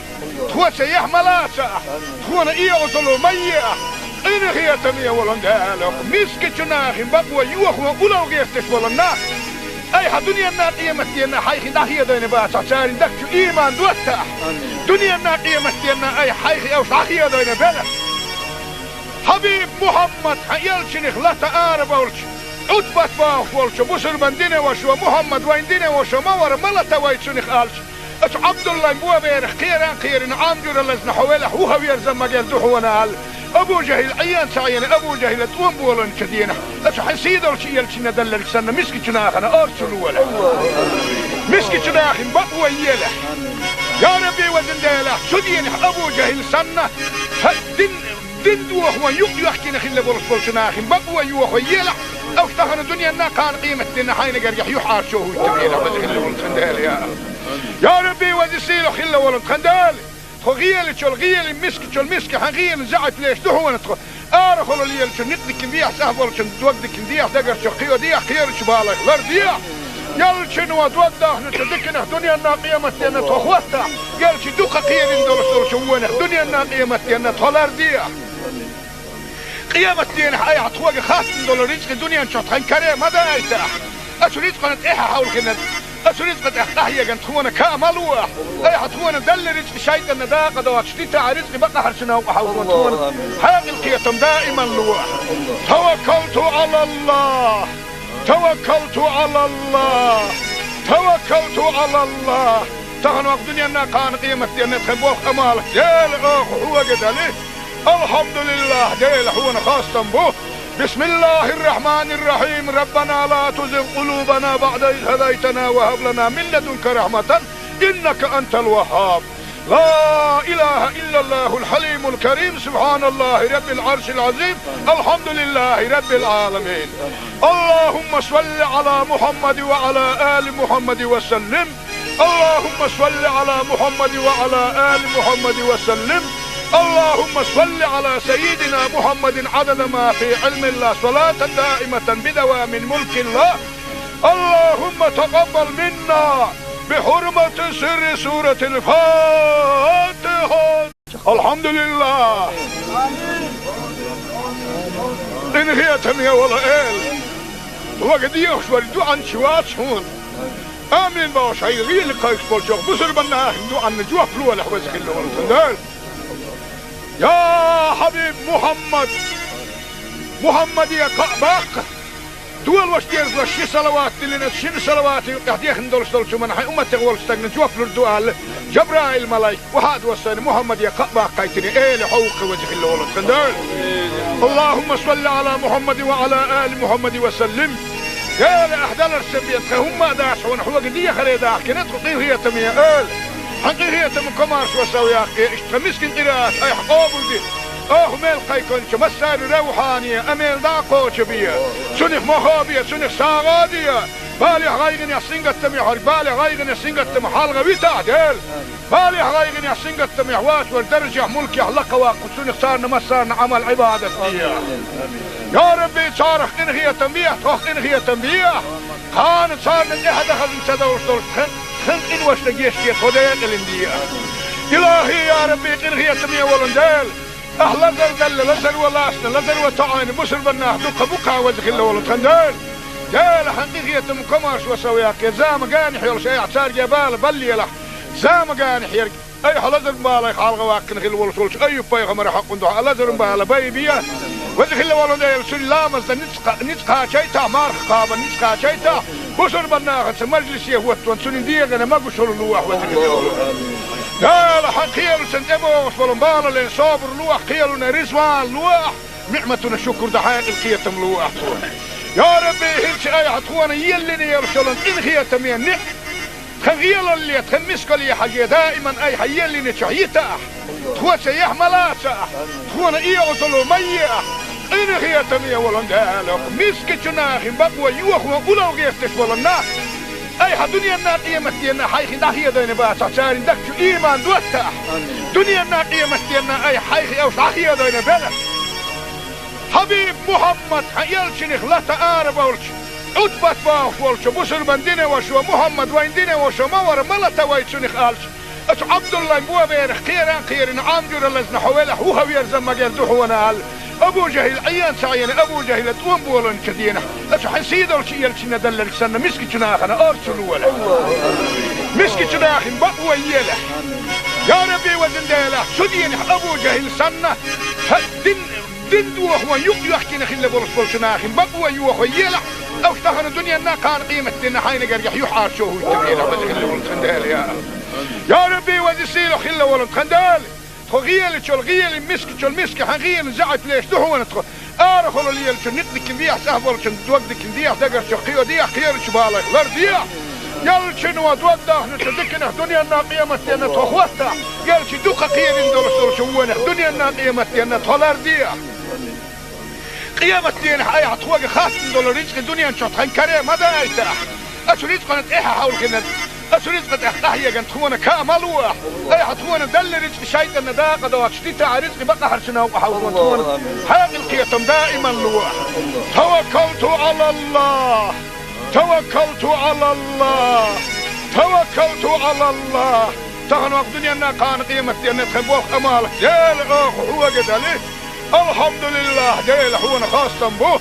Тхоца яхь ма лацахь, тхуна и озало ма еахь. Къинхетаме волу Дела, мискачу нахана бакъо йохо улал гӀерташ болу нах, айхьа дуьненна, къематденна хьайх дӀахедийна бацахь, церан дагчу иман доттахь. Дуьненна, къематденна айхьа хьайх уьш дӀахедийна белахь. Хьабиб Мухьаммад, хьан элчанах лата арабевлча, Ӏутбат бохуш волчу бусурбан динан вашас, Мухьаммад вайн динан ваша ма вара, ма лата вай цунах аьлча, оцу Ӏабдуллайн боберах кхеран кхерина, Ӏам жуьра лазна хьо велахь, вухаверза магар ду хьуна аьлла, Абу-ЖахӀил Ӏийна ца Ӏийна, Абу-ЖахӀила тӀом боланчу дийнахь, аса хьайн сий долчу элчанна делларг санна, мискачу нахана орцу лолахь. Мискачу нахана бакъо елахь. Я Рабби, везан Дела, цу дийнахь Абу-ЖахӀил санна, хьан дин, дин дохо юкъ йохкина хилла болуш болчу нахана бакъо йохо елахь, аса тахана дуьненна, кхана къематдийнна хьайна гергахь юьхьӀаьржо хӀуттур елахь, веза хилла волу тхан Дела, я. Я Рабби, веза сийлахь хилла волу тхан Дела. Тхо гӀелачул гӀелин, мискачул миска хьан гӀелин заьӀап леш ду хьуна тхо. Арахула лелачу никъ дикина дехьа, цӀахь болчун дог дикина дехьа, дагарчу кхио дехьа, кхерачу балайх лар дехьа. Ялчуьнан дог дахначу диканах дуьненна, къематденна тхо хӀоттахь, ялчу дукха кхерина долуш долчу вонах дуьненна, къематденна тхо лар дехьа. Къематдийнахь айхьа тхоьга хаттам долу рицкъи дуьнен чохь тхан каре ма дайтахь. Аса рицкъана тӀаьхьа хьовлхина, аса рицкъа тӀехь къахьеган тхуна каа ма лохь. Айхьа тхуна делла рицкъи шайтӀанна дакъа доцуш дитахь, рицкъи бакъахьарчу новкъа хьовзо тхуна. Хьекъал, кхетам даиман лохь. Таваккалту Ӏалаллахь. Таваккалту Ӏалаллахь. Таваккалту Ӏалаллахь. Тахана вакъ дуьненна, кхана къематденна тхан болх, Ӏамал, Дела, оха хьоьга дали. Алхьамдулиллахь, Дела, хьуна хастам бу. بسم الله الرحمن الرحيم. ربنا لا تزغ قلوبنا بعد إذ هديتنا وهب لنا من لدنك رحمة إنك أنت الوهاب. لا إله إلا الله الحليم الكريم. سبحان الله رب العرش العظيم. الحمد لله رب العالمين. اللهم صل على محمد وعلى آل محمد وسلم. اللهم صل على محمد وعلى آل محمد وسلم. اللهم صل على سيدنا محمد عدد ما في علم الله، صلاة دائمة بدوام ملك الله. اللهم تقبل منا بحرمة سر سورة الفاتحة. Алхьамдулиллахь! Къинхетаме волу Эла! Хьоьга дехаш верг дуьхьал чу вац хьуна. Амин бохуш, хьайн гӀийла кхайкхаш болчу бусурбаннахана дуьхьанна жоп лолахь, веза хилла волу тхан Дела. Я Хьабиб Мухьаммад! Мухьаммаде кхаъ баккха! Долуш дезалаш ши салават диллина, шина салавата юкъахь дехна долуш долчу хӀуманна хьайн умматех волчу стагна жоп лур ду аьлла, Жабраил-малайк охьа а доссийна, Мухьаммаде кхаъ баккхийтина, Эла хьовха, веза хилла волу тхан Дела. اللهم صل على محمد وعلى آل محمد وسلم. Эла, ахь даларца бен тхан хӀумма а дац хьуна, хьоьга дехаре дахкина тхо, къинхетаме Эла. Хьан къинхетам, комаьршо сов яккхий, иштта тхан мискин къираат айхьа къобалде. Оха мел кхайкхинчу массарна равхьане, амел дӀа а кхочу бе. Цунах мохо бе, цунах сагӀа а де. Балехь, гӀайгӀанехь, сингаттамехь верг, балех, гӀайгӀанех, сингаттамах хьалха витахь, Дела. Балехь, гӀайгӀанехь, сингаттамехь воцург даржехь, мулкехь лакха ваккха, цунах царна массарна Ӏамал-Ӏибадат де. Я Рабби, царах къинхетам бехьа, тхох къинхетам бехьа. Кхана царна тӀаьхьа дан хазна ца довш долуш тхан, тхан къиношна гечде, тхо декъалина де. Илахьи, я Рабби, къинхетаме волу Дела! Ахь лазар делла, лазар ван лаьцна, лазар ван тоьӀна бусурбаннах дуккха бу-кх, веза хилла волу тхан Дела. Дела, хьан къинхетам, комаьршо сов яккхий, зама генахь йолуш айхьа цаьрга бала баллалахь. Зама генахь ерг айхьа лазаран балех хьалха ваккхина хилла волуш волчу Айюб-пайхамаран хьокъан дуьхьа лазаран бала байбе. Веза хилла волу Дела, цуьнан ламазна ницкъ кха-, ницкъ кхачийтахь, марха кхабарна ницкъ кхачийтахь, бусурбаннахаца мажлисе хӀоттаван цуьнан дегӀана могушалла лохь, веза хилла волу. Дела, хьан кхелаца тӀебогӀуш болу балале собар лохь, кхелана резаван лохь, ниӀматана шукур дан хьекъал, кхетам лохь цунна. Я Рабби, хӀинца айхьа тхуна еллина йолуш йолу къинхетаме ниӀ-, тхан гӀелалле, тхан мискалле хьажий, даиман айхьа еллинчохь йитахь, тхоьца яхь ма лацахь, тхуна оьгӀазло ма ехь, къинхетаме волу Дела, мискачу нахана бакъо йохо улал гӀерташ болу нах айхьа дуьненна, къематденна хьайх дӀахедийна бацахь, церан дагчу ийман доттахь, дуьненна, къематденна айхьа хьайх уьш дӀахедийна белахь. Хьабиб Мухьаммад, хьан элчанах лата арабевлча, Ӏутбат бохуш волчу бусурбан динан вашас: «Мухьаммад вайн динан ваша ма вара, ма лата вай цунах», — аьлча, аса Ӏабдуллайн боберах кхеран а кхерина, Ӏам жуьра лазна хьо велахь, вуха верза магар ду хьуна аьлла, Абу-ЖахӀил Ӏийна ца Ӏийна, Абу-ЖахӀила тӀом боланчу дийнахь, аса хьайн сий долчу элчанна делларг санна, мискачу нахана орцу лолахь. Мискачу нахана бакъо елахь. Я Рабби, везан Дела, цу дийнахь Абу-ЖахӀил санна, хьан дин Дин дохо юкъ йохкина хилла болуш болчу нахана бакъо йохо елахь, аса тахана дуьненна, кхана къематденна хьайна гергахь юьхьӀаьржо хӀуттур елахь, веза хилла волу тхан Дела, я. Я Рабби, веза сийлахь хилла волу тхан Дела! Тхо гӀелачул гӀелин, мискачул миска хьан гӀелин заьӀап леш ду хьуна тхо. Арахула лелачун никъ дикин дехьа, цӀахь болчун дог дикин дехьа, дагарчу кхио дехьа, кхерачу балайх лар дехьа. Ялчун ва дог дахначу дикинах дуьненна къематденна тхо хӀоттахь, ялчи дукха кхерин долуш долчу вонах дуьненна къематденна тхо лар дехьа. Къематденахь айхьа тхоьга хаттам долу рицкъи дуьнен чохь тхан каре ма дайтахь. Ацу рицкъана тӀаьхьа хьовлхина, ацу рицкъа тӀехь къахьеган тхуна ка ма луахь. Айхьа тхуна далла рицкъи шайтӀанна дакъа доцуш дитахь, рицкъи бакъахьарчу новкъа хьовлхун тхуна хьекъал кхетам даиман луахь. Таваккалту Ӏалаллах! Таваккалту Ӏалаллах! Таваккалту Ӏалаллах! Тахана вакъ дуьненна кхана къематденна тхан болх амалах Дела оха хьоьга дали. Алхьамдулиллах, Дела, хьуна хастам бу.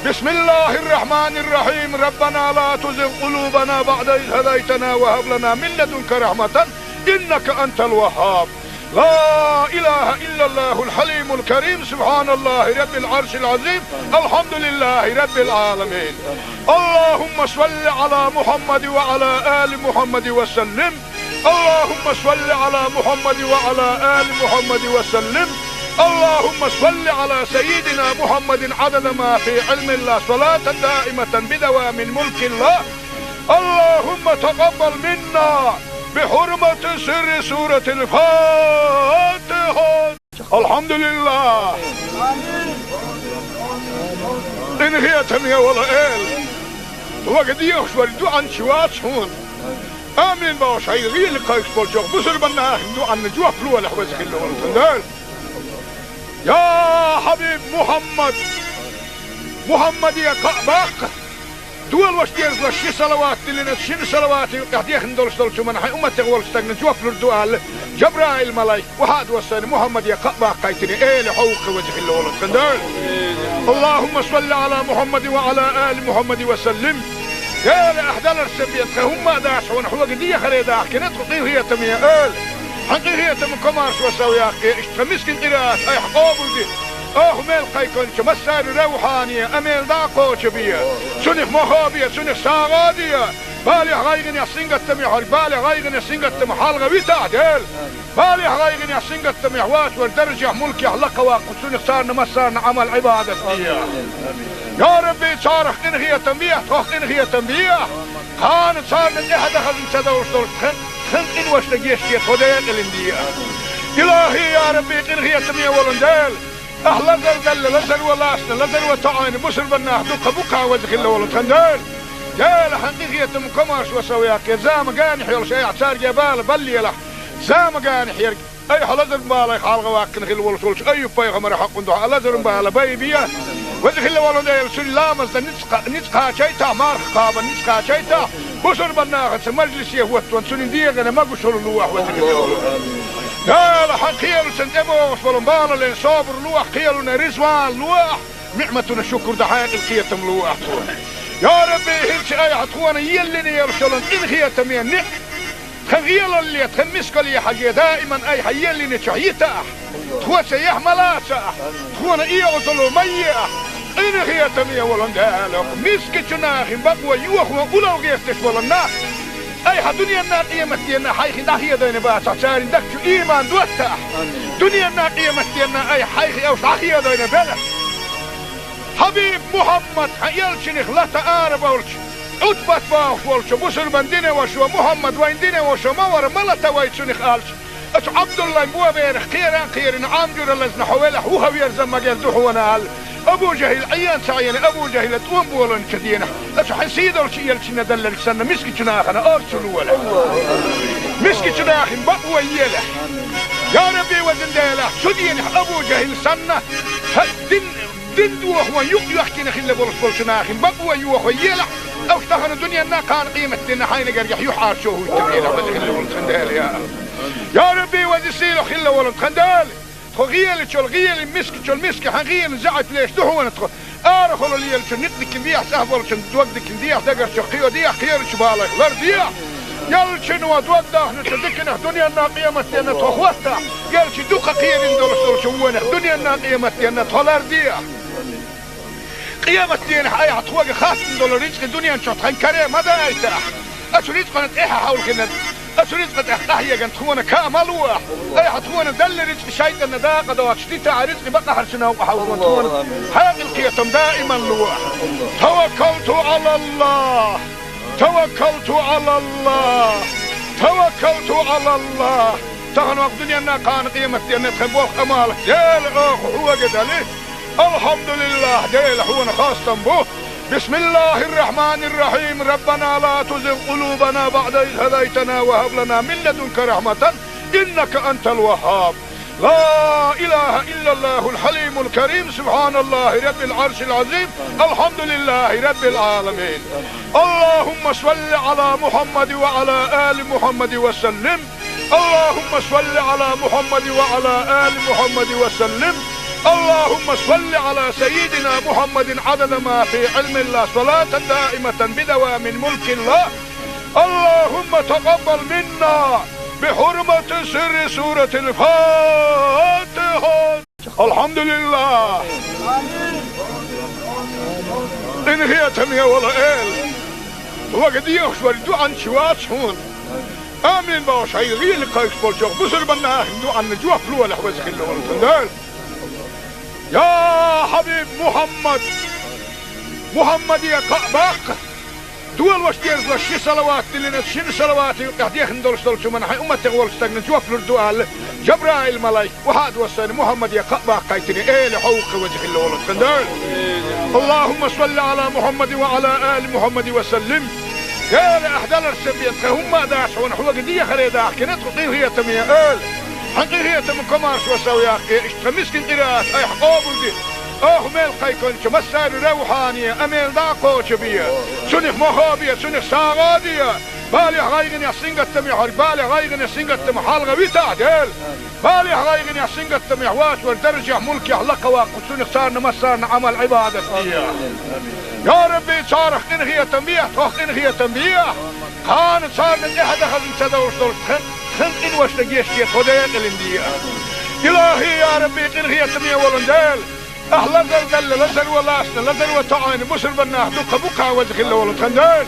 Бисмиллахир-рахманир-рахим. Раббана ла тузигъ къулубана баъда из хӀадайтана ва хӀаб лана мин ладунка рахьматан, иннака антал ваххаб. Ла илаха иллаллахул хьалимул карим. Субханаллахи раббил аршил азим. Алхьамдулиллахи раббил аламин. Аллахумма салли ала Мухаммад ва ала али Мухаммад ва саллим. اللهم صل على محمد وعلى آل محمد وسلم. اللهم صل على سيدنا محمد عدد ما في علم الله، صلاة دائمة بدوام ملك الله. اللهم تقبل منا بحرمة سر سورة الفاتحة. Алхьамдулиллах! Къинхетаме волу Эла! Вага дехаш вара дуьхьанча вац хьуна. Амин бохуш хьайга гӀийла кхайкхаш болчохь бусурбан нахана дуьхьанна жоп лолахь, веза хилла волу тхан Дела. Я хьабиб Мухаммад! Мухаммаде кхаъ баккха! Долош дезалаш ши салават диллина, шина салавата юкъехь дехна долуш долчу хӀуманна хьайн умматех волчу стагна жоп лур ду аьлла, Жабраил-малайк, вахьа а доссайна, Мухаммаде кхаъ баккхийтина, Эла хьовха, веза хилла волу тхан Дела. Аллахумма салли ала Мухаммад ва ала али Мухаммад ва саллим. Эла, ахь даларш сан бен тхан хӀумма а дац хьуна, хьоьга дехаре дахкина тхо, къинхетаме Эла. Хьан къинхетам комаршо сов яккхий, иштта тхан мискин къираат айхьа къобалде. Оха мел кхайкхинчу массаьрна равхьане а мел дӀа а кхочу бе. Цунах мохо бе, цунах сагӀа а де. Балех, гӀайгӀанех, сингаттамех хьо, балех, гӀайгӀанех, сингаттамех хьалха витахь, Дела. Балех, гӀайгӀанех, сингаттамех вацар даржехь, мулкехь лакхаваккха, цунах царна массарна Ӏамал-Ӏибадат де. Я Рабби, царах къинхетам бехьа, тхох къинхетам бехьа. Кхана царна тӀаьхьа дан хазна ца довш долчу тхан, тхан къиношна гечде, тхо декъалин де. Илахи, я Рабби, къинхетаме волун Дела. Ахь лазар далла, лазар ван лаьцна, лазар ван тоӀийна бусурбан нах дуккха бу кхана, веза хилла волу тхан Дела. Дела, хьан къинхетам комаршо сов яккхий, зама генахь йолуш айхьа цаьрга бала баллалахь. Зама генахь ерг айхьа лазаран балех хьалха ваккхина хилла волуш волчу Айюб-пайхамаран хьакъан дуьхьа лазаран бала байбе. Веза хилла волу Дела, цуьнан ламазна ницкъ кха-, ницкъ кхачийтахь, марха кхабарна ницкъ кхачийтахь, бусурбан нахаца мажлисе хӀоттаван цуьнан дегӀана могушалла лолахь, веза хилла волу Дела. Хьан кхелашна тӀебогӀуш болу балален собар лолахь, кхелана реза ван лолахь, ниӀматана шукур дан хьекъал кхетам лолахь тхуна. Я Рабби, хӀинца айхьа тхуна еллина йолуш йолу къинхетаме ниӀ-, тхан гӀелалле, тхан мискалле хьажий, даиман айхьа еллинчохь йитахь, тхоца яхь ма лацахь, тхуна и Ӏазап ма ехьа, къинхетаме волун Дела, мискачу нахана бакъо йохо улло гӀерташ болу нах, айхьа дуьненна къематденна хьайх дӀахедийна бацахь, церан дагчу ийман доттахь, дуьненна къематденна айхьа хьайх уьш дӀахедийна белахь. Хьабиб Мухаммад, хьан элчанах лата ара болчу, Ӏутбат бохуш волчу бусурбан динан вашо, Мухаммад вайн динан вашо ма вара, ма лата вай цунах аьлча, оцу Ӏабдуллайн боберах кхеран кхерина, Ӏам жуьра лазна хьо велахь, вуха верза магар ду хьуна аьлла, Абу ЖахӀил Ӏен ца Ӏийна, Абу ЖахӀила тӀом боланчу дийнахь, оцу хьайн сийдолчу элчанна даллалц санна, мискачу нахана орцу лолахь. Мискачу нахана бакъо елахь. Я Рабби, везан Дела, цу дийнахь Абу ЖахӀил санна, хьан дин Дин дохо ван юкъ-йоьхкина хилла болуш болчу нахана бакъо йохо елахь, уьш тахана дуьненна кхана къематденна хьайна гергахь юьхьӀаьржо хӀуттабелахь, веза хилла волу тхан Дела, я. Я Рабби, веза сийлахь хилла волу тхан Дела. Тхо гӀелачул гӀелин, мискачул миска хьан гӀелин заьӀап леш ду хьуна тхо. Арахула лелачун никъ дикин дехьа, цӀахь болчун дог дикин дехьа, дагарчу кхио дехьа, кхерачу балайх лар дехьа. Ялчун ва дог дахначу диканах дуьненна къематденна тхо хӀоттахь, ялчи дукха кхерин долуш долчу вонах дуьненна къематденна тхо лар дехьа. Къематденахь айхьа тхоьга хаттам долу рицкъи дуьнен чохь тхан каре ма дайтахь. Ацу рицкъана тӀаьхьа хьовлхина, Оцу рицкъа тӀехь къахьегна тхуна каа ма ло ахь. Айхьа тхуна делла рицкъа шайтӀанна дакъа доцуш дитахь, рицкъа бакъахьарчу новкъа хьовзо тхуна. Хьекъал, кхетам даиман ло ахь. Таваккалту Ӏалаллах! Таваккалту Ӏалаллах! Таваккалту Ӏалаллах! Тахана ваха дуьненна, кхана къематденна тхан болх амал Дела оха хьоьга дали. Алхьамдулиллах, Дела хьуна хастам бу. بسم الله الرحمن الرحيم. ربنا لا تزغ قلوبنا بعد إذ هديتنا وهب لنا من لدنك رحمة إنك أنت الوهاب. لا إله إلا الله الحليم الكريم. سبحان الله رب العرش العظيم. الحمد لله رب العالمين. اللهم صل على محمد وعلى آل محمد وسلم. اللهم صل على محمد وعلى آل محمد وسلم. اللهم صل على سيدنا محمد عدد ما في علم الله، صلاة دائمة بدوام ملك الله. اللهم تقبل منا بحرمة سر سورة الفاتحة. Алхьамдулиллах! Къинхетаме волу Эла! Вага дехаш вара дуьхьанча вац хьуна. Амин бохуш, хьайн гӀийла кхайкхаш болчохь бусурбан нахана дуьхьанна жоп лолахь, веза хилла волу тхан Дела. Я Хьабиб Мухьаммад! Мухьаммаде кхаъ баккха! Долош дезло ши салават диллина, шина салавата юкъахь дехна долуш долчу хӀуманна хьайн умматех волчу стагна жоп лур ду аьлла, Жабраил-малайк охьа а доссийна, Мухьаммаде кхаъ баккхийтина, Эла хьо ву-кх, веза хилла волу тхан Дела. اللهم صل على محمد وعلى آل محمد وسلم. Дела, ахь даларца бен тхан хӀумма а дац хьуна, хьоьга дехаре дахкина тхо, къинхетаме Эла. Хьан къинхетам, комаьршо сов яккхий, иштта тхан мискин къираат айхьа къобалде. Оха мел кхайкхинчу массаьрна рухьане а мел дӀа а кхочу бе. Цунах мохо бе, цунах сагӀа а де. Балехь, гӀайгӀанехь, сингаттамехь верг балех, гӀайгӀанех, сингаттамах хьалха витахь, Дела. Балехь, гӀайгӀанехь, сингаттамехь воцург даржехь, мулкехь лакха ваккха, цунах царна массарна Ӏамал, Ӏибадат де. Я Рабби, царах къинхетам бе, тхох къинхетам бе. Кхана царна тӀаьхьа дан хазна ца довш долуш тхан, тхан къиношна гечде, тхо декъалина де. Илахьи, я Рабби, къинхетаме волу Дела. Ахь лазар делла, лазаро лаьцна, лазаро тоӀийна бусурбан нах дуккха бу-кх, веза хилла волу тхан Дела.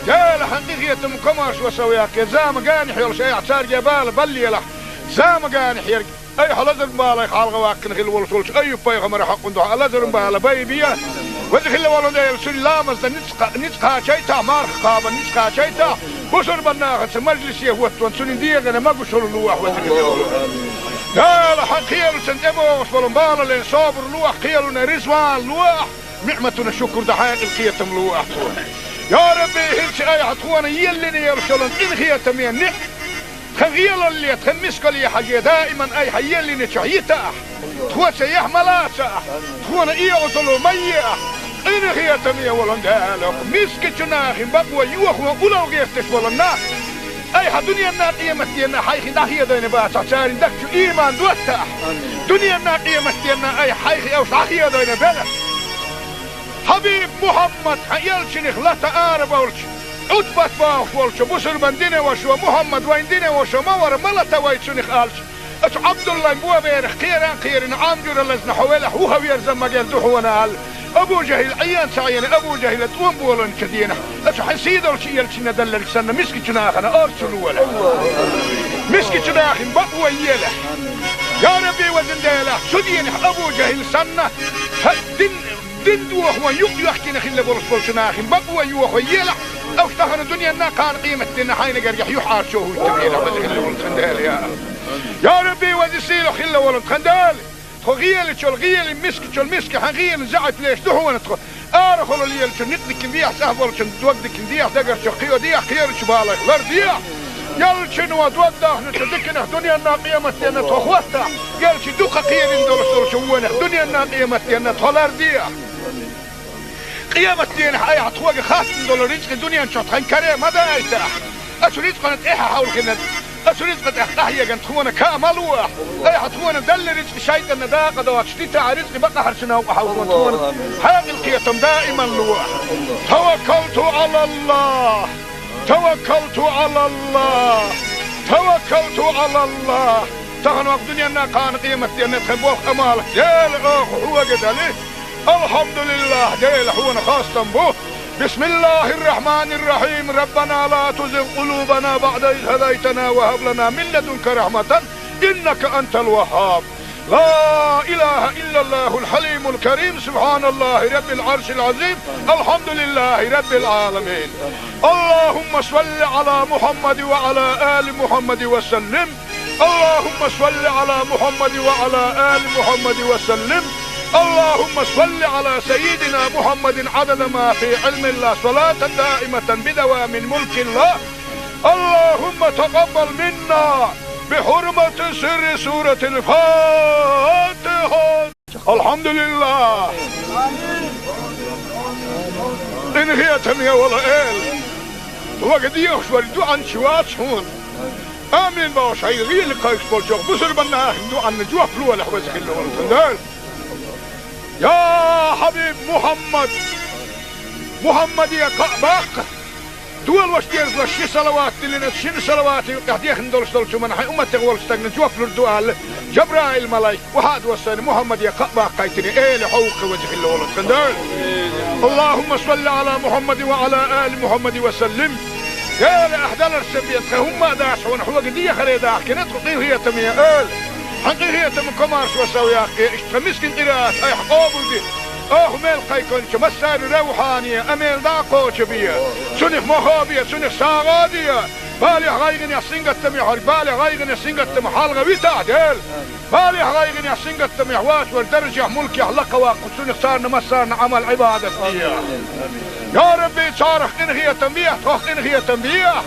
Дела, хьан къинхетам, комаьршо сов яккхий, зама ганехь йолуш айхьа цаьрга бала баллалахь. Зама ганехь ерг айхьа лазаран балех хьалха ваккхина хилла волуш волчу Айюб-пайхамаран хьокъан дуьхьа лазаран бала байбе. Веза хилла волу Дела, цуьнан ламазна ницкъ кха-, ницкъ кхачийтахь, марха кхабарна ницкъ кхачийтахь, бусурбан нахаца мажлисе хӀоттаван цуьнан дегӀана могушалла лолахь, веза хилла волу. Дела, хьан кхелашна тӀебогӀуш болу балале собар лолахь, кхелана резаван лолахь, ниӀматана шукур дан хьекъал, кхетам лолахь тхуна. Я Рабби, хӀинца айхьа тхуна еллина йолуш йолу къинхетаме ниӀ тхан гӀелалле, тхан мискалле хьажий, даиман айхьа еллиначохь йитахь. Тхоца яхь ма лацахь, тхуна оьгӀазло ма ехь. Къинхетаме волу Дела, мискачу нахана бакъо йохо улал гӀерташ болу нах айхьа дуьненна, къематденна хьайх дӀахедийна бацахь, церан дагчу ийман доттахь. Дуьненна, къематденна айхьа хьайх уьш дӀахедийна белахь. Хьабиб Мухьаммад, хьан элчанах лата арабевлча, Ӏутбат бохуш волчу бусурбан динан вашас: «Мухьаммад вайн динан ваша ма вара, ма лата вай цунах», — аьлча, оцу Ӏабдуллайн боберах кхера а кхерина, Ӏам жуьра лазна хьо велахь, вухаверза магар ду хьуна, аьлла, Абу ЖахӀил Ӏен ца Ӏийна, Абу ЖахӀила тӀом болийначу дийнахь оцу хьан сийдолчу элчанна делларг санна, мискачу нахана орцу лолахь. Мискачу нахана бакъо елахь. Я Рабби, везан Дела, цу дийнахь Абу ЖахӀил санна, хьан дин Дин дохо юкъ йоьхкина хилла болуш болчу нахана бакъо йохо елахь, уьш тахана дуьненна, кхана къематденна хьайна гергахь юьхьӀаьржо хӀуттур елахь, веза хилла волу тхан Дела, я. Я Рабби, веза сийлахь хилла волу тхан Дела! Тхо гӀелачул гӀелий, мискачул миский хьан гӀелан заьӀаплеш ду хьуна тхо. Арахула лелачун никъ дикина дехьа, цӀахь болчун дог дикина дехьа, дагарчух кхио дехьа, кхерачу балайх лар дехьа. Ялчуьнан дог дахначу диканах дуьненна, къематденна тхо хӀоттахь, ялчи дукха кхерина долуш долчу вонах дуьненна, къематденна тхо лар дехьа. Къематдийнахь айхьа тхоьга хаттам долу рицкъа дуьнен чохь тхан каре ма дайтахь. Оцу рицкъана тӀаьхьа хьовлхина, оцу рицкъа тӀехь къахьегна тхуна каа ма ло ахь. Айхьа тхуна делла рицкъа шайтӀанна дакъа доцуш дитахь, рицкъа бакъахьарчу новкъа хьовзо тхуна. Хьекъал, кхетам даиман ло ахь. Таваккалту Ӏалаллах! Таваккалту Ӏалаллах! Таваккалту Ӏалаллах! Тахана ваха дуьненна, кхана къематденна тхан болх амал Дела оха хьоьга дали. Алхьамдулиллах, Дела хьуна хастам бу. بسم الله الرحمن الرحيم. ربنا لا تزغ قلوبنا بعد إذ هديتنا وهب لنا من لدنك رحمة إنك أنت الوهاب. لا إله إلا الله الحليم الكريم. سبحان الله رب العرش العظيم. الحمد لله رب العالمين. اللهم صل على محمد وعلى آل محمد وسلم. اللهم صل على محمد وعلى آل محمد وسلم. اللهم صل على سيدنا محمد عدد ما في علم الله، صلاة دائمة بدوام ملك الله. اللهم تقبل منا بحرمة سر سورة الفاتحة. الحمد لله. Къинхетаме вола Эла, хьога дехаш вар дуӀан чу вац хьона. Амин бохуш, хьайн гӀийла кхайкхаш болчох бусурбанна ахин дуӀанна жоп лолахь, веза хилла волу тхан Дела. Я хьабиб Мухьаммад, Мухьаммаде кхаъ баккха, долош дерзош ши салават диллина, шина салавата юкъехь дехна долуш долчу хӀуманна хьайн умматех волчу стагна жоп лур ду аьлла, Жабраил-малайк, вахьа а доссийна, Мухьаммаде кхаъ баккхийтина, Эла, хьо ву-кх веза хилла волу тхан Дела. اللهم صل على محمد وعلى آل محمد وسلم. Эла, ахь даларш сан бен, тхан хӀумма а дац хьуна, хьоьга дехаре дахкина тхо, къинхетаме Эла. Хьан къинхетаман комаршо сов яккхий, иштта тхан мискин къираат айхьа къобалде. Оха мел кхайкхинчу массарна равхьане, а мел дӀа а кхочу бе. Цунах мохо бе, цунах сагӀа а де. Балех, гӀайгӀанех, сингаттамех верг, балех, гӀайгӀанех, сингаттамах хьалха витахь, Дела. Балех, гӀайгӀанех, сингаттамех воцург даржехь, мулкехь лакхаваккха, цунах царна массарна Ӏамал-Ӏибадат де. Я Рабби, царах къинхетам бехьа, тхох къинхетам бехьа.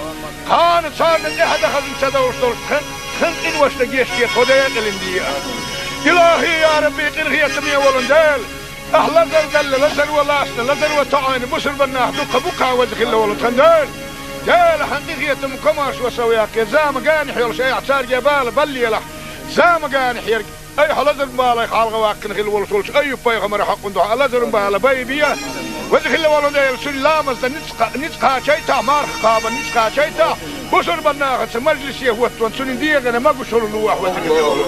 Кхана царна тӀаьхьа дан хазна ца довш долуш тхан, тхан къиношна гечде, тхо декъалина де. Илахьи, я Рабби, къинхетаме волу Дела, ахь лазар делла, лазар ван лаьцна, лазар ван тоӀийна бусурбаннах дуккха бу-кх, веза хилла волу тхан Дела. Дела, хьан къинхетаман комаршо сов яккхий, зама генахь йолуш айхьа цаьрга бала баллалахь. Зама генахь ерг айхьа лазаран балех хьалха ваккхина хилла волуш волчу Айюб-пайхамаран хьокъан дуьхьа лазаран бала байбе. Веза хилла волу Дела, цуьнан ламазна ницкъ, ницкъ кхачийтахь, марха кхабарна ницкъ кхачийтахь, бусурбаннахаца мажлисе хӀоттаван цуьнан дегӀана могушалла лолахь, веза хилла волу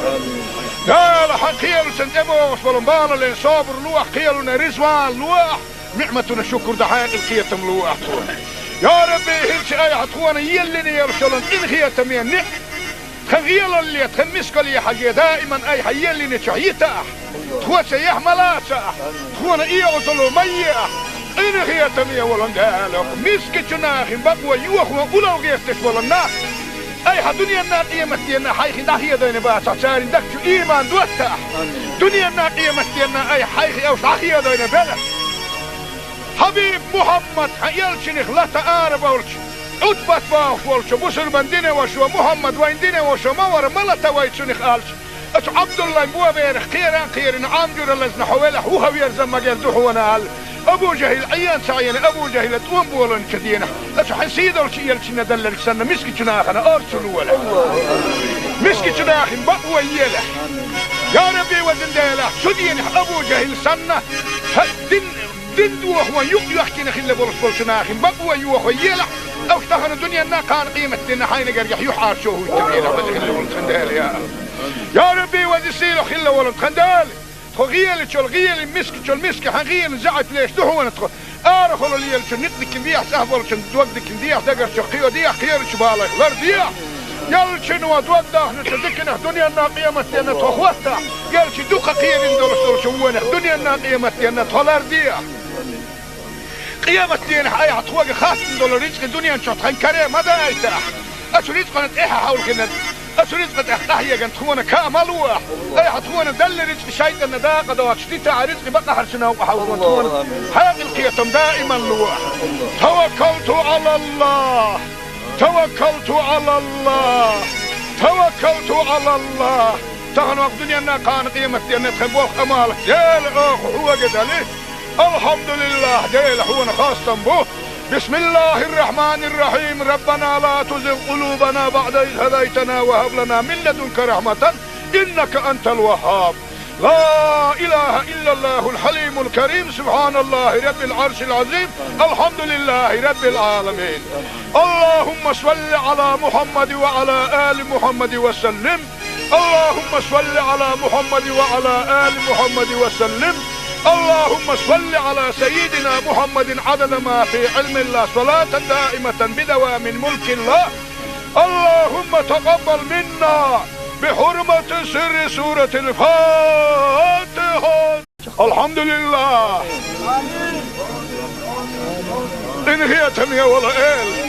Дела. Хьан кхелаца тӀебогӀуш болу балале собар лолахь, кхелана реза ван лолахь, ниӀматана шукур дан хьекъал, кхетам лолахь тхуна. Я Рабби, хӀинца айхьа тхуна еллина йолуш йолу къинхетаме ниӀ- тхан гӀелалле, тхан мискалле хьажий, даиман айхьа еллинчохь йитахь, тхоца яхь ма лацахь, тхуна оьгӀазло ма ехь. Къинхетаме волу Дела, мискачу нахана бакъо йохо улло гӀерташ болу нах, айхьа дуьненна, къематденна хьайх дӀахедийна бацахь, церан дагчу иман доттахь. Дуьненна, къематденна айхьа хьайх уьш дӀахедийна белахь. Хьабиб Мухьаммад, хьан элчанах лата ара болчу, Ӏутбат бохуш волчу бусурбан динан вашо, Мухьаммад вайн динан вашо ма вара, ма лата вай цунах аьлча, оцу Ӏабдуллайн боберах кхеран а кхерина, Ӏам жуьра лазна хьо велахь, вуха верза магар ду хьуна аьлла, Абу ЖахӀил Ӏен ца Ӏийна, Абу ЖахӀила тӀом болийначу дийнахь, оцу хьан сийдолчу элчанна делларг санна, мискачу нахана орцу лолахь. Мискачу нахана бакъо елахь. Я Рабби, везан Дела, цу дийнахь Абу ЖахӀил санна, хьан дин Дин дохо юкъ йоьхкина хилла болуш болчу нахана бакъо йохо елахь, уьш тахана дуьненна, кхана къематденна хьайна гергахь юьхьӀаьржо хӀуттабелахь, веза хилла волу тхан Дела, я Аллах. Я Рабби, веза сийлахь хилла волу тхан Дела. Тхо гӀелачул гӀелин, мискачул миска хьан гӀелин заьӀап леш ду хьуна тхо. Арахула лелачун никъ дикина дехьа, цӀахь болчун дог дикина дехьа, дагарчух кхио дехьа, кхерачу балайх лар дехьа. Ялчино дог дахначу диканах дуьненна, къематденна тхо хӀоттахь, ялчи дукха кхерина долуш долчу вонах дуьненна, къематденна тхо лар дехьа. Къематденахь айхьа тхоьга хаттам долу рицкъа дуьнен чохь тхан каре ма дайтахь. Оцу рицкъана тӀаьхьа хьовлхина, оцу рицкъа тӀехь къахьеган тхуна ка ма луахь. Айхьа тхуна делла рицкъа шайтӀанна дакъа доцуш дитахь, рицкъа бакъахьарчу новкъа хьовлхо тхуна хьекъал, кхетам даиман луахь. Таваккалту Ӏалаллах. Таваккалту Ӏалаллах! Таваккалту Ӏалаллах! Тахана ваха дуьненна, кхана къематденна тхан болх, Ӏамал, Дела, оха хьоьга дали. Алхьамдулиллах, Дела, хьуна хастам бу. بسم الله الرحمن الرحيم. ربنا لا تزغ قلوبنا بعد إذ هديتنا وهب لنا من لدنك رحمة إنك أنت الوهاب. لا إله إلا الله الحليم الكريم. سبحان الله رب العرش العظيم. الحمد لله رب العالمين. اللهم صل على محمد وعلى آل محمد وسلم. اللهم صل على محمد وعلى آل محمد وسلم. اللهم صل على سيدنا محمد عدد ما في علم الله، صلاة دائمة بدوام ملك الله. اللهم تقبل منا بحرمة سر سورة الفاتحة. الحمد لله. Къинхетам бе, вала эла.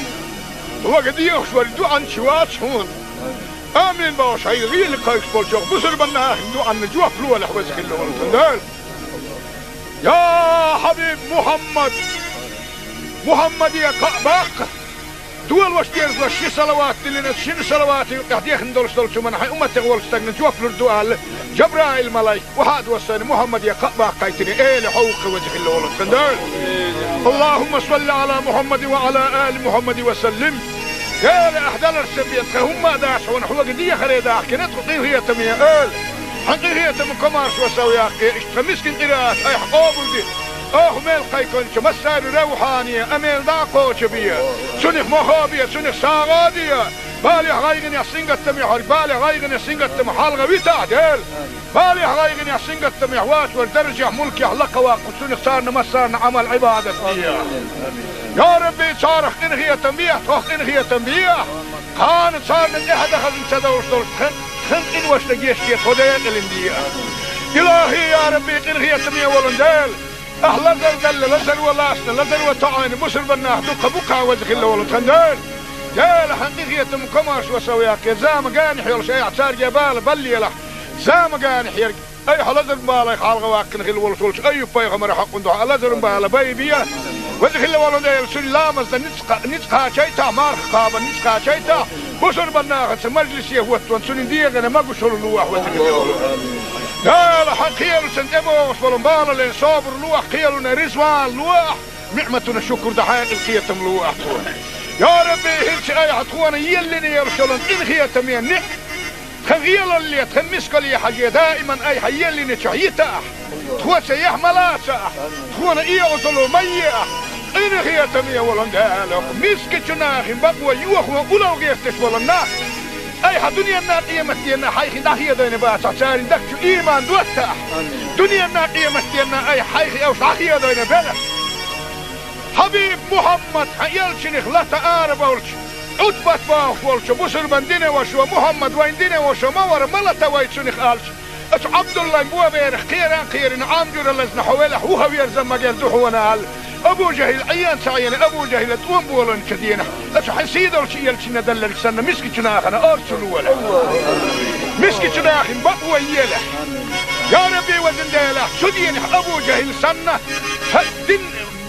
Вага дехаш вар дуӀанча вац хьона. Амин бохаш, хьай гӀийла кхайкаш болчох бусурбаннахин дуӀанна жоп лолахь, веза хилла волу тхан Дела. Я хьабиб Мухьаммад! Мухьаммаде кхаъ баккха! Долош дезалаш ши салават диллина, шина салавата юкъехь дехна долуш долчу хӀуманна хьайн умматех волчу стагна жоп лур ду аьлла, Жабраил-малайк, вахьа а доссийна, Мухьаммаде кхаъ баккхийтина, эла хьо ву-кх, веза хилла волу тхан Дела. اللهم صل على محمد وعلى آل محمد وسلم. Эла, ахь даларца бен тхан хӀумма а дац хьуна, хьоьга дехаре дахкина тхо, къинхетаме эла. Хьан къинхетам комаршо сов яккхий, иштта тхан мискин къираат айхьа къобалде. Оха мел кхайкхинчу массарна равхьане, Ӏамал дӀа а кхочу бе. Цунах мохо бе, цунах сагӀа де. Балех, гӀайгӀанех, сингаттамех хьоьга, балех, гӀайгӀанех, сингаттамах хьалха витахь, Дела. Балех, гӀайгӀанех, сингаттамех вац вара даржехь, мулкехь лакха ваккха, цунах царна массарна Ӏамал, Ӏибадат де. Я Рабби, царах къинхетам бехьа, тхох къинхетам бехьа. Кхана царна тӀаьхьа дан хазна ца довш долуш тхан, тхан къиношна гечде, тхо декъалина де. Илахьи, я Рабби, къинхетаме волу Дела. Ахь лазар делла, лазаро лаьцна, лазаро тоӀийна бусурбаннах дуккха бу-кх, веза хилла волу тхан Дела. Дела, хьан къинхетам комаршо сов яккхий, зама генахь йолуш айхьа цаьрга бала баллалахь. Зама генахь ерг, айхьа лазаран балех хьалха ваккхина хилла волуш волчу Айюб-пайхамаран хьокъун дуьхьа лазаран бала байбе. Веза хилла волу Дела, цуьнан ламаз дан ницкъ кха-, ницкъ кхачийтахь, марха кхабан ницкъ кхачийтахь, бусурбаннахаца мажлисе хӀоттон цуьнан дегӀана могушалла лолахь, веза хилла волу Дела. Дела, хьан кхелашна тӀебогӀуш болу балален собар лолахь, кхелана резаван лолахь, ниӀматана шукур дан хьекъал, кхетам лолахь тхуна. Я Рабби, хӀинца айхьа тхуна еллина йолуш йолу къинхетаме ниӀ-, тхан гӀелалле, тхан мискалле хьажий, даиман айхьа еллинчохь йитахь, тхоца яхь ма лацахь, тхуна и Ӏазап ма ехьа, къинхетаме волу Дела, мискачу нахана бакъо йохо уллохь гӀерташ болу нах. Айхьа дуьненна, къематденна хьайх дӀахедийна бацахь, церан дагчу ийман доттахь. Дуьненна, къематденна айхьа хьайх уьш дӀахедийна белахь. Хьабиб Мухьаммад, хьан элчанах лата арабевлча, Ӏутбат бохуш волчу бусурбан динан вашас: Мухьаммад, вайн динан ваша ма вара, ма лата вай цунах, аьлча, оцу Ӏабдуллайн боберах кхеран а кхерина, Ӏам жуьра лазна хьо велахь, вуха верза магар ду хьуна, аьлла, Абу ЖахӀил Ӏен ца Ӏийна, Абу ЖахӀила тӀом болийначу дийнахь, оцу хьан сийдолчу элчанна делларг санна, мискачу нахана орцу лолахь. Мискачу нахана бакъо елахь. Я Рабби, везан Дела, цу дийнахь Абу ЖахӀил санна, хьан дин,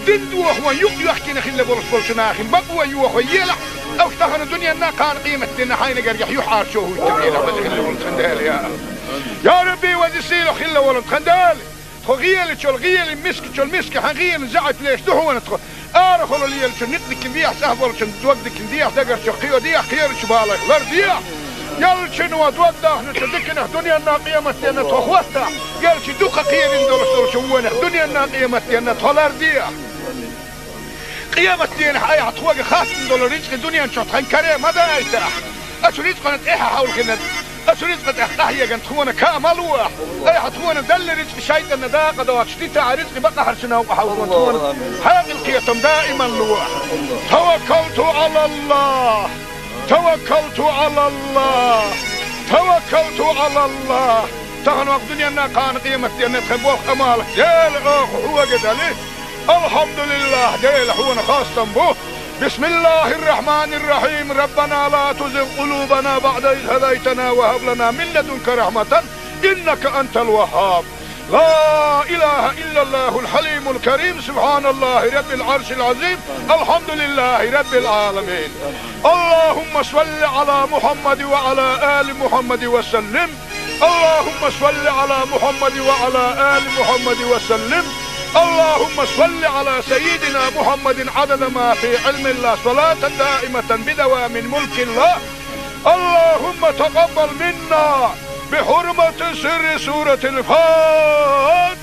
дин дохо юкъ йоьхкина хилла болуш болчу нахана бакъо йохо елахь, уьш тахана дуьненна, кхана къематденна хьайна гергахь юьхьӀаьржо хӀуьттабелахь, веза хилла волу тхан Дела, я. Я Рабби, веза сийлахь хилла волу тхан Дела. Тхо гӀелачул гӀелин, мискачул миска хьан гӀелин заьӀап леш ду хьуна тхо. Арахула лелачу никъ дикина дехьа, цӀахь болчун дог дикина дехьа, дагарчу кхио дехьа, кхерачу балех лар дехьа. Ялчуьнан дог дахначу диканах дуьненна, къематденна тхо хӀоттахь, ялчу дукха кхерина долуш долчу вонах дуьненна, къематденна тхо лар дехьа. Къематдийнахь айхьа тхоьга хаттам долу рицкъа дуьнен чохь тхан каре ма дайтахь. Оцу рицкъана тӀаьхьа хьовлхина, оцу рицкъа тӀехь къахьегна тхуна ка ма лолахь. Айхьа тхуна делла рицкъа шайтӀанна дакъа доцуш дитахь, рицкъа бакъахьарчу новкъа хьовзо тхуна хьекъал, кхетам даиман лолахь. Таваккалту Ӏалаллахь! Таваккалту Ӏалаллахь! Таваккалту Ӏалаллахь! Тахана ваха дуьненна, кхана къематденна тхан болх, Ӏамал Дела, оха хьоьга дели. Алхьамдулиллахь, Дела, хьуна хастам бу. بسم الله الرحمن الرحيم. ربنا لا تزغ قلوبنا بعد إذ هديتنا وهب لنا من لدنك رحمة إنك أنت الوهاب. لا إله إلا الله الحليم الكريم. سبحان الله رب العرش العظيم. الحمد لله رب العالمين. اللهم صل على محمد وعلى آل محمد وسلم. اللهم صل على محمد وعلى آل محمد وسلم. اللهم صل على سيدنا محمد عدد ما في علم الله، صلاة دائمة بدوام ملك الله. اللهم تقبل منا بحرمة سر سورة الفاتحة.